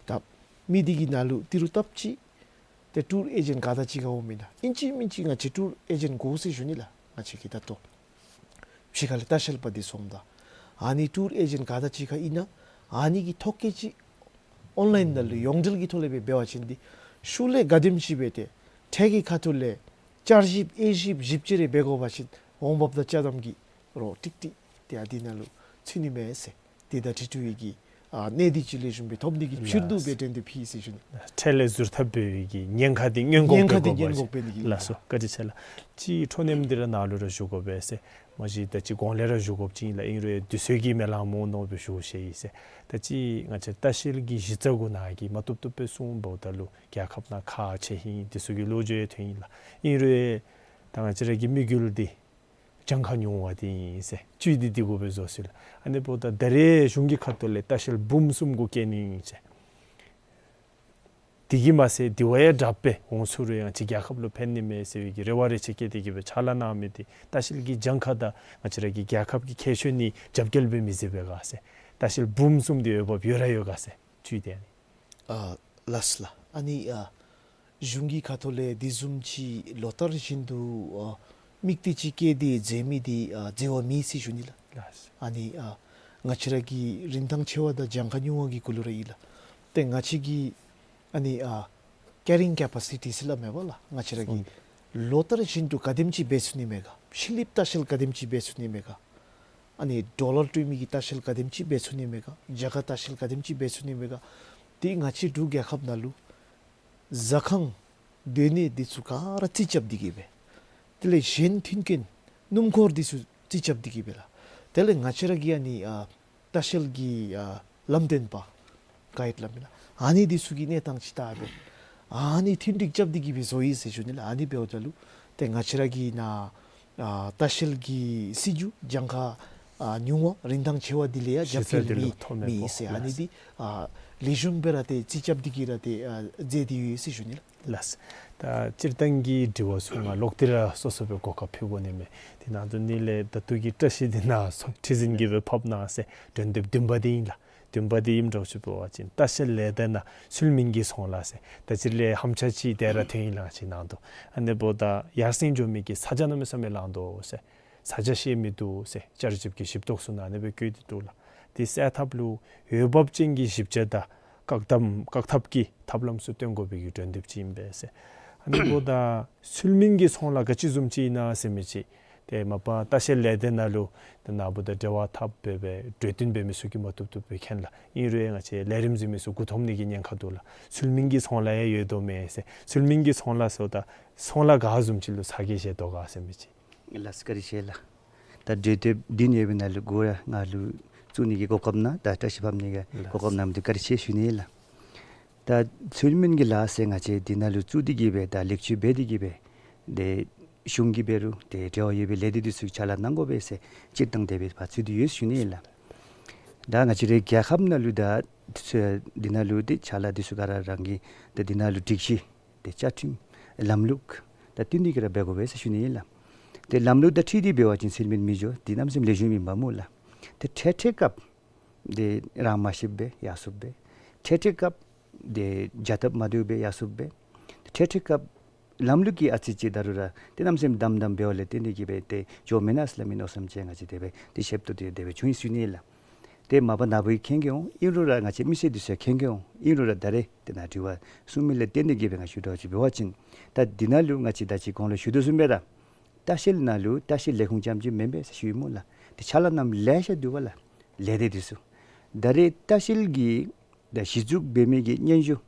ད་མི་འདི་གི་ནང་ལུ་ཏི་རུ་སྟབས་ཅིག་ཏེ་ཊུར་ཨེ་ཇེནཊ་ག་དང་གཅིག་ཁར་འོང་མེན་ན། ཨིན་ཅི་མིན་ཅི་ང་བཅས་ཊུར་ཨེ་ཇེནཊ་དགོ་ཟེར་ཞུ་ནི་ལགས། ང་བཅས་ཀྱིས་ད་ལྟོ་ཕྱི་ཁ་ལས་ལྟ་བཤལ་པ་འདི་སོངམ་ད་ཨ་ནི་ཊུར་ཨེ་ཇེནཊ་ག་དང་གཅིག་ཁར་ཨིན་ན་ཨ་ནི་གི་ཐོ་བཀོད་ཅིག་ཨོན་ལའིན་ནང་ལུ་ཡོངས་འབྲེལ་གྱི་ཐོག་ལས་སྦེ་འབད་བ་ཅིན་འདི་ཤུལ་ལས་ག་དེམ་ཅིག་སྦེ་ཏེ་ཁྲལ་གྱི་ཁ་ཐུག་ལས་བསྐྱར་ཞིབ་དབྱེ་ཞིབ་ཞིབ་དཔྱད་རེ་འབད་དགོ་པ་ཅིན་འོང་འབབ་དང་ཅ་དམ་གྱི་རོགས་ཀྲིག་ཀྲི་ཏེ་ཨ་འདི་ནང་ལུ་ཚུད་ནི་མས་ཟེར། ཏེ་ད་འདི་འདྲ་བའི་གི་ཨ་གནད་དོན་ཅིག་ལེགས་ཤོམ་སྦེ་ཐོབ་ནི་གི་ཕྱིར་དུ་སྦེ་དྲན་ཏེ་ཕུལ་ཟེར་ཞུ་ནི། ཁྲལ་ལས་ཟུར་ཐབས་འབད་བའི་གི་ཉེན་ཁ་འདི་སྔོན་འགོག་ཉེན་ཁ་འདི་འབད་དགོ་པ་སྔོན་འགོག་འབད་ནི་གི་ལགས་སོ། བཀའ་དྲིན་ཆེ་ལགས། ཅིག་འཕྲོ་མཐུད་དེ་ར་ནཱ་ལུ་ར་ཞུ་དགོ་པས་ཟེར། མ་གཞི་ད་ཅི་གོང་ལས་ར་ཞུ་དགོཔ་ཅིག་ཨིན་ལགས། ཨིན་རུང་དུས་ཚོད་ཀྱིས་མི་ལང་སྨོ་མནོ་སྦེ་ཞུ་ཞུ་ཡི་ཟེར། ད་ཅི་ང་བཅས་ལྟ་བཤལ་གྱི་གཞི་རྩ་གུ་ནཱ་གིས་མ་བཏུབ་བཏུབ་སྦེ་གསུངམ་ད་ལུ་རྒྱལ་ཁབ་ནང་ཁག་ཆེ་ཧིང་འདི་ཚུ་གི་ལོ་རྒྱུས་ཡང་ཐོན་ཡི་ལགས། ཨིན་རུང་ད་ང་བཅས་ར་གི་དམིགས་ཡུལ་འདི་གྱངས་ཁ་ཉུང་བ་འདི་ཨིན་ཟེར། བཅུད་འདི་འདི་གུ་སྦེ་བཟོ་ཟེར་ལགས། ཨ་ནི་འབདཝ་ད་ད་རེས་གཞུང་གི་ཁ་ཐུག་ལས་ལྟ་བཤལ་འབུམ་གསུམ་གུ་བསྐྱེད་ནི་ཨིན་ཟེར། དེ་གིས་མ་ཚད་དེ་བ་ཡང་དྲགཔ་སྦེ་འོང་ཚུགས་རུང་ཡང་ཅིག་རྒྱལ་ཁབ་ལུ་ཕན་ནི་མས་ཟེར་བའི་གི་རེ་བ་རེ་ཆེ་བསྐྱེད་དེ་གིས་སྦེ་ཕྱག་ལཱ་གནང་མི་འདི་ལྟ་བཤལ་གྱི་གྱངས་ཁ་དང་ང་བཅས་ར་གི་རྒྱལ་ཁབ་ཀྱི་ཁེ་གྱོང་ནི་རྒྱབ་འགལ་འབད་མི་བཟོ་བས་ག་ཟེར། ལྟ་བཤལ་འབུམ་གསུམ་འདི་འོས་འབབ་ཡོད་ར་ཡོད་ག་ཟེར་བཅུད་དེ་ཨ་ནི། ཨ་ལགས་ལགས། ཨ་ནི་ཨ་གཞུང་གི་ཁ་ཐུག་ལས་དེ་བཟུམ་ཅིག་ལོ་ལྟར་བཞིན་དུ་ཨ་དམིགས་གཏད་ཅིག་བསྐྱེད་དེ་མཛད་མི་འདི་ཨ་མཛད་པ་མེད་ཟེར་ཞུ་ནི་ལགས། ལགས། ཨ་ནི་ཨ་ང་བཅས་ར་གི་རིན་ཐང་ཆེ་བ་དང་གྱངས་ཁ་ཉུང་བ་གི་གུ་ལུ་ར་ཨིན་ལགས། ཏེ་ང་བཅས་ཀྱི་ཨ་ནི་ཨ་ཀེ་རིང་ཀེ་པ་སི་ཊི་ཟེར་སླབ་མས་པ་ལགས། ང་བཅས་ར་གི་ལོ་ལྟར་བཞིན་དུ་ག་དེམ་ཅིག་འབད་ཚུགས་ནི་མས་ག། ཕྱི་གླིངཔ་ལྟ་བཤལ་ག་དེམ་ཅིག་འབད་ཚུགས་ནི་མས་ག། ཨ་ནི་ཌོ་ལར་སྤྲོད་མི་གི་ལྟ་བཤལ་ག་དེམ་ཅིག་འབད་ཚུགས་ནི་མས་ག། རྒྱ་གར་ལྟ་བཤལ་ག་དེམ་ཅིག་འབད་ཚུགས་ནི་མས་ག། ཏེ་ང་བཅས་འབྲུག་རྒྱལ་ཁབ་ནང་ལུ་ཟ་ཁང་སྡོད་གནས་འདི་ཚུ་ག་ར་རྩིས་རྐྱབ་སྟེ་གིས་སྦེ། དེ་ལས་གཞན་མཐུན་རྐྱེན་སྣུམ་འཁོར་འདི་ཚུ་རྩིས་རྐྱབ་སྟེ་གིས་སྦེ་ལགས། དེ་ལས་ང་བཅས་ར་གི་ཨ་ནི་ཨ་ལྟ་བཤལ་གྱི་ཨ་ལམ་སྟོན་པ་གཱའིཌ་སླབ་མི་ལགས། ཨ་ནི་འདི་ཚུ་གི་གནས་སྟངས་ཅིག་བལྟ་སྦེ་ཨ་ནི་མཐུན་འགྲིག་རྐྱབ་སྟེ་གིས་སྦེ་བཟོ་ཡི་ཟེར་ཞུ་ནི་ལགས། ཨ་ནི་འབདཝ་ད་ལུ་ཏེ་ང་བཅས་ར་གི་ནཱ་ཨ་ལྟ་བཤལ་གྱི་སྲིད་བྱུས་གྱངས་ཁ་ཨ་ཉུང་བ་རིན་ཐང་ཆེ་བ་འདི་ལས་ཡང་རྒྱབ་འགལ་མེད་མེད་ཟེར་ཨ་ནི་འདི་ཨ་ལེགས་ཤོམ་སྦེ་ར་ཏེ་རྩིས་རྐྱབ་སྟེ་གིས་ར་ཏེ་ཨ་མཛད་དེ་ཡོད་ཟེར་ཞུ་ནི་ལགས། ལགས། ད་སྤྱིར་བཏང་གི་དྲི་བ་ཚུ་ང་ལོག་སྟེ་ར་སོ་སོ་སྦེ་གོ་སྐབས་ཕུལ་དགོ་ནི་མས། དེ་ནང་དུ་ནི་ལས་ད་ལྟོ་གི་བཀྲ་ཤིས་འདི་ནཱ་སོ་ཁྲི་འཛིན་གྱིས་སྦེ་ཕབ་གནང་ཟེར་དོན་དེབ་བདུན་པ་འདི་ཨིན་ལགས། བདུན་པ་འདི་ཨིནམ་འདྲཝ་ཅིག་འབད་བ་ཅིན་ལྟ་བཤལ་ལས་སྡེ་ནང་ཚུལ་མིན་གྱི་ཚོང་ལཱ་ཟེར་ད་ཅི་ལས་ཧམ་ཆ་ཅིག་དེ་ར་ཐོན་ཡི་ལགས། ཅིག་ནང་དུ་ཨ་ནི་འབདཝ་ད་ཡར་སེང་འགྱོ་མི་གི་ས་ཆ་གནམ་མེད་ས་མེད་ལང་དོ་ཟེར། ས་ཆ་ཤེས་མི་འདུག་ཟེར་བསྐྱར་ཞིབ་ཀྱི་ཞིབ་རྟོག་ཚུ་ནང་ཨ་ནི་སྦེ་བཀོད་དེ་འདུག་ལགས། དེ་སེལ་ཐབས་ལུ་འོས་འབབ་ཅན་གྱི་ཞིབ་དཔྱད་དང་བཀག་དམ་བཀག་ཐབས་ཀྱི་ཐབས་ལམ་ཚུ་སྟོན་དགོ་པའི་གི་དོན་དེབ་ཅིག་ཨིན་པས་ཟེར། ཨ་ནི་འབདཝ་ད་ཚུལ་མིན་གྱི་ཚོང་ལཱ་ག་ཅི་བཟུམ་ཅིག་ཨིན་ན་ཟེར་མི་ཅིག་ཏེ་མ་པ་ལྟ་བཤལ་ལས་སྡེ་ནང་ལུ་ཏེ་ནཱ་འབདཝ་ད་འབྲེལ་བ་འཐབ་སྦེ་སྦེ་གྲོས་བསྟུན་འབད་མི་ཚུ་གིས་མ་བཏུབ་བཏུབ་སྦེ་མཁྱེན་ལགས། ཨིན་རུང་ཡང་ང་བཅས་ལས་རིམ་གཟིགས་མི་ཚུ་མགུ་འཐོམ་ནི་གི་ཉེན་ཁ་འདུག་ལགས། ཚུལ་མིན་གྱི་ཚོང་ལཱ་ཡང་ཡོད་དོ་མས་ཟེར། ཚུལ་མིན་གྱི་ཚོང་ལཱ་ཟེརཝ་ད་ཚོང་ལཱ་ག་བཟུམ་ཅིག་ལུ་ཚ་གྱང་བཞེས་དོ་ག་ཟེར་མི་ཅིག། ལགས་བཀའ་དྲིན་ཆེ་ལགས། ད་གྲོས་དེབ་འདི་ནི་ཡོད་པའི་ནང་ལུ་གུ་ར་ང་ལུ་བཙུགས་ནི་གི་གོ་སྐབས་གནང་ད་བཀྲ་ཤིས་ཕབ་ནི་གི་གོ་སྐབས་གནངམ་འདི་བཀའ་དྲིན་ཆེ་ཞུ་ནི་ལགས། ད་ཚུལ་མིན་གྱི་ལཱ་ཟེར་ང་བཅས་འདི་ནང་ལུ་བཙུགས་ཏེ་གིས་སྦེ་ད་ལེགས་བཅོས་འབད་དེ་གིས་སྦེ་ཏེ་གཞུང་གིས་འབད་རུང་ཏེ་འབྲེལ་བ་ཡོད་པའི་ལས་སྡེ་འདི་ཚུ་གིས་ཕྱག་ལཱ་གནང་དགོ་པས་ཟེར་སྤྱིར་བཏང་དེ་སྦེ་ཕར་ཚུད་དེ་ཡོད་ཞུ་ནི་ལགས། ད་ང་བཅས་རའི་རྒྱལ་ཁབ་ནང་ལུ་ད་འདི་ནང་ལུ་ཏེ་ཕྱག་ལཱ་འདི་ཚུ་ག་ར་རང་གི་ཏེ་འདི་ནང་ལུ་སྒྲིག་གཞི་ཏེ་བཅའ་ཁྲིམས་ལམ་ལུགས་ད་བསྟུན་ཏེ་གིས་ར་འབད་དགོ་པས་ཟེར་ཞུ་ནི་ཨིན་ལགས། ཏེ་ལམ་ལུགས་དང་འཁྲིལ་ཏེ་འབད་བ་ཅིན་ཚུལ་མིན་མི་འགྱོ། འདི་གནམ་མེད་ས་མེད་ལེགས་ཤོམ་ཨིན་པས་སྨོ་ལགས། ཏེ་འཕྲལ་འཕྲལ་སྐབས་ཏེ་རང་མ་ཤེསཔ་སྦེ་ཡར་སོཔ་སྦེ། འཕྲལ་འཕྲལ་སྐབས་ཏེ་བྱ་ཐབས་མ་བདེཝ་སྦེ་ཡར་སོཔ་སྦེ། འཕྲལ་འཕྲལ་སྐབས་ལམ་ལུགས་ཀྱི་ཨ་ཙི་ཅིག་ད་རུང་ར་ཏེ་གནམ་མེད་ས་མེད་དམ་དམ་འབདཝ་ལས་བརྟེན་ཏེ་གིས་སྦེ་ཏེ་འགྱོཝ་མེན་ན་ཟེར་སླབ་མི་མནོ་བསམ་ཅིག་ང་བཅས་དེ་སྦེ་ཏེ་ཤེསཔ་ཏོག་ཏོ་དེ་སྦེ་བྱུང་ཡི་ཟེར་ཞུ་ནི་ལགས། ཏེ་མ་པ་ནཱ་བུ་གིས་མཁྱེན་གེ་འོང་། ཨིན་རུང་ར་ང་བཅས་མི་སེར་འདི་ཚུ་ཡང་མཁྱེན་གེ་འོང་། ཨིན་རུང་ར་ད་རེས་ཏེ་ནཱ་དྲི་བ་གསུངས་མི་ལས་བརྟེན་ཏེ་གིས་སྦེ་ང་ཞུ་དོ་ཅིག་འབད་བ་ཅིན་ད་འདི་ནང་ལུ་ང་བཅས་ད་ཅི་གོང་ལུ་ཞུ་དོ་བཟུམ་སྦེ་ར་ལྟ་བཤལ་ནང་ལུ་ལྟ་བཤལ་ལས་ཁུངས་རྐྱངམ་ཅིག་མེན་པས་ཟེར་ཞུ་ཡི་སྨོ་ལགས། ཏེ་ཕྱག་ལཱ་གནངམ་ལེ་ཤ་འདུག་པ་ལགས། ལས་སྡེ་འདི་ཚུ་ད་རེས་ལྟ་བཤལ་གྱི་ད་གཞི་བཙུགས་འབད་མི་གི་སྙན་ཞུ་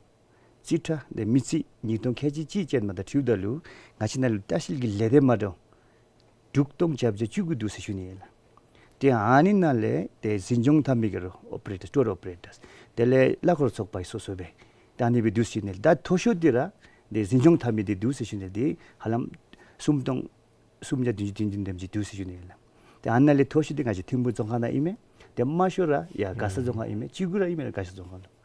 རྩིས་ཁྲ་ཏེ་མི་རྩིས་ཉིས་སྟོང་ཁལ་གཅིག་གཅིག་ཅན་མ་དང་འཁྲིལཝ་ད་ལུ་ང་བཅས་ནང་ལུ་ལྟ་བཤལ་གྱི་ལས་སྡེ་མ་འདྲཝ་དྲུག་སྟོང་བརྒྱད་བརྒྱ་བཅུ་དགུ་འདུག་ཟེར་ཞུ་ནི་ཨིན་ལགས། ཏེ་ཨ་ནི་ནང་ལས་ཏེ་འཛིན་སྐྱོང་འཐབ་མི་གི་རུང་ཨོ་པ་རེ་ཊར་ཊུར་ཨོ་པ་རེ་ཊར་དེ་ལས་གླ་འཁོར་ཚོགས་པ་སོ་སོ་སྦེ་ད་ཨ་ནི་སྦེ་འདུག་ཟེར་ཞུ་ནི་ལགས། ད་མཐོ་ཤོས་འདི་ར་ཏེ་འཛིན་སྐྱོང་འཐབ་མི་འདི་འདུག་ཟེར་ཞུ་ནི་ལགས། ཏེ་ཧ་ལམ་སུམ་སྟོང་སུམ་བརྒྱ་བདུན་ཅུ་དོན་བདུན་དེམ་ཅིག་འདུག་ཟེར་ཞུ་ནི་ཨིན་ལགས། ཏེ་ཨ་ནཱ་ལས་མཐོ་ཤོས་འདི་ང་བཅས་ཐིམ་ཕུག་རྫོང་ཁག་ནང་ཨིན་མས། ཏེ་དམའ་ཤོས་ར་ཡར་མགར་ས་རྫོང་ཁག་ཨིན་མས། བཅུ་དགུ་ར་ཨིན་མས་མགར་ས་རྫོང་ཁག་ལུ།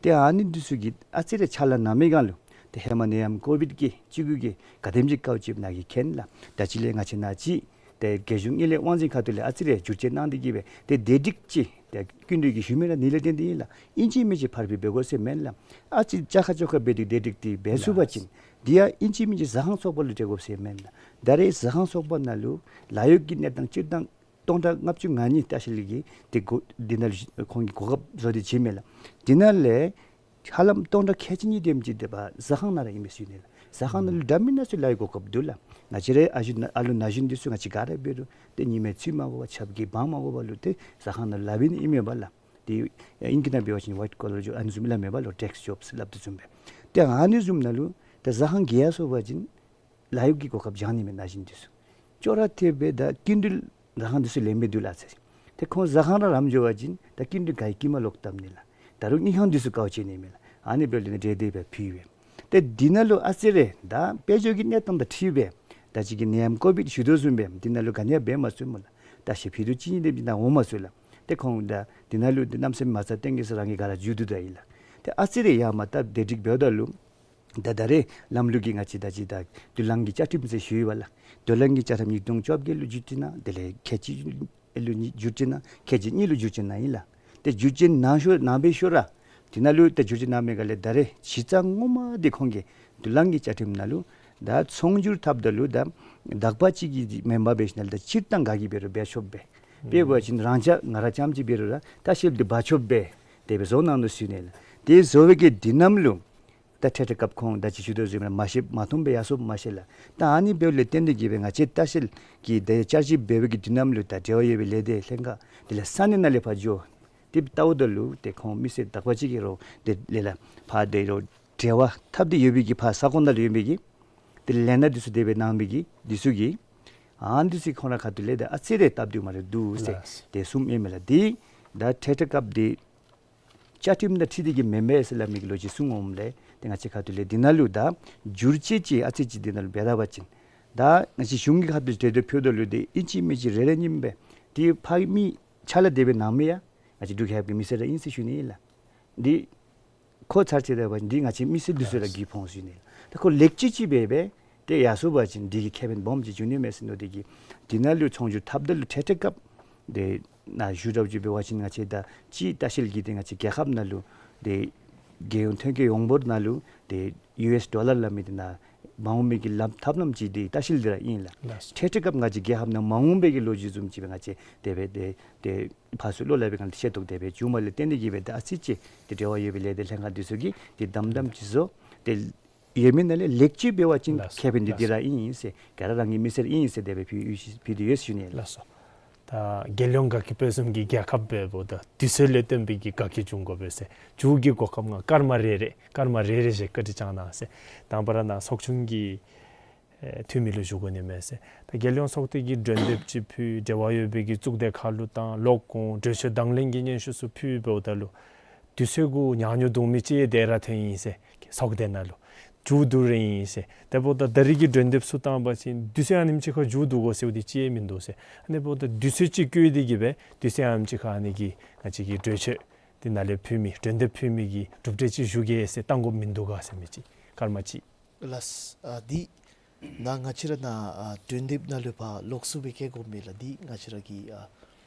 ཏེ་ཨ་ནི་འདི་ཚུ་གིས་ཨ་ཙི་རེ་ཕྱག་ལཱ་གནང་མི་སྒང་ལུ་ཏེ་ཧེ་མ་ནད་ཡམས་ཀོ་བིཌ་ཀྱི་བཅུ་དགུ་གི་ག་དེམ་ཅིག་དཀའཝ་སྤྱད་ནཱ་གིས་མཁྱེན་ལགས། ད་ཅི་ལས་ང་བཅས་ནཱ་ཅིག་ཏེ་རྒྱལ་གཞུང་དངུལ་ལས་དབང་འཛིན་ཁ་ཐུག་ལས་ཨ་ཙི་རེ་བསྒྱུར་བཅོས་གནང་སྟེ་གིས་སྦེ་ཏེ་བདེ་སྒྲིག་ཅིག་ཏེ་སྐྱིན་འགྲུལ་གྱི་ཞུ་མི་ར་ཨ་ནི་ལས་བརྟེན་ཏེ་ཨིན་ལགས། ཨིན་ཅི་མིན་ཅི་ཕར་འབད་འབད་དགོ་ཟེར་མེན་ལགས། ཨ་ཙི་བཅའ་ཁ་བཅོ་ཁ་འབད་དེ་བདེ་སྒྲིག་འདི་འབད་ཚུགས་པ་ཅིན་འདི་ཡང་ཨིན་ཅི་མིན་ཅི་ཟ་ཁང་ཚོགས་པ་ལུ་སྤྲོད་དགོ་ཟེར་མེན་ལགས། ད་རེས་ཟ་ཁང་ཚོགས་པ་ནང་ལུ་ལཱ་གཡོག་གི་གནས་སྟངས་སྤྱིར་བཏང་སྟོང་ཕྲག་ལྔ་བཅུ་ང་གཉིས་ལྟ་བཤལ་གྱི་ཏེ་གོ་འདི་ནང་ལུ་ཁོང་གིས་གོ་སྐབས་བཟོ་སྟེ་བྱིན་མས་ལགས། འདི་ནང་ལས་ཧ་ལམ་སྟོང་ཕྲག་ཁལ་གཅིག་གཉིས་དེམ་ཅིག་འདི་པ་ཟ་ཁང་ནང་ར་ཨིན་མས་ཟེར་ཞུ་ནི་ལགས། ཟ་ཁང་ནང་ལུ་འདྲ་མིན་སྣ་ཚོགས་ལཱ་གཡོག་གོ་སྐབས་འདུག་ལགས། ང་བཅས་རའི་ཨ་ཞུ་ན་ཨ་ལུ་ན་གཞོན་འདི་ཚུ་ང་བཅས་ག་ར་འབད་རུང་ཏེ་ཉི་མའི་ཚུལ་མ་གོ་བར་ཆབ་ཀྱི་འབག་མ་གོ་བར་ལུ་ཏེ་ཟ་ཁང་ནང་ལཱ་འབད་ནི་ཨིན་མས་པ་ལགས། ཏེ་ཨིང་སྐད་ནང་འབད་བ་ཅིན་ཝའིཊ་ཀོ་ལར་ཇོབ་ཨ་ནི་བཟུམ་སླབ་མས་པ་ལོ། ཌེསྐ་ཇོབ་སླབ་དོ་བཟུམ་སྦེ། ཏེ་ཨ་ནི་བཟུམ་ནང་ལུ་ཏེ་ཟ་ཁང་གི་ཡར་སོང་པ་ཅིན་ལཱ་གཡོག་གི་གོ་སྐབས་བྱང་ནི་མས་ན་གཞོན་འདི་ཚུ། ཅོག་ར་འཐདཔ་སྦེ་ད་སྐྱིན་འགྲུལ་ཟ་ཁང་འདི་ཚུ་ལེན་མི་འདུག་ལགས་ཟེར། ཏེ་ཁོང་ཟ་ཁང་ར་རམ་འགྱོ་བ་ཅིན་ད་སྐྱིན་འགྲུལ་ག་གིས་དཀྱིལ་མ་ལོག་བཏབ་ནི་ལགས། ད་རུང་དངུལ་ཁང་འདི་ཚུ་དཀའཝ་སྤྱད་ནི་མས་ལགས། ཨ་ནི་འབདཝ་ལས་ནི་འབྲེལ་སྡེ་སྦེ་ཕུལ་སྦེ། ཏེ་འདི་ནང་ལུ་ཨ་ཙི་རེ་ད་དཔལ་འབྱོར་གྱི་གནས་སྟངས་དང་འཁྲིལ་སྦེ་ད་ཅི་གི་ནད་ཡམས་ཀོ་བིཌ་ཞུ་དོ་བཟུམ་སྦེ་འདི་ནང་ལུ་ག་ནི་ཡང་འབད་མ་ཚུགས་སྨོ་ལགས། ད་ཤི་ཕི་དུ་ཅིག་གཉིས་དེམ་ཅིག་ནཱ་འོང་མ་ཚུགས་ལགས། ཏེ་ཁོང་ད་འདི་ནང་ལུ་ཏེ་གནམ་མེད་ས་མེད་མ་རྩ་བརྟན་གེ་ས་རང་གིས་ག་ར་འགྱོ་དོ་ད་ཨིན་ལགས། ཏེ་ཨ་ཙི་རེ་ཡར་མར་སྟབས་བདེ་སྒྲིག་འབདཝ་ད་ལུ་ ད་ད་རེས་ལམ་ལུགས་ཀྱི་ང་བཅས་ད་ཅི་ད་དུ་ལང་གི་བཅའ་ཁྲིམས་ཟེར་ཞུ་ཡི་བ་ལགས། དུ་ལང་གི་བཅའ་ཁྲིམས་ཉིས་སྟོང་བཅོ་བརྒྱད་ལུ་བསྒྱུར་བཅོས་གནང་། དེ་ལས་ཁལ་གཅིག་ལུ་བསྒྱུར་བཅོས་གནང་། ཁལ་གཅིག་གཉིས་ལུ་བསྒྱུར་བཅོས་གནང་ཡི་ལགས། ཏེ་བསྒྱུར་བཅོས་གནང་ཤོ་གནང་པའི་ཤུལ་ར་དེ་ནང་ལུ་ཏེ་བསྒྱུར་བཅོས་གནང་མི་ག་ལས་ད་རེས་གཞི་རྩ་ངོ་མ་དེ་ཁོང་གིས་དུ་ལང་གི་བཅའ་ཁྲིམས་ནང་ལུ་ད་ཚོང་སྒྱུར་འཐབ་ད་ལུ་ད་དག་པ་ཅིག་གི་མེན་པར་འབད་ཞིནམ་ལས་ད་སྤྱིར་བཏང་ག་གིས་འབད་རུང་འབད་ཆོགཔ་སྦེ། དཔེ་འབད་བ་ཅིན་རང་ཅག་ང་ར་རྐྱངམ་ཅིག་འབད་རུང་ར་ལྟ་བཤལ་འདི་འབད་ཆོགཔ་སྦེ་དེ་སྦེ་བཟོ་གནང་ནུག་ཟེར་ཞུ་ནི་ལགས། དེ་བཟོ་བའི་གི་དེ་ནང་ལུ་ད་ཐད་ཐད་སྐབས་ཁོང་ད་ཅི་ཞུ་དོ་བཟུམ་ར་མ་ཤེས་མ་མཐོང་པའི་ཡ་སོ་མ་ཤེས་ལགས། ད་ཨ་ནི་འབདཝ་ལས་བརྟེན་ཏེ་གིས་སྦེ་ང་བཅས་ལྟ་བཤལ་གྱི་དེ་བཅར་ཞིབ་འབད་བའི་གི་དེ་ནང་ལུ་ད་འབྲེལ་བ་ཡོད་པའི་ལས་སྡེ་ལྷན་ཁག་དེ་ལས་ས་གནས་ནང་ལས་ཕར་འགྱོ་དེ་ལྟཝ་ད་ལུ་ཏེ་ཁོང་མི་སེར་དག་པ་ཅིག་གིས་རོགས་དེ་ལས་ལགས་ཕར་དེ་རོགས་འབྲེལ་བ་འཐབ་སྟེ་ཡོད་པའི་གི་ཕར་ས་ཁོངས་ནང་ལུ་ཡོད་པའི་གི་དེ་ལས་སྣ་འདི་ཚུ་དེ་སྦེ་གནང་མི་གི་འདི་ཚུ་གིས་ཨ་འདི་ཚུ་ཁོང་ར་ཁ་ཐུག་ལས་ད་ཨ་ཙི་རེ་སྟབས་བདེཝ་མ་རེ་འདུག་ཟེར་ལགས། དེ་གསུངམ་ཨིན་མས་ལགས། དེ་ད་ཐད་ཐད་སྐབས་དེ་བཅའ་ཁྲིམས་དང་འཁྲིལ་ཏེ་གིས་མེན་པས་ཟེར་སླབ་མི་གི་ལོ་རྒྱུས་གསུངམ་ལས་ཏེ་ང་བཅས་ཁ་ཐུག་ལས་འདི་ནང་ལུ་ད་བསྒྱུར་བཅོས་ཅིག་ཨ་ཙི་ཅིག་འདི་ནང་ལུ་འབད་ད་པ་ཅིན་ད་ང་བཅས་གཞུང་གི་ཁ་ཐུག་གྲོས་འདེབས་ཕུལཝ་ད་ལུ་དེ་ཨིན་ཅི་མིན་ཅི་རེ་རེ་གཉིས་སྦེ་དེ་ཕར་མི་ཕྱག་ལཱ་དེ་སྦེ་གནང་མི་ཡང་ང་བཅས་འབྲུག་རྒྱལ་ཁབ་ཀྱི་མི་སེར་ར་ཨིན་ཟེར་ཞུ་ནི་ལགས། འདི་ཁོ་ཚར་ཅིག་རེ་བ་འདི་ང་བཅས་མི་སེར་འདི་ཚུ་ར་གིས་ཕོངས་ཟེར་ཞུ་ནི། ད་ཁོ་ལེགས་བཅོས་ཅིག་འབད་སྦེ་ཏེ་ཡར་སོང་པ་ཅིན་འདི་གིས་ཁེ་ཕན་སྦོམ་ཅིག་འབྱུང་ནི་མས་ཟེར་མནོ་སྟེ་གིས་འདི་ནང་ལུ་ཚོང་སྒྱུར་འཐབ་ད་ལུ་ཐད་ཐད་སྐབས་དེ་ནང་ཞུ་དྲག་ཅིག་འབད་བ་ཅིན་ང་བཅས་ད་ཅི་ལྟ་བཤལ་གྱི་དེ་ང་བཅས་རྒྱལ་ཁབ་ནང་ལུ་དེ་རྒྱལ་ཡོངས་ཐོན་སྐྱེད་ཡོངས་འབོར་ནང་ལུ་དེ་ཡུ་ཨེསི་ཌོ་ལར་སླབ་མི་དེ་ནང་མ་འོངས་པའི་གི་ལམ་ཐབས་ལམ་ཅིག་དེ་ལྟ་བཤལ་འདི་ར་ཨིན་ལགས། ལགས་སོ། ཐད་ཐད་སྐབས་ང་བཅས་རྒྱལ་ཁབ་ནང་མ་འོངས་པའི་གི་ལོ་རྒྱུས་བཟུམ་ཅིག་སྦེ་ང་བཅས་དེ་སྦེ་དེ་དེ་ཕར་ཚུར་བློ་སླབ་པའི་སྒང་ལས་ཤེས་རྟོགས་དེ་སྦེ་བྱུངམ་ལས་བརྟེན་ཏེ་གིས་སྦེ་ད་ཨ་ཙི་ཅིག་དེ་འབྲེལ་བ་ཡོད་པའི་ལས་སྡེ་ལྷན་ཁག་འདི་ཚུ་གིས་དེ་དམ་དམ་ཅིག་བཟོ་དེ་ཡོད་མི་ནང་ལས་ལེགས་བཅོས་འབད་བ་ཅིན་ལགས་སོ། ཁེ་ཕན་འདི་ལགས་འདི་ར་ཨིན་ཟེར་ག་ར་རང་གི་མི་སེར་ཨིན་ཟེར་དེ་སྦེ་ཕུལ་ཕུལ་ཏེ་ཡོད་ཟེར་ཞུ་ནི་ལགས། ལགས་སོ། ད་རྒྱལ་ཡོངས་དགའ་སྐྱིད་དཔལ་འཛོམས་ཀྱི་རྒྱལ་ཁབ་འབདཝ་ད་དུས་ཚོད་ལས་བརྟེན་པའི་གི་དགའ་སྐྱིད་འབྱུང་དགོ་པས་ཟེར་མཇུག་གི་གོ་སྐབས་ནང་སྐར་མ་རེ་རེ་སྐར་མ་རེ་རེ་བཞེས་བཀའ་དྲིན་བསྐྱང་གནང་ཟེར་དང་པ་ར་ནཱ་ཚོགས་ཆུང་གི་ཨེ་འཐུས་མི་ལུ་ཞུ་དགོ་ནི་མས་ཟེར། ད་རྒྱལ་ཡོངས་ཚོགས་སྡེ་གིས་གྲོས་འདེབས་ཅིག་ཕུལ། འབྲེལ་བ་ཡོད་པའི་གི་གཙུག་སྡེ་ཁག་ལུ་བཏང་ལོག་དགོངས་གྲོས་ཆོད་དང་ལེན་གྱི་སྙན་ཞུ་ཚུ་ཕུལ་འབདཝ་ད་ལུ་དུས་ཚོད་གུ་ཉག་ཉོག་འདུག་མི་ཅིག་དེ་ར་ཐོན་ཡི་ཟེར་ཚོགས་སྡེ་ནང་ལུ་མཇུག་བསྡུ་རན་ཡི་ཟེར། དེ་འབདཝ་ད་ད་རིས་ཀྱི་གྲོས་འདེབས་ཚུ་བཏང་པ་ཅིན་དུས་ཚོད་ཨ་ནེམ་ཅིག་ཁར་མཇུག་བསྡུ་དགོ་ཟེར་འདི་ཅིག་མིན་འདུག་ཟེར། ཨ་ནི་འབདཝ་ད་དུས་ཚོད་ཅིག་བཀོད་དེ་གིས་སྦེ་དུས་ཚོད་ཨ་ནེམ་ཅིག་ཁར་ཨ་ནི་གི་ང་བཅས་ཀྱི་གྲོས་ཆོད་འདི་ནང་ལས་ཕུལ་མི་གྲོས་འདེབས་ཕུལ་མི་གི་གྲུབ་འབྲས་ཅིག་ཞུ་གེ་ཟེར་བཏང་དགོཔ་མིན་འདུག་ག་ཟེར་མི་ཅིག་སྐར་མ་ཅིག། ལགས། ཨ་འདི་ནཱ་ང་བཅས་ར་ནཱ་ཨ་གྲོས་འདེབས་ནང་ལུ་ཕར་ལོགས་སུ་སྦེ་བཀོད་དགོ་མི་ལགས། འདི་ང་བཅས་ར་གི་ཨ་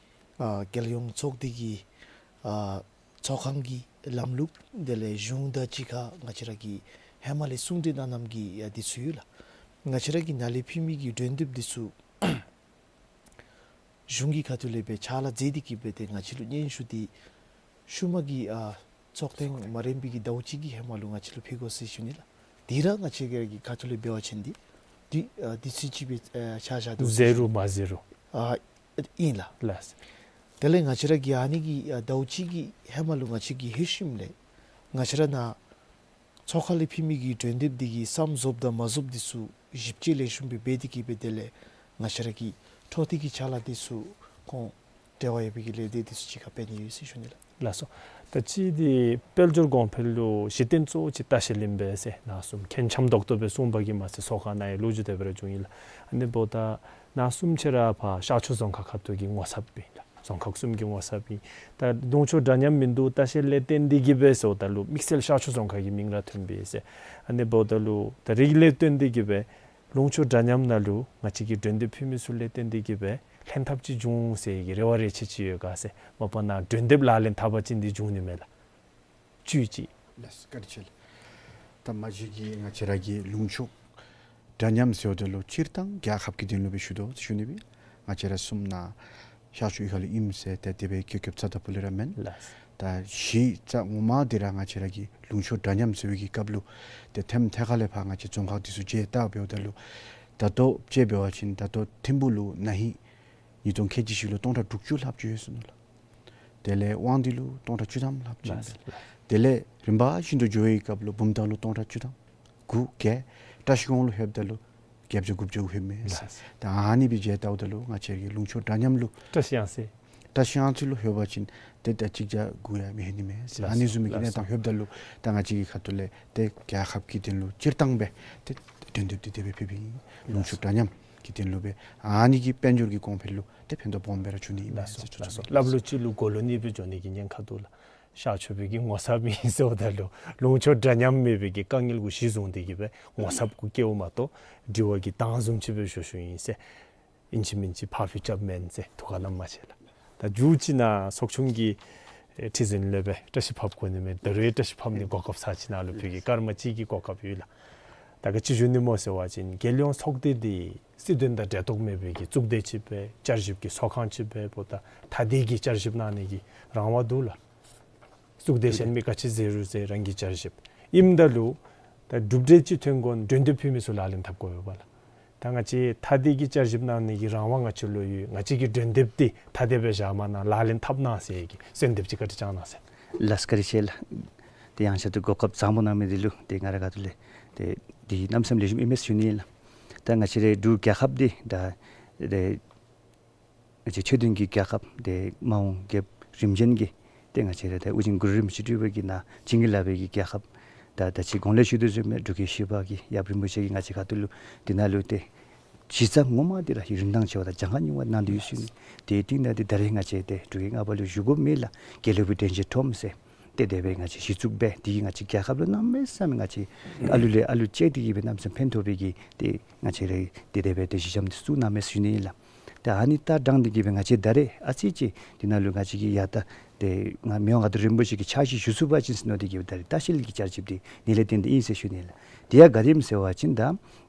ཨ་རྒྱལ་ཡོངས་ཚོགས་སྡེ་གི་ཨ་ཚོགས་ཁང་གི་ལམ་ལུགས་དེ་ལས་གཞུང་དང་གཅིག་ཁར་ང་བཅས་ར་གི་ཧེ་མ་ལས་གསུང་གྲོས་གནང་གནངམ་གི་ཨ་འདི་ཚུ་ཡོད་ལགས། ང་བཅས་ར་གི་ནཱ་ལས་ཕུལ་མི་གི་གྲོས་འདེབས་འདི་ཚུ་གཞུང་གི་ཁ་ཐུག་ལས་སྦེ་ཕྱག་ལཱ་མཛད་དེ་གིས་སྦེ་ཏེ་ང་བཅས་ལུ་སྙན་ཞུ་འདི་ཤུལ་མ་གི་ཨ་ཚོགས་ཐེངས་མ་རན་པའི་གི་ཟླཝ་གཅིག་གི་ཧེ་མ་ལུ་ང་བཅས་ལུ་ཕུལ་དགོ་ཟེར་ཞུ་ནི་ལགས། འདི་ར་ང་བཅས་ཀྱི་ཁ་ཐུག་ལས་འབད་བ་ཅིན་འདི་འདི་ཨ་འདི་ཚུན་ཅིག་སྦེ་ཨ་ཆ་བཞག་དོ་ཟེར་ཟེར་རུང་མ་ཟེར་རུང་ཨ་ཨིན་ལགས། ལགས། དེ་ལས་ང་བཅས་ར་གི་ཨ་ནི་གི་ཨ་ཟླཝ་གཅིག་གི་ཧེ་མ་ལུ་ང་བཅས་ཀྱིས་ལྷོད་ཞིནམ་ལས་ང་བཅས་ར་ནཱ་ཚོགས་ཁང་ལས་ཕུལ་མི་གི་གྲོས་འདེབས་འདི་གི་བསམ་རྫོགསཔ་དང་མ་རྫོགསཔ་འདི་ཚུ་ཞིབ་དཔྱད་ལེགས་ཤོམ་སྦེ་འབད་དེ་གིས་སྦེ་དེ་ལས་ང་བཅས་ར་གི་འཕྲོ་མཐུད་ཀྱི་ཕྱག་ལཱ་འདི་ཚུ་ཁོང་འབྲེལ་བ་ཡོད་པའི་གི་ལས་སྡེ་འདི་ཚུ་གཅིག་ཁར་འབད་ནི་ཡོད་ཟེར་ཞུ་ནི་ལགས། ལགས་སོ། ད་ཅི་འདི་དཔལ་འབྱོར་གོང་འཕེལ་ལུ་གཞི་རྟེན་གཙོ་བོ་ཅིག་ལྟ་བཤལ་ཨིན་པས་ཟེར་ནཱ་གསུམ་མཁྱེན་འཆམ་ཏོག་ཏོ་སྦེ་གསུངས་པ་གིས་མ་ཚད་ཚོགས་ཁང་ནང་ཡང་ལོ་རྒྱུས་དེ་སྦེ་ར་བྱུང་ཡི་ལགས། ཨ་ནི་འབདཝ་ད་ནཱ་གསུམ་ཆ་ར་ཕར་ཤར་ཕྱོགས་རྫོང་ཁག་ཁ་ཐུག་གི་ངོ་ཚབ་ཨིན་ལགས། རྫོང་ཁག་གསུམ་གྱི་ངོ་ཚབ་ཨིན། ད་ལུང་ཕྱོགས་འདྲ་མཉམ་མིན་འདུག་ལྟ་བཤལ་ལས་བརྟེན་ཏེ་གིས་སྦེ་ཟེརཝ་ད་ལུ་དམིགས་བསལ་ཤར་ཕྱོགས་རྫོང་ཁག་གི་མིང་ར་ཐོན་པས་ཟེར། ཨ་ནི་འབདཝ་ད་ལུ་ད་རིགས་ལས་བརྟེན་ཏེ་གིས་སྦེ་ལུང་ཕྱོགས་འདྲ་མཉམ་ནང་ལུ་ང་བཅས་ཀྱི་གྲོས་འདེབས་ཕུལ་མི་ཚུ་ལས་བརྟེན་ཏེ་གིས་སྦེ་ལྷན་ཐབས་ཅིག་འབྱུང་ཟེར་གྱི་རེ་བ་རེ་ཆེ་ཅིག་ཡོད་ག་ཟེར། མ་པ་ནཱ་གྲོས་འདེབས་ལག་ལེན་འཐབ་པ་ཅིན་འདི་འབྱུང་ནི་མས་ལགས། བཅུད་ཅིག། ལགས་སོ། བཀའ་དྲིན་ཆེ་ལགས། ད་མ་གཞི་གི་ང་བཅས་ར་གི་ལུང་ཕྱོགས་འདྲ་མཉམ་ཟེརཝ་ད་ལུ་སྤྱིར་བཏང་རྒྱལ་ཁབ་ཀྱི་དོན་ལུ་སྦེ་ཞུ་དོ་ཞུ་ནི་སྦེ། ང་བཅས་ར་གསུམ་ནཱ་ཤར་ཕྱོགས་གཡུས་ཁ་ལུ་ཨིནམ་ཟེར་ཏེ་དེ་སྦེ་ཁྱབ་ཁྱབ་ཚ་ད་པོ་ལས་ར་མེན། ལགས། ད་གཞི་རྩ་ངོ་མ་འདི་ར་ང་བཅས་ར་གི་ལུང་ཕྱོགས་འདྲ་མཉམ་ཟེར་བའི་གི་སྐབས་ལུ་ཏེ་ཐེམ་ཐེ་ཁ་ལས་ཕར་ང་བཅས་རྫོང་ཁག་འདི་ཚུ་མཇལ་བལྟ་འབདཝ་ད་ལུ་ད་ལྟོ་དཔྱེ་འབད་བ་ཅིན་ད་ལྟོ་ཐིམ་ཕུ་ལུ་ན་ཧིང་ཉིས་སྟོང་ཁལ་གཅིག་བཞི་ལུ་སྟོང་ཕྲག་དྲུག་ཅུ་ལྷགཔ་ཅིག་ཡོད་ཟེར་ནུག་ལགས། དེ་ལས་དབང་འདུས་ལུ་སྟོང་ཕྲག་བཅུ་ཐམ་ལྷགཔ་ཅིག་ཨིན་པས། ལགས། དེ་ལས་རིམ་པ་བཞིན་དུ་འགྱོ་བའི་སྐབས་ལུ་བུམ་ཐང་ལུ་སྟོང་ཕྲག་བཅུ་ཐམ། དགུ་བརྒྱད། བཀྲ་ཤིས་སྒང་ལུ་ལྷོདཔ་ད་ལུ་བརྒྱད་བརྒྱ་དགུ་བརྒྱ་ལྷོད་མས། ལགས། ད་ཨ་ནི་སྦེ་མཇལ་བལྟཝ་ད་ལུ་ང་བཅས་ཀྱི་ལུང་ཕྱོགས་འདྲ་མཉམ་ལུ་བཀྲ་ཤིས་གཡང་རྩེ། བཀྲ་ཤིས་གཡང་རྩེ་ལུ་ལྷོད་པ་ཅིན་ཏེ་ད་གཅིག་བརྒྱ་དགུ་ཡང་མི་ལྷོད་ནི་མས་ཟེར། ལགས། ཨ་ནི་བཟུམ་མའི་གི་ལགས། གནས་སྟངས་ལྷོདཔ་ད་ལུ་ད་ང་བཅས་ཀྱི་ཁ་ཐུག་ལས་ཏེ་རྒྱལ་ཁབ་ཀྱི་དོན་ལུ་སྤྱིར་བཏང་སྦེ་ཏེ་གྲོས་འདེབས་འདི་དེ་སྦེ་ཕུལ་ཕུལཝ་ཨིན། ལུང་ཕྱོགས་འདྲ་མཉམ་གྱི་དོན་ལུ་སྦེ། ཨ་ནི་གིས་དཔལ་འབྱོར་གྱི་གོང་འཕེལ་ལུ་ཏེ་ཕན་ཐོགས་སྦོམ་སྦེ་ར་འབྱུང་ནི་ཨིན་མས་ཟེར་ཞུ་ནི་ཨིན། ལགས་སོ། ལྷབ་ལོ་གཅིག་ལུ་གོ་ལོ་གཉིས་སྦེ་འགྱོ་ནི་གི་ཉེན་ཁ་འདུག་ལགས། ཤར་ཕྱོགས་པའི་གི་ངོ་ཚབ་ཨིན་ཟེརཝ་ད་ལུ་ལུང་ཕྱོགས་འདྲ་མཉམ་མེད་པའི་གི་དཀའ་ངལ་གུ་གཞི་བཟུང་སྟེ་གི་སྦེ་ངོ་ཚབ་གུ་བཀལཝ་མ་གཏོགས་དྲི་བ་གི་གདངས་བཟུམ་ཅིག་སྦེ་ཞུ་ཞུཝ་ཨིན་ཟེར། ཨིན་ཅི་མིན་ཅི་ཕར་འགྱོ་རྐྱབ་མེན་ཟེར་ཐུགས་ཁར་ནམ་མ་ཆེ་ལགས། ད་མཇུག་ཅིག་ནང་ཚོགས་ཆུང་གི་ཨེ་ཁྲི་འཛིན་ལས་སྦེ་བཀྲ་ཤིས་ཕབ་དགོ་ནི་མས། ད་རུང་བཀྲ་ཤིས་ཕབ་ནི་གོ་སྐབས་ཚར་ཅིག་ནང་ལུ་ཕུལ་གེ། སྐར་མ་གཅིག་གི་གོ་སྐབས་ཡོད་ལགས། ད་ག་ཅི་ཞུ་ནི་སྨོ་ཟེར་བ་ཅིན་རྒྱལ་ཡོངས་ཚོགས་སྡེ་འདི་སྲིད་དོན་དང་འབྲེལ་གཏོགས་མེད་པའི་གི་གཙུག་སྡེ་ཅིག་སྦེ་བསྐྱར་ཞིབ་ཀྱི་ཚོགས་ཁང་ཅིག་སྦེ་འབདཝ་ད་ཐ་དད་ཀྱི་བསྐྱར་ཞིབ་གནང་ནི་གི་རང་དབང་འདུག་ལགས། གཙུག་སྡེ་གཞན་མི་ག་ཅི་ཟེར་རུང་ཟེར་རང་གིས་བསྐྱར་ཞིབ་ཨིནམ་ད་ལུ་ད་གྲུབ་འབྲས་ཅིག་ཐོན་དགོ་ན་འགྲན་བསྡུར་ཕུལ་མི་ཚུ་ལག་ལེན་འཐབ་དགོ་པས་ལགས། ད་ང་བཅས་ཐ་དད་ཀྱི་བསྐྱར་ཞིབ་གནང་ནི་གི་རང་དབང་ང་བཅས་ལུ་ཡོད། ང་བཅས་ཀྱི་འགྲན་བསྡུར་འདི་ཐ་དད་སྦེ་བཞག་མ་གནང་། ལག་ལེན་འཐབ་གནང་ཟེར་གྱི་གསོལ་འདེབས་ཅིག་བཀའ་དྲིན་བསྐྱང་གནང་ཟེར། ལགས་བཀའ་དྲིན་ཆེ་ལགས། ཏེ་ཡང་ཆེད་དུ་གོ་སྐབས་བཟང་པོ་གནང་མི་འདི་ལུ་ཏེ་ང་རའི་ཁ་ཐུག་ལས་ཏེ་འདི་གནམ་མེད་ས་མེད་ལེགས་ཤོམ་ཨིན་མས་ཟེར་ཞུ་ནི་ལགས། ད་ང་བཅས་རའི་འབྲུག་རྒྱལ་ཁབ་འདི་ད་ཏེ་ང་བཅས་ཆོས་ལྡན་གྱི་རྒྱལ་ཁབ་ཏེ་མ་འོངས་རྒྱལཔོ་རིམ་བྱོན་གྱི་ཏེ་ང་བཅས་ར་ཏེ་ཨོ་རྒྱན་གུ་རུ་རིན་པོ་ཆེ་སྤྲུལ་པ་གིས་ནཱ་བྱིན་གྱིས་བརླབས་པའི་གི་རྒྱལ་ཁབ། ད་ད་ཅི་གོང་ལས་ཞུ་དོ་བཟུམ་སྦེ་འབྲུག་རྒྱལ་བཞི་པ་གི་ཡབ་རིན་པོ་ཆེ་གིས་ང་བཅས་ཁ་ཐུག་ལུ་འདི་ནང་ལུ་ཏེ་གཞི་རྩ་ངོ་མ་འདི་ར་རིན་ཐང་ཆེ་བ་དང་གྱངས་ཁ་ཉུང་བ་གནང་སྟེ་ཡོད་ཟེར་ཞུ་ནི། དེའི་སྟེང་ན་ཏེ་ད་རེས་ང་བཅས་ཏེ་འབྲུག་རྒྱལ་ལྔ་པ་ལུ་བཞུགས་དགོཔ་མེད་ལགས། དགེ་ལེགས་ཕུག་འདྲེན་བྱེད་ཁྲོམ་ཟེར་ཏེ་དེ་སྦེ་ང་བཅས་གཞི་བཙུགས་འབད་དེ་གིས་ང་བཅས་རྒྱལ་ཁབ་ལུ་གནམ་མེད་ས་མེད་ང་བཅས་ཨ་ལུ་ལས་ཨ་ལུ་བཅད་དེ་གིས་སྦེ་གནམ་མེད་ས་མེད་ཕན་ཐོགས་པའི་གི་ཏེ་ང་བཅས་ར་ཏེ་དེ་སྦེ་ཏེ་གཞི་འགྱམ་འདི་བཙུགས་གནང་མས་ཟེར་ཞུ་ནི་ཨིན་ལགས། ཏེ་ཨ་ནི་ལྟ་དྲངས་ཏེ་གིས་སྦེ་ང་བཅས་ད་རེས་ཨ་ཙི་ཅིག་འདི་ནང་ལུ་ང་བཅས་ཀྱི་ཡ་ད་ཏེ་ང་མི་དབང་མངའ་བདག་རིན་པོ་ཆེ་གི་ཕྱག་བཞེས་ཞུ་ཚུགས་པ་ཅིན་ཟེར་མནོ་སྟེ་གིས་སྦེ་ད་རེས་ལྟ་བཤལ་གྱི་བསྐྱར་ཞིབ་འདི་ནི་ལས་བརྟེན་ཏེ་ཨིན་ཟེར་ཞུ་ནི་ལགས། དེ་ཡང་ག་དེམ་ཟེར་བ་ཅིན་ད་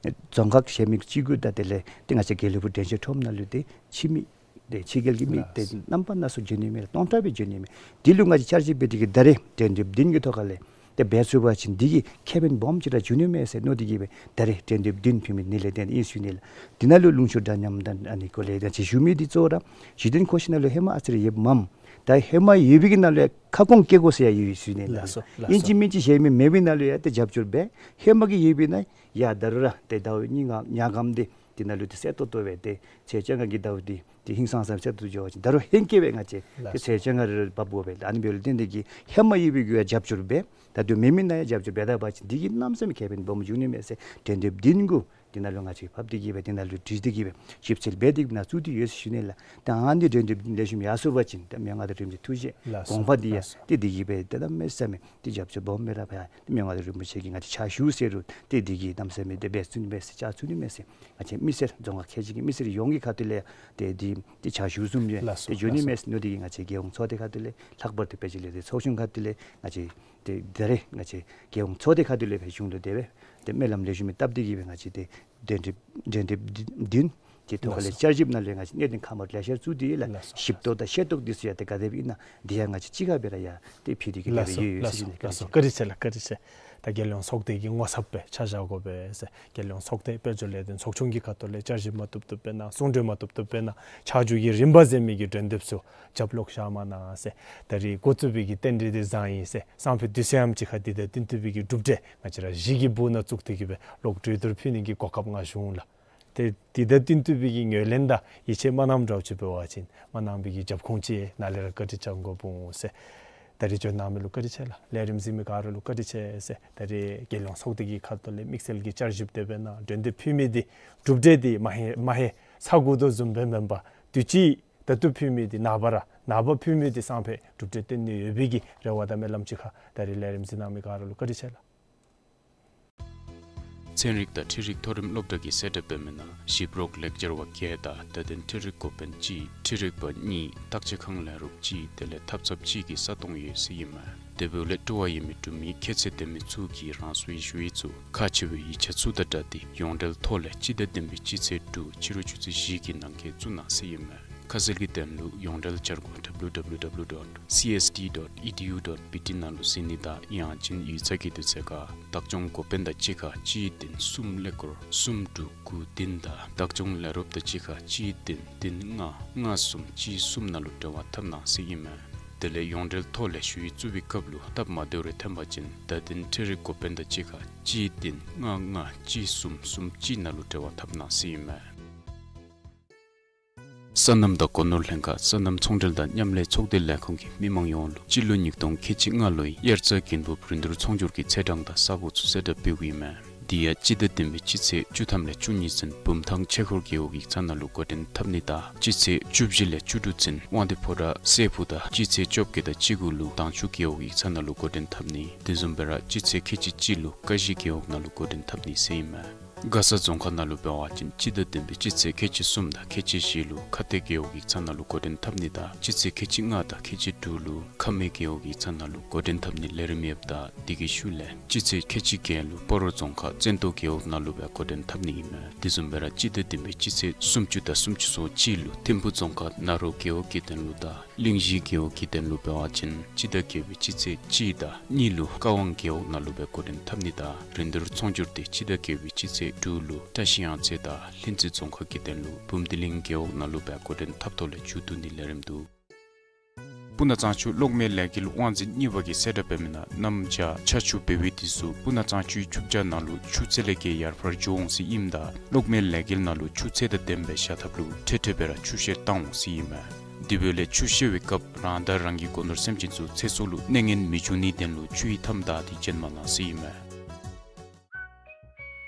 རྫོང་ཁག་གཞན་མི་གཅིག་གུ་ད་དེ་ལས་ཏེ་ང་བཅས་དགེ་ལེགས་ཕུག་འདྲེན་བྱེད་ཁྲོམ་ནང་ལུ་ཏེ་ཕྱི་མི་ཏེ་ཕྱི་རྒྱལ་གྱི་མི་ཏེ་རྣམ་པ་སྣ་ཚོགས་འབྱོན་ནི་མས། སྟོང་ཕྲག་སྦེ་འབྱོན་ནི་མས། འདི་ལུ་ང་བཅས་བསྐྱར་ཞིབ་འབད་དེ་གིས་ད་རེས་འགྲན་བསྡུར་བདུན་གྱི་ཐོག་ཁ་ལས་ཏེ་འབད་ཚུགས་པ་ཅིན་འདི་གིས་ཁེ་ཕན་སྦོམ་ཅིག་ར་འབྱུང་ནི་མས་ཟེར་མནོ་སྟེ་གིས་སྦེ་ད་རེས་འགྲན་བསྡུར་བདུན་ཕུལ་མི་ནི་ལས་བརྟེན་ཨིན་ཟེར་ཞུ་ནི་ལགས། འདི་ནང་ལུ་ལུང་ཕྱོགས་འདྲ་མཉམ་དང་ཨ་ནི་སྐོར་ལས་ད་ཅི་ཞུ་མི་འདི་གཙོ་བོ་ར་གཞི་རྟེན་གོ་ཤིན་ན་ལུ་ཧེ་མ་ཨ་ཙི་རེ་ཡོདཔ་མས། ད་ཧེ་མ་ཡོད་པའི་གི་ནང་ལུ་ཁ་སྐོང་བཀལ་དགོ་ཟེར་ཡང་ཡོད་ཟེར་ཞུ་ནི་ལགས། ལགས་སོ་ལགས་སོ། ཨིན་ཅི་མིན་ཅི་གཞན་མི་མེད་པའི་ནང་ལུ་ཡང་ཏེ་རྒྱབ་སྐྱོར་འབད་ཧེ་མ་གི་ཡོད་པའི་ནང་ཡ་ད་རུང་ར་ཏེ་ཟླཝ་གཉིས་ལྔ་ཉ་གམ་འདི་འདི་ནང་ལུ་ཏེ་གསལ་ཏོག་ཏོ་སྦེ་ཏེ་ཚེས་བཅོ་ལྔ་གི་ཟླཝ་འདི་ཏེ་ཧིང་སངས་ས་སྦེ་གསལ་ཏོག་ཏོ་འགྱོ་བ་ཅིན་ད་རུང་ཧེང་སྐལ་སྦེ་ང་བཅས་ཏེ་ལགས་སོ། ཚེས་བཅོ་ལྔ་རེ་རེ་འབབ་དགོ་པས། ཨ་ནི་འབདཝ་ལས་བརྟེན་ཏེ་གིས་ཧེ་མ་ཡོད་པའི་གུ་ཡང་རྒྱབ་སྐྱོར་འབད་ད་དུང་མེད་མི་ནང་ཡང་རྒྱབ་སྐྱོར་འབད་ད་པ་ཅིན་འདི་གིས་གནམ་མེད་ས་མེད་ཁེ་ཕན་སྦོམ་འབྱུང་ནི་མས་ཟེར་འགྲན་བསྡུར་བདུན་གུ་འདི་ནང་ལུ་ང་བཅས་ཕབ་སྟེ་གིས་སྦེ་འདི་ནང་ལུ་བྲིས་ཏེ་གིས་སྦེ་ཞིབ་འཚོལ་འབད་དེ་གིས་ནཱ་བཙུགས་ཏེ་ཡོད་ཟེར་ཞུ་ནི་ལགས། ད་ཨ་ནི་འགྲན་བསྡུར་ལེགས་ཤོམ་ཡར་སོང་པ་ཅིན་ད་མི་དབང་མངའ་བདག་རིན་པོ་ཆེ་ཐུགས་བཞེད་ལགས་སོ་དགོངས་པ་འདི་ཡང་ལགས་སོ། ཏེ་འདི་གིས་སྦེ་ཏེ་གནམ་མེད་ས་མེད་ཏེ་རྒྱབ་སྐྱོར་སྦོམ་སྦེ་ར་འབད་ཡ་ཏེ་མི་དབང་མངའ་བདག་རིན་པོ་ཆེ་གིས་ང་བཅས་ཕྱག་ཞུ་ཟེར་རུང་ཏེ་འདི་གིས་གནམ་མེད་ས་མེད་ཏེ་འབད་ཚུགས་ནི་མས་ཟེར་ང་བཅས་མི་སེར་རྫོང་ཁག་ཁལ་གཅིག་གི་མི་སེར་ཡོངས་ཀྱི་ཁ་ཐུག་ལས་ཏེ་འདི་ཏེ་ཕྱག་ཞུ་བཟུམ་ཅིག་ལགས་སོ་ཏེ་འབྱོན་ནི་ལགས་སོ། མས་ཟེར་མནོ་སྟེ་གིས་ང་བཅས་རྒྱལ་ཡོངས་ཚོགས་སྡེ་ཁ་ཐུག་ལས་ལྷག་པར་དུ་དཔལ་འབྱོར་ལས་སྡེ་ཚོགས་ཆུང་ཁ་ཐུག་ལས་ང་བཅས་ཏེ་ད་རེས་ང་བཅས་རྒྱལ་ཡོངས་ཚོགས་སྡེ་ཁ་ཐུག་ལས་སྦེ་གཞུང་ལུ་དེ་སྦེ་ཏེ་སྨོན་ལམ་ལེགས་ཤོམ་སྦེ་བཏབ་སྟེ་གིས་སྦེ་ང་བཅས་ཏེ་འགྲན་བསྡུར་འགྲན་བསྡུར་བདུན་གྱི་ཐོག་ལས་ལགས་སོ། བསྐྱར་ཞིབ་ནང་ལས་ང་བཅས་གནད་དོན་ཁག་མ་ལེ་ཤ་བཙུགས་ཏེ་ལགས་ལགས་སོ། ཞིབ་རྟོག་དང་ཤེས་རྟོགས་འདི་ཚུ་ཡང་ཏེ་ག་དེ་སྦེ་ཨིན་ན་འདི་ཡང་ང་བཅས་གཅིག་ཁར་སྦེ་ར་ཡང་ཏེ་ཕུལ་ཏེ་གིས་ལགས་སྦེ་སོ་ཡོད་ལགས་ཟེར་སོ་ཞུ་ནི། ལགས་སོ། བཀའ་དྲིན་ཆེ་ལགས། བཀའ་དྲིན་ཆེ། ད་རྒྱལ་ཡོངས་ཚོགས་སྡེ་གི་ངོ་ཚབ་སྦེ་ཕྱག་བཞག་དགོ་པས་ཟེར་རྒྱལ་ཡོངས་ཚོགས་སྡེ་དཔལ་འབྱོར་ལས་དོན་ཚོགས་ཆུང་གི་ཁ་ཐུག་ལས་བསྐྱར་ཞིབ་མ་བཏུབ་བཏུབ་འབད་ན་གསུང་གྲོས་མ་བཏུབ་བཏུབ་འབད་ན་ཕྱག་མཇུག་གི་རིམ་པ་ཟེར་མི་གི་འགྲན་བསྡུར་ཚུ་རྒྱབ་ལོག་བཞག་མ་གནང་ཟེར། ད་རེས་འགོ་བཙུགས་པའི་གི་རྟེན་འབྲེལ་འདི་བཟང་ཡི་ཟེར། སང་ཕོད་དུས་ཚོད་ཡང་ཅིག་ཁར་འདི་དང་བསྟུན་ཏེ་སྦེ་གི་གྲུབ་འབྲས་ང་བཅས་ར་གཞི་གི་སྦུག་ནང་བཙུགས་ཏེ་གིས་སྦེ་ལོག་གྲོས་བསྡུར་ཕུལ་ནི་གི་གོ་སྐབས་ང་ཞུ་འོང་ལགས། ཏེ་འདི་དང་བསྟུན་ཏེ་སྦེ་གི་ངོས་ལེན་དང་ཡིད་ཆེས་མ་གནངམ་འདྲཝ་ཅིག་འབད་བ་ཅིན་མ་གནང་པའི་གི་རྒྱབ་ཁུངས་ཅིག་ནཱ་ལས་ར་བཀའ་དྲིན་བསྐྱང་དགོཔ་འོང་ཟེར། ད་རེས་འབྱོན་གནང་མི་ལུ་བཀའ་དྲིན་ཆེ་ལགས། ལས་རིམ་གཟིགས་མི་ག་ར་ལུ་བཀའ་དྲིན་ཆེ་ཟེར། ད་རེས་རྒྱལ་ཡོངས་ཚོགས་སྡེ་གི་ཁ་ཐུག་ལས་དམིགས་བསལ་གྱི་བསྐྱར་ཞིབ་དེ་སྦེ་གནང་འགྲན་བསྡུར་ཕུལ་མི་འདི་གྲུབ་འབྲས་འདི་མ་ཧེ་མ་ཧེ་ཚ་འགུ་དོ་བཟུམ་སྦེ་མེན་པར་དུས་ཅི་ད་ལྟོ་ཕུལ་མི་འདི་ནངས་པ་ར་ནངས་པ་ཕུལ་མི་འདི་སང་ཕོད་གྲུབ་འབྲས་སྟོན་ནི་ཡོད་པའི་གི་རེ་བ་དང་སྨོན་ལམ་ཅིག་ཁར་ད་རེས་ལས་རིམ་གཟིགས་གནང་མི་ག་ར་ལུ་བཀའ་དྲིན་ཆེ་ལགས། ཚན་རིག་དང་འཕྲུལ་རིག་མཐོ་རིམ་སློབ་གྲྭ་གིས་གསལ་བསྒྲགས་འབད་མི་ནང་ཞིབ་རོགས་ལེགས་སྦྱར་བ་བརྒྱད་དང་བརྡ་དོན་འཕྲུལ་རིག་འགོ་དཔོན་གཅིག་འཕྲུལ་རིག་པ་གཉིས་བརྟག་དཔྱད་ཁང་ལས་རོགསཔ་གཅིག་དེ་ལས་ཐབ་ཚངཔ་གཅིག་གི་ས་སྟོང་ཡོད་ཟེར་ཨིན་མས། དེ་འབདཝ་ལས་སྤྲོ་བ་ཡོད་མི་འབྲུག་མི་ཁྱད་ཚད་ལྡན་མི་ཚུ་གིས་རང་སོའི་ཞུ་ཡིག་ཚུ་ཁག་ཆེ་བའི་ཡིག་ཆ་ཚུ་དང་སྦྲགས་ཏེ་ཡོངས་འབྲེལ་ཐོག་ལས་སྤྱི་ཟླ་བདུན་པའི་སྤྱི་ཚེས་དྲུག་ཕྱི་རུ་ཆུ་ཚོད་བཞི་གི་ནང་འཁོད་བཙུགས་གནང་ཟེར་ཨིན་མས། ཁ་གསལ་གྱི་དོན་ལུ་ཡོངས་འབྲེལ་འཆར་སྒོ་W W W dot C S D dot E D U dot B T ནང་ལུ་གཟིགས་ནི་དང་ཡང་ཅིན་ཡིག་ཚང་གི་དུས་ཚོད་ཁར་བདག་སྐྱོང་འགོ་དཔོན་དང་གཅིག་ཁར་གཅིག་བདུན་གསུམ་ཀླད་ཀོར་གསུམ་དྲུག་དགུ་བདུན་དང་བདག་སྐྱོང་ལས་རོགསཔ་དང་གཅིག་ཁར་གཅིག་བདུན་བདུན་ལྔ་ལྔ་གསུམ་གཅིག་གསུམ་ནང་ལུ་འབྲེལ་བ་འཐབ་གནང་ཟེར་ཨིན་མས། དེ་ལས་ཡོངས་འབྲེལ་ཐོག་ལས་ཞུ་ཡིག་བཙུགས་པའི་སྐབས་ལུ་སྟབས་མ་བདེཝ་རེ་ཐོན་པ་ཅིན་བརྡ་དོན་འཕྲུལ་རིག་འགོ་དཔོན་དང་གཅིག་ཁར་གཅིག་བདུན་ལྔ་ལྔ་གཅིག་གསུམ་གསུམ་གཅིག་ནང་ལུ་འབྲེལ་བ་འཐབ་གནང་ཟེར་ཨིན་མས། སོ་ནམ་དང་སྒོ་ནོར་ལྷན་ཁག་སོ་ནམ་ཚོང་འབྲེལ་དང་མཉམ་ལས་ཚོགས་སྡེ་ལས་ཁུངས་ཀྱིས་མི་མང་ཡོངས་ལུ་སྤྱི་ལོ་ཉིས་སྟོང་ཁལ་གཅིག་ལྔ་ལོའི་དབྱར་རྩྭ་དགུན་འབུབ་རིན་བསྡུར་ཚོང་སྒྱུར་གྱི་ཚེས་གྲངས་དང་ས་གོ་ཚུ་གསལ་བསྒྲགས་འབདཝ་ཨིན་མས། དེ་ཡང་སྤྱི་ཟླ་བདུན་པའི་སྤྱི་ཚེས་བཅུ་ཐམ་ལས་བཅུ་གཉིས་ཚུན་བུམ་ཐང་ཆོས་འཁོར་རྒེད་འོག་ཡིག་ཚང་ནང་ལུ་འགོ་འདྲེན་འཐབ་ནི་དང་སྤྱི་ཚེས་བཅུ་བཞི་ལས་བཅུ་དྲུག་ཚུན་དབང་འདུས་ཕོ་བྲང་སྲས་ཕུག་དང་སྤྱི་ཚེས་བཅོ་བརྒྱད་དང་བཅུ་དགུ་ལུ་དྭངས་ཆུ་རྒེད་འོག་ཡིག་ཚང་ནང་ལུ་འགོ་འདྲེན་འཐབ་ནི། དེ་བཟུམ་སྦེ་ར་སྤྱི་ཚེས་ཁལ་གཅིག་གཅིག་ལུ་ཀ་གཞི་རྒེད་འོག་ནང་ལུ་འགོ་འདྲེན་འཐབ་ནི་ཟེར་ཨིན་མས། མགར་ས་རྫོང་ཁག་ནང་ལུ་འབད་བ་ཅིན་སྤྱི་ཟླ་བདུན་པའི་སྤྱི་ཚེས་ཁལ་གཅིག་གསུམ་དང་ཁལ་གཅིག་བཞི་ལུ་ཁ་གཏད་རྒེད་འོག་ཡིག་ཚང་ནང་ལུ་འགོ་འདྲེན་འཐབ་ནི་དང་སྤྱི་ཚེས་ཁལ་གཅིག་ལྔ་དང་ཁལ་གཅིག་དྲུག་ལུ་ཁ་སྨད་རྒེད་འོག་ཡིག་ཚང་ནང་ལུ་འགོ་འདྲེན་འཐབ་ནི་ལས་རིམ་ཡོདཔ་ད་དེ་གི་ཤུལ་ལས་སྤྱི་ཚེས་ཁལ་གཅིག་བརྒྱད་ལུ་སྤ་རོ་རྫོང་ཁག་བཙན་ཏོ་རྒེད་འོག་ནང་ལུ་སྦེ་འགོ་འདྲེན་འཐབ་ནི་ཨིན་མས། དེ་བཟུམ་སྦེ་ར་སྤྱི་ཟླ་བདུན་པའི་སྤྱི་ཚེས་སུམ་ཅུ་དང་སུམ་ཅུ་སོ་གཅིག་ལུ་ཐིམ་ཕུག་རྫོང་ཁག་ན་རོ་རྒེད་འོག་གི་དོན་ལུ་དང་གླིང་བཞི་རྒེད་འོག་གི་དོན་ལུ་འབད་བ་ཅིན་སྤྱི་ཟླ་བརྒྱད་པའི་སྤྱི་ཚེས་གཅིག་དང་གཉིས་ལུ་ཀ་ཝང་རྒེད་འོག་ནང་ལུ་སྦེ་འགོ་འདྲེན་འཐབ་ནི་དང་རིན་བསྡུར་ཚོང་སྒྱུར་དེ་སྤྱི་ཟླ་བརྒྱད་པའི་སྤྱི་ཚེས་དྲུག་ལུ་བཀྲ་ཤིས་གཡང་རྩེ་དང་ལྷུན་རྩེ་རྫོང་ཁག་གི་དོན་ལུ་བུམ་སྡེ་གླིང་རྒེད་འོག་ནང་ལུ་སྦེ་འགོ་འདྲེན་འཐབ་ཐོག་ལས་མཇུག་བསྡུ་ནི་ལས་རིམ་འདུག། སྤུ་ན་གཙང་ཆུ་གློག་མེའི་ལས་འགུལ་དབང་འཛིན་གཉིས་པ་གིས་གསལ་བསྒྲགས་འབད་མི་ནང་གནམ་བྱཱར་ཆར་ཆུ་འབབ་པའི་དུས་སུ་སྤུ་ན་གཙང་ཆུའི་ཆུ་བྱཱར་ནང་ལུ་ཆུ་ཚད་ལས་བརྒལ་ཡར་འཕར་འགྱོ་འོང་ཟེར་ཨིནམ་ད་གློག་མེའི་ལས་འགུལ་ནང་ལུ་ཆུ་ཚད་དང་ལྡནམ་སྦེ་བཞག་ཐབས་ལུ་འཕྲལ་འཕྲལ་སྦེ་ར་ཆུ་བཤེར་བཏང་འོང་ཟེར་ཨིན་མས། དེ་འབདཝ་ལས་ཆུ་བཤེར་བའི་སྐབས་རང་དང་རང་གི་སྒོ་ནོར་སེམས་ཅན་ཚུ་ཚེ་སྲོག་ལུ་གནོད་ངན་མི་འབྱུང་ནིའི་དོན་ལུ་ཆུའི་མཐའམ་བདའ་སྟེ་བྱོན་མ་གནང་ཟེར་ཨིན་མས།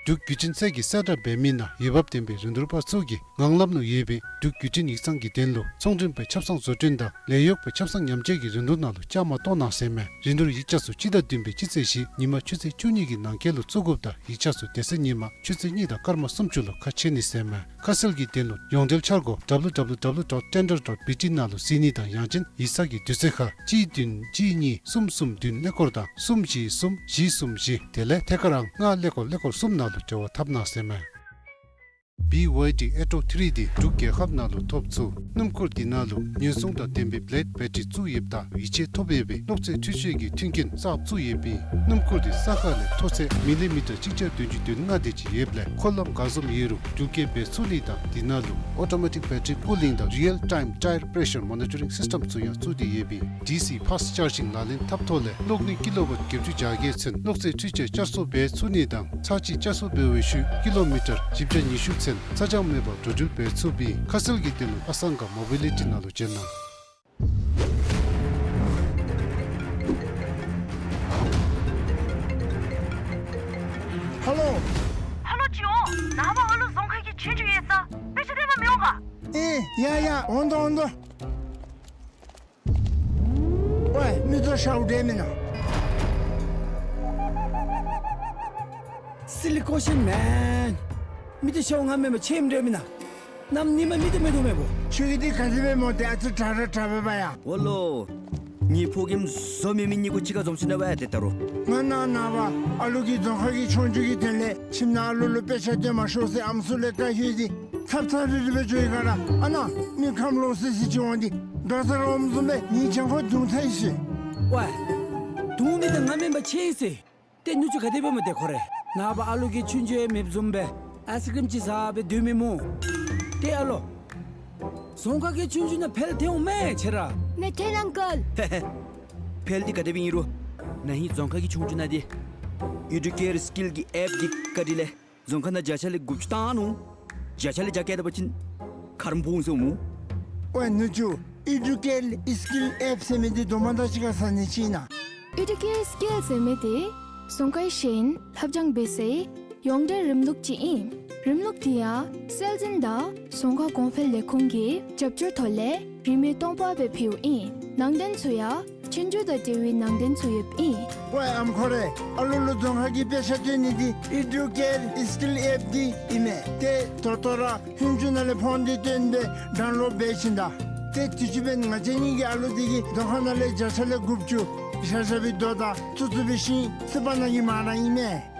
འབྲུག་བརྒྱུད་འཕྲིན་ཚད་ཀྱིས་གསལ་བསྒྲགས་འབད་མི་ནང་འོས་འབབ་ལྡན་པའི་རིན་བསྡུར་པ་ཚུ་གིས་ངང་ལམ་ནང་ཡོད་པའི་འབྲུག་བརྒྱུད་འཕྲིན་ཡིག་ཚང་གི་དོན་ལུ་ཚོང་འབྲེལ་པའི་ཆབ་གསང་བཟོ་སྐྲུན་དང་ལས་གཡོག་པའི་ཆབ་གསང་ཉམས་བཅོས་ཀྱི་རིན་བསྡུར་ནང་ལུ་བཅའ་མར་གཏོགས་གནང་ཟེར་མས། རིན་བསྡུར་ཡིག་ཆ་ཚུ་སྤྱི་ཟླ་བདུན་པའི་སྤྱི་ཚེས་བཞི་ཉིན་མ་ཆུ་ཚོད་བཅུ་གཉིས་ཀྱི་ནང་འཁོད་ལུ་བཙུགས་དགོཔ་དང་ཡིག་ཆ་ཚུ་དེ་ཚེ་ཉིན་མ་ཆུ་ཚོད་གཉིས་དང་སྐར་མ་སུམ་ཅུ་ལུ་ཁ་ཕྱེ་ནི་ཟེར་མས། ཁ་གསལ་གྱི་དོན་ལུ་ཡོངས་འབྲེལ་འཆར་སྒོ་W W W dot tender dot B T ནང་ལུ་གཟིགས་ནི་དང་ཡང་ཅིན་ཡིག་ཚང་གི་དུས་ཚོད་ཁར་གཅིག་བདུན་གཅིག་གཉིས་གསུམ་གསུམ་བདུན་ཀླད་ཀོར་དང་གསུམ་བཞི་གསུམ་བཞི་གསུམ་བཞི་དེ་ལས་ཐད་ཀར་ཨང་ལྔ་ཀླད་ཀོར་ཀླད་ཀོར་གསུམ་ནང་ལུ་འབྲེལ་བ་འཐབ་གནང་ཟེར་མས། B Y D Airtel three D འབྲུག་རྒྱལ་ཁབ་ནང་ལུ་ཐོབ་ཚུགས། སྣུམ་འཁོར་འདི་ནང་ལུ་ཉེན་སྲུང་དང་ལྡན་པའི་བེ་ལེཌ་བེ་ཊི་རི་བཙུགས་ཡོདཔ་ད་ཡིད་ཆེས་ཐོབ་ཡོད་པའི་གློག་རྫས་འཕྲུལ་ཆས་ཀྱི་མཐུན་རྐྱེན་གསརཔ་བཙུགས་ཡོདཔ་ཨིན། སྣུམ་འཁོར་འདི་ས་ཁ་ལས་མཐོ་ཚད་མི་ལི་མི་ཊར་གཅིག་བརྒྱ་བདུན་ཅུ་དོན་ལྔ་དེ་ཅིག་ཡོདཔ་ལས་འཁོར་ལམ་ག་བཟུམ་ཡོད་རུང་འགྲུལ་སྐྱེལ་འབད་ཚུགས་ནི་དང་འདི་ནང་ལུ་ཨོ་ཊོ་མེ་ཊིག་བེ་ཊི་རི་ཀུ་ལིང་དང་རི་ཡལ་ཊའིམ་ཊའི་ར་པེ་རེ་ཤར་མོ་ནི་ཊ་རིང་སིསི་ཊེམ་ཚུ་ཡང་བཙུགས་ཏེ་ཡོདཔ་ཨིན། ཌི་སི་ཕཱསཊ་ཅཱར་ཇིང་ལག་ལེན་འཐབ་ཐོག་ལས་གློག་ནུས་ཀི་ལོ་ཝཊ་བརྒྱད་ཅུ་གྱ་བརྒྱད་ཚུན་གློག་རྫས་འཕྲུལ་ཆས་བསྐྱར་གསོ་འབད་ཚུགས་ནི་དང་ཚར་གཅིག་བསྐྱར་གསོ་འབད་བའི་ཤུལ་ཀི་ལོ་མི་ཊར་བཞི་བརྒྱ་ཉི་ཤུ་ཚུན་ཚ་གྱང་མེད་པར་འགྲོ་འགྲུལ་འབད་ཚུགསཔ་ཨིན། ཁ་གསལ་གྱི་དོན་ལུ་ཨ་སང་ག་མོ་བི་ལི་ཊི་ནང་ལུ་བྱོན་གནང་། ཧ་ལོ། ཧ་ལོ་ཅིག་འོང་། ནངས་པ་ཨ་ལུ་རྫོང་ཁག་གི་ཆོས་རྒྱུགས་ཡོད་ས། དཔེ་ཆ་སྟོན་པར་མི་འོང་ག། ཨེ་ཡ་ཡ་འོང་དོ་འོང་དོ། ཝེ་མི་ཚུ་ཤཝ་འདྲ་མེན་ན། Silly question man. མི་ཚུ་ཤཝ་ང་མེན་པར་ཁྱོད་འདྲ་མེན་ན། གནམ་ཉིནམ་མི་ཚུ་མི་འདུག་མེན་པོ། ཁྱོད་ཀྱིས་འདི་ག་དེ་སྦེ་སྨོ། ཏེ་ཨ་ཙི་དྲག་ར་དྲག་པས་པ་ཡ། འོ་ལོ། ངེའི་ཕོ་རྒནམ་བཟོ་མི་མི་གཉིས་ཀོ་གཅིག་ཁར་འཛོམས་ཅི་ན་པ་ཡ་ཏེ་ད་རུང་། ང་ནངས་ནངས་པ་ཨ་ལུ་གི་རྫོང་ཁག་གི་ཆོས་རྒྱུགས་ཀྱི་དོན་ལས་ཁྱིམ་ནང་ཨ་ལུ་ལུ་དཔེ་ཆ་སྟོན་མ་ཤོག་ཟེར་ཨམ་སྲུ་ལས་བཀའ་ཞུ་སྟེ་ཚབ་ཚབ་རིལ་རི་སྦེ་འགྱོ་ཡི་ག་ར། ཨ་ནཱ་མི་ཁམས་ལོག་སི་སི་ཅིག་འོང་སྟེ་དགའ་ཚོར་འོངམ་བཟུམ་སྦེ་ངེའི་གྱང་ཁར་རྡུང་ཚར་ཡི་ཟེར། ཝེ། རྡུང་མི་འདི་ང་མེན་པར་ཁྱོད་ཨིན་ཟེར། ཏེ་ནུ་གཅུང་ག་དེ་སྦེ་སྨོ་ཏེ་ཁོ་རེ། ནངས་པ་ཨ་ལུ་གིས་ཆུང་ཆུང་ཡང་མེདཔ་བཟུམ་སྦེ་ཨའི་སི་ཀྲིམ་ཅིག་བཟའ་སྦེ་སྡོད་མི་སྨོ། ཏེ་ཨ་ལོ། རྫོང་ཁག་གི་ཆོས་རྒྱུགས་ནང་འཕེལ་ཐལ་འོང་མས་ཁྱོད་ར། ནེ་ཐེན་ཨང་ཀལ། ཧེ་ཧེ། འཕེལ་འདི་ག་དེ་སྦེ་ཨིན་རུང་ན་ཧིང་རྫོང་ཁག་གི་ཆོས་རྒྱུགས་ནང་འདི་ཨི་ཌུ་ཀེར་སི་ཀིལ་གྱི་ཨེཔ་འདི་བཀའ་དྲིན་ལས་རྫོང་ཁག་ནང་བརྒྱ་ཆ་ལས་དགུ་བཅུ་བཏང་ནུག། བརྒྱ་ཆ་ལས་བརྒྱ་བཀལ་ད་པ་ཅིན་ཁ་རོག་ཕོག་འོང་ཟེར་སྨོ། ཝེ་ནུ་གཅུང་ཨི་ཌུ་ཀེར་སི་ཀིལ་ཨེཔ་ཟེར་མི་འདི་དོ་མ་དང་གཅིག་ཁར་ཟ་ནི་ཅིག་ཨིན་ན། ཨི་ཌུ་ཀེར་སི་ཀིལ་ཟེར་མི་འདི་རྫོང་ཁའི་ཤེས་ཡོན་ལྷབ་སྦྱང་འབད་སའི་ཡོངས་འབྲེལ་རིམ་ལུགས་ཅིག་ཨིན། རིམ་ལུགས་འདི་ཡང་སྲོལ་འཛིན་དང་རྫོང་ཁ་གོང་འཕེལ་ལས་ཁུངས་ཀྱི་རྒྱབ་སྐྱོར་ཐོག་ལས་རིན་མེད་སྟོང་པ་སྦེ་ཕུལཝ་ཨིན། ནང་དོན་ཚུ་ཡང་ཆོས་རྒྱུགས་དང་འབྲེལ་བའི་ནང་དོན་ཚུ་ཡོདཔ་ཨིན། ཝེ་ཨམ་ཁོ་རེ། ཨ་ལུ་ལུ་རྫོང་ཁག་གི་དཔེ་ཆ་སྟོན་ནི་འདི་ཨི་ཌུ་ཀེར་སི་ཀིལ་ཨེཔ་འདི་ཨིན་མས། ཏེ་ད་ལྟོ་ར་ཧུན་ཅུ་ནང་ལས་ཕོན་འདི་བཏོན་སྦེ་ཌའུན་ལོཌ་འབད་ཞིནམ་ད། ཏེ་དུས་ཅི་འབདན་ང་བཅས་གཉིས་ཀྱི་ཨ་ལུ་འདི་གིས་རྫོང་ཁ་ནང་ལས་བརྒྱ་ཆ་ལས་དགུ་བཅུ་ཤ་ཤ་བའི་རྡོ་དང་ཚུ་ཚུ་བའི་ཤིང་སི་པ་ནང་གི་མ་ར་ཨིན་མས།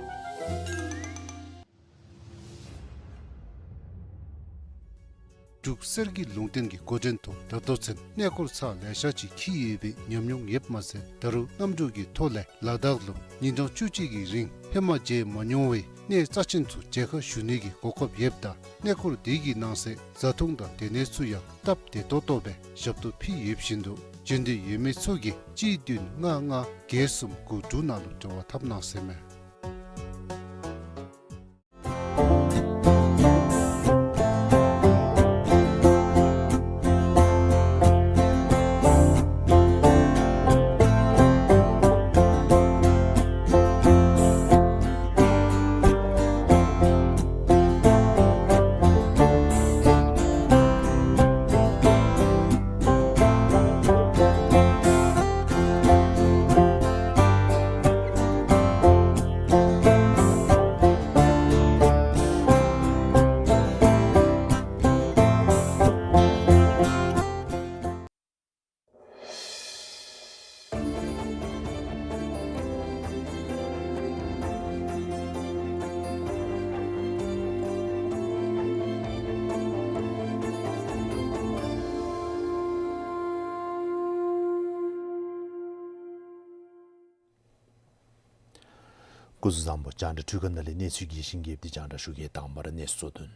འབྲུག་གསེར་གྱི་ལུང་བསྟན་གྱི་འགོ་འདྲེན་ཐོག་ད་ལྟོ་ཚུན་གནས་སྐོར་ཚར་ལེ་ཤ་ཅིག་འཁྱིད་ཡོད་པའི་ཉམས་མྱོང་ཡོདཔ་མ་ཚད་ད་རུང་གནམ་གྲུ་གི་ཐོག་ལས་ལ་དྭགས་ལུ་ཉིན་གྲངས་བཅུ་གཅིག་གི་རིང་ཧེ་མ་མཇལ་མ་མྱོང་བའི་གནས་རྩ་ཆེན་ཚུ་མཇལ་ཁ་ཞུ་ནི་གི་གོ་སྐབས་ཡོདཔ་ད་གནས་སྐོར་དེ་གི་ནང་གསེས་བཟའ་འཐུང་དང་སྡོད་གནས་ཚུ་ཡང་སྟབས་བདེ་ཏོག་ཏོ་སྦེ་ཞབས་ཏོག་ཕུལ་ཡོདཔ་བཞིན་དུ་འབྱོན་འདོད་ཡོད་མི་ཚུ་གིས་གཅིག་བདུན་ལྔ་ལྔ་བརྒྱད་གསུམ་དགུ་དྲུག་ནང་ལུ་འབྲེལ་བ་འཐབ་གནང་ཟེར་མས། སྐུ་གཟུགས་བཟང་པོ། རྒྱང་བསྒྲགས་འཕྲུལ་ཁང་ནང་ལས་གནས་ཚུལ་རྒྱས་ཤིང་རྒྱསཔ་འདི་རྒྱང་བསྒྲགས་ཞུ་གེ། དང་པ་ར་གནས་ཚུལ་གཙོ་དོན།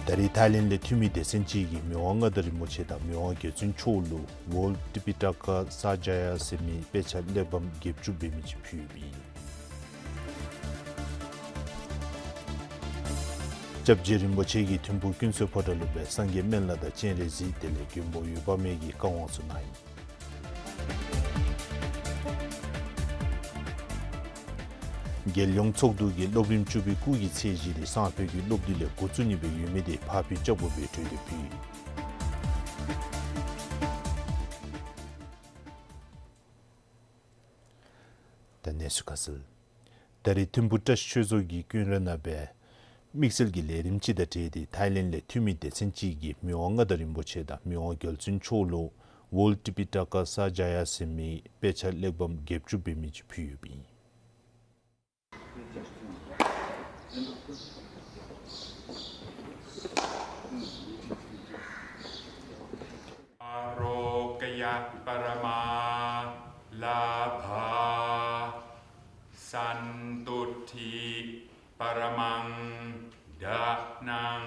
ད་རེས་ཐའི་ལེནཌ་ལས་འཐུས་མི་སྡེ་ཚན་ཅིག་གིས་མི་དབང་མངའ་བདག་རིན་པོ་ཆེ་དང་མི་དབང་རྒྱལ་བཙུན་མཆོག་ལུ་ཝཱརལཌ་ཏི་པི་ཊ་ཀ་ས་ཛ་ཡ་ཟེར་མི་དཔེ་ཆ་གླེགས་བམ་བརྒྱད་ཅུ་འབད་མི་ཅིག་ཕུལ་ཡོདཔ་ཨིན། སྐྱབས་རྗེ་རིན་པོ་ཆེ་གིས་ཐིམ་ཕུག་ཀུན་གསལ་ཕོ་བྲང་ལུ་སྦེ་སངས་རྒྱས་སྨན་བླ་དང་སྤྱན་རས་གཟིགས་དེ་ལས་མགོན་པོ་འོད་དཔག་མེད་ཀྱི་བཀའ་དབང་ཚུ་གནང་ཡི། རྒྱལ་ཡོངས་ཚོགས་འདུ་གིས་སློབ་རིམ་བཅུ་པའི་སྐུགས་ཀྱི་ཚད་གཞི་དེ་སང་ཕོད་ཀྱི་སློབ་དུས་ལས་འགོ་བཙུགས་ནི་སྦེ་ཡོད་མི་དེ་ཕར་འགྱངས་རྐྱབ་དགོ་པའི་གྲོས་འདེབས་ཕུལ་ཡི། ད་གནས་ཚུལ་ཁ་གསལ། ད་རེས་ཐིམ་ཕུག་བཀྲ་ཤིས་ཆོས་རྫོང་གི་ཀུན་ར་ནང་སྦེ་དམིགས་བསལ་གྱི་ལས་རིམ་ཅིག་དང་འབྲེལ་ཏེ་ཐའི་ལེནཌ་ལས་འཐུས་མི་སྡེ་ཚན་ཅིག་གིས་མི་དབང་མངའ་བདག་རིན་པོ་ཆེ་དང་མི་དབང་རྒྱལ་བཙུན་མཆོག་ལུ་ཝཱརལཌ་ཏི་པི་ཊ་ཀ་ས་ཛ་ཡ་ཟེར་མི་དཔེ་ཆ་གླེགས་བམ་བརྒྱད་ཅུ་འབད་མི་ཅིག་ཕུལ་ཡོདཔ་ཨིན། ārogya paramā labhā santuṭṭhi paramaṃ dhanaṃ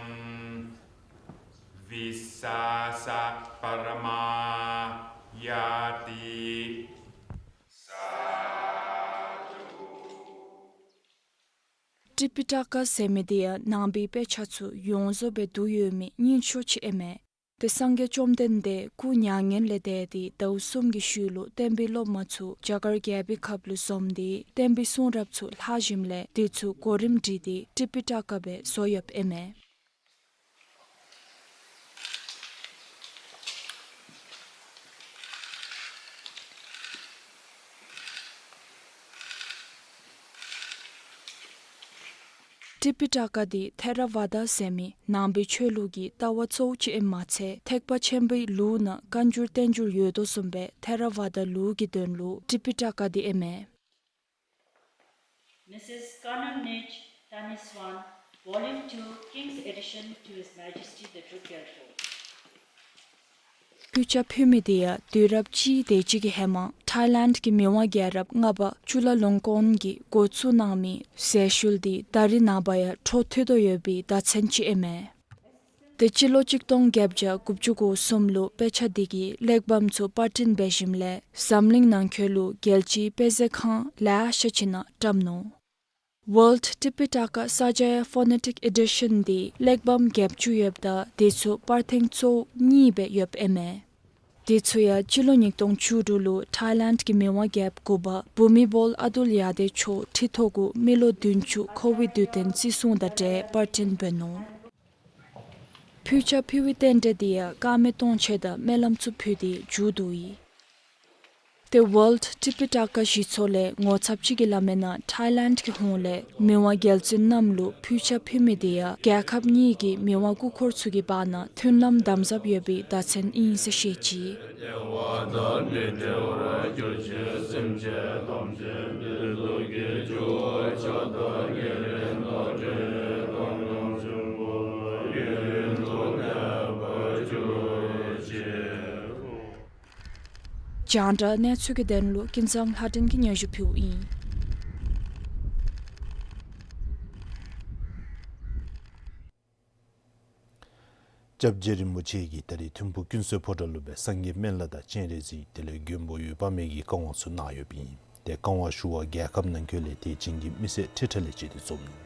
vissāsa paramā ñāti. ཏི་པི་ཊ་ཀ་ཟེར་མི་དེ་ཡང་ནང་པའི་དཔེ་ཆ་ཚུ་ཡོངས་རྫོགས་སྦེ་བསྡུ་ཡོད་མི་རྙིང་ཤོས་ཅིག་ཨིན་མས། དེ་སངས་རྒྱས་བཅོམ་ལྡན་འདས་སྐུ་མྱ་ངན་ལས་འདས་ཏེ་ཟླཝ་གསུམ་གྱི་ཤུལ་ལུ་བསྟན་པའི་སློབ་མ་ཚུ་རྒྱ་གར་རྒྱལ་པོའི་ཁབ་ལུ་འཛོམས་ཏེ་བསྟན་པའི་གསུང་རབ་ཚུ་ལྷག་ཞིནམ་ལས་དེ་ཚུ་གོ་རིམ་སྒྲིག་སྟེ་ཏི་པི་ཊ་ཀ་སྦེ་བཟོ་ཡོདཔ་ཨིན་མས། ཏི་པི་ཊ་ཀ་དེ་ཐེ་ར་ཝ་ད་ཟེར་མི་ནང་པའི་ཆོས་ལུགས་ཀྱི་ལྟ་བ་གཙོ་བོ་ཅིག་ཨིནམ་མ་ཚད་ཐེག་པ་ཆེན་པོའི་ལུགས་ནང་བཀའ་འགྱུར་བསྟན་འགྱུར་ཡོད་དོ་བཟུམ་སྦེ་ཐེ་ར་ཝ་ད་ལུགས་ཀྱི་དོན་ལུ་ཏི་པི་ཊ་ཀ་དེ་ཨིན་མས། Missus Kananij Taniswan, Volume two, King's Edition, to His Majesty the Druk Gyalpo. ཕུལ་ཆ་ཕུལ་མི་དེ་ཡང་དུས་རབས་གཅིག་དེ་ཅིག་གི་ཧེ་མ་ཐའི་ལེནཌ་གི་མི་དབང་རྒྱལ་རབས་ལྔ་པ་ཅུ་ལ་ལོང་ཀོན་གྱིས་འགོ་བཙུགས་གནང་མི་ཟས་ཞུལ་དེ་ད་རེས་ནངས་པ་ཡང་འཕྲོ་མཐུད་དོ་ཡོད་པའི་བརྡ་མཚོན་ཅིག་ཨིན་མས། དེ་སྤྱི་ལོ་གཅིག་སྟོང་བརྒྱད་བརྒྱ་དགུ་བཅུ་གོ་གསུམ་ལུ་དཔེ་ཆ་དེ་གི་གླེགས་བམ་ཚུ་པར་སྐྲུན་འབད་ཞིནམ་ལས་འཛམ་གླིང་ནང་འཁོད་ལུ་རྒྱལ་སྤྱིའི་དཔེ་མཛོད་ཁང་ལེ་ཤ་ཅིག་ནང་བཀྲམ་ནུག། World Tipitaka Sajjaya Phonetic Edition དེ་གླེགས་བམ་བརྒྱད་ཅུ་ཡོདཔ་ད་དེ་ཚུ་པར་ཐེངས་གཙོ་བོ་གཉིས་སྦེ་ཡོདཔ་ཨིན་མས། དེ་ཚུ་ཡང་སྤྱི་ལོ་ཉིས་སྟོང་བཅུ་དྲུག་ལུ་ཐའི་ལེནཌ་གི་མི་དབང་རྒྱལཔོ་དགུ་པ་བྷུ་མི་བོལ་ཨ་དུལ་ཡ་དེ་མཆོག་ཁྲི་ཐོག་གུ་མི་ལོ་བདུན་ཅུ་ཁོ་བོད་དུས་སྟོན་བརྩི་སྲུང་དང་འབྲེལ་པར་སྐྲུན་འབད་ནུག། ཕུལ་ཆ་ཕུལ་བའི་རྟེན་འབྲེལ་དེ་ཡང་དཀར་མེ་སྟོང་མཆོད་དང་སྨོན་ལམ་ཚུ་ཕུལ་ཏེ་མཇུག་བསྡུ་ཡི། དེ་World Tipitaka གཞི་ཚོགས་ལས་ངོ་ཚབ་ཅིག་གིས་སླབ་མིའི་ནང་ཐའི་ལེནཌ་གི་ཧོངས་ལས་མི་དབང་རྒྱལ་བཙུན་རྣམས་ལུ་ཕུལ་ཆ་ཕུལ་མི་དེ་ཡང་རྒྱལ་ཁབ་གཉིས་ཀྱི་མི་དབང་སྐུ་འཁོར་ཚུ་གི་བར་ན་མཐུན་ལམ་དམ་ཟབ་ཡོད་པའི་བརྡ་མཚོན་ཨིན་ཟེར་བཤད་ཅི། རྒྱང་བསྒྲགས་གནས་ཚུལ་གྱི་དོན་ལུ་ཀུན་བཟང་ལྷ་སྒྲོན་གྱིས་སྙན་ཞུ་ཕུལཝ་ཨིན། སྐྱབས་རྗེ་རིན་པོ་ཆེ་གིས་ད་རེས་ཐིམ་ཕུག་ཀུན་གསལ་ཕོ་བྲང་ལུ་སྦེ་སངས་རྒྱས་སྨན་བླ་དང་སྤྱན་རས་གཟིགས་དེ་ལས་མགོན་པོ་འོད་དཔག་མེད་ཀྱི་བཀའ་དབང་ཚུ་གནང་ཡོདཔ་ཨིན། དེ་བཀའ་དབང་ཞུ་བར་རྒྱལ་ཁབ་ནང་འཁོད་ལས་དད་ཅན་གྱི་མི་སེར་ཁྲི་ཕྲག་ལས་བཅད་དེ་འཛོམས་ནུག།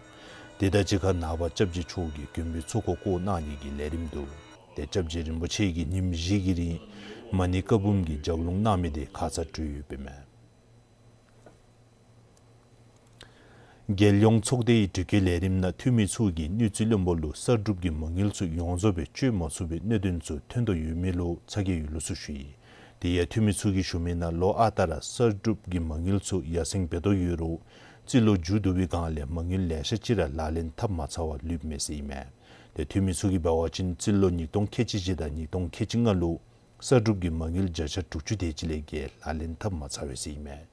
དེ་དང་གཅིག་ཁར་ནངས་པ་སྐྱབས་རྗེ་མཆོག་གིས་མགོན་པོའི་ཚོགས་འཁོར་བསྐོར་གནང་ནི་གི་ལས་རིམ་འདུག། དེ་སྐྱབས་རྗེ་རིན་པོ་ཆེ་གིས་ཉིནམ་བཞི་གི་རིང་མ་ཎི་བཀའ་འབུམ་གྱི་ལྗགས་ལུང་གནང་མི་དེ་ཁ་ཙ་གྲོལ་ཡོདཔ་ཨིན་མས། རྒྱལ་ཡོངས་ཚོགས་སྡེའི་དྲི་བཀོད་ལས་རིམ་ནང་འཐུས་མི་ཚུ་གིས་དངུལ་རྩིས་བློན་པོ་ལུ་གསར་སྒྲུབ་ཀྱི་མ་དངུལ་ཚུ་ཡོངས་རྫོགས་སྦེ་སྤྱོད་མ་ཚུགས་པའི་གནད་དོན་ཚུ་ཐོན་དོ་ཡོད་མི་ལུ་ཚ་གྱང་ཡོད་ལུགས་ཚུ་ཞུ་ཡི། དེ་ཡང་འཐུས་མི་ཚུ་གིས་ཞུ་མིའི་ནང་ལོ་ཨ་རྟག་ར་གསར་སྒྲུབ་ཀྱི་མ་དངུལ་ཚུ་ཡར་སེང་འབད་དོ་ཡོད་རུང་རྩིས་ལོ་མཇུག་བསྡུ་བའི་སྒང་ལས་མ་དངུལ་ལེ་ཤ་ཅིག་ར་ལག་ལེན་འཐབ་མ་ཚར་བར་ལུསཔ་མས་ཟེར་ཨིན་མས། དེ་འཐུས་མི་ཚུ་གིས་འབད་བ་ཅིན་རྩིས་ལོ་ཉིས་སྟོང་ཁལ་གཅིག་བཞི་དང་ཉིས་སྟོང་ཁལ་གཅིག་ལྔ་ལུ་གསར་སྒྲུབ་ཀྱི་མ་དངུལ་བརྒྱ་ཆ་དྲུག་ཅུ་དེ་ཅིག་ལས་བརྒལ་ལག་ལེན་འཐབ་མ་ཚར་བས་ཟེར་ཨིན་མས།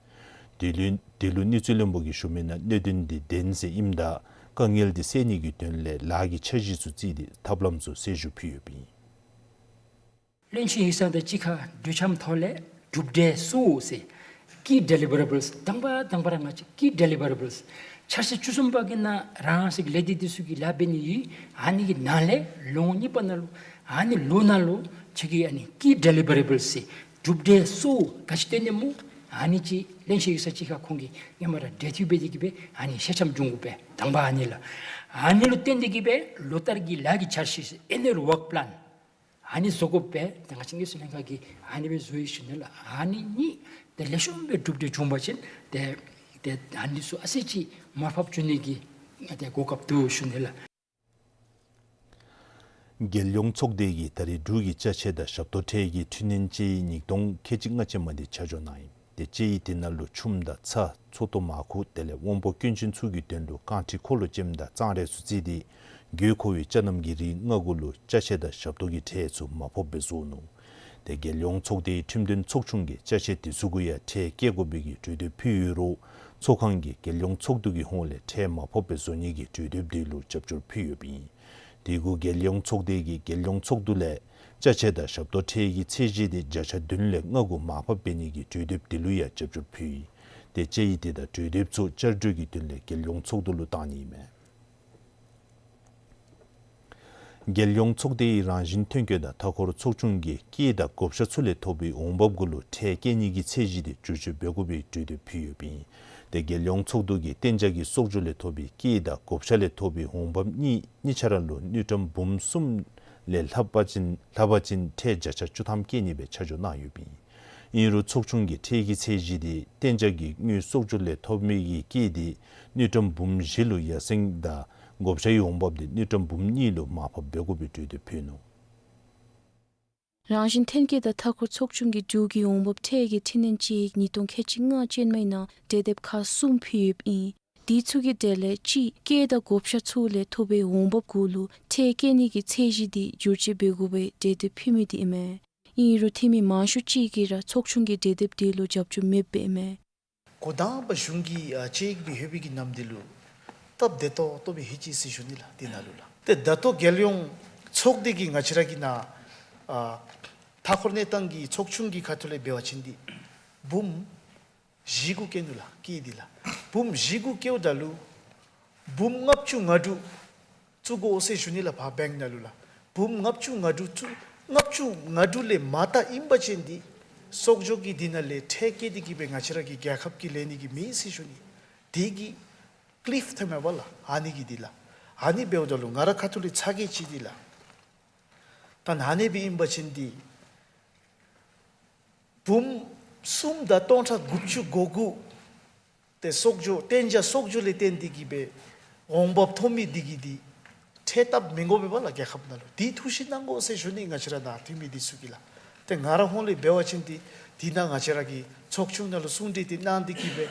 དེ་ལུ་དེ་ལུ་དངུལ་རྩིས་བློན་པོ་གིས་ཞུ་མིའི་ནང་གནད་དོན་འདི་བདེན་ཟེར་ཨིནམ་ད་དཀའ་ངལ་འདི་སེལ་ནི་གི་དོན་ལས་ལཱ་གི་འཆར་གཞི་ཚུ་བརྩིས་ཏེ་ཐབས་ལམ་ཚུ་གསལ་ཞུ་ཕུལ་ཡོདཔ་ཨིན། བློན་ཆེན་ཡིག་ཚང་དང་གཅིག་ཁར་གྲོས་འཆམ་ཐོག་ལས་ གྲུབ་འབྲས་གཙོ་བོ་ཟེར། Key deliverables དང་པ་དང་པ་ར་ང་བཅས་Key deliverables འཆར་གཞི་བཅུ་གསུམ་པ་གི་ནང་རང་སོའི་ལས་སྡེ་འདི་ཚུ་གིས་ལཱ་འབད་ནི་ཡོད། ཨ་ནི་གི་ནང་ལས་ལོ་ངོ་གཉིས་པ་ནང་ལུ་ཨ་ནི་ལོ་ནང་ལུ་ཁྱོད་ཀྱིས་ཨ་ནི་Key deliverables ཟེར་གྲུབ་འབྲས་གཙོ་བོ་ག་ཅི་བཏོན་ནི་སྨོ། ཨ་ནི་ཅིག་གླེང་ཤེས་ཡོད་ས་ཅིག་ཁར་ཁོང་གིས་སྔོན་མ་ར་འབྲེལ་མཐུད་འབད་དེ་གིས་སྦེ་ཨ་ནི་ཤེས་ལྕམ་འབྱུང་དགོ་པས། དང་པ་ཨ་ནི་ལགས། ཨ་ནི་ལུ་བརྟེན་ཏེ་གིས་སྦེ་ལོ་ལྟར་གྱི་ལཱ་གི་འཆར་གཞི་annual work plan ཨ་ནི་བཟོ་དགོ་པས། ད་ང་བཅས་དངུལ་རྩིས་ལྷན་ཁག་གིས་ཨ་ནི་སྦེ་བཟོ་ཡི་ཞུ་ནི་ལགས། ཨ་ནི་གཉིས་ཏེ་ལེགས་ཤོམ་སྦེ་གྲུབ་འབྲས་བྱུང་པ་ཅིན་ཏེ་ཏེ་ཨ་ནི་ཚུ་ཨ་ཙི་ཅིག་མར་ཕབ་བྱུང་ནི་གི་ཏེ་གོ་སྐབས་འདུག་ཞུ་ནི་ལགས། རྒྱལ་ཡོངས་ཚོགས་སྡེ་གིས་ད་རིས་འབྲུག་གི་ཅ་ཆས་དང་ཞབས་ཏོག་ཁྲལ་གྱི་འཕྲི་སྣོན་དཔྱད་ཡིག་ཉིས་སྟོང་ཁལ་གཅིག་ལྔ་ཅན་མ་འདི་ཆ་འཇོག་གནང་ཡི། ཏེ་དཔྱད་ཡིག་དེ་ནང་ལུ་ཆུམ་དང་ཚྭ་ཚོད་ལྟོ་མར་ཁུ་དེ་ལས་དབང་པོ་སྐྱོན་ཅན་ཚུ་གི་དོན་ལུ་རྐང་ཁྲི་འཁོར་ལོ་ཅནམ་དང་གཙང་རས་ཚུ་བརྩིས་ཏེ་དགོས་མཁོ་བའི་ཅ་རྣམ་གྱི་རིགས་ལྔ་གུ་ལུ་ཅ་ཆས་དང་ཞབས་ཏོག་གི་ཁྲལ་ཚུ་མར་ཕབ་སྦེ་བཟོ་ནུག། ཏེ་རྒྱལ་ཡོངས་ཚོགས་སྡེའི་ཁྲིམས་དོན་ཚོགས་ཆུང་གིས་ཅ་ཆས་དེ་ཚུ་གུ་ཡང་ཁྲལ་བཀལ་དགོ་པའི་གི་གྲོས་འདེབས་ཕུལ་ཡོད་རུང་ཚོགས་ཁང་གིས་རྒྱལ་ཡོངས་ཚོགས་འདུ་གི་ཧོངས་ལས་ཁྲལ་མར་ཕབ་སྦེ་བཟོ་ནི་གི་གྲོས་འདེབས་དེ་ལུ་རྒྱབ་སྐྱོར་ཕུལ་ཡོདཔ་ཨིན། དེ་གུ་རྒྱལ་ཡོངས་ཚོགས་སྡེ་གིས་རྒྱལ་ཡོངས་ཚོགས་འདུ་ལས་ཅ་ཆས་དང་ཞབས་ཏོག་ཁྲལ་གྱི་ཚད་གཞི་དེ་བརྒྱ་ཆ་བདུན་ལས་ལྔ་གུ་མར་ཕབ་འབད་ནི་གི་གྲོས་འདེབས་དེ་ལུ་ཡང་རྒྱབ་སྐྱོར་ཕུལ་ཡི། ཏེ་དཔྱད་ཡིག་དེ་དང་གྲོས་འདེབས་ཚུ་བསྐྱར་བཟོ་གི་དོན་ལས་རྒྱལ་ཡོངས་ཚོགས་འདུ་ལུ་བཏང་ནི་ཨིན་མས། རྒྱལ་ཡོངས་ཚོགས་སྡེའི་རང་བཞིན་ཐོན་སྐྱེད་དང་མཐའ་འཁོར་ཚོགས་ཆུང་གིས་སྐྱེད་དང་བགོ་བཤའ་ཚུ་ལས་ཐོབ་པའི་འོང་འབབ་གུ་ལུ་ཁྲལ་བཀལ་ནི་གི་ཚད་གཞི་དེ་བསྒྱུར་བཅོས་འབད་དགོ་པའི་གྲོས་འདེབས་ཕུལ་ཡོདཔ་ཨིན། ཏེ་རྒྱལ་ཡོངས་ཚོགས་འདུ་གིས་གཏན་འཇགས་ཀྱི་གསོག་འཇོག་ལས་ཐོབ་པའི་སྐྱེད་དང་བགོ་བཤའ་ལས་ཐོབ་པའི་འོང་འབབ་གཉིས་གཉིས་ཆ་ར་ལུ་དངུལ་ཀྲམ་འབུམ་གསུམ་ལས་ལྷག་པ་ཅིན་ལྷག་པ་ཅིན་ཁྲལ་བརྒྱ་ཆ་བཅུ་ཐམ་བཀལ་ནི་སྦེ་ཆ་འཇོག་གནང་ཡོདཔ་ཨིན། ཨིན་རུང་ཚོགས་ཆུང་གིས་ཁྲལ་གྱི་ཚད་གཞི་དེ་གཏན་འཇགས་ཀྱི་དངུལ་གསོག་འཇོག་ལས་ཐོབ་མི་གི་སྐྱེད་དེ་དངུལ་ཀྲམ་འབུམ་བཞི་ལུ་ཡར་སེང་དང་བགོ་བཤའི་འོང་འབབ་དེ་དངུལ་ཀྲམ་འབུམ་གཉིས་ལུ་མར་ཕབ་འབད་དགོ་པའི་གྲོས་འདེབས་ཕུལ་ནུག། རང་བཞིན་ཐོན་སྐྱེད་དང་མཐའ་འཁོར་ཚོགས་ཆུང་གིས་འབྲུག་གི་འོང་འབབ་ཁྲལ་གྱི་འཕྲི་སྣོན་དཔྱད་ཡིག་ཉིས་སྟོང་ཁལ་གཅིག་ལྔ་ཅན་མའི་ནང་གྲོས་འདེབས་ཁག་གསུམ་ཕུལ་ཡོདཔ་ཨིན། དེ་ཚུ་གི་གྲས་ལས་གཅིག་སྐྱེད་དང་བགོ་བཤའ་ཚུ་ལས་ཐོབ་པའི་འོང་འབབ་གུ་ལུ་ཁྲལ་བཀལ་ནི་གི་ཚད་གཞི་དེ་བསྒྱུར་བཅོས་འབད་དགོ་པའི་གྲོས་འདེབས་ཕུལ་མི་དེ་ཨིན་མས། ཨིན་རུང་འཐུས་མི་མང་ཤོས་ཅིག་གིས་ར་ཚོགས་ཆུང་གི་གྲོས་འདེབས་དེ་ལུ་རྒྱབ་སྐྱོར་མེདཔ་ཨིན་མས། འགོ་དང་པ་གཞུང་གིས་ཨ་དཔྱད་ཡིག་སྦེ་ཡོད་པའི་གི་ནམ་དེ་ལུ་སྟབས་བདེ་ཏོག་ཏོ་སྦེ་ལྷོད་ཅི་ཟེར་ཞུ་ནི་ལགས། དེ་ནང་ལུ་ལགས། ཏེ་ད་ལྟོ་རྒྱལ་ཡོངས་ཚོགས་སྡེ་གིས་ང་བཅས་ར་གི་ནང་ཨ་མཐའ་འཁོར་གནས་སྟངས་ཀྱི་ཚོགས་ཆུང་གི་ཁ་ཐུག་ལས་འབད་བ་ཅིན་འདི་འབུམ་བཞི་གུ་བཀལ་ནུག་ལགས། སྐྱེད་དེ་ལགས། འབུམ་བཞི་གུ་བཀལཝ་ད་ལུ་འབུམ་ལྔ་བཅུ་ང་དྲུག་བཙུགས་དགོ་ཟེར་ཞུ་ནི་ལགས། ཕར་བེངཀ་ནང་ལུ་ལགས། འབུམ་ལྔ་བཅུ་ང་དྲུག་བཙུགས། ལྔ་བཅུ་ང་དྲུག་ལས་མ་ད་ཨིན་པ་ཅིན་འདི་གསོག་འཇོག་གི་འདི་ནང་ལས་ཁྲལ་བཀལ་ཏེ་གིས་སྦེ་ང་བཅས་ར་གི་རྒྱལ་ཁབ་ཀྱིས་ལེན་ནི་གི་མེད་ཟེར་ཞུ་ནི། དེ་གིས་ཀི་ལིཕ་ཐོནམ་མས་པ་ལགས། ཨ་ནི་གི་འདི་ལགས། ཨ་ནི་འབདཝ་ད་ལུ་ང་ར་ཁ་ཐུག་ལས་ཚ་གྱང་ཅིག་འདི་ལགས། ད་ཨ་ནི་སྦེ་ཨིན་པ་ཅིན་འདི་འབུམ་གསུམ་དང་སྟོང་ཕྲག་དགུ་བཅུ་གོ་དགུ་ཏེ་གསོག་འཇོག་གཏན་འཇགས་གསོག་འཇོག་ལས་བརྟེན་ཏེ་གིས་སྦེ་འོང་འབབ་ཐོབ་མི་འདི་གིས་འདི་ཁྲལ་བཏབ་མི་དགོ་པས་པ་ལགས། རྒྱལ་ཁབ་ནང་ལུ་འདི་ཐུགས་ཞིབ་གནང་དགོ་ཟེར་ཞུ་ནི། ང་བཅས་ར་ནཱ་འཐུས་མི་འདི་ཚུ་གིས་ལགས། ཏེ་ང་ར་ཧོངས་ལས་འབད་བ་ཅིན་འདི་འདི་ནང་ང་བཅས་ར་གི་ཚོགས་ཆུང་ནང་ལུ་གསུང་གྲོས་འདི་གནང་སྟེ་གིས་སྦེ་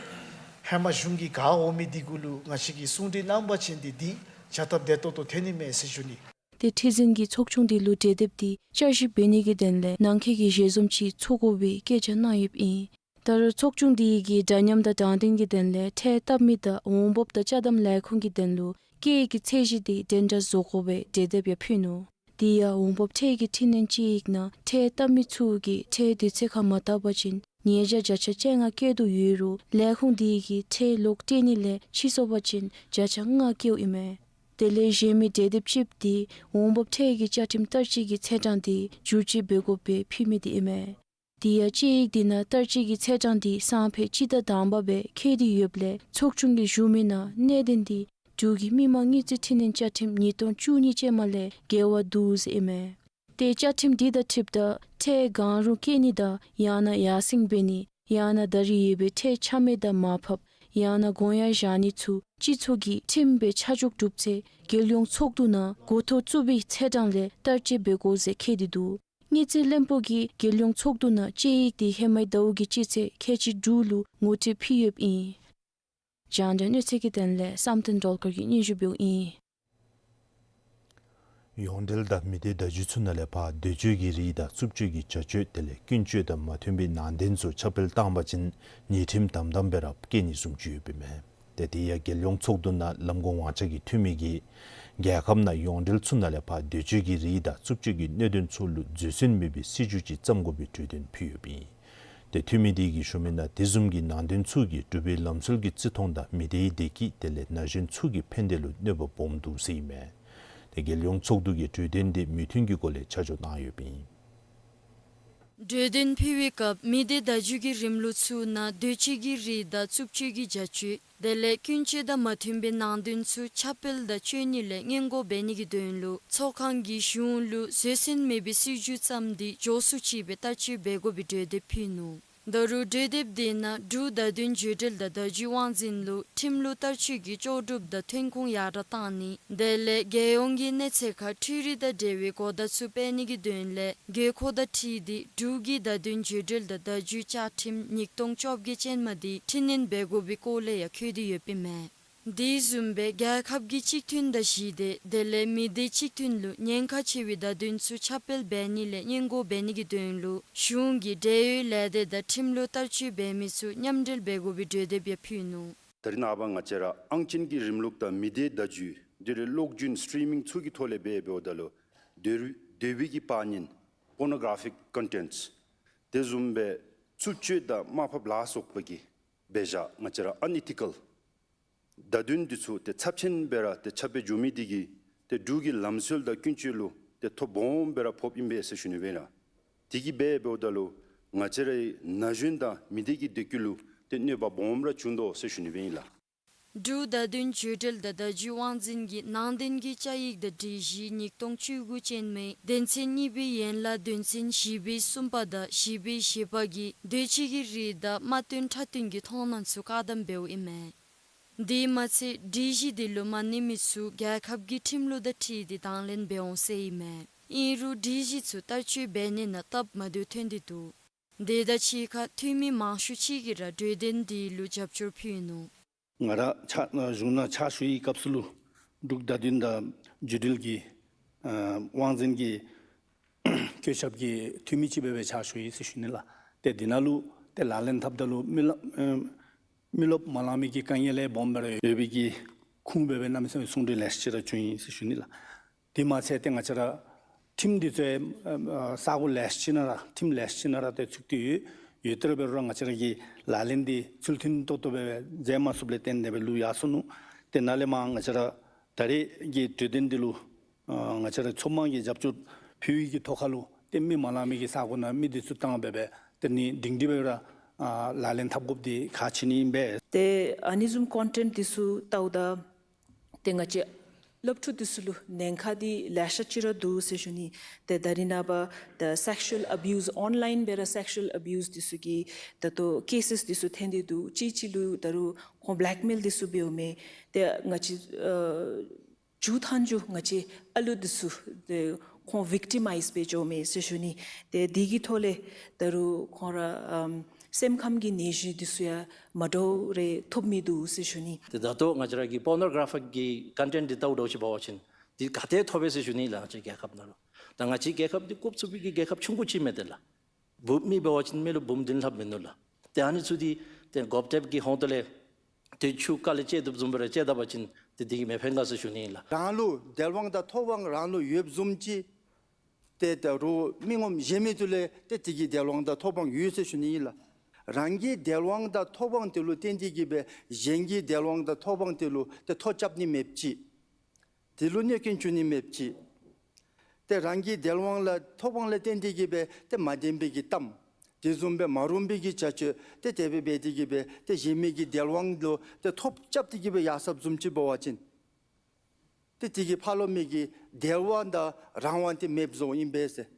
ཧེ་མ་གཞུང་གིས་ག་འོང་མི་འདི་གུ་ལུ་ང་བཅས་ཀྱིས་གསུང་གྲོས་གནང་པ་ཅིན་འདི་འདི་བྱ་སྟབས་བདེ་ཏོག་ཏོ་ཐོན་ནི་མས་ཟེར་ཞུ་ནི། ཏེ་ཁྲི་འཛིན་གྱིས་ཚོགས་ཆུང་འདི་ལུ་གྲོས་འདེབས་འདི་བསྐྱར་ཞིབ་འབད་ནི་གི་དོན་ལས་ནང་འཁོད་ཀྱི་ཞལ་འཛོམས་ཅིག་ཚོགས་དགོ་པའི་སྐད་ཆ་གནང་ཡོདཔ་ཨིན། ད་རུང་ཚོགས་ཆུང་འདི་གིས་འདྲ་མཉམ་དང་དྲང་བདེན་གྱི་དོན་ལས་ཁྲལ་བཏབ་མི་དང་འོང་འབབ་དང་ཅ་དམ་ལས་ཁུངས་ཀྱི་དོན་ལུ་སྐྱེད་ཀྱི་ཚད་གཞི་འདི་འདྲན་འདྲ་བཟོ་དགོ་པའི་གྲོས་འདེབས་ཡང་ཕུལ་ནུག། དེ་ཡང་འོང་འབབ་ཁྲལ་གྱི་འཕྲི་སྣོན་དཔྱད་ཡིག་ནང་ཁྲལ་བཏབ་མི་ཚུ་གིས་ཁྲལ་དུས་ཚོད་ཁར་མ་བཏབ་པ་ཅིན་ཉེས་བྱ་བརྒྱ་ཆ་བཅོ་ལྔ་བཀལ་དོ་ཡོད་རུང་ལས་ཁུངས་དེ་གིས་ཁྲལ་ལོག་སྤྲོད་ནི་ལས་ཕྱིས་སོང་པ་ཅིན་བརྒྱ་ཆ་ལྔ་བཀལཝ་ཨིན་མས། དེ་ལས་གཞན་མི་གྲོས་འདེབས་གཅིག་འདི་འོང་འབབ་ཁྲལ་གྱི་བཅའ་ཁྲིམས་བསྟར་སྤྱོད་ཀྱི་ཚད་གྲངས་འདི་བསྒྱུར་བཅོས་འབད་དགོ་པའི་ཕུལ་མི་འདི་ཨིན་མས། དེ་ཡང་དཔྱད་ཡིག་འདི་ནང་བསྟར་སྤྱོད་ཀྱི་ཚད་གྲངས་འདི་སང་ཕོད་སྤྱི་ཟླ་དང་པ་སྦེ་འཁོད་དེ་ཡོདཔ་ལས་ཚོགས་ཆུང་གིས་ཞུ་མི་ནང་གནད་དོན་འདི་འབྲུག་གི་མི་དམངས་དངུལ་རྩིས་འཕྲི་སྣོན་བཅའ་ཁྲིམས་ཉིས་སྟོང་བཅུ་གཉིས་ཅན་མ་ལས་འགལ་བ་འདུག་ཟེར་ཨིན་མས། ཏེ་བཅའ་ཁྲིམས་འདི་དང་འཁྲིལཝ་ད་ཁྲལ་གང་རུང་བཀལ་ནི་དང་ཡང་ན་ཡར་སེང་འབད་ནི་ཡང་ན་ད་རེས་ཡོད་པའི་ཁྲལ་ཆ་མེད་དང་མར་ཕབ་ཡང་ན་གོང་ཡང་བཞག་ནི་ཚུ་སྤྱི་ཚོགས་ཀྱི་ཁྲིམས་སྦེ་ཆ་འཇོག་གྲུབ་ཚེ་རྒྱལ་ཡོངས་ཚོགས་འདུ་ནང་འགོ་ཐོག་བཙུགས་པའི་ཚད་གྲངས་ལས་བསྟར་སྤྱོད་འབད་དགོ་ཟེར་འཁོད་དེ་འདུག། དངུལ་རྩིས་བློན་པོ་གིས་རྒྱལ་ཡོངས་ཚོགས་འདུ་ནང་དཔྱད་ཡིག་དེ་ཧེ་མའི་ཟླཝ་གི་སྤྱི་ཚེས་ཁལ་གཅིག་དྲུག་ལུ་ངོ་སྤྲོད་ཕུལ་ཡོདཔ་ཨིན། རྒྱང་བསྒྲགས་གནས་ཚུལ་གྱི་དོན་ལས་བསམ་གཏན་སྒྲོལ་དཀར་གྱིས་སྙན་ཞུ་འབདཝ་ཨིན། ཡོངས་འབྲེལ་དང་མི་སྡེ་བརྡ་བརྒྱུད་ཚུ་ནང་ལས་ཕར་འདོད་སྤྱོད་ཀྱི་རིགས་དང་རྩུབ་སྤྱོད་ཀྱི་བྱ་སྤྱོད་དེ་ལས་ཀུན་སྤྱོད་དང་མ་མཐུན་པའི་ནང་དོན་ཚུ་ཁྱབ་སྤེལ་བཏང་པ་ཅིན་ཉེས་ཁྲིམས་དམ་དམ་སྦེ་ར་བཀལ་ནི་བཟུམ་ཅིག་ཡོདཔ་ཨིན་མས། ཏེ་དེ་ཡང་རྒྱལ་ཡོངས་ཚོགས་འདུ་ནང་ལམ་གོང་དབང་ཆ་གི་འཐུས་མི་གིས་རྒྱལ་ཁབ་ནང་ཡོངས་འབྲེལ་ཚུ་ནང་ལས་ཕར་འདོད་སྤྱོད་ཀྱི་རིགས་དང་རྩུབ་སྤྱོད་ཀྱི་གནད་དོན་ཚུ་ལུ་འཛོལ་ཟོན་མེད་པའི་སྲིད་བྱུས་ཅིག་བརྩམ་དགོ་པའི་གྲོས་དོན་ཕུལ་ཡོདཔ་ཨིན། ཏེ་འཐུས་མི་དེ་གིས་ཞུ་མི་ནང་དེ་བཟུམ་གྱི་ནང་དོན་ཚུ་གིས་འབྲུག་པའི་ལམ་སྲོལ་གྱི་བརྩི་མཐོང་དང་མི་སྡེའི་བདེ་སྐྱིད་དེ་ལས་ན་གཞོན་ཚུ་གི་ཕན་བདེ་ལུ་གནོད་པ་སྦོམ་འདུག་ཟེར་ཨིན་མས། ཏེ་རྒྱལ་ཡོངས་ཚོགས་འདུ་གི་གྲོས་དོན་དེ་མོས་མཐུན་གྱི་སྒོ་ལས་ཆ་འཇོག་གནང་ཡོདཔ་ཨིན། གྲོས་དོན་ཕུལ་བའི་སྐབས་མི་སྡེ་བརྡ་བརྒྱུད་ཀྱི་རིམ་ལུགས་ཚུ་ནང་དུས་ཅི་གི་རིགས་དང་རྩུབ་སྤྱོད་ཀྱི་བྱ་སྤྱོད་དེ་ལས་ཀུན་སྤྱོད་དང་མ་མཐུན་པའི་ནང་དོན་ཚུ་ཁྱབ་སྤེལ་དང་སྤྱོད་ནི་ལས་སྔོན་འགོག་འབད་ནི་གི་དོན་ལུ་ཚོགས་ཁང་གིས་གཞུང་ལུ་བཟོད་བསྲན་མེད་པའི་སྲིད་བྱུས་བརྩམས་ཏེ་མགྱོགས་སུ་ཅིག་སྦེ་བསྟར་སྤྱོད་འབད་དགོ་པའི་གྲོས་འདེབས་ཕུལ་ནུག། ད་རུང་གྲོས་འདེབས་དེ་ནང་འབྲུག་བརྡ་དོན་བརྒྱུད་འབྲེལ་དང་བརྡ་བརྒྱུད་དབང་འཛིན་ལུ་ཁྲིམས་ལུགས་བསྟར་སྤྱོད་ཀྱི་ལྕོགས་གྲུབ་དང་ཐོན་ཁུངས་ཡར་དྲག་གཏང་ནི་དེ་ལས་རྒྱལ་ཡོངས་ཀྱི་གནས་ཚད་ཁར་འཕྲུལ་རིག་དང་འབྲེལ་བའི་གོ་བརྡ་ཚུ་སྤེལ་ནི་གི་དོན་ལས་དགོས་མཁོ་དང་འཁྲིལ་ཏེ་འབྲུག་གི་བརྡ་དོན་བརྒྱུད་འབྲེལ་དང་བརྡ་བརྒྱུད་བཅའ་ཁྲིམས་ཉིས་སྟོང་བཅོ་བརྒྱད་ཅན་མ་དེ་འཕྲི་སྣོན་འབད་དགོ་པའི་སྐོར་ལས་ཡང་འཁོད་དེ་ཡོདཔ་ཨིན་མས། དེ་བཟུམ་སྦེ་རྒྱལ་ཁབ་ཀྱི་གཅིག་མཐུན་དང་ཞི་བདེ་དེ་ལས་མི་སྡེ་གཅིག་མཐུན་ལུ་ཉེན་ཁ་ཆེ་བའི་བརྡ་དོན་ཚུ་ཁྱབ་སྤེལ་འབད་ནི་ལས་སྔོན་འགོག་འབད་ནི་གི་དོན་ལུ་གཞུང་གིས་འབྲེལ་ཡོད་ལས་སྡེ་དང་ཁྲིམས་ལུགས་བསྟར་སྤྱོད་འབད་མི་ཚུ་མཉམ་འབྲེལ་འབད་དགོ་པའི་གྲོས་འདེབས་ཡང་ཕུལ་ནུག། ད་རེས་ནངས་པ་ང་བཅས་ར་ཨང་ཅན་གྱི་རིམ་ལུགས་དང་མི་སྡེ་བརྡ་བརྒྱུད་དེ་ལས་གློག་རྒྱུན་སི་ཊི་རི་མིང་ཚུ་གི་ཐོག་ལས་འབད་འབདཝ་ད་ལུ་འདོད་རུང་འདོད་པའི་གི་བར་ཉན་པོར་ནོ་གར་ཕིག་ཀོན་ཊེནཊསི་དེ་བཟུམ་སྦེ་རྩུབ་སྤྱོད་དང་དམའ་ཕབ་ལ་སོགས་པ་གི་འབད་བཞག་ང་བཅས་ར་ཨན་ཨི་ཐི་ཀལ་བརྡ་དོན་འདི་ཚུ་ཏེ་ཚབས་ཆེན་སྦེ་ར་ཏེ་ཁྱབ་སྤེལ་འགྱོ་མི་འདི་གིས་ཏེ་འབྲུག་གི་ལམ་སྲོལ་དང་ཀུན་སྤྱོད་ལུ་ཏེ་ཐོ་སྦོམ་སྦེ་ར་ཕོགཔ་ཨིན་པས་ཟེར་ཞུ་ནི་སྦེ་ཨིན་ལགས། དེ་གིས་འབད་འབདཝ་ད་ལུ་ང་བཅས་རའི་ན་གཞོན་དང་མི་སྡེ་གི་བདེ་སྐྱིད་ལུ་ཏེ་གནོད་པ་སྦོམ་ར་བྱུང་དོ་ཟེར་ཞུ་ནི་སྦེ་ཨིན་ལགས། འབྲུག་བརྡ་དོན་བརྒྱུད་འབྲེལ་དང་བརྡ་བརྒྱུད་དབང་འཛིན་གྱི་ནང་དོན་གྱི་བཅའ་ཡིག་དང་སྒྲིག་གཞི་ཉིས་སྟོང་བཅུ་དགུ་ཅན་མའི་དོན་ཚན་གཉིས་པའི་ཡན་ལག་དོན་ཚན་བཞི་པའི་གསུམ་པ་དང་བཞི་པའི་བཞི་པ་གིས་དུས་ཅི་གི་རིགས་དང་དམག་དོན་འཁྲབ་སྟོན་གྱི་མཐོང་སྣང་ཚུ་བཀག་དམ་འབདཝ་ཨིན་མས། དེ་མ་ཚད་སྒྲིག་གཞི་དེ་ལུ་མ་གནས་མི་ཚུ་རྒྱལ་ཁབ་ཀྱི་ཁྲིམས་ལུགས་དང་འཁྲིལ་ཏེ་དང་ལེན་འབད་འོང་ཟེར་ཨིན་མས། ཨིན་རུང་སྒྲིག་གཞི་ཚུ་བསྟར་སྤྱོད་འབད་ནི་ནང་སྟབས་མ་བདེཝ་ཐོན་ཏེ་འདུག། དེ་དང་གཅིག་ཁར་འཐུས་མི་མང་ཤོས་ཅིག་གིས་ར་གྲོས་དོན་དེ་ལུ་རྒྱབ་སྐྱོར་ཕུལ་ནུག། ང་ར་ཕྱག་གཞུང་ནང་ཕྱག་ཞུ་བའི་སྐབས་སུ་ལུ་འབྲུག་བརྡ་དོན་དང་བརྒྱུད་འབྲེལ་གྱི་ཨ་དབང་འཛིན་གྱི་བཀོད་ཁྱབ་ཀྱི་འཐུས་མི་ཅིག་སྦེ་སྦེ་ཕྱག་ཞུ་ཡི་ཟེར་ཞུ་ནི་ལགས། ཏེ་འདི་ནང་ལུ་ཏེ་ལག་ལེན་འཐབ་ད་ལུ་མི་རློབས་ཨ་མི་རློབས་མ་ལང་མི་གི་དཀའ་ངལ་ལེ་སྦོམ་སྦེ་ར་ཡོད་པའི་གི་ཁུངས་སྦེ་སྦེ་གནམ་མེད་ས་མེད་གསུང་གྲོས་ལེ་ཤ་ཅིག་ར་བྱུང་ཡི་ཟེར་ཞུ་ནི་ལགས། དེ་མ་ཚད་ཏེ་ང་བཅས་ར་ཁྲིམས་འདི་ཚུ་ཨ་ས་གོ་ལེ་ཤ་ཅིག་ནང་ར་ཁྲིམས་ལེ་ཤ་ཅིག་ནང་ར་ཏེ་ཚུད་དེ་ཡོད། ཡོད་དེ་ར་འབད་རུང་ར་ང་བཅས་ར་གི་ལག་ལེན་འདི་ཚུལ་མཐུན་ཏོག་ཏོ་སྦེ་སྦེ་མཛད་མ་ཚུགསཔ་ལས་བརྟེན་ཏེ་སྦེ་ལུས་ཡར་སོ་ནུག། ཏེ་ནཱ་ལས་མར་ང་བཅས་ར་ད་རེས་ཀྱི་གྲོས་དོན་འདི་ལུ་ཨ་ང་བཅས་ར་ཚོགས་མང་གིས་རྒྱབ་སྐྱོར་ཕུལ་བའི་གི་ཐོག་ཁར་ལུ་ཏེ་མི་མ་ལང་མི་གི་ས་གོ་ནང་མི་འདི་ཚུ་བཏང་སྦེ་སྦེ་ཏེ་ནི་སྒྲིང་སྒྲི་སྦེ་ར་ཨ་ལག་ལེན་འཐབ་དགོཔ་འདི་ཁག་ཆེ་ནི་ཨིན་པས། ཏེ་ཨ་ནི་བཟུམ་ཀོན་ཊེནཊ་འདི་ཚུ་བལྟཝ་ད་ཏེ་ང་བཅས་སློབ་ཕྲུག་འདི་ཚུ་ལུ་ཉེན་ཁ་འདི་ལེ་ཤ་ཅིག་ར་འདུག་ཟེར་ཞུ་ནི། ཏེ་ད་རེས་ནངས་པ་ད་སེག་ཤུ་ཨལ་ཨ་བིའུསི་ཨོན་ལའིན་སྦེ་ར་སེག་ཤུ་ཨལ་ཨ་བིའུསི་འདི་ཚུ་གི་ད་ལྟོ་ཀེ་སེས་འདི་ཚུ་ཐོན་ཏེ་འདུག། གཅིག་གཅིག་ལུ་ད་རུང་ཁོང་བེ་ལེཀ་མེལ་འདི་ཚུ་འབདཝ་མས། ཏེ་ང་བཅས་ཨ་མཇུག་མཐའ་མཇུག་ང་བཅས་ཨ་ལུ་འདི་ཚུ་ཏེ་ཁོང་ཝིཀ་ཊི་མའིཛ་འབད་འགྱོཝ་མས་ཟེར་ཞུ་ནི། ཏེ་འདི་གི་ཐོག་ལས་ད་རུང་ཁོང་ར་ཨམ་སེམས་ཁམས་ཀྱི་ནད་གཞི་འདི་ཚུ་ཡང་མ་འདྲཝ་རེ་ཐོབ་མི་འདུག་ཟེར་ཞུ་ནི། ཏེ་ད་ལྟོ་ང་བཅས་ར་གི་པོར་ནོ་གར་ཕིག་གི་ཀོན་ཊེནཊ་འདི་བལྟཝ་ད་ཅིག་འབད་བ་ཅིན་འདི་ག་ཏེ་ཐོབ་པས་ཟེར་ཞུ་ནི་ལགས། ང་བཅས་རྒྱལ་ཁབ་ནང་ལུ་ད་ང་བཅས་རྒྱལ་ཁབ་འདི་རྐུབ་བཙུགས་པའི་གི་རྒྱལ་ཁབ་ཆུང་ཀུ་ཅིག་མས་ཏེ་ལགས། འབུཔ་མི་འབད་བ་ཅིན་མི་ལུ་འབུམ་བདུན་ལྷགཔ་མིན་ནུག་ལགས། ཏེ་ཨ་ནི་ཚུ་འདི་ཏེ་གོབ་ཊེབ་ཀྱི་ཧོངས་ཏོ་ལས་ཏེ་ཆུ་རྐ་ལས་བཅད་དོ་བཟུམ་སྦེ་ར་བཅད་ད་པ་ཅིན་ཏེ་འདི་གིས་མི་ཕན་ག་ཟེར་ཞུ་ནི་ཨིན་ལགས། རང་ལུ་དལ་དབང་དང་ཐོབ་དབང་རང་ལུ་ཡོདཔ་བཟུམ་ཅིག་ཏེ་ད་རུང་མི་ངོམ་གཞན་མི་ཚུ་ལུ་ཏེ་དེ་གི་དལ་དབང་དང་ཐོབ་དབང་ཡོད་ཟེར་ཞུ་ནི་ཨིན་ལགས། རང་གི་དལ་དབང་དང་ཐོབ་དབང་དེ་ལུ་བརྟེན་ཏེ་གིས་སྦེ་གཞན་གྱི་དལ་དབང་དང་ཐོབ་དབང་དེ་ལུ་ཏེ་ཐོ་རྐྱབ་ནི་མེདཔ་ཅིག། དེ་ལུ་གནོད་སྐྱོན་བྱུང་ནི་མེདཔ་ཅིག། ཏེ་རང་གི་དལ་དབང་ལ་ཐོབ་དབང་ལ་བརྟེན་ཏེ་གིས་སྦེ་ཏེ་མ་བདེན་པའི་གི་གཏམ་དེ་བཟུམ་སྦེ་མ་རུང་པའི་གི་བྱ་སྤྱོད་ཏེ་དེ་སྦེ་འབད་དེ་གིས་སྦེ་ཏེ་གཞན་མི་གི་དལ་དབང་ལུ་ཏེ་ཐོ་རྐྱབ་སྟེ་གིས་སྦེ་ཡར་སོཔ་བཟུམ་ཅིག་འབད་བ་ཅིན་ཏེ་དེ་གིས་ཕར་ལོགས་མི་གི་བདེ་བ་དང་རང་དབང་དེ་མེདཔ་བཟོཝ་ཨིན་པས་ཟེར།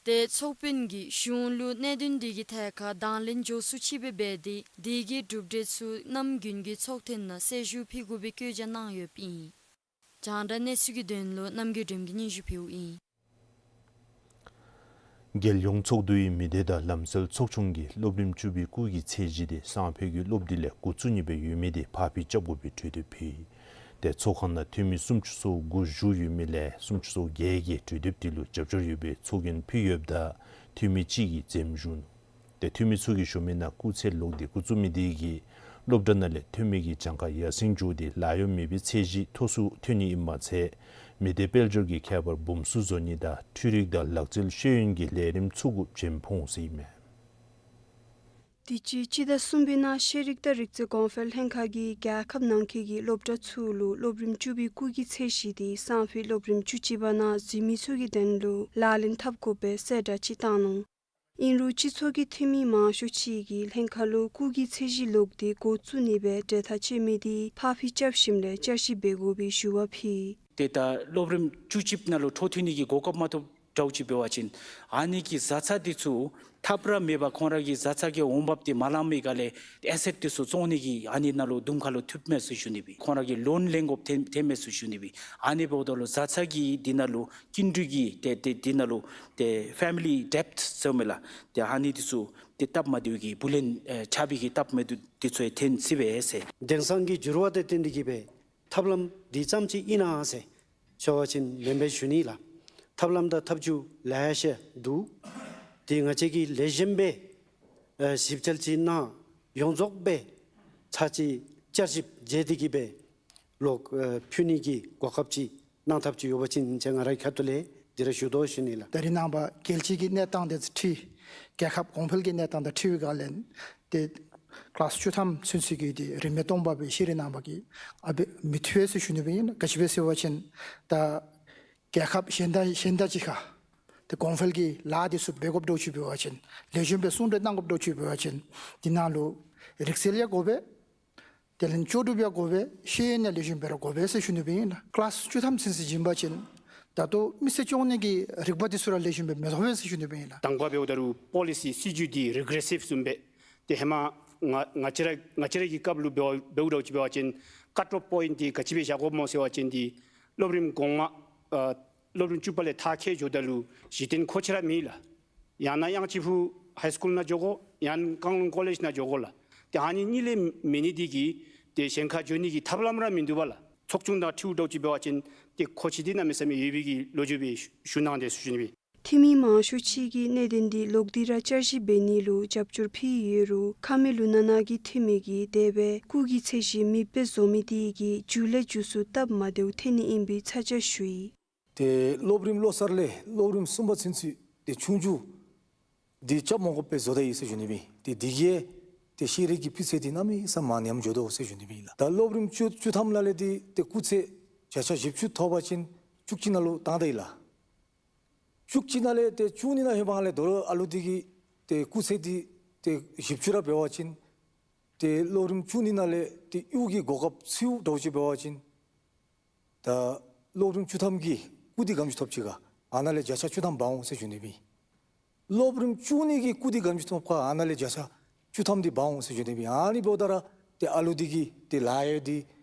ཏེ་ཚོགས་དཔོན་གྱིས་གཞུང་ལུ་གནད་དོན་དེ་གི་ཐད་ཁར་དང་ལེན་མགྱོགས་སུ་ཅིག་སྦེ་འབད་དེ་དེ་གི་གྲུབ་འབྲས་ཚུ་གནམ་དགུན་གྱི་ཚོགས་ཐེངས་ནང་གསལ་ཞུ་ཕུལ་དགོ་པའི་བཀོད་རྒྱ་གནང་ཡོདཔ་ཨིན། རྒྱང་བསྒྲགས་གནས་ཚུལ་གྱི་དོན་ལུ་རྣམ་རྒྱལ་སྒྲོལམ་གྱིས་སྙན་ཞུ་ཕུལཝ་ཨིན། རྒྱལ་ཡོངས་ཚོགས་འདུའི་མི་སྡེ་དང་ལམ་སྲོལ་ཚོགས་ཆུང་གིས་སློབ་རིམ་བཅུ་པའི་སྐོར་གྱི་ཚད་གཞི་དེ་སང་ཕོད་ཀྱི་སློབ་དུས་ལས་འགོ་བཙུགས་ནི་སྦེ་ཡོད་མི་དེ་ཕར་འགྱངས་རྐྱབ་དགོ་པའི་གྲོས་འདེབས་ཕུལ་ཡི། ཏེ་ཚོགས་ཁང་ནང་འཐུས་མི་སུམ་ཅུ་སོ་དགུ་བཞུགས་ཡོད་མི་ལས་སུམ་ཅུ་སོ་བརྒྱད་ཀྱིས་གྲོས་འདེབས་དེ་ལུ་རྒྱབ་སྐྱོར་ཡོད་པའི་ཚོགས་རྒྱན་ཕུལ་ཡོདཔ་ད་འཐུས་མི་གཅིག་གིས་འཛེམ་བཞུགས་ནུག། ཏེ་འཐུས་མི་ཚུ་གིས་ཞུ་མི་ནང་སྐུགས་ཚད་ལོག་སྟེ་འགོ་བཙུགས་མི་དེ་གིས་སློབ་གྲྭ་ནང་ལས་ཐོན་མི་གི་གྱངས་ཁ་ཡར་སེང་འགྱོ་སྟེ་ལཱ་གཡོག་མེད་པའི་ཚད་གཞི་མཐོ་སུ་ཐོན་ནི་ཨིནམ་མ་ཚད་མི་སྡེ་དཔལ་འབྱོར་གྱི་ཁྱད་པར་སྦོམ་སུ་བཟོ་ནི་དང་འཕྲུལ་རིག་དང་ལག་རྩལ་ཤེས་ཡོན་གྱི་ལས་རིམ་ཚུ་གུ་བྱེམ་ཕོག་འོང་ཟེར་ཨིན་མས། དུས་ཅི་སྤྱི་ཟླ་གསུམ་པའི་ནང་ཤེས་རིག་དང་རིག་རྩལ་གོང་འཕེལ་ལྷན་ཁག་གིས་རྒྱལ་ཁབ་ནང་འཁོད་ཀྱི་སློབ་གྲྭ་ཚུ་ལུ་སློབ་རིམ་བཅུ་པའི་སྐུགས་ཀྱི་ཚད་གཞི་དེ་སང་ཕོད་སློབ་རིམ་བཅུ་གཅིག་པ་ནང་འཛུལ་མི་ཚུ་གི་དོན་ལུ་ལག་ལེན་འཐབ་དགོ་པའི་གསལ་བསྒྲགས་ཅིག་བཏང་ནུག། ཨིན་རུང་སྤྱི་ཚོགས་ཀྱི་འཐུས་མི་མང་ཤོས་ཅིག་གིས་ལྷན་ཁག་ལུ་སྐུགས་ཀྱི་ཚད་གཞི་ལོག་སྟེ་འགོ་བཙུགས་ནི་སྦེ་གྲོས་ཐག་བཅད་མི་དེ་ཕར་ཕྱིར་རྐྱབ་ཞིནམ་ལས་བསྐྱར་ཞིབ་འབད་དགོ་པའི་ཞུ་བ་ཕུལ། ཏེ་ད་སློབ་རིམ་བཅུ་གཅིག་ནང་ལུ་འཕྲོ་མཐུད་ནི་གི་གོ་སྐབས་མ་ཐོབ་འདྲཝ་ཅིག་འབད་བ་ཅིན་ཨ་ནི་གི་བཟའ་ཚང་དེ་ཚུ་ཐབས་ར་མེད་པར་ཁོང་ར་གི་བཟའ་ཚང་གི་འོང་འབབ་དེ་མ་ལང་མི་ག་ལས་ཨེ་སེཊ་དེ་ཚུ་བཙོང་ནི་གི་ཨ་ནི་ནང་ལུ་དུམ་ཁ་ལུ་ཐུགཔ་མས་ཟེར་ཞུ་ནི་སྦེ། ཁོང་ར་གིས་ལོན་ལེན་དགོཔ་ཐོན་ཐོནམ་མས་ཟེར་ཞུ་ནི་སྦེ། ཨ་ནི་འབདཝ་ད་ལུ་བཟའ་ཚང་གིས་འདི་ནང་ལུ་སྐྱིན་འགྲུལ་གྱི་ཏེ་ཏེ་འདི་ནང་ལུ་ཏེ་ཕེ་མི་ལི་ཌེབཊ་ཟེར་མས་ལགས། ཏེ་ཨ་ནི་དེ་ཚུ་ཏེ་སྟབས་མ་བདེཝ་གི་བུ་ལོན་ཨེ་ཆགས་པའི་གི་སྟབས་མ་བདེཝ་དེ་ཚུ་ཡང་ཐོན་སྲིད་པས་ཟེར། དེང་སང་གི་འགྱུར་བ་དང་བསྟུན་ཏེ་གིས་སྦེ་ཐབས་ལམ་འདི་ཙམ་ཅིག་ཨིན་ན་ཟེར་ཟེར་བ་ཅིན་ལན་འབད་ཞུ་ནི་ལགས། ཐབས་ལམ་དང་ཐབས་བྱུས་ལེ་ཤ་འདུག། དེ་ང་བཅས་ཀྱིས་ལེགས་ཤོམ་སྦེ་ཨེ་ཞིབ་དཔྱད་ཅིག་གནང་ཡོངས་རྫོགས་སྦེ་ཚར་གཅིག་བསྐྱར་ཞིབ་མཛད་དེ་གིས་སྦེ་ལོག་ཨེ་ཕུལ་ནི་གི་གོ་སྐབས་ཅིག་གནང་ཐབས་ཅིག་ཡོད་པ་ཅིན་ང་རའི་ཁ་ཐུག་ལས་འདི་ར་ཞུ་དོ་ཟེར་ཞུ་ནི་ལགས། ད་རེས་ནངས་པ་རྒྱལ་སྤྱི་གི་གནས་སྟངས་དང་འཁྲིལ་རྒྱལ་ཁབ་གོང་འཕེལ་གྱི་གནས་སྟངས་དང་འཁྲིལ་བའི་སྒང་ལས་ཏེ་ཀི་ལཱསི་བཅུ་ཐམ་ཚུན་ཚོད་ཀྱི་ཏེ་རིན་མེད་སྟོང་པ་སྦེ་ཤེས་རིག་ནང་པ་གིས་ཨ་འབད་མི་བཏུབ་པས་ཟེར་ཞུ་ནི་སྦེ་ཨིན། ག་ཅི་སྦེ་ཟེར་བ་ཅིན་ད་རྒྱལ་ཁབ་གཞན་དང་གཞན་དང་གཅིག་ཁར་ཏེ་གོང་འཕེལ་གྱི་ལཱ་འདི་ཚུ་འབད་དགོཔ་འདྲཝ་ཅིག་འབད་བ་ཅིན་ལེགས་ཤོམ་སྦེ་གསུང་གྲོས་གནང་དགོཔ་འདྲཝ་ཅིག་འབད་བ་ཅིན་འདི་ནང་ལུ་རིག་རྩལ་ཡང་དགོ་པས། དེ་ལས་ལྕོགས་གྲུབ་ཡང་དགོ་པས། ཤེས་ཡོན་ཡང་ལེགས་ཤོམ་སྦེ་ར་དགོ་པས་ཟེར་ཞུ་ནི་སྦེ་ཨིན་ལགས། ཀི་ལཱསི་བཅུ་ཐམ་ཚུན་ཚོད་བྱིན་པ་ཅིན་ད་ལྟོ་མི་སེར་སྐྱོང་ནི་གི་རིག་པ་འདི་ཚུ་ར་ལེགས་ཤོམ་སྦེ་མི་ཐོབ་པས་ཟེར་ཞུ་ནི་སྦེ་ཨིན་ལགས། དང་པ་འབདཝ་ད་ལུ་པོ་ལི་སི་སྲིད་བྱུས་འདི་རི་གི་རེ་སིབ་བཟུམ་སྦེ་ཏེ་ཧེ་མ་ང་ང་བཅས་ར་ང་བཅས་ར་གི་སྐབས་ལུ་འབདཝ་འབདཝ་འདྲཝ་ཅིག་འབད་བ་ཅིན་ཀཊ་ཨོཕ་པོའིནཊ་འདི་ག་ཅི་སྦེ་བཞག་དགོཔ་སྨོ་ཟེར་བ་ཅིན་འདི་སློབ་རིམ་གོང་མ་ཨ་སློབ་རིམ་བཅུ་པ་ལས་མཐར་འཁྱོལ་འགྱོཝ་ད་ལུ་གཞི་རྟེན་མཁོ་ཆེ་ར་མེད་ལགས། ཡང་ན་གཡང་སྐྱིད་ཕུག་ཧའི་སི་ཀུལ་ནང་འགྱོ་དགོ། ཡང་ན་ཀང་ལུང་ཀོ་ལེཇ་ནང་འགྱོ་དགོ་ལགས། ཏེ་ཨ་ནི་གཉིས་ལས་མེད་ནི་འདི་གིས་ཏེ་གཞན་ཁར་འགྱོ་ནི་གི་ཐབས་ལམ་ར་མིན་འདུག་པ་ལགས། ཚོགས་ཆུང་དང་འཁྲིལཝ་འདྲཝ་ཅིག་འབད་བ་ཅིན་ཏེ་མཁོ་ཆེ་འདི་གནམ་མེད་ས་མེད་ཡོད་པའི་གི་ལོ་རྒྱུས་སྦེ་ཞུ་གནང་སྟེ་ཞུ་ནི་སྦེ། འཐུས་མི་མང་ཤོས་ཅིག་གིས་གནད་དོན་འདི་ལོག་སྟེ་ར་བསྐྱར་ཞིབ་འབད་ནི་ལུ་རྒྱབ་སྐྱོར་ཕུལ་ཡོད་རུང་ཁ་མི་ལུ་ནང་ནང་གི་འཐུས་མི་གིས་དེ་སྦེ་སྐུགས་ཀྱི་ཚད་གཞི་མེདཔ་བཟོ་མི་དེ་གིས་མཇུག་ལས་མཇུག་སུ་སྟབས་མ་བདེཝ་ཐོན་ནི་ཨིན་པའི་ཚ་གྱང་ཞུ་ཡི། ཏེ་སློབ་རིམ་བློ་གསར་ལས་སློབ་རིམ་གསུམ་པ་ཚུན་ཚོད་ཏེ་ཆུང་བཅུག་འདི་རྐྱབ་མ་དགོཔ་སྦེ་བཟོ་ད་ཡི་ཟེར་ཞུ་ནི་སྦེ། ཏེ་འདི་གིས་ཏེ་ཤེས་རིག་གི་སྤུས་ཚད་འདི་གནམ་མེད་ས་མེད་ཉམས་འགྱོ་དོ་ཟེར་ཞུ་ནི་སྦེ་ཨིན་ལགས། ད་སློབ་རིམ་བཅུ་བཅུ་ཐམ་ནང་ལས་ཏེ་ཏེ་སྐུགས་ཚད་བརྒྱ་ཆ་བཞི་བཅུ་ཐོབ་པ་ཅིན་བཅུ་གཅིག་ནང་ལུ་བཏང་ད་ཡི་ལགས། བཅུ་གཅིག་ནང་ལས་ཏེ་བཅུ་གཉིས་ནང་ལྷོདཔ་ལས་དོ་རུང་ཨ་ལུ་འདི་གི་ཏེ་སྐུགས་ཚད་འདི་ཏེ་བཞི་བཅུ་ར་འབད་བ་ཅིན་ཏེ་སློབ་རིམ་བཅུ་གཉིས་ནང་ལས་ཏེ་གཡོག་གི་གོ་སྐབས་ཚུ་འདྲཝ་ཅིག་འབད་བ་ཅིན་ད་སློབ་རིམ་བཅུ་ཐམ་གྱི་སྐུགས་འདི་ག་དེམ་ཅིག་ཐོབ་ཅི་ག་ཨ་ནཱ་ལས་བརྒྱ་ཆ་བཅུ་ཐམ་འབག་འོང་ཟེར་ཞུ་ནི་སྦེ། སློབ་རིམ་བཅུ་གཉིས་ཀྱི་སྐུགས་འདི་ག་དེམ་ཅིག་ཐོབ་ག་ཨ་ནཱ་ལས་བརྒྱ་ཆ་བཅུ་ཐམ་འདི་འབག་འོང་ཟེར་ཞུ་ནི་སྦེ། ཨ་ནི་འབདཝ་ད་ར་ཏེ་ཨ་ལུ་འདི་གིས་ཏེ་ལཱ་གཡོག་འདི་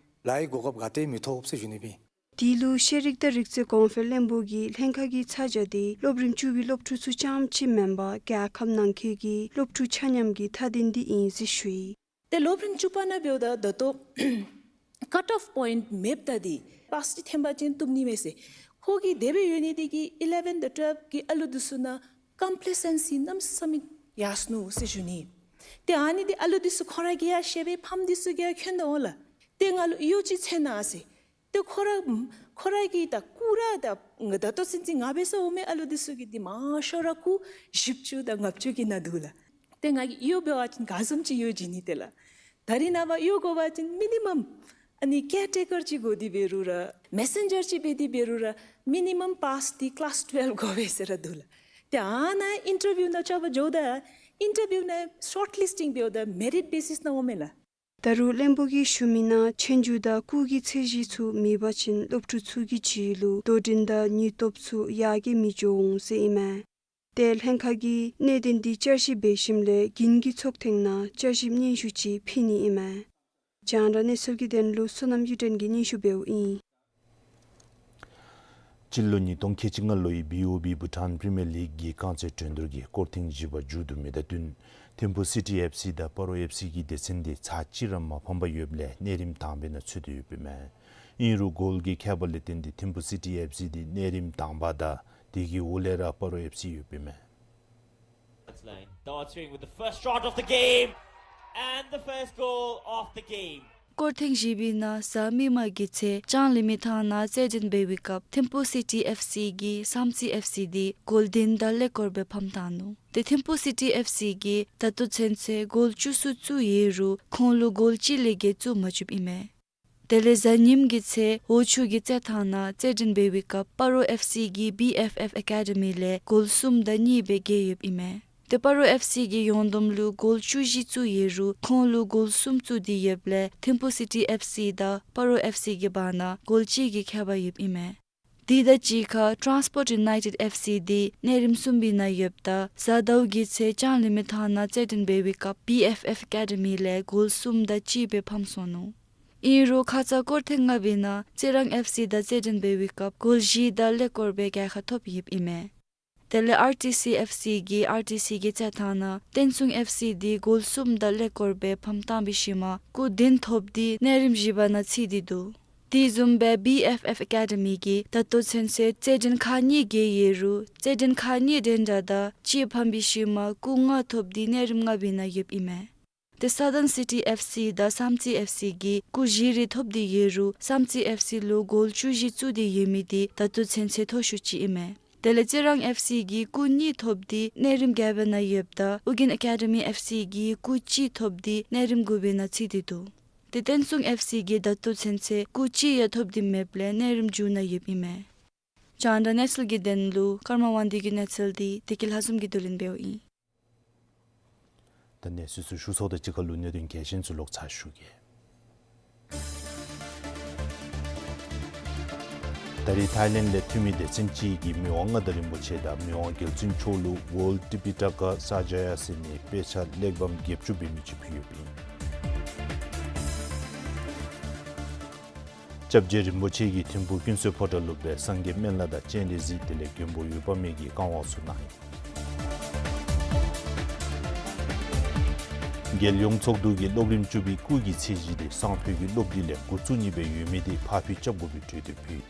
ལཱ་གཡོག་གོ་སྐབས་ག་ཏེ་མི་ཐོབ་ཟེར་ཞུ་ནི་སྦེ། དེ་ལུ་ཤེས་རིག་དང་རིག་རྩལ་གོང་འཕེལ་བློན་པོ་གིས་ལྷན་ཁག་གི་ཚ་གྱང་འདི་སློབ་རིམ་བཅུ་པའི་སློབ་ཕྲུག་ཚུ་རྐྱངམ་ཅིག་མེན་པར་རྒྱལ་ཁབ་ནང་འཁོད་ཀྱི་སློབ་ཕྲུག་ཆ་མཉམ་གྱི་མཐའ་དོན་འདི་ཨིན་ཟེར་ཞུ་ཡི། ཏེ་སློབ་རིམ་བཅུ་པ་ནང་འབདཝ་ད་ད་ལྟོ་ཀཊ་ཨོཕ་པོའིནཊ་མེདཔ་ད་འདི་པཱསི་ཅིག་ཐོན་པ་ཅིན་བཏུབ་ནི་མས་ཟེར། ཁོ་གིས་དེ་སྦེ་ཡོད་ནི་འདི་གིས་ཨི་ལེ་བཱན་དང་ཊུ་ཝེལབ་ཀྱི་ཨ་ལུ་འདི་ཚུ་ནང་ཀམ་པི་ལེ་སེན་སི་གནམ་མེད་ས་མེད་ཡར་སོ་ནུག་ཟེར་ཞུ་ནི། ཏེ་ཨ་ནི་འདི་ཨ་ལུ་འདི་ཚུ་ཁོང་ར་གིས་ཡང་ཤེས་པས། ཕམ་འདི་ཚུ་གིས་ཡང་མཁྱེན་དོ་འོང་ལགས། ཏེ་ང་ལུ་གཡོག་ཅིག་འཚོལ་གནང་ཟེར། ཏེ་ཁོ་ར་ཁོ་ར་གིས་ད་སྐུགས་ར་ད་ད་ལྟོ་ཚུན་ཚོད་ང་འབད་སར་འོང་མི་ཨ་ལུ་འདི་ཚུ་གི་འདི་མང་ཤོས་ར་སྐུགས་བཞི་བཅུ་དང་ལྔ་བཅུ་གི་ནང་འདུག་ལགས། ཏེ་ང་གིས་གཡོག་འབད་བ་ཅིན་ག་བཟུམ་ཅིག་གཡོག་བྱིན་ནི་ཏེ་ལགས། ད་རེས་ནངས་པ་གཡོག་དགོ་པ་ཅིན་མི་ནི་མམ་ཨ་ནི་ཀེར་ཊེ་ཀར་ཅིག་དགོ་སྟེ་འབད་རུང་ར་མེ་སེན་ཇར་ཅིག་འབད་དེ་འབད་རུང་ར་མི་ནི་མམ་པཱསི་འདི་ཀི་ལཱསི་ཊུ་ཝེལབ་དགོ་པས་ཟེར་ར་འདུག་ལགས། ཏེ་ཨ་ནཱ་ཨིན་ཊར་བིའུ་ནང་རྐྱབ་པར་འགྱོཝ་ད་ཨིན་ཊར་བིའུ་ནང་ཤོཊ་ལིསི་ཊིང་འབདཝ་ད་མེ་རིཊ་བེ་སིསི་ནང་འོང་མས་ལགས། ད་རུང་བློན་པོ་གིས་ཞུ་མི་ནང་ཆོས་རྒྱུགས་དང་སྐུགས་ཀྱི་ཚད་གཞི་ཚུ་མེད་པ་ཅིན་སློབ་ཕྲུག་ཚུ་གི་རྒྱུད་ལུ་དོ་འགྲན་དང་ནུས་སྟོབས་ཚུ་ཡར་རྒྱས་མི་འགྱོ་འོང་ཟེར་ཨིན་མས། ཏེ་ལྷན་ཁག་གིས་གནད་དོན་འདི་བསྐྱར་ཞིབ་འབད་ཞིནམ་ལས་དགུན་གྱི་ཚོགས་ཐེངས་ནང་བསྐྱར་ཞིབ་སྙན་ཞུ་ཅིག་ཕུལ་ནི་ཨིན་མས། རྒྱང་བསྒྲགས་གནས་ཚུལ་གྱི་དོན་ལུ་བསོད་ནམས་གཡུ་སྒྲོན་གྱིས་སྙན་ཞུ་འབདཝ་ཨིན། སྤྱི་ལོ་ཉིས་སྟོང་ཁལ་གཅིག་ལྔ་ལོའི་བི་ཨོ་བི་བྷུ་ཊཱན་པི་རི་མི་ཡར་ལིག་གི་རྐང་རྩེད་འགྲན་བསྡུར་གྱི་སྐོར་ཐེངས་བཞི་པ་མཇུག་བསྡུ་མི་དང་བསྟུན་ཐིམ་ཕུ་སི་ཊི་ཨེཕ་སི་དང་སྤ་རོ་ཨེཕ་སི་གི་སྡེ་ཚན་འདི་ཚར་གཅིག་ར་མ་ཕམ་པར་ཡོདཔ་ལས་གནས་རིམ་དང་པའི་ནང་ཚུད་དེ་ཡོདཔ་ཨིན་མས། ཨིན་རུང་གོལ་གྱི་ཁྱད་པར་ལས་བརྟེན་ཏེ་ཐིམ་ཕུ་སི་ཊི་ཨེཕ་སི་འདི་གནས་རིམ་དང་པ་དང་དེ་གི་འོག་ལས་ར་སྤ་རོ་ཨེཕ་སི་ཡོདཔ་ཨིན་མས། Line. Dawat Swing with the first shot of the game and the first goal of the game. སྐོར་ཐེངས་བཞི་པའི་ནང་གཟའ་མིག་དམར་གྱི་ཚེ་ལྕང་གླིང་མི་ཐང་ནང་རྩེད་འགྲན་འབད་བའི་སྐབས་ཐིམ་ཕུ་སི་ཊི་ཨེཕ་སི་གིས་བསམ་རྩེ་ཨེཕ་སི་འདི་གོལ་བདུན་དང་ཀླད་ཀོར་སྦེ་ཕམ་བཏང་ནུག། ཏེ་ཐིམ་ཕུ་སི་ཊི་ཨེཕ་སི་གིས་ད་ལྟོ་ཚུན་ཚོད་གོལ་བཅུ་གསུམ་བཙུགས་ཡོད་རུང་ཁོང་ལུ་གོལ་གཅིག་ལས་བརྒལ་བཙུགས་མ་བཅུགཔ་ཨིན་མས། དེ་ལས་གཟའ་ཉིམ་གི་ཚེ་ཝོ་ཆུ་གི་རྩེད་ཐང་ནང་རྩེད་འགྲན་འབད་བའི་སྐབས་སྤ་རོ་ཨེཕ་སི་གིས་བི་ཨེཕ་ཨེཕ་ཨེ་ཀ་ཌི་མི་ལས་གོལ་གསུམ་དང་གཉིས་སྦེ་བརྒལ་ཡོདཔ་ཨིན་མས། ཏེ་སྤ་རོ་ཨེཕ་སི་གིས་ཡོངས་བསྡོམས་ལུ་གོལ་བཅུ་བཞི་བཙུགས་ཡོད་རུང་ཁོང་ལུ་གོལ་གསུམ་བཙུགས་ཏེ་ཡོདཔ་ལས་ཐིམ་ཕུ་སི་ཊི་ཨེཕ་སི་དང་སྤ་རོ་ཨེཕ་སི་གི་བར་ན་གོལ་གཅིག་གི་ཁྱད་པར་ཡོདཔ་ཨིན་མས། དེ་དང་གཅིག་ཁར་ཊཱནསི་པོརཊ་ཡུ་ནའི་ཊེཌ་ཨེཕ་སི་འདི་གནས་རིམ་གསུམ་པའི་ནང་ཡོདཔ་ད་གཟའ་ཟླཝ་གི་ཚེ་ལྕང་གླིང་མའི་ཐང་ནང་རྩེད་འགྲན་འབད་བའི་སྐབས་བི་ཨེཕ་ཨེཕ་ཨེ་ཀ་ཌི་མི་ལས་གོལ་གསུམ་དང་གཅིག་སྦེ་ཕམ་སོང་ནུག། ཨིན་རུང་ཁ་ཙ་སྐོར་ཐེངས་ལྔ་པའི་ནང་རྩི་རང་ཨེཕ་སི་དང་རྩེད་འགྲན་འབད་བའི་སྐབས་གོལ་བཞི་དང་ཀླད་ཀོར་སྦེ་རྒྱལ་ཁ་ཐོབ་ཡོདཔ་ཨིན་མས། དེ་ལས་ཨར་ཊི་སི་ཨེཕ་སི་གིས་ཨར་ཊི་སི་གི་རྩེད་ཐང་ནང་བསྟན་སྲུང་ཨེཕ་སི་འདི་གོལ་གསུམ་དང་ཀླད་ཀོར་སྦེ་ཕམ་བཏང་བའི་ཤུལ་མ་སྐུགས་བདུན་ཐོབ་སྟེ་གནས་རིམ་བཞི་པ་ནང་ཚུད་དེ་འདུག། དེ་བཟུམ་སྦེ་བི་ཨེཕ་ཨེཕ་ཨེ་ཀ་ཌི་མི་གིས་ད་ལྟོ་ཚུན་ཚོད་རྩེད་འགྲན་ཁག་གཉིས་བརྒལ་ཡོད་རུང་རྩེད་འགྲན་ཁག་གཉིས་འགྲན་ཟླ་དང་གཅིག་ཕམ་པའི་ཤུལ་མ་སྐུགས་ལྔ་ཐོབ་སྟེ་གནས་རིམ་ལྔ་པའི་ནང་ཡོདཔ་ཨིན་མས། ཏེ་སཱ་དཱན་སི་ཊི་ཨེཕ་སི་དང་བསམ་རྩེ་ཨེཕ་སི་གིས་སྐུགས་བཞི་རེ་ཐོབ་སྟེ་ཡོད་རུང་བསམ་རྩེ་ཨེཕ་སི་ལུ་གོལ་བཅུ་བཞི་བཙུགས་ཏེ་ཡོད་མི་འདི་ད་ལྟོ་ཚུན་ཚོད་མཐོ་ཤོས་ཅིག་ཨིན་མས། དེ་ལས་རྩི་རང་ཨེཕ་སི་གིས་སྐུགས་གཉིས་ཐོབ་སྟེ་གནས་རིམ་བརྒྱད་པའི་ནང་ཡོདཔ་ད་ཨོ་རྒྱན་ཨེ་ཀ་ཌི་མི་ཨེཕ་སི་གིས་སྐུགས་གཅིག་ཐོབ་སྟེ་གནས་རིམ་དགུ་པའི་ནང་ཚུད་དེ་འདུག། ཏེ་བསྟན་སྲུང་ཨེཕ་སི་གིས་ད་ལྟོ་ཚུན་ཚོད་སྐུགས་གཅིག་ཡང་ཐོབ་སྟེ་མེདཔ་ལས་གནས་རིམ་མཇུག་ནང་ཡོདཔ་ཨིན་མས། རྒྱང་བསྒྲགས་གནས་ཚུལ་གྱི་དོན་ལུ་ཀརྨ་དབང་འདུས་ཀྱི་གནས་ཚུལ་འདི་བདེ་སྐྱིད་ལྷ་འཛོམས་ཀྱིས་བསྡུ་ལེན་འབདཝ་ཨིན། ད་གནས་ཚུལ་ཚུ་ཞུ་ཚརཝ་དང་གཅིག་ཁར་ལུ་གནད་དོན་གལ་ཆེན་ཚུ་ལོག་ཚར་ཞུ་གེ། ད་རེས་ཐའི་ལེནཌ་ལས་འཐུས་མི་སྡེ་ཚན་གཅིག་གིས་མི་དབང་མངའ་བདག་རིན་པོ་ཆེ་དང་མི་དབང་རྒྱལ་བཙུན་མཆོག་ལུ་ཝཱརལཌ་ཊི་པི་ཊ་ཀ་ས་ཇ་ཡ་ཟེར་མི་དཔེ་ཆ་གླེགས་བམ་བརྒྱད་ཅུ་འབད་མི་ཅིག་ཕུལ་ཡོདཔ་ཨིན། སྐྱབས་རྗེ་རིན་པོ་ཆེ་གིས་ཐིམ་ཕུག་ཀུན་གསལ་ཕོ་བྲང་ལུ་སྦེ་སངས་རྒྱས་སྨན་བླ་དང་སྤྱན་རས་གཟིགས་དེ་ལས་མགོན་པོ་འོད་དཔག་མེད་ཀྱི་བཀའ་དབང་ཚུ་གནང་ཡི། རྒྱལ་ཡོངས་ཚོགས་འདུ་གིས་སློབ་རིམ་བཅུ་པའི་སྐུགས་ཀྱི་ཚད་གཞི་དེ་སང་ཕོད་ཀྱི་སློབ་དུས་ལས་འགོ་བཙུགས་ནི་སྦེ་ཡོད་མི་དེ་ཕར་འགྱངས་རྐྱབ་དགོ་པའི་གྲོས་འདེབས་ཕུལ་ཡི།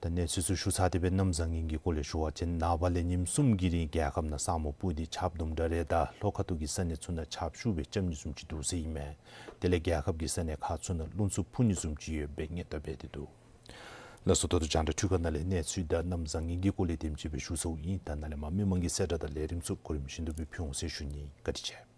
ད་གནས་ཚུལ་ཚུ་ཞུ་ཚར་ཏེ་སྦེ་གནམ་བཟང་ངན་གྱི་སྐོར་ལས་ཞུ་བ་ཅིན་ནངས་པ་ལས་ཉིནམ་གསུམ་གྱི་རིང་རྒྱལ་ཁབ་ནང་ས་སྨུག་སྤུབས་ཏེ་ཆརཔ་དུམ་གྲ་རེ་དང་ལྷོ་ཁ་ཐུག་གི་ས་གནས་ཚུ་ནང་ཆརཔ་ཤུགས་སྦེ་རྐྱབ་ནི་བཟུམ་ཅིག་འདུག་ཟེར་ཨིན་མས། དེ་ལས་རྒྱལ་ཁབ་ཀྱི་ས་གནས་ཁག་ཚུ་ནང་རླུང་འཚུབ་འཕུ་ནི་བཟུམ་ཅིག་ཡོདཔ་སྦེ་ངེས་སྟོན་འབད་དེ་འདུག། ལགས་སོ། ད་ལྟོ་རྒྱང་བསྒྲགས་འཕྲུལ་ཁང་ནང་ལས་གནས་ཚུལ་དང་གནམ་བཟང་ངན་གྱི་སྐོར་ལས་དེམ་ཅིག་སྦེ་ཞུ་ཚརཝ་ཨིན། ད་ནཱ་ལས་མར་མི་མང་གི་གསལ་བསྒྲགས་དང་ལས་རིམ་ཚུ་གོ་རིམ་བཞིན་དུ་སྦེ་ཕུལ་འོང་ཟེར་ཞུ་ནི། བཀའ་དྲིན་ཆེ།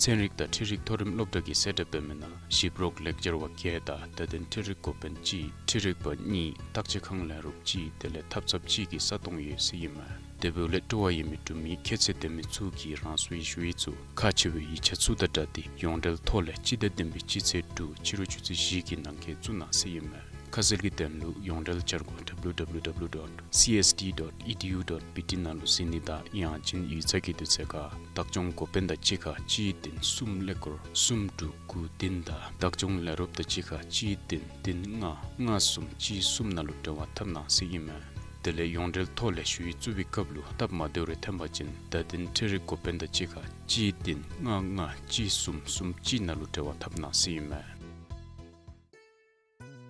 ཚན་རིག་དང་འཕྲུལ་རིག་མཐོ་རིམ་སློབ་གྲྭ་གིས་གསལ་བསྒྲགས་འབད་མི་ནང་ཞིབ་རོགས་ལེགས་སྦྱར་བ་བརྒྱད་དང་བརྡ་དོན་འཕྲུལ་རིག་འགོ་དཔོན་གཅིག། འཕྲུལ་རིག་པ་གཉིས། བརྟག་དཔྱད་ཁང་ལས་རོགསཔ་གཅིག། དེ་ལས་འཐབ་ཚབ་གཅིག་གི་ས་སྟོང་ཡོད་ཟེར་ཨིན་མས། དེ་འབདཝ་ལས་སྤྲོ་བ་ཡོད་མི་འབྲུག་མི་ཁྱད་ཚད་ལྡན་མི་ཚུ་གིས་རང་སོའི་ཞུ་ཡིག་ཚུ་ཁག་ཆེ་བའི་ཡིག་ཆ་ཚུ་དང་སྦྲགས་ཏེ་ཡོངས་འབྲེལ་ཐོག་ལས་སྤྱི་ཟླ་བདུན་པའི་སྤྱི་ཚེས་དྲུག་ཕྱི་རུ་ཆུ་ཚོད་བཞི་གི་ནང་འཁོད་བཙུགས་གནང་ཟེར་ཨིན་མས། ཁ་གསལ་གྱི་དོན་ལུ་ཡོངས་འབྲེལ་བཅར་སྒོ་W W W dot C S D dot E D U dot B T ནང་ལུ་གཟིགས་ནི་དང་ཡང་ཅིན་ཡིག་ཚང་གི་དུས་ཚོད་ཁར་བདག་སྐྱོང་འགོ་དཔོན་དང་གཅིག་ཁར་གཅིག་བདུན་གསུམ་ཀླད་ཀོར་གསུམ་དྲུག་དགུ་བདུན་དང་བདག་སྐྱོང་ལས་རོགསཔ་དང་གཅིག་ཁར་གཅིག་བདུན་བདུན་ལྔ་ལྔ་གསུམ་གཅིག་གསུམ་ནང་ལུ་འབྲེལ་བ་འཐབ་གནང་ཟེར་ཨིན་མས། དེ་ལས་ཡོངས་འབྲེལ་ཐོག་ལས་ཞུ་ཡིག་བཙུགས་པའི་སྐབས་ལུ་སྟབས་མ་བདེཝ་རེ་ཐོན་པ་ཅིན་བརྡ་དོན་འཕྲུལ་རིག་འགོ་དཔོན་དང་གཅིག་ཁར་གཅིག་བདུན་ལྔ་ལྔ་གཅིག་གསུམ་གསུམ་གཅིག་ནང་ལུ་འབྲེལ་བ་འཐབ་གནང་ཟེར་ཨིན་མས།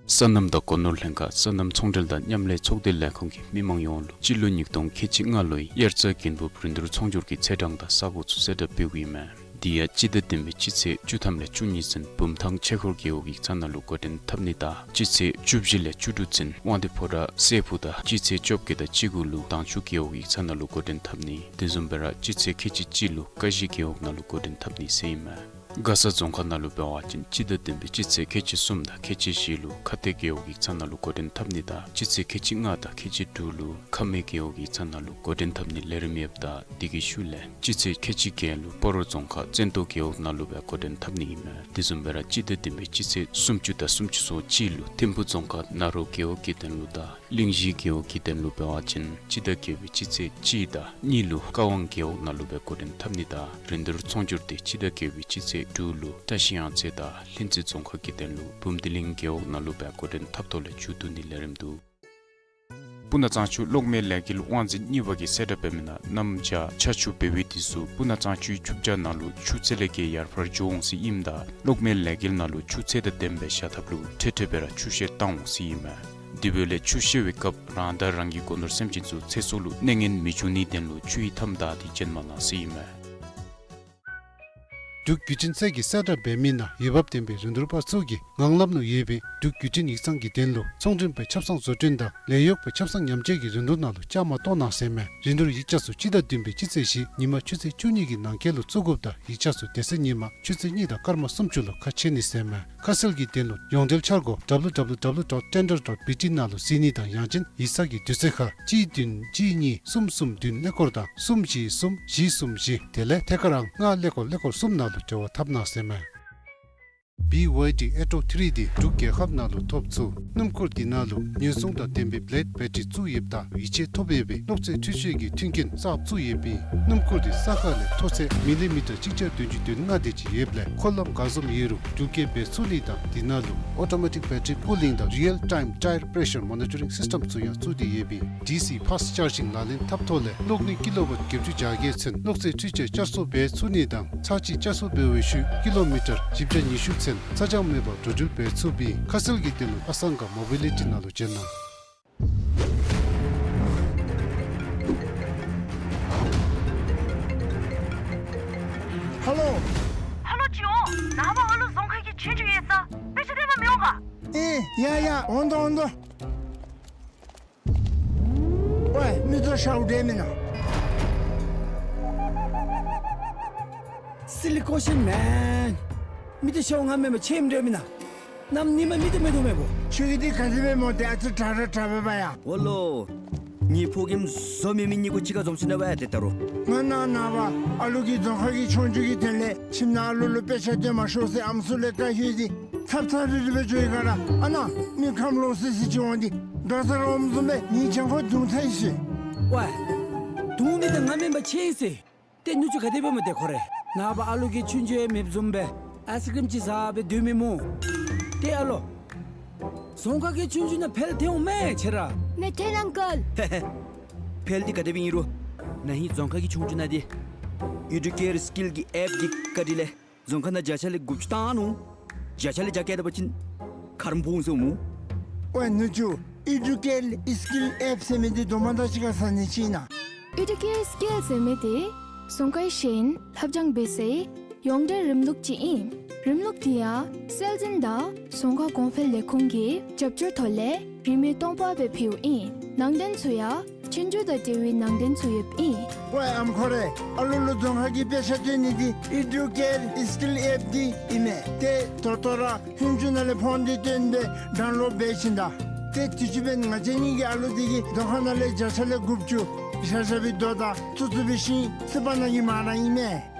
སོ་ནམ་དང་སྒོ་ནོར་ལྷན་ཁག་སོ་ནམ་ཚོང་འབྲེལ་དང་མཉམ་ལས་ཚོགས་སྡེ་ལས་ཁུངས་ཀྱིས་མི་མང་ཡོངས་ལུ་སྤྱི་ལོ་ཉིས་སྟོང་ཁལ་གཅིག་ལྔ་ལོའི་དབྱར་རྩྭ་དགུན་འབུབ་རིན་བསྡུར་ཚོང་སྒྱུར་གྱི་ཚེས་གྲངས་དང་ས་གོ་ཚུ་གསལ་བསྒྲགས་འབདཝ་ཨིན་མས། དེ་ཡང་སྤྱི་ཟླ་བདུན་པའི་སྤྱི་ཚེས་བཅུ་ཐམ་ལས་བཅུ་གཉིས་ཚུན་བུམ་ཐང་ཆོས་འཁོར་རྒེད་འོག་ཡིག་ཚང་ནང་ལུ་འགོ་འདྲེན་འཐབ་ནི་དང་སྤྱི་ཚེས་བཅུ་བཞི་ལས་བཅུ་དྲུག་ཚུན་དབང་འདུས་ཕོ་བྲང་སྲས་ཕུག་དང་སྤྱི་ཚེས་བཅོ་བརྒྱད་དང་བཅུ་དགུ་ལུ་དྭངས་ཆུ་རྒེད་འོག་ཡིག་ཚང་ནང་ལུ་འགོ་འདྲེན་འཐབ་ནི། དེ་བཟུམ་སྦེ་ར་སྤྱི་ཚེས་ཁལ་གཅིག་གཅིག་ལུ་ཀ་གཞི་རྒེད་འོག་ནང་ལུ་འགོ་འདྲེན་འཐབ་ནི་ཟེར་ཨིན་མས། མགར་ས་རྫོང་ཁག་ནང་ལུ་འབད་བ་ཅིན་སྤྱི་ཟླ་བདུན་པའི་སྤྱི་ཚེས་ཁལ་གཅིག་གསུམ་དང་ཁལ་གཅིག་བཞི་ལུ་ཁ་གཏད་རྒེད་འོག་ཡིག་ཚང་ནང་ལུ་འགོ་འདྲེན་འཐབ་ནི་དང་སྤྱི་ཚེས་ཁལ་གཅིག་ལྔ་དང་ཁལ་གཅིག་དྲུག་ལུ་ཁ་སྨད་རྒེད་འོག་ཡིག་ཚང་ནང་ལུ་འགོ་འདྲེན་འཐབ་ནི་ལས་རིམ་ཡོདཔ་ད་དེ་གི་ཤུལ་ལས་སྤྱི་ཚེས་ཁལ་གཅིག་བརྒྱད་ལུ་སྤ་རོ་རྫོང་ཁག་བཙན་ཏོ་རྒེད་འོག་ནང་ལུ་སྦེ་འགོ་འདྲེན་འཐབ་ནི་ཨིན་མས། དེ་བཟུམ་སྦེ་ར་སྤྱི་ཟླ་བདུན་པའི་སྤྱི་ཚེས་སུམ་ཅུ་དང་སུམ་ཅུ་སོ་གཅིག་ལུ་ཐིམ་ཕུག་རྫོང་ཁག་ནཱ་རོ་རྒེད་འོག་གི་དོན་ལུ་དང་གླིང་བཞི་རྒེད་འོག་གི་དོན་ལུ་འབད་བ་ཅིན་སྤྱི་ཟླ་བརྒྱད་པའི་སྤྱི་ཚེས་གཅིག་དང་གཉིས་ལུ་ཀ་ཝང་རྒེད་འོག་ནང་ལུ་སྦེ་འགོ་འདྲེན་འཐབ་ནི་དང་རིན་བསྡུར་ཚོང་སྒྱུར་དེ་སྤྱི་ཟླ་བརྒྱད་པའི་སྤྱི་ཚེས་དྲུག་ལུ་བཀྲ་ཤིས་གཡང་རྩེ་དང་ལྷུན་རྩེ་རྫོང་ཁག་གི་དོན་ལུ་བུམ་སྡེ་གླིང་རྒེད་འོག་ནང་ལུ་སྦེ་འགོ་འདྲེན་འཐབ་ཐོག་ལས་མཇུག་བསྡུ་ནི་ལས་རིམ་འདུག། སྤུ་ན་གཙང་ཆུ་གློག་མེ་ལས་འགུལ་དབང་འཛིན་གཉིས་པ་གིས་གསལ་བསྒྲགས་འབད་མི་ནང་གནམ་བྱཱར་ཆར་ཆུ་འབེལ་བའི་དུས་སུ་སྤུ་ན་གཙང་ཆུའི་ཆུ་བྱ་ནང་ལུ་ཆུ་ཚད་ལས་བརྒལ་ཡར་འཕར་འགྱོ་འོང་ཟེར་ཨིནམ་ད་གློག་མེ་ལས་འགུལ་ནང་ལུ་ཆུ་ཚད་དང་ལྡནམ་སྦེ་བཞག་ཐབས་ལུ་འཕྲལ་འཕྲལ་སྦེ་ར་ཆུ་བཤེར་བཏང་འོང་ཟེར་ཨིན་མས། དེ་འབདཝ་ལས་ཆུ་བཤེར་བའི་སྐབས་རང་དང་རང་གི་སྒོ་ནོར་སེམས་ཅན་ཚུ་ཚེ་སྲོག་ལུ་གནོད་ངན་མི་འབྱུང་ནིའི་དོན་ལུ་ཆུ་ཡི་མཐའམ་བདའ་སྟེ་བྱོན་མ་གནང་ཟེར་ཨིན་མས། འབྲུག་བརྒྱུད་འཕྲིན་གསེར་གྱི་གསལ་བསྒྲགས་འབད་མི་ནང་འོས་འབབ་ལྡན་པའི་རིན་བསྡུར་པ་ཚུ་གིས་ངང་ལམ་ལུ་ཡོད་པའི་འབྲུག་བརྒྱུད་འཕྲིན་ཡིག་ཚང་གི་དོན་ལུ་ཚོང་མགྲོན་པའི་ཆབ་གསང་བཟོ་སྐྲུན་དང་ལས་གཡོག་པའི་ཆབ་གསང་ཉམས་བཅོས་ཀྱི་རིན་བསྡུར་ནང་ལུ་བཅའ་མར་གཏོགས་གནང་ཟེར་མས། རིན་བསྡུར་ཡིག་ཆ་ཚུ་སྤྱི་ཟླ་བདུན་པའི་སྤྱི་ཚེས་བཞི་ཉིན་མ་ཆུ་ཚོད་བཅུ་གཉིས་ཀྱི་ནང་འཁོད་ལུ་བཙུགས་དགོཔ་དང་ཡིག་ཆ་ཚུ་དེ་ཚེ་ཉིན་མ་ཆུ་ཚོད་གཉིས་དང་སྐར་མ་སུམ་ཅུ་ལུ་ཁ་ཕྱེ་ནི་ཟེར་མས། ཁ་གསལ་གྱི་དོན་ལུ་ཡོངས་འབྲེལ་འཆར་སྒོ་W W W dot tender dot B T ནང་ལུ་གཟིགས་ནི་དང་ཡང་ཅིན་ཡིག་ཚང་གི་དུས་ཚོད་ཁར་གཅིག་བདུན་གཅིག་གཉིས་གསུམ་གསུམ་བདུན་ཀླད་ཀོར་དང་གསུམ་བཞི་གསུམ་བཞི་གསུམ་བཞི་དེ་ལས་ཐད་ཀར་ཨང་ལྔ་ཀླད་ཀོར་ཀླད་ཀོར་གསུམ་ནང་ལུ་འབྲེལ་བ་འཐབ་གནང་ཟེར་མས། B Y D Atto three འདི་འབྲུག་རྒྱལ་ཁབ་ནང་ལུ་ཐོབ་ཚུགས། སྣུམ་འཁོར་འདི་ནང་ལུ་ཉེན་སྲུང་དང་ལྡན་པའི་བླེཌ་བེ་ཊི་རི་བཙུགས་ཡོདཔ་ད་ཡིད་ཆེས་ཐོབ་ཡོད་པའི་གློག་རྩེད་འཕྲུལ་ཆས་ཀྱི་མཐུན་རྐྱེན་གསརཔ་བཙུགས་ཡོདཔ་ཨིན། སྣུམ་འཁོར་འདི་ས་ཁ་ལས་མཐོ་ཚད་མི་ལི་མི་ཊར་གཅིག་བརྒྱ་བདུན་ཅུ་དོན་ལྔ་དེ་ཅིག་ཡོདཔ་ལས་འཁོར་ལམ་ག་བཟུམ་ཡོད་རུང་འགྲུལ་སྐྱེལ་འབད་ཚུགས་ནི་དང་འདི་ནང་ལུ་Automatic Battery Cooling དང་Real Time Tire Pressure Monitoring System ཚུ་ཡང་བཙུགས་ཏེ་ཡོདཔ་ཨིན། ཌི་སི་ཕཱསཊ་ཅར་ཇིང་ལག་ལེན་འཐབ་ཐོག་ལས་གློག་ནུས་ཀི་ལོ་ཝཊ་བརྒྱད་ཅུ་གྱ་བརྒྱད་ཚུན་གློག་རྩེད་འཕྲུལ་ཆས་བསྐྱར་གསོ་འབད་ཚུགས་ནི་དང་ཚར་གཅིག་བསྐྱར་གསོ་འབད་བའི་ཤུལ་ཀི་ལོ་མི་ཊར་བཞི་བརྒྱ་ཉི་ཤུ་ཚུན་ཚ་གྱང་མེད་པར་འགྲོ་འགྲུལ་འབད་ཚུགསཔ་ཨིན། ཁ་གསལ་གྱི་དོན་ལུ་ཨ་སང་ག་མོ་བི་ལི་ཊི་ནང་ལུ་བྱོན་གནང་། ཧ་ལོ། ཧ་ལོ་ཅིག་འོང་། ནངས་པ་ཨ་ལུ་རྫོང་ཁ་གི་ཆོས་རྒྱུགས་ཡོད་ས། དཔེ་ཆ་སྟོན་པར་མི་འོང་ག། ཨེ་ཡ་ཡ་འོང་དོ་འོང་དོ། ཝའི་མི་ཚུ་ཤཝ་འདྲས་མེན་ན། Silly question man. མི་ཚུ་ཤཝ་ང་མེན་པར་ཆེམ་འདྲས་མེན་ན། གནམ་ཉིནམ་མེད་དོ་མེད་དོ་མེན་པོ། ཁྱོད་ཀྱིས་འདི་ག་དེ་སྦེ་སྨོ། ཏེ་ཨ་ཙི་དྲག་ར་དྲག་པས་པ་ཡ། ཝ་ལོ། ངེའི་ཕོ་རྒནམ་བཟོ་མེད་མི་གཉིས་ཀོ་གཅིག་ཁར་འཛོམས་ཅི་ན་པ་ཡ། ཏེ་ད་རུང་ང་ནཱ་ནངས་པ་ཨ་ལུ་གི་རྫོང་ཁ་གི་ཆོས་རྒྱུགས་ཀྱི་དོན་ལས་ཁྱིམ་ནང་ཨ་ལུ་ལུ་དཔེ་ཆ་སྟོན་མ་ཤོག་ཟེར་ཨམ་སྲུ་ལས་བཀའ་ཞུ་ཡི། ཚབ་ཚབ་རིལ་རི་སྦེ་འགྱོ་ཡི་ག་ར། ཨ་ནཱ་མི་ཁམས་ལོག་སི་སི་ཅིག་འོང་སྟེ་འགྲོ་ས་ར་འོངམ་བཟུམ་སྦེ་ངེའི་གྱང་ཁར་རྡུང་ཚར་ཡི་ཟེར། ཝའི། རྡུང་མི་འདི་ང་མེན་པར་ཆེ་ཟེར། ཏེ་ནུ་གཅུང་ག་དེ་སྦེ་སྨོ་ཏེ་ཁོ་རེ། ནངས་པ་ཨ་ལུ་གི་ཆོས་རྒྱུགས་ཡང་མེདཔ་བཟུམ་སྦེ་ཨའི་སི་ཀྲིམ་ཅིག་ཟ་སྦེ་སྡོད་མི་སྨོ། ཏེ་ཨ་ལོ། རྫོང་ཁ་གི་ཆོས་རྒྱུགས་ནང་ཕེལ་ཐལ་འོང་མས་ཁྱོད་ར། མི་ཐལ་ཨང་ཀལ། ཕེལ་འདི་ག་དེ་སྦེ་ཨིན་རུང་ན་ཧིང་རྫོང་ཁ་གི་ཆོས་རྒྱུགས་ནང་འདི་ཨི་ཌུ་ཀེར་སི་ཀིལ་གྱི་ཨེཔ་འདི་བཀའ་དྲིན་ལས་རྫོང་ཁ་ནང་བརྒྱ་ཆ་ལས་དགུ་བཅུ་བཏང་ནུག། བརྒྱ་ཆ་ལས་བརྒྱ་བཀལ་ད་པ་ཅིན་ཁརམ་ཕོག་འོང་ཟེར་སྨོ། ཝའི་ནུ་གཅུང་ཨི་ཌུ་ཀེར་སི་ཀིལ་ཨེཔ་ཟེར་མི་འདི་དོ་མ་དང་གཅིག་ཁར་ཟ་ནི་ཅིག་ཨིན་ན། ཨི་ཌུ་ཀེར་སི་ཀིལ་ཟེར་མི་འདི་རྫོང་ཁའི་ཤེས་ཡོན་ལྷབ་སྦྱང་འབད་སའི་ཡོངས་འབྲེལ་རིམ་ལུགས་ཅིག་ཨིན། རིམ་ལུགས་འདི་ཡང་སྲོལ་འཛིན་དང་རྫོང་ཁ་གོང་འཕེལ་ལས་ཁུངས་ཀྱི་རྒྱབ་སྐྱོར་ཐོག་ལས་རིན་མེད་སྟོང་པ་སྦེ་ཕུལཝ་ཨིན། ནང་དོན་ཚུ་ཡང་ཆོས་རྒྱུགས་དང་འབྲེལ་བའི་ནང་དོན་ཚུ་ཡོདཔ་ཨིན། ཝའི་ཨམ་ཁོ་རེ། ཨ་ལུ་ལུ་རྫོང་ཁ་གི་དཔེ་ཆ་སྟོན་ནི་འདི་ཨི་ཌུ་ཀེར་སི་ཀིལ་ཨེཔ་འདི་ཨིན་མས། ཏེ་ད་ལྟོ་ར་ཧིན་ཅུ་ནང་ལས་ཕོན་འདི་བཏོན་སྦེ་ཌའུན་ལོཌ་འབད་ཞིནམ་ད། ཏེ་དུས་ཅི་འབདན་ང་བཅས་གཉིས་ཀྱི་ཨ་ལུ་འདི་གིས་རྫོང་ཁ་ནང་ལས་བརྒྱ་ཆ་ལས་དགུ་བཅུ་ཤ་ཤ་བའི་རྡོ་དང་ཙུ་ཙུ་བའི་ཤིང་སི་པ་ནང་གི་མ་ར་ཨིན་མས།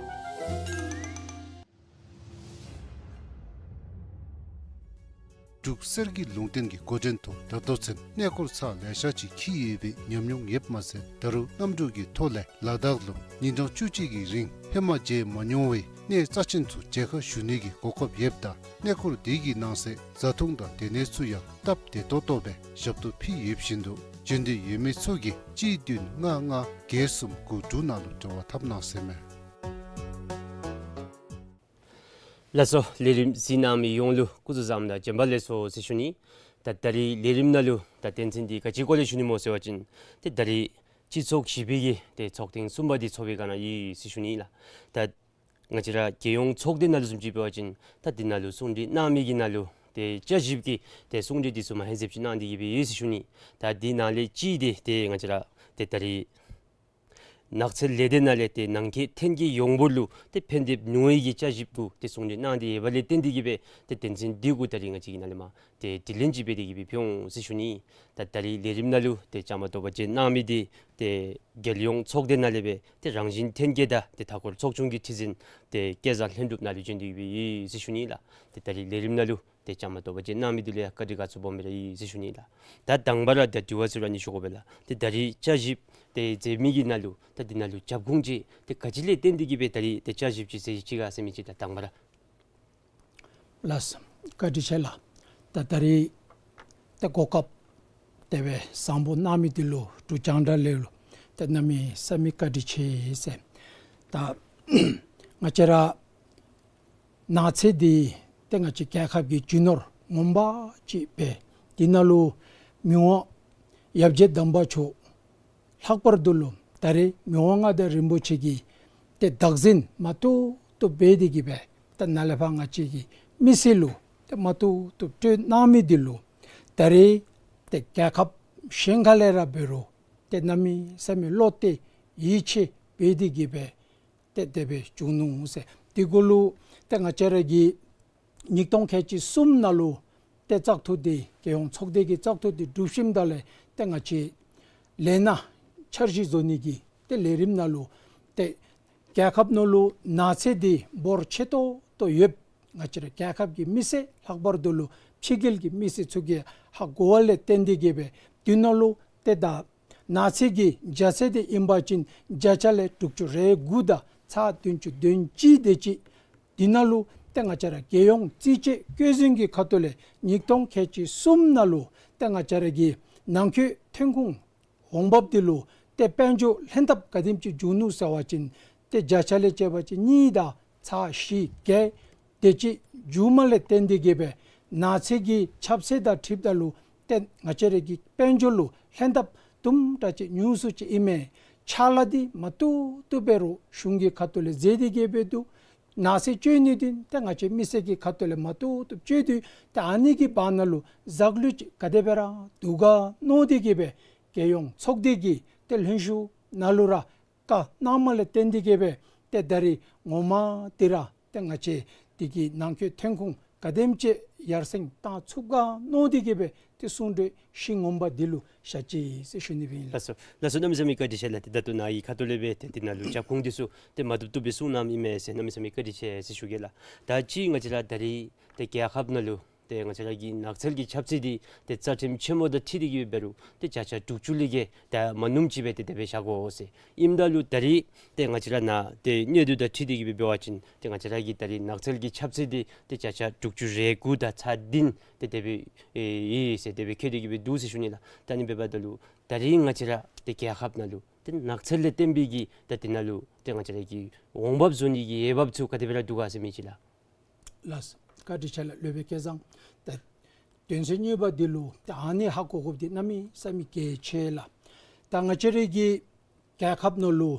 འབྲུག་གསེར་གྱི་ལུང་བསྟན་གྱི་འགོ་འདྲེན་ཐོག་ད་ལྟོ་ཚུན་གནས་སྐོར་ཚར་ལེ་ཤ་ཅིག་འཁྱིད་ཡོད་པའི་ཉམས་མྱོང་ཡོདཔ་མ་ཚད་ད་རུང་གནམ་གྲུ་གི་ཐོག་ལས་ལ་དྭགས་ལུ་ཉིན་གྲངས་བཅུ་གཅིག་གི་རིང་ཧེ་མ་མཇལ་མ་མྱོང་བའི་གནས་རྩ་ཆེན་ཚུ་མཇལ་ཁ་ཞུ་ནི་གི་གོ་སྐབས་ཡོདཔ་ད་གནས་སྐོར་དེ་གི་ནང་གསེས་བཟའ་འཐུང་དང་སྡོད་གནས་ཚུ་ཡང་སྟབས་བདེ་ཏོག་ཏོ་སྦེ་ཞབས་ཏོག་ཕུལ་ཡོད་བཞིན་དུ་འབྱོན་འདོད་ཡོད་མི་ཚུ་གིས་གཅིག་བདུན་ལྔ་ལྔ་བརྒྱད་གསུམ་དགུ་དྲུག་ནང་ལུ་འབྲེལ་བ་འཐབ་གནང་ཟེར་མས། ལགས་སོ། ལས་རིམ་གཟིགས་གནང་མི་ཡོངས་ལུ་སྐུ་གཟུགས་བཟང་དང་བྱོན་པ་ལེགས་སོ་ཟེར་ཞུ་ནི། ད་ད་རིས་ལས་རིམ་ནང་ལུ་ད་དོན་ཚན་འདི་ག་ཅིའི་སྐོར་ལས་ཞུ་ནི་སྨོ་ཟེར་བ་ཅིན་ཏེ་ད་རིས་སྤྱི་ཚོགས་བཞི་པའི་གི་ཏེ་ཚོགས་ཐེངས་གསུམ་པ་འདི་ཚོགས་པའི་སྒང་ནང་ཨིན་ཟེར་ཞུ་ནི་ལགས། ད་ང་བཅས་ར་རྒྱལ་ཡོངས་ཚོགས་སྡེ་ནང་ལུ་བཟུམ་ཅིག་འབད་བ་ཅིན་ད་འདི་ནང་ལུ་གསུང་གྲོས་གནང་མི་གི་ནང་ལུ་ཏེ་བསྐྱར་ཞིབ་ཀྱི་ཏེ་གསུང་གྲོས་འདི་ཚུ་མ་ཧེ་ཟེབ་ཅིག་གནང་སྟེ་གི་སྦེ་ཡོད་ཟེར་ཞུ་ནི། ད་འདི་ནང་ལས་གཅིག་འདི་ཏེ་ང་བཅས་ར་ཏེ་ད་རིས་ནགས་ཚལ་ལས་སྡེ་ནང་ལས་ཏེ་ནང་འཁོད་ཐོན་སྐྱེད་ཡོངས་འབོར་ལུ་ཏེ་ཕན་ཐོགས་ནུས་པའི་གི་བསྐྱར་ཞིབ་གུ་ཏེ་གསུང་གྲོས་གནང་སྟེ་ཡོད་པ་ལས་བརྟེན་ཏེ་གི་སྦེ་ཏེ་དོན་ཚན་འདི་གུ་ད་རིས་ང་བཅས་ཀྱིས་ནཱ་ལས་མར་ཏེ་དྲི་ལན་ཅིག་འབད་དེ་གི་སྦེ་ཕུལ་འོང་ཟེར་ཞུ་ནི། ད་ད་རིས་ལས་རིམ་ནང་ལུ་ཏེ་བཅའ་མར་གཏོགས་པ་བྱོན་གནང་མི་འདི་ཏེ་རྒྱལ་ཡོངས་ཚོགས་སྡེ་ནང་ལས་སྦེ་ཏེ་རང་བཞིན་ཐོན་སྐྱེད་དང་ཏེ་མཐའ་འཁོར་ཚོགས་ཆུང་གི་ཁྲི་འཛིན་ཏེ་སྐལ་བཟང་ལྷུན་གྲུབ་ནཱ་ལུ་བྱོན་ཏེ་གི་སྦེ་ཡོད་ཟེར་ཞུ་ནི་ལགས། ཏེ་ད་རིས་ལས་རིམ་ནང་ལུ་ཏེ་བཅའ་མར་གཏོགས་པ་བྱོན་གནང་མི་འདི་ལུ་ཡང་བཀའ་དྲིན་དགའ་ཚོར་སྦོམ་སྦེ་ར་ཡོད་ཟེར་ཞུ་ནི་ལགས། ད་དང་པ་ར་ད་དྲི་བ་ཟེར་རུང་ཨ་ནི་ཞུ་དགོ་པས་ལགས། ཏེ་ད་རིས་བསྐྱར་ཞིབ་ཏེ་མཛད་མི་གི་ནང་ལུ་ད་འདི་ནང་ལུ་རྒྱབ་ཁུངས་ཅིག་ཏེ་ག་ཅི་ལས་བརྟེན་ཏེ་གི་སྦེ་ད་རིས་ཏེ་བསྐྱར་ཞིབ་ཅིག་མཛད་ཅི་ག་ཟེར་མི་ཅིག་ད་དང་པ་ར། ལགས་སོ། བཀའ་དྲིན་ཆེ་ལགས། ད་ད་རིས་ཏེ་གོ་སྐབས་དེ་སྦེ་བཟང་པོ་གནང་མི་འདི་ལུ་འབྲུག་རྒྱང་བསྒྲགས་ལས་ལུ་ཏེ་གནམ་མེད་ས་མེད་བཀའ་དྲིན་ཆེ་ཟེར། ད་ང་བཅས་ར་ནགས་ཚལ་འདི་ཏེ་ང་བཅས་རྒྱལ་ཁབ་ཀྱི་རྒྱུ་ནོར་ངོ་མ་ཅིག་སྦེ་འདི་ནང་ལུ་མི་དབང་ཡབ་རྗེ་དམ་པ་མཆོག་ལྷག་པར་དུ་ལུ་ད་རེས་མི་དབང་མངའ་བདག་རིན་པོ་ཆེ་གིས་ཏེ་བདག་འཛིན་མ་བཏུབ་ བཏུབ་འབད་དེ་གི་སྦེ་ཏེ་ནཱ་ལས་ཕར་ང་བཅས་ཀྱི་མི་སེར་ལུ་ཏེ་མ་བཏུབ་བཏུབ་སྤྲོད་གནང་མི་འདི་ལུ་ད་རེས་ཏེ་རྒྱལ་ཁབ་གཞན་ཁ་ལས་ར་འབད་རུང་ཏེ་གནམ་མེད་ས་མེད་བློ་གཏད་ཡིད་ཆེས་འབད་དེ་གི་སྦེ་ཏེ་དེ་སྦེ་བྱུང་ནུག་ཟེར། དེ་གུ་ལུ་ཏེ་ང་བཅས་ར་གི་ཉིས་སྟོང་ཁལ་གཅིག་གསུམ་ནང་ལུ་ཏེ་བཙག་འཐུ་འདི་རྒྱལ་ཡོངས་ཚོགས་སྡེ་གི་བཙག་འཐུ་འདི་གྲུབ་ཞིནམ་ད་ལས་ཏེ་ང་བཅས་ལས་སྣ་འཆར་གཞི་བཟོ་ནི་གི་ཏེ་ལས་རིམ་ནང་ལུ་ཏེ་རྒྱལ་ཁབ་ནང་ལུ་ནགས་ཚལ་འདི་འབོར་ཆེ་ཏོག་ཏོ་ཡོདཔ་ང་བཅས་ར་རྒྱལ་ཁབ་ཀྱི་མི་སེར་ལྷག་པར་དུ་ལུ་ཕྱི་རྒྱལ་གྱི་མི་སེར་ཚུ་གིས་ཧ་གོ་བ་ལས་བརྟེན་ཏེ་གི་སྦེ་དེ་ནང་ལུ་ཏེ་ད་ནགས་ཚལ་གྱི་རྒྱ་ཚད་འདི་ཨིན་པ་ཅིན་བརྒྱ་ཆ་ལས་དྲུག་ཅུ་རེ་དགུ་དང་ཚག་བདུན་ཅུ་དོན་གཅིག་དེ་ཅིག། དེ་ནང་ལུ་ཏེ་ང་བཅས་ར་རྒྱལ་ཡོངས་རྩིས་དཔྱད་བཀོད་འཛིན་གྱི་ཁ་ཐུག་ལས་ཉིས་སྟོང་ཁལ་གཅིག་གསུམ་ནང་ལུ་ཏེ་ང་བཅས་ར་གི་ནང་འཁོད་ཐོན་ཁུངས་འོང་འབབ་འདི་ལུ་ཏེ་དཔལ་འབྱོར་ལྷན་ཐབས་ག་དེམ་ཅིག་བྱུང་ནུག་ཟེར་བ་ཅིན་ཏེ་བརྒྱ་ཆ་ལས་བྱས་པ་ཅིན་གཉིས་དང་ཚག་བཞི་བརྒྱད་དེ་ཅིག་བྱུངམ་ལས་བརྟེན་ཏེ་གི་སྦེ་ནགས་ཚལ་གྱི་ཁྱབ་ཚད་དང་འཁྲིལཝ་ད་ལུ་ཏེ་ང་བཅས་ར་གི་དཔལ་འབྱོར་ལུ་ལྷན་ཐབས་དུམ་གྲ་ཅིག་ཉུང་སུ་ཅིག་ཨིན་མས། ཕྱག་ལཱ་འདི་མ་བཏུབ་བཏུབ་འབད་རུང་གཞུང་གི་ཁ་ཐུག་ལས་མཛད་དེ་གི་སྦེ་འདུག། ནགས་ཚལ་བཅོས་ནི་འདི་ཏེ་ང་བཅས་མི་སེར་གྱི་ཁ་ཐུག་ལས་མ་བཏུབ་བཏུབ་བཅོས་དོ། ཏེ་ཨ་ནི་གི་བར་ན་ལུ་ཟག་ལུས་ཅིག་ག་དེ་སྦེ་ར་འདུག་ག་མནོ་སྟེ་གི་སྦེ་རྒྱལ་ཡོངས་ཚོགས་སྡེ་གི་ཏེ་ལྷན་བཞུགས་ནང་ལུ་ར་བཀའ་གནངམ་ལས་བརྟེན་ཏེ་གི་སྦེ་ཏེ་ད་རེས་ངོ་མ་འདི་ར་ཏེ་ང་བཅས་འདི་གི་ནང་འཁོད་ཐོན་ཁུངས་ག་དེམ་ཅིག་ཡར་སེང་བཏང་ཚུགས་ག་མནོ་སྟེ་གི་སྦེ་ཏེ་གསུང་གྲོས་ཤིང་ངོམ་པ་འདི་ལུ་བཞག་ཅི་ཟེར་ཞུ་ནི་སྦེ་ཨིན་ལགས། ལགས་སོ། ལགས་སོ། གནམ་མེད་ས་མེད་བཀའ་དྲིན་ཆེ་ལགས། ཏེ་ད་ལྟོ་ནཱ་གི་ཁ་ཐུག་ལས་སྦེ་ཏེ་འདི་ནང་ལུ་རྒྱབ་ཁུངས་འདི་ཚུ་ཏེ་མ་བཏུབ་བཏུབ་སྦེ་གསུངས་གནངམ་ཨིན་མས་ཟེར། གནམ་མེད་ས་མེད་བཀའ་དྲིན་ཆེ་ཟེར་ཞུ་གེ་ལགས། ད་ཅི་ང་བཅས་ར་ད་རེས་ཏེ་རྒྱལ་ཁབ་ནང་ལུ་ཏེ་ང་བཅས་ར་གི་ནགས་ཚལ་གྱི་ཁྱབ་ཚད་འདི་ཏེ་རྩ་ཁྲིམས་ཆེན་མོ་དང་འཁྲིལ་ཏེ་གི་སྦེ་འབད་རུང་ཏེ་བརྒྱ་ཆ་དྲུག་ཅུ་ལས་བརྒལ་ད་མ་ནུམ་ཅིག་སྦེ་ཏེ་དེ་སྦེ་བཞག་དགོ་ཟེར། ཨིནམ་ད་ལུ་ད་རེས་ཏེ་ང་བཅས་ར་ནཱ་ཏེ་གནས་སྡུད་དང་འཁྲིལ་ཏེ་གི་སྦེ་འབད་བ་ཅིན་ཏེ་ང་བཅས་ར་གི་ད་རེས་ནགས་ཚལ་གྱི་ཁྱབ་ཚད་འདི་ཏེ་བརྒྱ་ཆ་དྲུག་ཅུ་རེ་དགུ་དང་ཚག་བདུན་ཏེ་དེ་སྦེ་ཨེ་ཡོད་ཟེར་དེ་སྦེ་བཀོད་དེ་གི་སྦེ་འདུག་ཟེར་ཞུ་ནི་ལགས། ད་ཨ་ནི་འབདཝ་ད་ལུ་ད་རེས་ང་བཅས་ར་ཏེ་རྒྱལ་ཁབ་ནང་ལུ་ཏེ་ནགས་ཚལ་ལས་བརྟེན་པའི་གི་ད་འདི་ནང་ལུ་ཏེ་ང་བཅས་ར་གི་འོང་འབབ་བཟོ་ནི་གི་འོས་འབབ་ཚུ་ག་དེ་སྦེ་ར་འདུག་ག་ཟེར་མི་ཅིག་ལགས། ལགས། བཀའ་དྲིན་ཆེ་ལགས། སློབ་དཔོན་སྐལ་བཟང་། ད་དོན་ཚན་གཉིས་པ་འདི་ལུ་ད་ཨ་ནི་ཧ་གོ་དགོཔ་འདི་གནམ་མེད་ས་མེད་གལ་ཆེ་ལགས། ད་ང་བཅས་ར་གི་རྒྱལ་ཁབ་ནང་ལུ་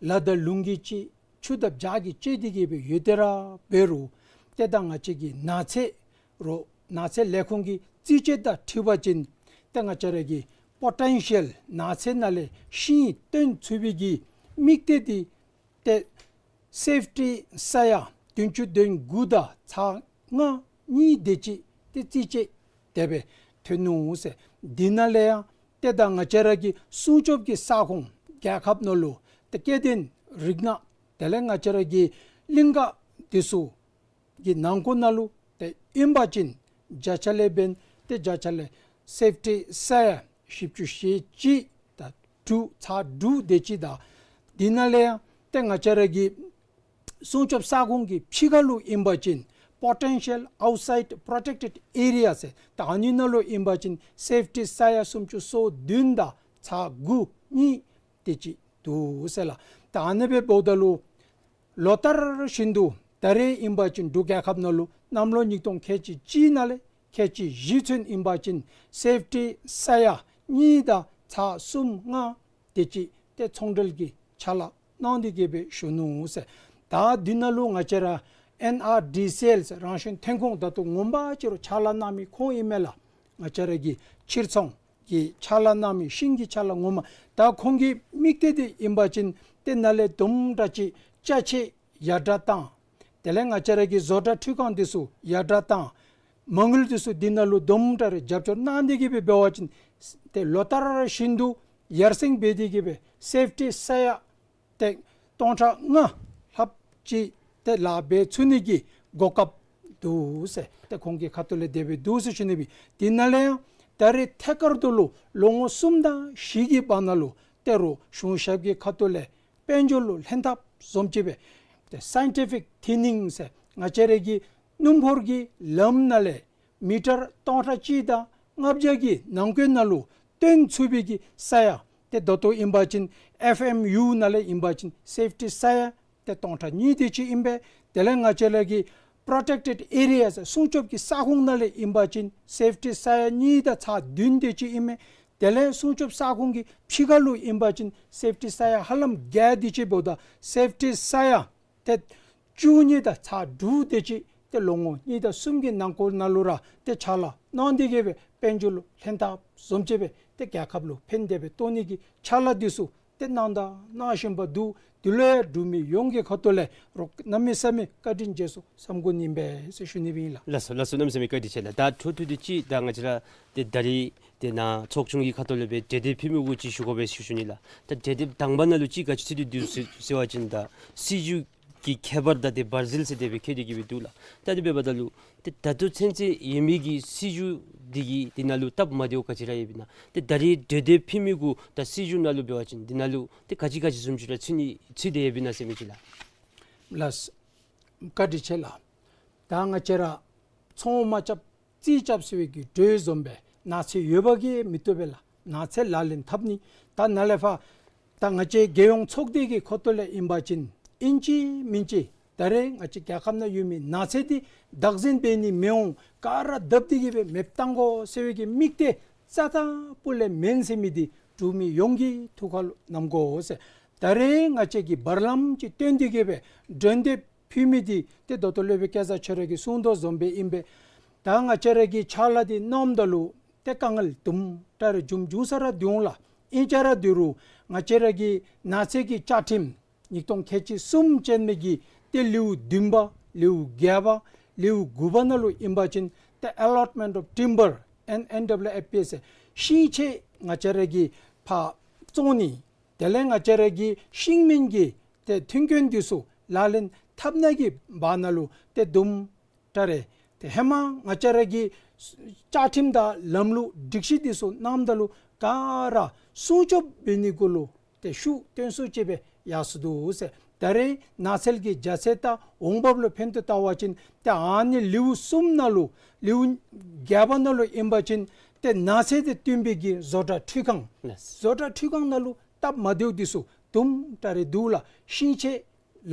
ལ་དང་ལུང་གིས་བཅད་ཆུ་དང་བྱག་གིས་བཅད་དེ་གི་སྦེ་ཡོད་དེ་ར་འབད་རུང་ཏེ་ད་ང་བཅས་ཀྱི་ནགས་ཚལ་རོགས་ནགས་ཚལ་ལས་ཁུངས་ཀྱི་རྩིས་དཔྱད་དང་འཁྲིལ་བ་ཅིན་ཏེ་ང་བཅས་ར་གི་པོ་ཊེན་ཤལ་ནགས་ཚལ་ནང་ལས་ཤིང་བཏོན་ཚུགས་པའི་གི་དམིགས་གཏད་འདི་ཏེ་སེཕ་ཊི་ས་ཡ་བདུན་ཅུ་དོན་དགུ་དང་ཚག་ལྔ་གཉིས་དེ་ཅིག་ཏེ་རྩིས་དཔྱད་དེ་སྦེ་ཐོན་ནུག་ཟེར། འདི་ནང་ལས་ཡང་ཏེ་ད་ང་བཅས་ར་གི་སྲུང་སྐྱོབ་ཀྱི་ས་ཁོངས་རྒྱལ་ཁབ་ནང་ལུ་ཏེ་སྐྱེ་ལྡན་རིགས་སྣ་དེ་ལས་ང་བཅས་ར་གི་གླིང་ག་འདི་ཚུ་གི་ནང་འཁོད་ནང་ལུ་ཏེ་ཨིན་པ་ཅིན་བརྒྱ་ཆ་ལས་འབདན་ཏེ་བརྒྱ་ཆ་ལས་སེཕ་ཊི་ས་ཡ་བཞི་བཅུ་ཞེ་གཅིག་དང་དྲུག་ཚག་དྲུག་དེ་ཅིག་དང་འདི་ནང་ལས་ཡང་ཏེ་ང་བཅས་ར་གི་སྲུང་སྐྱོབ་ས་ཁོངས་ཀྱི་ཕྱི་ཁ་ལུ་ཨིན་པ་ཅིན་པོ་ཊེན་ཤལ་ཨའུཊ་སའིཌ་པོ་རོ་ཊེཀ་ཊེཌ་ཨེ་རི་ཡ་ཟེར། ད་ཨ་ནི་ནང་ལུ་ཨིན་པ་ཅིན་སེཕ་ཊི་ས་ཡ་སུམ་ཅུ་སོ་བདུན་དང་ཚག་དགུ་གཉིས་དེ་ཅིག་འདུག་ཟེར་ལགས། ད་ཨ་ནི་སྦེ་འབདཝ་ད་ལུ་ལོ་ལྟར་བཞིན་དུ་ད་རེས་ཨིན་པ་ཅིན་འབྲུག་རྒྱལ་ཁབ་ནང་ལུ་གནམ་ལོ་ཉིས་སྟོང་ཁལ་གཅིག་གཅིག་ནང་ལས་ཁལ་གཅིག་བཞི་ཚུན་ཨིན་པ་ཅིན་སེཕ་ཊི་ས་ཡ་གཉིས་དང་ཚག་གསུམ་ལྔ་དེ་ཅིག་ཏེ་ཚོང་འབྲེལ་གྱི་ཕྱག་ལཱ་གནང་སྟེ་གི་སྦེ་བཞུགས་ནུག་ཟེར། ད་འདི་ནང་ལུ་ང་བཅས་ར་ཨེན་ཨར་ཌི་སི་ཨེལ་ཟེར་རང་བཞིན་ཐོན་ཁུངས་ད་ལྟོ་ངོ་མ་ཅིག་ར་ཕྱག་ལཱ་གནང་མི་ཁོང་ཨིན་མས་ལགས། ང་བཅས་ར་གི་ཕྱིར་ཚོང་གི་ཕྱག་ལཱ་གནང་མི་ཤིང་གི་ཕྱག་ལཱ་ངོ་མ། ད་ཁོང་གི་དམིགས་གཏད་འདི་ཨིན་པ་ཅིན་ཏེ་ནཱ་ལས་དུམ་གྲ་ཅིག་ཅ་ཆས་ཡར་དྲག་བཏང་། དེ་ལས་ང་བཅས་ར་གི་བཟོ་གྲྭ་འཕྲུལ་ཁང་འདི་ཚུ་ཡར་དྲག་བཏང་། མ་དངུལ་འདི་ཚུ་འདི་ནང་ལུ་དུམ་གྲ་རེ་རྒྱབ་སྐྱོར་གནང་སྟེ་གི་སྦེ་འབད་བ་ཅིན་ཏེ་ལོ་ལྟར་བཞིན་དུ་ཡར་སེང་འབད་དེ་གི་སྦེ་སེཕ་ཊི་ས་ཡ་ཏེ་སྟོང་ཕྲག་ལྔ་ལྷགཔ་ཅིག་ཏེ་ལཱ་འབད་ཚུགས་ནི་གི་གོ་སྐབས་འདུག་ཟེར། ཏེ་ཁོང་གི་ཁ་ཐུག་ལས་དེ་སྦེ་འདུག་ཟེར་ཞུ་ནི་སྦེ། འདི་ནང་ལས་ཡང་ད་རེས་ཐད་ཀར་དུ་ལུ་ལོ་ངོ་གསུམ་དང་བཞི་གི་བར་ན་ལུ་ཏེ་རོགས་གཞུང་ཞབས་ཀྱི་ཁ་ཐུག་ལས་དཔལ་འབྱོར་ལུ་ལྷན་ཐབས་བཟུམ་ཅིག་སྦེ་ཏེ་སའིན་ཊི་ཕིག་ཐིན་ནིང་ཟེར་ང་བཅས་ར་གི་སྣུམ་འཁོར་གྱི་ལམ་ནང་ལས་མི་ཊར་སྟོང་ཕྲག་གཅིག་དང་ལྔ་བརྒྱ་གི་ནང་འཁོད་ནང་ལུ་བཏོན་ཚུགས་པའི་གི་ས་ཡ་ཏེ་ད་ལྟོ་ཨིན་པ་ཅིན་ཨེཕ་ཨེམ་ཡུ་ནང་ལས་ཨིན་པ་ཅིན་སེཕ་ཊི་ས་ཡ་ཏེ་སྟོང་ཕྲག་གཉིས་དེ་ཅིག་ཨིན་པས། དེ་ལས་ང་བཅས་ར་གི་པོ་རོ་ཊེཀ་ཊེཌ་ཨེ་རི་ཡ་ཟེར་སྲུང་སྐྱོབ་ཀྱི་ས་ཁོངས་ནང་ལས་ཨིན་པ་ཅིན་སེཕ་ཊི་ས་ཡ་གཉིས་དང་ཚག་བདུན་དེ་ཅིག་ཨིན་མས། དེ་ལས་སྲུང་སྐྱོབ་ས་ཁོངས་ཀྱི་ཕྱི་ཁ་ལུ་ཨིན་པ་ཅིན་སེཕ་ཊི་ས་ཡ་ཧ་ལམ་བརྒྱ་དེ་ཅིག་འབདཝ་ད་སེཕ་ཊི་ས་ཡ་ཏེ་ བཅུ་གཉིས་དང་ཚག་དྲུག་དེ་ཅིག་ཏེ་ལོ་ངོ་གཉིས་དང་གསུམ་གྱི་ནང་འཁོད་ནང་ལུ་ར་ཏེ་ཕྱག་ལཱ་གནང་སྟེ་གི་སྦེ་དཔལ་འབྱོར་ལུ་ལྷན་ཐབས་བཟུམ་ཅིག་སྦེ་ཏེ་རྒྱལ་ཁབ་ལུ་ཕན་བདེ་སྦེ་གཏོང་ནི་གི་ཕྱག་ལཱ་འདི་ཚུ་ཏེ་གནང་དང་གནང་བཞིན་པ་འདུག། འདི་ལུ་ཡང་འབྲུག་མི་ཡོངས་ཀྱི་ཁ་ཐུག་ལས་རོགས་གནམ་མེད་ས་མེད་བཀའ་དྲིན་ཆེ་ཟེར་བསམ་དགོ་ནི་ཨིན་པས་ཟེར་ཞུ་ནི་སྦེ་ཨིན་ལགས། ལགས་སོ་ལགས་སོ། གནམ་མེད་ས་མེད་བཀའ་དྲིན་ཆེ་ལགས། ད་འཕྲོ་མཐུད་དེ་ཅིག་ད་ང་བཅས་ར་ཏེ་ད་རིས་ཏེ་ནཱ་ཚོགས་ཆུང་གི་ཁ་ཐུག་ལས་སྦེ་གྲོས་འདེབས་ཕུལ་མི་གུ་ཅིག་ཞུ་དགོ་པས་ཟེར་ཞུ་ནི་ལགས། ད་གྲོས་འདེབས་དང་པ་ནང་ལུ་ཅིག་ག་ཅི་ཚུད་དེ་འདུག་ཟེར་ཟེར་བ་ཅིན་ད་སྲིད་བྱུས་ཀྱི་ཁྱད་པར་དང་ཏེ་བར་ཟིལ་ཟེར་དེ་སྦེ་ཁྱད་དེ་གི་སྦེ་འདུག་ལགས། ད་དེ་འབདཝ་ད་ལུ་ཏེ་ད་ལྟོ་ཚུན་ཚོད་ཡོད་མི་གི་སྲིད་བྱུས་འདི་གི་འདི་ནང་ལུ་སྟབས་མ་བདེཝ་ག་ཅི་ར་ཡོདཔ་ཨིན་ན། ཏེ་ད་རིས་གྲོས་འདེབས་ཕུལ་མི་གུ་ད་སྲིད་བྱུས་ནང་ལུ་འབད་བ་ཅིན་འདི་ནང་ལུ་ཏེ་ག་ཅི་ག་ཅི་བཟུམ་ཅིག་ར་ཚུད་ནི་ཚུད་དེ་ཡོདཔ་ཨིན་ན་ཟེར་མི་ཅིག་ལགས། ལགས། བཀའ་དྲིན་ཆེ་ལགས། ད་ང་བཅས་ར་ཚོང་མ་རྐྱབ་རྩིས་རྐྱབ་ཟེར་བའི་གི་གྲོས་བཟུམ་སྦེ་ནགས་ཚལ་ཡོད་པ་གིས་མི་བཏུབ་པས་ལགས། ནགས་ཚལ་ལག་ལེན་འཐབ་ནི་ད་ནཱ་ལས་ཕར་ད་ང་བཅས་རྒྱལ་ཡོངས་ཚོགས་སྡེ་གི་ཁ་ཐུག་ལས་ཨིན་པ་ཅིན་ཨིན་ཅི་མིན་ཅི་ད་རེས་ང་བཅས་རྒྱལ་ཁབ་ནང་ཡོད་མི་ནགས་ཚལ་འདི་བདག་འཛིན་འབད་ནི་མི་འོང་ག་ར་བརྡབ་སྟེ་གི་སྦེ་མེདཔ་བཏང་དགོ་ཟེར་བའི་གི་དམིགས་གཏད་རྩ་དང་སྤུ་ལས་མེན་ཟེར་མི་འདི་འབྲུག་མི་ཡོངས་ཀྱི་ཐུགས་ཁར་ལུ་བསྣམ་དགོ་ཟེར། ད་རེས་ང་བཅས་ཀྱིས་བར་ལམ་ཅིག་བཏོན་ཏེ་གི་སྦེ་གྲོས་འདེབས་ཕུལ་མི་འདི་ཏེ་ད་ལྟོ་སློབ་དཔོན་སྐལ་བཟང་ཆོས་རབ་ཀྱིས་གསུངས་དོ་བཟུམ་སྦེ་ཨིན་པས། ད་ང་བཅས་ར་གིས་ཕྱག་ལཱ་འདི་གནངམ་ད་ལུ་ཏེ་དཀའ་ངལ་དུམ་གྲ་རེ་འབྱུང་འབྱུང་ས་ར་འདུག་ལགས། ཨིན་ཅི་ར་འདི་རུང་ང་བཅས་ར་གི་ནགས་ཚལ་གྱི་བཅའ་ཁྲིམས་ཉིས་སྟོང་ཁལ་གཅིག་གསུམ་ཅན་མའི་གི་ཏེ་ལེའུ་བདུན་པ་ལེའུ་བརྒྱད་པ་ལེའུ་དགུ་པ་ནང་ལུ་ཨིན་པ་ཅིན་ཏེ་allotment of timber and N W F P ཟེར་ཤིང་ཆས་ང་བཅས་ར་གིས་ཕར་བཙོང་ནི་དེ་ལས་ང་བཅས་ར་གི་ཤིང་མིན་གྱི་ཏེ་མཐུན་རྐྱེན་འདི་ཚུ་ལག་ལེན་འཐབ་ནི་གི་བར་ན་ལུ་ཏེ་དུམ་གྲ་རེ་ཏེ་ཧེ་མ་ང་བཅས་ར་གི་བཅའ་ཁྲིམས་དང་ལམ་ལུགས་སྒྲིག་གཞི་འདི་ཚུ་གནངམ་ད་ལུ་ག་ར་སྲུང་སྐྱོབ་འབད་ནི་གུ་ལུ་ཏེ་ཤུགས་བཏོན་སུ་ཅིག་སྦེ་ཡར་སོ་འདུག་ཟེར། ད་རེས་ནགས་ཚལ་གྱི་རྒྱ་ཚད་དང་འོང་འབབ་ལུ་ཕན་ཐོགས་བལྟ་བ་ཅིན་ཏེ་ཨ་ནི་ལེའུ་གསུམ་ནང་ལུ་ལེའུ་བརྒྱད་པ་ནང་ལུ་ཨིན་པ་ཅིན་ཏེ་ནགས་ཚལ་དང་བསྟུན་པའི་གི་བཟོ་གྲྭ་འཕྲུལ་ཁང་ལགས། བཟོ་གྲྭ་འཕྲུལ་ཁང་ནང་ལུ་སྟབས་མ་བདེཝ་འདི་ཚུ་དུམ་གྲ་རེ་འདུག་ལགས། ཤིང་ཆས་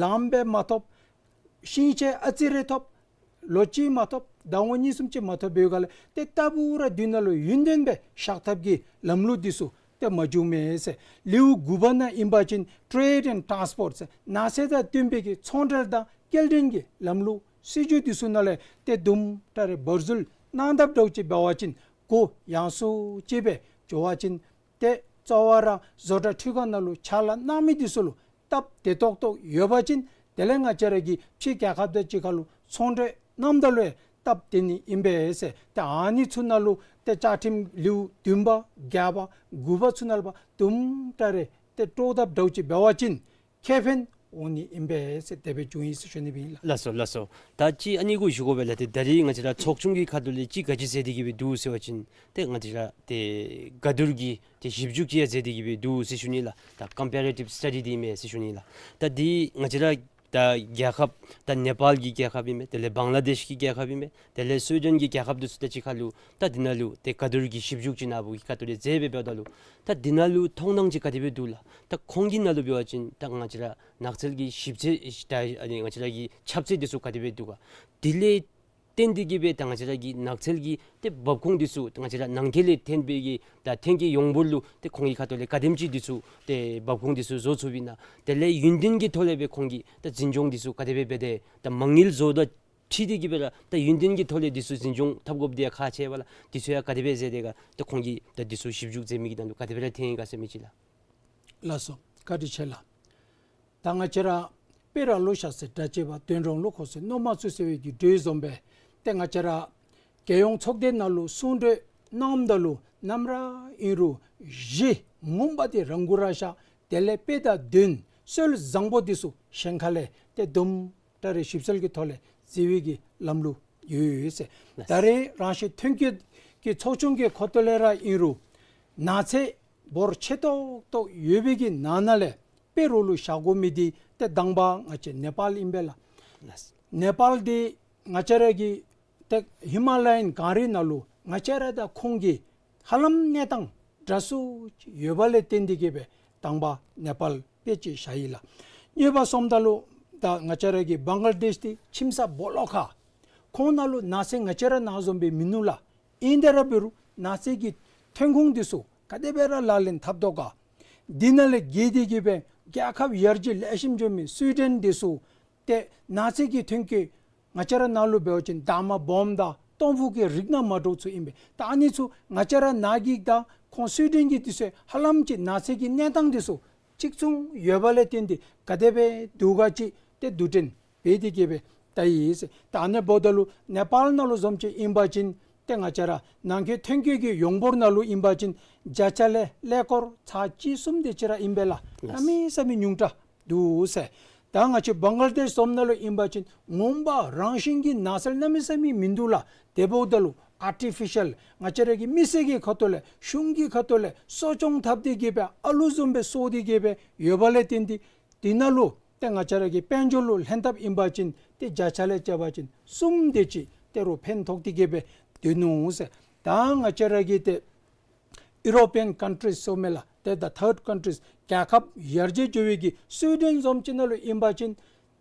ལངམ་སྦེ་མ་ཐོབ། ཤིང་ཆས་ཨ་ཙི་རེ་ཐོབ། ལོ་གཅིག་མ་ཐོབ། ཟླ་ངོ་གཉིས་གསུམ་ཅིག་མ་ཐོབ་པའི་སྒང་ལས་ཏེ་ལྟ་བུ་ར་འདི་ནང་ལུ་ཡུན་བརྟན་སྦེ་བཞག་ཐབས་ཀྱི་ལམ་ལུགས་འདི་ཚུ་ཏེ་མ་བྱུངམ་མས་ཟེར། ལེའུ་དགུ་པ་ནང་ཨིན་པ་ཅིན་Trade and Transport ཟེར་ནགས་ཚལ་དང་བསྟུན་པའི་གི་ཚོང་འབྲེལ་དང་སྐྱེལ་འདྲེན་གྱི་ལམ་ལུགས་སྲིད་བྱུས་འདི་ཚུ་ནང་ལས་ཏེ་དུམ་གྲ་རེ་བར་ཟུར་གནང་དཔ་འདྲཝ་ཅིག་འབད་བ་ཅིན་གོ་ཡངས་སུ་ཅིག་སྦེ་འགྱོ་བ་ཅིན་ཏེ་གཙོ་བོ་ར་བཟོ་གྲྭ་འཕྲུལ་ཁང་ནང་ལུ་ཕྱག་ལཱ་གནང་མི་འདི་ཚུ་ལུ་སྟབས་བདེ་ཏོག་ཏོ་ཡོད་པ་ཅིན་དེ་ལས་ང་བཅས་ར་གིས་ཕྱི་རྒྱལ་ཁབ་དང་གཅིག་ཁར་ལུ་ཚོང་འབྲེལ་གནངམ་ད་ལུ་ཡང་སྟབས་བདེ་ནི་ཨིན་པས་ཟེར། ཏེ་ཨ་ནི་ཚུ་ནང་ལུ་ཏེ་བཅའ་ཁྲིམས་ལེའུ་བདུན་པ་བརྒྱད་པ་དགུ་པ་ཚུ་ནང་ལུ་ཕར་དུམ་གྲ་རེ་ཏེ་སྤྲོ་དཔ་འདྲཝ་ཅིག་འབད་བ་ཅིན་ཁེ་ཕན་འོང་ནི་ཨིན་པས་ཟེར་དེ་སྦེ་བྱུང་ཡི་ཟེར་ཞུ་ནི་སྦེ་ཨིན་ལགས། ལགས་སོ་ལགས་སོ། ད་ཅི་ཨ་ནི་གུ་ཞུ་དགོ་པས་ལགས། ཏེ་ད་རིས་ང་བཅས་ར་ཚོགས་ཆུང་གི་ཁ་ཐུག་ལས་ཅིག་ག་ཅི་མཛད་དེ་གི་སྦེ་འདུག་ཟེར་བ་ཅིན་ཏེ་ང་བཅས་ར་ཏེ་ག་བསྡུར་གྱི་ཏེ་ཞིབ་འཇུག་ཅིག་ཡང་མཛད་དེ་གི་སྦེ་འདུག་ཟེར་ཞུ་ནི་ལགས། ད་comparative study འདི་མས་ཟེར་ཞུ་ནི་ལགས། ད་འདི་ང་བཅས་ར་ད་རྒྱལ་ཁབ་ད་ནེ་པཱལ་གྱི་རྒྱལ་ཁབ་ཨིན་མས། དེ་ལས་བང་ལ་དེཤ་གི་རྒྱལ་ཁབ་ཨིན་མས། དེ་ལས་སུའི་ཌེན་གྱི་རྒྱལ་ཁབ་འདི་ཚུ་དང་གཅིག་ཁར་ལུ་ད་འདི་ནང་ལུ་ཏེ་ག་བསྡུར་གྱི་ཞིབ་འཇུག་ཅིག་ནཱ་བུ་གི་ཁ་ཐུག་ལས་མཛད་སྦེ་འབདཝ་ད་ལུ་ད་འདི་ནང་ལུ་མཐོང་སྣང་ཅིག་ག་དེ་སྦེ་འདུག་ལགས། ད་ཁོང་གི་ནང་ལུ་འབད་བ་ཅིན་ད་ང་བཅས་ར་ནགས་ཚལ་གྱི་ཞིབ་ཚད་ད་ཨ་ནི་ང་བཅས་ར་གི་ཁྱབ་ཚད་འདི་ཚུ་ག་དེ་སྦེ་འདུག་ག། དེ་ལས་བརྟེན་ཏེ་གི་སྦེ་ད་ང་བཅས་ར་གི་ནགས་ཚལ་གྱི་ཏེ་འབབ་ཁུངས་འདི་ཚུ་ད་ང་བཅས་ར་ནང་འཁོད་ལས་ཐོན་པའི་གི་ད་ཐོན་སྐྱེད་ཡོངས་འབོར་ལུ་ཏེ་ཁོང་གི་ཁ་ཐུག་ལས་ག་དེམ་ཅིག་འདི་ཚུ་ཏེ་འབབ་ཁུངས་འདི་ཚུ་བཟོ་ཚུགསཔ་ཨིན་ན། དེ་ལས་ཡུན་བརྟན་གྱི་ཐོག་ལས་སྦེ་ཁོང་གིས་ད་འཛིན་སྐྱོང་འདི་ཚུ་ག་དེ་སྦེ་འབད་དེ་ད་མ་དངུལ་བཟོཝ་དང་འཁྲིལ་ཏེ་གི་སྦེ་ར་ད་ཡུན་བརྟན་གྱི་ཐོག་ལས་འདི་ཚུ་འཛིན་སྐྱོང་འཐབ་དགོཔ་འདི་ཡང་ཁག་ཆེ་བས་ལགས། འདི་ཚུ་ཡང་ག་དེ་སྦེ་མཛད་དེ་ག་ད་ཁོང་གིས་ད་འདི་ཚུ་ཞིབ་འཇུག་མཛད་མི་གི་ནང་ལུ་ག་དེ་སྦེ་ར་ཐོན་ཡི་ག་ཟེར་མི་ཅིག་ལགས། ལགས་སོ། བཀའ་དྲིན་ཆེ་ལགས། ད་ང་བཅས་ར་དཔེ་ར་ལོ་ཤ་ཟེར་སྒྲ་བཅས་པ་དོན་རང་ལུ་ཁོ་ཚོས་མནོ་མ་ཚུགས་ཟེར་བའི་གི་འགྲོས་བཟུམ་སྦེ་ཏེ་ང་བཅས་ར་རྒྱལ་ཡོངས་ཚོགས་སྡེ་ནང་ལུ་གསུང་གྲོས་གནངམ་ད་ལུ་ནམ་ར་ཨིན་རུང་གཞི་མུན་པ་འདི་རང་གུ་ར་བཞག། དེ་ལས་དཔེ་དང་དོན་སྲོལ་བཟང་པོ་འདི་ཚུ་གཞན་ཁ་ལས་ཏེ་དུམ་གྲ་རེ་ཞིབ་འཚོལ་གྱི་ཐོག་ལས་མཛད་པའི་གི་ལམ་ལུགས་ཡོད་ཡོད་ཟེར། ད་རེས་རང་བཞིན་ཐོན་སྐྱེད་ཀྱི་ཚོགས་ཆུང་གི་ཁ་ཐུག་ལས་ར་ཨིན་རུང་ནགས་ཚལ་འབོར་ཆེ་ཏོག་ཏོ་ཡོད་པའི་གི་ནང་ན་ལས་དཔེ་རོགས་ལུ་བཞག་དགོ་མི་འདི་ཏེ་དང་པ་ང་བཅས་ནེ་པཱལ་ཨིན་པས་ལགས། ལགས། ནེ་པཱལ་འདི་ང་བཅས་ར་གི་ཏེ་ཧི་མ་ལ་ཡན་གངས་རི་ནང་ལུ་ང་བཅས་ར་དང་ཁོང་གི་ཧ་ལམ་གནས་སྟངས་འདྲ་སུ་ཅིག་ཡོད་པ་ལས་བརྟེན་ཏེ་གི་སྦེ་དང་པ་ནེ་པཱལ་དཔེ་ཅིག་བཞག་ཡི་ལགས། གཉིས་པ་སོངམ་ད་ལུ་ད་ང་བཅས་ར་གི་བང་ལ་དེཤ་འདི་ཁྱིམ་ས་སྦོ་ལོགས་ཁར་ཁོང་ནང་ལུ་ནགས་ཚལ་ང་བཅས་ར་ནང་བཟུམ་སྦེ་མིན་ནུག་ལགས། ཨིན་ཏེ་ར་འབད་རུང་ནགས་ཚལ་གྱི་ཐོན་ཁུངས་འདི་ཚུ་ག་དེ་སྦེ་ར་ལག་ལེན་འཐབ་དོ་ག། འདི་ནང་ལས་བརྒལ་ཏེ་གི་སྦེ་རྒྱལ་ཁབ་ཡར་རྒྱས་ལེགས་ཤོམ་འགྱོ་མི་སུའི་ཌེན་འདི་ཚུ་ ཏེ་ནགས་ཚལ་གྱི་ཐོན་སྐྱེད་ང་བཅས་ར་ནང་ལུ་འབད་བ་ཅིན་འདབ་མ་སྦོམ་དང་སྟོང་ཕུ་གི་རིགས་ནང་མ་འདྲཝ་ཚུ་ཨིན་པས། ད་ཨ་ནི་ཚུ་ང་བཅས་ར་ནཱ་གི་དང་ཁོང་སུའི་ཌེན་གྱི་འདི་ཚུ་ཧ་ལམ་ཅིག་ནགས་ཚལ་གྱི་གནས་སྟངས་འདི་ཚུ་གཅིག་མཚུངས་ཡོདཔ་ལས་བརྟེན་ཏེ་ག་དེ་སྦེ་འདུག་ག་ཅིག་ཏེ་བསྡུ་སྐྲུན་འབད་དེ་གི་སྦེ་ད་ཡི་ཟེར། ད་ཨ་ནི་འབདཝ་ད་ལུ་ནེ་པཱལ་ནང་ལུ་བཟུམ་ཅིག་ཨིན་པ་ཅིན་ཏེ་ང་བཅས་ར་ནང་འཁོད་ཐོན་སྐྱེད་ཀྱི་ཡོང་འབོར་ནང་ལུ་ཨིན་པ་ཅིན་བརྒྱ་ཆ་ལས་ཀླད་ཀོར་ཚག་གཅིག་གསུམ་དེ་ཅིག་ར་ཨིན་པས་ལགས། ལགས། གནམ་མེད་ས་མེད་ཉུང་དྲགས་འདུག་ཟེར། ད་ང་བཅས་བང་ལ་དེཤ་བཟུམ་ནང་ལུ་ཨིན་པ་ཅིན་ངོ་མ་རང་བཞིན་གྱི་ནགས་ཚལ་གནམ་མེད་ས་མེད་མིན་འདུག་ལགས། དེ་འབདཝ་ད་ལུ་ཨར་ཊི་ཕི་ཤཱལ་ང་བཅས་ར་གི་མི་སེར་གྱི་ཁ་ཐུག་ལས་གཞུང་གི་ཁ་ཐུག་ལས་གསོ་སྐྱོང་འཐབ་སྟེ་གི་སྦེ་ཨ་ལུ་བཟུམ་སྦེ་གསོ་སྟེ་གི་སྦེ་ཡོདཔ་ལས་བརྟེན་ཏེ་འདི་ནང་ལུ་ཏེ་ང་བཅས་ར་གི་དཔལ་འབྱོར་ལུ་ལྷན་ཐབས་ཨིན་པ་ཅིན་ཏེ་བརྒྱ་ཆ་ལས་བྱ་བ་ཅིན་གསུམ་དེ་ཅིག་ཏེ་རོགས་ཕན་ཐོགས་ཏེ་གི་སྦེ་སྡོད་ནུག་ཟེར། ད་ང་བཅས་ར་གི་ཏེ་ཡུ་རོ་པི་ཡན་ཀཱན་ཊི་རིསི་ཟེར་མི་ལགས། ཏེ་ད་ཐཱརཌ་ཀཱན་ཊི་རིསི་རྒྱལ་ཁབ་ཡར་རྒྱས་འགྱོ་བའི་གི་སུའི་ཌེན་བཟུམ་ཅིག་ནང་ལུ་ཨིན་པ་ཅིན་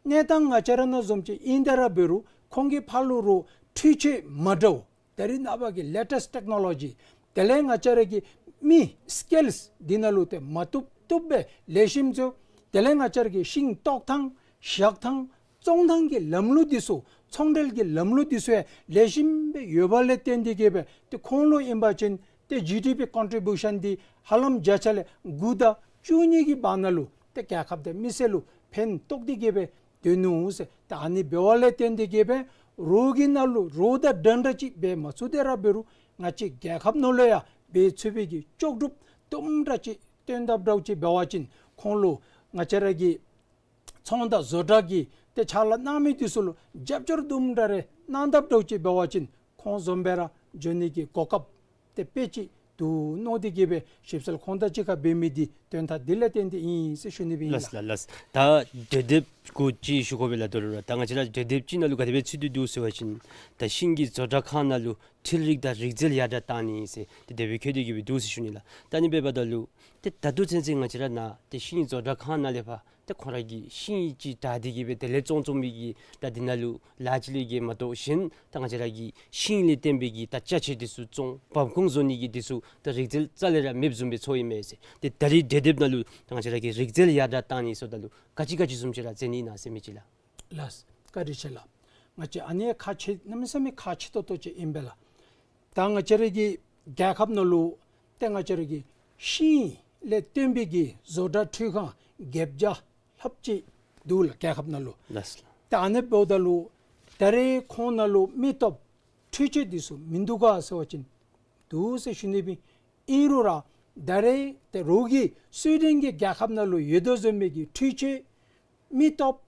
གནས་སྟངས་ང་བཅས་ར་ནང་བཟུམ་ཅིག་ཨིན་ཏེ་ར་འབད་རུང་ཁོང་གི་ཕར་ལུ་རོགས་འཕྲུལ་ཆས་མ་འདྲཝ་ད་རེས་ནངས་པ་གི་ལེ་ཊེསི་ཊེཀ་ནོ་ལོ་ཇི་དེ་ལས་ང་བཅས་ར་གི་མི་སི་ཀིལསི་འདི་ནང་ལུ་ཏེ་མ་བཏུབ་བཏུབ་སྦེ་ལེགས་ཤོམ་ཚུ་དེ་ལས་ང་བཅས་ར་གི་ཤིང་བཏོག་ཐངས་བཞག་ཐངས་བཙོང་ཐངས་ཀྱི་ལམ་ལུགས་འདི་ཚུ་ཚོང་འབྲེལ་གྱི་ལམ་ལུགས་འདི་ཚུ་ཡང་ལེགས་ཤོམ་སྦེ་ཡོདཔ་ལས་བརྟེན་ཏེ་གི་སྦེ་ཏེ་ཁོང་ལུ་ཨིན་པ་ཅིན་ཏེ་ཇི་ཌི་པི་ཀོན་ཊི་བིའུ་ཤཱན་འདི་ཧ་ལམ་བརྒྱ་ཆ་ལས་དགུ་དང་བཅུ་གཉིས་ཀྱི་བར་ན་ལུ་ཏེ་རྒྱལ་ཁབ་དང་མི་སེར་ལུ་ཕན་ཐོགས་ཏེ་གི་སྦེ་སྡོད་ནུག་ཟེར། ད་ཨ་ནི་འབདཝ་ལས་བརྟེན་ཏེ་གི་སྦེ་རོགས་ཀྱི་ནང་ལུ་རོགས་དང་འདྲན་འདྲ་ཅིག་འབད་མ་ཚུགས་ཏེ་ར་འབད་རུང་ང་བཅས་རྒྱལ་ཁབ་ནང་ལུ་ཡང་འབད་ཚུགས་པའི་གི་ལྕོགས་གྲུབ་དུམ་གྲ་ཅིག་སྟོན་དཔ་འདྲཝ་ཅིག་འབད་བ་ཅིན་ཁོང་ལུ་ང་བཅས་ར་གི་ཚོང་དང་བཟོ་གྲྭ་གི་ཏེ་ཕྱག་ལཱ་གནང་མི་འདི་ཚུ་ལུ་རྒྱབ་སྐྱོར་དུམ་གྲ་རེ་གནང་དཔ་འདྲཝ་ཅིག་འབད་བ་ཅིན་ཁོང་བཟུམ་སྦེ་ར་འགྱོ་ནི་གི་གོ་སྐབས་ཏེ་དཔེ་ཅིག་འདུག་མནོ་སྟེ་གི་སྦེ་ཞིབ་འཚོལ་ཁོང་དང་གཅིག་ཁར་འབད་མི་འདི་དོན་དག་འདི་ལས་བརྟེན་ཏེ་ཨིན་ཟེར་ཞུ་ནི་སྦེ་ཨིན་ལགས། ལགས་ལགས་ལགས། ད་འབྲས་ལྡེབ་གུ་ཅིག་ཞུ་དགོ་པས་ལགས། ད་རུང་ར་ད་ང་བཅས་ར་འབྲས་ལྡེབ་ཅིག་ནང་ལུ་ག་དེ་སྦེ་ཚུད་དེ་འདུག་ཟེར་བ་ཅིན་ད་ཤིང་གི་བཟོ་གྲྭ་ཁང་ནང་ལུ་འཕྲུལ་རིག་དང་རིག་རྩལ་ཡར་དྲག་བཏང་ནི་ཟེར་ཏེ་དེ་སྦེ་བཀོད་དེ་གི་སྦེ་འདུག་ཟེར་ཞུ་ནི་ལགས། ད་ཨ་ནི་འབདཝ་ད་ལུ་ཏེ་ད་ལྟོ་ཚུན་ཚོད་ང་བཅས་ར་ནཱ་ཏེ་ཤིང་བཟོ་གྲྭ་ཁང་ནང་ལས་ཕར་ཏེ་ཁོང་ར་གིས་ཤིང་ཅིག་དྲས་ཏེ་གི་སྦེ་དེ་ལས་བཙོང་བཙོང་མི་གི་ད་འདི་ནང་ལུ་ལཱ་ཅིག་ལས་ཀྱི་མ་གཏོགས་གཞན་ད་ང་བཅས་ར་གི་ཤིང་ལས་བརྟེན་པའི་གི་ད་ཅ་ཆས་འདི་ཚུ་བཙོང་འབབ་ཁུངས་བཟོ་ནི་གི་འདི་ཚུ་ད་རིག་རྩལ་རྩ་ལས་ར་མེདཔ་བཟུམ་སྦེ་ཚོར་ཡི་མས་ཟེར། ཏེ་ད་རིས་འབྲས་ལྡེབ་ནང་ལུ་ད་ང་བཅས་ར་གིས་རིག་རྩལ་ཡར་དྲག་བཏང་ནི་ཟེརཝ་ད་ལུ་ག་ཅི་ག་ཅི་བཟུམ་ཅིག་ར་མཛད་ནི་ཨིན་ན་ཟེར་མི་ཅིག་ལགས། ལགས། བཀའ་དྲིན་ཆེ་ལགས། ང་བཅས་ཨ་ནི་ཁག་ཆེ་གནམ་མེད་ས་མེད་ཁག་ཆེ་ཏོག་ཏོ་ཅིག་ཨིན་པས་ལགས། ད་ང་བཅས་ར་གི་རྒྱལ་ཁབ་ནང་ལུ་ཏེ་ང་བཅས་ར་གི་ཤིང་ལས་བརྟེན་པའི་གི་བཟོ་གྲྭ་འཕྲུལ་ཁང་བརྒྱད་བརྒྱ་ལྷགཔ་ཅིག་འདུག་ལགས་རྒྱལ་ཁབ་ནང་ལུ། ལགས། ད་ཨ་ནི་འབདཝ་ད་ལུ་ད་རེས་ཁོང་ནང་ལུ་མི་སྟོབས་འཕྲུལ་ཆས་འདི་ཚུ་མིན་འདུག་ག་ཟེར་བ་ཅིན་འདུག་ཟེར་ཞུ་ནི་སྦེ་ཨིན་རུང་ར་ད་རེས་ཏེ་རོགས་ཀྱི་སུའི་ཌེན་གྱི་རྒྱལ་ཁབ་ནང་ལུ་ཡོད་དོ་བཟུམ་མའི་གི་འཕྲུལ་ཆས་མི་སྟོབས་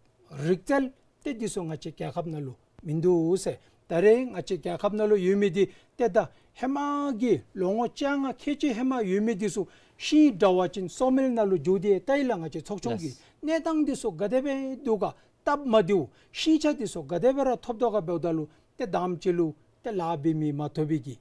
རིག་རྩལ་ཏེ་འདི་ཚུ་ང་བཅས་རྒྱལ་ཁབ་ནང་ལུ་མིན་འདུག་ཟེར། ད་རེས་ང་བཅས་རྒྱལ་ཁབ་ནང་ལུ་ཡོད་མི་འདི་ཏེ་ད་ཧེ་མ་གི་ལོ་ངོ་བཅོ་ལྔ་ཁལ་གཅིག་ཧེ་མ་ཡོད་མི་འདི་ཚུ་ཤིང་དྲས་པ་ཅིན་སོ་མེད་ནང་ལུ་འགྱོ་སྟེ་ལྟ་ཡི་ལགས། ང་བཅས་ཚོགས་ཆུང་གི་ལགས། གནས་སྟངས་འདི་ཚུ་ག་དེ་སྦེ་འདུག་ག་སྟབས་མ་བདེཝ་ཤིང་ཆ་འདི་ཚུ་ག་དེ་སྦེ་ར་ཐོབ་དོ་ག་འབདཝ་ད་ལུ་ཏེ་དང་པ་ཅིག་ལུ་ཏེ་ལཱ་འབད་མི་མ་ཐོབ་པའི་གི་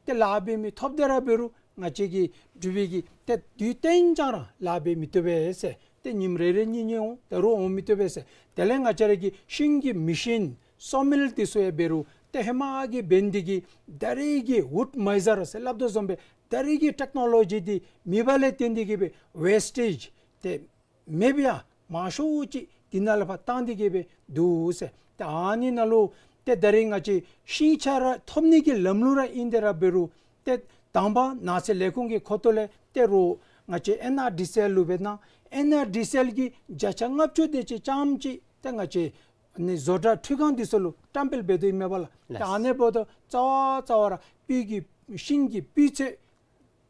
ཏེ་ལཱ་འབད་མི་ཐོབ་སྟེ་ར་འབད་རུང་ང་བཅས་ཀྱི་འབྲུག་པའི་གི་ཏེ་དུས་གཏན་ཅང་ར་ལཱ་འབད་མི་བཏུབ་པས་ཟེར། ཏེ་ཉིནམ་རེ་རེ་གཉིས་གཉིས་འོང་ད་རུང་འོང་མི་བཏུབ་པས་ཟེར། དེ་ལས་ང་བཅས་ར་གི་ཤིང་གི་མེ་ཤིན་སོ་མེད་འདི་ཚུ་ཡང་འབད་རུང་ཏེ་ཧེ་མ་གི་འབད་ནི་འདི་གིས་ད་རེས་ཀྱི་ཝུཌ་མའི་ཛར་ཟེར་སླབ་དོ་བཟུམ་སྦེ་ད་རེས་ཀྱི་ཊེཀ་ནོ་ལོ་ཇི་འདི་མེད་པ་ལས་བརྟེན་ཏེ་གི་སྦེ་ཝེསི་ཊེཇ་ཏེ་མེདཔ་ཡང་མང་ཤོས་ཅིག་འདི་ནང་ལས་ཕར་བཏང་སྟེ་གི་སྦེ་འདུག་ཟེར། ཏེ་ཨ་ནི་ནང་ལུ་ཏེ་ད་རེས་ང་བཅས་ཤིང་ཆ་ར་ཐོབ་ནི་གི་ལམ་ལུགས་ར་ཨིན་ཏེ་ར་འབད་རུང་ཏེ་དང་པ་ནགས་ཚལ་ལས་ཁུངས་ཀྱི་ཁ་ཐུག་ལས་ཏེ་རོགས་ང་བཅས་ཨེན་ཨར་ཌི་སི་ཨེལ་ལུ་འབད་ན་ཨེན་ཨར་ཌི་སི་ཨེལ་གྱི་བརྒྱ་ཆ་ལྔ་བཅུ་དེ་ཅིག་ཙམ་ཅིག་ཏེ་ང་བཅས་ནི་བཟོ་གྲྭ་འཕྲུལ་ཁང་འདི་ཚུ་ལུ་བཀྲམ་སྤེལ་འབད་དོ་ཨིན་མས་པ་ལགས། ཏེ་ཨ་ནི་འབདཝ་ད་རྩ་བ་རྩ་བ་ར་སྤུས་ཀྱི་ཤིང་གི་སྤུས་ཚད་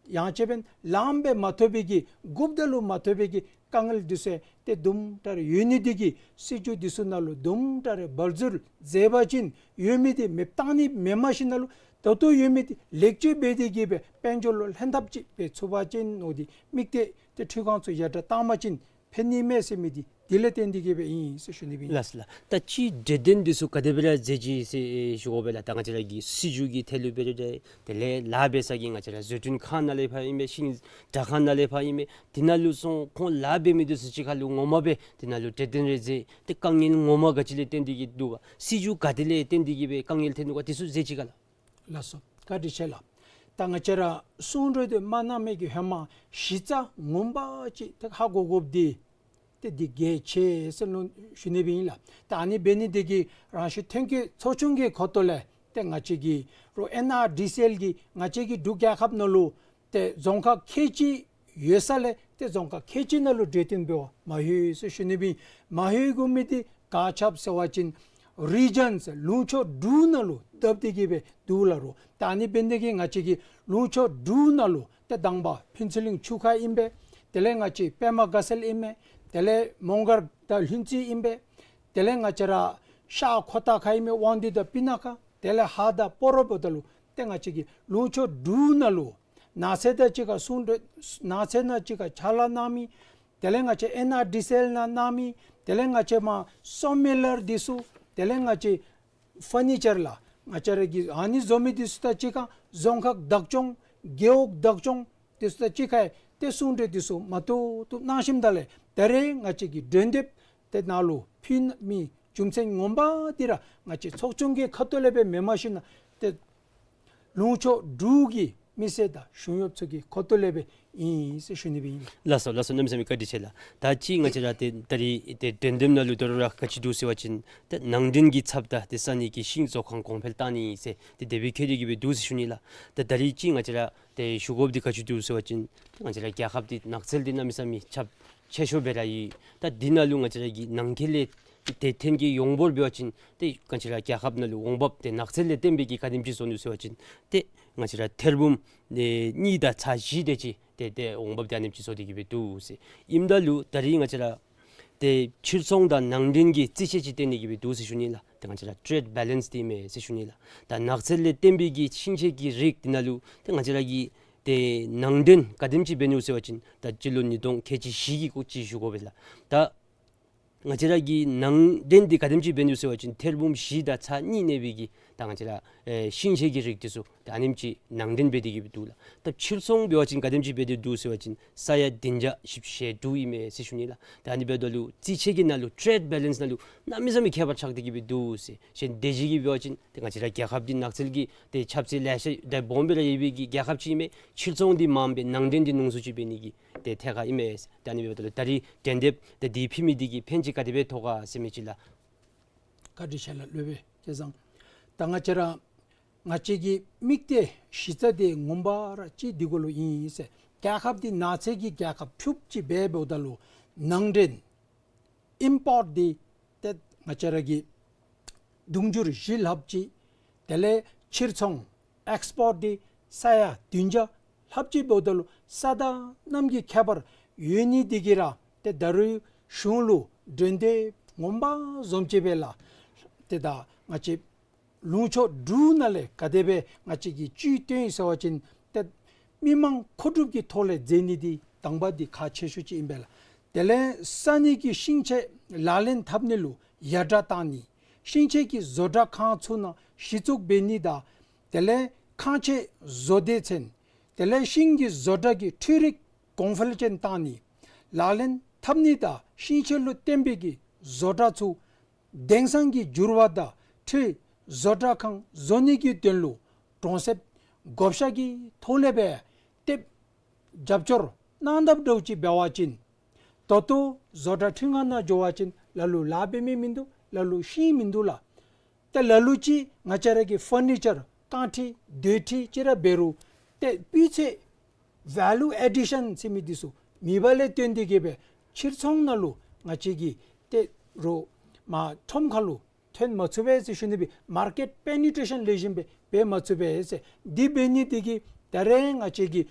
ཡང་ཅིན་ལངམ་སྦེ་མ་ཐོབ་པའི་གི་དགོཔ་ད་ལུ་མ་ཐོབ་པའི་གི་དཀའ་ངལ་འདི་ཚུ་ཏེ་དུམ་གྲ་རེ་ཡོད་ནི་འདི་གིས་སྲིད་བྱུས་འདི་ཚུ་ནང་ལུ་དུམ་གྲ་རེ་བར་འཛུལ་མཛད་པ་ཅིན་ཡོད་མི་འདི་མེདཔ་བཏང་ནི་མེན། མ་གཞི་ནང་ལུ་ད་ལྟོ་ཡོད་མི་འདི་ལེགས་བཅོས་འབད་དེ་གི་སྦེ་དཔལ་འབྱོར་ལུ་ལྷན་ཐབས་ཅིག་སྦེ་ཚུགས་པ་ཅིན་འོ་འདི་དམིགས་གཏད་ཏེ་འཕྲུལ་ཁང་ཚུ་ཡར་དྲག་བཏང་པ་ཅིན་ཕན་ནི་མས་ཟེར་མི་འདི་འདི་ལས་བརྟེན་ཏེ་གི་སྦེ་ཨིན་ཟེར་ཞུ་ནི་སྦེ་ཨིན། ལགས་ལགས། ད་ཅི་འབྲས་ལྡན་འདི་ཚུ་ག་དེ་སྦེ་ར་མཛད་ཅི་ཟེར་ཞུ་དགོ་པས་ལགས། ད་ང་བཅས་ར་གི་སྲིད་བྱུས་ཀྱི་ཐད་ལུ་འབད་རུང་དེ་ལས་ལཱ་འབད་ས་གི་ང་བཅས་ར་བཟོ་སྐྲུན་ཁང་ནང་ལས་ཕར་ཨིན་མས། ཤིང་དྲས་ཁང་ནང་ལས་ཕར་ཨིན་མས། དེ་ནང་ལུ་སོང་ཁོང་ལཱ་འབད་མི་འདི་ཚུ་གཅིག་ཁར་ལུ་ངོ་མ་སྦེ་དེ་ནང་ལུ་འབྲས་ལྡན་རེ་མཛད་དེ་དཀའ་ངལ་ངོ་མ་ག་ཅི་ལས་བརྟེན་ཏེ་གི་འདུག་ག། སྲིད་བྱུས་ག་དེ་ལས་བརྟེན་ཏེ་གི་སྦེ་དཀའ་ངལ་ཐོན་ནུག་ག། དེ་ཚུ་མཛད་ཅི་ག་ལགས། ལགས་སོ། བཀའ་དྲིན་ཆེ་ལགས། ད་ང་བཅས་ར་གསུང་གྲོས་འདི་མ་གནང་མི་གི་ཧེ་མ་གཞི་རྩ་ངོ་མ་ཅིག་ཏེ་ཧ་གོ་དགོཔ་འདི་ ཏེ་འདི་གལ་ཆེ་ཟེར་ལུ་ཞུ་ནི་སྦེ་ཨིན་ལགས། ཏེ་ཨ་ནི་འབད་ནི་འདི་གིས་རང་ཤུགས་ཐོན་སྐྱེད་ཚོགས་ཆུང་གི་ཁ་ཐུག་ལས་ཏེ་ང་བཅས་ཀྱི་རོགས་ཨེན་ཨར་ཌི་སི་ཨེལ་གྱིས་ང་བཅས་ཀྱི་འབྲུག་རྒྱལ་ཁབ་ནང་ལུ་ཏེ་རྫོང་ཁག་ཁལ་གཅིག་ཡོད་ས་ལས་ཏེ་རྫོང་ཁག་ཁལ་གཅིག་ནང་ལུ་གྲོས་བསྟུན་འབད་བར་མ་ལྷོད་ཟེར་ཞུ་ནི་སྦེ་ཨིན། མ་ལྷོད་དགོ་མི་འདི་ག་ཅི་སྦེ་ཟེར་བ་ཅིན་རི་ཇཱནསི་ལུང་ཕྱོགས་དྲུག་ནང་ལུ་བཏབ་སྟེ་གི་སྦེ་འདུག་ལགས་རོགས། ཏེ་ཨ་ནི་འབད་ནི་འདི་གིས་ང་བཅས་ཀྱི་ལུང་ཕྱོགས་དྲུག་ནང་ལུ་ཏེ་དང་པ་ཕུན་ཚོགས་གླིང་ཆུ་ཁ་ཨིན་པས། དེ་ལས་ང་བཅས་པདྨ་དགའ་ཚལ་ཨིན་མས། དེ་ལས་མོང་སྒར་དང་ལྷུན་རྩེ་ཨིན་པས། དེ་ལས་ང་བཅས་ར་ཤར་ཁོ་ཐང་ཁ་ཨིན་མས། དབང་འདུས་དང་སྤུ་ན་ཁ། དེ་ལས་ཧཱ་དང་སྤ་རོ་འབདཝ་ད་ལུ་ཏེ་ང་བཅས་ཀྱི་ལུང་ཕྱོགས་དྲུག་ནང་ལུ་ནགས་ཚལ་དང་གཅིག་ཁར་ཟུང་འབྲེལ་ནགས་ཚལ་ནང་གཅིག་ཁར་ཕྱག་ལཱ་གནང་མི། དེ་ལས་ང་བཅས་ཨེན་ཨར་ཌི་སི་ཨེལ་ནང་གནང་མི། དེ་ལས་ང་བཅས་མར་སོ་མི་ལར་འདི་ཚུ། དེ་ལས་ང་བཅས་ཕར་ནི་ཅར་ལགས། ང་བཅས་ར་གི་ཨ་ནི་བཟོ་མི་འདི་ཚུ་དང་གཅིག་ཁར་རྫོང་ཁག་བདག་སྐྱོང་རྒེད་འོག་བདག་སྐྱོང་འདི་ཚུ་དང་གཅིག་ཁར་ཏེ་ཟུང་འབྲེལ་འདི་ཚུ་མ་ཏོག་ཏོ་གནང་ཞིནམ་ད་ལས་ད་རེས་ང་བཅས་ཀྱི་གྲོས་འདེབས་ཏེ་ནཱ་ལུ་ཕུལ་མི་རྒྱུ་མཚན་ངོ་མ་འདི་ར་ང་བཅས་ཚོགས་ཆུང་གི་ཁ་ཐུག་ལས་སྦེ་མེནམ་ཞིན་ན་ཏེ་ལུང་ཕྱོགས་དྲུག་གི་མི་སེར་དང་གཞུང་གཡོགཔ་ཚུ་གི་ཁ་ཐུག་ལས་སྦེ་ཨིན་ཟེར་ཞུ་ནི་སྦེ་ཨིན། ལགས་སོ་ལགས་སོ། གནམ་མེད་ས་མེད་བཀའ་དྲིན་ཆེ་ལགས། ད་ཅི་ང་བཅས་ར་ཏེ་ད་རིས་ཏེ་གྲོས་འདེབས་ནང་ལུ་དོ་རུང་ར་ག་ཅི་འདུག་ཟེར་བ་ཅིན་ཏེ་ནང་འདྲེན་གྱི་ཚབ་དང་ཏེ་ས་གནས་ཀྱི་ཤིང་བཟོ་ཁང་གོང་འཕེལ་བཏང་ནི་ཟེར་ཏེ་དེ་སྦེ་བཀོད་དེ་གི་སྦེ་འདུག་ཟེར་ཞུ་ནི་ལགས། ཏེ་ད་རིས་ཅི་ང་བཅས་ར་ཏེ་ཞུ་དགོཔ་འདི་ག་ཅི་འདུག་ཟེར་བ་ཅིན་ཏེ་ང་བཅས་ར་རྒྱལ་ཁབ་འདི་ནགས་ཚལ་འདི་གནམ་མེད་ས་མེད་ཁྱབ་ཆེ་ཤོས་སྦེ་ར་ཡོད། ད་འདི་ནང་ལུ་ང་བཅས་ར་གི་ནང་འཁོད་ལས་ཏེ་ཐོན་སྐྱེད་ཡོངས་འབོར་འབད་བ་ཅིན་ཏེ་ང་བཅས་ར་རྒྱལ་ཁབ་ནང་ལུ་འོང་འབབ་ཏེ་ནགས་ཚལ་ལས་བརྟེན་པའི་གི་ག་དེམ་ཅིག་བཟོ་ནུག་ཟེར་བ་ཅིན་ཏེ་ང་བཅས་ར་ཐེར་འབུམ་ཨེ་གཉིས་དང་ཚག་བཞི་དེ་ཅིག་ཏེ་ཏེ་འོང་འབབ་ཏེ་ཨ་ནེམ་ཅིག་བཟོ་སྟེ་གི་སྦེ་འདུག་ཟེར། ཨིནམ་ད་ལུ་ད་རིས་ང་བཅས་ར་ཏེ་ཕྱིར་ཚོང་དང་ནང་འདྲེན་གྱི་རྩིས་ཆད་ཅིག་བཏོན་ནི་གི་སྦེ་འདུག་ཟེར་ཞུ་ནི་ལགས། ཏེ་ང་བཅས་ར་ཊེརེཌ་བེ་ལེནསི་འདི་མས་ཟེར་ཞུ་ནི་ལགས། ད་ནགས་ཚལ་ལས་བརྟེན་པའི་གི་ཤིང་ཆས་ཀྱི་རིགས་འདི་ནང་ལུ་ཏེ་ང་བཅས་ར་གི་ཏེ་ནང་འདྲེན་ག་དེམ་ཅིག་འབད་ནུག་ཟེར་བ་ཅིན་ད་སྤྱི་ལོ་ཉིས་སྟོང་ཁལ་གཅིག་བཞི་གི་སྐོར་ཅིག་ཞུ་དགོ་པས་ལགས། ད་ང་བཅས་ར་གི་ནང་འདྲེན་འདི་ག་དེམ་ཅིག་འབད་ནུག་ཟེར་བ་ཅིན་ཐེར་འབུམ་བཞི་དང་ཚག་གཉིས་གནས་པའི་གི་ད་ང་བཅས་ར་ཨེ་ཤིང་ཆས་ཀྱི་རིགས་འདི་ཚུ་ད་ཨ་ནེམ་ཅིག་ནང་འདྲེན་འབད་དེ་གི་སྦེ་འདུག་ལགས། ད་ཕྱིར་ཚོང་འབད་བ་ཅིན་ག་དེམ་ཅིག་འབད་དེ་འདུག་ཟེར་བ་ཅིན་ས་ཡ་བདུན་བརྒྱ་བཞི་བཅུ་ཞེ་དྲུག་ཨིན་མས་ཟེར་ཞུ་ནི་ལགས། ད་ཨ་ནི་འབདཝ་ད་ལུ་རྩིས་ཆད་ཀྱི་ནང་ལུ་ཊེརེཌ་བེ་ལེནསི་ནང་ལུ་གནམ་མེད་ས་མེད་ཁྱད་པར་ཆགས་ཏེ་གི་སྦེ་འདུག་ཟེར། གཞན་དེ་བཞིན་གྱི་འབད་བ་ཅིན་ཏེ་ང་བཅས་ར་རྒྱལ་ཁབ་འདི་ནགས་ཚལ་གྱི་ཏེ་ཁྱབ་ཚད་ལེ་ཤ་ཏེ་སྦོམ་སྦེ་ར་ཡོད་པའི་གི་རྒྱལ་ཁབ་ཅིག་ཨིན་མས། ཕྱིར་ཚོང་འདི་མངམ་སྦེ་ནང་འདྲེན་འདི་ཉུང་སུ་ཅིག་འབད་ནི་གི་ཏེ་ཐད་ཁར་ཨིན་མས། ད་ཨ་ནི་འབདཝ་ད་ལུ་ད་རིས་གྲོས་འདེབས་ཏེ་འདི་ཕུལ་མི་འདི་གིས་ཕན་ཅིག་ག་དེ་སྦེ་ཐོགས་ག་ཟེར་མི་ཅིག་ལགས། བཀའ་དྲིན་ཆེ་ལགས་སློབ་དཔོན་སྐལ་བཟང་། ད་ང་བཅས་ར་ང་བཅས་ཀྱི་དམིགས་གཏད་གཞི་རྩ་འདི་ངོ་མ་ར་ཅིག་འདི་གུ་ལུ་ཨིན་ཟེར། རྒྱལ་ཁབ་འདི་ནགས་ཚལ་གྱི་རྒྱལ་ཁབ་ཕྱུགཔོ་ཅིག་འབད་འབདཝ་ད་ལུ་ནང་འདྲེན་ཨིམ་པོརཊ་འདི་ཏེ་ང་བཅས་ར་གི་དུང་ཕྱུར་བཞི་ལྷགཔ་ཅིག། དེ་ལས་ཕྱིར་ཚོང་ཨེགསི་པོརཊ་འདི་ས་ཡ་བདུན་བརྒྱ་ལྷགཔ་ཅིག་འབདཝ་ད་ལུ་ས་དང་གནམ་གྱི་ཁྱད་པར་ཡོད་ནི་འདི་གིས་ར་ཏེ་ད་རུང་གཞུང་ལུ་གྲོས་འདེབས་ངོ་མ་བཟུམ་ཅིག་སྦེ་ལགས། ཏེ་ད་ང་བཅས་ལུང་ཕྱོགས་དྲུག་ནང་ལས་ག་དེ་སྦེ་ང་བཅས་ཀྱིས་བཅུད་བཏོན་ཡི་ཟེར་བ་ཅིན་ཏེ་མི་མང་མཁོ་སྒྲུབ་ཀྱི་ཐོག་ལས་མཛད་ནི་འདི་དང་པ་འདི་ཁག་ཆེ་ཤོས་ཅིག་ཨིན་པས་ལགས། དེ་ལས་ས་གནས་ཀྱི་ཤིང་ཆས་ལག་ལེན་འཐབ་ནི་ལུ་ཡར་དྲག་བཏང་ནི། ཤིང་ཆས་ཀྱི་བཟོ་གྲྭ་ཁང་ཚུ་ནང་གཞི་བཙུགས་འབད་ནི་དང་། དེ་ལས་ཁང་ཆས་བཟོ་སྡེ་ཚན། དེ་ལས་ཤིང་གི་བཟོ་གྲྭ་གི་འཕྲུལ་རིག་གོང་འཕེལ་ཅན་བཏང་ནི། ལག་ལེན་འཐབ་ནི་དང་ཤིང་ཆས་ལུ་བརྟེན་པའི་གི་བཟོ་གྲྭ་ཚུ་དེང་སང་གི་འགྱུར་བ་དང་འཁྲིལ་བཟོ་གྲྭ་ཁང་བཟོ་ནི་གི་དོན་ལུ་གྲོང་གསེབ་བགོ་བཤའ་གི་ཐོག་ལས་སྦེ་ཏེ་རྒྱབ་སྐྱོར་གནང་དཔ་འདྲཝ་ཅིག་འབད་བ་ཅིན་ད་ལྟོ་བཟོ་གྲྭ་ཕྲུ་ང་ནང་འགྱོ་བ་ཅིན་ལ་ལུ་ལཱ་འབད་མི་མིན་འདུག། ལ་ལུ་ཤིང་མིན་འདུག་ལགས། ཏེ་ལ་ལུ་ཅིག་ང་བཅས་ར་གི་ཕར་ནི་ཅར་རྐང་ཁྲི་རྡོ་ཁྲི་ཅིག་ར་འབད་རུང་ཏེ་སྤུས་ཚད་ཝེ་ལུ་ཨེ་ཌི་ཤཱན་ཟེར་མི་འདི་ཚུ་མེད་པ་ལས་བརྟེན་ཏེ་གི་སྦེ་ཕྱིར་ཚོང་ནང་ལུ་ང་བཅས་ཀྱིས་ཏེ་རོགས་མ་ཁྲོམ་ཁ་ལུ་ཐོན་མ་ཚུགས་པས་ཟེར་ཞུ་ནི་སྦེ་མར་ཀེཊ་པེ་ནི་ཊེ་ཤཱན་ལེགས་ཤོམ་སྦེ་འབད་མ་ཚུགས་པས་ཟེར། འདི་འབད་ནི་འདི་གིས་ད་རེས་ང་བཅས་ཀྱི་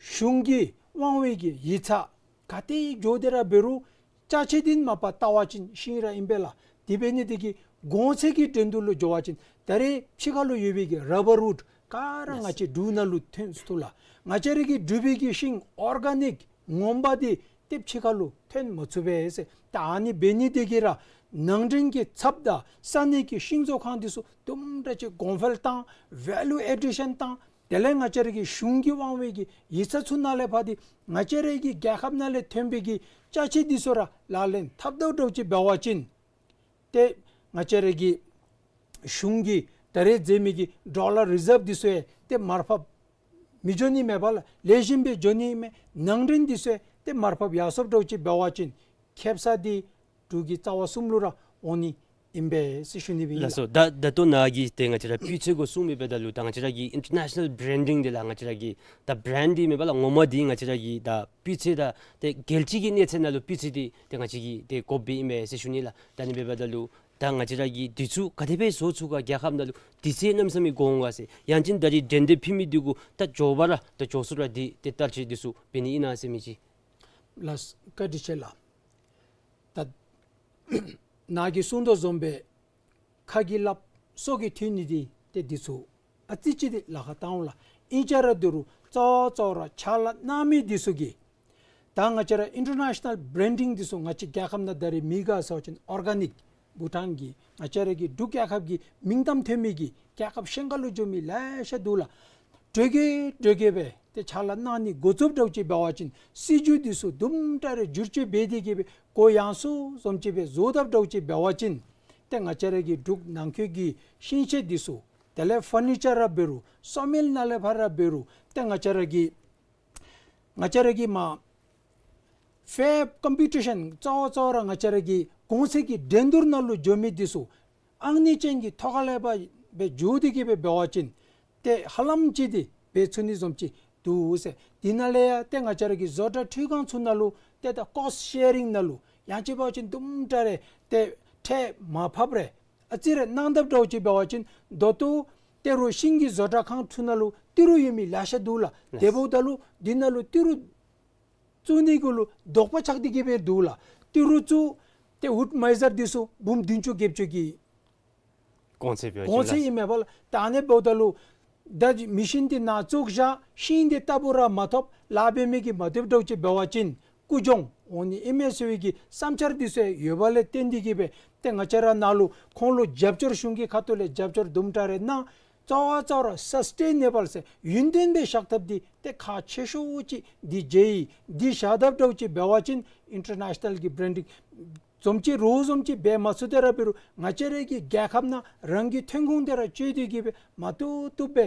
གཞུང་གི་དབང་བའི་གི་ཡིག་ཚང་ག་ཏེ་འགྱོ་སྟེ་ར་འབད་རུང་ཅ་ཆས་འདི་མ་པ་བལྟ་བ་ཅིན་ཤིང་ར་ཨིན་པས་ལགས། དེ་འབད་ནི་འདི་གིས་གོང་ཚད་ཀྱི་འགྲན་བསྡུར་ལུ་འགྱོ་བ་ཅིན་ད་རེས་ཕྱི་ཁ་ལུ་ཡོད་པའི་གི་ར་བར་ཝུཌ་ག་ར་ང་བཅས་འབྲུག་ནང་ལུ་ཐོན་ཚུགས་ལགས། ང་བཅས་ར་གི་འབྲུག་པའི་གི་ཤིང་ཨོར་ག་ནིཀ་ངོ་མ་འདི་ཏེ་ཕྱི་ཁ་ལུ་ཐོན་མ་ཚུགས་པས་ཟེར། ད་ཨ་ནི་འབད་ནི་འདི་གིས་ར་ནང་འདྲེན་གྱི་ཚབ་དང་ས་གནས་ཀྱི་ཤིང་བཟོ་ཁང་འདི་ཚུ་དུམ་གྲ་ཅིག་གོང་འཕེལ་བཏང་ཝེ་ལུ་ཨེ་ཌི་ཤཱན་བཏང་། དེ་ལས་ང་བཅས་ར་གི་གཞུང་གི་དབང་བའི་གི་ཡིག་ཚང་ཚུ་ནང་ལས་ཕར་འདི་ང་བཅས་ར་གི་རྒྱལ་ཁབ་ནང་ལས་ཐོན་པའི་གི་ཅ་ཆས་འདི་ཚུ་ར་ལག་ལེན་འཐབ་དཔ་འདྲཝ་ཅིག་འབད་བ་ཅིན་ཏེ་ང་བཅས་ར་གི་གཞུང་གིས་ད་རེས་མཛད་མི་གི་ཌོ་ལར་རི་ཛརབ་འདི་ཚུ་ཡང་ཏེ་མར་ཕབ་མི་འགྱོ་ནི་མས་པ་ལགས། ལེགས་ཤོམ་སྦེ་འགྱོ་ནི་མས། ནང་འདྲེན་འདི་ཚུ་ཡང་ཏེ་མར་ཕབ་ཡར་སོངམ་འདྲཝ་ཅིག་འབད་བ་ཅིན་ ཁེབ་ས་འདི་འབྲུག་གི་རྩ་བ་གསུམ་ལུ་ར་འོང་ནི་ཨིན་པས་ཟེར་ཞུ་ནི་སྦེ་ཨིན་ལགས། ལགས་སོ། ད་ད་ལྟོ་ནཱ་གིས་ཏེ་ང་བཅས་ར་སྤུས་ཚད་གུ་གསུངས་མི་འབདཝ་ད་ལུ་ད་ང་བཅས་ར་གི་ཨིན་ཊར་ནེ་ཤ་ནཱལ་བི་རེན་ཌིང་འདི་ལགས་ང་བཅས་ར་གི་ད་བི་རེནཌ་འདི་མེན་པ་ལགས། ངོ་མ་འདི་ང་བཅས་ར་གི་ད་སྤུས་ཚད་ད་ཏེ་རྒྱལ་སྤྱི་གི་གནས་ཚད་ནང་ལུ་སྤུས་ཚད་འདི་ཏེ་ང་བཅས་ཀྱིས་ཏེ་དགོཔ་སྦེ་ཨིན་མས་ཟེར་ཞུ་ནི་ལགས། ད་ཨ་ནི་འབདཝ་ད་ལུ་ད་ང་བཅས་ར་གིས་འདི་ཚུ་ག་དེ་སྦེ་བཟོ་ཚུགས་ག། རྒྱལ་ཁབ་ནང་ལུ་དུས་ཚོད་གནམ་མེད་ས་མེད་འགོར་འོང་ག་ཟེར། ཡང་ཅིན་ད་རིས་འགྲན་བསྡུར་ཕུལ་མི་འདི་གུ་ད་མགྱོགས་པ་ར་ད་མགྱོགས་སུ་ར་འདི་ཏེ་བསྟར་སྤྱོད་འདི་ཚུ་འབད་ནི་ཨིན་ན་ཟེར་མི་ཅིག། ལགས་སོ། བཀའ་དྲིན་ཆེ་ལགས། ད་ནཱ་གིས་གསུང་དོ་བཟུམ་སྦེ་ཁ་གིས་སླབ་སོ་གིས་ཐོས་ནི་འདི་ཏེ་འདི་ཚུ་ཨ་ཙི་ཅིག་འདི་ལཱ་ཁག་བཏང་འོང་ལགས། ཨིན་ཅི་ར་འདི་རུང་གཙོ་བོ་གཙོ་བོ་ར་ཕྱག་ལཱ་གནང་མི་འདི་ཚུ་གིས་ད་ང་བཅས་ར་ཨིན་ཊར་ནེ་ཤ་ནཱལ་བི་རེན་ཌིང་འདི་ཚུ་ང་བཅས་རྒྱལ་ཁབ་ནང་ད་རིས་མེད་ག་ཟེར་བ་ཅིན་ཨོར་ག་ནིཀ་བྷུ་ཊཱན་གྱི་ང་བཅས་ར་གི་འབྲུག་རྒྱལ་ཁབ་ཀྱི་མིང་གཏམ་ཐོན་མི་གི་རྒྱལ་ཁབ་གཞན་ཁ་ལུ་འགྱོ་མི་ལེ་ཤ་འདུག་ལགས། དྲག་གི་དྲག་གི་སྦེ་ཏེ་ཕྱག་ལཱ་གནང་ནི་འགོ་བཙུགསཔ་འདྲཝ་ཅིག་འབད་བ་ཅིན་སྲིད་བྱུས་འདི་ཚུ་དུམ་གྲ་རེ་བསྒྱུར་བཅོས་འབད་དེ་གི་སྦེ་གོ་ཡངས་སུ་བཟུམ་ཅིག་སྦེ་བཟོ་དཔ་འདྲཝ་ཅིག་འབད་བ་ཅིན་ཏེ་ང་བཅས་ར་གི་འབྲུག་ནང་འཁོད་ཀྱི་ཤིང་ཤེལ་འདི་ཚུ་དེ་ལས་ཕར་ནི་ཅར་ར་འབད་རུང་སོ་མིལ་ནང་ལས་ཕར་ར་འབད་རུང་ཏེ་ང་བཅས་ར་གི་ང་བཅས་ར་གི་མ་ཕེབ་ཀམ་པི་ཊི་ཤཱན་གཙོ་བོ་གཙོ་བོ་ར་ང་བཅས་ར་གི་གོང་ཚད་ཀྱི་འགྲན་བསྡུར་ནང་ལུ་འགྱོ་མི་འདི་ཚུ་ཨང་གནས་ཅན་གྱི་ཐོག་ཁ་ལས་ཕར་སྦེ་འགྱོ་སྟེ་གི་སྦེ་འབད་བ་ཅིན་ཏེ་ཧ་ལམ་ཅིག་འདི་འབད་ཚུགས་ནི་བཟུམ་ཅིག་འདུག་ཟེར། འདི་ནང་ལས་ཡང་ཏེ་ང་བཅས་ར་གི་བཟོ་གྲྭ་འཕྲུལ་ཁང་ཚུ་ནང་ལུ་ཏེ་ད་ཀོསཊ་ཤེ་རིང་ནང་ལུ་ཡང་ཅིན་འབད་བ་ཅིན་དུམ་གྲ་རེ་ཏེ་ཁྲལ་མར་ཕབ་རེ་ཨ་ཙི་རེ་གནང་དཔ་འདྲཝ་ཅིག་འབད་བ་ཅིན་ད་ལྟོ་ཏེ་རུང་ཤིང་གི་བཟོ་གྲྭ་ཁང་ཚུ་ནང་ལུ་ཏི་རུ་ཡོད་མི་ལེ་ཤ་འདུག་ལགས། དེ་འབདཝ་ད་ལུ་འདི་ནང་ལུ་ཏི་རུ་བཙུགས་ནི་གུ་ལུ་དོགས་པ་ཆགས་ཏེ་གི་སྦེ་འདུག་ལགས། ཏི་རུ་བཙུགས་ཏེ་ཝུཌ་མའི་ཛར་འདི་ཚུ་འབུམ་བདུན་ཅུ་བརྒྱད་ཅུ་གི་གོང་ཚད་འབད་བ་ཅིན་གོང་ཚད་ཨིན་མས་པ་ལགས། ད་ཨ་ནི་འབདཝ་ད་ལུ་ད་མེ་ཤིན་འདི་ནཱ་བཙུགས་བཞག་ཤིང་འདི་རྟག་བུ་ར་མ་ཐོབ་ལཱ་འབད་མི་གིས་མ་ཐོབ་འདྲཝ་ཅིག་འབད་བ་ཅིན་རྐུ་གྱོང་འོང་ནི་ཨིན་མས་ཟེར་བའི་གི་བསམ་འཆར་འདི་ཚུ་ཡོདཔ་ལས་བརྟེན་ཏེ་གི་སྦེ་ཏེ་ང་བཅས་ར་ནཱ་ལུ་ཁོང་ལུ་རྒྱབ་སྐྱོར་གཞུང་གི་ཁ་ཐུག་ལས་རྒྱབ་སྐྱོར་དུམ་གྲ་རེ་གནང་། གཙོ་བོ་གཙོ་བོ་ར་སཱསི་ཊེ་ནེ་བཱལ་ཟེར་ཡུན་བརྟན་སྦེ་བཞག་ཐབས་འདི་ཏེ་ཁག་ཆེ་ཤོས་ཅིག་འདི་མཇལ་ཡི། འདི་བཞག་དཔ་འདྲཝ་ཅིག་འབད་བ་ཅིན་ཨིན་ཊར་ནེ་ཤ་ནཱལ་གྱི་བི་རེན་ཌིང་བཟུམ་ཅིག་རོགས་བཟུམ་ཅིག་འབད་མ་ཚུགས་ཏེ་ར་འབད་རུང་ང་བཅས་ར་གི་རྒྱལ་ཁབ་ནང་རང་གི་ཐོན་ཁུངས་འདི་ར་སྤྱོད་དེ་གི་སྦེ་མ་བཏུབ་བཏུབ་སྦེ་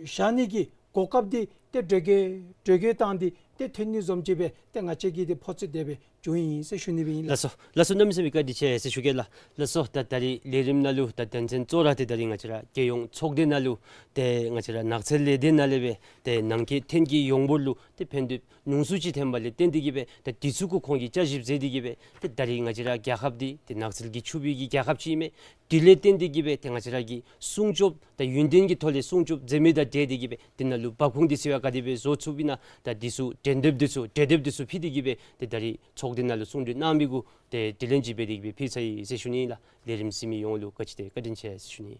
བཞག་ནི་གི་གོ་སྐབས་འདི་ཏེ་དྲག་གི་དྲག་གི་བཏང་སྟེ་ཏེ་ཐོན་ནི་བཟུམ་ཅིག་སྦེ་ཏེ་ང་བཅས་ཀྱིས་ཏེ་ཕོ་ཚོད་དེ་སྦེ་བྱུང་ཡི་ཟེར་ཞུ་ནི་སྦེ་ཨིན་ལགས། ལགས་སོ། ལགས་སོ། གནམ་མེད་ས་མེད་བཀའ་དྲིན་ཆེ་ཟེར་ཞུ་གེ་ལགས། ལགས་སོ། ད་ད་རིས་ལས་རིམ་ནང་ལུ་ད་དོན་ཚན་གཙོ་བོ་ར་ཏེ་ད་རིས་ང་བཅས་ར་རྒྱལ་ཡོངས་ཚོགས་སྡེ་ནང་ལུ་ཏེ་ང་བཅས་ར་ནགས་ཚལ་ལས་སྡེ་ནང་ལས་སྦེ་ཏེ་ནང་འཁོད་ཐོན་སྐྱེད་ཡོངས་འབོར་ལུ་ཏེ་ཕན་ཐོགས་ཉུང་སུ་ཅིག་ཐོན་པ་ལས་བརྟེན་ཏེ་གི་སྦེ་ད་འདི་ཚུ་གུ་ཁོང་གིས་དཔྱད་ཞིབ་མཛད་དེ་གི་སྦེ་ཏེ་ད་རིས་ང་བཅས་ར་རྒྱལ་ཁབ་འདི་ཏེ་ནགས་ཚལ་གྱིས་ཕྱུག་པའི་གི་རྒྱལ་ཁབ་ཅིག་ཨིན་མས། དེ་ལས་བརྟེན་ཏེ་གི་སྦེ་ཏེ་ང་བཅས་ར་གི་སྲུང་སྐྱོབ་ད་ཡུན་བརྟན་གྱི་ཐོག་ལས་སྲུང་སྐྱོབ་མཛད་མི་དང་འབྲེལ་ཏེ་གི་སྦེ་དེ་ནང་ལུ་འབབ་ཁུངས་འདི་ཚུ་ཡང་ག་དེ་སྦེ་བཟོ་ཚུགས་པས་ན། ད་འདི་ཚུ་འགྲན་བསྡུར་འདི་ཚུ་གྲོས་འདེབས་འདི་ཚུ་ཕུལ་ཏེ་གི་སྦེ་ཏེ་ད་རིས་ཚོགས་སྡེ་ནང་ལུ་གསུང་གྲོས་གནང་མི་གུ་ཏེ་དྲི་ལན་ཅིག་འབད་དེ་གི་སྦེ་ཕུལ་ཚར་ཡི་ཟེར་ཞུ་ནི་ཨིན་ལགས། ལས་རིམ་གཟིགས་མི་ཡོངས་ལུ་བཀའ་དྲིན་ཆེ་བཀའ་དྲིན་ཆེ་ཟེར་ཞུ་ནི།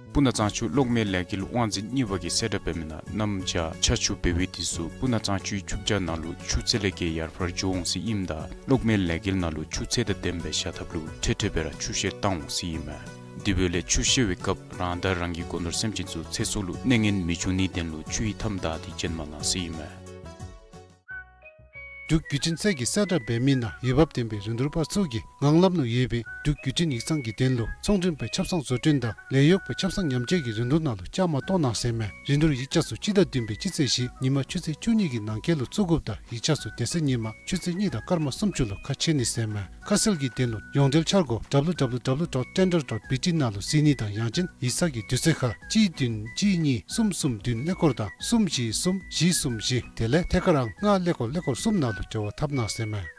སྤུ་ན་གཙང་ཆུ་གློག་མེ་ལས་འགུལ་དབང་འཛིན་གཉིས་པ་གིས་གསལ་བསྒྲགས་འབད་མི་ནང་གནམ་བྱཱར་ཆར་ཆུ་འབེལ་བའི་དུས་སུ་སྤུ་ན་གཙང་ཆུའི་ཆུ་བྱཱ་ནང་ལུ་ཆུ་ཚད་ལས་བརྒལ་ཡར་འཕར་འགྱོ་འོང་ཟེར་ཨིནམ་ད་གློག་མེ་ལས་འགུལ་ནང་ལུ་ཆུ་ཚད་དང་ལྡནམ་སྦེ་བཞག་ཐབས་ལུ་འཕྲལ་འཕྲལ་སྦེ་ར་ཆུ་བཤེར་བཏང་འོང་ཟེར་ཨིན་མས། དེ་འབདཝ་ལས་ཆུ་བཤེར་བའི་སྐབས་རང་དང་རང་གི་སྒོ་ནོར་སེམས་ཅན་ཚུ་ཚེ་སྲོག་ལུ་གནོད་ངན་མི་འབྱུང་ནིའི་དོན་ལུ་ཆུ་ཡི་མཐའམ་བདའ་སྟེ་བྱོན་མ་གནང་ཟེར་ཨིན་མས། འབྲུག་བརྒྱུད་འཕྲིན་ཚད་ཀྱིས་གསལ་བསྒྲགས་འབད་མི་ནང་འོས་འབབ་ལྡན་པའི་རིན་བསྡུར་པ་ཚུ་གིས་ངང་ལམ་ལུ་ཡོད་པའི་འབྲུག་བརྒྱུད་འཕྲིན་ཡིག་ཚང་གི་དོན་ལུ་ཚོང་མགྲོན་པའི་ཆབ་གསང་བཟོ་སྐྲུན་དང་ལས་གཡོག་པའི་ཆབ་གསང་ཉམས་བཅོས་ཀྱི་རིན་བསྡུར་ནང་ལུ་བཅའ་མར་གཏོགས་གནང་ཟེར་མས། རིན་བསྡུར་ཡིག་ཆ་ཚུ་སྤྱི་ཟླ་བདུན་པའི་སྤྱི་ཚེས་བཞི་ཉིན་མ་ཆུ་ཚོད་བཅུ་གཉིས་ཀྱི་ནང་འཁོད་ལུ་བཙུགས་དགོཔ་དང་ཡིག་ཆ་ཚུ་དེ་ཚེ་ཉིན་མ་ཆུ་ཚོད་གཉིས་དང་སྐར་མ་སུམ་ཅུ་ལུ་ཁ་ཕྱེ་ནི་ཟེར་མས། ཁ་གསལ་གྱི་དོན་ལུ་ཡོངས་འབྲེལ་འཆར་སྒོ་ཌབ་ལུ་ཌབ་ལུ་ཌབ་ལུ་ཌོཊ་ཊེན་ཌར་ཌོཊ་བི་ཊི་ནང་ལུ་གཟིགས་ནི་དང་ཡང་ཅིན་ཡིག་ཚང་གི་དུས་ཚོད་ཁར་གཅིག་བདུན་གཅིག་གཉིས་གསུམ་གསུམ་བདུན་ཀླད་ཀོར་དང་གསུམ་བཞི་གསུམ་བཞི་གསུམ་བཞི་དེ་ལས་ཐད་ཀར་ཨང་ལྔ་ཀླད་ཀོར་ཀླད་ཀོར་གསུམ་ནང་ལུ་འབྲེལ་བ་འཐབ་གནང་ཟེར་མས།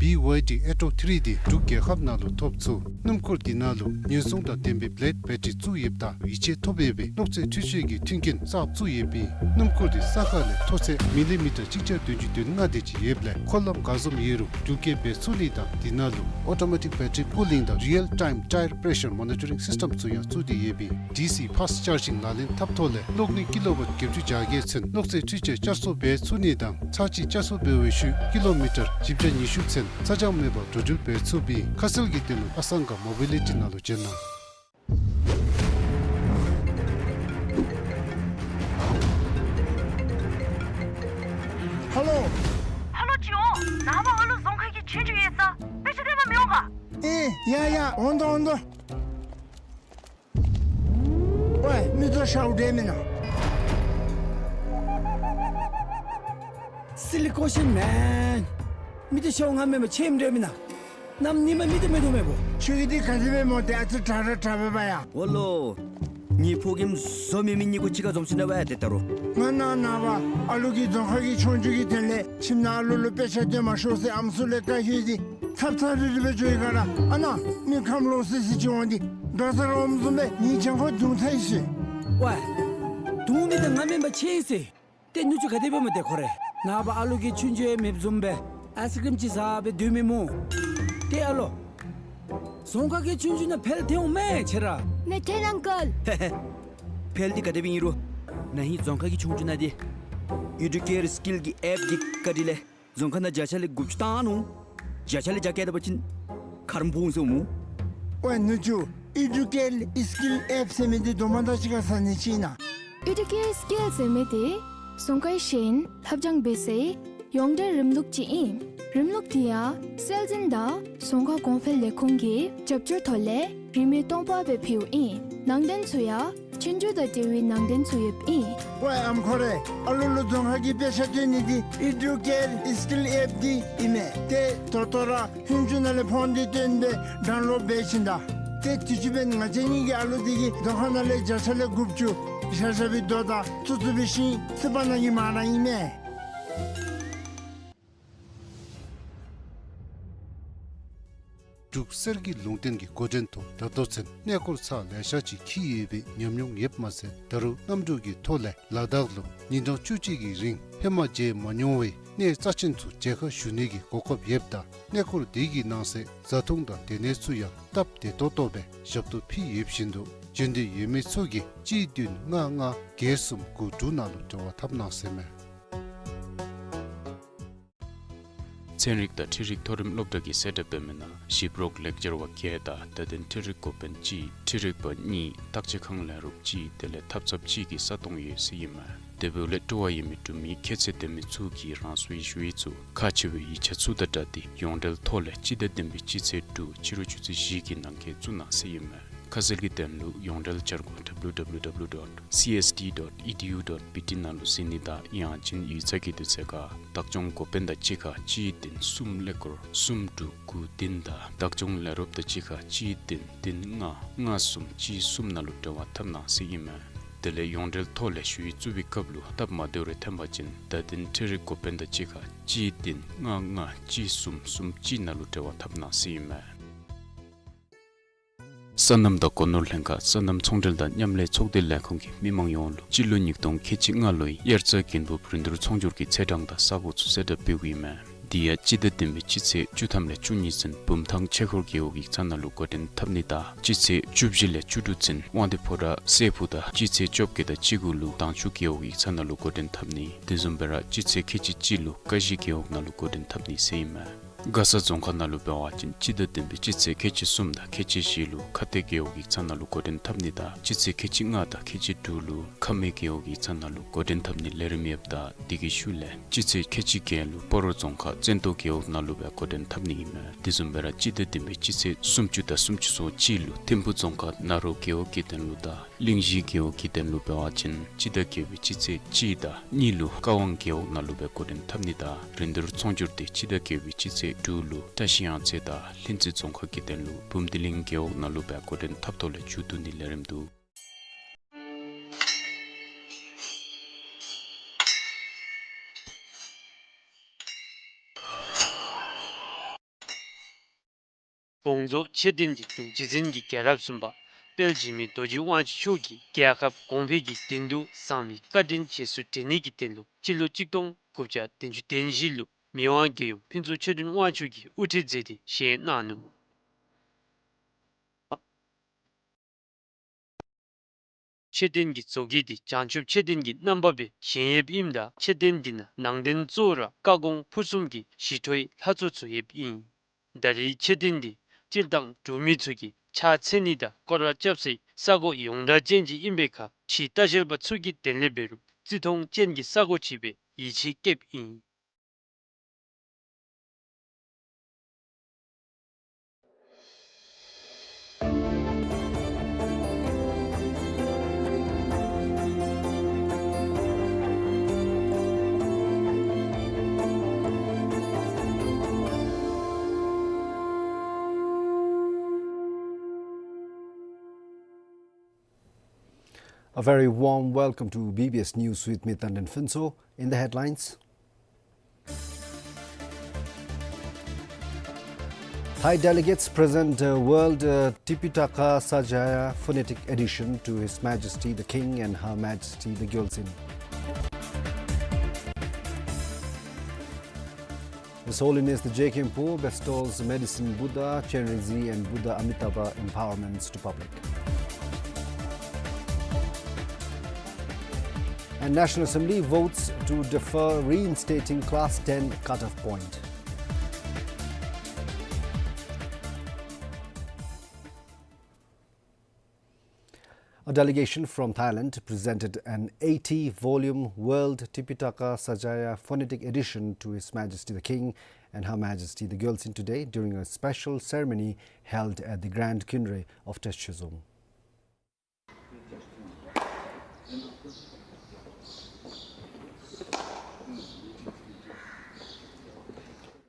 བི་ཝའི་ཌི་ཨེ་ཊོ་ཐི་རི་འདི་འབྲུག་རྒྱལ་ཁབ་ནང་ལུ་ཐོབ་ཚུགས། སྣུམ་འཁོར་འདི་ནང་ལུ་ཉེན་སྲུང་དང་ལྡན་པའི་བི་ལེཌ་བེ་ཊི་རི་བཙུགས་ཡོདཔ་ད་ཡིད་ཆེས་ཐོབ་ཡོད་པའི་གློག་རྫས་འཕྲུལ་ཆས་ཀྱི་མཐུན་རྐྱེན་གསརཔ་བཙུགས་ཡོདཔ་ཨིན། སྣུམ་འཁོར་འདི་ས་ཁ་ལས་མཐོ་ཚད་མི་ལི་མི་ཊར་གཅིག་བརྒྱ་བདུན་ཅུ་དོན་ལྔ་དེ་ཅིག་ཡོདཔ་ལས་འཁོར་ལམ་ག་བཟུམ་ཡོད་རུང་འགྲུལ་སྐྱེལ་འབད་ཚུགས་ནི་དང་འདི་ནང་ལུ་ཨོ་ཊོ་མེ་ཊིག་བེ་ཊི་རི་ཀུ་ལིང་དང་རི་ཡལ་ཊའིམ་ཊའེར་པེ་རེ་ཤར་མོ་ནི་ཊ་རིང་སིསི་ཊེམ་ཚུ་ཡང་བཙུགས་ཏེ་ཡོདཔ་ཨིན། ཌི་སི་ཕཱསི་ཊི་ཅར་ཇིང་ལག་ལེན་འཐབ་ཐོག་ལས་གློག་ནུས་ཀི་ལོ་ཝཊ་བརྒྱད་ཅུ་བརྒྱ་བརྒྱད་ཚུན་གློག་རྫས་འཕྲུལ་ཆས་བསྐྱར་གསོ་འབད་ཚུགས་ནི་དང་ཚར་གཅིག་བསྐྱར་གསོ་འབད་བའི་ཤུལ་ཀི་ལོ་མི་ཊར་བཞི་བརྒྱ་ཉི་ཤུ་ཚུན་ཚ་གྱང་མེད་པར་འགྲོ་འགྲུལ་འབད་ཚུགསཔ་ཨིན། ཁ་གསལ་གྱི་དོན་ལུ་ཨ་སང་ག་མོ་བི་ལི་ཊི་ནང་ལུ་བྱོན་གནང་། ཧ་ལོ། ཧ་ལོ་ཅིག་འོང་། ནངས་པ་ཨ་ལུ་རྫོང་ཁ་གི་ཆོས་རྒྱུགས་ཡོད་ས། དཔེ་ཆ་སྟོན་པར་མི་འོང་ག། ཨེ་ཡ་ཡ་འོང་དོ་འོང་དོ། ཝའེ་མི་ཚོ་ཤཝ་འདྲེ་མིན་ན། Silly question, man. མི་འདི་ཤོག་ང་མེན་པ་ཆེམ་འདྲ་མིན་ན། གནམ་ཉི་མ་མི་འདི་མེད་དོ་མེད་པོ། ཁྱོད་ཀྱི་འདི་ག་དེ་སྦེ་སྨོ་ཏེ་ཨ་ཙི་དྲག་ར་དྲག་པས་པ་ཡ། ཨོ་ལོ། ངེའི་ཕོ་རྒནམ་བཟོ་མི་མི་གཉིས་ཀོ་གཅིག་ཁར་འཛོམས་ཅི་ན་བ་ཡ་ཏེ་ད་རུང་། ང་ནཱ་ནངས་པ་ཨ་ལུ་གི་རྫོང་ཁ་གི་ཆོས་རྒྱུགས་ཀྱི་དོན་ལས་ཁྱིམ་ནང་ཨ་ལུ་ལུ་དཔེ་ཆ་སྟོན་མ་ཤོག་ཟེར་ཨམ་སྲུ་ལས་བཀའ་ཞུ་ཡི། ཚབ་ཚབ་རི་རི་སྦེ་འགྱོ་ཡི་ག་ར། ཨ་ནཱ་མི་ཁམས་ལོག་སི་སི་ཅིག་འོང་སྟེ་འབད་སར་འོངམ་བཟུམ་སྦེ་ངེའི་གྱང་ཁར་རྡུང་ཚར་ཡི་ཟེར། ཝའི། རྡུང་མི་འདི་ང་མེན་པ་ཆེམ་ཟེར། ཏེ་ནུ་གཅུང་ག་དེ་སྦེ་སྨོ་ཏེ་ཁོ་རེ། ནངས་པ་ཨ་ལུ་གི་ཆོས་རྒྱུགས་ཡང་མེདཔ་བཟུམ་སྦེ་ཨའིསི་ཀྲིམ་ཅིག་ཟ་སྦེ་སྡོད་མི་སྨོ། ཏེ་ཨ་ལོ། རྫོང་ཁ་གི་ཆོས་རྒྱུགས་ནང་ཕེལ་ཐལ་འོང་མས་ཁྱོད་ར། ནེ་ཐན་ཨང་ཀལ། ཧེ་ཧེ། ཕེལ་འདི་ག་དེ་སྦེ་ཨིན་རུང་ན་ཧིང་རྫོང་ཁ་གི་ཆོས་རྒྱུགས་ནང་འདི་ཨི་ཌུ་ཀེར་སི་ཀིལ་གྱི་ཨེཔ་འདི་བཀའ་དྲིན་ལས་རྫོང་ཁ་ནང་བརྒྱ་ཆ་ལས་དགུ་བཅུ་བཏང་ནུག། བརྒྱ་ཆ་ལས་བརྒྱ་བཀལ་ད་པ་ཅིན་ཁ་ར་འབུ་འོང་ཟེར་སྨོ། ཝའི་ནུ་གཅུང་ཨི་ཌུ་ཀེར་སི་ཀིལ་ཨེཔ་ཟེར་མི་འདི་རྡོག་མ་དང་གཅིག་ཁར་ཟ་ནི་ཅིག་ཨིན་ན། ཨི་ཌུ་ཀེར་སི་ཀིལ་ཟེར་མི་འདི་རྫོང་ཁའི་ཤེས་ཡོན་ལྷབ་སྦྱང་འབད་སའི་ཡོངས་འབྲེལ་རིམ་ལུགས་ཅིག་ཨིན། རིམ་ལུགས་འདི་ཡང་སྲོལ་འཛིན་དང་རྫོང་ཁ་གོང་འཕེལ་ལས་ཁུངས་ཀྱི་རྒྱབ་སྐྱོར་ཐོག་ལས་རིན་མེད་སྟོང་པ་སྦེ་ཕུལཝ་ཨིན། ནང་རྟེན་ཚུ་ཡང་ཆོས་རྒྱུགས་དང་འབྲེལ་བའི་ནང་རྟེན་ཚུ་ཡོདཔ་ཨིན། ཝའི་ཨམ་ཁོ་རེ། ཨ་ལུ་ལུ་རྫོང་ཁ་གི་དཔེ་ཆ་སྟོན་ནི་འདི་ཨི་ཌུ་ཀེར་སི་ཀིལ་ཨེཔ་འདི་ཨིན་མས། ཏེ་ད་ལྟོ་ར་ཧིན་ཇུ་ནང་ལས་ཕོན་འདི་བཏོན་སྦེ་ཌའུན་ལོཌ་འབད་བྱིན་ད། ཏེ་དུས་ཅི་འབདན་ང་བཅས་གཉིས་ཀྱི་ཨ་ལུ་འདི་གིས་རྫོང་ཁ་ནང་ལས་བརྒྱ་ཆ་ལས་དགུ་བཅུ་བཞག་བཞག་པའི་རྡོ་དང་བཙུགས་བཙུགས་པའི་ཤིང་རྩིག་པ་ནང་གི་མར་ར་ཨིན་མས། འབྲུག་གསེར་གྱི་ལུང་བསྟན་གྱི་འགོ་འདྲེན་ཐོག་ད་ལྟོ་ཚུན་གནས་སྐོར་ཚར་ལེ་ཤ་ཅིག་འཁྱིད་ཡོད་པའི་ཉམས་མྱོང་ཡོདཔ་མ་ཚད་ད་རུང་གནམ་གྲུ་གི་ཐོག་ལས་ལ་དྭགས་ལུ་ཉིན་གྲངས་བཅུ་གཅིག་གི་རིང་ཧེ་མ་མཇལ་མ་མྱོང་བའི་གནས་རྩ་ཆེན་ཚུ་མཇལ་ཁ་ཞུ་ནི་གི་གོ་སྐབས་ཡོདཔ་ད་གནས་སྐོར་དེ་གི་ནང་གསེས་བཟའ་འཐུང་དང་སྡོད་གནས་ཚུ་ཡང་སྟབས་བདེ་ཏོག་ཏོ་སྦེ་ཞབས་ཏོག་ཕུལ་ཡོདཔ་བཞིན་དུ་འབྱོན་འདོད་ཡོད་མི་ཚུ་གིས་གཅིག་བདུན་ལྔ་ལྔ་བརྒྱད་གསུམ་དགུ་དྲུག་ནང་ལུ་འབྲེལ་བ་འཐབ་གནང་ཟེར་མས། ཚན་རིག་དང་འཕྲུལ་རིག་མཐོ་རིམ་སློབ་གྲྭ་གིས་གསལ་བསྒྲགས་འབད་མི་ནང་ཞིབ་རོགས་ལེགས་སྦྱར་བ་བརྒྱད་དང་བརྡ་དོན་འཕྲུལ་རིག་འགོ་དཔོན་གཅིག་འཕྲུལ་རིག་པ་གཉིས་བརྟག་དཔྱད་ཁང་ལས་རོགསཔ་གཅིག་དེ་ལས་ཐབ་ཚངཔ་གཅིག་གི་ས་སྟོང་ཡོད་ཟེར་ཨིན་མས། དེ་འབདཝ་ལས་སྤྲོ་བ་ཡོད་མི་འབྲུག་མི་ཁྱད་ཚད་ལྡན་མི་ཚུ་གིས་རང་སོའི་ཞུ་ཡིག་ཚུ་ཁག་ཆེ་བའི་ཡིག་ཆ་ཚུ་དང་སྦྲགས་ཏེ་ཡོངས་འབྲེལ་ཐོག་ལས་སྤྱི་ཟླ་བདུན་པའི་སྤྱི་ཚེས་དྲུག་ཕྱི་རུ་ཆུ་ཚོད་བཞི་གི་ནང་འཁོད་བཙུགས་གནང་ཟེར་ཨིན་མས། ཁ་གསལ་གྱི་དོན་ལུ་ཡོངས་འབྲེལ་བཅར་སྒོ་W W W dot C S D dot E D U dot B T ནང་ལུ་གཟིགས་ནི་དང་ཡང་ཅིན་ཡིག་ཚང་གི་དུས་ཚོད་ཁར་བདག་སྐྱོང་འགོ་དཔོན་དང་གཅིག་ཁར་གཅིག་བདུན་གསུམ་ཀླད་ཀོར་གསུམ་དྲུག་དགུ་བདུན་དང་བདག་སྐྱོང་ལས་རོགསཔ་དང་གཅིག་ཁར་གཅིག་བདུན་བདུན་ལྔ་ལྔ་གསུམ་གཅིག་གསུམ་ནང་ལུ་འབྲེལ་བ་འཐབ་གནང་ཟེར་ཨིན་མས། དེ་ལས་ཡོངས་འབྲེལ་ཐོག་ལས་ཞུ་ཡིག་བཙུགས་པའི་སྐབས་ལུ་སྟབས་མ་བདེཝ་རེ་ཐོན་པ་ཅིན་བརྡ་དོན་འཕྲུལ་རིག་འགོ་དཔོན་དང་གཅིག་ཁར་གཅིག་བདུན་ལྔ་ལྔ་གཅིག་གསུམ་གསུམ་གཅིག་ནང་ལུ་འབྲེལ་བ་འཐབ་གནང་ཟེར་ཨིན་མས། སོ་ནམ་དང་སྒོ་ནོར་ལྷན་ཁག་སོ་ནམ་ཚོང་འབྲེལ་དང་མཉམ་ལས་ཚོགས་སྡེ་ལས་ཁུངས་ཀྱིས་མི་མང་ཡོངས་ལུ་སྤྱི་ལོ་ཉིས་སྟོང་ཁལ་གཅིག་ལྔ་ལོའི་དབྱར་རྩྭ་དགུན་འབུབ་རིན་བསྡུར་ཚོང་སྒྱུར་གྱི་ཚེས་གྲངས་དང་ས་གོ་ཚུ་གསལ་བསྒྲགས་འབདཝ་ཨིན་མས། དེ་ཡང་སྤྱི་ཟླ་བདུན་པའི་སྤྱི་ཚེས་བཅུ་ཐམ་ལས་བཅུ་གཉིས་ཚུན་བུམ་ཐང་ཆོས་འཁོར་རྒེད་འོག་ཡིག་ཚང་ནང་ལུ་འགོ་འདྲེན་འཐབ་ནི་དང་སྤྱི་ཚེས་བཅུ་བཞི་ལས་བཅུ་དྲུག་ཚུན་དབང་འདུས་ཕོ་བྲང་སྲས་ཕུག་དང་སྤྱི་ཚེས་བཅོ་བརྒྱད་དང་བཅུ་དགུ་ལུ་དྭངས་ཆུ་རྒེད་འོག་ཡིག་ཚང་ནང་ལུ་འགོ་འདྲེན་འཐབ་ནི། དེ་བཟུམ་སྦེ་ར་སྤྱི་ཚེས་ཁལ་གཅིག་གཅིག་ལུ་ཀ་གཞི་རྒེད་འོག་ནང་ལུ་འགོ་འདྲེན་འཐབ་ནི་ཟེར་ཨིན་མས། མགར་ས་རྫོང་ཁག་ནང་ལུ་འབད་བ་ཅིན་སྤྱི་ཟླ་བདུན་པའི་སྤྱི་ཚེས་ཁལ་གཅིག་གསུམ་དང་ཁལ་གཅིག་བཞི་ལུ་ཁ་གཏད་རྒེད་འོག་ཡིག་ཚང་ནང་ལུ་འགོ་འདྲེན་འཐབ་ནི་དང་སྤྱི་ཚེས་ཁལ་གཅིག་ལྔ་དང་ཁལ་གཅིག་དྲུག་ལུ་ཁ་སྨད་རྒེད་འོག་ཡིག་ཚང་ནང་ལུ་འགོ་འདྲེན་འཐབ་ནི་ལས་རིམ་ཡོདཔ་ད་དེ་གི་ཤུལ་ལས་སྤྱི་ཚེས་ཁལ་གཅིག་བརྒྱད་ལུ་སྤ་རོ་རྫོང་ཁག་བཙན་ཏོ་རྒེད་འོག་ནང་ལུ་སྦེ་འགོ་འདྲེན་འཐབ་ནི་ཨིན་མས། དེ་བཟུམ་སྦེ་ར་སྤྱི་ཟླ་བདུན་པའི་སྤྱི་ཚེས་སུམ་ཅུ་དང་སུམ་ཅུ་སོ་གཅིག་ལུ་ཐིམ་ཕུག་རྫོང་ཁག་ནཱ་རོ་རྒེད་འོག་གི་དོན་ལུ་དང་གླིང་བཞི་རྒེད་འོག་གི་དོན་ལུ་འབད་བ་ཅིན་སྤྱི་ཟླ་བརྒྱད་པའི་སྤྱི་ཚེས་གཅིག་དང་གཉིས་ལུ་ཀ་ཝང་རྒེད་འོག་ནང་ལུ་སྦེ་འགོ་འདྲེན་འཐབ་ནི་དང་རིན་བསྡུར་ཚོང་སྒྱུར་དེ་སྤྱི་ཟླ་བརྒྱད་པའི་སྤྱི་ཚེས་དྲུག་ལུ་བཀྲ་ཤིས་གཡང་རྩེ་དང་ལྷུན་རྩེ་རྫོང་ཁག་གི་དོན་ལུ་བུམ་སྡེ་གླིང་རྒེད་འོག་ནང་ལུ་སྦེ་འགོ་འདྲེན་འཐབ་ཐོག་ལས་མཇུག་བསྡུ་ནི་ལས་རིམ་འདུག། དགོངས་རྫོགས་མཆོད་རྟེན་འདི་འབྲུག་རྗེ་བཙུན་གྱི་རྒྱལ་རབས་གསུམ་པ་དཔལ་འཇིགས་མེད་རྡོ་རྗེ་དབང་ཕྱུག་མཆོག་གིས་རྒྱལ་ཁབ་གོང་འཕེལ་གྱི་དོན་དུ་བཟང་མི་བཀའ་དྲིན་རྗེས་སུ་དྲན་ནི་གི་དོན་ལུ་སྤྱི་ལོ་གཅིག་སྟོང་དགུ་བརྒྱ་བདུན་ཅུ་དོན་བཞི་ལུ་མི་དབང་རྒྱལ་ཡུམ་ཕུན་ཚོགས་ཆོས་སྒྲོན་དབང་ཕྱུག་གིས་དབུ་ཁྲིད་མཛད་དེ་བཞེངས་གནང་ནུག། མཆོད་རྟེན་གྱི་བཟོ་བཀོད་འདི་བྱང་ཆུབ་མཆོད་རྟེན་གྱི་རྣམ་པ་སྦེ་བཞེངས་ཡོདཔ་ཨིནམ་ད་མཆོད་རྟེན་འདི་ནང་ནང་རྟེན་གཙོ་བོ་ར་བཀའ་དགོངས་ཕུར་གསུམ་གྱི་ཞི་ཁྲོའི་ལྷ་ཚོགས་ཚུ་ཡོདཔ་ཨིན། ད་རེས་མཆོད་རྟེན་འདི་སྤྱིར་བཏང་འབྲུག་མི་ཚུ་གིས་ཕྱག་འཚལ་ནི་དང་སྐོར་ར་རྐྱབ་སའི་ས་གོ་ཡོངས་གྲགས་ཅན་ཅིག་ཨིན་པའི་ཁར་ཕྱིའི་ལྟ་བཤལ་པ་ཚུ་གི་དོན་ལས་འབད་རུང་བརྩི་མཐོང་ཅན་གྱི་ས་གོ་ཅིག་སྦེ་ཡིད་ཆེས་བསྐྱེདཔ་ཨིན། A very warm welcome to B B S News with me, Tandon Phuntsho. In the headlines, Thai delegates present, uh, World, uh, Tipitaka Sanjaya phonetic edition to His Majesty the King and Her Majesty the Gyaltsuen. His Holiness the Je Khenpo bestows Medicine Buddha, Chenrezig and Buddha Amitabha empowerments to public. And National Assembly votes to defer reinstating Class ten cutoff point. A delegation from Thailand presented an eighty-volume World Tipitaka Sanjaya phonetic edition to His Majesty the King and Her Majesty the Gyaltsuen today during a special ceremony held at the Grand Khyundre of Teshozong.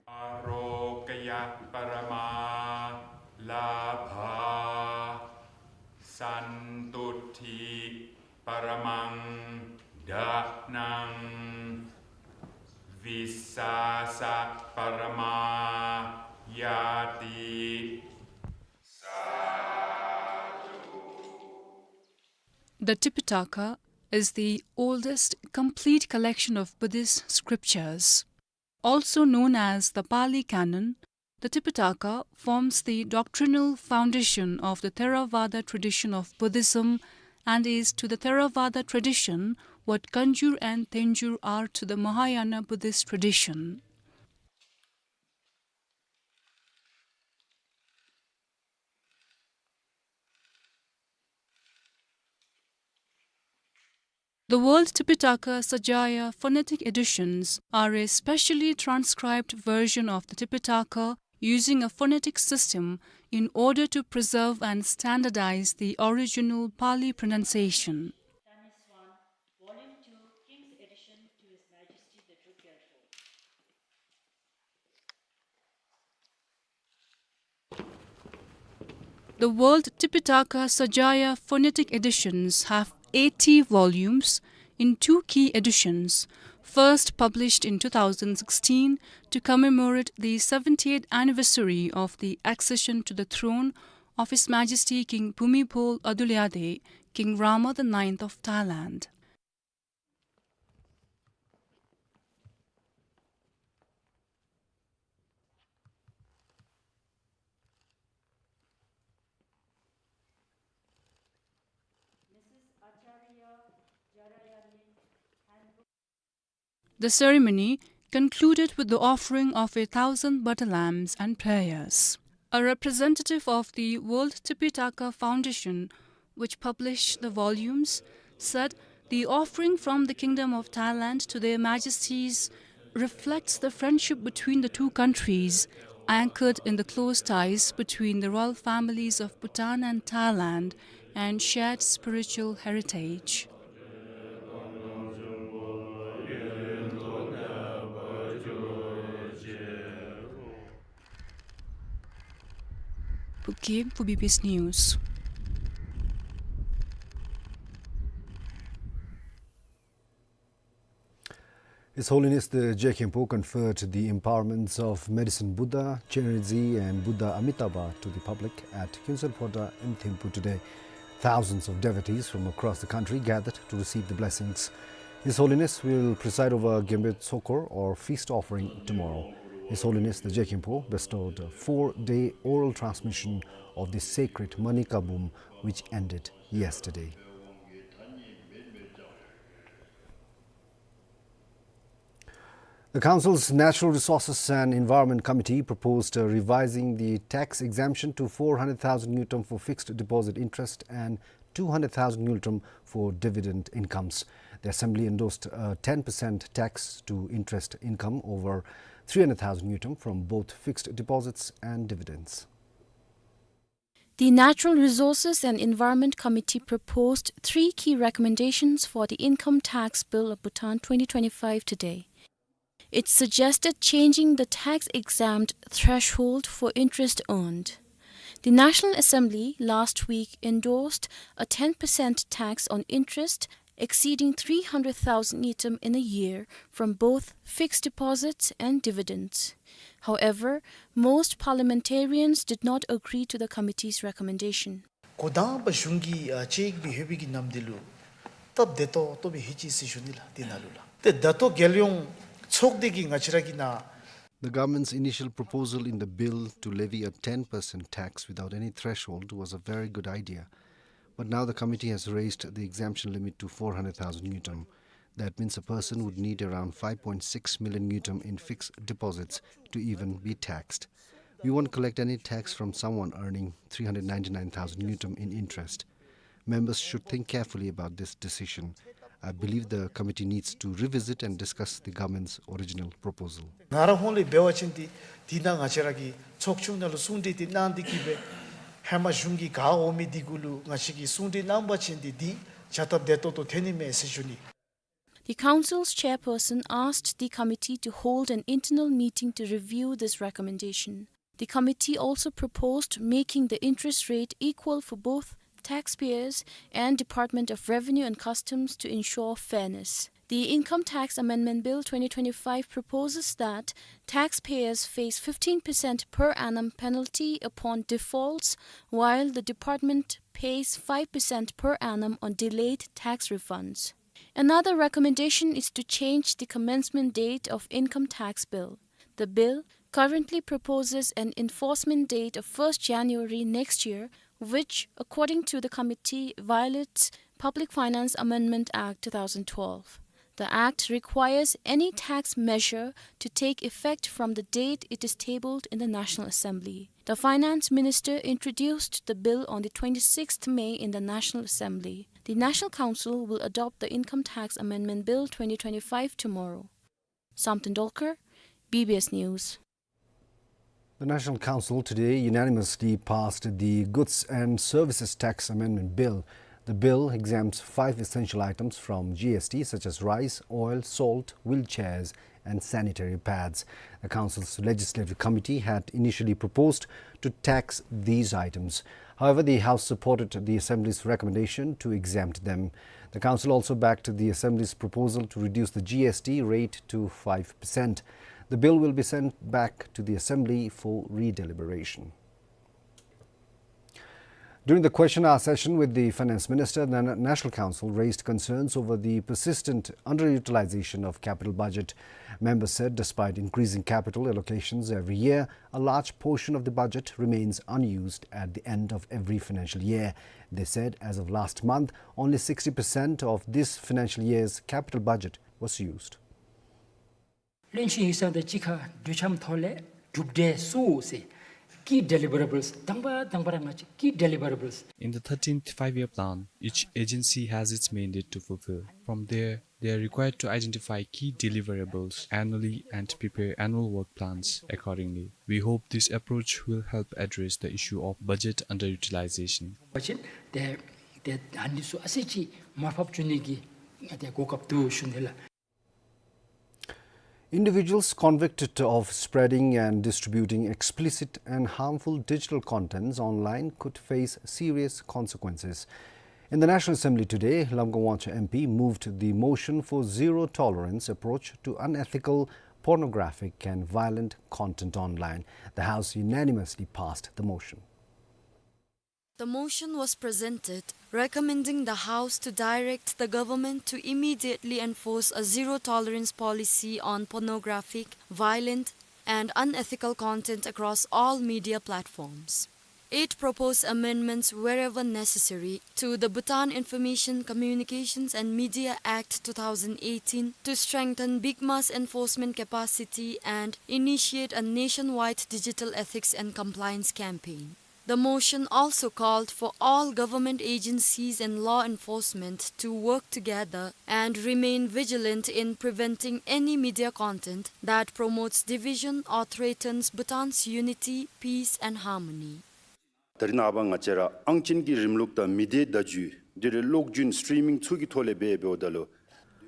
Ārogya paramā labhā, santuṭṭhi paramaṃ dhanaṃ, vissāsa paramā ñāti. The Tipitaka is the oldest complete collection of Buddhist scriptures. Also known as the Pali Canon, the Tipitaka forms the doctrinal foundation of the Theravada tradition of Buddhism and is to the Theravada tradition what Kanjur and Thenjur are to the Mahayana Buddhist tradition. The World Tipitaka Sanjaya phonetic editions are a specially transcribed version of the Tipitaka using a phonetic system in order to preserve and standardize the original Pali pronunciation. The World Tipitaka Sanjaya phonetic editions have eighty volumes in two key editions, first published in two thousand sixteen to commemorate the seventieth anniversary of the accession to the throne of His Majesty King Bhumibol Adulyadej, King Rama the ninth of Thailand. The ceremony concluded with the offering of a thousand butter lambs and prayers. A representative of the World Tipitaka Foundation, which published the volumes, said the offering from the Kingdom of Thailand to Their Majesties reflects the friendship between the two countries, anchored in the close ties between the royal families of Bhutan and Thailand and shared spiritual heritage. Pu Kim for B B S News. His Holiness the Je Khenpo conferred the empowerments of Medicine Buddha, Chenrezig and Buddha Amitabha to the public at Khyunsen Phota in Thimphu today. Thousands of devotees from across the country gathered to receive the blessings. His Holiness will preside over Genpe Tsokor or feast offering tomorrow. His Holiness the Je Khenpo bestowed a four-day oral transmission of the sacred Manika Bum, which ended yesterday. The Council's Natural Resources and Environment Committee proposed, uh, revising the tax exemption to four hundred thousand ngultrum for fixed deposit interest and two hundred thousand ngultrum for dividend incomes. The Assembly endorsed a ten percent tax to interest income over three hundred thousand ngultrum from both fixed deposits and dividends. The Natural Resources and Environment Committee proposed three key recommendations for the Income Tax Bill of Bhutan twenty twenty-five today. It suggested changing the tax-exempt threshold for interest earned. The National Assembly last week endorsed a ten percent tax on interest exceeding three hundred thousand ngultrum in a year from both fixed deposits and dividends. However, most parliamentarians did not agree to the committee's recommendation. འགོ་དང་པ་གཞུང་གིས་ཨ་དཔྱད་ཡིག་འབད་ཡོད་པའི་གི་ནམ་དུས་ལུ་སྟབས་བདེ་ཏོག་ཏོ་སྦེ་ལྷོད་ཅི་ཟེར་ཞུ་ནི་ལགས། དེ་ནང་ལུ་ལགས། ཏེ་ད་ལྟོ་རྒྱལ་ཡོངས་ཚོགས་སྡེ་གིས་ང་བཅས་ར་གི་ནང་། The government's initial proposal in the bill to levy a ten percent tax without any threshold was a very good idea. But now the committee has raised the exemption limit to four hundred thousand ngultrum. That means a person would need around five point six million ngultrum in fixed deposits to even be taxed. We won't collect any tax from someone earning three hundred ninety-nine thousand ngultrum in interest. Members should think carefully about this decision. I believe the committee needs to revisit and discuss the government's original proposal. ང་ར་ཧོང་ལས་འབད་བ་ཅིན་ཏེ་དེ་ནང་ང་བཅས་ར་གི་ཚོགས་ཆུང་ནང་ལུ་གསུང་གྲོས་དེ་གནང་སྟེ་གི་སྦེ་ཧེ་མ་གཞུང་གི་ག་འོང་མི་དེ་གུ་ལུ་ང་བཅས་ཀྱིས་གསུང་གྲོས་གནང་པ་ཅིན་ཏེ་དེ་བྱ་སྟབས་བདེ་ཏོག་ཏོ་ཐོན་ནི་མས་ཟེར་ཞུ་ནི། The council's chairperson asked the committee to hold an internal meeting to review this recommendation. The committee also proposed making the interest rate equal for both taxpayers and Department of Revenue and Customs to ensure fairness. The Income Tax Amendment Bill twenty twenty-five proposes that taxpayers face fifteen percent per annum penalty upon defaults, while the department pays five percent per annum on delayed tax refunds. Another recommendation is to change the commencement date of income tax bill. The bill currently proposes an enforcement date of first January next year, which, according to the committee, violates Public Finance Amendment Act two thousand twelve. The act requires any tax measure to take effect from the date it is tabled in the National Assembly. The finance minister introduced the bill on the twenty-sixth May in the National Assembly. The National Council will adopt the Income Tax Amendment Bill twenty twenty-five tomorrow. Samten Dolkar, B B S News. The National Council today unanimously passed the Goods and Services Tax Amendment Bill. The bill exempts five essential items from G S T, such as rice, oil, salt, wheelchairs, and sanitary pads. The Council's Legislative Committee had initially proposed to tax these items. However, the House supported the Assembly's recommendation to exempt them. The Council also backed the Assembly's proposal to reduce the G S T rate to five percent. The bill will be sent back to the Assembly for redeliberation. During the question hour session with the Finance Minister, the Na-, National Council raised concerns over the persistent underutilization of capital budget. Members said despite increasing capital allocations every year, a large portion of the budget remains unused at the end of every financial year. They said as of last month, only sixty percent of this financial year's capital budget was used. བློན་ཆེན་ཡིག་ཚང་དང་གཅིག་ཁར་གྲོས་འཆམ་ཐོག་ལས་གྲུབ་འབྲས་སུ་ཟེར་key deliverables དང་པ་དང་པ་ར་ང་བཅས་key deliverables. In the thirteenth Five-Year Plan, each agency has its mandate to fulfill. From there, they are required to identify key deliverables annually and prepare annual work plans accordingly. We hope this approach will help address the issue of budget underutilization. བ་ཅིན་ཏེ་ཏེ་ཨ་ནི་ཚུ་ཨ་ཙི་ཅིག་མར་ཕབ་བཅུག་ནི་གི་ཏེ་གོ་སྐབས་འདུག་ཞུ་ནི་ལགས། Individuals convicted of spreading and distributing explicit and harmful digital contents online could face serious consequences. In the National Assembly today, Lamka Wangchuk M P moved the motion for zero tolerance approach to unethical, pornographic and violent content online. The House unanimously passed the motion. The motion was presented recommending the House to direct the government to immediately enforce a zero-tolerance policy on pornographic, violent, and unethical content across all media platforms. It proposed amendments wherever necessary to the Bhutan Information, Communications and Media Act two thousand eighteen to strengthen BICMA's enforcement capacity and initiate a nationwide digital ethics and compliance campaign. The motion also called for all government agencies and law enforcement to work together and remain vigilant in preventing any media content that promotes division or threatens Bhutan's unity, peace, and harmony. ད་རིས་ནངས་པ་ང་བཅས་ར་ཨང་ཅན་གྱི་རིམ་ལུགས་དང་མི་སྡེ་བརྡ་བརྒྱུད་འདི་རེ་གློག་རྒྱུན་སི་ཊི་རི་མིང་ཚུ་གི་ཐོག་ལས་འབད་འབདཝ་ད་ལུ།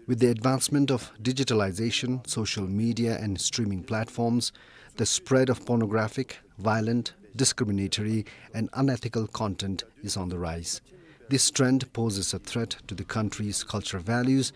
With the advancement of digitalization, social media and streaming platforms, the spread of pornographic, violent, discriminatory and unethical content is on the rise. This trend poses a threat to the country's cultural values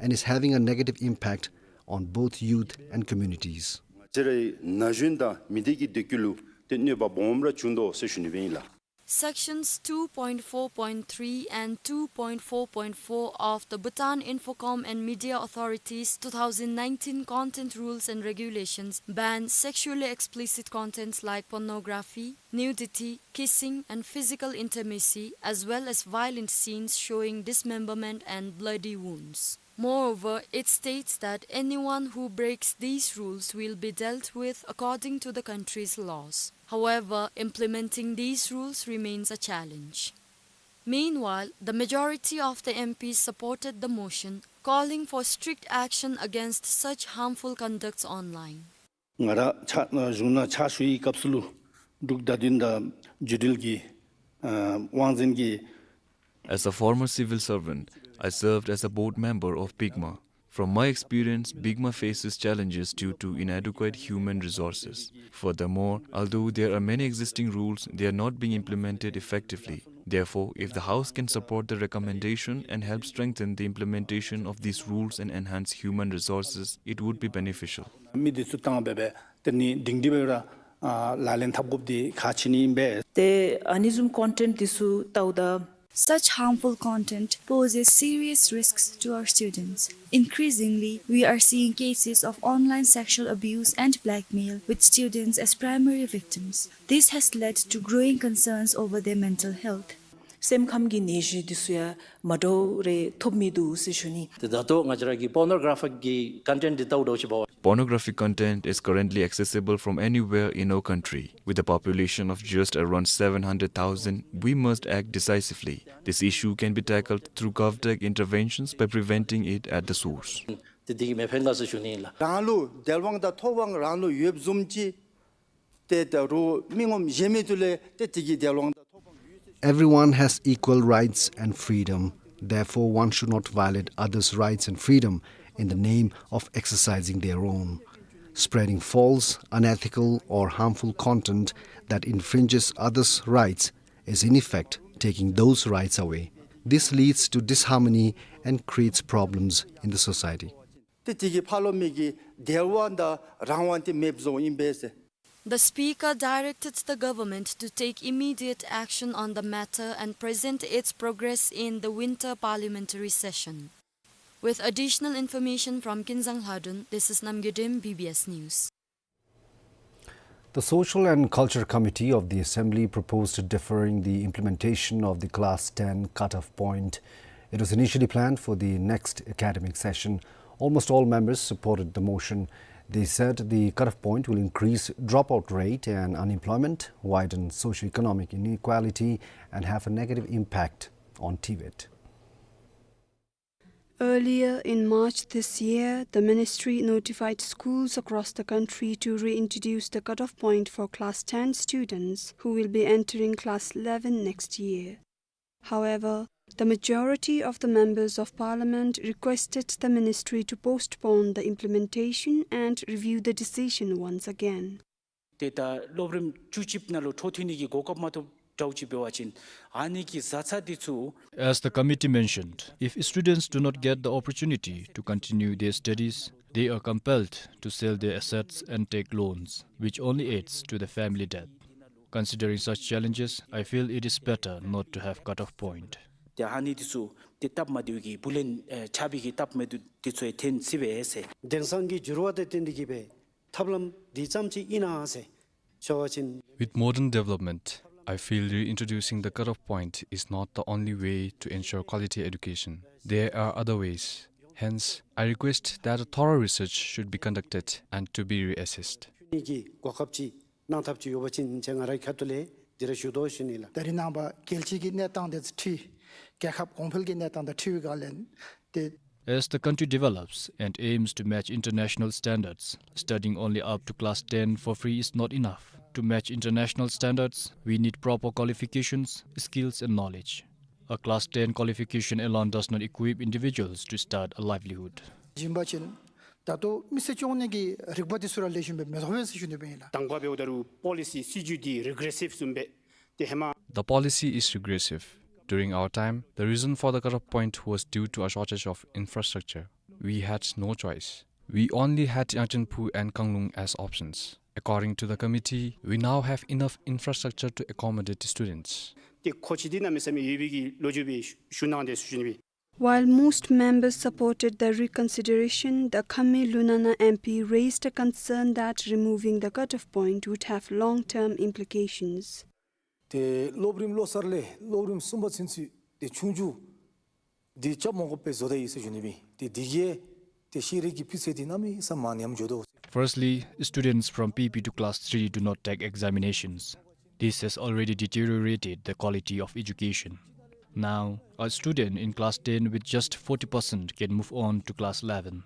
and is having a negative impact on both youth and communities. ང་བཅས་རའི་ན་གཞོན་དང་མི་སྡེ་གི་བདེ་སྐྱིད་ལུ་ཏེ་གནོད་པ་སྦོམ་ར་བྱུང་དོ་ཟེར་ཞུ་ནི་སྦེ་ཨིན་ལགས། Sections two point four point three and two point four point four of the Bhutan Infocom and Media Authority's two thousand nineteen Content Rules and Regulations ban sexually explicit contents like pornography, nudity, kissing, and physical intimacy, as well as violent scenes showing dismemberment and bloody wounds. Moreover, it states that anyone who breaks these rules will be dealt with according to the country's laws. However, implementing these rules remains a challenge. Meanwhile, the majority of the M Ps supported the motion, calling for strict action against such harmful conducts online. ང་ར་ཕྱག་གཞུང་ནང་ཕྱག་ཞུ་བའི་སྐབས་སུ་ལུ་འབྲུག་བརྡ་དོན་དང་བརྒྱུད་འབྲེལ་གྱི་ཨ་དབང་འཛིན་གྱི As a former civil servant, I served as a board member of BIGMA. From my experience, BIGMA faces challenges due to inadequate human resources. Furthermore, although there are many existing rules, they are not being implemented effectively. Therefore, if the House can support the recommendation and help strengthen the implementation of these rules and enhance human resources, it would be beneficial. མི་འདི་ཚུ་བཏང་སྦེ་སྦེ་དེ་ནི་སྒྲིང་སྒྲི་སྦེ་ར་ཨ་ལག་ལེན་འཐབ་དགོཔ་འདི་ཁག་ཆེ་ནི་ཨིན་པས། ཏེ་ཨ་ནི་བཟུམ་ཀོན་ཊེནཊ་འདི་ཚུ་བལྟཝ་ད། Such harmful content poses serious risks to our students. Increasingly, we are seeing cases of online sexual abuse and blackmail, with students as primary victims. This has led to growing concerns over their mental health. སེམས་ཁམས་ཀྱི་ནད་གཞི་འདི་ཚུ་ཡང་མ་འདྲཝ་རེ་ཐོབ་མི་འདུག་ཟེར་ཞུ་ནི། ཏེ་ད་ལྟོ་ང་བཅས་ར་གི་པོར་ནོ་གྲ་ཕིག་གི་ཀོན་ཊེནཊ་འདི་བལྟཝ་ད་ཅིག་འབད་བ། Pornographic content is currently accessible from anywhere in our country. With a population of just around seven hundred thousand, we must act decisively. This issue can be tackled through GovTech interventions by preventing it at the source. ཏེ་འདི་གིས་མི་ཕན་ག་ཟེར་ཞུ་ནི་ཨིན་ལགས། རང་ལུ་དལ་དབང་དང་ཐོབ་དབང་རང་ལུ་ཡོདཔ་བཟུམ་ཅིག་ཏེ་ད་རུང་མི་ངོམ་གཞན་མི་ཚུ་ལུ་ཏེ་དེ་གི་དལ་དབང་དང་ཐོབ་དབང་ཡོད་ཟེར། Everyone has equal rights and freedom. Therefore, one should not violate others' rights and freedom in the name of exercising their own. Spreading false, unethical, or harmful content that infringes others' rights is in effect taking those rights away. This leads to disharmony and creates problems in the society. ཏེ་དེ་གིས་ཕར་ལོགས་མི་གི་དལ་བ་དང་རང་དབང་དེ་མེདཔ་བཟོཝ་ཨིན་པས་ཟེར། The speaker directed the government to take immediate action on the matter and present its progress in the winter parliamentary session. With additional information from Kinzang Lhadon, this is Namgay Dem, B B S News. The Social and Culture Committee of the Assembly proposed deferring the implementation of the Class ten cutoff point. It was initially planned for the next academic session. Almost all members supported the motion. They said the cutoff point will increase dropout rate and unemployment, widen socio-economic inequality, and have a negative impact on TVET. Earlier in March this year, the ministry notified schools across the country to reintroduce the cutoff point for class ten students who will be entering class eleven next year. However, the majority of the members of parliament requested the ministry to postpone the implementation and review the decision once again. ཏེ་ད་སློབ་རིམ་བཅུ་གཅིག་ནང་ལུ་འཕྲོ་མཐུད་ནི་གི་གོ་སྐབས་མ་ཐོབ་འདྲཝ་ཅིག་འབད་བ་ཅིན་ཨ་ནི་གི་བཟའ་ཚང་འདི་ཚུ། As the committee mentioned, if students do not get the opportunity to continue their studies, they are compelled to sell their assets and take loans, which only adds to the family debt. Considering such challenges, I feel it is better not to have cutoff point. ཏེ་ཨ་ནི་འདི་ཚུ་ཏེ་སྟབས་མ་བདེཝ་གི་བུ་ལོན་ཨེ་ཆག་པའི་གི་སྟབས་མ་བདེཝ་འདི་ཚུ་ཡང་ཐོན་སྲིད་པས་ཟེར། དེང་སང་གི་འགྱུར་བ་དང་བསྟུན་ཏེ་གིས་སྦེ་ཐབས་ལམ་འདི་ཙམ་ཅིག་ཨིན་ན་ཟེར་ཞུ་བ་ཅིན། With modern development, I feel reintroducing the cutoff point is not the only way to ensure quality education. There are other ways. Hence, I request that a thorough research should be conducted and to be reassessed. ནི་གི་གོ་སྐབས་ཅིག་གནང་ཐབས་ཅིག་ཡོད་པ་ཅིན་ཟེར་ང་རའི་ཁ་ཐུག་ལས་འདི་ར་ཞུ་དོ་ཟེར་ཞུ་ནི་ལགས། ད་རེས་ནངས་པ་རྒྱལ་སྤྱི་གི་གནས་སྟངས་དང་འཁྲིལ་རྒྱལ་ཁབ་གོང་འཕེལ་གྱི་གནས་སྟངས་དང་འཁྲིལ་བའི་སྒང་ལས་ཏེ། As the country develops and aims to match international standards, studying only up to class ten for free is not enough. To match international standards, we need proper qualifications, skills and knowledge. A class ten qualification alone does not equip individuals to start a livelihood. བྱིན་པ་ཅིན་ ད་ལྟོ་མི་སེར་སྐྱོང་ནི་གི་རིག་པ་འདི་ཚུ་ར་ལེགས་ཤོམ་སྦེ་མི་ཐོབ་པས་ཟེར་ཞུ་ནི་སྦེ་ཨིན་ལགས། དང་པ་འབདཝ་ད་རུང་པོ་ལི་སི་སྲིད་བྱུས་འདི་རི་གྲེ་སིབ་བཟུམ་སྦེ་ཏེ་ཧེ་མ། The policy is regressive. During our time, the reason for the cutoff point was due to a shortage of infrastructure. We had no choice. We only had Yangchenphu and Kanglung as options. According to the committee, we now have enough infrastructure to accommodate students. ཏེ་མཁོ་ཆས་འདི་གནམ་མེད་ས་མེད་ཡོད་པའི་གི་ལོ་རྒྱུས་སྦེ་ཞུ་གནང་དེས་ཟེར་ཞུ་ནི་སྦེ། While most members supported the reconsideration, the Khami Lunana M P raised a concern that removing the cutoff point would have long-term implications. ཏེ་སློབ་རིམ་བློ་གསར་ལས་སློབ་རིམ་གསུམ་པ་ཚུན་ཚོད་ཏེ་ཆུང་ཆུང་འདི་རྐྱབ་མ་དགོཔ་སྦེ་བཟོ་ད་ཡི་ཟེར་ཞུ་ནི་སྦེ། ཏེ་འདི་གིས་ཏེ་ཤེས་རིག་གི་སྤུས་ཚད་འདི་གནམ་མེད་ས་མེད་ཉམས་འགྱོ་དོ། Firstly, students from P P to class three do not take examinations. This has already deteriorated the quality of education. Now, a student in class ten with just forty percent can move on to class eleven.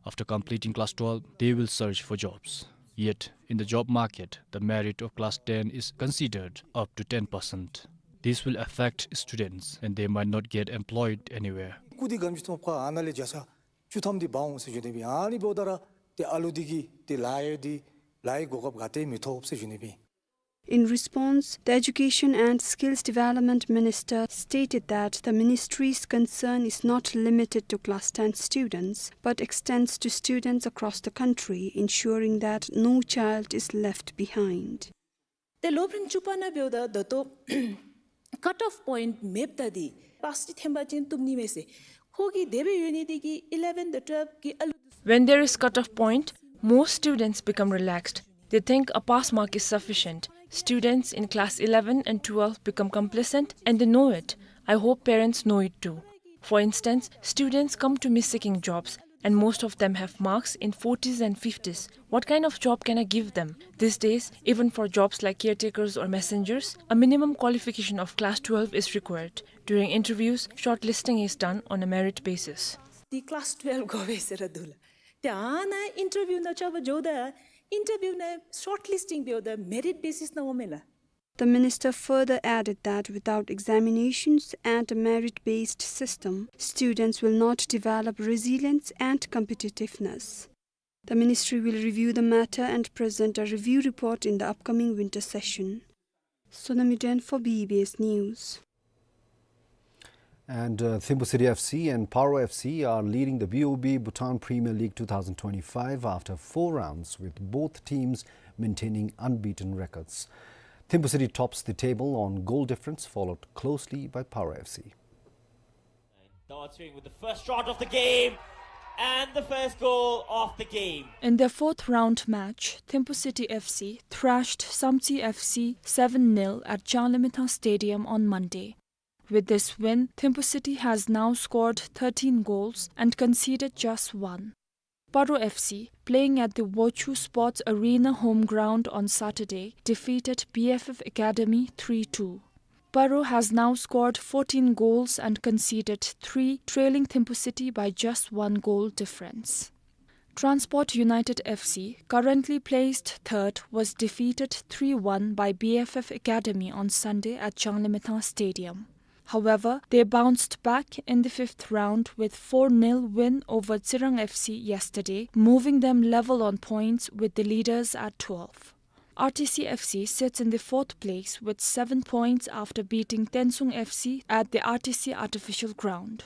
After completing class twelve, they will search for jobs. Yet, in the job market, the merit of class ten is considered up to ten percent. This will affect students and they might not get employed anywhere. སྐུ་འདི་ག་ཅི་ཐོབ་ཁ་ཨ་ནཱ་ལས་བརྒྱ་ཆ་བཅུ་ཐམ་འདི་འབག་འོང་ཟེར་ཞུ་ནི་སྦེ། ཨ་ནི་འབདཝ་ད་ར་ཏེ་ཨ་ལུ་འདི་གིས་ཏེ་ལཱ་གཡོག་འདི་ལཱ་གཡོག་གོ་སྐབས་ག་ཏེ་མི་ཐོབ་ཟེར་ཞུ་ནི་སྦེ། In response, the Education and Skills Development Minister stated that the ministry's concern is not limited to class ten students, but extends to students across the country, ensuring that no child is left behind. ཏེ་སློབ་རིམ་བཅུ་པ་ནང་འབདཝ་ད་ད་ལྟོ་ཀཊ་ཨོཕ་པོའིནཊ་མེདཔ་ད་འདི་པཱསི་འདི་ཐེམ་པ་ཅིག་བཏུབ་ནི་མས་ཟེར་ཁོ་གིས་དེ་སྦེ་ཡོད་ནི་འདི་གིས་ཨི་ལེ་བཱན་དང་ཊུ་ཝེལབ་ཀྱི་ཨ་ལུ། When there is cut-off point, most students become relaxed. They think a pass mark is sufficient. Students in class eleven and twelve become complacent and they know it. I hope parents know it too. For instance, students come to me seeking jobs, and most of them have marks in forties and fifties. What kind of job can I give them? These days, even for jobs like caretakers or messengers, a minimum qualification of class twelve is required. During interviews, shortlisting is done on a merit basis. འདི་ཀི་ལཱསི་ཊུ་ཝེལབ་དགོ་པས་ཟེར་ར་འདུག་ལགས། ཏེ་ཨ་ནཱ་ཨིན་ཊར་བིའུ་ནང་རྐྱབ་པར་འགྱོཝ་ད་ཨིན་ཊར་བིའུ་ནང་ཤོཊ་ལིསི་ཊིང་འབདཝ་ད་མེ་རིཊ་བེ་སིསི་ནང་འོང་མས་ལགས། The minister further added that without examinations and a merit-based system, students will not develop resilience and competitiveness. The ministry will review the matter and present a review report in the upcoming winter session. Sonam Yuden for B B S News. And, uh, Thimphu City F C and Paro F C are leading the B O B Bhutan Premier League two thousand twenty-five after four rounds, with both teams maintaining unbeaten records. Thimphu City tops the table on goal difference, followed closely by Paro F C. Darts ring with the first shot of the game and the first goal of the game. In their fourth round match, Thimphu City F C thrashed Samtse F C seven nil at Changlimithang Stadium on Monday. With this win, Thimphu City has now scored thirteen goals and conceded just one. Paro F C, playing at the Wochu Sports Arena home ground on Saturday, defeated B F F Academy three two. Paro has now scored fourteen goals and conceded three, trailing Thimphu City by just one goal difference. Transport United F C, currently placed third, was defeated three one by B F F Academy on Sunday at Changlimithang Stadium. However, they bounced back in the fifth round with four nil win over Tsirang F C yesterday, moving them level on points with the leaders at twelve. R T C F C sits in the fourth place with seven points after beating Tensung F C at the R T C artificial ground.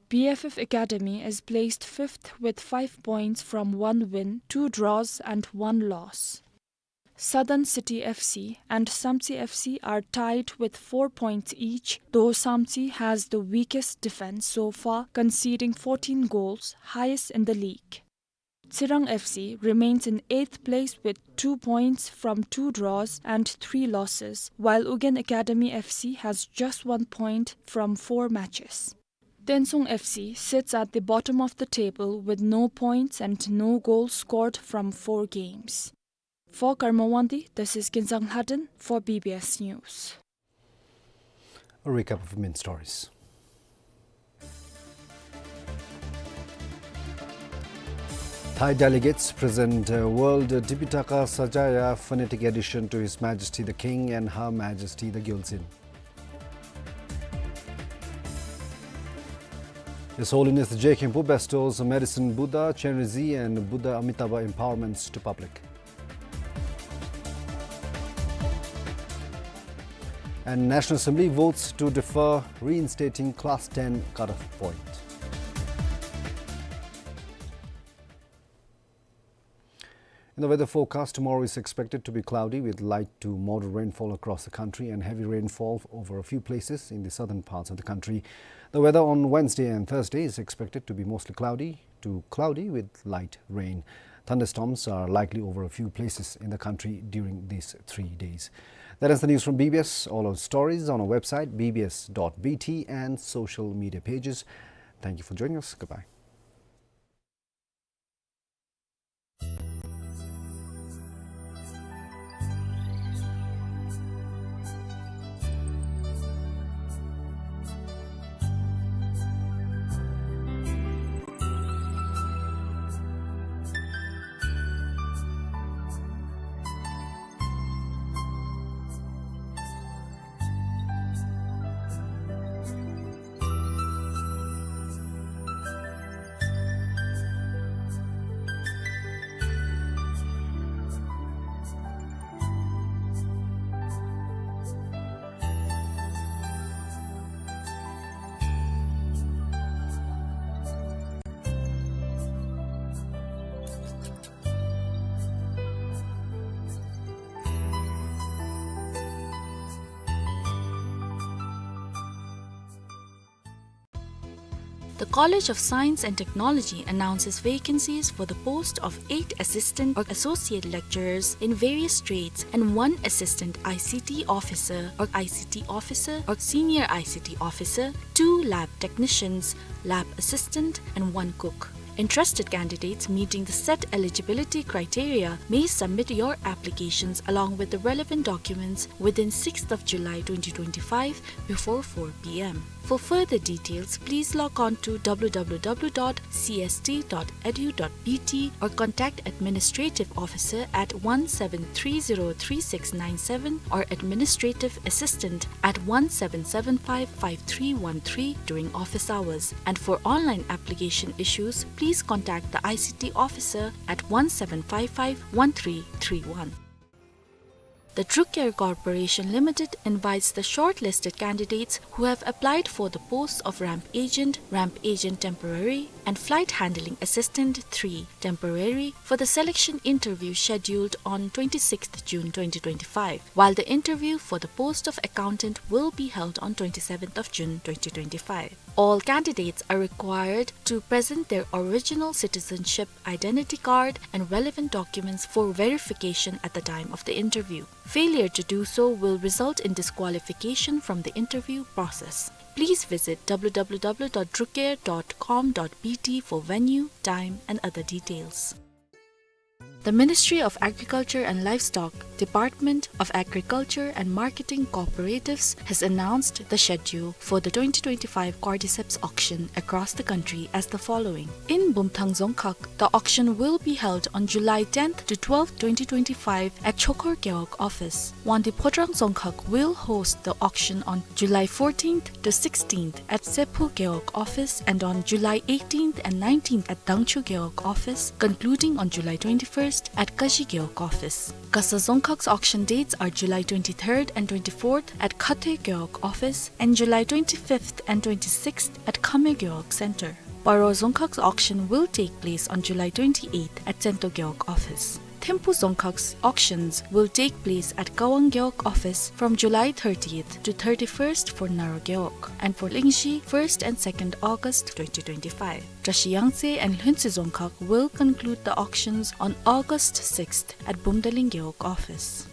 B F F Academy is placed fifth with five points from one win, two draws and one loss. Southern City F C and Samtse F C are tied with four points each, though Samtse has the weakest defense so far, conceding fourteen goals, highest in the league. Tsirang F C remains in eighth place with two points from two draws and three losses, while Ugyen Academy F C has just one point from four matches. Tensung F C sits at the bottom of the table with no points and no goals scored from four games. For Karma Wangdi, this is Kinzang Lhaden for B B S News. A recap of main stories. Thai delegates present, uh, World Tipitaka Sanjaya phonetic addition to His Majesty the King and Her Majesty the Gyaltsuen. His Holiness the Je Khenpo bestows Medicine Buddha, Chenrezig and Buddha Amitabha empowerments to public. And National Assembly votes to defer reinstating Class ten cutoff point. In the weather forecast, tomorrow is expected to be cloudy with light to moderate rainfall across the country and heavy rainfall over a few places in the southern parts of the country. The weather on Wednesday and Thursday is expected to be mostly cloudy to cloudy with light rain. Thunderstorms are likely over a few places in the country during these three days. That is the news from B B S. All our stories on our website, B B S dot B T, and social media pages. Thank you for joining us. Goodbye. The College of Science and Technology announces vacancies for the post of eight assistant or associate lecturers in various trades and one assistant I C T officer or I C T officer or senior I C T officer, two lab technicians, lab assistant, and one cook. Interested candidates meeting the set eligibility criteria may submit your applications along with the relevant documents within sixth of July twenty twenty-five before four P M. For further details, please log on to W W W dot C S T dot edu dot B T or contact Administrative Officer at one seven three zero three six nine seven or Administrative Assistant at one seven seven five five three one three during office hours. And for online application issues, please contact the I C T officer at one seven five five one three three one. The Drucare Corporation Limited invites the shortlisted candidates who have applied for the posts of ramp agent, ramp agent temporary, and flight handling assistant three temporary for the selection interview scheduled on twenty-sixth June twenty twenty-five, while the interview for the post of accountant will be held on twenty-seventh of June twenty twenty-five. All candidates are required to present their original citizenship identity card and relevant documents for verification at the time of the interview. Failure to do so will result in disqualification from the interview process. Please visit W W W dot drucare dot com dot B T for venue, time, and other details. The Ministry of Agriculture and Livestock, Department of Agriculture and Marketing Cooperatives has announced the schedule for the twenty twenty-five Cordyceps auction across the country as the following. In Bumthang Dzongkhag, the auction will be held on July tenth to twelfth, twenty twenty-five at Chokor Gewog office. Wangdue Phodrang Dzongkhag will host the auction on July fourteenth to sixteenth at Sephu Gewog office and on July eighteenth and nineteenth at Dangchu Gewog office, concluding on July twenty-first at Kashi Gewog office. Gasa Dzongkhag's auction dates are July twenty-third and twenty-fourth at Khathoe Gewog office and July twenty-fifth and twenty-sixth at Khameo Gewog Center. Paro Dzongkhag's auction will take place on July twenty-eighth at Tsento Gewog office. Thimphu Dzongkhag's auctions will take place at Kawang Gewog office from July thirtieth to thirty-first for Naro Gewog, and for Lingzhi, first and second August twenty twenty-five. Drashi Yangtse and Lhuentse Dzongkhag will conclude the auctions on August sixth at Bumdaling Gewog office.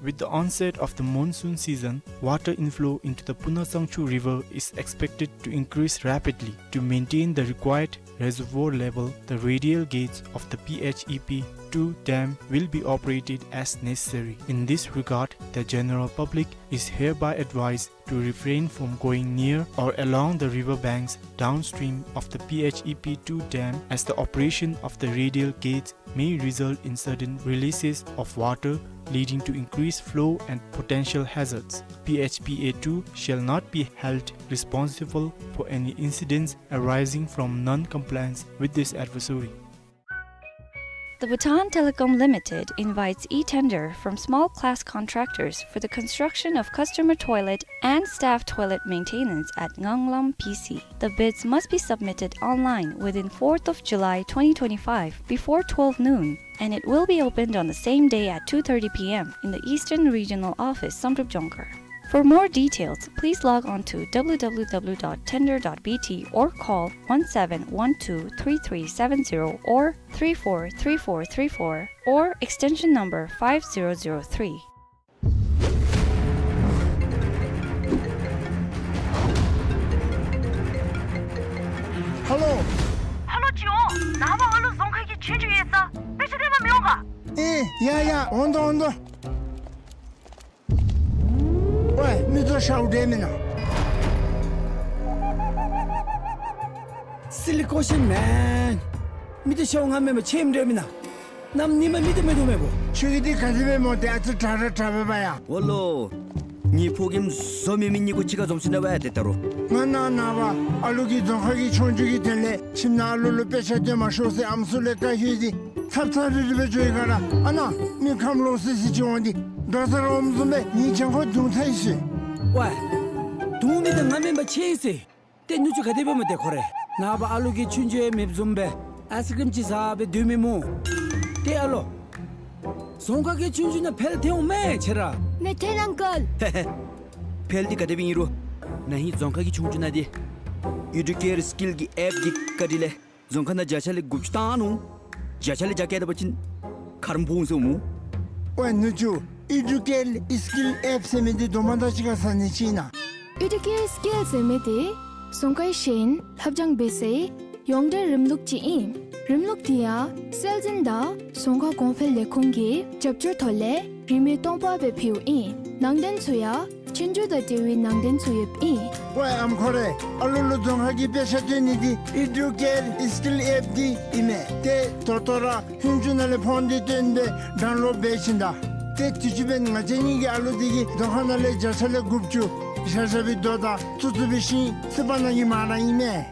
With the onset of the monsoon season, water inflow into the Puna Sangchu River is expected to increase rapidly. To maintain the required reservoir level, the radial gates of the P H E P two dam will be operated as necessary. In this regard, the general public is hereby advised to refrain from going near or along the river banks downstream of the P H E P two dam, as the operation of the radial gates may result in sudden releases of water leading to increased flow and potential hazards. P H P A two shall not be held responsible for any incidents arising from non-compliance with this advisory. The Bhutan Telecom Limited invites e-tender from small class contractors for the construction of customer toilet and staff toilet maintenance at Nganglam P C. The bids must be submitted online within fourth of July twenty twenty-five before twelve noon, and it will be opened on the same day at two thirty p m in the Eastern Regional Office, Samdrup Jongkhar. For more details, please log on to w w w dot tender dot b t or call one seven one two three three seven zero or three four three four three four or extension number five zero zero three. ཧ་ལོ། ཧ་ལོ་ཅིག་འོང་། ནངས་པ་ཨ་ལུ་རྫོང་ཁ་གི་ཆོས་རྒྱུགས་ཡོད་ས། དཔེ་ཆ་སྟོན་པར་མི་འོང་ག། ཨེ་ཡ་ཡ། འོང་དོ་འོང་དོ། ཝེ། མི་ཚུ་ཤོག་འདྲ་མེན་ན། སི་ལི་ཀོ་ཤིན་མེན། མི་ཚུ་ཤོག་ང་མེན་པར་ཆོས་འདྲ་མེན་ན། གནམ་ཉིནམ་མི་ཚུ་མེད་དོ་མེད་པོ། ཁྱོད་ཀྱི་འདི་ག་དེ་སྦེ་སྨོ། ཏེ་ཨ་ཙི་དྲག་ར་དྲག་པས་པ་ཡ། འོ་ལོ། ངེའི་ཕོ་རྒནམ་བཟོ་མི་མི་གཉིས་ཀོ་གཅིག་ཁར་འཛོམས་ཅི་ན་པ་ཡ། ཏེ་ད་རུང་ང་ནཱ་ནངས་པ་ཨ་ལུ་གི་རྫོང་ཁ་གི་ཆོས་རྒྱུགས་ཀྱི་དོན་ལས་ཁྱིམ་ནང་ཨ་ལུ་ལུ་དཔེ་ཆ་སྟོན་མ་ཤོག་ཟེར་ཨམ་སྲུ་ལས་བཀའ་ཞུ་སྟེ་ཚབ་ཚབ་རིལ་རི་སྦེ་འགྱོ་ཡི་ག་ར། ཨ་ནཱ་མི་ཁམས་ལོག་སི་སི་ཅིག་འོང་སྟེ་རྡོ་ས་རོམ་བཟུམ་སྦེ་ངེའི་གྱང་ཁར་རྡུང་ཚར་ཡི་ཟེར། ཝེ། རྡུང་མི་འདི་ང་མེན་པར་ཆོས་ཟེར། ཏེ་ནུ་གཅུང་ག་དེ་སྦེ་སྨོ་ཏེ་ཁོ་རེ། ནངས་པ་ཨ་ལུ་གི་ཆོས་རྒྱུགས་ཡང་མེདཔ་བཟུམ་སྦེ་ཨའིསི་ཀྲིམ་ཅིག་ཟ་སྦེ་སྡོད་མི་སྨོ། ཏེ་ཨ་ལོ། རྫོང་ཁ་གི་ཆོས་རྒྱུགས་ནང་ཕེལ་ཐལ་འོང་མས་ཁྱོད་ར། མེད་ཐལ་ཨང་ཀལ། ཧེ་ཧེ། ཕེལ་འདི་ག་དེ་སྦེ་ཨིན་རུང་ན་ཧིང་རྫོང་ཁ་གི་ཆོས་རྒྱུགས་ནང་འདི་ཨི་ཌུ་ཀེར་སི་ཀིལ་གྱི་ཨེཔ་འདི་བཀའ་དྲིན་ལས་རྫོང་ཁ་ནང་བརྒྱ་ཆ་ལས་དགུ་བཅུ་བཏང་ནུག། བརྒྱ་ཆ་ལས་བརྒྱ་བཀལ་ད་པ་ཅིན་ཁ་རོག་འབོ་འོང་ཟེར་སྨོ། ཝེ་ནུ་གཅུང་། ཨི་ཌུ་ཀེར་སི་ཀིལ་ཨེཔ་ཟེར་མི་འདི་དོ་མ་དང་གཅིག་ཁར་ཟ་ནི་ཅིག་ཨིན་ན། ཨི་ཌུ་ཀེར་སི་ཀིལ་ཟེར་མི་འདི་རྫོང་ཁའི་ཤེས་ཡོན་ལྷབ་སྦྱང་འབད་སའི་ཡོངས་འབྲེལ་རིམ་ལུགས་ཅིག་ཨིན། རིམ་ལུགས་འདི་ཡང་སྲོལ་འཛིན་དང་རྫོང་ཁ་གོང་འཕེལ་ལས་ཁུངས་ཀྱི་རྒྱབ་སྐྱོར་ཐོག་ལས་རིན་མེད་སྟོང་པ་སྦེ་ཕུལཝ་ཨིན། ནང་དོན་ཚུ་ཡང་ཆོས་རྒྱུགས་དང་འབྲེལ་བའི་ནང་དོན་ཚུ་ཡོདཔ་ཨིན། ཝེ་ཨམ་ཁོ་རེ། ཨ་ལུ་ལུ་རྫོང་ཁ་གི་དཔེ་ཆ་སྟོན་ནི་འདི་ཨི་ཌུ་ཀེར་སི་ཀིལ་ཨེཔ་འདི་ཨིན་མས། ཏེ་ད་ལྟོ་ར་ཧུན་ཅུ་ནང་ལས་ཕོན་འདི་བཏོན་སྦེ་ཌའུན་ལོཌ་འབད་ཞིནམ་ད། ཏེ་དུས་ཅི་འབདན་ང་བཅས་གཉིས་ཀྱི་ཨ་ལུ་འདི་གིས་རྫོང་ཁ་ནང་ལས་བརྒྱ་ཆ་ལས་དགུ་བཅུ་བཞག་བཞགཔ་སྦེ་དོ་དང་ཚུ་ཚུ་སྦེ་ཤིང་སི་པ་ནང་གི་མ་ར་ཨིན་མས།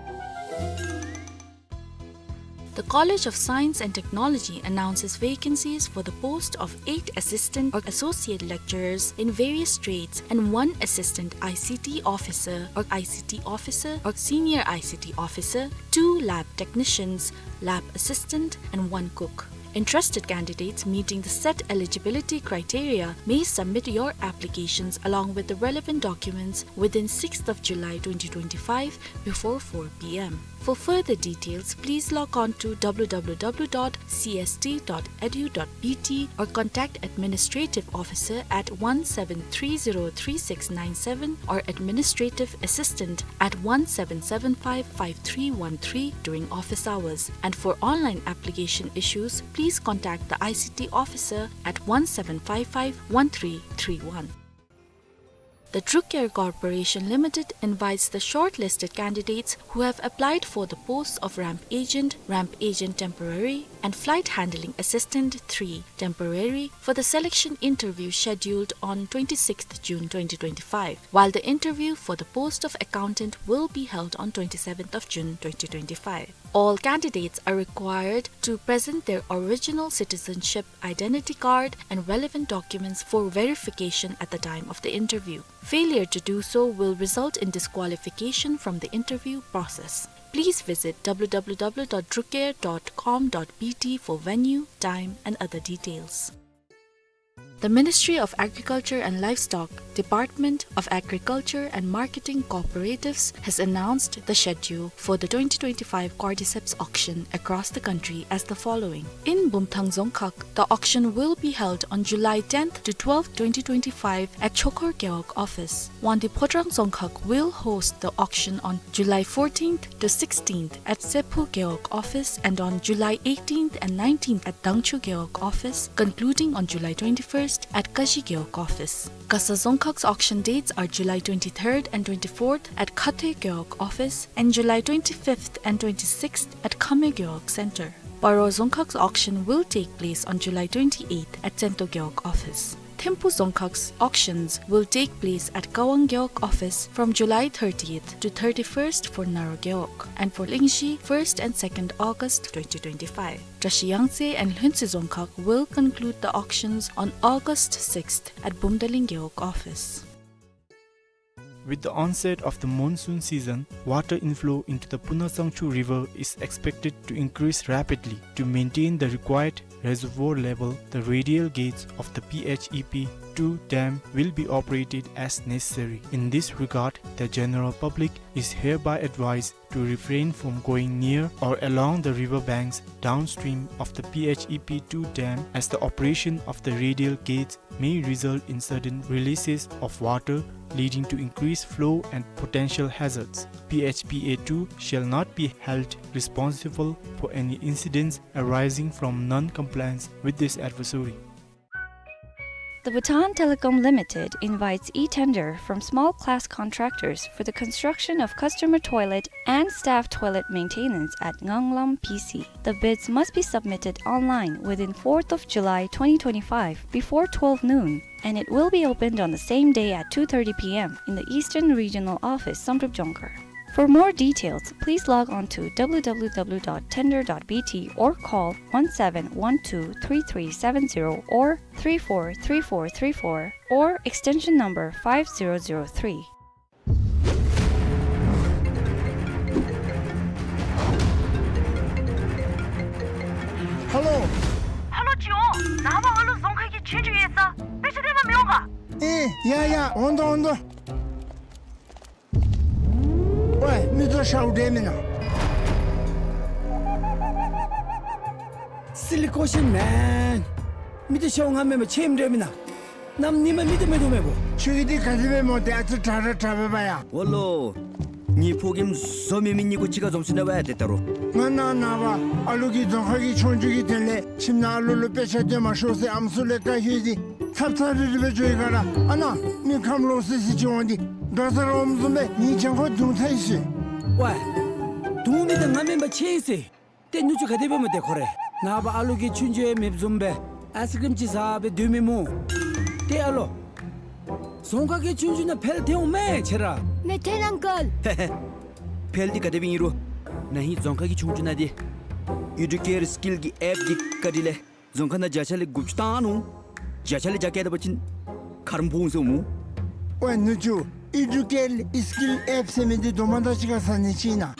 The College of Science and Technology announces vacancies for the post of eight assistant or associate lecturers in various trades and one assistant I C T officer or I C T officer or senior I C T officer, two lab technicians, lab assistant, and one cook. Interested candidates meeting the set eligibility criteria may submit your applications along with the relevant documents within sixth of July twenty twenty-five before four p m. For further details, please log on to w w w dot c s t dot e d u dot b t or contact administrative officer at one seven three zero three six nine seven or administrative assistant at one seven seven five five three one three during office hours. And for online application issues, please contact the I C T officer at one seven five five one three three one. The Druk Air Corporation Limited invites the shortlisted candidates who have applied for the posts of ramp agent, ramp agent temporary, and flight handling assistant three temporary for the selection interview scheduled on twenty-sixth June twenty twenty-five, while the interview for the post of accountant will be held on twenty-seventh of June twenty twenty-five. All candidates are required to present their original citizenship identity card and relevant documents for verification at the time of the interview. Failure to do so will result in disqualification from the interview process. Please visit w w w dot drukair dot com dot b t for venue, time, and other details. The Ministry of Agriculture and Livestock, Department of Agriculture and Marketing Cooperatives has announced the schedule for the twenty twenty-five cordyceps auction across the country as the following. In Bumthang Dzongkhag, the auction will be held on July tenth to twelfth, twenty twenty-five at Chokhor Gewog office. Wangdue Phodrang Dzongkhag will host the auction on July fourteenth to sixteenth at Sephu Gewog office and on July eighteenth and nineteenth at Dangchu Gewog office, concluding on July twenty-first at Kashi Gewog office. Gasa Dzongkhag's auction dates are July twenty-third and twenty-fourth at Khathoe Gewog office and July twenty-fifth and twenty-sixth at Khamhoe Gewog Center. Paro Dzongkhag's auction will take place on July twenty-eighth at Tsento Gewog office. Thimphu Dzongkhag's auctions will take place at Kawang Gewog office from July thirtieth to thirty-first for Naro Gewog, and for Lingzhi, first and second August twenty twenty-five. Drashi Yangtse and Lhuentse Dzongkhag will conclude the auctions on August sixth at Bumdaling Gewog office. With the onset of the monsoon season, water inflow into the Puna Tsangchu River is expected to increase rapidly. To maintain the required reservoir level, the radial gates of the P H E P two dam will be operated as necessary. In this regard, the general public is hereby advised to refrain from going near or along the river banks downstream of the P H E P two dam, as the operation of the radial gates may result in sudden releases of water, leading to increased flow and potential hazards. P H P A two shall not be held responsible for any incidents arising from non-compliance with this advisory. The Bhutan Telecom Limited invites e-tender from small class contractors for the construction of customer toilet and staff toilet maintenance at Nganglam P C. The bids must be submitted online within fourth of July twenty twenty-five before twelve noon, and it will be opened on the same day at two thirty P M in the Eastern Regional Office, Samdrup Jongkhar. For more details, please log on to W W W dot tender dot B T or call one seven one two three three seven zero or three four three four three four or extension number five zero zero three. ཧེ་ལོ། ཧེ་ལོ་ཅིག་འོང་། ནངས་པ་ཨ་ལུ་རྫོང་ཁ་གི་ཆོས་རྒྱུགས་ཡོད་ས། དཔེ་ཆ་སྟོན་པ་མི་འོང་ག། ཨེ་ཡ་ཡ། འོང་དོ་འོང་དོ། ཝེ་མི་ཚུ་ཤཝ་འདྲ་མེན་ན། Silly question, man. མི་ཚུ་ཤཝ་ང་མེན་པར་ཁྱོད་འདྲ་མེན་ན། གནམ་ཉི་མ་མི་ཚུ་མེད་དོ་མེད་པོ། ཁྱོད་ཀྱི་འདི་ག་དེ་སྦེ་སྨོ། ཏེ་ཨ་ཙི་དྲག་ར་དྲག་པས་པ་ཡ། འོ་ལོ། ངེའི་ཕོ་རྒནམ་བཟོ་མི་མི་གཉིས་ཀོ་གཅིག་ཁར་འཛོམས་ཞིནམ་ལས་འབད་དེ་ད་རུང་། ང་ནངས་པ་ཨ་ལུ་གི་རྫོང་ཁ་གི་ཆོས་རྒྱུགས་ཀྱི་དོན་ལས་ཁྱིམ་ནང་ཨ་ལུ་ལུ་དཔེ་ཆ་སྟོན་མ་ཤོག་ཟེར་ཨམ་སྲུ་ལས་བཀའ་ཞུ་སྟེ་ཚབ་ཚབ་རིལ་རི་སྦེ་འགྱོ་ཡི་ག་ར། ཨ་ནཱ་མི་ཁམས་ལོག་སི་སི་ཅིག་འོང་སྟེ་དགའ་ས་ར་འོངམ་བཟུམ་སྦེ་ངེའི་གྱང་ཁར་རྡུང་ཚར་ཡི་ཟེར། ཝེ། རྡུང་མི་འདི་ང་མེན་པར་ཁྱོད་ཨིན་ཟེར། ཏེ་ནུ་གཅུང་ག་དེ་སྦེ་སྨོ་ཏེ་ཁོ་རེ། ནངས་པ་ཨ་ལུ་གིས་ཆོས་རྒྱུགས་ཡང་མེདཔ་བཟུམ་སྦེ་ཨའིསི་ཀྲིམ་ཅིག་ཟ་སྦེ་སྡོད་མི་སྨོ། ཏེ་ཨ་ལོ། རྫོང་ཁ་གི་ཆོས་རྒྱུགས་ནང་ཕེལ་ཐོན་འོང་མས་ཁྱོད་ར། མི་ཐོན་ཨང་ཀལ། ཧེ་ཧེ། ཕེལ་འདི་ག་དེ་སྦེ་ཨིན་རུང་ན་ཧིང་རྫོང་ཁ་གི་ཆོས་རྒྱུགས་ནང་འདི་ཨི་ཌུ་ཀེར་སི་ཀིལ་གྱི་ཨེཔ་གི་བཀའ་དྲིན་ལས་རྫོང་ཁ་ནང་བརྒྱ་ཆ་ལས་དགུ་བཅུ་བཏང་ནུག། བརྒྱ་ཆ་ལས་བརྒྱ་བཀལ་ད་པ་ཅིན་ཁ་རམ་ཕོག་འོང་ཟེར་སྨོ། ཝེ་ནུ་གཅུང་། ཨི་ཌུ་ཀེར་སི་ཀིལ་ཨེཔ་ཟེར་མི་འདི་དོ་མ་དང་གཅིག་ཁར་ཟ་ནི་ཅིག་ཨིན་ན།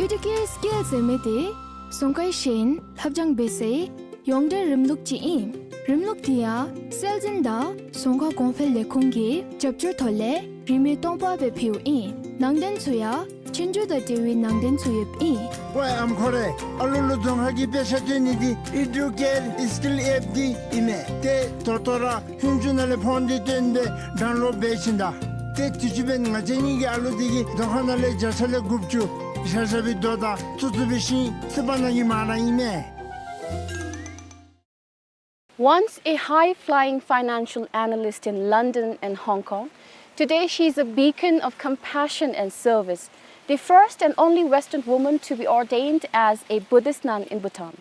ཨི་ཌུ་ཀེར་སི་ཀིལ་ཟེར་མི་འདི་རྫོང་ཁའི་ཤེས་ཡོན་ལྷབ་སྦྱང་འབད་སའི་ཡོངས་འབྲེལ་རིམ་ལུགས་ཅིག་ཨིན། རིམ་ལུགས་འདི་ཡང་སྲོལ་འཛིན་དང་རྫོང་ཁ་གོང་འཕེལ་ལས་ཁུངས་ཀྱི་རྒྱབ་སྐྱོར་ཐོག་ལས་རིན་མེད་སྟོང་པ་སྦེ་ཕུལཝ་ཨིན། ནང་དོན་ཚུ་ཡང་ཆོས་རྒྱུགས་དང་འབྲེལ་བའི་ནང་དོན་ཚུ་ཡོདཔ་ཨིན། ཝེ་ཨམ་ཁོ་རེ། ཨ་ལུ་ལུ་རྫོང་ཁ་གི་དཔེ་ཆ་སྟོན་ནི་འདི་ཨི་ཌུ་ཀེར་སི་ཀིལ་ཨེཔ་འདི་ཨིན་མས། ཏེ་ད་ལྟོ་ར་ལྷུན་གྲུབ་ནང་ལས་ཕོན་འདི་བཏོན་སྦེ་ཌའུན་ལོཌ་འབད་ཞིནམ་ད། ཏེ་དུས་ཅི་འབདན་ང་བཅས་གཉིས་ཀྱི་ཨ་ལུ་འདི་གིས་རྫོང་ཁ་ནང་ལས་བརྒྱ་ཆ་ལས་དགུ་བཅུ་བཞག་བཞག་པའི་རྡོ་དང་བཙུགས་བཙུགས་པའི་ཤིང་བསིལ་བ་ནང་གི་མར་ར་ཨིན་མས། Once a high-flying financial analyst in London and Hong Kong, today she is a beacon of compassion and service, the first and only Western woman to be ordained as a Buddhist nun in Bhutan.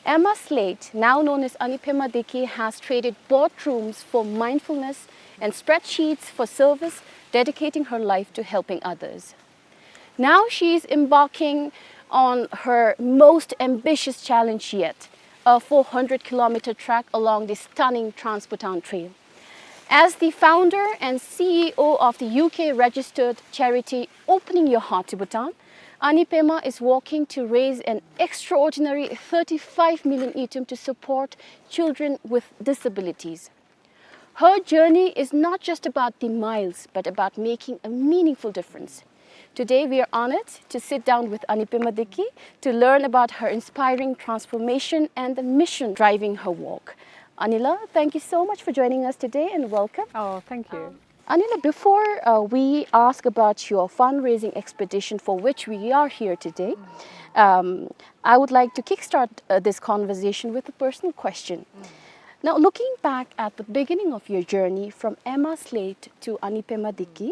Emma Slate, now known as Ani Pema Deki, has traded boardrooms for mindfulness and spreadsheets for service, dedicating her life to helping others. Now she is embarking on her most ambitious challenge yet, a four hundred kilometer trek along the stunning Trans-Bhutan Trail. As the founder and C E O of the U K-registered charity Opening Your Heart to Bhutan, Ani Pema is working to raise an extraordinary thirty-five million ngultrum to support children with disabilities. Her journey is not just about the miles, but about making a meaningful difference. Today, we are honored to sit down with Ani Pema Deki to learn about her inspiring transformation and the mission driving her work. Anila, thank you so much for joining us today and welcome. Oh, thank you. Um, Anila, before, uh, we ask about your fundraising expedition for which we are here today, um, I would like to kickstart, uh, this conversation with a personal question. Now, looking back at the beginning of your journey from Emma Slate to Ani Pema Deki,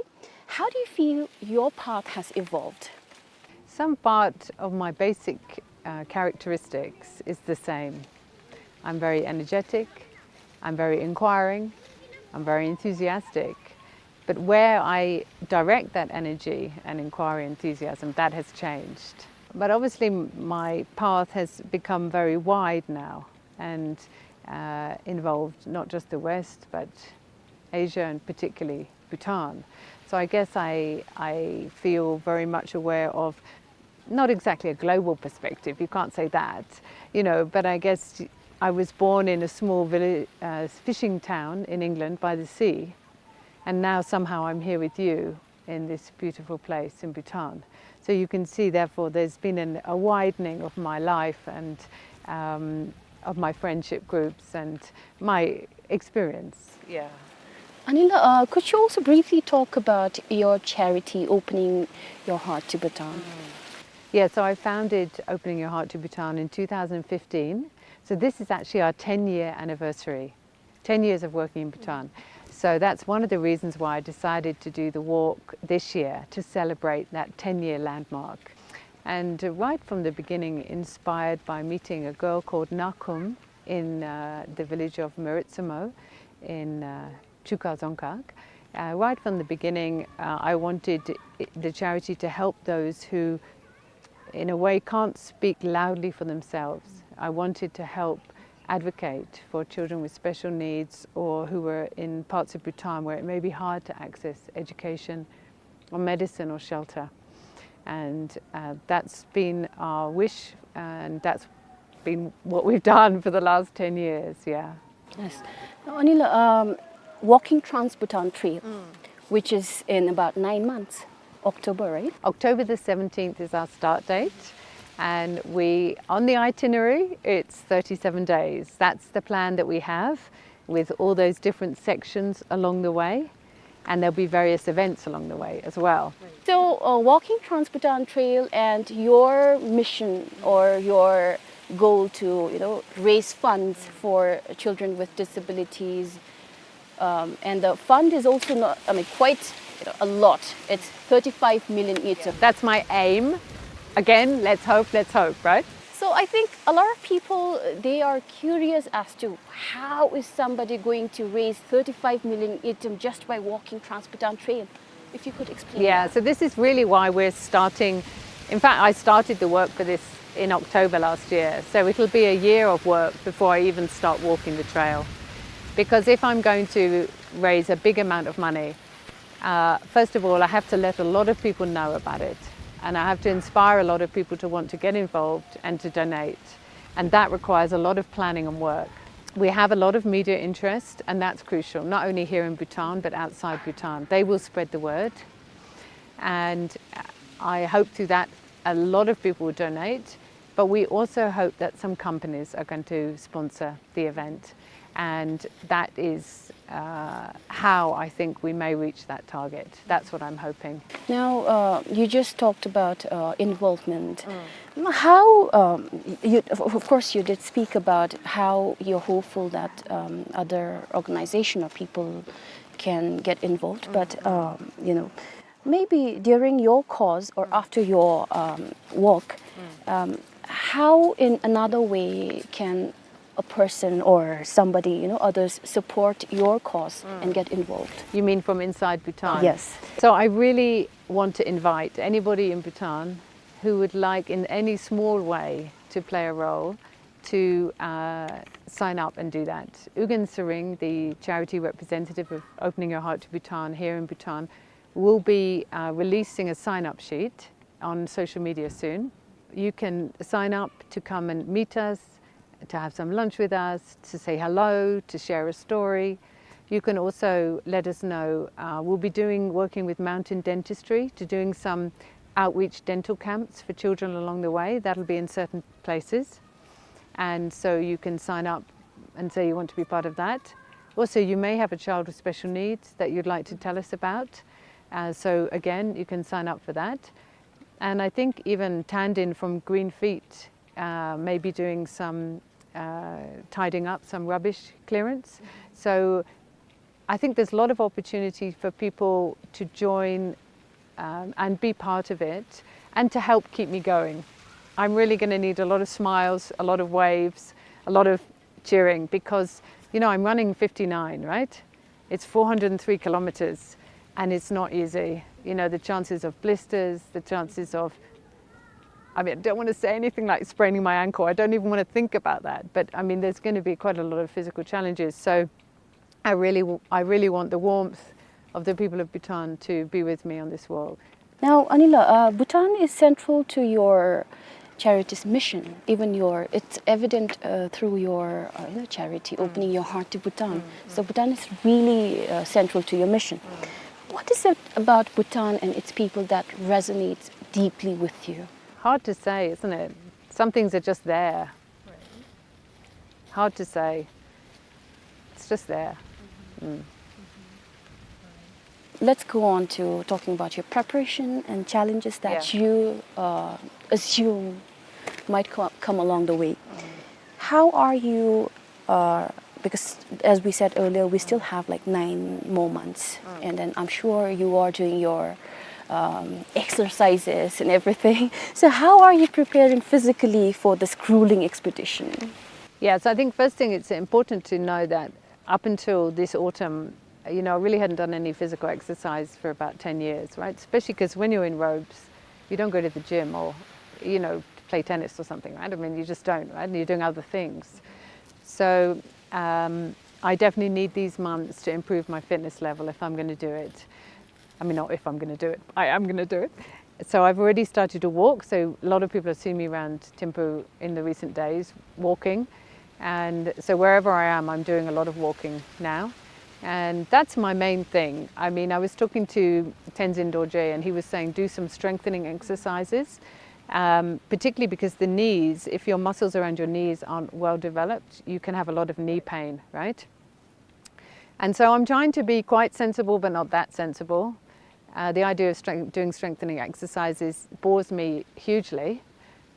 how do you feel your path has evolved? Some part of my basic uh, characteristics is the same. I'm very energetic, I'm very inquiring, I'm very enthusiastic. But where I direct that energy and inquiry, enthusiasm, that has changed. But obviously, m-, my path has become very wide now and, uh, involved not just the West, but Asia and particularly Bhutan. So I guess I, I feel very much aware of not exactly a global perspective, you can't say that, you know, but I guess I was born in a small village, uh, fishing town in England by the sea, and now somehow I'm here with you in this beautiful place in Bhutan. So you can see, therefore, there's been an, a widening of my life and, um, of my friendship groups and my experience. Yeah. Anila, uh, could you also briefly talk about your charity, Opening Your Heart to Bhutan? Yeah, so I founded Opening Your Heart to Bhutan in two thousand fifteen. So this is actually our ten-year anniversary, ten years of working in Bhutan. So that's one of the reasons why I decided to do the walk this year, to celebrate that ten-year landmark. And, uh, right from the beginning, inspired by meeting a girl called Nakum in, uh, the village of Meritsamo in, uh, Chuka Dzongkhag. Uh, right from the beginning, uh, I wanted i-, the charity to help those who, in a way, can't speak loudly for themselves. I wanted to help advocate for children with special needs or who were in parts of Bhutan where it may be hard to access education or medicine or shelter. And, uh, that's been our wish, and that's been what we've done for the last ten years, yeah. Yes. Now, Anila, um, Walking Trans-Bhutan Trail, which is in about nine months, October, right? October the seventeenth is our start date, and we, on the itinerary, it's thirty-seven days. That's the plan that we have, with all those different sections along the way, and there'll be various events along the way as well. So, uh, Walking Trans-Bhutan Trail and your mission or your goal to, you know, raise funds for children with disabilities, um, and the fund is also not, I mean, quite, you know, a lot. It's thirty-five million ngultrum. That's my aim. Again, let's hope, let's hope, right? So I think a lot of people, uh, they are curious as to how is somebody going to raise thirty-five million ngultrum just by walking Trans-Bhutan Trail. If you could explain. Yeah, that. So this is really why we're starting. In fact, I started the work for this in October last year. So it'll be a year of work before I even start walking the trail. Because if I'm going to raise a big amount of money, uh, first of all, I have to let a lot of people know about it. And I have to inspire a lot of people to want to get involved and to donate. And that requires a lot of planning and work. We have a lot of media interest, and that's crucial, not only here in Bhutan, but outside Bhutan. They will spread the word. And I hope through that a lot of people will donate, but we also hope that some companies are going to sponsor the event. And that is, uh, how I think we may reach that target. That's what I'm hoping. Now, uh, you just talked about, uh, involvement. Mm. How, um, y-, you, of, of course, you did speak about how you're hopeful that, um, other organization or people can get involved, but, um, you know, maybe during your course or after your, um, walk, um, how in another way can a person or somebody, you know, others support your cause and get involved? You mean from inside Bhutan? Yes. So I really want to invite anybody in Bhutan who would like in any small way to play a role to, uh, sign up and do that. Ugyen Tshering, the charity representative of Opening Your Heart to Bhutan here in Bhutan, will be, uh, releasing a sign-up sheet on social media soon. You can sign up to come and meet us, to have some lunch with us, to say hello, to share a story. You can also let us know, uh, we'll be doing, working with Mountain Dentistry to doing some outreach dental camps for children along the way. That'll be in certain places. And so you can sign up and say you want to be part of that. Also, you may have a child with special needs that you'd like to tell us about. Uh, so again, you can sign up for that. And I think even Tandin from Green Feet, uh, may be doing some, uh, tidying up, some rubbish clearance. So I think there's a lot of opportunity for people to join, um, and be part of it and to help keep me going. I'm really gonna need a lot of smiles, a lot of waves, a lot of cheering because, you know, I'm running fifty-nine, right? It's four hundred and three kilometers and it's not easy. You know, the chances of blisters, the chances of, I mean, I don't want to say anything like spraining my ankle. I don't even want to think about that. But I mean, there's gonna be quite a lot of physical challenges. So I really, w-, I really want the warmth of the people of Bhutan to be with me on this walk. Now, Anila, uh, Bhutan is central to your charity's mission. Even your, it's evident, uh, through your, uh, you know, charity, opening your heart to Bhutan. So Bhutan is really, uh, central to your mission. What is it about Bhutan and its people that resonates deeply with you? Hard to say, isn't it? Some things are just there. Hard to say. It's just there. Mm. Let's go on to talking about your preparation and challenges that you, uh, assume might co-, come along the way. How are you, uh, because as we said earlier, we still have, like, nine more months, and then I'm sure you are doing your, um, exercises and everything. So how are you preparing physically for this grueling expedition? Yeah, so I think first thing, it's important to know that up until this autumn, you know, I really hadn't done any physical exercise for about ten years, right? Especially 'cause when you're in robes, you don't go to the gym or, you know, play tennis or something, right? I mean, you just don't, right? And you're doing other things. So, um, I definitely need these months to improve my fitness level if I'm gonna do it. I mean, not if I'm gonna do it, I am gonna do it. So I've already started to walk. So a lot of people have seen me around Thimphu in the recent days walking. And so wherever I am, I'm doing a lot of walking now. And that's my main thing. I mean, I was talking to Tenzin Dorje and he was saying do some strengthening exercises, um, particularly because the knees, if your muscles around your knees aren't well developed, you can have a lot of knee pain, right? And so I'm trying to be quite sensible, but not that sensible. Uh, the idea of strength, doing strengthening exercises bores me hugely.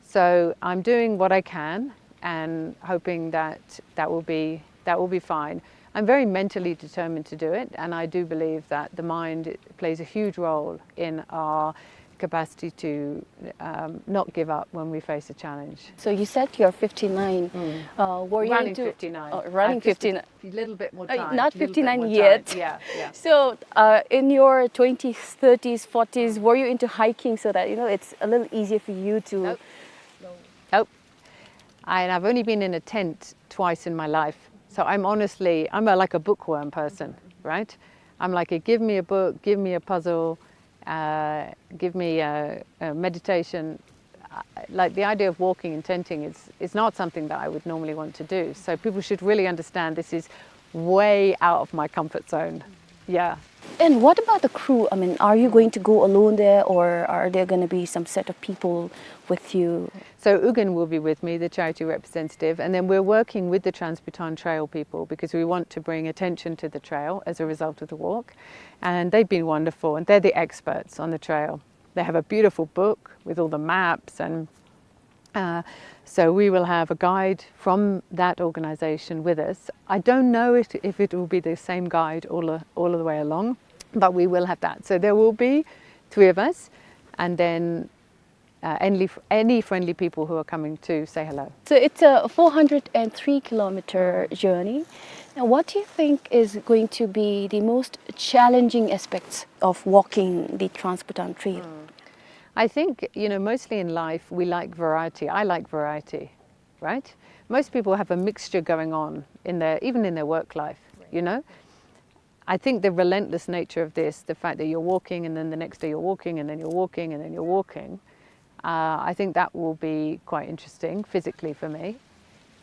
So I'm doing what I can and hoping that that will be, that will be fine. I'm very mentally determined to do it, and I do believe that the mind plays a huge role in our capacity to, um, not give up when we face a challenge. So you said you're fifty-nine. Uh, were you running into fifty-nine. Oh, running fifty-nine. A little bit more time. Uh, not fifty-nine yet. Yeah, yeah. So, uh, in your twenties, thirties, forties, were you into hiking so that, you know, it's a little easier for you to... Nope. Nope. I, and I've only been in a tent twice in my life. So I'm honestly, I'm a, like, a bookworm person, right? I'm like, give me a book, give me a puzzle, uh, give me a, a meditation. Uh, like, the idea of walking and tenting is, is not something that I would normally want to do. So people should really understand this is way out of my comfort zone. Yeah. And what about the crew? I mean, are you going to go alone there, or are there gonna be some set of people with you? So Ugen will be with me, the charity representative, and then we're working with the Trans-Bhutan Trail people because we want to bring attention to the trail as a result of the walk. And they've been wonderful, and they're the experts on the trail. They have a beautiful book with all the maps and Uh, so we will have a guide from that organization with us. I don't know if, if it will be the same guide all, all of the way along, but we will have that. So there will be three of us, and then, uh, any, any friendly people who are coming to say hello. So it's a four hundred and three kilometer journey. Now, what do you think is going to be the most challenging aspects of walking the Trans-Bhutan Trail? I think, you know, mostly in life, we like variety. I like variety, right? Most people have a mixture going on in their, even in their work life, you know? I think the relentless nature of this, the fact that you're walking and then the next day you're walking and then you're walking and then you're walking, uh, I think that will be quite interesting physically for me.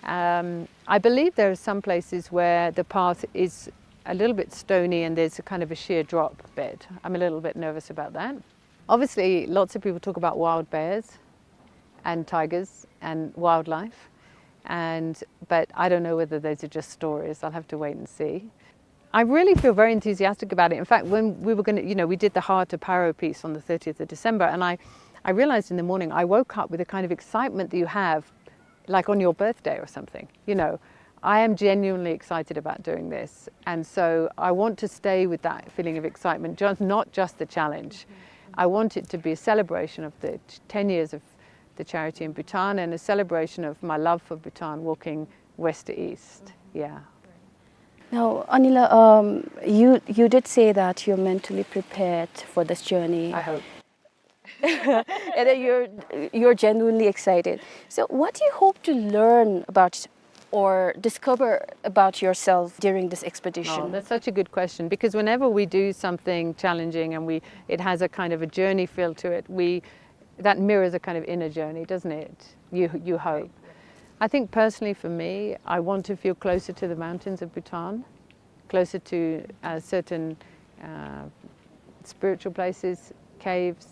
Um, I believe there are some places where the path is a little bit stony and there's a kind of a sheer drop bed. I'm a little bit nervous about that. Obviously, lots of people talk about wild bears and tigers and wildlife, and, but I don't know whether those are just stories. I'll have to wait and see. I really feel very enthusiastic about it. In fact, when we were gonna, you know, we did the Heart of Paro piece on the thirtieth of December, and I, I realized in the morning, I woke up with a kind of excitement that you have like on your birthday or something, you know. I am genuinely excited about doing this, and so I want to stay with that feeling of excitement, just, not just the challenge. I want it to be a celebration of the t-, ten years of the charity in Bhutan, and a celebration of my love for Bhutan, walking west to east. Yeah. Now, Anila, um, you, you did say that you're mentally prepared for this journey. I hope. And that you're, you're genuinely excited. So what do you hope to learn about or discover about yourself during this expedition? Oh, that's such a good question, because whenever we do something challenging and we, it has a kind of a journey feel to it, we, that mirrors a kind of inner journey, doesn't it? You, you hope. I think personally for me, I want to feel closer to the mountains of Bhutan, closer to, uh, certain, uh, spiritual places, caves.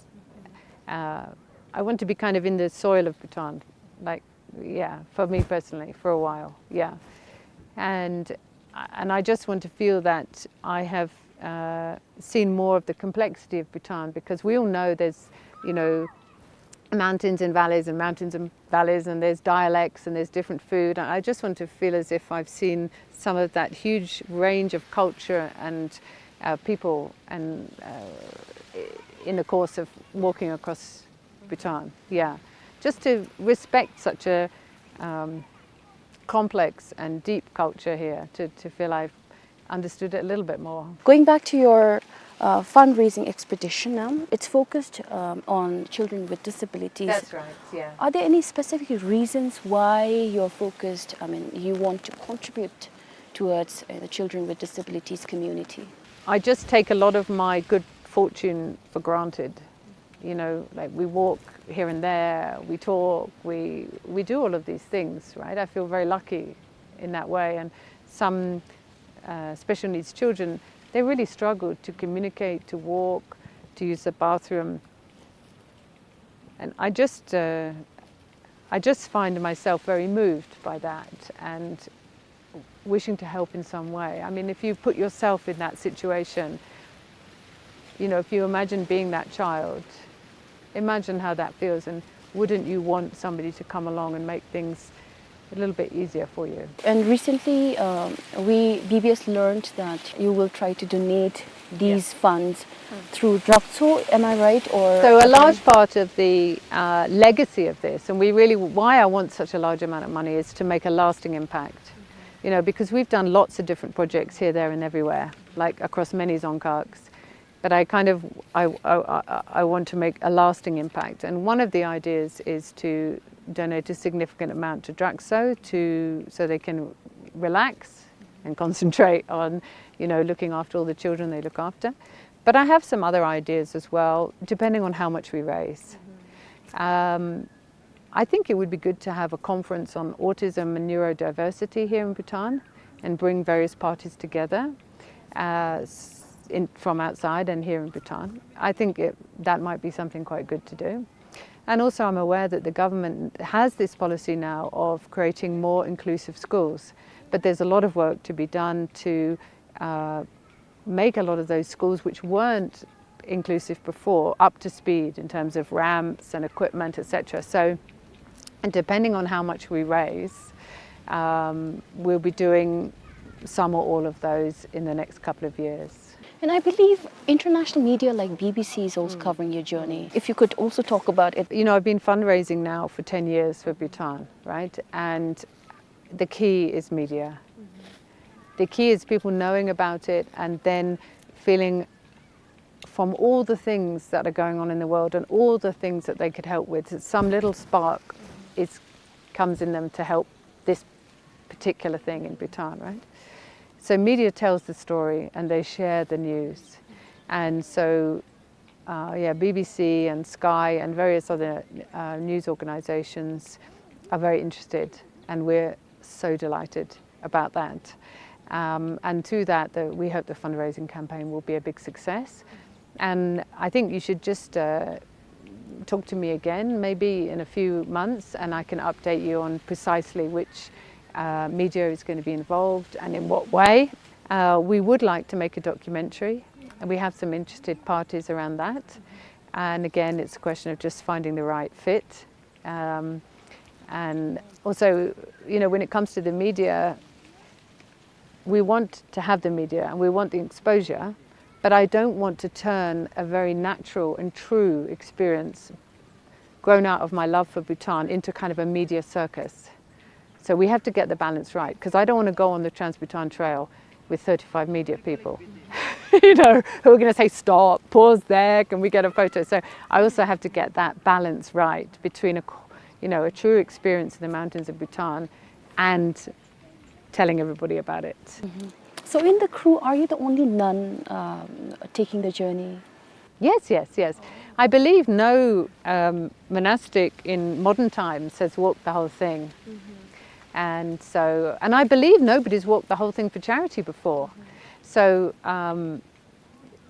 Uh, I want to be kind of in the soil of Bhutan, like, yeah, for me personally, for a while, yeah. And, and I just want to feel that I have, uh, seen more of the complexity of Bhutan, because we all know there's, you know, mountains and valleys and mountains and valleys, and there's dialects and there's different food. And I just want to feel as if I've seen some of that huge range of culture and, uh, people and, uh, in the course of walking across Bhutan. Yeah, just to respect such a, um, complex and deep culture here, to, to feel I've understood it a little bit more. Going back to your, uh, fundraising expedition, um, it's focused, um, on children with disabilities. That's right, yeah. Are there any specific reasons why you're focused, I mean, you want to contribute towards, uh, the children with disabilities community? I just take a lot of my good fortune for granted. You know, like, we walk here and there, we talk, we, we do all of these things, right? I feel very lucky in that way. And some, uh, special needs children, they really struggle to communicate, to walk, to use the bathroom. And I just, uh, I just find myself very moved by that and wishing to help in some way. I mean, if you put yourself in that situation, you know, if you imagine being that child, imagine how that feels, and wouldn't you want somebody to come along and make things a little bit easier for you? And recently, um, we, B B S learned that you will try to donate these funds through Drakso, am I right? Or so a large part of the, uh, legacy of this, and we really, why I want such a large amount of money, is to make a lasting impact. You know, because we've done lots of different projects here, there, and everywhere, like, across many Dzongkhags. But I kind of, I, I, I, I want to make a lasting impact. And one of the ideas is to donate a significant amount to Drakso to, so they can relax and concentrate on, you know, looking after all the children they look after. But I have some other ideas as well, depending on how much we raise. Um, I think it would be good to have a conference on autism and neurodiversity here in Bhutan and bring various parties together, uh, s-, in, from outside and here in Bhutan. I think it, that might be something quite good to do. And also, I'm aware that the government has this policy now of creating more inclusive schools, but there's a lot of work to be done to, uh, make a lot of those schools which weren't inclusive before up to speed in terms of ramps and equipment, et cetera. So, and depending on how much we raise, um, we'll be doing some or all of those in the next couple of years. And I believe international media like B B C is also covering your journey. If you could also talk about it. You know, I've been fundraising now for ten years for Bhutan, right? And the key is media. The key is people knowing about it and then feeling, from all the things that are going on in the world and all the things that they could help with, some little spark is, comes in them to help this particular thing in Bhutan, right? So media tells the story and they share the news. And so, uh, yeah, B B C and Sky and various other, uh, news organizations are very interested, and we're so delighted about that. Um, and through that, the, we hope the fundraising campaign will be a big success. And I think you should just, uh, talk to me again, maybe in a few months, and I can update you on precisely which, uh, media is gonna be involved and in what way. Uh, we would like to make a documentary, and we have some interested parties around that. And again, it's a question of just finding the right fit. Um, and also, you know, when it comes to the media, we want to have the media and we want the exposure, but I don't want to turn a very natural and true experience grown out of my love for Bhutan into kind of a media circus. So we have to get the balance right, 'cause I don't wanna go on the Trans-Bhutan Trail with thirty-five media people, you know, who are gonna say, "Stop, pause there, can we get a photo?" So I also have to get that balance right between a, you know, a true experience in the mountains of Bhutan and telling everybody about it. Mm-hmm. So in the crew, are you the only nun, um, taking the journey? Yes, yes, yes. I believe no, um, monastic in modern times has walked the whole thing. Mm-hmm. And so, and I believe nobody's walked the whole thing for charity before. Mm-hmm. So, um,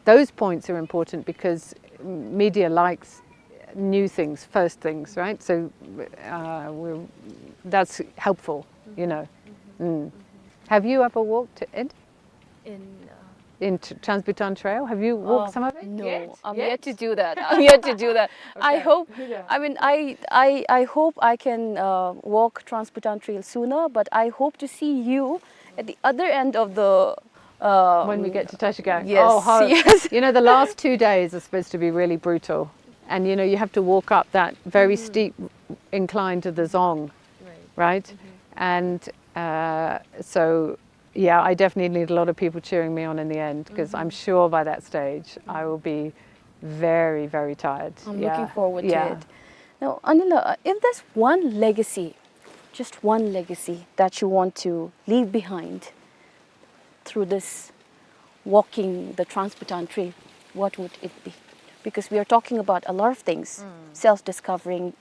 those points are important because media likes new things, first things, right? So, uh, we're, that's helpful, you know. Mm. Have you ever walked it? In, uh, in T-, Trans-Bhutan Trail? Have you walked, uh, some of it? No, yet? I'm yet to do that. I'm yet to do that. I, okay, hope, yeah, I mean, I, I, I hope I can, uh, walk Trans-Bhutan Trail sooner, but I hope to see you at the other end of the, uh, when we get to Tashigang. Yes, oh, how, yes. You know, the last two days are supposed to be really brutal. And, you know, you have to walk up that very, mm-hmm, steep incline to the Dzong, right? Right? Mm-hmm. And, uh, so yeah, I definitely need a lot of people cheering me on in the end, 'cause I'm, mm-hmm, sure by that stage I, mm-hmm, will be very, very tired. I'm, yeah, looking forward to, yeah, it. Now, Anila, uh, if there's one legacy, just one legacy that you want to leave behind through this walking the Trans-Bhutan Trail, what would it be? Because we are talking about a lot of things, mm, self-discovering,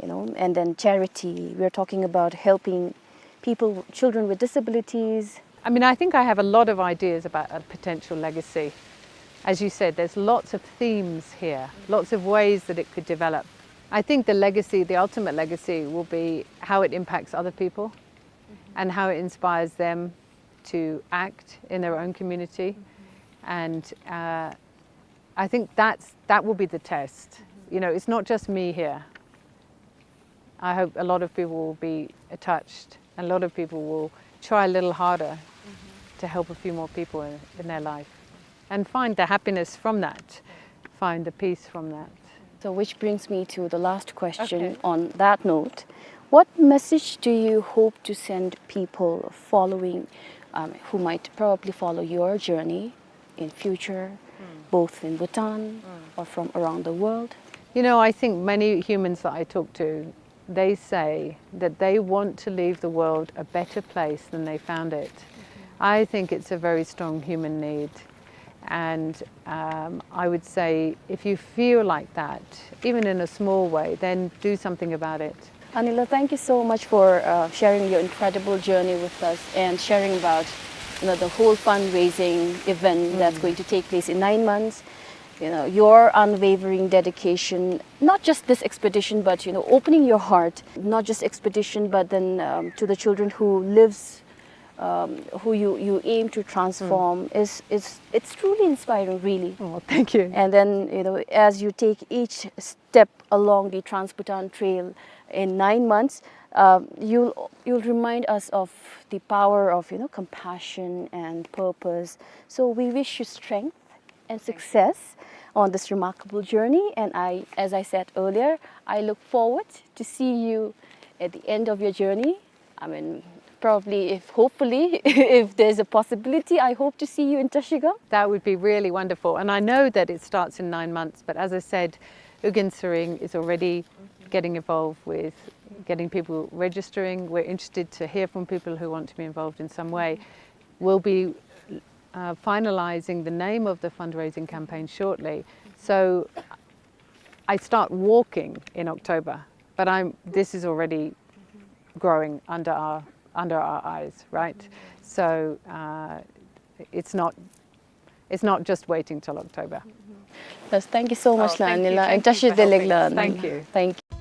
you know, and then charity. We are talking about helping people, children with disabilities. I mean, I think I have a lot of ideas about a potential legacy. As you said, there's lots of themes here, lots of ways that it could develop. I think the legacy, the ultimate legacy, will be how it impacts other people, mm-hmm, and how it inspires them to act in their own community. Mm-hmm. And, uh, I think that's, that will be the test. Mm-hmm. You know, it's not just me here. I hope a lot of people will be touched, and a lot of people will try a little harder, mm-hmm, to help a few more people in, in their life and find the happiness from that, find the peace from that. So, which brings me to the last question, okay, on that note. What message do you hope to send people following, um, who might probably follow your journey in future, mm, both in Bhutan, mm, or from around the world? You know, I think many humans that I talk to, they say that they want to leave the world a better place than they found it. Mm-hmm. I think it's a very strong human need. And, um, I would say, if you feel like that, even in a small way, then do something about it. Anila, thank you so much for, uh, sharing your incredible journey with us and sharing about, you know, the whole fundraising event that's, mm, going to take place in nine months. You know, your unwavering dedication, not just this expedition, but, you know, opening your heart, not just expedition, but then, um, to the children who lives, um, who you, you aim to transform, mm, is, is, it's truly inspiring, really. Oh, thank you. And then, you know, as you take each step along the Trans-Bhutan Trail in nine months, um, you'll, you'll remind us of the power of, you know, compassion and purpose. So we wish you strength and success on this remarkable journey. And I, as I said earlier, I look forward to see you at the end of your journey. I mean, probably, if, hopefully, if there's a possibility, I hope to see you in Trashigang. That would be really wonderful. And I know that it starts in nine months, but as I said, Ugyen Tsering is already getting involved with getting people registering. We're interested to hear from people who want to be involved in some way. We'll be, uh, finalizing the name of the fundraising campaign shortly. So I start walking in October, but I'm, this is already growing under our, under our eyes, right? So, uh, it's not, it's not just waiting till October. Yes, thank you so much, oh, thank you, Anila. Thank you for helping us. Thank you. Thank you.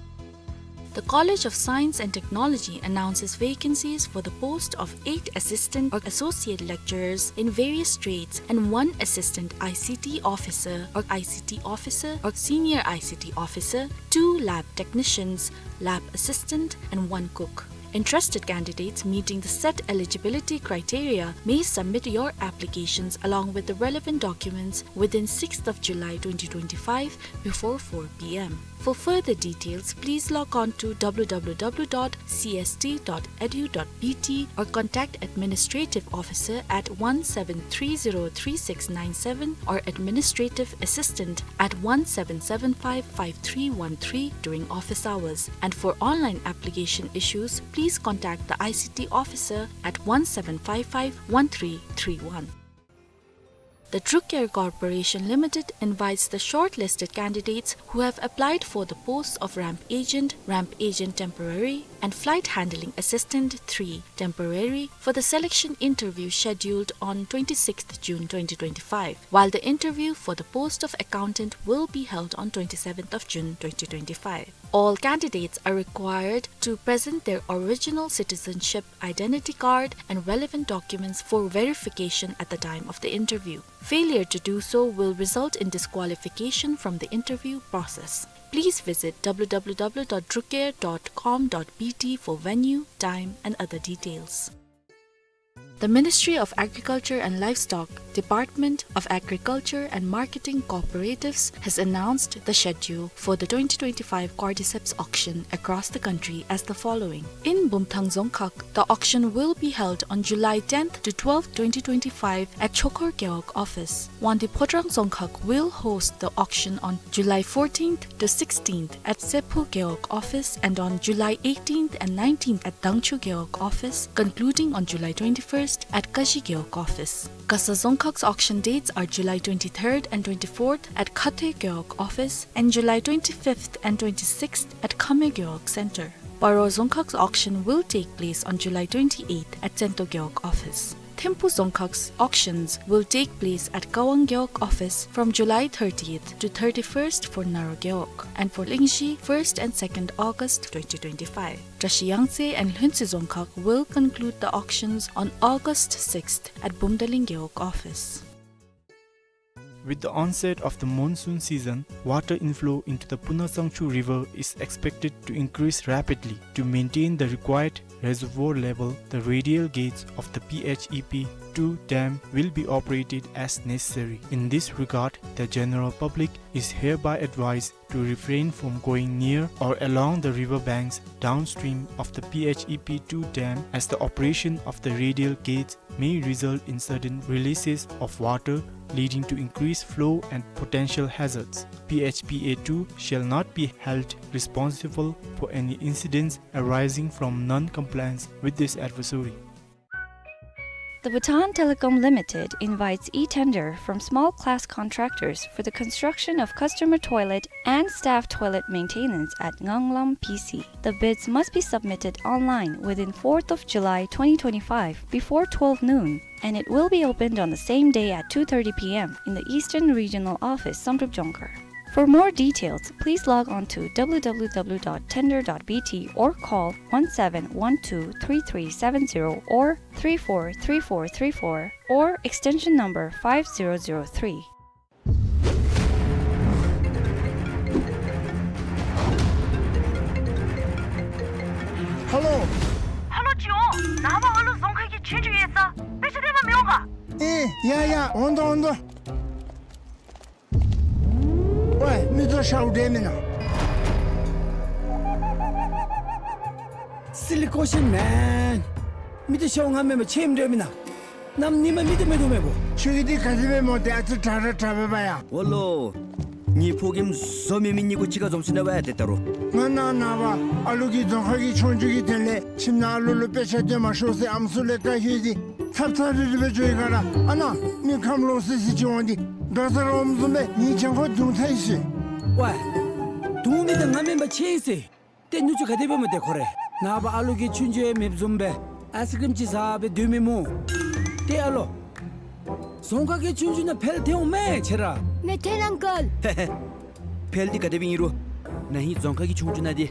The College of Science and Technology announces vacancies for the post of eight assistant or associate lecturers in various trades and one assistant I C T officer or I C T officer or senior I C T officer, two lab technicians, lab assistant, and one cook. Interested candidates meeting the set eligibility criteria may submit your applications along with the relevant documents within sixth of July twenty twenty-five before four p m. For further details, please log on to w w w dot c s t dot e d u dot b t or contact administrative officer at one seven three zero three six nine seven or administrative assistant at one seven seven five five three one three during office hours. And for online application issues, please contact the I C T officer at one seven five five one three three one. The Drucare Corporation Limited invites the shortlisted candidates who have applied for the posts of ramp agent, ramp agent temporary, and flight handling assistant three temporary for the selection interview scheduled on twenty-sixth June twenty twenty-five, while the interview for the post of accountant will be held on twenty-seventh of June twenty twenty-five. All candidates are required to present their original citizenship identity card and relevant documents for verification at the time of the interview. Failure to do so will result in disqualification from the interview process. Please visit w w w dot drucare dot com dot b t for venue, time, and other details. The Ministry of Agriculture and Livestock, Department of Agriculture and Marketing Cooperatives has announced the schedule for the twenty twenty-five Cordyceps auction across the country as the following. In Bumthang Dzongkhag, the auction will be held on July tenth to twelfth, twenty twenty-five at Chokor Gewog office. Wangdue Phodrang Dzongkhag will host the auction on July fourteenth to sixteenth at Sephu Gewog office and on July eighteenth and nineteenth at Dangchu Gewog office, concluding on July twenty-first at Kashi Gewog office. Kasa Dzongkhag's auction dates are July twenty-third and twenty-fourth at Khathoe Gewog office and July twenty-fifth and twenty-sixth at Khameo Gewog Center. Paro Dzongkhag's auction will take place on July twenty-eighth at Tsento Gewog office. Thimphu Dzongkhag's auctions will take place at Kawang Gewog office from July thirtieth to thirty-first for Naro Gewog and for Lingzhi, first and second August twenty twenty-five. Drashi Yangtse and Lhuentse Dzongkhag will conclude the auctions on August sixth at Bumdaling Gewog office. With the onset of the monsoon season, water inflow into the Puna Tsangchu River is expected to increase rapidly. To maintain the required reservoir level, the radial gates of the P H E P two dam will be operated as necessary. In this regard, the general public is hereby advised to refrain from going near or along the river banks downstream of the P H E P two dam, as the operation of the radial gates may result in sudden releases of water, leading to increased flow and potential hazards. P H P A two shall not be held responsible for any incidents arising from non-compliance with this advisory. The Bhutan Telecom Limited invites e-tender from small class contractors for the construction of customer toilet and staff toilet maintenance at Nganglam P C. The bids must be submitted online within fourth of July twenty twenty-five before twelve noon, and it will be opened on the same day at two thirty p m in the Eastern Regional Office, Samdrup Dzongkhag. For more details, please log on to w w w dot tender dot b t or call one seven one two three three seven zero or three four three four three four or extension number five zero zero three. ཧེ་ལོ། ཧེ་ལོ་ཅིག་འོང་། ནངས་པ་ཨ་ལུ་རྫོང་ཁ་གི་ཆོས་རྒྱུགས་ཡོད་ས། དཔེ་ཆ་སྟོན་པར་མི་འོང་ག། ཨེ་ཡ་ཡ་འོང་དོ་འོང་དོ། ཝའི་མི་ཚོ་ཤའུ་འདྲ་མེན་ན། Silly question, man. མི་ཚོ་ཤའུ་ང་མེན་པར་ཁྱོད་འདྲ་མེན་ན། གནམ་ཉིན་མ་མི་ཚོ་མེད་དོ་མེད་པོ། ཁྱོད་ཀྱི་འདི་ག་དེ་སྦེ་མོ་དེ་ཨ་ཙི་དྲག་ར་དྲག་པས་པ་ཡ། ཝ་ལོ། ངེའི་ཕོ་རྒནམ་བཟོ་མི་མི་གཉིས་ཀོ་གཅིག་ཁར་འཛོམས་ཅི་ན་བ་ཡ་དེ་ལྟ་རུ། ང་ནཱ་ནངས་པ་ཨ་ལུ་གི་རྫོང་ཁ་གི་ཆོས་རྒྱུགས་ཀྱི་དོན་ལས་ཁྱིམ་ནང་ཨ་ལུ་ལུ་དཔེ་ཆ་སྟོན་མ་ཤོག་ཟེར་ཨམ་སྲུ་ལས་བཀའ་ཞུ་ཡི། ཚབ་ཚབ་རིལ་རི་སྦེ་འགྱོ་ཡི་ག་ར། ཨ་ནཱ་མི་ཁམས་ལོག་སི་སི་ཅིག་འོང་སྟེ་འགྲོ་ས་རོམ་བཟུམ་སྦེ་ངེའི་གྱང་ཁོག་རྡུང་ཚར་ཡི་ཟེར། ཝའི། རྡུང་མི་དེ་ང་མེན་པར་ཁྱོད་ཨིན་ཟེར། ཏེ་ནུ་གཅུང་ག་དེ་སྦེ་མོ་དེ་ཁོ་རེ། ནངས་པ་ཨ་ལུ་གི་ཆོས་རྒྱུགས་ཡང་མེདཔ་བཟུམ་སྦེ་ཨའི་སི་ཀྲིམ་ཅིག་ཟ་སྦེ་སྡོད་མི་སྨོ། ཏེ་ཨ་ལོ། རྫོང་ཁ་གི་ཆོས་རྒྱུགས་ནང་འཕེལ་ཐོན་འོང་མས་ཁྱོད་ར། མི་ཐོན་ཨང་ཀལ། ཧེ་ཧེ། འཕེལ་འདི་ག་དེ་སྦེ་ཨིན་རུང་ན་ཧིང་རྫོང་ཁ་གི་ཆོས་རྒྱུགས་ནང་འདི་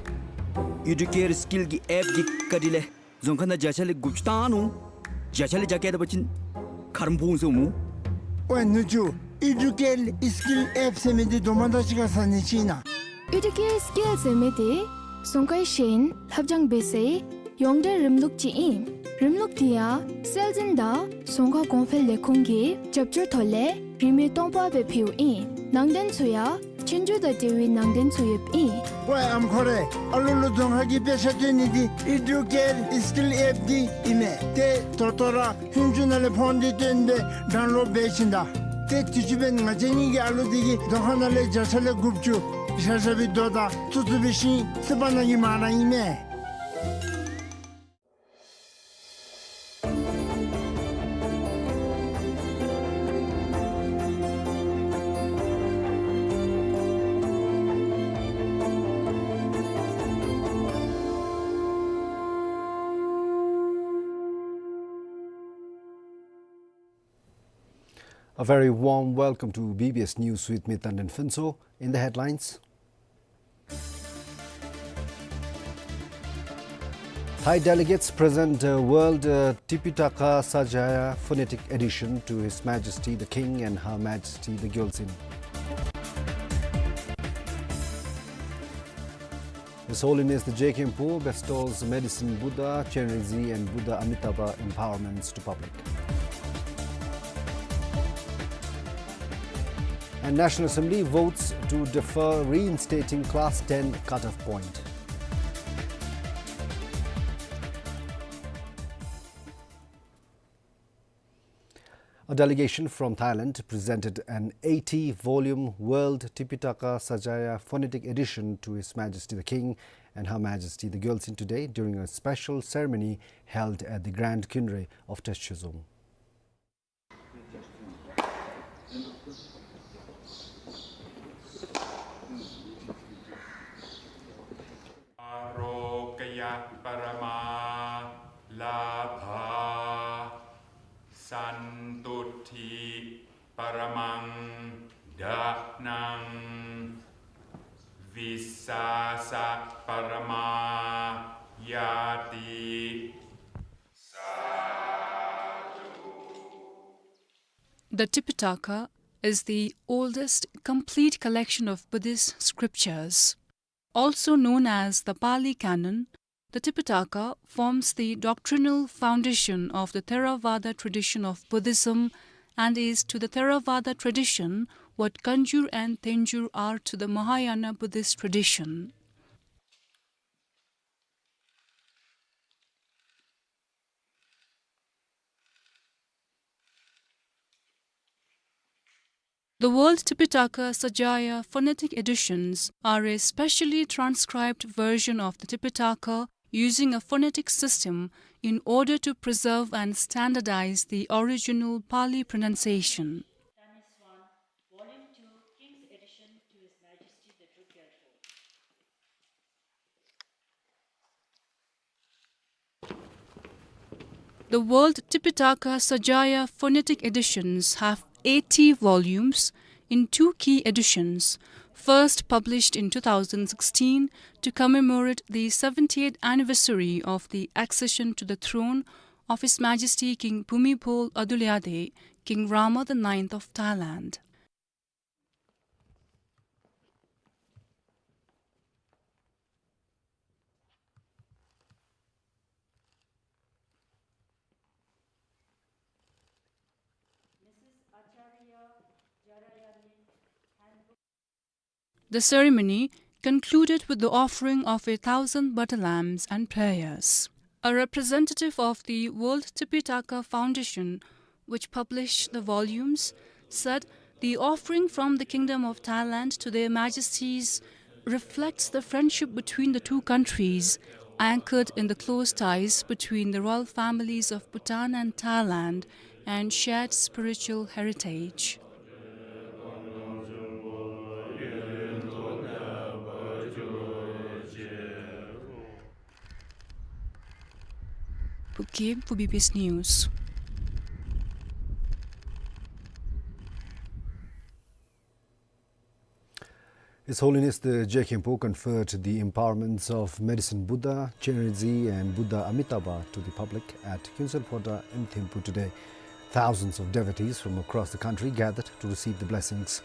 ཨི་ཌུ་ཀེར་སི་ཀིལ་གྱི་ཨེཔ་འདི་བཀའ་དྲིན་ལས་རྫོང་ཁ་ནང་བརྒྱ་ཆ་ལས་དགུ་བཅུ་བཏང་ནུག། བརྒྱ་ཆ་ལས་བརྒྱ་བཀལ་ད་པ་ཅིན་ཁ་རོག་ཕོག་འོང་ཟེར་སྨོ། ཝའི་ནུ་གཅུང་ཨི་ཌུ་ཀེར་སི་ཀིལ་ཨེཔ་ཟེར་མི་འདི་དོ་མ་དང་གཅིག་ཁར་ཟ་ནི་ཅིག་ཨིན་ན། ཨི་ཌུ་ཀེར་སི་ཀིལ་ཟེར་མི་འདི་རྫོང་ཁའི་ཤེས་ཡོན་སློབ་སྦྱོང་འབད་སའི་ ཡོངས་འབྲེལ་རིམ་ལུགས་ཅིག་ཨིན། རིམ་ལུགས་དེ་ཡང་སྲོལ་འཛིན་དང་རྫོང་ཁ་གོང་འཕེལ་ལས་ཁུངས་ཀྱི་རྒྱབ་སྐྱོར་ཐོག་ལས་རིན་མེད་སྟོང་པ་སྦེ་ཕུལཝ་ཨིན། ནང་རྟེན་ཚུ་ཡང་ཆོས་རྒྱུགས་དང་འབྲེལ་བའི་ནང་རྟེན་ཚུ་ཡོདཔ་ཨིན། ཝའེ་ཨམ་འཁོར་རེ། ཨ་ལུ་ལུ་རྫོང་ཁ་གི་དཔེ་ཆ་སྟོན་ནི་འདི་ཨི་ཌུ་ཀེར་ཨི་སི་ཀིལ་ཨེཔ་འདི་ཨིན་མས། ཏེ་ད་ལྟོ་ར་ཧུན་ཅུ་ནང་ལས་ཕོན་འདི་བཏོན་སྦེ་ཌའུན་ལོཌ་འབད་ཞིནམ་ད། ཏེ་དུས་ཅི་འབདན་ང་བཅས་གཉིས་ཀྱི་ཨ་ལུ་འདི་གིས་རྫོང་ཁ་ནང་ལས་བརྒྱ་ཆ་ལས་དགུ་བཅུ་བཞག་བཞག་པའི་རྡོ་དང་བཙུགས་བཙུགས་པའི་ཤིང་རྩིག་པ་ནང་གི་མར་ཨིན་མས། A very warm welcome to B B S News with me, Tandon Phuntsho. In the headlines, Thai delegates present, uh, World, uh, Tipitaka Sanjaya Phonetic Edition to His Majesty the King and Her Majesty the Gyaltsuen. His Holiness the J K Khenpo bestows Medicine Buddha, Chenrezig and Buddha Amitabha empowerments to public. And National Assembly votes to defer reinstating Class ten cutoff point. A delegation from Thailand presented an eighty-volume World Tipitaka Sanjaya Phonetic Edition to His Majesty the King and Her Majesty the Gyaltsuen today during a special ceremony held at the Grand Khyundre of Teshozong. Ārokyaparamā lābhā, santuṭṭhi paramaṃ dhanaṃ, vissāsa paramā ñāti. The Tipitaka is the oldest complete collection of Buddhist scriptures. Also known as the Pali Canon, the Tipitaka forms the doctrinal foundation of the Theravada tradition of Buddhism and is to the Theravada tradition what Kanjur and Thenjur are to the Mahayana Buddhist tradition. The World Tipitaka Sanjaya phonetic editions are a specially transcribed version of the Tipitaka using a phonetic system in order to preserve and standardize the original Pali pronunciation. Volume two, King's Edition, to His Majesty the Druk Gyalpo. The World Tipitaka Sanjaya phonetic editions have eighty volumes in two key editions, first published in two thousand sixteen to commemorate the seventieth anniversary of the accession to the throne of His Majesty King Bhumibol Adulyadej, King Rama the ninth of Thailand. The ceremony concluded with the offering of a thousand butter lambs and prayers. A representative of the World Tipitaka Foundation, which published the volumes, said the offering from the Kingdom of Thailand to Their Majesties reflects the friendship between the two countries, anchored in the close ties between the royal families of Bhutan and Thailand and shared spiritual heritage. Phukim for B B S News. His Holiness the J K Khenpo conferred the empowerments of Medicine Buddha, Chenrezig and Buddha Amitabha to the public at Khyunsen Phota in Thimphu today. Thousands of devotees from across the country gathered to receive the blessings.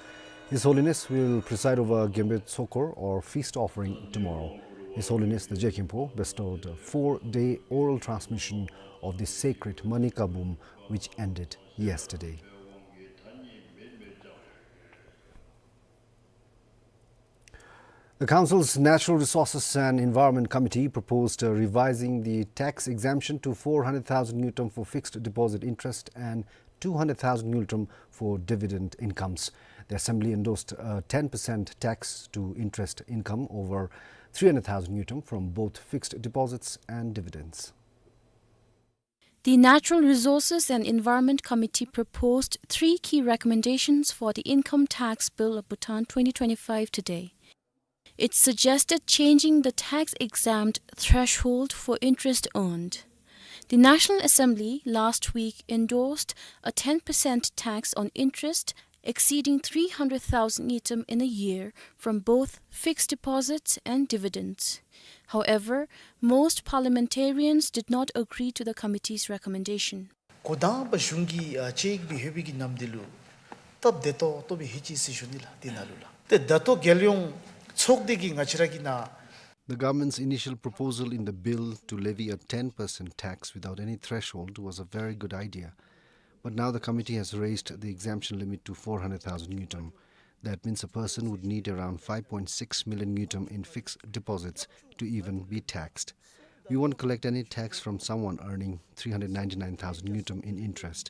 His Holiness will preside over Genpe Tsokor or feast offering tomorrow. His Holiness the Je Khenpo bestowed a four-day oral transmission of the sacred Manika Bum, which ended yesterday. The Council's Natural Resources and Environment Committee proposed, uh, revising the tax exemption to four hundred thousand ngultrum for fixed deposit interest and two hundred thousand ngultrum for dividend incomes. The Assembly endorsed a ten percent tax to interest income over three hundred thousand ngultrum from both fixed deposits and dividends. The Natural Resources and Environment Committee proposed three key recommendations for the Income Tax Bill of Bhutan twenty twenty-five today. It suggested changing the tax-exempt threshold for interest earned. The National Assembly last week endorsed a ten percent tax on interest exceeding three hundred thousand ngultrum in a year from both fixed deposits and dividends. However, most parliamentarians did not agree to the committee's recommendation. འགོ་དང་པ་གཞུང་གིས་ཨ་དཔྱད་ཡིག་སྦེ་ལྷོད་པའི་གི་ནམ་དུས་ལུ་སྟབས་བདེ་ཏོག་ཏོ་སྦེ་ལྷོད་ཅི་ཟེར་ཞུ་ནི་ལགས། དེ་ནང་ལུ་ལགས། ཏེ་ད་ལྟོ་རྒྱལ་ཡོངས་ཚོགས་སྡེ་གིས་ང་བཅས་ར་གི་ནང་། The government's initial proposal in the bill to levy a ten percent tax without any threshold was a very good idea. But now the committee has raised the exemption limit to four hundred thousand ngultrum. That means a person would need around five point six million ngultrum in fixed deposits to even be taxed. We won't collect any tax from someone earning three hundred ninety-nine thousand ngultrum in interest.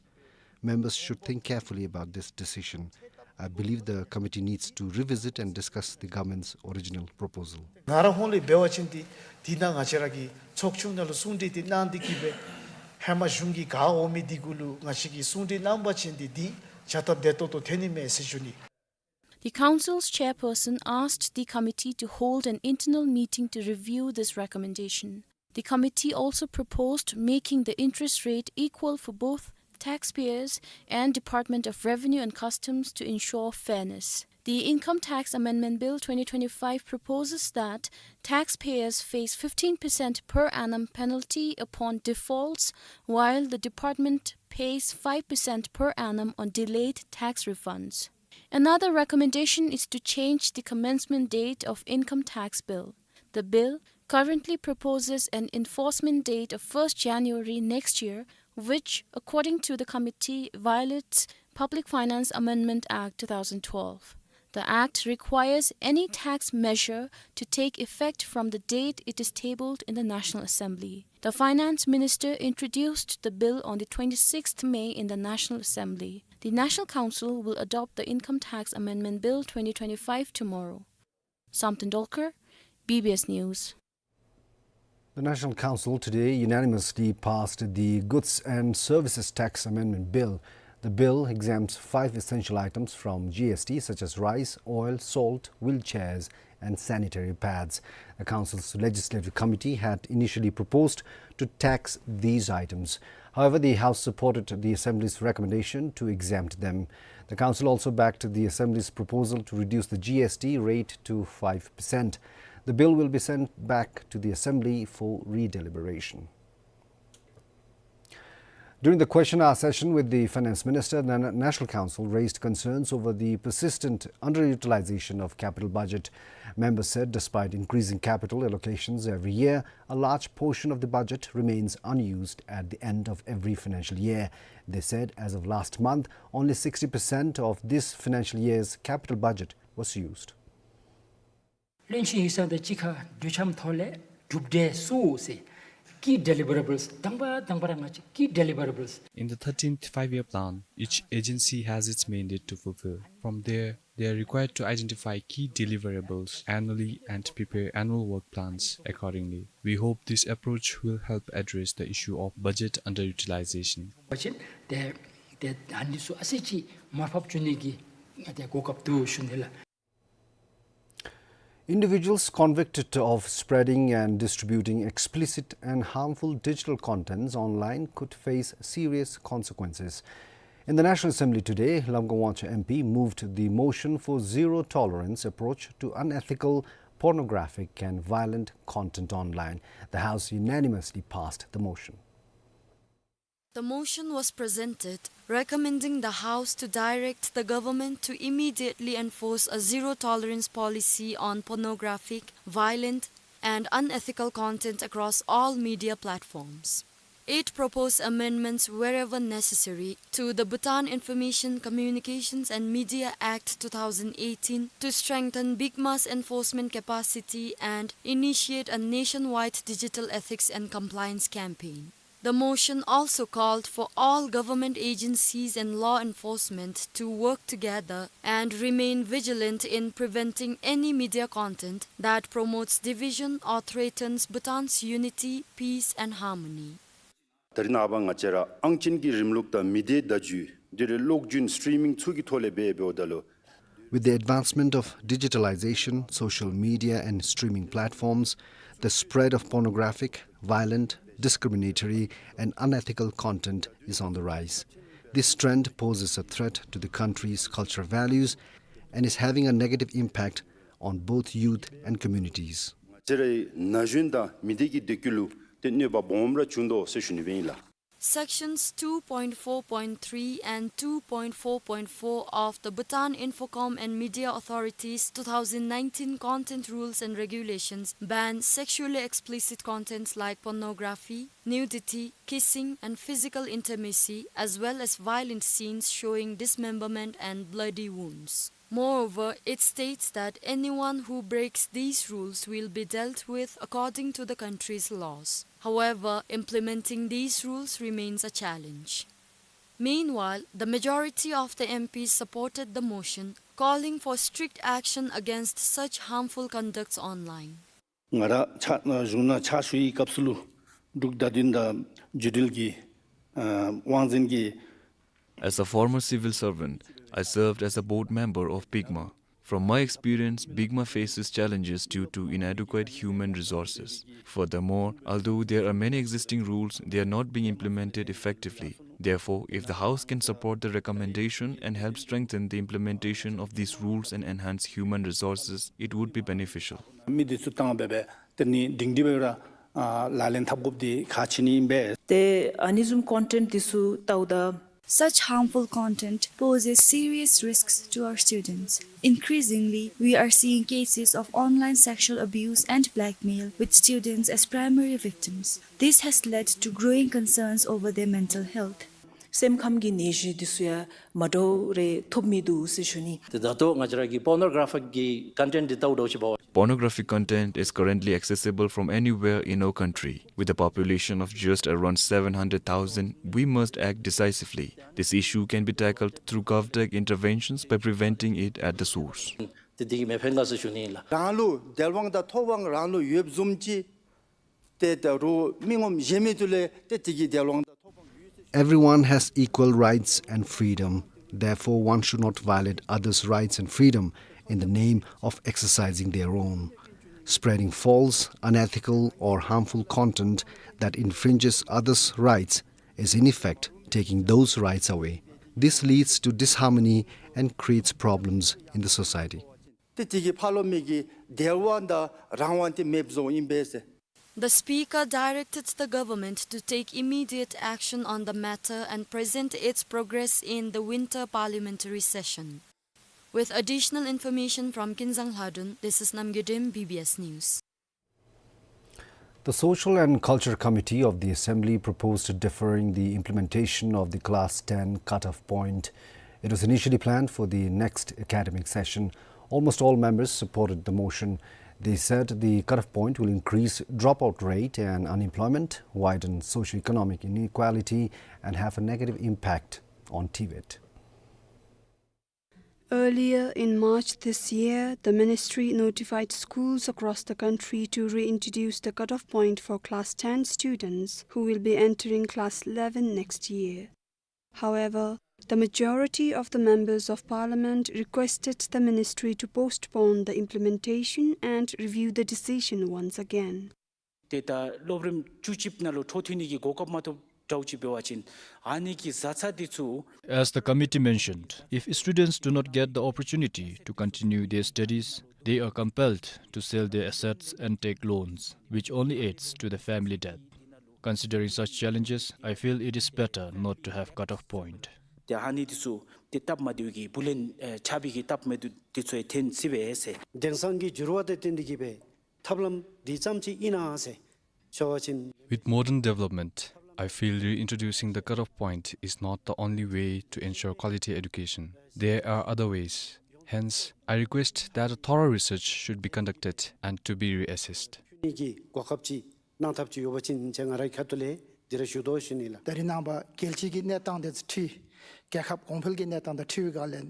Members should think carefully about this decision. I believe the committee needs to revisit and discuss the government's original proposal. ང་ར་ཧོང་ལས་འབད་བ་ཅིན་ཏེ་དེ་ནང་ང་བཅས་ར་གི་ཚོགས་ཆུང་ནང་ལུ་གསུང་གྲོས་དེ་གནང་སྟེ་གིས་སྦེ་ཧེ་མ་གཞུང་གི་ག་འོང་མི་དེ་གུ་ལུ་ང་བཅས་ཀྱིས་གསུང་གྲོས་གནང་བ་ཅིན་ཏེ་དེ་བྱ་སྟབས་བདེ་ཏོག་ཏོ་ཐོན་ནི་མས་ཟེར་ཞུ་ནི། The Council's chairperson asked the committee to hold an internal meeting to review this recommendation. The committee also proposed making the interest rate equal for both taxpayers and Department of Revenue and Customs to ensure fairness. The Income Tax Amendment Bill twenty twenty-five proposes that taxpayers face fifteen percent per annum penalty upon defaults, while the department pays five percent per annum on delayed tax refunds. Another recommendation is to change the commencement date of income tax bill. The bill currently proposes an enforcement date of first January next year, which, according to the committee, violates Public Finance Amendment Act two thousand twelve. The act requires any tax measure to take effect from the date it is tabled in the National Assembly. The finance minister introduced the bill on the twenty-sixth May in the National Assembly. The National Council will adopt the Income Tax Amendment Bill twenty twenty-five tomorrow. Samten Dolkar, B B S News. The National Council today unanimously passed the Goods and Services Tax Amendment Bill. The bill exempts five essential items from G S T, such as rice, oil, salt, wheelchairs, and sanitary pads. The Council's Legislative Committee had initially proposed to tax these items. However, the House supported the Assembly's recommendation to exempt them. The Council also backed the Assembly's proposal to reduce the G S T rate to five percent. The bill will be sent back to the Assembly for redeliberation. During the question hour session with the Finance Minister, the Na-, National Council raised concerns over the persistent underutilization of capital budget. Members said despite increasing capital allocations every year, a large portion of the budget remains unused at the end of every financial year. They said as of last month, only sixty percent of this financial year's capital budget was used. བློན་ཆེན་ཡིག་ཚང་དང་གཅིག་ཁར་གྲོས་འཆམ་ཐོག་ལས་གྲུབ་འབྲས་སུ་ཟེར་key deliverables དང་པ་དང་པ་ར་ང་བཅས་key deliverables. In the thirteenth Five-Year Plan, each agency has its mandate to fulfill. From there, they are required to identify key deliverables annually and prepare annual work plans accordingly. We hope this approach will help address the issue of budget underutilization. པ་ཅིན་ཏེ་ཏེ་ཨ་ནི་ཚུ་ཨ་ཙི་ཅིག་མར་ཕབ་བཅུག་ནི་གི་ཏེ་གོ་སྐབས་འདུག་ཞུ་ནི་ལགས། Individuals convicted of spreading and distributing explicit and harmful digital contents online could face serious consequences. In the National Assembly today, Lamka Wangchuk M P moved the motion for zero tolerance approach to unethical, pornographic and violent content online. The House unanimously passed the motion. The motion was presented recommending the House to direct the government to immediately enforce a zero-tolerance policy on pornographic, violent, and unethical content across all media platforms. Eight proposed amendments, wherever necessary, to the Bhutan Information, Communications and Media Act two thousand eighteen to strengthen BIGMA's enforcement capacity and initiate a nationwide digital ethics and compliance campaign. The motion also called for all government agencies and law enforcement to work together and remain vigilant in preventing any media content that promotes division or threatens Bhutan's unity, peace, and harmony. ད་རིས་ནངས་པ་ང་བཅས་ར་ཨང་ཅན་གྱི་རིམ་ལུགས་དང་མི་སྡེའི་བརྡ་བརྒྱུད་འདི་རེ་གློག་རྒྱུན་སི་ཊི་རི་མིང་ཚུ་གི་ཐོག་ལས་འབད་འབདཝ་ད་ལུ། With the advancement of digitalization, social media and streaming platforms, the spread of pornographic, violent, discriminatory and unethical content is on the rise. This trend poses a threat to the country's cultural values and is having a negative impact on both youth and communities. ང་བཅས་རའི་ན་གཞོན་དང་མི་སྡེ་གི་བདེ་སྐྱིད་ལུ་ཏེ་གནོད་པ་སྦོམ་ར་བྱུང་དོ་ཟེར་ཞུ་ནི་སྦེ་ཨིན་ལགས། Sections two point four point three and two point four point four of the Bhutan Infocom and Media Authority's two thousand nineteen Content Rules and Regulations ban sexually explicit contents like pornography, nudity, kissing, and physical intimacy, as well as violent scenes showing dismemberment and bloody wounds. Moreover, it states that anyone who breaks these rules will be dealt with according to the country's laws. However, implementing these rules remains a challenge. Meanwhile, the majority of the M Ps supported the motion, calling for strict action against such harmful conducts online. ང་ར་ཕྱག་གཞུང་ནང་ཕྱག་ཞུ་བའི་སྐབས་སུ་ལུ་འབྲུག་བརྡ་དོན་དང་བརྒྱུད་འབྲེལ་གྱི་ཨ་དབང་འཛིན་གྱི། As a former civil servant, I served as a board member of BIGMA. From my experience, BIGMA faces challenges due to inadequate human resources. Furthermore, although there are many existing rules, they are not being implemented effectively. Therefore, if the House can support the recommendation and help strengthen the implementation of these rules and enhance human resources, it would be beneficial. མི་འདི་ཚུ་བཏང་སྦེ་སྦེ་དེ་ནི་སྒྲིང་སྒྲི་སྦེ་ར་ཨ་ལག་ལེན་འཐབ་དགོཔ་འདི་ཁག་ཆེ་ནི་ཨིན་པས། ཏེ་ཨ་ནི་བཟུམ་ཀོན་ཊེནཊ་འདི་ཚུ་བལྟཝ་ད། Such harmful content poses serious risks to our students. Increasingly, we are seeing cases of online sexual abuse and blackmail, with students as primary victims. This has led to growing concerns over their mental health. སེམས་ཁམས་ཀྱི་ནད་གཞི་འདི་ཚུ་ཡང་མ་འདྲཝ་རེ་ཐོབ་མི་འདུག་ཟེར་ཞུ་ནི། ཏེ་ད་ལྟོ་ང་བཅས་ར་གི་པོར་ནོ་གར་ཕིག་གི་ཀོན་ཊེནཊ་འདི་བལྟཝ་ད་ཅིག་འབད་བ། Pornographic content is currently accessible from anywhere in our country. With a population of just around seven hundred thousand, we must act decisively. This issue can be tackled through GovTech interventions by preventing it at the source. ཏེ་འདི་གིས་མི་ཕན་ག་ཟེར་ཞུ་ནི་ཨིན་ལགས། རང་ལུ་དལ་བ་དང་ཐོབ་དབང་རང་ལུ་ཡོདཔ་བཟུམ་ཅིག་ཏེ་ད་རུང་མི་ངོམ་གཞན་མི་ཚུ་ལུ་ཏེ་དེ་གི་དལ་བ་དང་ཐོབ་དབང་ཡོད་ཟེར། Everyone has equal rights and freedom. Therefore, one should not violate others' rights and freedom in the name of exercising their own. Spreading false, unethical, or harmful content that infringes others' rights is, in effect, taking those rights away. This leads to disharmony and creates problems in the society. ཏེ་དེ་གིས་ཕར་ལུ་མི་གི་དལ་བ་དང་རང་དབང་འདི་མེདཔ་བཟོཝ་ཨིན་པས་ཟེར། The speaker directed the government to take immediate action on the matter and present its progress in the winter parliamentary session. With additional information from Kinzang Lhadon, this is Namgay Dem, B B S News. The Social and Culture Committee of the Assembly proposed deferring the implementation of the Class ten cutoff point. It was initially planned for the next academic session. Almost all members supported the motion. They said the cutoff point will increase dropout rate and unemployment, widen socio-economic inequality, and have a negative impact on Tibet. Earlier in March this year, the ministry notified schools across the country to reintroduce the cutoff point for class ten students who will be entering class eleven next year. However, the majority of the members of parliament requested the ministry to postpone the implementation and review the decision once again. ཏེ་ད་སློབ་རིམ་བཅུ་གཅིག་ནང་ལུ་འཕྲོ་མཐུད་ནི་གི་གོ་སྐབས་མ་ཐོབ་འདྲཝ་ཅིག་འབད་བ་ཅིན་ཨ་ནི་གི་བཟའ་ཚང་འདི་ཚུ། As the committee mentioned, if students do not get the opportunity to continue their studies, they are compelled to sell their assets and take loans, which only adds to the family debt. Considering such challenges, I feel it is better not to have cutoff point. ཏེ་ཨ་ནི་འདི་ཚུ་ཏེ་སྟབས་མ་བདེཝ་གི་བུ་ལོན་ཨེ་ཆག་པའི་གི་སྟབས་མ་བདེཝ་འདི་ཚུ་ཡང་ཐོན་སྲིད་པས་ཟེར། དེང་སང་གི་འགྱུར་བ་དང་བསྟུན་ཏེ་གིས་སྦེ་ ཐབས་ལམ་འདི་ཙམ་ཅིག་ཨིན་ན་ཟེར་ཞུ་བ་ཅིན། With modern development, I feel reintroducing the cutoff point is not the only way to ensure quality education. There are other ways. Hence, I request that a thorough research should be conducted and to be reassessed. གི་གོ་སྐབས་ཅིག་གནང་ཐབས་ཅིག་ཡོད་པ་ཅིན་ཅེས་ང་རའི་ཁ་ཐུག་ལས་འདི་ར་ཞུ་དོ་ཞུ་ནི་ལགས། ད་རེས་ནངས་པ་རྒྱལ་སྤྱི་གི་གནས་སྟངས་དང་འཁྲིལ་རྒྱལ་ཁབ་གོང་འཕེལ་གྱི་གནས་སྟངས་དང་འཁྲིལ་བའི་སྒང་ལས་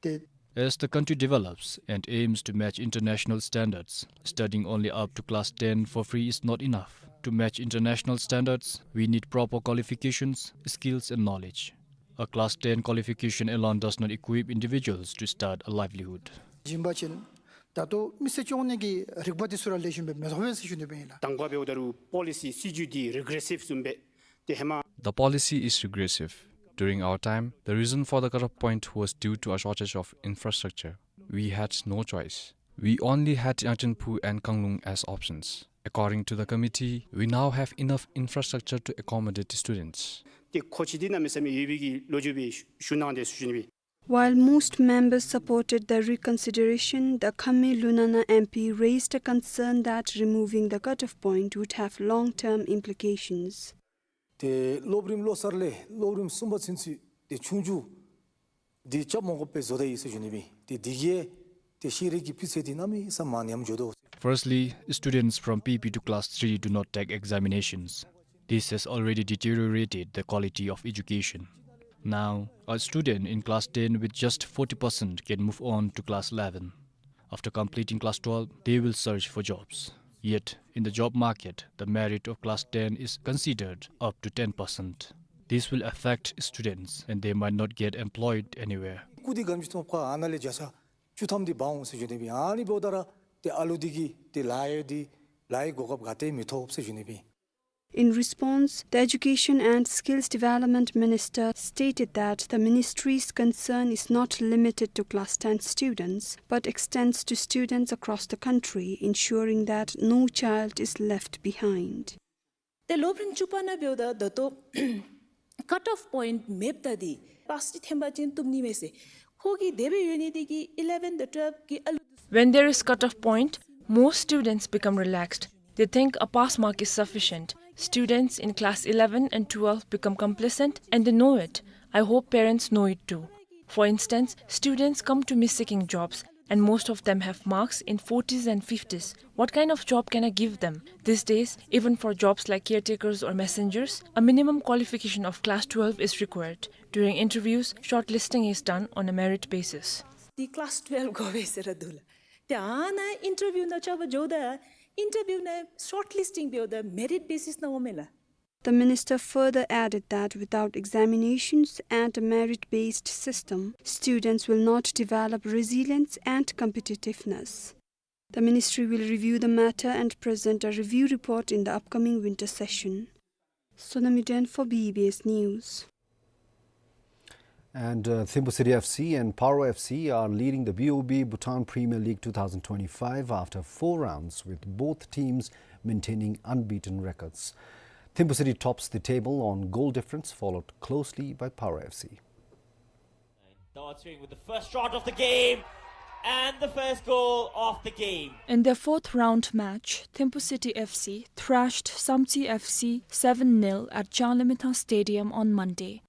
ཏེ། As the country develops and aims to match international standards, studying only up to class ten for free is not enough. To match international standards, we need proper qualifications, skills and knowledge. A class ten qualification alone does not equip individuals to start a livelihood. བྱིན་པ་ཅིན་ད་ལྟོ་མི་སེར་སྐྱོང་ནི་གི་རིག་པ་འདི་ཚུ་ར་ལེགས་ཤོམ་སྦེ་མི་ཐོབ་པས་ཟེར་ཞུ་ནི་སྦེ་ཨིན་ལགས། དང་པ་འབདཝ་ད་རུང་པོ་ལི་སི་སྲིད་བྱུས་འདི་རི་གྲེ་སིབ་བཟུམ་སྦེ་ཏེ་ཧེ་མ། The policy is regressive. During our time, the reason for the cutoff point was due to a shortage of infrastructure. We had no choice. We only had Yangchenphu and Kanglung as options. According to the committee, we now have enough infrastructure to accommodate students. ཏེ་ཁོ་ཅིག་འདི་གནམ་མེད་ས་མེད་ཡོད་པའི་གི་ལོ་རྒྱུས་སྦེ་ཞུ་གནང་སྟེ་ཞུ་ནི་སྦེ། While most members supported the reconsideration, the Khami Lunana M P raised a concern that removing the cutoff point would have long-term implications. ཏེ་སློབ་རིམ་བློ་གསར་ལས་སློབ་རིམ་གསུམ་པ་ཚུན་ཚོད་ཏེ་ཆུང་ཆུང་འདི་རྐྱབ་མ་དགོཔ་སྦེ་བཟོ་ད་ཡི་ཟེར་ཞུ་ནི་སྦེ། ཏེ་འདི་གིས་ཏེ་ཤེས་རིག་གི་སྤུས་ཚད་འདི་གནམ་མེད་ས་མེད་ཉམས་འགྱོ་དོ། Firstly, students from P P to class three do not take examinations. This has already deteriorated the quality of education. Now, a student in class ten with just forty percent can move on to class eleven. After completing class twelve, they will search for jobs. Yet, in the job market, the merit of class ten is considered up to ten percent. This will affect students and they might not get employed anywhere. སྐུ་འདི་ག་དེམ་ཅིག་ཐོབ་ག་ཨ་ནཱ་ལས་བརྒྱ་ཆ་བཅུ་ཐམ་འདི་འབག་འོང་ཟེར་ཞུ་ནི་སྦེ། ཨ་ནི་འབདཝ་ད་ར་ཏེ་ཨ་ལུ་འདི་གིས་ཏེ་ལཱ་གཡོག་འདི་ལཱ་གཡོག་གོ་སྐབས་ག་ཏེ་མི་ཐོབ་ཟེར་ཞུ་ནི་སྦེ། In response, the Education and Skills Development Minister stated that the ministry's concern is not limited to class ten students, but extends to students across the country, ensuring that no child is left behind. ཏེ་སློབ་རིམ་བཅུ་པ་ནང་འབདཝ་ད་ད་ལྟོ་ཀཊ་ཨོཕ་པོའིནཊ་མེདཔ་ད་འདི་པཱསི་ཅིག་ཐོན་པ་ཅིན་བཏུབ་ནི་མས་ཟེར། ཁོ་གི་དེ་སྦེ་ཡོད་ནི་འདི་གིས་ཨི་ལེ་བཱན་དང་ཊུ་ཝེལབ་གི་ཨ་ལུ། When there is cut-off point, most students become relaxed. They think a pass mark is sufficient. Students in class eleven and twelve become complacent and they know it. I hope parents know it too. For instance, students come to me seeking jobs, and most of them have marks in forties and fifties. What kind of job can I give them? These days, even for jobs like caretakers or messengers, a minimum qualification of class twelve is required. During interviews, shortlisting is done on a merit basis. འདི་ཀླཱས་ཊུ་ཝེལབ་དགོ་པས་ཟེར་ར་འདུག་ལགས། ཏེ་ཨ་ནཱ་ཨིན་ཊར་བིའུ་ནང་རྐྱབ་པར་འགྱོཝ་ད་ཨིན་ཊར་བིའུ་ནང་ཤོཊ་ལིསི་ཊིང་འབདཝ་ད་མེ་རིཊ་བེ་སིསི་ནང་འོང་མས་ལགས། The minister further added that without examinations and a merit-based system, students will not develop resilience and competitiveness. The ministry will review the matter and present a review report in the upcoming winter session. Sonam Yuden for B B S News. And, uh, Thimphu City F C and Paro F C are leading the B O B Bhutan Premier League two thousand twenty-five after four rounds, with both teams maintaining unbeaten records. Thimphu City tops the table on goal difference, followed closely by Paro F C. Dawat Swing with the first shot of the game and the first goal of the game. In their fourth round match, Thimphu City F C thrashed Samtse F C seven nil at Changlimithang Stadium on Monday.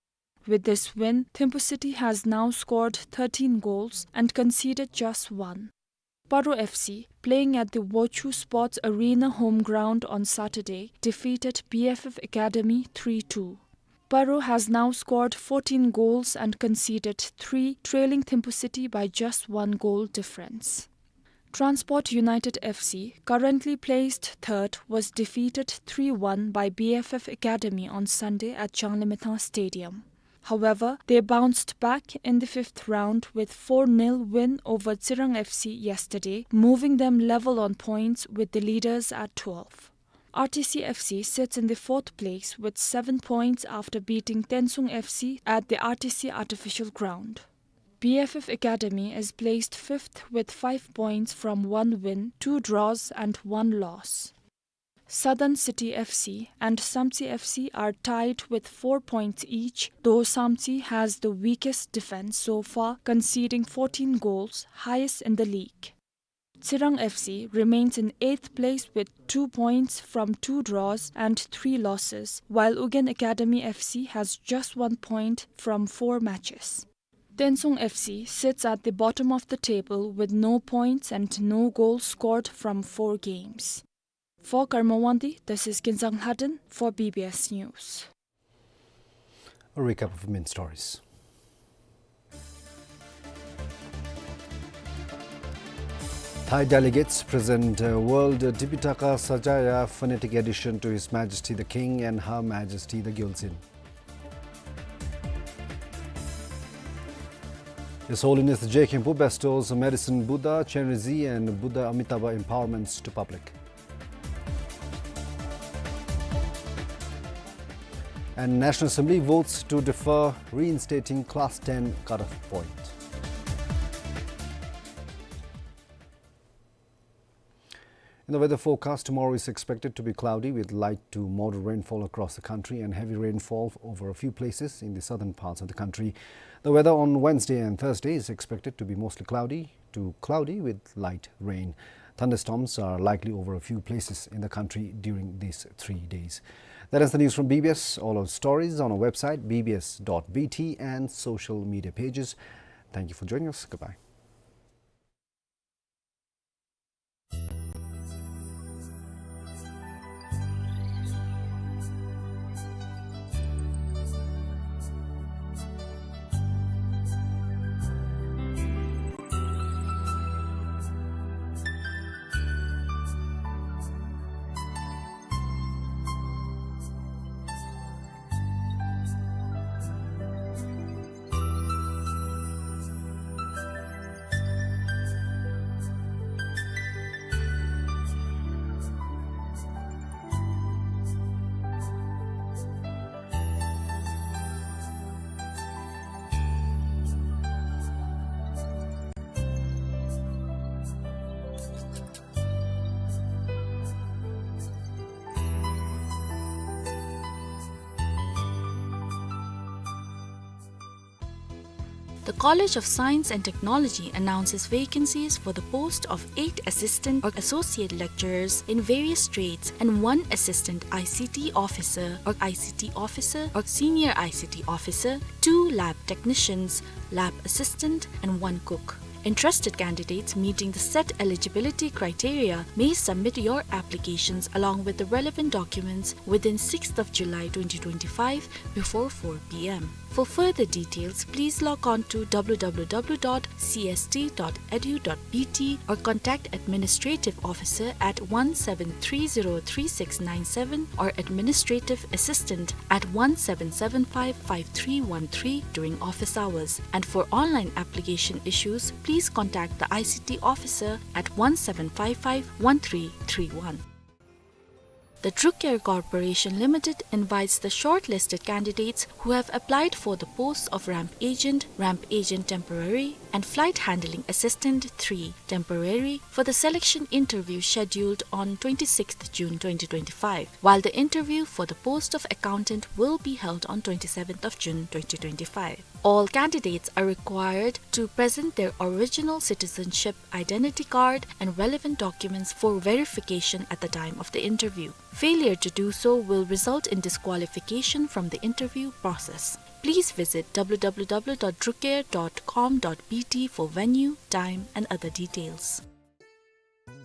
With this win, Thimphu City has now scored thirteen goals and conceded just one. Paro F C, playing at the Wochoo Sports Arena home ground on Saturday, defeated B F F Academy three two. Paro has now scored fourteen goals and conceded three, trailing Thimphu City by just one goal difference. Transport United F C, currently placed third, was defeated three one by B F F Academy on Sunday at Changlimithang Stadium. However, they bounced back in the fifth round with four nil win over Tsirang F C yesterday, moving them level on points with the leaders at twelve. R T C F C sits in the fourth place with seven points after beating Tensung F C at the R T C artificial ground. B F F Academy is placed fifth with five points from one win, two draws and one loss. Southern City F C and Samtse F C are tied with four points each, though Samtse has the weakest defense so far, conceding fourteen goals, highest in the league. Tsirang F C remains in eighth place with two points from two draws and three losses, while Ugyen Academy F C has just one point from four matches. Tensong F C sits at the bottom of the table with no points and no goals scored from four games. For Karma Wangdi, this is Kinzang Lhaden for B B S News. A recap of main stories. Thai delegates present, uh, World Tipitaka Sanjaya phonetic edition to His Majesty the King and Her Majesty the Gyaltsuen. His Holiness the Je Khenpo bestows Medicine Buddha, Chenrezig and Buddha Amitabha empowerments to public. And National Assembly votes to defer reinstating Class ten cutoff point. In the weather forecast, tomorrow is expected to be cloudy with light to moderate rainfall across the country and heavy rainfall over a few places in the southern parts of the country. The weather on Wednesday and Thursday is expected to be mostly cloudy to cloudy with light rain. Thunderstorms are likely over a few places in the country during these three days. That is the news from B B S. All our stories on our website, B B S dot B T, and social media pages. Thank you for joining us. Goodbye. The College of Science and Technology announces vacancies for the post of eight assistant or associate lecturers in various trades and one assistant I C T officer or I C T officer or senior I C T officer, two lab technicians, lab assistant, and one cook. Interested candidates meeting the set eligibility criteria may submit your applications along with the relevant documents within sixth of July twenty twenty-five before four P M. For further details, please log on to W W W dot C S T dot edu dot B T or contact administrative officer at one seven three zero three six nine seven or administrative assistant at one seven seven five five three one three during office hours. And for online application issues, please contact the I C T officer at one seven five five one three three one. The Drucare Corporation Limited invites the shortlisted candidates who have applied for the posts of ramp agent, ramp agent temporary, and flight handling assistant three temporary for the selection interview scheduled on twenty-sixth June twenty twenty-five, while the interview for the post of accountant will be held on twenty-seventh of June twenty twenty-five. All candidates are required to present their original citizenship identity card and relevant documents for verification at the time of the interview. Failure to do so will result in disqualification from the interview process. Please visit W W W dot drucare dot com dot B T for venue, time, and other details.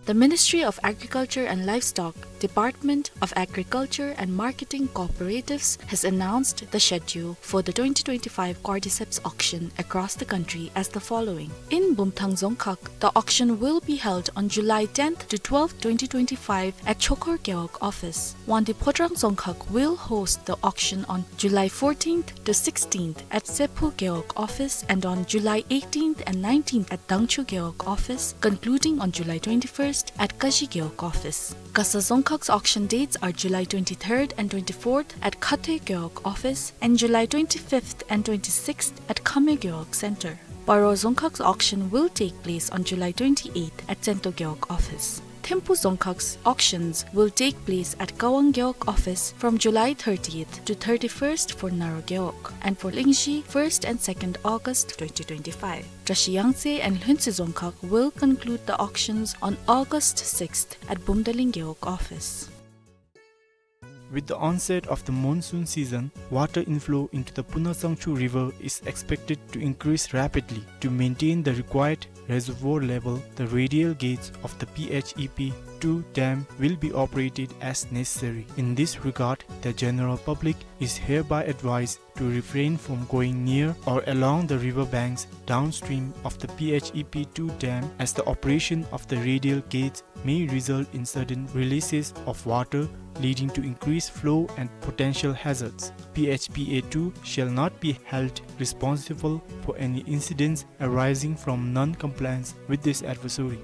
The Ministry of Agriculture and Livestock, Department of Agriculture and Marketing Cooperatives has announced the schedule for the twenty twenty-five cordyceps auction across the country as the following. In Bumthang Dzongkhag, the auction will be held on July tenth to twelfth, twenty twenty-five at Chokor Gewog office. Wangdue Phodrang Dzongkhag will host the auction on July fourteenth to sixteenth at Sephu Gewog office and on July eighteenth and nineteenth at Dangchu Gewog office, concluding on July twenty-first at Kashi Gewog office. Gasa Dzongkhag's auction dates are July twenty-third and twenty-fourth at Khathoe Gewog office and July twenty-fifth and twenty-sixth at Khamyo Gewog Center. Paro Dzongkhag's auction will take place on July twenty-eighth at Tsento Gewog office. Thimphu Dzongkhag's auctions will take place at Kawang Gewog office from July thirtieth to thirty-first for Naro Gewog and for Lingzhi first and second August twenty twenty-five. Trashi Yangtse and Lhuentse Dzongkhag will conclude the auctions on August sixth at Bumdaling Gewog office. With the onset of the monsoon season, water inflow into the Puna Tsangchu River is expected to increase rapidly. To maintain the required reservoir level, the radial gates of the P H E P two dam will be operated as necessary. In this regard, the general public is hereby advised to refrain from going near or along the river banks downstream of the P H E P two dam, as the operation of the radial gates may result in sudden releases of water, leading to increased flow and potential hazards. P H P A two shall not be held responsible for any incidents arising from non-compliance with this advisory.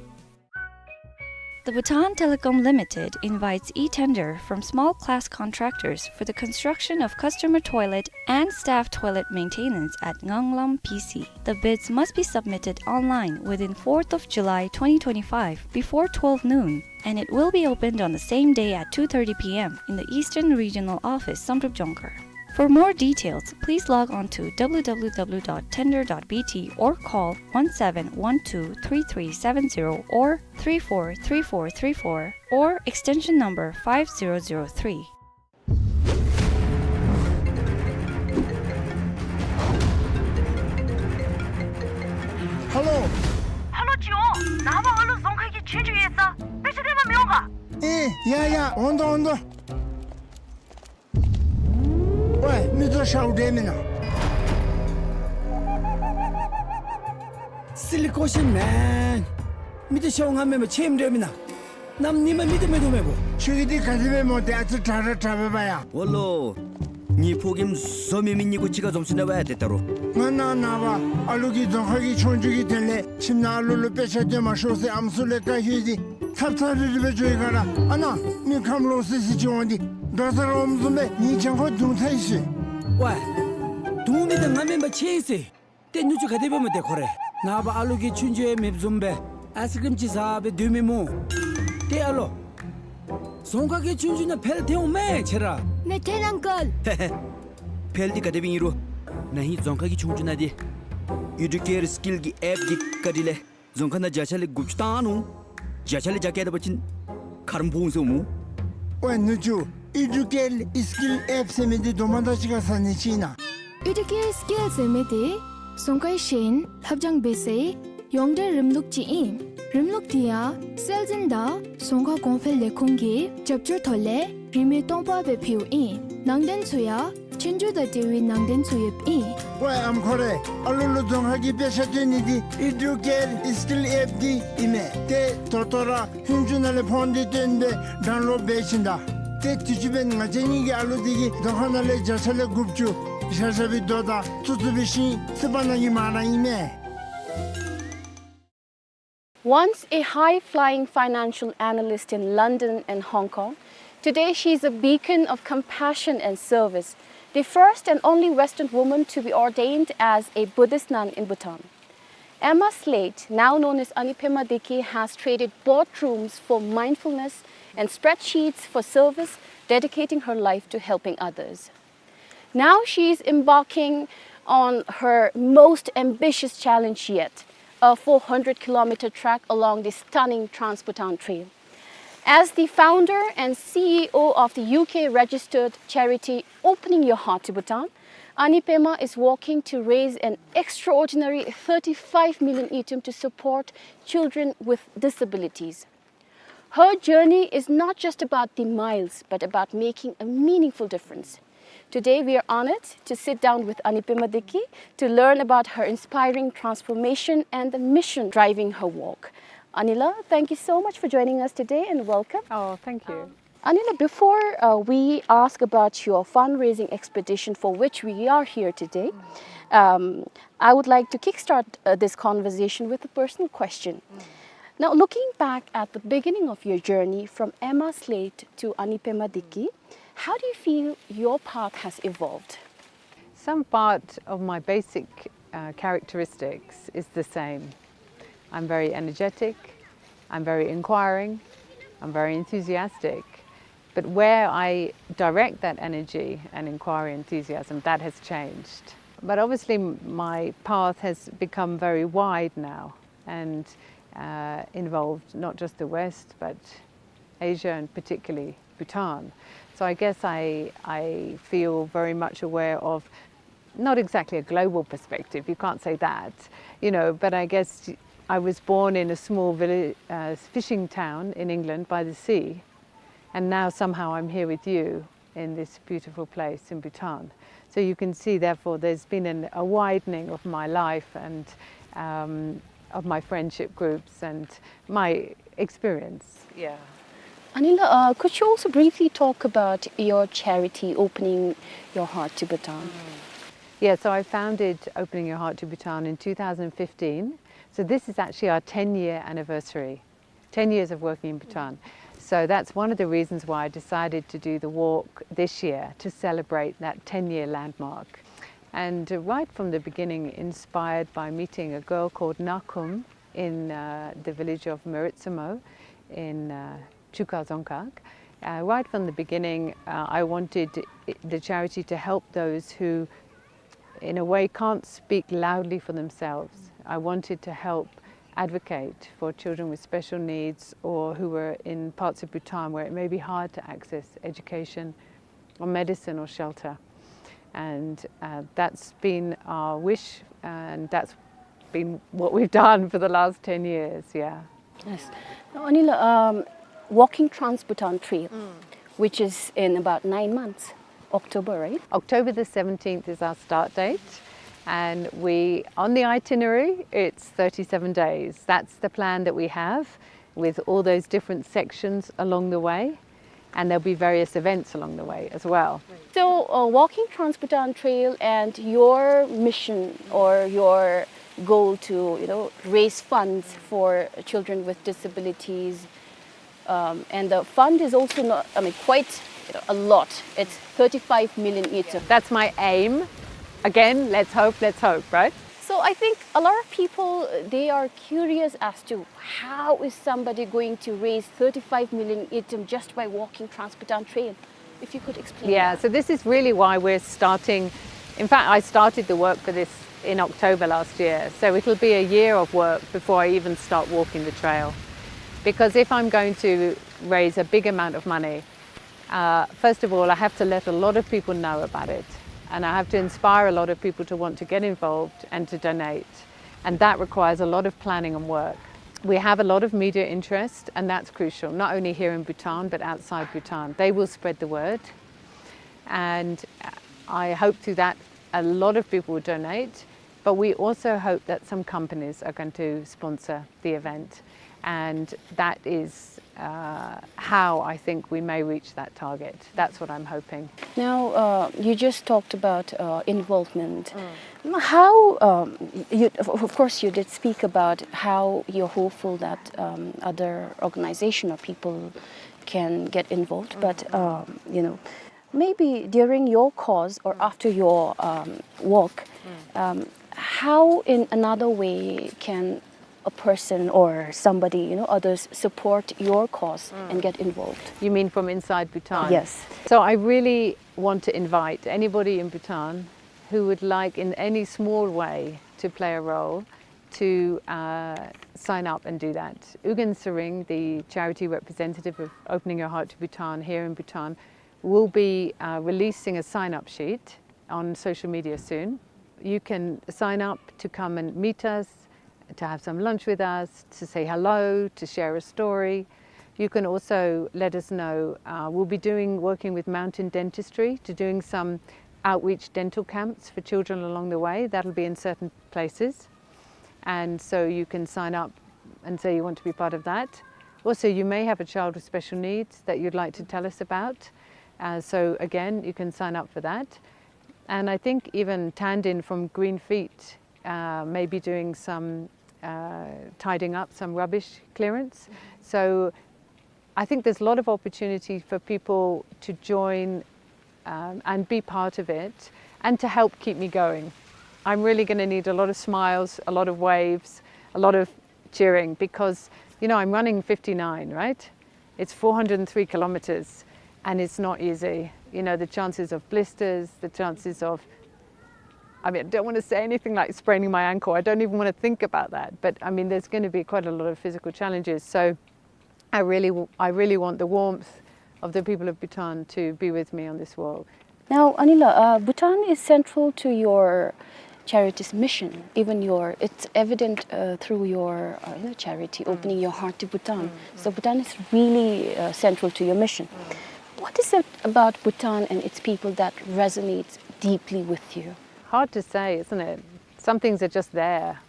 The Bhutan Telecom Limited invites e-tender from small class contractors for the construction of customer toilet and staff toilet maintenance at Nganglam P C. The bids must be submitted online within fourth of July twenty twenty-five before twelve noon, and it will be opened on the same day at two thirty P M in the Eastern Regional Office, Samdrup Jongkhar. For more details, please log on to W W W dot tender dot B T or call one seven one two three three seven zero or three four three four three four or extension number five zero zero three. ཧ་ལོ། ཧ་ལོ་ཅིག་འོང་། ནངས་པ་ཨ་ལུ་རྫོང་ཁ་གི་ཆོས་རྒྱུགས་ཡོད་ས། དཔེ་ཆ་སྟོན་པར་མི་འོང་ག། ཨེ་ཡ་ཡ། འོང་དོ་འོང་དོ། ཝེ། མིག་ཏོ་ཤརཝ་འདྲས་མེན་ན། སི་ལི་ཀོ་ཤིན་མེན། མིག་ཏོ་ཤརཝ་ང་མེན་པ་ཁྱོད་འདྲས་མེན་ན། གནམ་ཉི་མ་མིག་ཏོ་མི་འདུག་མེན་པོ། ཁྱོད་ཀྱི་འདི་ག་དེ་སྦེ་སྨོ། ཏེ་ཨ་ཙི་དྲག་ར་དྲག་པས་པ་ཡ། འོ་ལོ། ངེའི་ཕོ་རྒནམ་བཟོ་མེད་མི་གཉིས་པོ་གཅིག་ཁར་འཛོམས་ཅི་ན་བ་ཡ། ཏེ་ད་རུང་ང་ནངས་པ་ཨ་ལུ་གི་རྫོང་ཁ་གི་ཆོས་རྒྱུགས་ཀྱི་དོན་ལས་ཁྱིམ་ནང་ཨ་ལུ་ལུ་དཔེ་ཆ་སྟོན་མ་ཤོག་ཟེར་ཨམ་སྲུ་ལས་བཀའ་ཞུ་ཡི། འདི་ཚབ་ཚབ་རིལ་རི་སྦེ་འགྱོ་ཡི་ག་ར། ཨ་ནཱ་མི་ཁམས་ལོག་སི་སི་ཅིག་འོང་སྟེ་རྡོ་རྩ་ར་འོངམ་བཟུམ་སྦེ་ངེའི་གྱང་ཁར་རྡུང་ཚར་ཡི་ཟེར། ཝེ། རྡུང་མི་འདི་ང་མེན་པ་ཁྱོད་ཨིན་ཟེར། ཏེ་ནུ་གཅུང་ག་དེ་སྦེ་སྨོ་ཏེ་ཁོ་རེ། ནངས་པ་ཨ་ལུ་གི་ཆོས་རྒྱུགས་ཡང་མེདཔ་བཟུམ་སྦེ་ཨའི་སི་ཀྲིམ་ཅིག་ཟ་སྦེ་སྡོད་མི་སྨོ། ཏེ་ཨ་ལོ། རྫོང་ཁ་གི་ཆོས་རྒྱུགས་ནང་འཕེལ་ཐོན་འོང་མས་ཁྱོད་ར། མེད་ཐོན་ཨང་ཀལ། ཧེ་ཧེ། འཕེལ་འདི་ག་དེ་སྦེ་ཨིན་རུང་ན་ཧིང་རྫོང་ཁ་གི་ཆོས་རྒྱུགས་ནང་འདི་ཨི་ཌུ་ཀེར་སི་ཀིལ་གྱི་ཨེཔ་འདི་བཀའ་དྲིན་ལས་རྫོང་ཁ་ནང་བརྒྱ་ཆ་ལས་དགུ་བཅུ་བཏང་ནུག། བརྒྱ་ཆ་ལས་བརྒྱ་བཀལ་ད་པ་ཅིན་ཁ་རོག་འབོ་འོང་ཟེར་སྨོ། ཝེ་ནུ་གཅུང་། ཨི་ཌུ་ཀེར་སི་ཀིལ་ཨེཔ་ཟེར་མི་འདི་དོ་མ་དག་ཅིག་ཁར་ཟ་ནི་ཅིག་ཨིན་ན། ཨི་ཌུ་ཀེར་སི་ཀིལ་ཟེར་མི་འདི་རྫོང་ཁའི་ཤེས་ཡོན་ལྷབ་སྦྱང་འབད་སའི་ཡོངས་འབྲེལ་རིམ་ལུགས་ཅིག་ཨིན། རིམ་ལུགས་འདི་ཡང་སྲོལ་འཛིན་དང་རྫོང་ཁ་གོང་འཕེལ་ལས་ཁུངས་ཀྱི་རྒྱབ་སྐྱོར་ཐོག་ལས་རིན་མེད་སྟོང་པ་སྦེ་ཕུལཝ་ཨིན། ནང་དོན་ཚུ་ཡང་ཆོས་རྒྱུགས་དང་འབྲེལ་བའི་ནང་དོན་ཚུ་ཡོདཔ་ཨིན། ཝེ་ཨམ་ཁོ་རེ། ཨ་ལུ་ལུ་རྫོང་ཁ་གི་དཔེ་ཆ་སྟོན་ནི་འདི་ཨི་ཌུ་ཀེར་སི་ཀིལ་ཨེཔ་འདི་ཨིན་མས། ཏེ་ད་ལྟོ་ར་ཧུན་ཅུ་ནང་ལས་ཕོན་འདི་བཏོན་སྦེ་ཌའུན་ལོཌ་འབད་ཞིནམ་ད། ཏེ་དུས་ཅི་འབདན་ང་བཅས་གཉིས་ཀྱིས་ཨ་ལུ་འདི་གི་རྫོང་ཁ་ནང་ལས་བརྒྱ་ཆ་ལས་དགུ་བཅུ་བཞག་བཞག་པའི་རྡོ་དང་བཙུགས་བཙུགས་པའི་ཤིང་རྩིག་པ་ནང་གི་མ་ར་ཨིན་མས། Once a high-flying financial analyst in London and Hong Kong, today she is a beacon of compassion and service, the first and only Western woman to be ordained as a Buddhist nun in Bhutan. Emma Slate, now known as Anipema Deki, has traded boardrooms for mindfulness and spreadsheets for service, dedicating her life to helping others. Now she is embarking on her most ambitious challenge yet, a four hundred kilometer trek along the stunning Trans-Bhutan Trail. As the founder and C E O of the U K registered charity Opening Your Heart to Bhutan, Anipema is working to raise an extraordinary thirty-five million ngultrum to support children with disabilities. Her journey is not just about the miles, but about making a meaningful difference. Today, we are honored to sit down with Anipema Deki to learn about her inspiring transformation and the mission driving her work. Anila, thank you so much for joining us today and welcome. Oh, thank you. Um, Anila, before, uh, we ask about your fundraising expedition for which we are here today, um, I would like to kickstart, uh, this conversation with a personal question. Mm. Now, looking back at the beginning of your journey from Emma Slate to Anipema Deki, how do you feel your path has evolved? Some part of my basic, uh, characteristics is the same. I'm very energetic, I'm very inquiring, I'm very enthusiastic, but where I direct that energy and inquiry enthusiasm, that has changed. But obviously, m-, my path has become very wide now and, uh, involved not just the West, but Asia and particularly Bhutan. So I guess I, I feel very much aware of not exactly a global perspective, you can't say that, you know, but I guess I was born in a small village, uh, fishing town in England by the sea, and now somehow I'm here with you in this beautiful place in Bhutan. So you can see, therefore, there's been an, a widening of my life and, um, of my friendship groups and my experience. Yeah. Anila, uh, could you also briefly talk about your charity, Opening Your Heart to Bhutan? Mm. Yeah, so I founded Opening Your Heart to Bhutan in two thousand fifteen. So this is actually our ten-year anniversary, ten years of working in Bhutan. So that's one of the reasons why I decided to do the walk this year, to celebrate that ten-year landmark. And, uh, right from the beginning, inspired by meeting a girl called Nakum in, uh, the village of Meritsumo in, uh, Chuka Dzongkhag. Uh, right from the beginning, uh, I wanted i-, the charity to help those who, in a way, can't speak loudly for themselves. I wanted to help advocate for children with special needs or who were in parts of Bhutan where it may be hard to access education or medicine or shelter. And, uh, that's been our wish, and that's been what we've done for the last ten years, yeah. Yes. Now, Anila, um, Walking Trans-Bhutan Trail, mm, which is in about nine months, October, right? October the seventeenth is our start date, and we, on the itinerary, it's thirty-seven days. That's the plan that we have, with all those different sections along the way, and there'll be various events along the way as well. So, uh, Walking Trans-Bhutan Trail and your mission or your goal to, you know, raise funds for children with disabilities, um, and the fund is also not, I mean, quite, you know, a lot. It's thirty-five million ngultrum. That's my aim. Again, let's hope, let's hope, right? So I think a lot of people, they are curious as to how is somebody going to raise thirty-five million ngultrum just by walking Trans-Bhutan Trail. If you could explain. Yeah, that. So this is really why we're starting. In fact, I started the work for this in October last year. So it'll be a year of work before I even start walking the trail. Because if I'm going to raise a big amount of money, uh, first of all, I have to let a lot of people know about it. And I have to inspire a lot of people to want to get involved and to donate. And that requires a lot of planning and work. We have a lot of media interest, and that's crucial, not only here in Bhutan, but outside Bhutan. They will spread the word. And I hope through that a lot of people will donate, but we also hope that some companies are going to sponsor the event. And that is, uh, how I think we may reach that target. That's what I'm hoping. Now, uh, you just talked about, uh, involvement. Mm. How, um, you, of, of course, you did speak about how you're hopeful that, um, other organization or people can get involved, but, um, you know, maybe during your course or after your, um, walk, um, how in another way can a person or somebody, you know, others support your cause and get involved? You mean from inside Bhutan? Yes. So I really want to invite anybody in Bhutan who would like in any small way to play a role to, uh, sign up and do that. Ugyen Tshering, the charity representative of Opening Your Heart to Bhutan here in Bhutan, will be, uh, releasing a sign-up sheet on social media soon. You can sign up to come and meet us, to have some lunch with us, to say hello, to share a story. You can also let us know, uh, we'll be doing, working with Mountain Dentistry to doing some outreach dental camps for children along the way. That'll be in certain places. And so you can sign up and say you want to be part of that. Also, you may have a child with special needs that you'd like to tell us about. Uh, so again, you can sign up for that. And I think even Tandin from Green Feet, uh, may be doing some, uh, tidying up, some rubbish clearance. So I think there's a lot of opportunity for people to join, um, and be part of it and to help keep me going. I'm really gonna need a lot of smiles, a lot of waves, a lot of cheering because, you know, I'm running fifty-nine, right? It's four hundred and three kilometers, and it's not easy. You know, the chances of blisters, the chances of, I mean, I don't want to say anything like spraining my ankle. I don't even want to think about that. But I mean, there's going to be quite a lot of physical challenges. So I really, w- I really want the warmth of the people of Bhutan to be with me on this walk. Now, Anila, uh, Bhutan is central to your charity's mission. Even your, it's evident uh, through your uh, you know, charity, opening your heart to Bhutan. So Bhutan is really uh, central to your mission. What is it about Bhutan and its people that resonates deeply with you? Hard to say, isn't it? Some things are just there.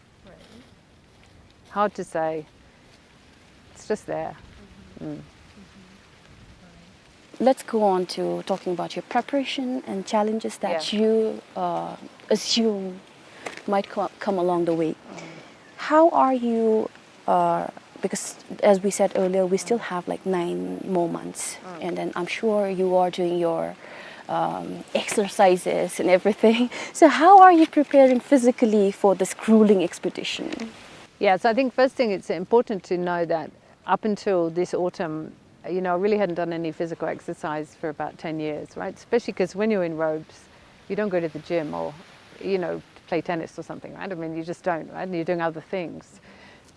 Hard to say. It's just there. Mm. Let's go on to talking about your preparation and challenges that Yeah. you uh, assume might co- come along the way. How are you? Uh, because as we said earlier, we still have like nine more months, and then I'm sure you are doing your um, exercises and everything. So how are you preparing physically for this grueling expedition? Yeah, so I think first thing it's important to know that up until this autumn, you know, I really hadn't done any physical exercise for about ten years, right? Especially because when you're in robes, you don't go to the gym or, you know, play tennis or something, right? I mean, you just don't, right? And you're doing other things.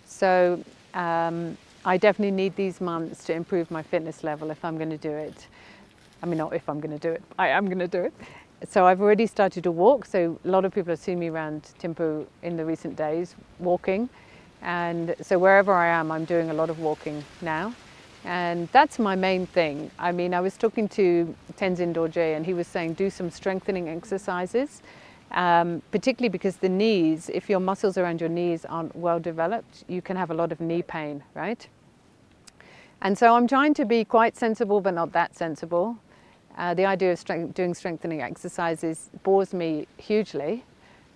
So um, I definitely need these months to improve my fitness level if I'm going to do it. I mean, not if I'm going to do it, I am going to do it. So I've already started to walk. So a lot of people have seen me around Thimphu in the recent days walking. And so wherever I am, I'm doing a lot of walking now. And that's my main thing. I mean, I was talking to Tenzin Dorje, and he was saying do some strengthening exercises, um, particularly because the knees, if your muscles around your knees aren't well developed, you can have a lot of knee pain, right? And so I'm trying to be quite sensible, but not that sensible. Uh, the idea of strength, doing strengthening exercises bores me hugely.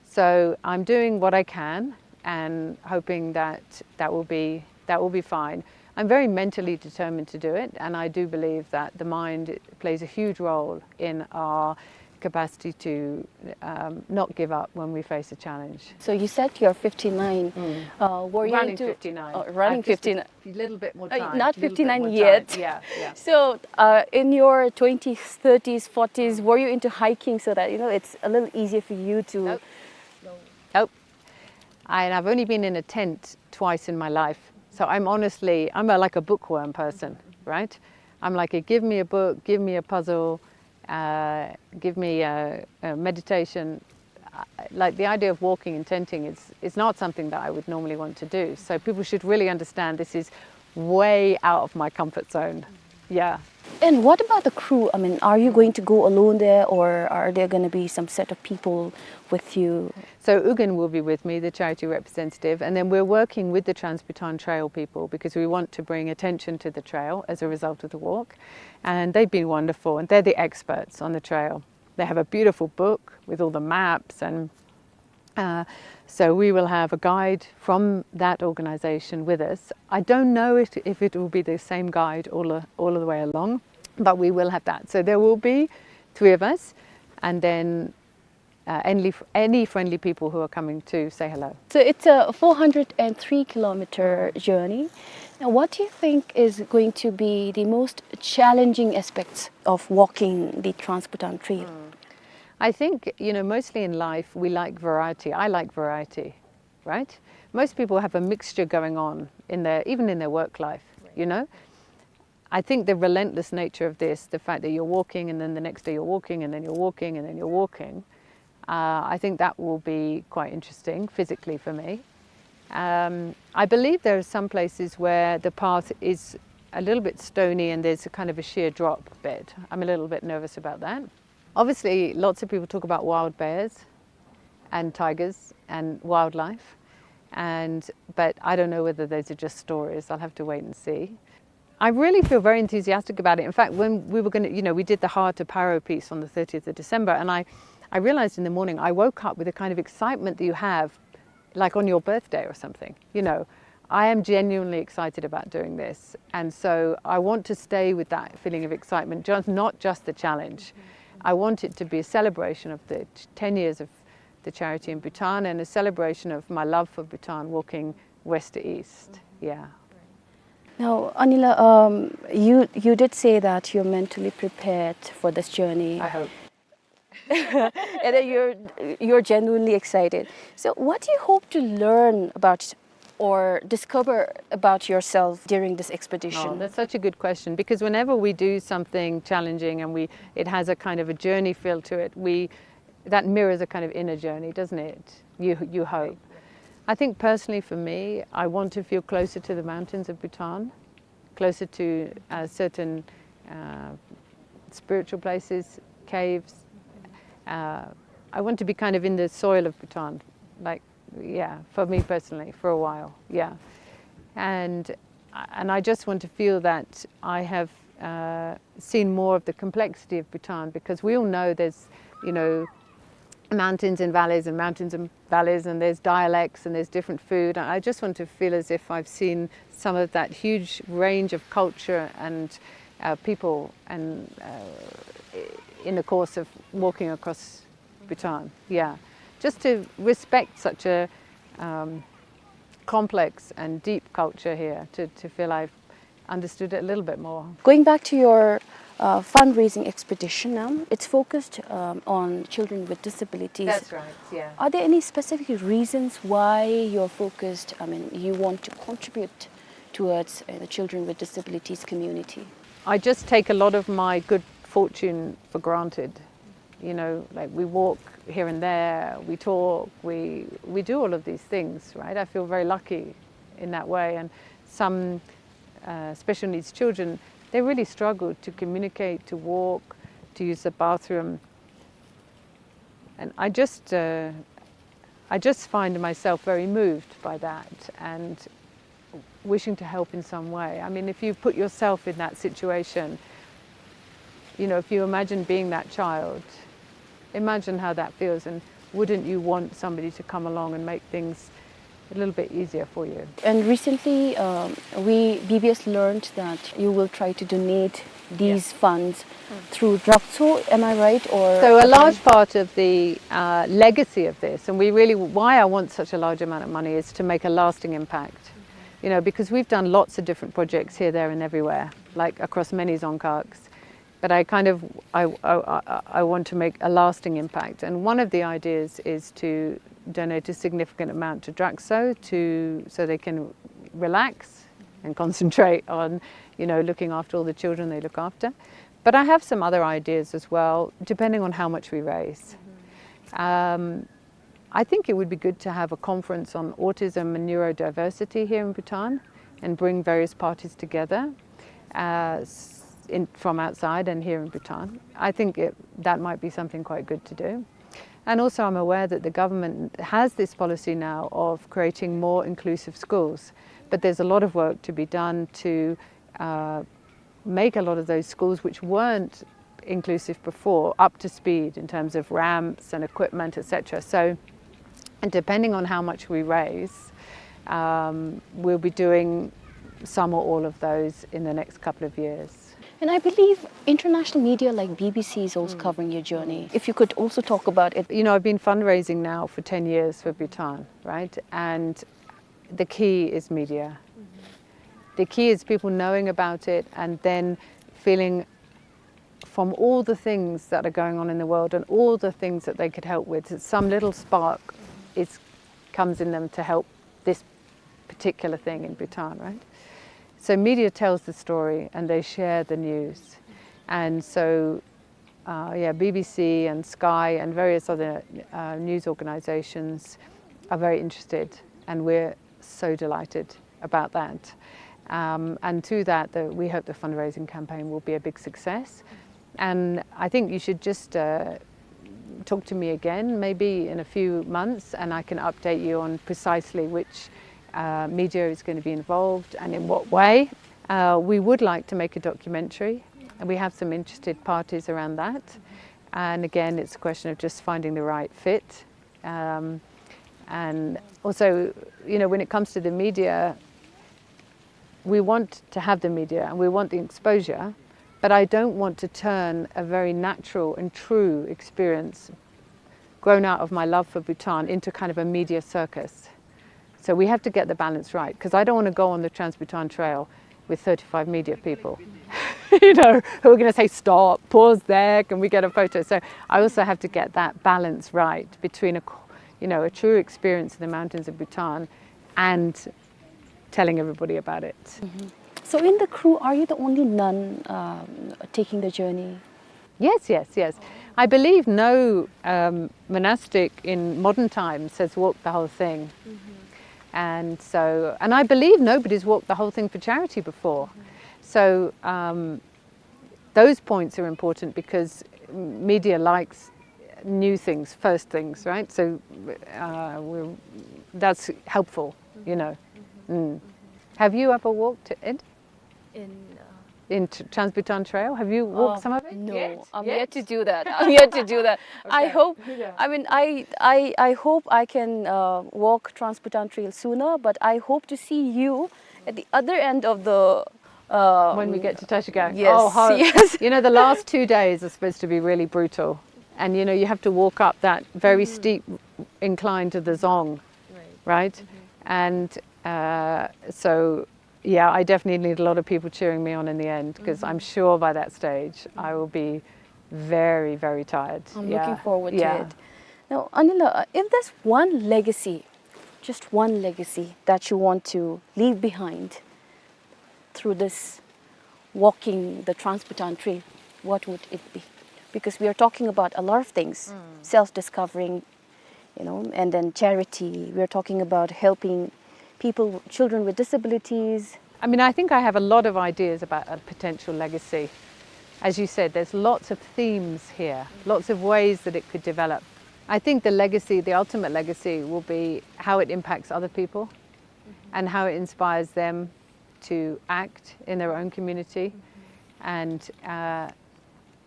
So I'm doing what I can and hoping that that will be, that will be fine. I'm very mentally determined to do it, and I do believe that the mind plays a huge role in our capacity to um, not give up when we face a challenge. So you said you're fifty-nine. Uh, were you Running into fifty-nine. Uh, running I've just fifty-nine? A little bit more Uh, time. Not A little bit fifty-nine more yet. Time. Yeah, yeah. So uh, in your twenties, thirties, forties, were you into hiking so that you know it's a little easier for you to? Nope. Nope. And I've only been in a tent twice in my life. So I'm honestly, I'm a, like a bookworm person, right? I'm like, a, give me a book, give me a puzzle, uh, give me a, a meditation. Uh, Like the idea of walking and tenting is, is not something that I would normally want to do. So people should really understand this is way out of my comfort zone. Yeah. And what about the crew? I mean, are you going to go alone there, or are there going to be some set of people with you? So Ugyen will be with me, the charity representative, and then we're working with the Trans-Bhutan Trail people because we want to bring attention to the trail as a result of the walk. And they've been wonderful, and they're the experts on the trail. They have a beautiful book with all the maps, and uh, so we will have a guide from that organization with us. I don't know if, if it will be the same guide all the, all the way along, but we will have that. So there will be three of us, and then uh, any, any friendly people who are coming to say hello. So it's a four hundred and three kilometer journey. Now, what do you think is going to be the most challenging aspects of walking the Trans-Bhutan Trail? I think, you know, mostly in life we like variety. I like variety, right? Most people have a mixture going on in their, even in their work life, you know? I think the relentless nature of this, the fact that you're walking and then the next day you're walking and then you're walking and then you're walking, uh, I think that will be quite interesting physically for me. Um, I believe there are some places where the path is a little bit stony and there's a kind of a sheer drop bit. I'm a little bit nervous about that. Obviously, lots of people talk about wild bears and tigers and wildlife, and, but I don't know whether those are just stories. I'll have to wait and see. I really feel very enthusiastic about it. In fact, when we were gonna, you know, we did the Heart of Paro piece on the thirtieth of December, and I, I realized in the morning, I woke up with the kind of excitement that you have, like, on your birthday or something, you know. I am genuinely excited about doing this, and so I want to stay with that feeling of excitement, just, not just the challenge. I want it to be a celebration of the t- ten years of the charity in Bhutan and a celebration of my love for Bhutan, walking west to east. Yeah. Now, Anila, um, you, you did say that you're mentally prepared for this journey. I hope. And that you're, you're genuinely excited. So what do you hope to learn about or discover about yourself during this expedition? Oh, that's such a good question, because whenever we do something challenging and we, it has a kind of a journey feel to it, we, that mirrors a kind of inner journey, doesn't it? You, you hope. I think personally for me, I want to feel closer to the mountains of Bhutan, closer to, uh, certain, uh, spiritual places, caves. Uh, I want to be kind of in the soil of Bhutan, like, yeah, for me personally, for a while, yeah. And, and I just want to feel that I have, uh, seen more of the complexity of Bhutan, because we all know there's, you know, mountains and valleys and mountains and valleys, and there's dialects and there's different food. And I just want to feel as if I've seen some of that huge range of culture and, uh, people and, uh, in the course of walking across Bhutan. Yeah, just to respect such a, um, complex and deep culture here, to, to feel I've understood it a little bit more. Going back to your, uh, fundraising expedition now, it's focused, um, on children with disabilities. That's right, yeah. Are there any specific reasons why you're focused, I mean, you want to contribute towards, uh, the children with disabilities community? I just take a lot of my good fortune for granted. You know, like, we walk here and there, we talk, we, we do all of these things, right? I feel very lucky in that way. And some, uh, special needs children, they really struggle to communicate, to walk, to use the bathroom. And I just, uh, I just find myself very moved by that and wishing to help in some way. I mean, if you put yourself in that situation, you know, if you imagine being that child, imagine how that feels, and wouldn't you want somebody to come along and make things a little bit easier for you? And recently, um, we, B B S learned that you will try to donate these funds through Drakso, am I right? Or so a large part of the, uh, legacy of this, and we really, why I want such a large amount of money, is to make a lasting impact. You know, because we've done lots of different projects here, there, and everywhere, like, across many dzongkhags. But I kind of, I, I, I, I want to make a lasting impact. And one of the ideas is to donate a significant amount to Drakso to, so they can relax and concentrate on, you know, looking after all the children they look after. But I have some other ideas as well, depending on how much we raise. Um, I think it would be good to have a conference on autism and neurodiversity here in Bhutan and bring various parties together, uh, s-, in, from outside and here in Bhutan. I think it, that might be something quite good to do. And also, I'm aware that the government has this policy now of creating more inclusive schools, but there's a lot of work to be done to, uh, make a lot of those schools which weren't inclusive before up to speed in terms of ramps and equipment, et cetera. So, and depending on how much we raise, um, we'll be doing some or all of those in the next couple of years. And I believe international media like B B C is also covering your journey. If you could also talk about it. You know, I've been fundraising now for ten years for Bhutan, right? And the key is media. The key is people knowing about it and then feeling, from all the things that are going on in the world and all the things that they could help with, some little spark is, comes in them to help this particular thing in Bhutan, right? So media tells the story and they share the news. And so, uh, yeah, B B C and Sky and various other, uh, news organizations are very interested, and we're so delighted about that. Um, and through that, the, we hope the fundraising campaign will be a big success. And I think you should just, uh, talk to me again, maybe in a few months, and I can update you on precisely which, uh, media is gonna be involved and in what way. Uh, we would like to make a documentary, and we have some interested parties around that. And again, it's a question of just finding the right fit. Um, and also, you know, when it comes to the media, we want to have the media and we want the exposure, but I don't want to turn a very natural and true experience grown out of my love for Bhutan into kind of a media circus. So we have to get the balance right, 'cause I don't wanna go on the Trans-Bhutan Trail with thirty-five media people, you know, who are gonna say, "Stop, pause there, can we get a photo?" So I also have to get that balance right between a, co-, you know, a true experience in the mountains of Bhutan and telling everybody about it. So in the crew, are you the only nun um, taking the journey? Yes, yes, yes. I believe no um, monastic in modern times has walked the whole thing. And so, and I believe nobody's walked the whole thing for charity before. So um, those points are important because media likes new things, first things, right? So uh, we're, that's helpful, you know. Mm. Have you ever walked it? In In Trans-Bhutan Trail? Have you walked some of it? No, I'm yet to do that. I'm yet to do that. I hope, I mean, I, I, I hope I can uh, walk Trans-Bhutan Trail sooner, but I hope to see you at the other end of the... Uh, When we get to Tashigak. Yes, Oh, how, yes. You know, the last two days are supposed to be really brutal. And, you know, you have to walk up that very steep incline to the Dzong, right? And uh, so, yeah, I definitely need a lot of people cheering me on in the end because I'm sure by that stage I will be very, very tired. I'm Yeah. Looking forward Yeah. to it. Now, Anila, uh, if there's one legacy, just one legacy that you want to leave behind through this walking the Trans-Bhutan Trail, what would it be? Because we are talking about a lot of things, self-discovering, you know, and then charity. We are talking about helping people, children with disabilities. I mean, I think I have a lot of ideas about a potential legacy. As you said, there's lots of themes here, lots of ways that it could develop. I think the legacy, the ultimate legacy, will be how it impacts other people and how it inspires them to act in their own community. And uh,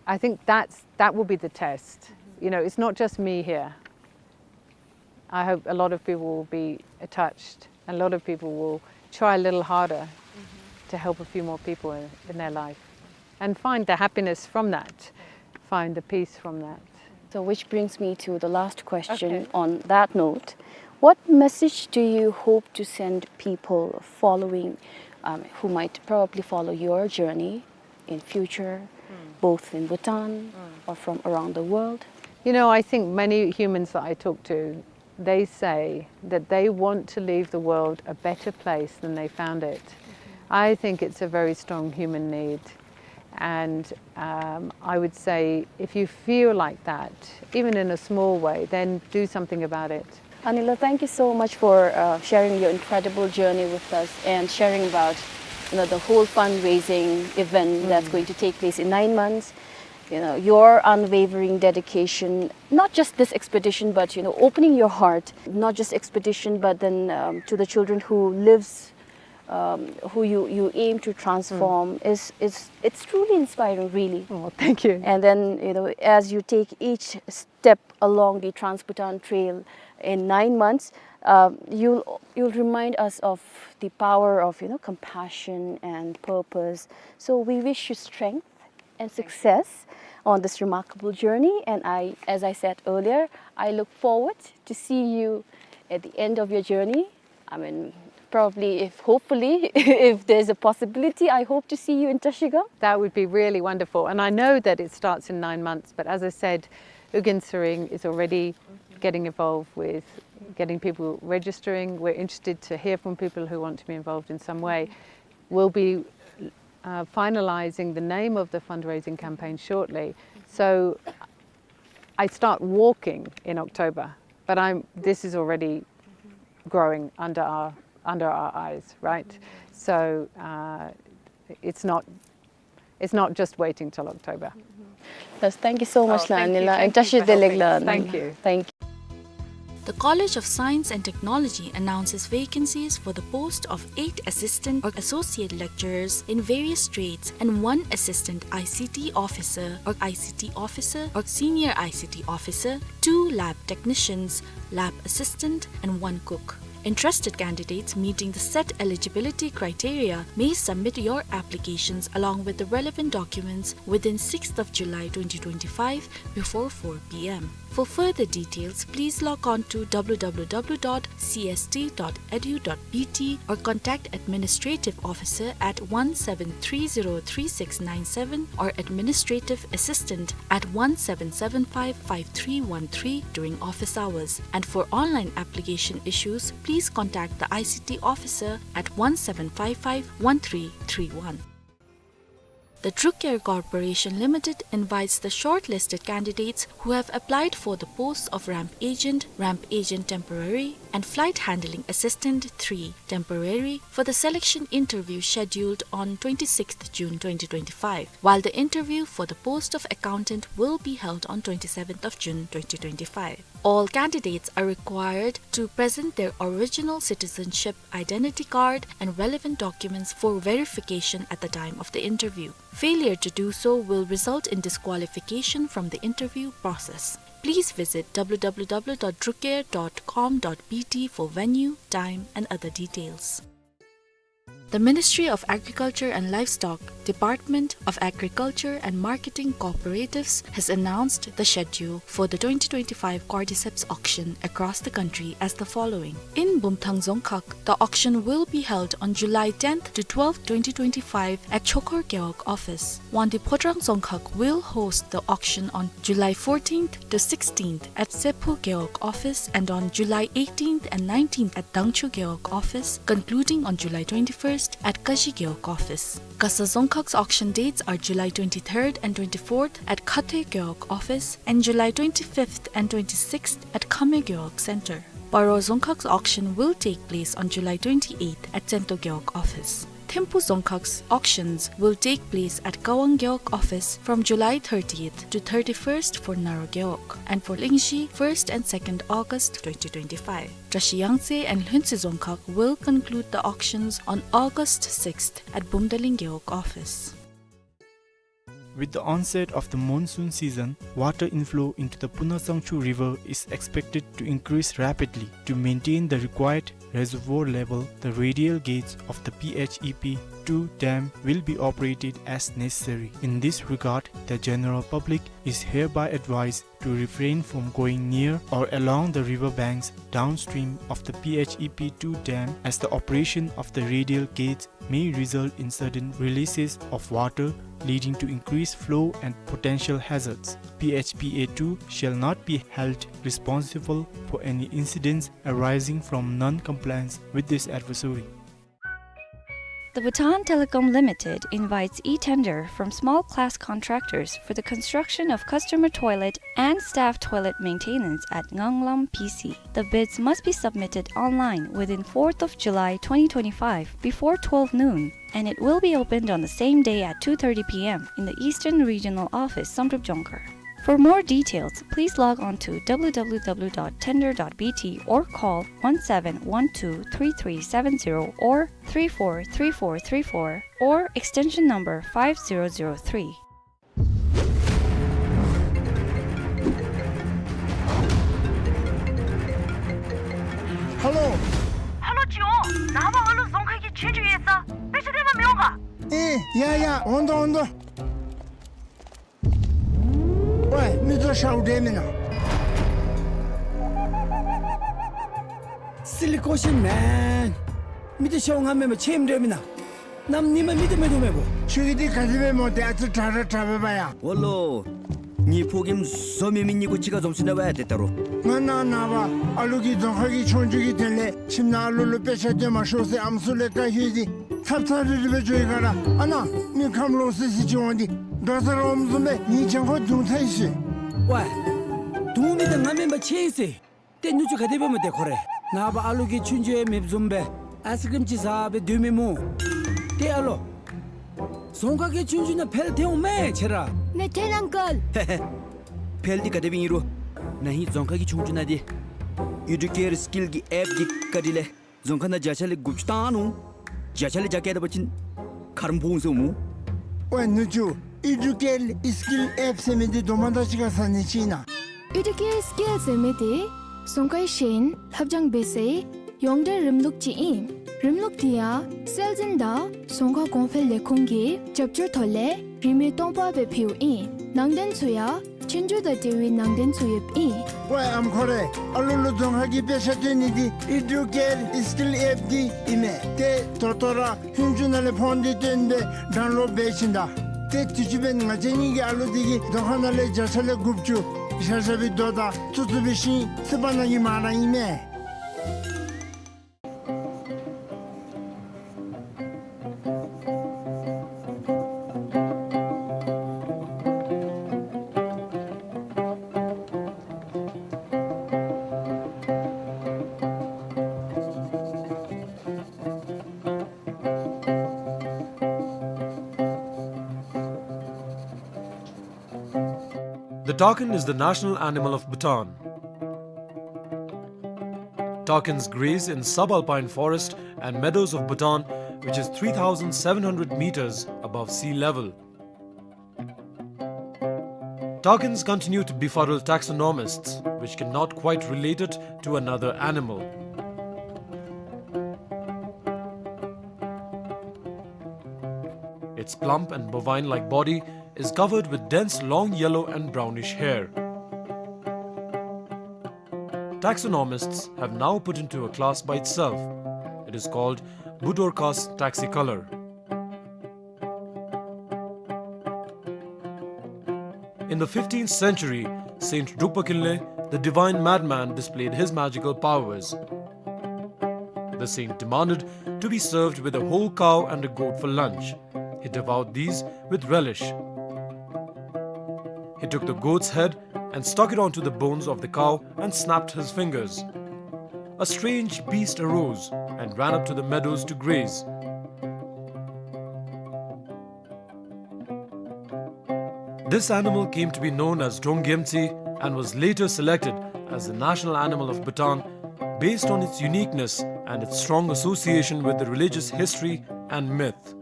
I think that's, that will be the test. You know, it's not just me here. I hope a lot of people will be touched, and a lot of people will try a little harder to help a few more people in, in their life and find the happiness from that, find the peace from that. So, which brings me to the last question Okay. On that note. What message do you hope to send people following, um, who might probably follow your journey in future, both in Bhutan or from around the world? You know, I think many humans that I talk to, they say that they want to leave the world a better place than they found it. I think it's a very strong human need. And um, I would say if you feel like that, even in a small way, then do something about it. Anila, thank you so much for uh, sharing your incredible journey with us and sharing about, you know, the whole fundraising event that's going to take place in nine months. You know, your unwavering dedication, not just this expedition, but, you know, opening your heart, not just expedition, but then um, to the children who lives, um, who you, you aim to transform is, is, it's truly inspiring, really. Oh, thank you. And then, you know, as you take each step along the Trans-Bhutan Trail in nine months, um, you'll, you'll remind us of the power of, you know, compassion and purpose. So we wish you strength and success on this remarkable journey. And I, as I said earlier, I look forward to see you at the end of your journey. I mean, probably, if, hopefully, if there's a possibility, I hope to see you in Trashigang. That would be really wonderful. And I know that it starts in nine months, but as I said, Ugyen Tshering is already getting involved with getting people registering. We're interested to hear from people who want to be involved in some way. We'll be uh, finalizing the name of the fundraising campaign shortly. So I start walking in October, but I'm, this is already growing under our, under our eyes, right? So uh, it's not, it's not just waiting till October. Yes, thank you so much, Oh, thank you. Lanila, and Thank you Tashi for helping. Delegla. Thank you. Thank you. The College of Science and Technology announces vacancies for the post of eight assistant or associate lecturers in various trades and one assistant I C T officer or I C T officer or senior I C T officer, two lab technicians, lab assistant, and one cook. Interested candidates meeting the set eligibility criteria may submit your applications along with the relevant documents within sixth of July twenty twenty-five before four p m. For further details, please log on to w w w dot c s t dot e d u dot b t or contact Administrative Officer at one seven three zero three six nine seven or Administrative Assistant at one seven seven five five three one three during office hours. And for online application issues, please contact the I C T officer at one seven five five one three three one. The Drucare Corporation Limited invites the shortlisted candidates who have applied for the posts of Ramp Agent, Ramp Agent Temporary, and Flight Handling Assistant three Temporary for the selection interview scheduled on twenty-sixth June twenty twenty-five, while the interview for the post of Accountant will be held on twenty-seventh of June twenty twenty-five. All candidates are required to present their original citizenship identity card and relevant documents for verification at the time of the interview. Failure to do so will result in disqualification from the interview process. Please visit w w w dot drucare dot com dot b t for venue, time, and other details. The Ministry of Agriculture and Livestock, Department of Agriculture and Marketing Cooperatives has announced the schedule for the twenty twenty-five Cordyceps auction across the country as the following. In Bumthang Dzongkhag, the auction will be held on July tenth to twelfth, twenty twenty-five at Chokor Gewog office. Wangdue Phodrang Dzongkhag will host the auction on July fourteenth to sixteenth at Sephu Gewog office and on July eighteenth and nineteenth at Dangchu Gewog office, concluding on July twenty-first at Kashi Gewog office. Gasa Dzongkhag's auction dates are July twenty-third and twenty-fourth at Khathoe Gewog office and July twenty-fifth and twenty-sixth at Khame Gewog Center. Paro Dzongkhag's auction will take place on July twenty-eighth at Tsento Gewog office. Thimphu Dzongkhag's auctions will take place at Kawang Gewog office from July thirtieth to thirty-first for Naro Gewog, and for Lingshi, first and second August twenty twenty-five. Drashi Yangtse and Lhuentse Dzongkhag will conclude the auctions on August sixth at Bumdaling Gewog office. With the onset of the monsoon season, water inflow into the Puna Tsangchu River is expected to increase rapidly. To maintain the required reservoir level, the radial gates of the P H E P two dam will be operated as necessary. In this regard, the general public is hereby advised to refrain from going near or along the river banks downstream of the P H E P two dam, as the operation of the radial gates may result in sudden releases of water, leading to increased flow and potential hazards. P H P A two shall not be held responsible for any incidents arising from non-compliance with this advisory. The Bhutan Telecom Limited invites e-tender from small class contractors for the construction of customer toilet and staff toilet maintenance at Nganglam P C. The bids must be submitted online within fourth of July twenty twenty-five before twelve noon, and it will be opened on the same day at two thirty p m in the Eastern Regional Office, Samdrup Jongkhar. For more details, please log on to w w w dot tender dot b t or call one seven one two three three seven zero or three four three four three four or extension number five zero zero three. ཧེ་ལོ། ཧེ་ལོ་ཅིག་འོང་། ནངས་པ་ཨ་ལུ་རྫོང་ཁ་གི་ཆོས་རྒྱུགས་ཡོད་ས། དཔེ་ཆ་སྟོན་པར་མི་འོང་ག། ཨེ་ཡ་ཡ་འོང་དོ་འོང་དོ། ཝའི་མི་ཚོ་ཤའུ་འདྲ་མེན་ན། Silly question, man. མི་ཚོ་ཤའུ་ང་མེན་པར་ཁྱོད་འདྲ་མེན་ན། གནམ་ཉིན་མ་མི་ཚོ་མེད་དོ་མེད་པོ། ཁྱོད་ཀྱིས་འདི་ག་དེ་སྦེ་སྨོ། ཏེ་ཨ་ཙི་དྲག་ར་དྲག་པས་པ་ཡ། ཨོ་ལོ། ངེའི་ཕོ་རྒནམ་བཟོ་མེད་མི་གཉིས་པོ་གཅིག་ཁར་འཛོམས་ཅི་ན་བ་ཡ། ཏེ་ད་རུང་། ང་ནངས་པ་ཨ་ལུ་གི་རྫོང་ཁ་གི་ཆོས་རྒྱུགས་ཀྱི་དོན་ལས་ཁྱིམ་ནང་ཨ་ལུ་ལུ་དཔེ་ཆ་སྟོན་མ་ཤོག་ཟེར་ཨམ་སྲུ་ལས་བཀའ་ཞུ་སྟེ་ཚབ་ཚབ་རིལ་རི་སྦེ་འགྱོ་ཡི་ག་ར། ཨ་ནཱ་མི་ཁམས་ལོག་སི་སི་ཅིག་འོང་སྟེ་འགྲོ་ས་ར་འོངམ་བཟུམ་སྦེ་ངེའི་གྱང་ཁར་རྡུང་ཚར་ཡི་ཟེར། ཝའི། རྡུང་མི་དེ་ང་མེན་པར་ཁྱོད་ཨིན་ཟེར། ཏེ་ནུ་གཅུང་ག་དེ་སྦེ་སྨོ་ཏེ་ཁོ་རེ། ནངས་པ་ཨ་ལུ་གི་ཆོས་རྒྱུགས་ཡང་མེདཔ་བཟུམ་སྦེ་ཨའིསི་ཀྲིམ་ཅིག་ཟ་སྦེ་སྡོད་མི་སྨོ། ཏེ་ཨ་ལོ། རྫོང་ཁ་གི་ཆོས་རྒྱུགས་ནང་འཕེལ་ཐོན་འོང་མས་ཁྱོད་ར། མེད་ཐོན་ཨང་ཀལ། ཧེ་ཧེ། འཕེལ་འདི་ག་དེ་སྦེ་ཨིན་རུང་། ན་ཧིང་རྫོང་ཁ་གི་ཆོས་རྒྱུགས་ནང་འདི་ཨི་ཌུ་ཀེར་སི་ཀིལ་གྱི་ཨེཔ་གི་བཀའ་དྲིན་ལས་རྫོང་ཁ་ནང་བརྒྱ་ཆ་ལས་དགུ་བཅུ་བཏང་ནུག། བརྒྱ་ཆ་ལས་བརྒྱ་བཀལ་ད་པ་ཅིན་ཁརམ་ཕོག་འོང་ཟེར་སྨོ། ཝའི་ནུ་གཅུང་། ཨི་ཌུ་ཀེར་སི་ཀིལ་ཨེཔ་ཟེར་མི་འདི་དོ་མ་དང་གཅིག་ཁར་ཟ་ནི་ཅིག་ཨིན་ན། ཨི་ཌུ་ཀེར་སི་ཀིལ་ཟེར་མི་འདི་རྫོང་ཁའི་ཤེས་ཡོན་སློབ་སྦྱོང་འབད་སའི་ ཡོངས་འབྲེལ་རིམ་ལུགས་ཅིག་ཨིན། རིམ་ལུགས་འདི་ཡང་སྲོལ་འཛིན་དང་རྫོང་ཁ་གོང་འཕེལ་ལས་ཁུངས་ཀྱི་རྒྱབ་སྐྱོར་ཐོག་ལས་རིན་མེད་སྟོང་པ་སྦེ་ཕུལཝ་ཨིན། ནང་དོན་ཚུ་ཡང་ཆོས་རྒྱུགས་དང་འབྲེལ་བའི་ནང་དོན་ཚུ་ཡོདཔ་ཨིན། ཝའེ་ཨམ་ཁོ་རེ། ཨ་ལུ་ལུ་རྫོང་ཁ་གི་དཔེ་ཆ་སྟོན་ནི་འདི་ཨི་ཌུ་ཀེར་ཨི་སི་ཀིལ་ཨེཔ་འདི་ཨིན་མས། ཏེ་ད་ལྟོ་ར་ལྷུན་གྲུབ་ནང་ལས་ཕོན་འདི་བཏོན་སྦེ་ཌའུན་ལོཌ་འབད་ཞིནམ་ད། ཏེ་དུས་ཅི་འབདན་ང་བཅས་གཉིས་ཀྱི་ཨ་ལུ་འདི་གིས་རྫོང་ཁ་ནང་ལས་བརྒྱ་ཆ་ལས་དགུ་བཅུ་བཞག་བཞགཔ་སྦེ་དོ་དང་བཙུགས་བཙུགས་འབད་ཞིནམ་རྩིས་པ་ནང་གི་མ་ར་ཨིན་མས། The takin is the national animal of Bhutan. Takins graze in subalpine forest and meadows of Bhutan, which is three thousand seven hundred meters above sea level. Takins continue to befuddle taxonomists, which cannot quite relate it to another animal. Its plump and bovine-like body is covered with dense long yellow and brownish hair. Taxonomists have now put into a class by itself. It is called Budorcas taxicolor. In the fifteenth century, Saint Drukpa Kinley, the divine madman, displayed his magical powers. The saint demanded to be served with a whole cow and a goat for lunch. He devoured these with relish. He took the goat's head and stuck it onto the bones of the cow and snapped his fingers. A strange beast arose and ran up to the meadows to graze. This animal came to be known as Drongyemtsi and was later selected as the national animal of Bhutan based on its uniqueness and its strong association with the religious history and myth.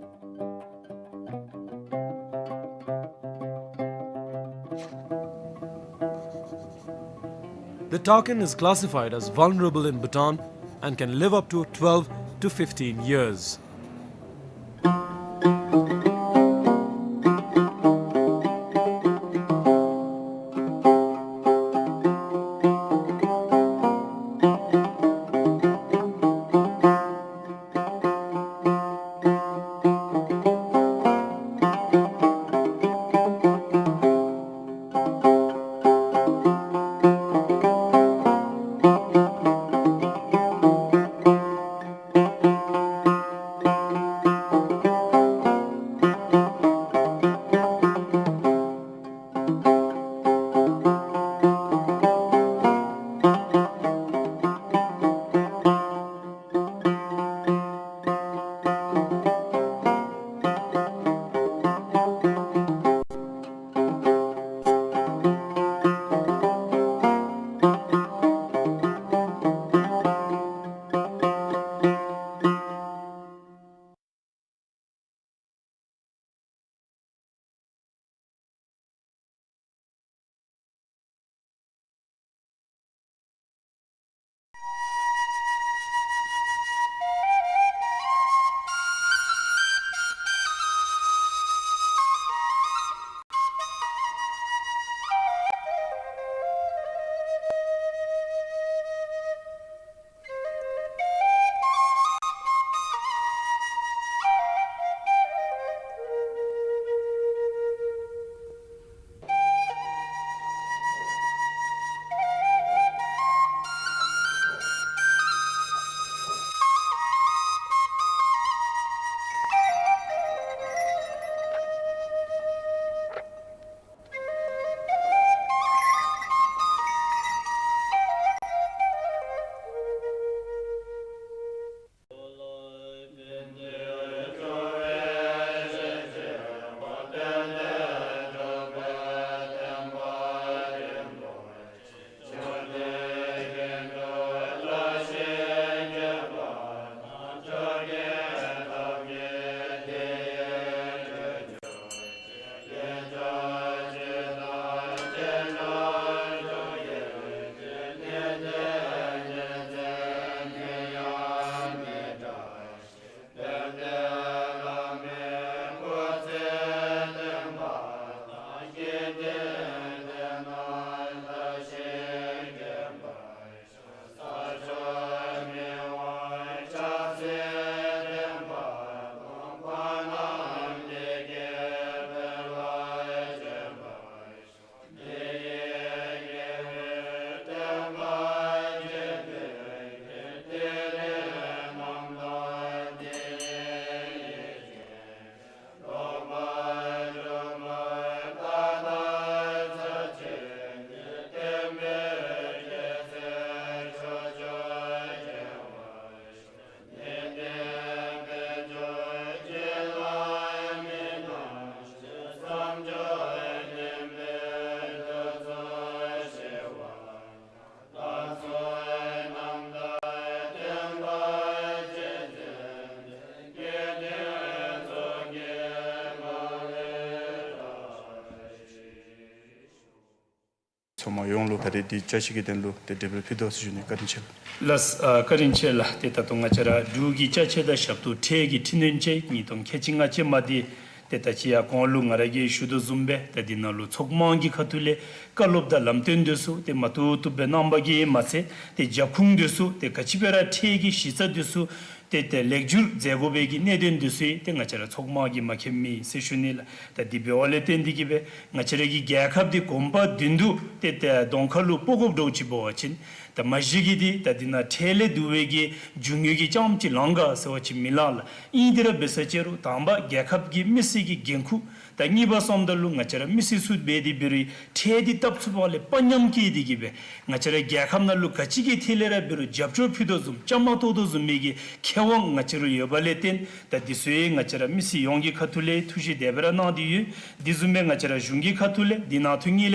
The takin is classified as vulnerable in Bhutan and can live up to twelve to fifteen years. ཚང་མ་ཡོངས་ལུ་ད་རེས་འདི་བཅའ་ཆས་ཀྱི་དོན་ལུ་ཏེ་འབྲས་བུ་ཕུལ་དོ་ཟེར་ཞུ་ནི། བཀའ་དྲིན་ཆེ་ལགས། ལགས། ཨ་བཀའ་དྲིན་ཆེ་ལགས། ཏེ་ད་ལྟོ་ང་བཅས་ར་འབྲུག་གི་ཅ་ཆས་དང་ཞབས་ཏོག་ཁྲལ་གྱི་འཕྲི་སྣོན་ཅན་ཉིས་སྟོང་ཁལ་གཅིག་ལྔ་ཅན་མ་འདི་ཏེ་ད་ཅི་ཡང་གོང་ལུ་ང་ར་གིས་ཞུ་དོ་བཟུམ་སྦེ་ད་འདི་ནང་ལུ་ཚོགས་དམངས་ཀྱི་ཁ་ཐུག་ལས་བཀའ་སློབ་དང་ལམ་སྟོན་འདི་ཚུ་ཏེ་མ་བཏུབ་བཏུབ་སྦེ་གནང་བ་གིས་མ་ཚད་ཏེ་རྒྱབ་ཁུངས་འདི་ཚུ་ཏེ་ག་ཅི་སྦེ་ར་ཁྲལ་གྱི་གཞི་རྩ་འདི་ཚུ་ཏེ་ཏེ་ལེགས་བསྒྱུར་མཛད་དགོ་པའི་གི་གནད་དོན་འདི་ཚུ་ཏེ་ང་བཅས་ར་ཚོགས་དམངས་ཀྱིས་མ་མཁྱེནམ་མེད་ཟེར་ཞུ་ནི་ལགས། ད་འདི་འབདཝ་ལས་བརྟེན་ཏེ་གིས་སྦེ་ང་བཅས་ར་གི་རྒྱལ་ཁབ་འདི་གོམ་པ་མདུན་དུ་ཏེ་ཏེ་གདོང་ཁ་ལུ་སྤོ་དགོཔ་འདྲཝ་ཅིག་འབད་བ་ཅིན་ད་མ་གཞི་གིས་འདི་ད་འདི་ནང་ཁྲལ་ལས་བསྡུ་བའི་གི་རྒྱུ་དངོས་ཀྱི་རྐྱངམ་ཅིག་ལང་ག་ཟེར་བ་ཅིན་མི་ལང་ལགས། ཨིན་དེ་ར་འབད་ས་ཅིག་རུང་དང་པ་རྒྱལ་ཁབ་ཀྱི་མི་སེར་གྱི་འགན་ཁུར། ད་གཉིས་པ་སོངམ་ད་ལུ་ང་བཅས་ར་མི་སེར་ཚུ་འབད་དེ་འབད་རུང་ཁྲལ་འདི་བཏབ་ཚུགས་པ་ལས་དཔའ་ཉམས་སྐྱེས་ཏེ་གིས་སྦེ་ང་བཅས་ར་རྒྱལ་ཁབ་ནང་ལུ་ག་ཅི་གི་ཐད་ལས་ར་འབད་རུང་རྒྱབ་སྐྱོར་ཕུལ་དོ་བཟུམ་བཅའ་མར་གཏོགས་དོ་བཟུམ་མའི་གི་ཁེ་དབང་ང་བཅས་ར་ཡོད་པ་ལས་བརྟེན་ད་འདི་ཚུ་ཡང་ང་བཅས་ར་མི་སེར་ཡོངས་ཀྱི་ཁ་ཐུག་ལས་ཐུགས་བཞེད་དེ་སྦེ་ར་གནང་སྟེ་ཡོད། འདི་བཟུམ་སྦེ་ང་བཅས་ར་གཞུང་གི་ཁ་ཐུག་ལས་འདི་ནང་ཐུགས་ངེས་